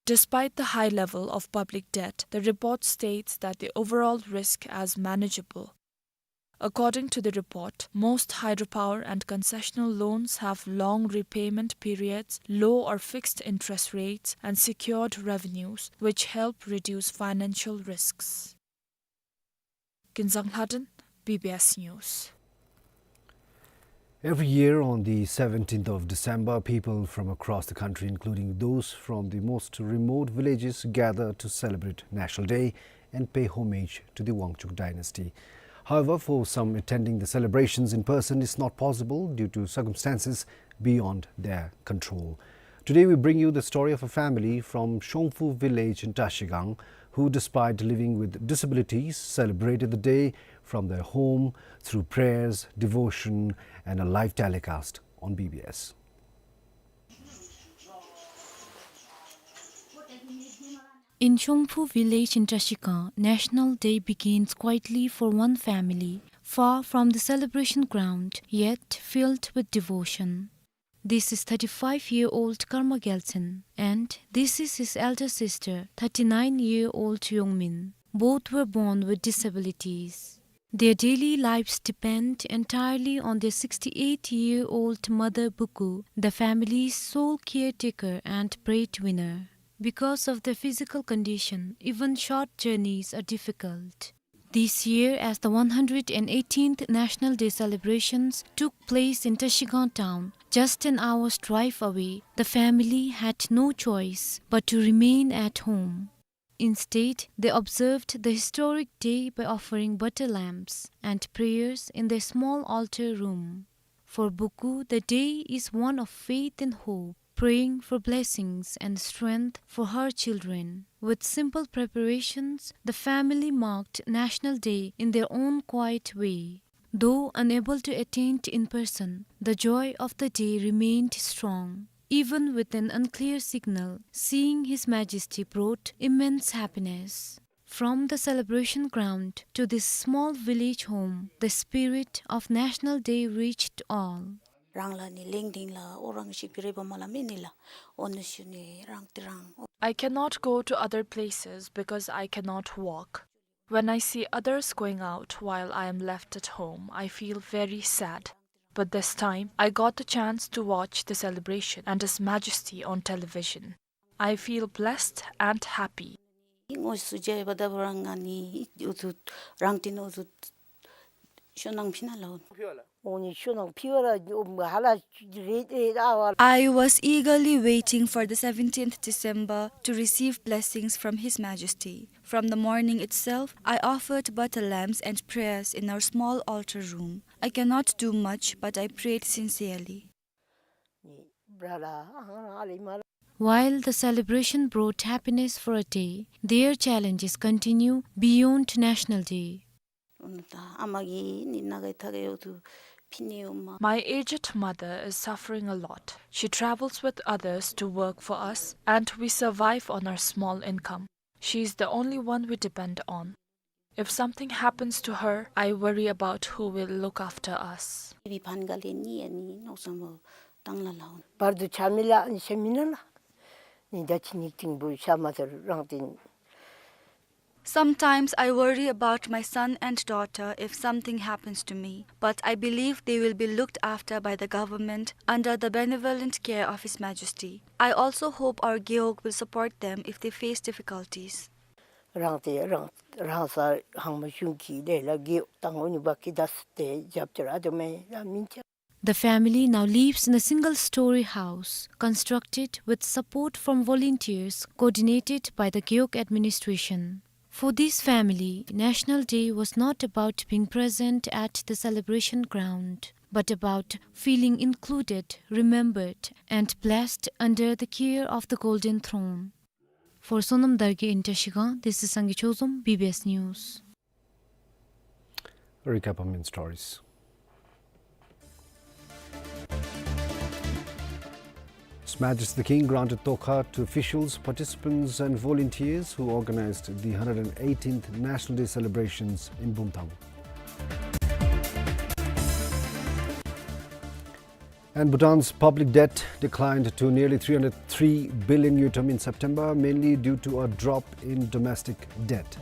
Despite the high level of public debt, the report states that the overall risk as manageable. According to the report, most hydropower and concessional loans have long repayment periods, low or fixed interest rates, and secured revenues, which help reduce financial risks. Kinzang Lhaden, B B S News. Every year on the seventeenth of December, people from across the country, including those from the most remote villages, gather to celebrate National Day and pay homage to the Wangchuck dynasty. However, for some, attending the celebrations in person is not possible due to circumstances beyond their control. Today we bring you the story of a family from Shongphu village in Trashigang, who, despite living with disabilities, celebrated the day from their home through prayers, devotion, and a live telecast on B B S. In Shongphu village in Trashigang, National Day begins quietly for one family far from the celebration ground, yet filled with devotion. This is thirty-five-year-old Karma Gyaltshen, and this is his elder sister, thirty-nine-year-old Yongmin. Both were born with disabilities. Their daily lives depend entirely on their sixty-eight-year-old mother Buku, the family's sole caretaker and breadwinner. Because of their physical condition, even short journeys are difficult. This year, as the one hundred eighteenth National Day celebrations took place in Trashigang town, just an hour's drive away, the family had no choice but to remain at home. Instead, they observed the historic day by offering butter lamps and prayers in their small altar room. For Buku, the day is one of faith and hope, praying for blessings and strength for her children. With simple preparations, the family marked National Day in their own quiet way. Though unable to attend in person, the joy of the day remained strong. Even with an unclear signal, seeing His Majesty brought immense happiness. From the celebration ground to this small village home, the spirit of National Day reached all. རང་ལ་ནི་གླིང་སྟེང་ལ་འོ་རང་ཞིག་པི་རེ་བ་མ་ལ་མེ་ནི་ལ་འོ་ནུ་ཤུ་ནི་རང་ཏི་རང་འོ། I cannot go to other places because I cannot walk. When I see others going out while I am left at home, I feel very sad. But this time, I got the chance to watch the celebration and His Majesty on television. I feel blessed and happy. ངོ་སུ་ཇེ་བ་ད་བ་རང་ང་ནི་འུ་ཚུ་རང་ཏི་ནོ་འུ་ཚུ་ཤོ་ནང་ཕི་ན་ལ་འོ། འོ་ནི་ཤོ་ནང་ཕི་བ་ར་འོ་མ་ཧ་ལ་རེད་རེད་ཨ་བ། I was eagerly waiting for the seventeenth December to receive blessings from His Majesty. From the morning itself, I offered butter lamps and prayers in our small altar room. I cannot do much, but I prayed sincerely. While the celebration brought happiness for a day, their challenges continue beyond National Day. My aged mother is suffering a lot. She travels with others to work for us, and we survive on our small income. She is the only one we depend on. If something happens to her, I worry about who will look after us. བི་ཕན་ག་ལེ་ནི་ཨ་ནི་ནོག་སམ་བོ་ཏང་ལ་ལའོ། བར་དུ་ཆ་མི་ལ་ཨ་ནི་ཤ་མི་ན་ལ། ནི་ད་ཅི་ནིག་ཏིང་བུ་ཤ་མ་ཐར་རང་ཏིང་། Sometimes I worry about my son and daughter if something happens to me, but I believe they will be looked after by the government under the benevolent care of His Majesty. I also hope our Gewog will support them if they face difficulties. རང་ཏེ་རང་རང་ས་ཧང་མ་ཤུང་གི་ལེ་ལ་གི་ཏང་འོ་ནི་བ་ཀི་དཱས་ཏེ་ཇབ་ཏེ་ར་དོ་མེ་ལ་མིན་ཅ། The family now lives in a single-story house constructed with support from volunteers coordinated by the Gewog administration. For this family, National Day was not about being present at the celebration ground, but about feeling included, remembered, and blessed under the care of the Golden Throne. For Sonam Dargye in Trashigang, this is Sangay Chozom, B B S News. Recap our main stories. His Majesty the King granted tokha to officials, participants and volunteers who organized the hundred and eighteenth National Day celebrations in Bumthang. And Bhutan's public debt declined to nearly three hundred three billion ngultrum in September, mainly due to a drop in domestic debt.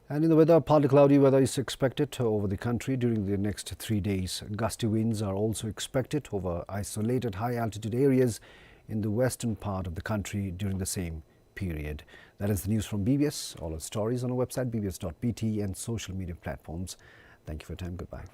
And in the weather, partly cloudy weather is expected over the country during the next three days. Gusty winds are also expected over isolated high-altitude areas in the western part of the country during the same period. That is the news from B B S. All our stories on our website, B B S dot B T, and social media platforms. Thank you for your time. Goodbye.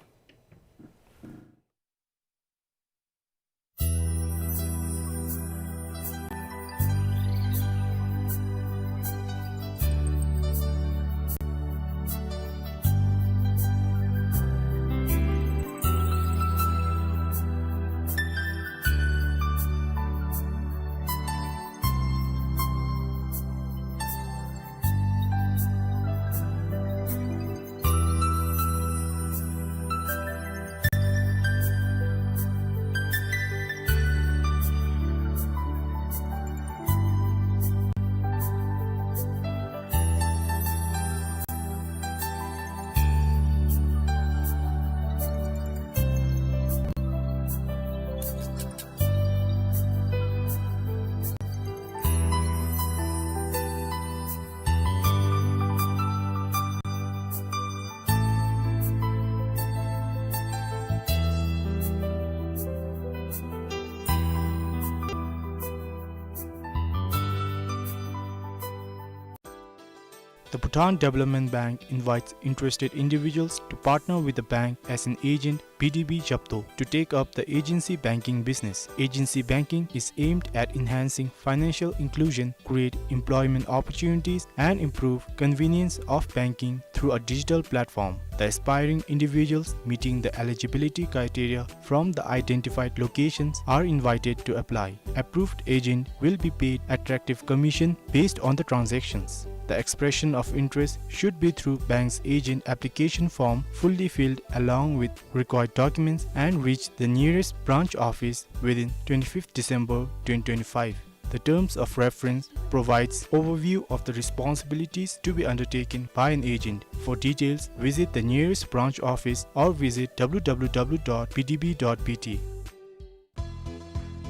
Bhutan Development Bank invites interested individuals to partner with the bank as an agent, B D B Jabto, to take up the agency banking business. Agency banking is aimed at enhancing financial inclusion, create employment opportunities, and improve convenience of banking through a digital platform. The aspiring individuals meeting the eligibility criteria from the identified locations are invited to apply. Approved agent will be paid attractive commission based on the transactions. The expression of interest should be through bank's agent application form fully filled along with required documents and reach the nearest branch office within twenty-fifth December twenty twenty-five. The terms of reference provides overview of the responsibilities to be undertaken by an agent. For details, visit the nearest branch office or visit W W W dot B D B dot B T.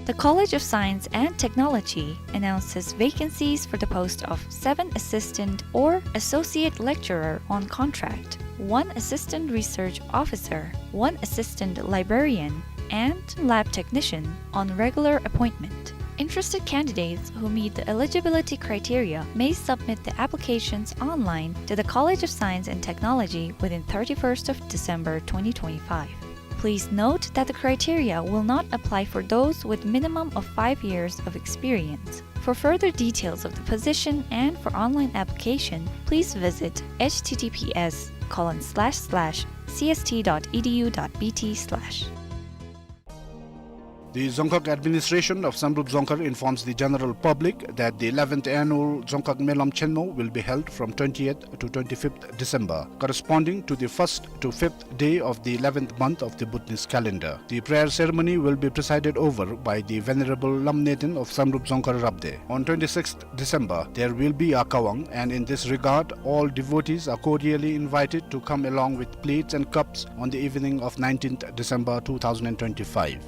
The College of Science and Technology announces vacancies for the post of seven assistant or associate lecturer on contract, one assistant research officer, one assistant librarian, and lab technician on regular appointment. Interested candidates who meet the eligibility criteria may submit the applications online to the College of Science and Technology within thirty-first of December twenty twenty-five. Please note that the criteria will not apply for those with minimum of five years of experience. For further details of the position and for online application, please visit H T T P S colon slash slash C S T dot E D U dot B T slash. The Dzongkhag Administration of Samdrup Dzongkhag informs the general public that the eleventh annual Dzongkhag Melam Chenmo will be held from twentieth to twenty-fifth December, corresponding to the first to fifth day of the eleventh month of the Bhutanese calendar. The prayer ceremony will be presided over by the Venerable Lam Neten of Samdrup Dzongkhag Rabdey. On twenty-sixth December, there will be a Kawang, and in this regard, all devotees are cordially invited to come along with plates and cups on the evening of nineteenth December two thousand and twenty-five.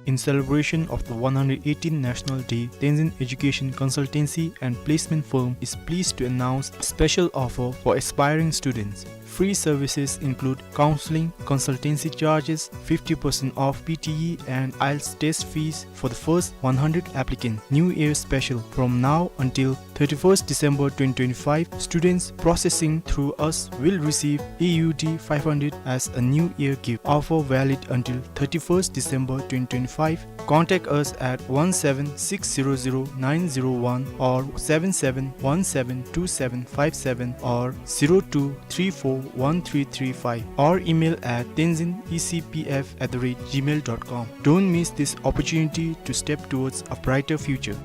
In celebration of the one hundred eighteenth National Day, Tenzin Education Consultancy and Placement Firm is pleased to announce a special offer for aspiring students. Free services include counseling, consultancy charges, fifty percent off P T E and IELTS test fees for the first one hundred applicants. New Year special: from now until thirty-first December twenty twenty-five, students processing through us will receive A U D five hundred as a New Year gift. Offer valid until thirty-first December twenty twenty-five. Contact us at one seven six zero zero nine zero one or seven seven one seven two seven five seven or zero two three four one three three five or email at tenzin E C P F at the rate gmail dot com. Don't miss this opportunity to step towards a brighter future.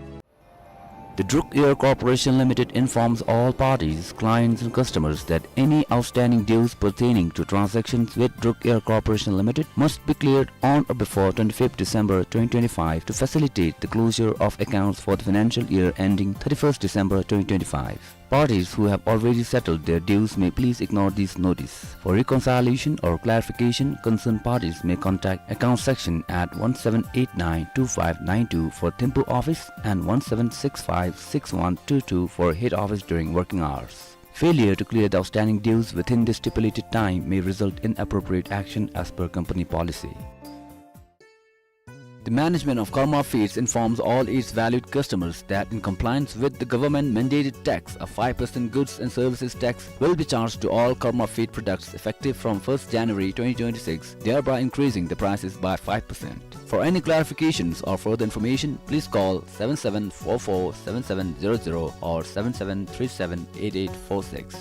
The Druk Air Corporation Limited informs all parties, clients and customers that any outstanding dues pertaining to transactions with Druk Air Corporation Limited must be cleared on or before twenty-fifth December twenty twenty-five to facilitate the closure of accounts for the financial year ending thirty-first December twenty twenty-five. Parties who have already settled their dues may please ignore this notice. For reconciliation or clarification, concerned parties may contact account section at one seven eight nine two five nine two for Thimphu office and one seven six five six one two two for head office during working hours. Failure to clear the outstanding dues within the stipulated time may result in appropriate action as per company policy. The management of Karma Feeds informs all its valued customers that in compliance with the government mandated tax, a five percent goods and services tax will be charged to all Karma Feed products effective from first January twenty twenty-six, thereby increasing the prices by five percent. For any clarifications or further information, please call seven seven four four seven seven zero zero or seven seven three seven eight eight four six.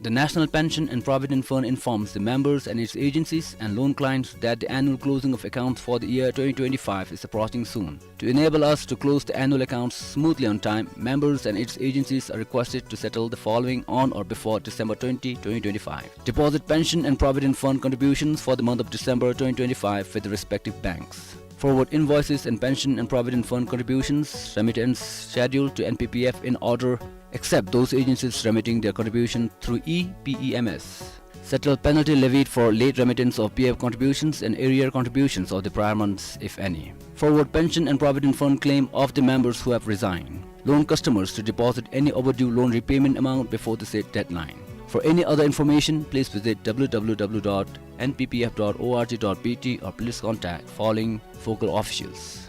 The National Pension and Provident Fund informs the members and its agencies and loan clients that the annual closing of accounts for the year twenty twenty-five is approaching soon. To enable us to close the annual accounts smoothly on time, members and its agencies are requested to settle the following on or before December twenty, twenty twenty-five. Deposit pension and provident fund contributions for the month of December twenty twenty-five with the respective banks. Forward invoices and pension and provident fund contributions, remittance schedule to N P P F in order, except those agencies remitting their contribution through E P E M S. Settle penalty levied for late remittance of P F contributions and arrear contributions of the prior months, if any. Forward pension and provident fund claim of the members who have resigned. Loan customers to deposit any overdue loan repayment amount before the said deadline. For any other information, please visit W W W dot N P P F dot org dot B T or please contact following focal officials.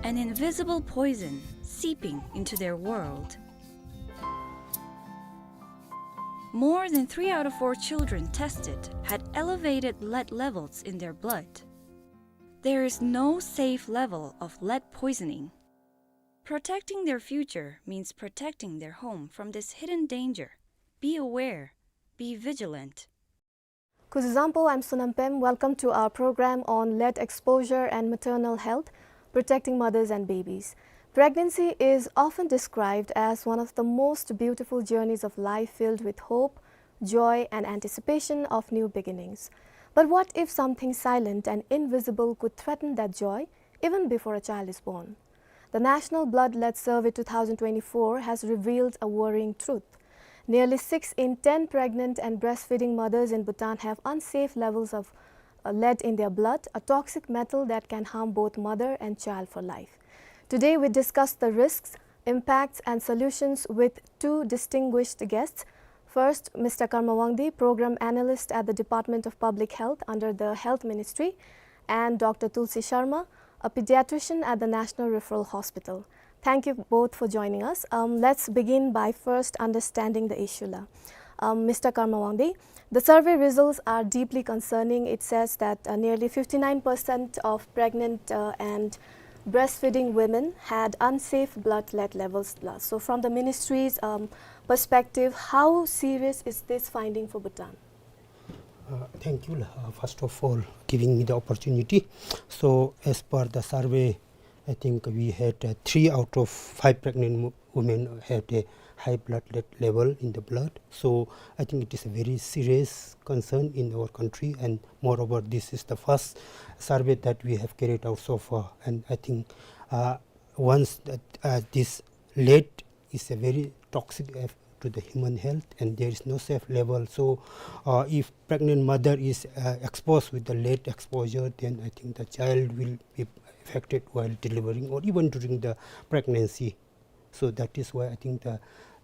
An invisible poison seeping into their world. More than three out of four children tested had elevated lead levels in their blood. There is no safe level of lead poisoning. Protecting their future means protecting their home from this hidden danger. Be aware. Be vigilant. Kuzuzangpo, I'm Sonam Pem. Welcome to our program on lead exposure and maternal health, protecting mothers and babies. Pregnancy is often described as one of the most beautiful journeys of life, filled with hope, joy, and anticipation of new beginnings. But what if something silent and invisible could threaten that joy even before a child is born? The National Blood Lead Survey two thousand twenty-four has revealed a worrying truth. Nearly six in ten pregnant and breastfeeding mothers in Bhutan have unsafe levels of, uh, lead in their blood, a toxic metal that can harm both mother and child for life. Today, we discuss the risks, impacts, and solutions with two distinguished guests. First, Mister Karma Wangdi, Program Analyst at the Department of Public Health under the Health Ministry, and Doctor Tulsi Sharma, a pediatrician at the National Referral Hospital. Thank you both for joining us. Um, let's begin by first understanding the issue la. Um, Mister Karma Wangdi, the survey results are deeply concerning. It says that, uh, nearly fifty-nine percent of pregnant, uh, and breastfeeding women had unsafe blood lead levels la. So from the ministry's, um, perspective, how serious is this finding for Bhutan? Uh, thank you, uh, first of all, giving me the opportunity. So, as per the survey, I think we had, uh, three out of five pregnant mo-, women had a high blood lead level in the blood. So, I think it is a very serious concern in our country, and moreover, this is the first survey that we have carried out so far. And I think, uh, once that, uh, this lead is a very toxic eff-, to the human health, and there is no safe level. So, uh, if pregnant mother is, uh, exposed with the lead exposure, then I think the child will be affected while delivering or even during the pregnancy. So that is why I think the,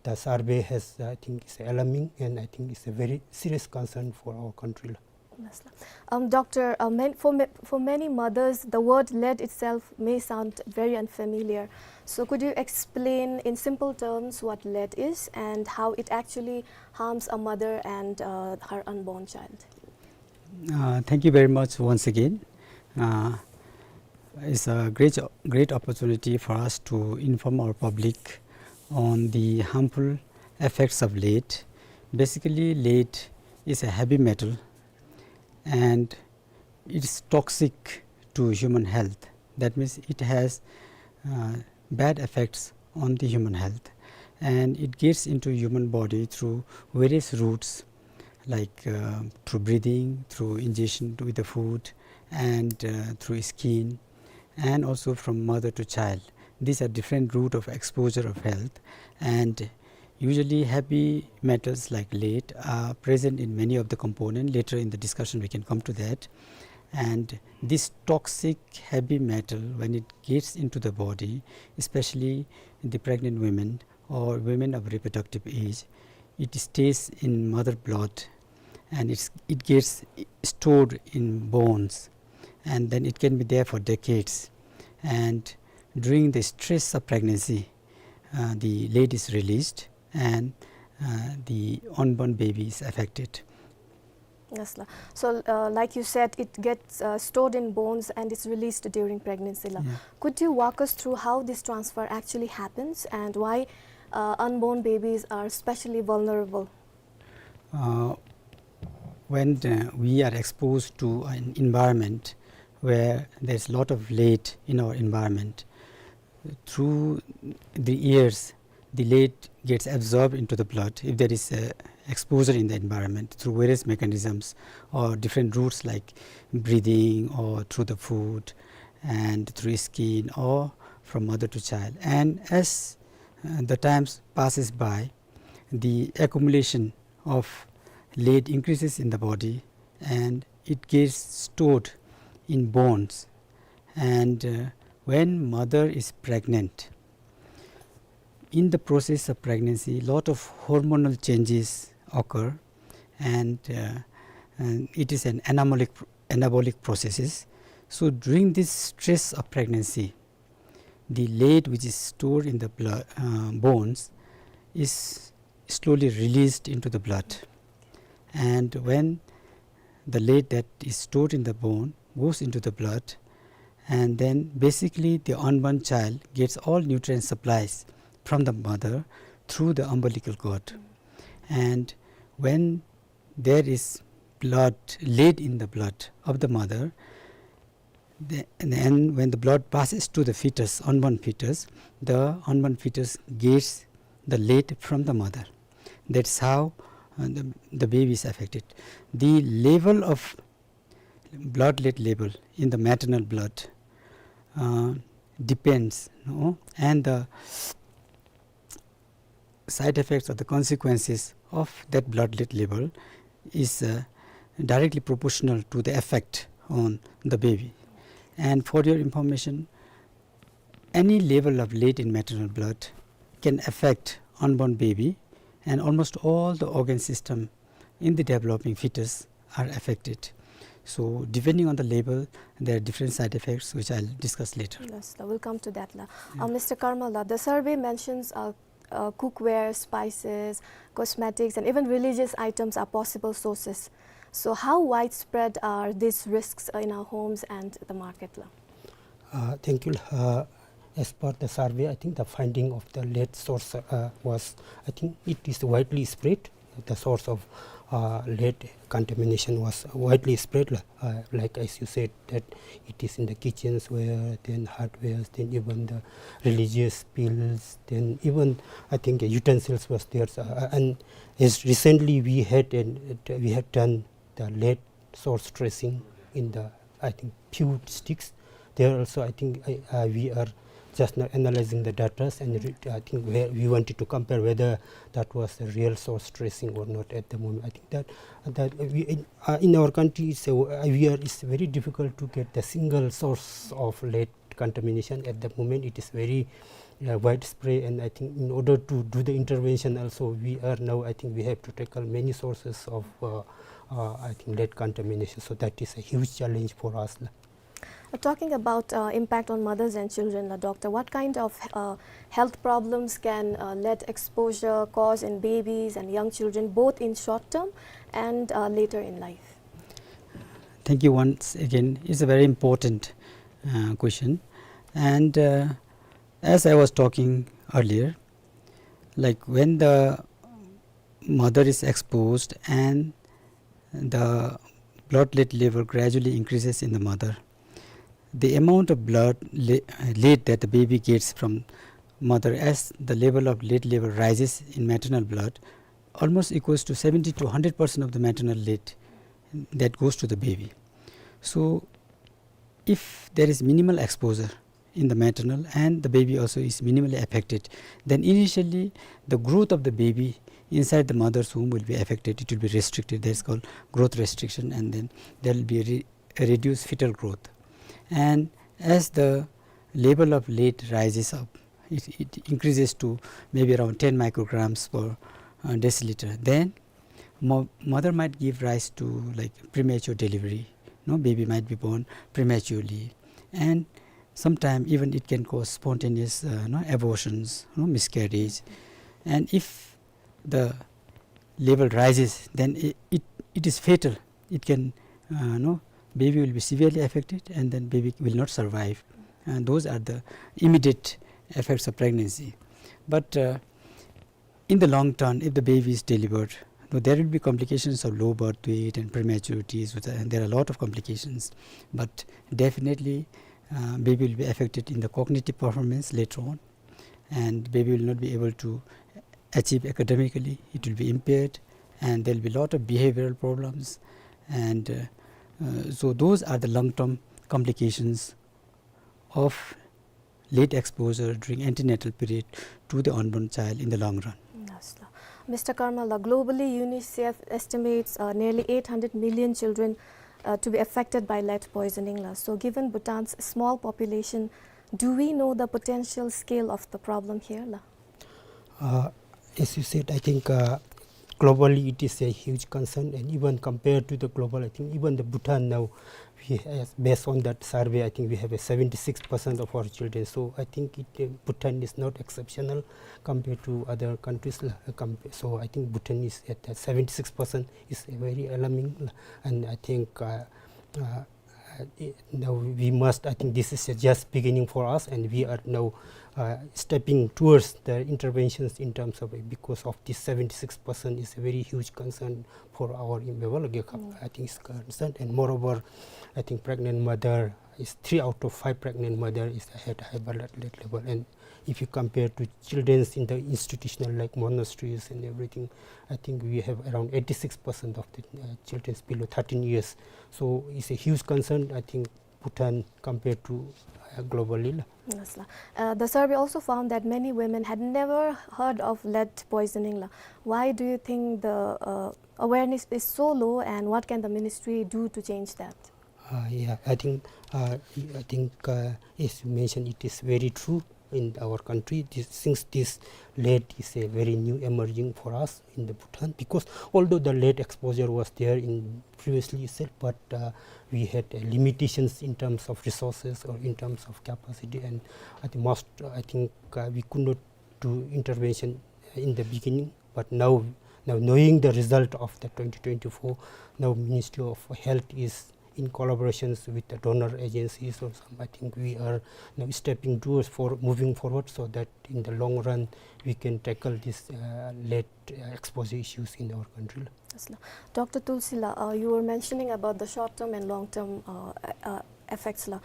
the survey has, I think, is alarming, and I think it's a very serious concern for our country. Yes, la. Um, Doctor, uh, man-, for ma-, for many mothers, the word lead itself may sound very unfamiliar. So could you explain in simple terms what lead is and how it actually harms a mother and, uh, her unborn child? Uh, thank you very much once again. Uh, it's a great, great opportunity for us to inform our public on the harmful effects of lead. Basically, lead is a heavy metal and it's toxic to human health. That means it has, uh, bad effects on the human health, and it gets into human body through various routes, like, uh, through breathing, through ingestion with the food, and, uh, through skin, and also from mother to child. These are different route of exposure of health, and usually heavy metals like lead are present in many of the component. Later in the discussion we can come to that. And this toxic heavy metal, when it gets into the body, especially the pregnant women or women of reproductive age, it stays in mother blood, and it's, it gets stored in bones, and then it can be there for decades. And during the stress of pregnancy, uh, the lead is released, and, uh, the unborn baby is affected. Yes, la. So, uh, like you said, it gets, uh, stored in bones and it's released during pregnancy, la. Yeah. Could you walk us through how this transfer actually happens and why, uh, unborn babies are especially vulnerable? Uh, when, uh, we are exposed to an environment where there's a lot of lead in our environment, through the years, the lead gets absorbed into the blood if there is a exposure in the environment through various mechanisms or different routes like breathing or through the food and through skin or from mother to child. And as, uh, the times passes by, the accumulation of lead increases in the body and it gets stored in bones. And, uh, when mother is pregnant, in the process of pregnancy, lot of hormonal changes occur, and, uh, and it is an anabolic, anabolic processes. So during this stress of pregnancy, the lead which is stored in the blood, uh, bones is slowly released into the blood. And when the lead that is stored in the bone goes into the blood, and then basically the unborn child gets all nutrient supplies from the mother through the umbilical cord. And when there is blood, lead in the blood of the mother, the, and when the blood passes to the fetus, unborn fetus, the unborn fetus gets the lead from the mother. That's how, uh, the, the baby is affected. The level of blood lead level in the maternal blood, uh, depends, no? And the side effects or the consequences of that blood lead level is, uh, directly proportional to the effect on the baby. And for your information, any level of lead in maternal blood can affect unborn baby, and almost all the organ system in the developing fetus are affected. So depending on the level, there are different side effects which I'll discuss later. Yes, la, we'll come to that, la. Uh, Mister Karmal, la, the survey mentions, uh, uh, cookware, spices, cosmetics, and even religious items are possible sources. So how widespread are these risks, uh, in our homes and the market, la? Uh, thank you. Uh, as per the survey, I think the finding of the lead source, uh, was, I think it is widely spread. The source of, uh, lead contamination was widely spread, la. Uh, like as you said, that it is in the kitchens ware, then hardwares, then even the religious bills, then even I think utensils was there. So, uh, and as recently we had an, we had done the lead source tracing in the, I think, few districts. There also, I think, I, uh, we are just now analyzing the data, and re-, I think we, we wanted to compare whether that was a real source tracing or not at the moment. I think that, that we, in, uh, in our country, it's a, we are, it's very difficult to get the single source of lead contamination at the moment. It is very, uh, widespread, and I think in order to do the intervention also, we are now, I think we have to tackle many sources of, uh, uh, I think lead contamination. So that is a huge challenge for us. Uh, talking about, uh, impact on mothers and children, la, doctor, what kind of, uh, health problems can, uh, lead exposure cause in babies and young children, both in short term and, uh, later in life? Thank you once again. It's a very important, uh, question. And, uh, as I was talking earlier, like, when the mother is exposed and the blood lead level gradually increases in the mother, the amount of blood le-, lead that the baby gets from mother, as the level of lead level rises in maternal blood, almost equals to seventy to hundred percent of the maternal lead that goes to the baby. So if there is minimal exposure in the maternal and the baby also is minimally affected, then initially the growth of the baby inside the mother's womb will be affected. It will be restricted. That is called growth restriction, and then there will be a re-, a reduced fetal growth. And as the level of lead rises up, it, it increases to maybe around ten micrograms per, uh, deciliter. Then mo-, mother might give rise to, like, premature delivery. No, baby might be born prematurely, and sometime even it can cause spontaneous, uh, no, abortions, no, miscarriage. And if the level rises, then it, it, it is fatal. It can, uh, no, baby will be severely affected, and then baby will not survive. And those are the immediate effects of pregnancy. But, uh, in the long term, if the baby is delivered, though there will be complications of low birth weight and prematurities, which are, and there are a lot of complications, but definitely, uh, baby will be affected in the cognitive performance later on, and baby will not be able to achieve academically. It will be impaired, and there will be a lot of behavioral problems, and, uh, uh, so those are the long-term complications of lead exposure during antenatal period to the unborn child in the long run. Yes, la. Mister Karmal, la, globally, UNICEF estimates, uh, nearly eight hundred million children, uh, to be affected by lead poisoning, la. So, given Bhutan's small population, do we know the potential scale of the problem here, la? Uh, as you said, I think, uh, Globally, it is a huge concern, and even compared to the global, I think even the Bhutan now, we has, based on that survey, I think we have a seventy-six percent of our children. So I think it, uh, Bhutan is not exceptional compared to other countries, la, uh, compa-, so I think Bhutan is at, uh, seventy-six percent is a very alarming, la, and I think, uh, uh, uh, i-, now we must, I think this is a just beginning for us, and we are now, uh, stepping towards the interventions in terms of, because of this seventy-six percent is a very huge concern for our in-, level, okay, mm, I think it's concerned. And moreover, I think pregnant mother is, three out of five pregnant mother is at high blood level. And if you compare to children's in the institutional, like monasteries and everything, I think we have around eighty-six percent of the, uh, children's below thirteen years. So it's a huge concern, I think, Bhutan compared to, uh, globally, la. Yes, la. Uh, the survey also found that many women had never heard of lead poisoning, la. Why do you think the, uh, awareness is so low, and what can the ministry do to change that? Uh, yeah, I think, uh, I think, uh, as you mentioned, it is very true in our country. This, since this lead is a very new emerging for us in the Bhutan, because although the lead exposure was there in previously itself, but, uh, we had, uh, limitations in terms of resources or in terms of capacity, and at the most, uh, I think, uh, we could not do intervention in the beginning. But now, now knowing the result of the twenty twenty-four, now Ministry of Health is in collaborations with the donor agencies or some, I think we are now stepping towards for moving forward so that in the long run we can tackle this, uh, lead, uh, exposure issues in our country. Yes, la. Doctor Tulsi, la, uh, you were mentioning about the short-term and long-term, uh, uh, effects, la.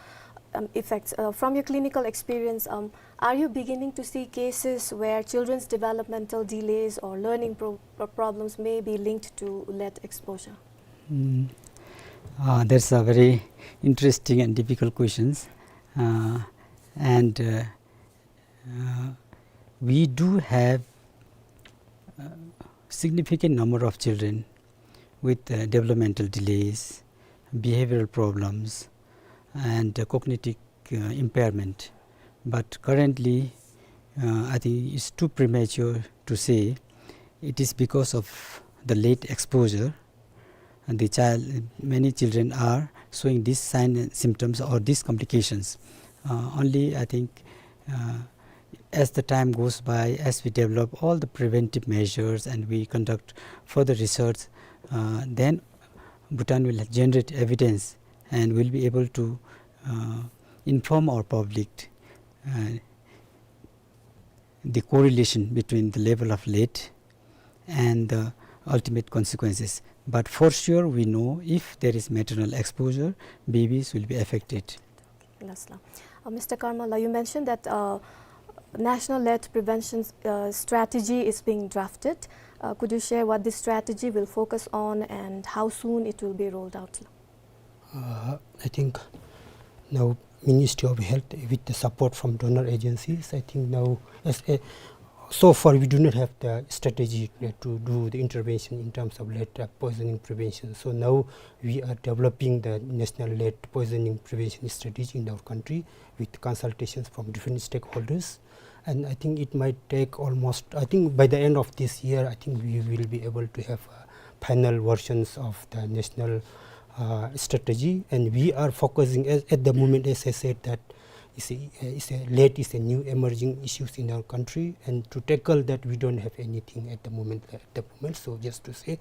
Um, effects. Uh, from your clinical experience, um, are you beginning to see cases where children's developmental delays or learning pro-, pro-, problems may be linked to lead exposure? Mm. Uh, that's a very interesting and difficult questions. Uh, and, uh, uh, we do have a significant number of children with, uh, developmental delays, behavioral problems, and, uh, cognitive, uh, impairment. But currently, uh, I think it's too premature to say it is because of the lead exposure and the child, many children are showing these signs and symptoms or these complications. Uh, only, I think, uh, as the time goes by, as we develop all the preventive measures and we conduct further research, uh, then Bhutan will generate evidence and will be able to, uh, inform our public, uh, the correlation between the level of lead and the ultimate consequences. But for sure, we know if there is maternal exposure, babies will be affected. Yes, la. Uh, Mister Karma, la, you mentioned that, uh, National Lead Prevention, uh, Strategy is being drafted. Uh, could you share what this strategy will focus on and how soon it will be rolled out? Uh, I think now Ministry of Health, with the support from donor agencies, I think now as a, so far we do not have the strategy, uh, to do the intervention in terms of lead, uh, poisoning prevention. So now we are developing the national lead poisoning prevention strategy in our country with consultations from different stakeholders. And I think it might take almost, I think by the end of this year, I think we will be able to have, uh, final versions of the national, uh, strategy. And we are focusing at, at the moment, as I said, that is a, is a, lead is a new emerging issues in our country. And to tackle that, we don't have anything at the moment, at the moment. So just to say,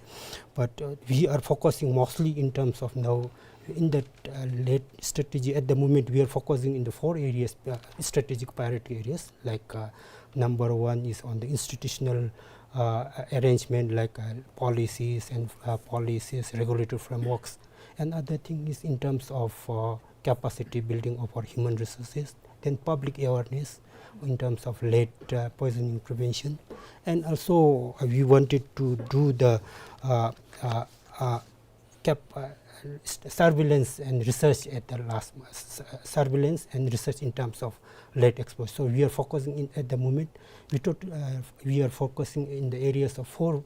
but, uh, we are focusing mostly in terms of now in that, uh, lead strategy, at the moment, we are focusing in the four areas, uh, strategic priority areas, like, uh, number one is on the institutional, uh, arrangement, like, uh, policies and, uh, policies, regulatory frameworks. Another thing is in terms of, uh, capacity building of our human resources, then public awareness in terms of lead, uh, poisoning prevention. And also, uh, we wanted to do the, uh, uh, uh, cap-, uh, s-, surveillance and research at the last, s-, surveillance and research in terms of lead exposure. So we are focusing in, at the moment, we thought, uh, we are focusing in the areas of four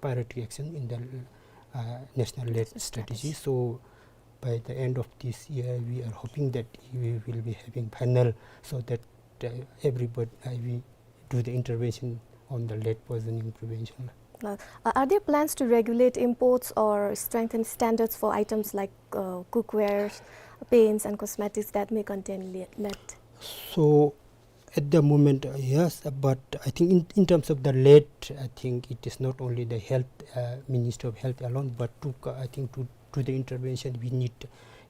priority action in the, uh, national lead strategy. So by the end of this year, we are hoping that we will be having panel so that, uh, everybody, uh, we do the intervention on the lead poisoning prevention. Uh, are there plans to regulate imports or strengthen standards for items like uh, cookware, paints, and cosmetics that may contain le- lead? So, at the moment, uh, yes, uh, but I think in, in terms of the lead, I think it is not only the health, uh, Ministry of Health alone, but to, co- I think to, to the intervention we need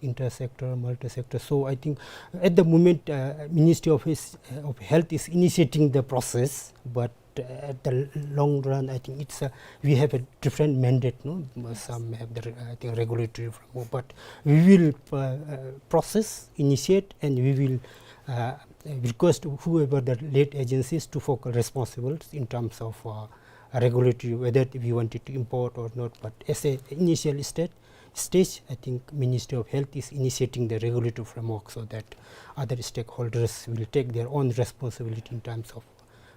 inter-sector, multi-sector. So I think at the moment, uh, Ministry of, his, uh, of Health is initiating the process, but uh, at the l- long run, I think it's a, we have a different mandate. No, some have the re- I think regulatory framework, but we will uh, uh, process, initiate, and we will uh, request whoever the lead agencies to focal responsible in terms of uh, regulatory, whether we wanted to import or not. But as a initial state, stage, I think Ministry of Health is initiating the regulatory framework so that other stakeholders will take their own responsibility in terms of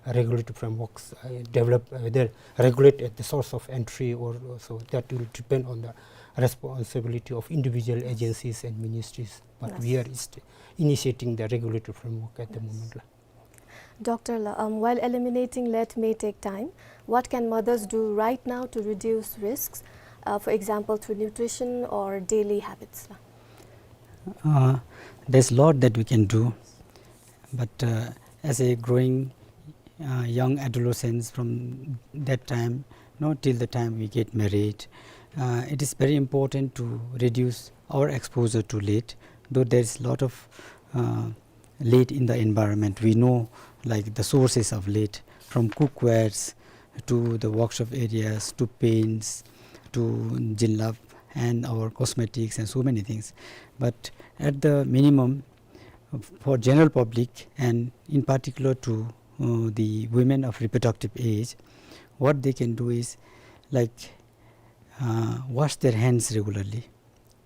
regulatory frameworks uh, develop, uh, whether regulate at the source of entry or so that will depend on the responsibility of individual agencies and ministries. But we are inst- initiating the regulatory framework at the moment. La. Doctor La, um, while eliminating lead may take time, what can mothers do right now to reduce risks, uh, for example, through nutrition or daily habits? La? Uh, there's a lot that we can do, but uh, as a growing uh, young adolescents from that time, no, till the time we get married, uh, it is very important to reduce our exposure to lead, though there is a lot of uh, lead in the environment. We know, like, the sources of lead, from cookwares to the workshop areas to paints to jilbab and our cosmetics and so many things. But at the minimum, for general public and in particular to uh, the women of reproductive age, what they can do is, like, uh, wash their hands regularly,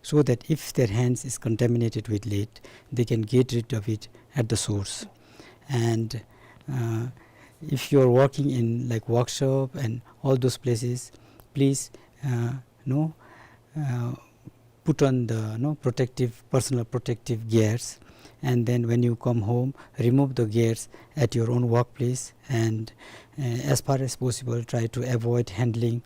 so that if their hands is contaminated with lead, they can get rid of it at the source. And uh, if you are working in, like, workshop and all those places, please uh, no uh, put on the, no, protective, personal protective gears, and then when you come home, remove the gears at your own workplace, and uh, as far as possible, try to avoid handling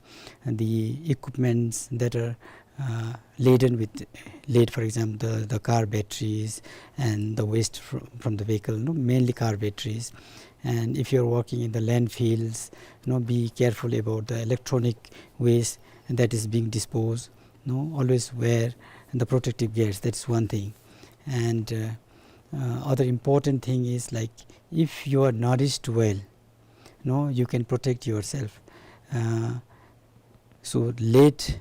the equipments that are uh, laden with lead, for example, the, the car batteries and the waste fr- from the vehicle, no, mainly car batteries. And if you are working in the landfills, you know, be careful about the electronic waste that is being disposed. No, always wear the protective gears. That's one thing. And uh, uh, other important thing is, like, if you are nourished well, no, you can protect yourself. Uh, so lead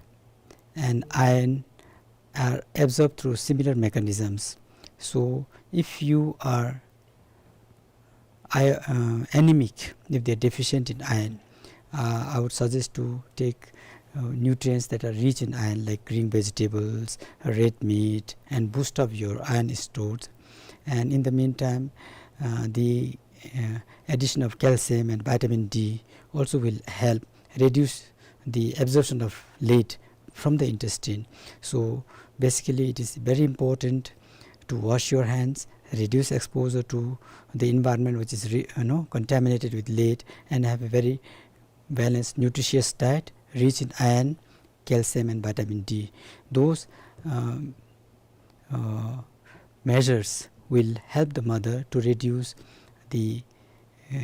and iron are absorbed through similar mechanisms. So if you are I, uh, anemic, if they are deficient in iron, uh, I would suggest to take uh, nutrients that are rich in iron, like green vegetables, red meat, and boost up your iron stores. And in the meantime, uh, the uh, addition of calcium and vitamin D also will help reduce the absorption of lead from the intestine. So basically, it is very important to wash your hands, reduce exposure to the environment which is re- you know, contaminated with lead, and have a very balanced, nutritious diet rich in iron, calcium, and vitamin D. Those um, uh, measures will help the mother to reduce the uh,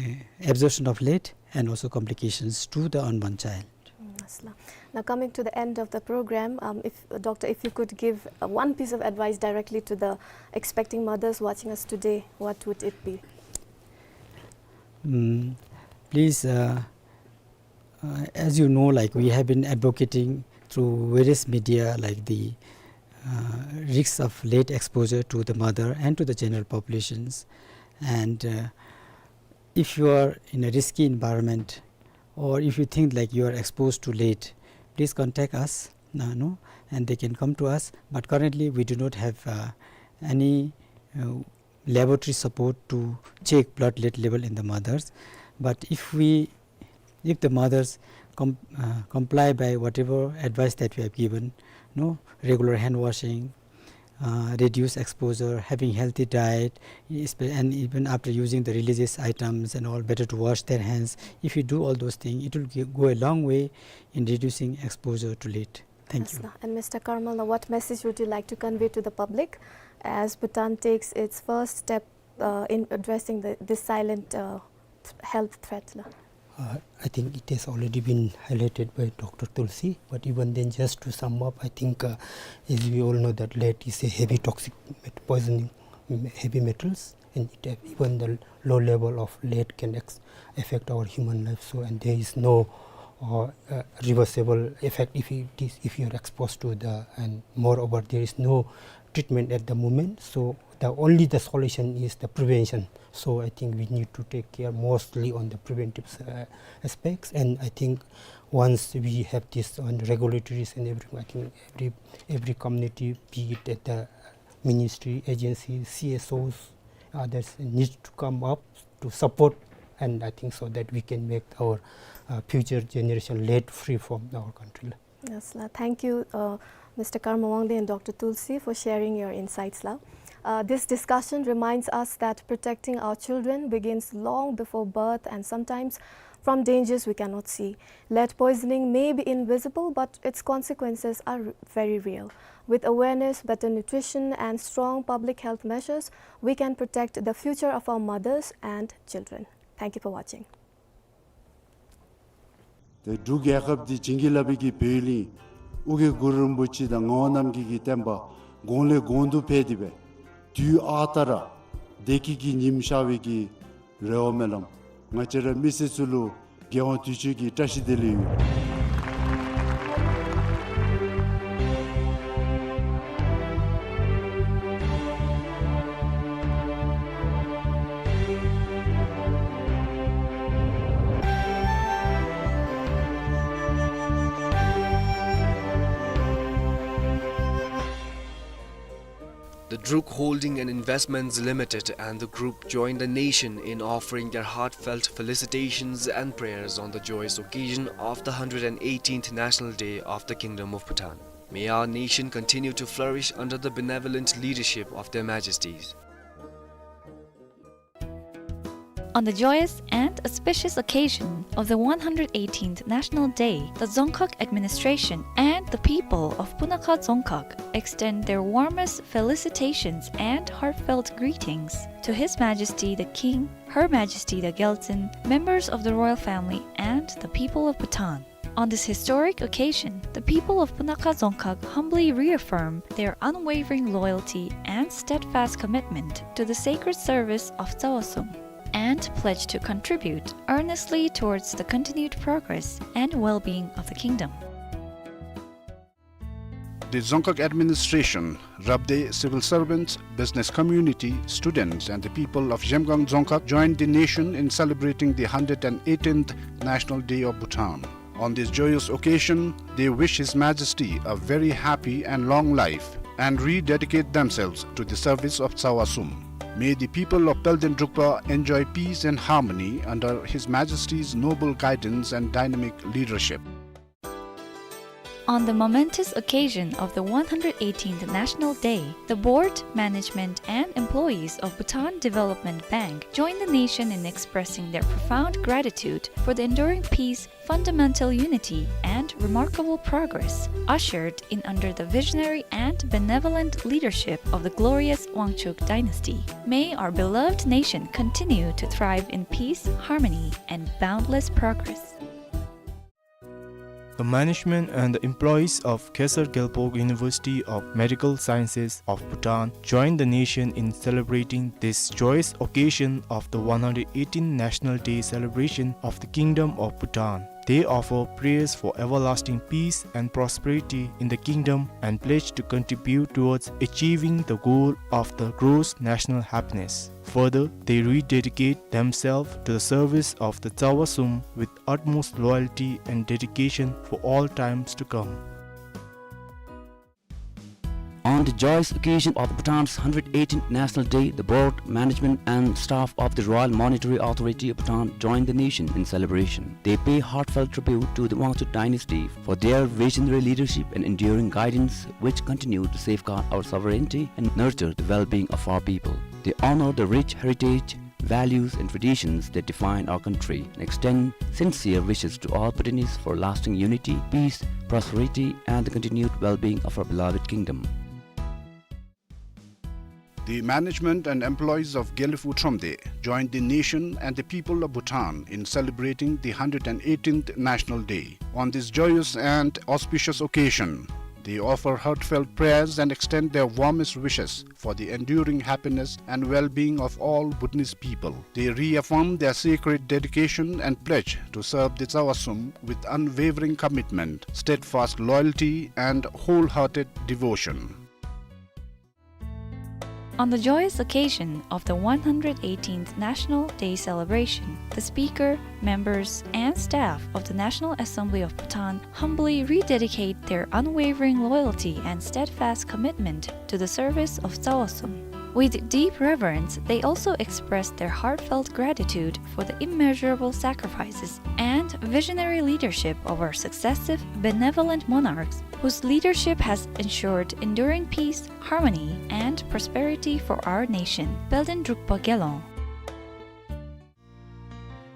absorption of lead and also complications to the unborn child. Mm, yes, la. Now, coming to the end of the program, um, if, uh, Doctor, if you could give uh, one piece of advice directly to the expecting mothers watching us today, what would it be? Mm, please, uh, uh, as you know, like, we have been advocating through various media, like the uh, risks of lead exposure to the mother and to the general populations. And uh, if you are in a risky environment, or if you think, like, you are exposed to lead, please contact us, uh, no? And they can come to us. But currently, we do not have uh, any uh, laboratory support to check blood lead level in the mothers. But if we, if the mothers com- uh, comply by whatever advice that we have given, no, regular hand washing, uh, reduce exposure, having healthy diet, espe-, and even after using the religious items and all, better to wash their hands. If you do all those things, it will gi-, go a long way in reducing exposure to lead. Thank you. Yes, sir. And Mister Karmal, now what message would you like to convey to the public as Bhutan takes its first step, uh, in addressing the, this silent, uh, th-, health threat, la? Uh, I think it has already been highlighted by Doctor Tulsi, but even then, just to sum up, I think, uh, as we all know that lead is a heavy toxic met-, poisoning, mm, heavy metals, and it, uh, even the low level of lead can ex-, affect our human life. So, and there is no, uh, uh, reversible effect if it is, if you are exposed to the, and moreover, there is no treatment at the moment. So the only the solution is the prevention. So I think we need to take care mostly on the preventive, uh, aspects. And I think once we have this on regulatories and everything, I think every, every community, be it at the ministry, agency, C S Os, others need to come up to support, and I think so that we can make our, uh, future generation lead free from our country. Yes, la. Thank you, uh, Mister Karma Wangdi and Doctor Tulsi, for sharing your insights, la. Uh, this discussion reminds us that protecting our children begins long before birth and sometimes from dangers we cannot see. Lead poisoning may be invisible, but its consequences are r-, very real. With awareness, better nutrition, and strong public health measures, we can protect the future of our mothers and children. Thank you for watching. ཏེ་འབྲུག་རྒྱལ་ཁབ་འདི་བྱིན་གྱིས་བརླབས་པའི་གི་བོད་གླིང་ཨོ་རྒྱན་གུ་རུ་རིན་པོ་ཆེ་དང་ངག་དབང་རྣམ་རྒྱལ་གྱི་བསྟན་པ་གོང་ལས་གོང་དུ་འཕེལ་ཏེ་སྦེ་དུས་ཨ་རྟག་ར་བདེ་སྐྱིད་ཀྱི་ཉིམ་ཤར་བའི་གི་རེ་བ་སྨོན་ལམ། ང་བཅས་ར་མི་སེར་ཚུ་ལུ་རྒྱལ་དབང་དུས་མཆོད་ཀྱི་བཀྲ་ཤིས་བདེ་ལེགས་ཡོད། The Druk Holding and Investments Limited and the group join the nation in offering their heartfelt felicitations and prayers on the joyous occasion of the hundred and eighteenth National Day of the Kingdom of Bhutan. May our nation continue to flourish under the benevolent leadership of Their Majesties. On the joyous and auspicious occasion of the one hundred eighteenth National Day, the Dzongkhag administration and the people of Punakha Dzongkhag extend their warmest felicitations and heartfelt greetings to His Majesty the King, Her Majesty the Gyaltsuen, members of the royal family, and the people of Bhutan. On this historic occasion, the people of Punakha Dzongkhag humbly reaffirm their unwavering loyalty and steadfast commitment to the sacred service of Tsawa Sum, and pledge to contribute earnestly towards the continued progress and well-being of the kingdom. The Dzongkhag administration, Rabdey civil servants, business community, students, and the people of Zhemgang Dzongkhag joined the nation in celebrating the hundred and eighteenth National Day of Bhutan. On this joyous occasion, they wish His Majesty a very happy and long life and rededicate themselves to the service of Tsawa Sum. May the people of Pelden Drukpa enjoy peace and harmony under His Majesty's noble guidance and dynamic leadership. On the momentous occasion of the one hundred eighteenth National Day, the board, management, and employees of Bhutan Development Bank joined the nation in expressing their profound gratitude for the enduring peace, fundamental unity, and remarkable progress ushered in under the visionary and benevolent leadership of the glorious Wangchuck dynasty. May our beloved nation continue to thrive in peace, harmony, and boundless progress. The management and the employees of Khesar Gyalpo University of Medical Sciences of Bhutan joined the nation in celebrating this joyous occasion of the one hundred eighteenth National Day celebration of the Kingdom of Bhutan. They offer prayers for everlasting peace and prosperity in the kingdom and pledge to contribute towards achieving the goal of the gross national happiness. Further, they rededicate themselves to the service of the Tsawa Sum with utmost loyalty and dedication for all times to come. On the joyous occasion of Bhutan's hundred eighteenth National Day, the board, management and staff of the Royal Monetary Authority of Bhutan joined the nation in celebration. They pay heartfelt tribute to the Wangchuck dynasty for their visionary leadership and enduring guidance, which continue to safeguard our sovereignty and nurture the well-being of our people. They honor the rich heritage, values and traditions that define our country and extend sincere wishes to all Bhutanese for lasting unity, peace, prosperity and the continued well-being of our beloved kingdom. The management and employees of Gelephu Thromde joined the nation and the people of Bhutan in celebrating the hundred eighteenth National Day. On this joyous and auspicious occasion, they offer heartfelt prayers and extend their warmest wishes for the enduring happiness and well-being of all Bhutanese people. They reaffirm their sacred dedication and pledge to serve the Tsawasum with unwavering commitment, steadfast loyalty, and wholehearted devotion. On the joyous occasion of the one hundred eighteenth National Day celebration, the Speaker, members, and staff of the National Assembly of Bhutan humbly rededicate their unwavering loyalty and steadfast commitment to the service of Tsawasum. With deep reverence, they also express their heartfelt gratitude for the immeasurable sacrifices and visionary leadership of our successive benevolent monarchs, whose leadership has ensured enduring peace, harmony, and prosperity for our nation. Belden Drukpa Gelong.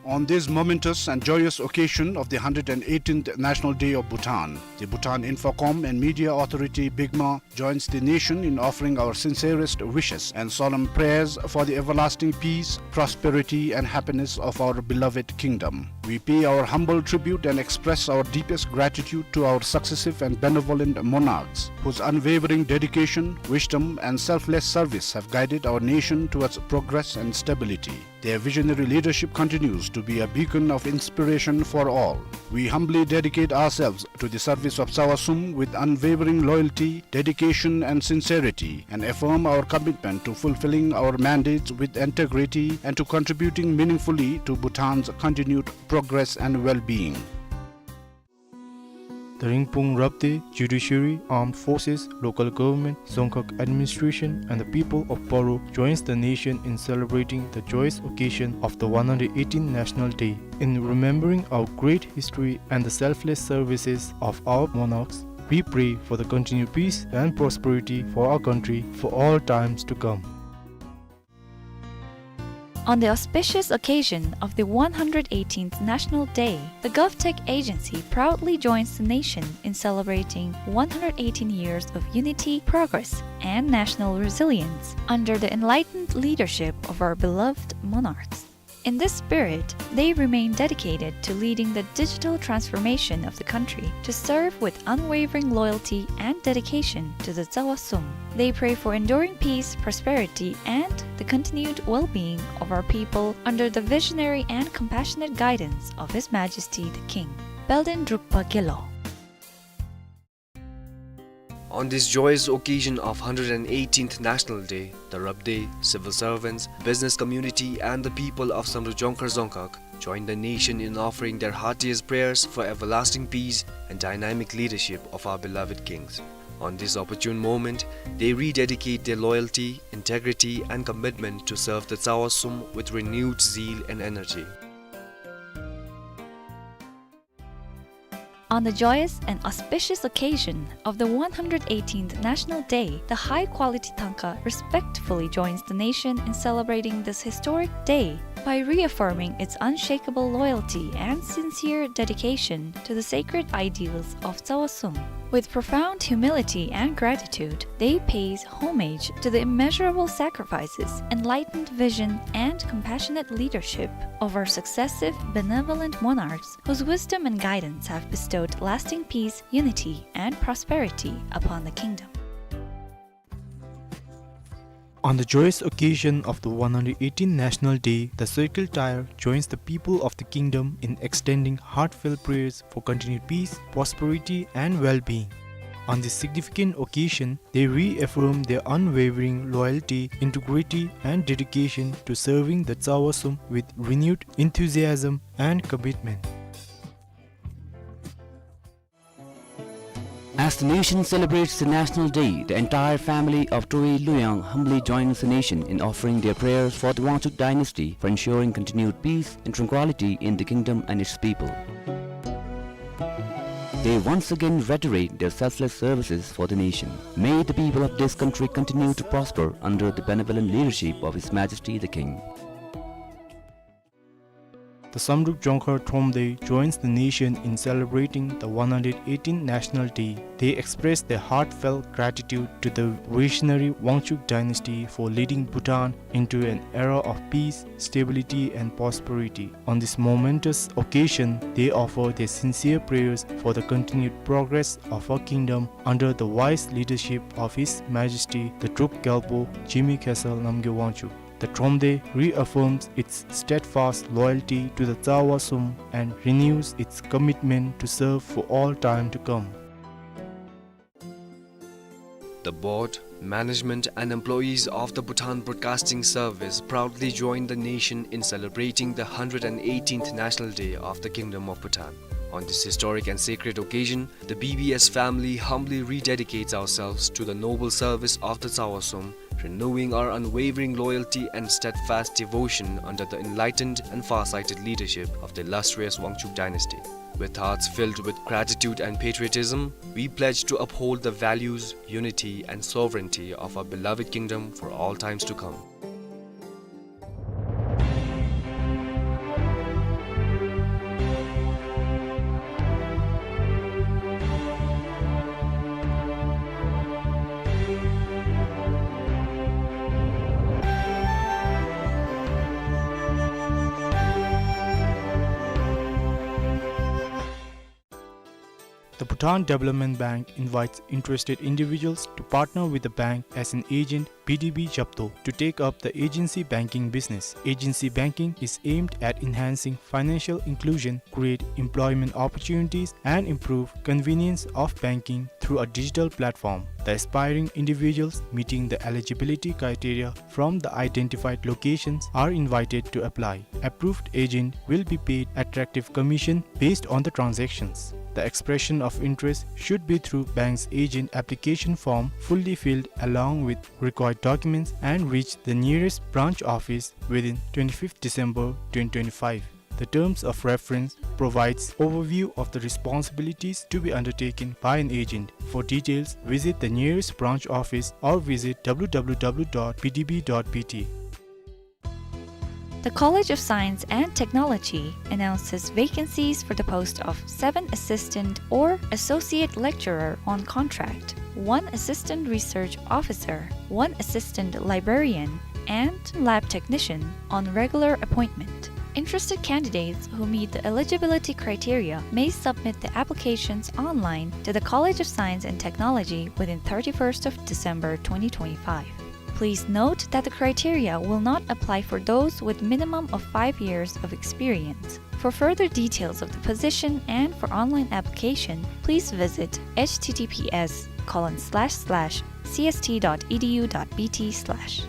On this momentous and joyous occasion of the hundred eighteenth National Day of Bhutan, the Bhutan Infocom and Media Authority, BIGMA, joins the nation in offering our sincerest wishes and solemn prayers for the everlasting peace, prosperity, and happiness of our beloved kingdom. We pay our humble tribute and express our deepest gratitude to our successive and benevolent monarchs, whose unwavering dedication, wisdom, and selfless service have guided our nation towards progress and stability. Their visionary leadership continues to be a beacon of inspiration for all. We humbly dedicate ourselves to the service of Tsawasum with unwavering loyalty, dedication, and sincerity, and affirm our commitment to fulfilling our mandates with integrity and to contributing meaningfully to Bhutan's continued progress and well-being. The Rinpung Rabdey, Judiciary, Armed Forces, Local Government, Dzongkhag Administration, and the people of Paro joins the nation in celebrating the joyous occasion of the one hundred eighteenth National Day. In remembering our great history and the selfless services of our monarchs, we pray for the continued peace and prosperity for our country for all times to come. On the auspicious occasion of the one hundred eighteenth National Day, the GovTech Agency proudly joins the nation in celebrating one hundred eighteen years of unity, progress, and national resilience under the enlightened leadership of our beloved monarchs. In this spirit, they remain dedicated to leading the digital transformation of the country, to serve with unwavering loyalty and dedication to the Tsawasum. They pray for enduring peace, prosperity, and the continued well-being of our people under the visionary and compassionate guidance of His Majesty the King. Belden Drukpa Gelong. On this joyous occasion of hundred eighteenth National Day, the Rabdey, civil servants, business community, and the people of Samdrup Jongkhar Dzongkhag join the nation in offering their heartiest prayers for everlasting peace and dynamic leadership of our beloved kings. On this opportune moment, they rededicate their loyalty, integrity, and commitment to serve the Tsawasum with renewed zeal and energy. On the joyous and auspicious occasion of the one hundred eighteenth National Day, the high-quality Thangka respectfully joins the nation in celebrating this historic day by reaffirming its unshakable loyalty and sincere dedication to the sacred ideals of Tsawasum. With profound humility and gratitude, they pays homage to the immeasurable sacrifices, enlightened vision, and compassionate leadership of our successive benevolent monarchs, whose wisdom and guidance have bestowed lasting peace, unity, and prosperity upon the kingdom. On the joyous occasion of the one hundred eighteenth National Day, the Circle Tire joins the people of the kingdom in extending heartfelt prayers for continued peace, prosperity, and well-being. On this significant occasion, they reaffirm their unwavering loyalty, integrity, and dedication to serving the Tsawasum with renewed enthusiasm and commitment. As the nation celebrates the National Day, the entire family of Troi Luyang humbly joins the nation in offering their prayers for the Wangchuck dynasty for ensuring continued peace and tranquility in the kingdom and its people. They once again reiterate their selfless services for the nation. May the people of this country continue to prosper under the benevolent leadership of His Majesty the King. The Samdrup Dzongkhar Thromde joins the nation in celebrating the one hundred eighteenth National Day. They express their heartfelt gratitude to the visionary Wangchuck dynasty for leading Bhutan into an era of peace, stability, and prosperity. On this momentous occasion, they offer their sincere prayers for the continued progress of our kingdom under the wise leadership of His Majesty the Drup Gyalpo Jigme Khesar Namgyal Wangchuck. The Thromde reaffirms its steadfast loyalty to the Tsawa Sum and renews its commitment to serve for all time to come. The board, management and employees of the Bhutan Broadcasting Service proudly join the nation in celebrating the hundred and eighteenth National Day of the Kingdom of Bhutan. On this historic and sacred occasion, the B B S family humbly rededicates ourselves to the noble service of the Tsawa Sum, renewing our unwavering loyalty and steadfast devotion under the enlightened and far-sighted leadership of the illustrious Wangchuck dynasty. With hearts filled with gratitude and patriotism, we pledge to uphold the values, unity, and sovereignty of our beloved kingdom for all times to come. The Bhutan Development Bank invites interested individuals to partner with the bank as an agent, B D B Japto, to take up the agency banking business. Agency banking is aimed at enhancing financial inclusion, create employment opportunities, and improve convenience of banking through a digital platform. The aspiring individuals meeting the eligibility criteria from the identified locations are invited to apply. Approved agent will be paid attractive commission based on the transactions. The expression of interest should be through bank's agent application form fully filled along with required documents and reach the nearest branch office within twenty-fifth December twenty twenty-five. The terms of reference provides overview of the responsibilities to be undertaken by an agent. For details, visit the nearest branch office or visit W W W dot B D B dot B T. The College of Science and Technology announces vacancies for the post of seven assistant or associate lecturer on contract, one assistant research officer, one assistant librarian, and lab technician on regular appointment. Interested candidates who meet the eligibility criteria may submit the applications online to the College of Science and Technology within thirty-first of December twenty twenty-five. Please note that the criteria will not apply for those with minimum of five years of experience. For further details of the position and for online application, please visit H T T P S colon slash slash C S T dot E D U dot B T slash.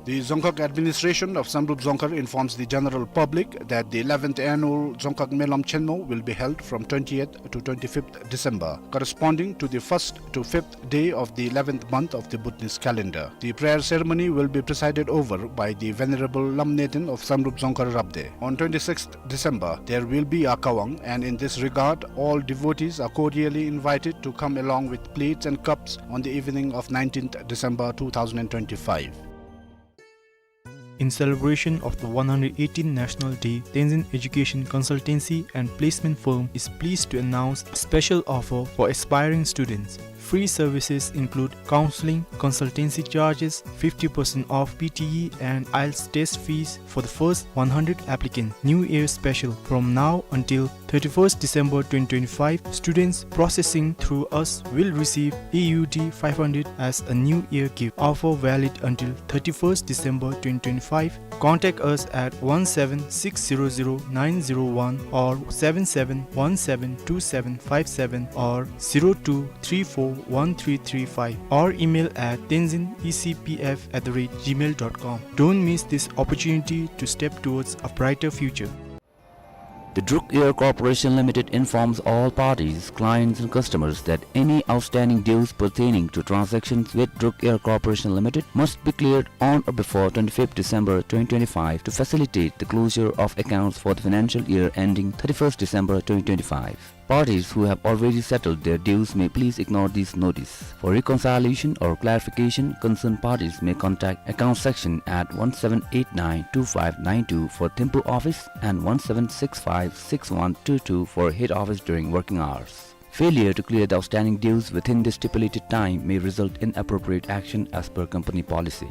The Dzongkhag Administration of Samdrup Dzongkhar informs the general public that the eleventh annual Dzongkhag Melam Chenmo will be held from twentieth to twenty-fifth December, corresponding to the first to fifth day of the eleventh month of the Bhutanese calendar. The prayer ceremony will be presided over by the Venerable Lamneten of Samdrup Dzongkhar Rabde. On twenty-sixth December, there will be a Kawang, and in this regard, all devotees are cordially invited to come along with plates and cups on the evening of nineteenth December two thousand and twenty-five. In celebration of the one hundred eighteenth National Day, Tenzin Education Consultancy and Placement Firm is pleased to announce a special offer for aspiring students. Free services include counseling, consultancy charges, fifty percent off P T E and IELTS test fees for the first one hundred applicants. New Year special. From now until thirty-first December twenty twenty-five, students processing through us will receive A U D five hundred as a New Year gift. Offer valid until thirty-first December twenty twenty-five. Contact us at one seven six zero zero nine zero one or seven seven one seven two seven five seven or zero two three four one three three five or email at tenzin E C P F at the rate gmail dot com. Don't miss this opportunity to step towards a brighter future. The Druk Air Corporation Limited informs all parties, clients and customers that any outstanding dues pertaining to transactions with Druk Air Corporation Limited must be cleared on or before twenty-fifth December twenty twenty-five to facilitate the closure of accounts for the financial year ending thirty-first December twenty twenty-five. Parties who have already settled their dues may please ignore this notice. For reconciliation or clarification, concerned parties may contact account section at one seven eight nine two five nine two for Thimphu office and one seven six five six one two two for head office during working hours. Failure to clear the outstanding dues within the stipulated time may result in appropriate action as per company policy.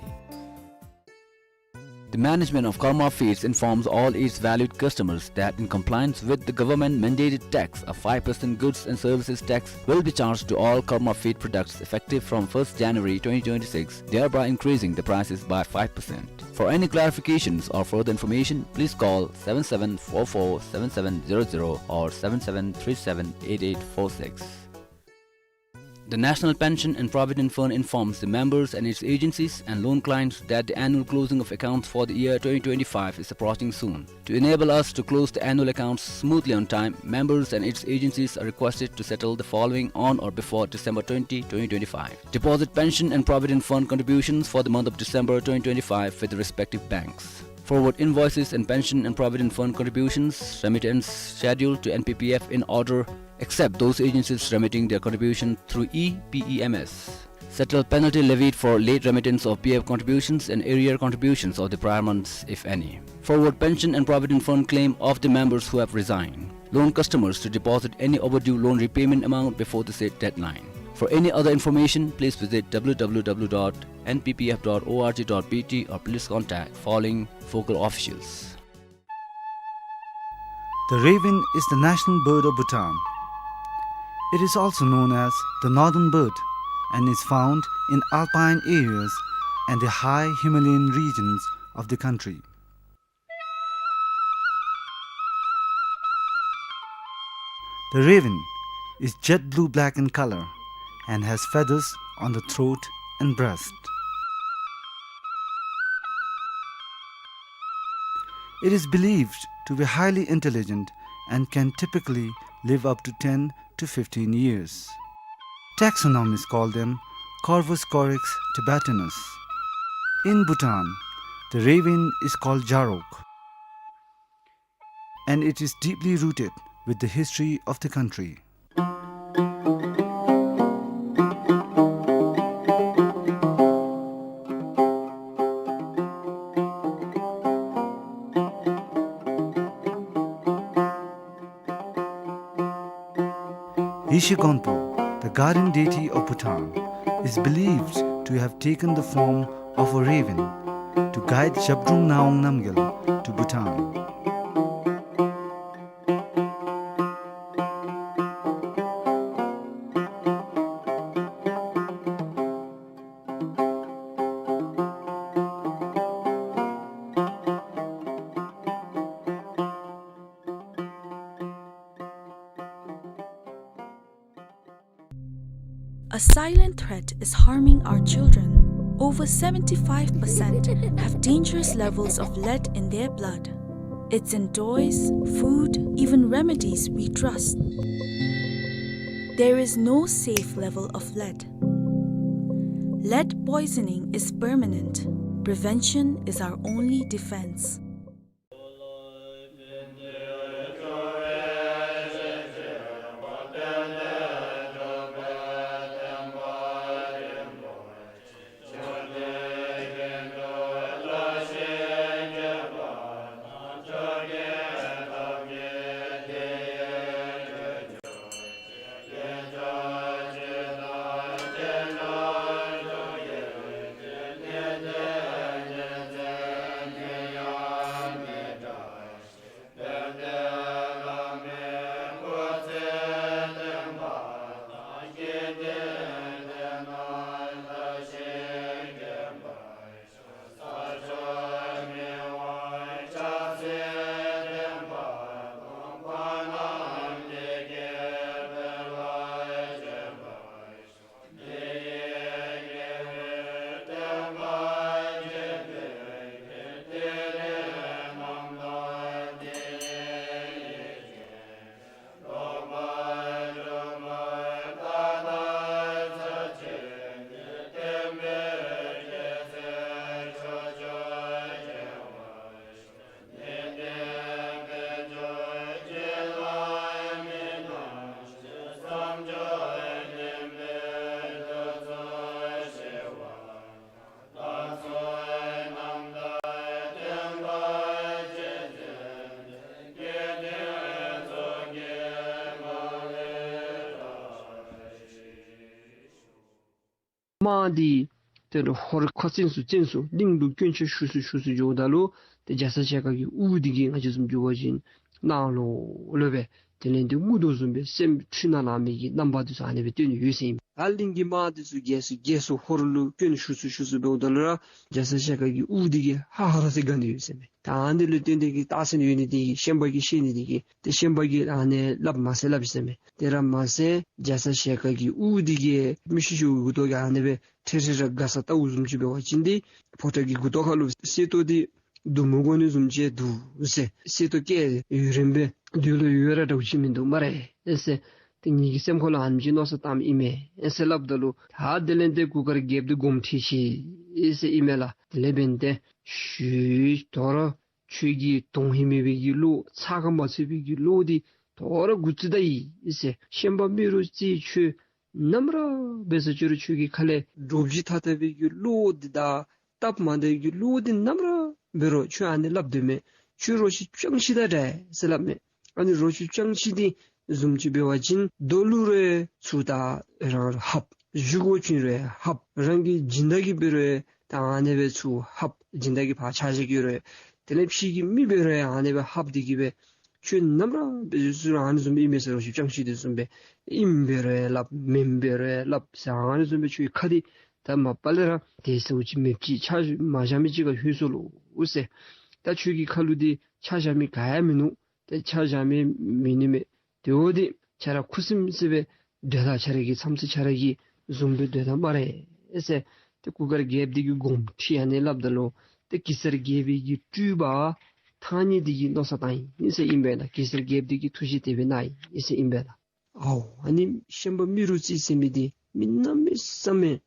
The management of Karma Feeds informs all its valued customers that in compliance with the government mandated tax, a five percent goods and services tax will be charged to all Karma Feed products effective from first January twenty twenty-six, thereby increasing the prices by five percent. For any clarifications or further information, please call seven seven four four seven seven zero zero or seven seven three seven eight eight four six. The National Pension and Provident Fund informs the members and its agencies and loan clients that the annual closing of accounts for the year twenty twenty-five is approaching soon. To enable us to close the annual accounts smoothly on time, members and its agencies are requested to settle the following on or before December twenty, twenty twenty-five. Deposit pension and provident fund contributions for the month of December twenty twenty-five with the respective banks. Forward invoices and pension and provident fund contributions remittance schedule to N P P F in order, except those agencies remitting their contribution through E P E M S. Settle penalty levied for late remittance of P F contributions and arrear contributions of the prior months, if any. Forward pension and provident fund claim of the members who have resigned. Loan customers to deposit any overdue loan repayment amount before the said deadline. For any other information, please visit W W W dot N P P F dot O R G dot B T or please contact following focal officials. The raven is the national bird of Bhutan. It is also known as the northern bird and is found in alpine areas and the high Himalayan regions of the country. The raven is jet blue-black in color and has feathers on the throat and breast. It is believed to be highly intelligent and can typically live up to ten to fifteen years. Taxonomists call them Corvus corax tibetanus. In Bhutan, the raven is called Jarok, and it is deeply rooted with the history of the country. Yeshe Gonpo, the guardian deity of Bhutan, is believed to have taken the form of a raven to guide Zhabdrung Ngawang Namgyal to Bhutan. A silent threat is harming our children. Over seventy-five percent have dangerous levels of lead in their blood. It's in toys, food, even remedies we trust. There is no safe level of lead. Lead poisoning is permanent. Prevention is our only defense. དམག་འདི་དེ་ལུ་ཧོར་ཁ་བཙན་སུ་བཙན་སུ་གླིང་ལུ་སྐྱོན་ཆ་ཞུགས་སུ་ཞུགས་སུ་འགྱོཝ་ད་ལུ་ཏེ་རྒྱ་ཚ་ཞལ་དཀར་གྱི་དབུ་འདི་གིས་ང་བཅས་བཟུམ་ཅིག་འབད་བ་ཅིན་ནང་ལོགས་ལུ་སྦེ་དེ་ལས་ཏེ་རྔུ་དོ་བཟུམ་སྦེ་སེམས་འཁྲུལ་སྣང་ལང་མི་གི་རྣམ་པ་འདི་ཚུ་ཨ་ནི་སྦེ་སྟོན་ཏེ་ཡོད་ཟེར་ཨིན། ད་གླིང་གི་དམག་འདི་ཚུ་རྒྱས་སུ་རྒྱས་སུ་ཧོར་ལུ་སྐྱོན་ཞུགས་སུ་ཞུགས་སུ་འབདཝ་ད་ལུ་ར་རྒྱ་ཚ་ཞལ་དཀར་གྱི་དབུ་འདི་གིས་ཧ་ཧ་ར་ཟེར་དགའ་ནི་ཡོད་ཟེར་མས། ད་ཨ་ནི་ལུ་བརྟེན་ཏེ་གི་རྟགས་མཚན་ཡོད་ནི་འདི་གིས་ཤན་པ་གིས་ཤེས་ནི་འདི་གིས་ཏེ་ཤན་པ་གིས་ཨ་ནི་སླབ་མ་ཟེར་སླབ་ཟེར་མས། དེ་ར་མ་ཟད་རྒྱ་ཚ་ཞལ་དཀར་གྱི་དབུ་འདི་གིས་མི་ཤི་ཤི་མགུ་ཏོ་གིས་ཨ་ནི་སྦེ་ཁྲེ་ཁྲེ་ར་དགའ་ས་ལྟཝ་བཟུམ་ཅིག་འབད་བ་ཅིན་ཏེ་ཕོ་བྲང་གི་མགུ་ཏོ་ཁ་ལུ་གསེར་ཏོག་འདི་བརྡུང་མི་དགོ་ནི་བཟུམ་ཅིག་འདུག་ཟེར། གསེར་ཏོག་སྐད་ཡུན་རིངམོ་སྦེ་དུས་ལུ་ཡོད་ར་འདྲཝ་ཅིག་མིན་འདུག་སྨ་རེ་ཟེར། ཏེ་ངེ་གི་སེམས་ཁ་ལུ་ཨ་ནེམ་ཅིག་མནོ་བསམ་བཏངམ་ཨིན་མས་ཟེར་སླབ་ད་ལུ་ད་དེ་ལས་ཏེ་གུར་དཀར་རྒྱལཔོ་འདི་དགོངསམ་ཁྲེལ་ཅི་ཟེར་ཨིན་མས་ལགས། དེ་ལས་འབདན་ཏེ་ཞུ་དོ་རུང་ཁྱོད་ཀྱི་དོན་ཧིང་མེད་པའི་གི་བློ་ཚ་ཁ་མ་ཚུད་པའི་གི་བློ་འདི་དོ་རུང་འགོ་བཙུགས་ད་ཡི་ཟེར། ཤན་པ་རྨེ་རུ་རྩེ་ཁྱོད་ནམ་ར་འབད་ས་ཅི་རུང་ཁྱོད་ཀྱི་ཁ་ལས་འདྲོག་བྱེལ་ཐལ་ཐལ་བའི་གི་བློ་འདི་དང་སྟབས་མ་བདེ་གི་བློ་འདི་ནམ་ར་འབད་རུང་ཁྱོད་ཨ་ནི་སླབ་དོ་མས། ཁྱོད་རོ་ཁྱི་སྤྱང་ཁྱི་དང་འདྲ་ཟེར་སླབ་མས། ཨ་ནི་རོ་ཁྱི་སྤྱང་ཁྱི་འདི་བཟུམ་ཅིག་འབད་བ་ཅིན་རྡོ་ལུ་རུང་ཚུར་ད་རང་ལུ་ལྷབ། གཞུ་གུ་བྱིན་རུང་ལྷབ། རང་གི་སྦྱིན་བདག་གིས་འབད་རུང་ད་ཨ་ནི་སྦེ་ཚུར་ལྷབ། སྦྱིན་བདག་གིས་ཕར་ཆ་བཞག་གི་རུང་དེ་ལས་ཕྱི་གི་མི་འབད་རུང་ཨ་ནི་སྦེ་ལྷབ་སྟེ་གི་སྦེ་ཁྱོད་ནམ་ར་འབད་ས་ཅི་རུང་ཨ་ནི་བཟུམ་ཨིན་མས་ཟེར་རོ་ཁྱི་སྤྱང་ཁྱི་འདི་བཟུམ་སྦེ་ཨིནམ་འབད་རུང་ལྷབ་མེནམ་འབད་རུང་ལྷབ་ཟེར། ཨ་ནི་བཟུམ་སྦེ་ཁྱོད་ཀྱི་ཁ་འདི་ད་མ་པ་ལས་ར་དེ་ཟེརཝ་ཅིག་མེདཔ་ཅིག་ཆ་མ་བཞག་མི་ཅིག་ཁར་ལྷོད་སོ་ལོ་ཟེར། ད་ཁྱོད་ཀྱི་ཁ་ལུ་འདི་ཆ་བཞག་མི་ག་ཡང་མིན་ནུག། ཏེ་ཆ་བཞག་མི་མེད་ནི་མས། དེ་འོ་འདི་ཁྱོད་ར་ཁུ་སིམ་སི་སྦེ་སྡོད་ད། ཁྱོད་ར་གི་མཚམས་ཚུ་ཁྱོད་ར་གིས་བཟུང་སྦེ་སྡོད་ད་སྨ་རེ་ཟེར། ཏེ་གུར་དཀར་རྒྱལཔོ་འདི་གིས་དགོངསམ་ཁྲེལ་ཨ་ནི་སླབ་ད་ལུ་ཏེ་གེ་སར་རྒྱལ་པོའི་གི་སྤྲུལ་པ་ཐང་རྙེད་འདི་གིས་མནོ་བསམ་བཏང་ཡི་ཟེར་ཨིན་པས་ལགས། གེ་སར་རྒྱལཔོ་འདི་གིས་ཐུགས་བཞེད་དེ་སྦེ་གནང་ཡི་ཟེར་ཨིན་པས་ལགས། ཨའོ་ཨ་ནི་ཤན་པ་རྨེ་རུ་རྩེ་ཟེར་མི་འདི་མི་གནམ་མེད་ས་མེད་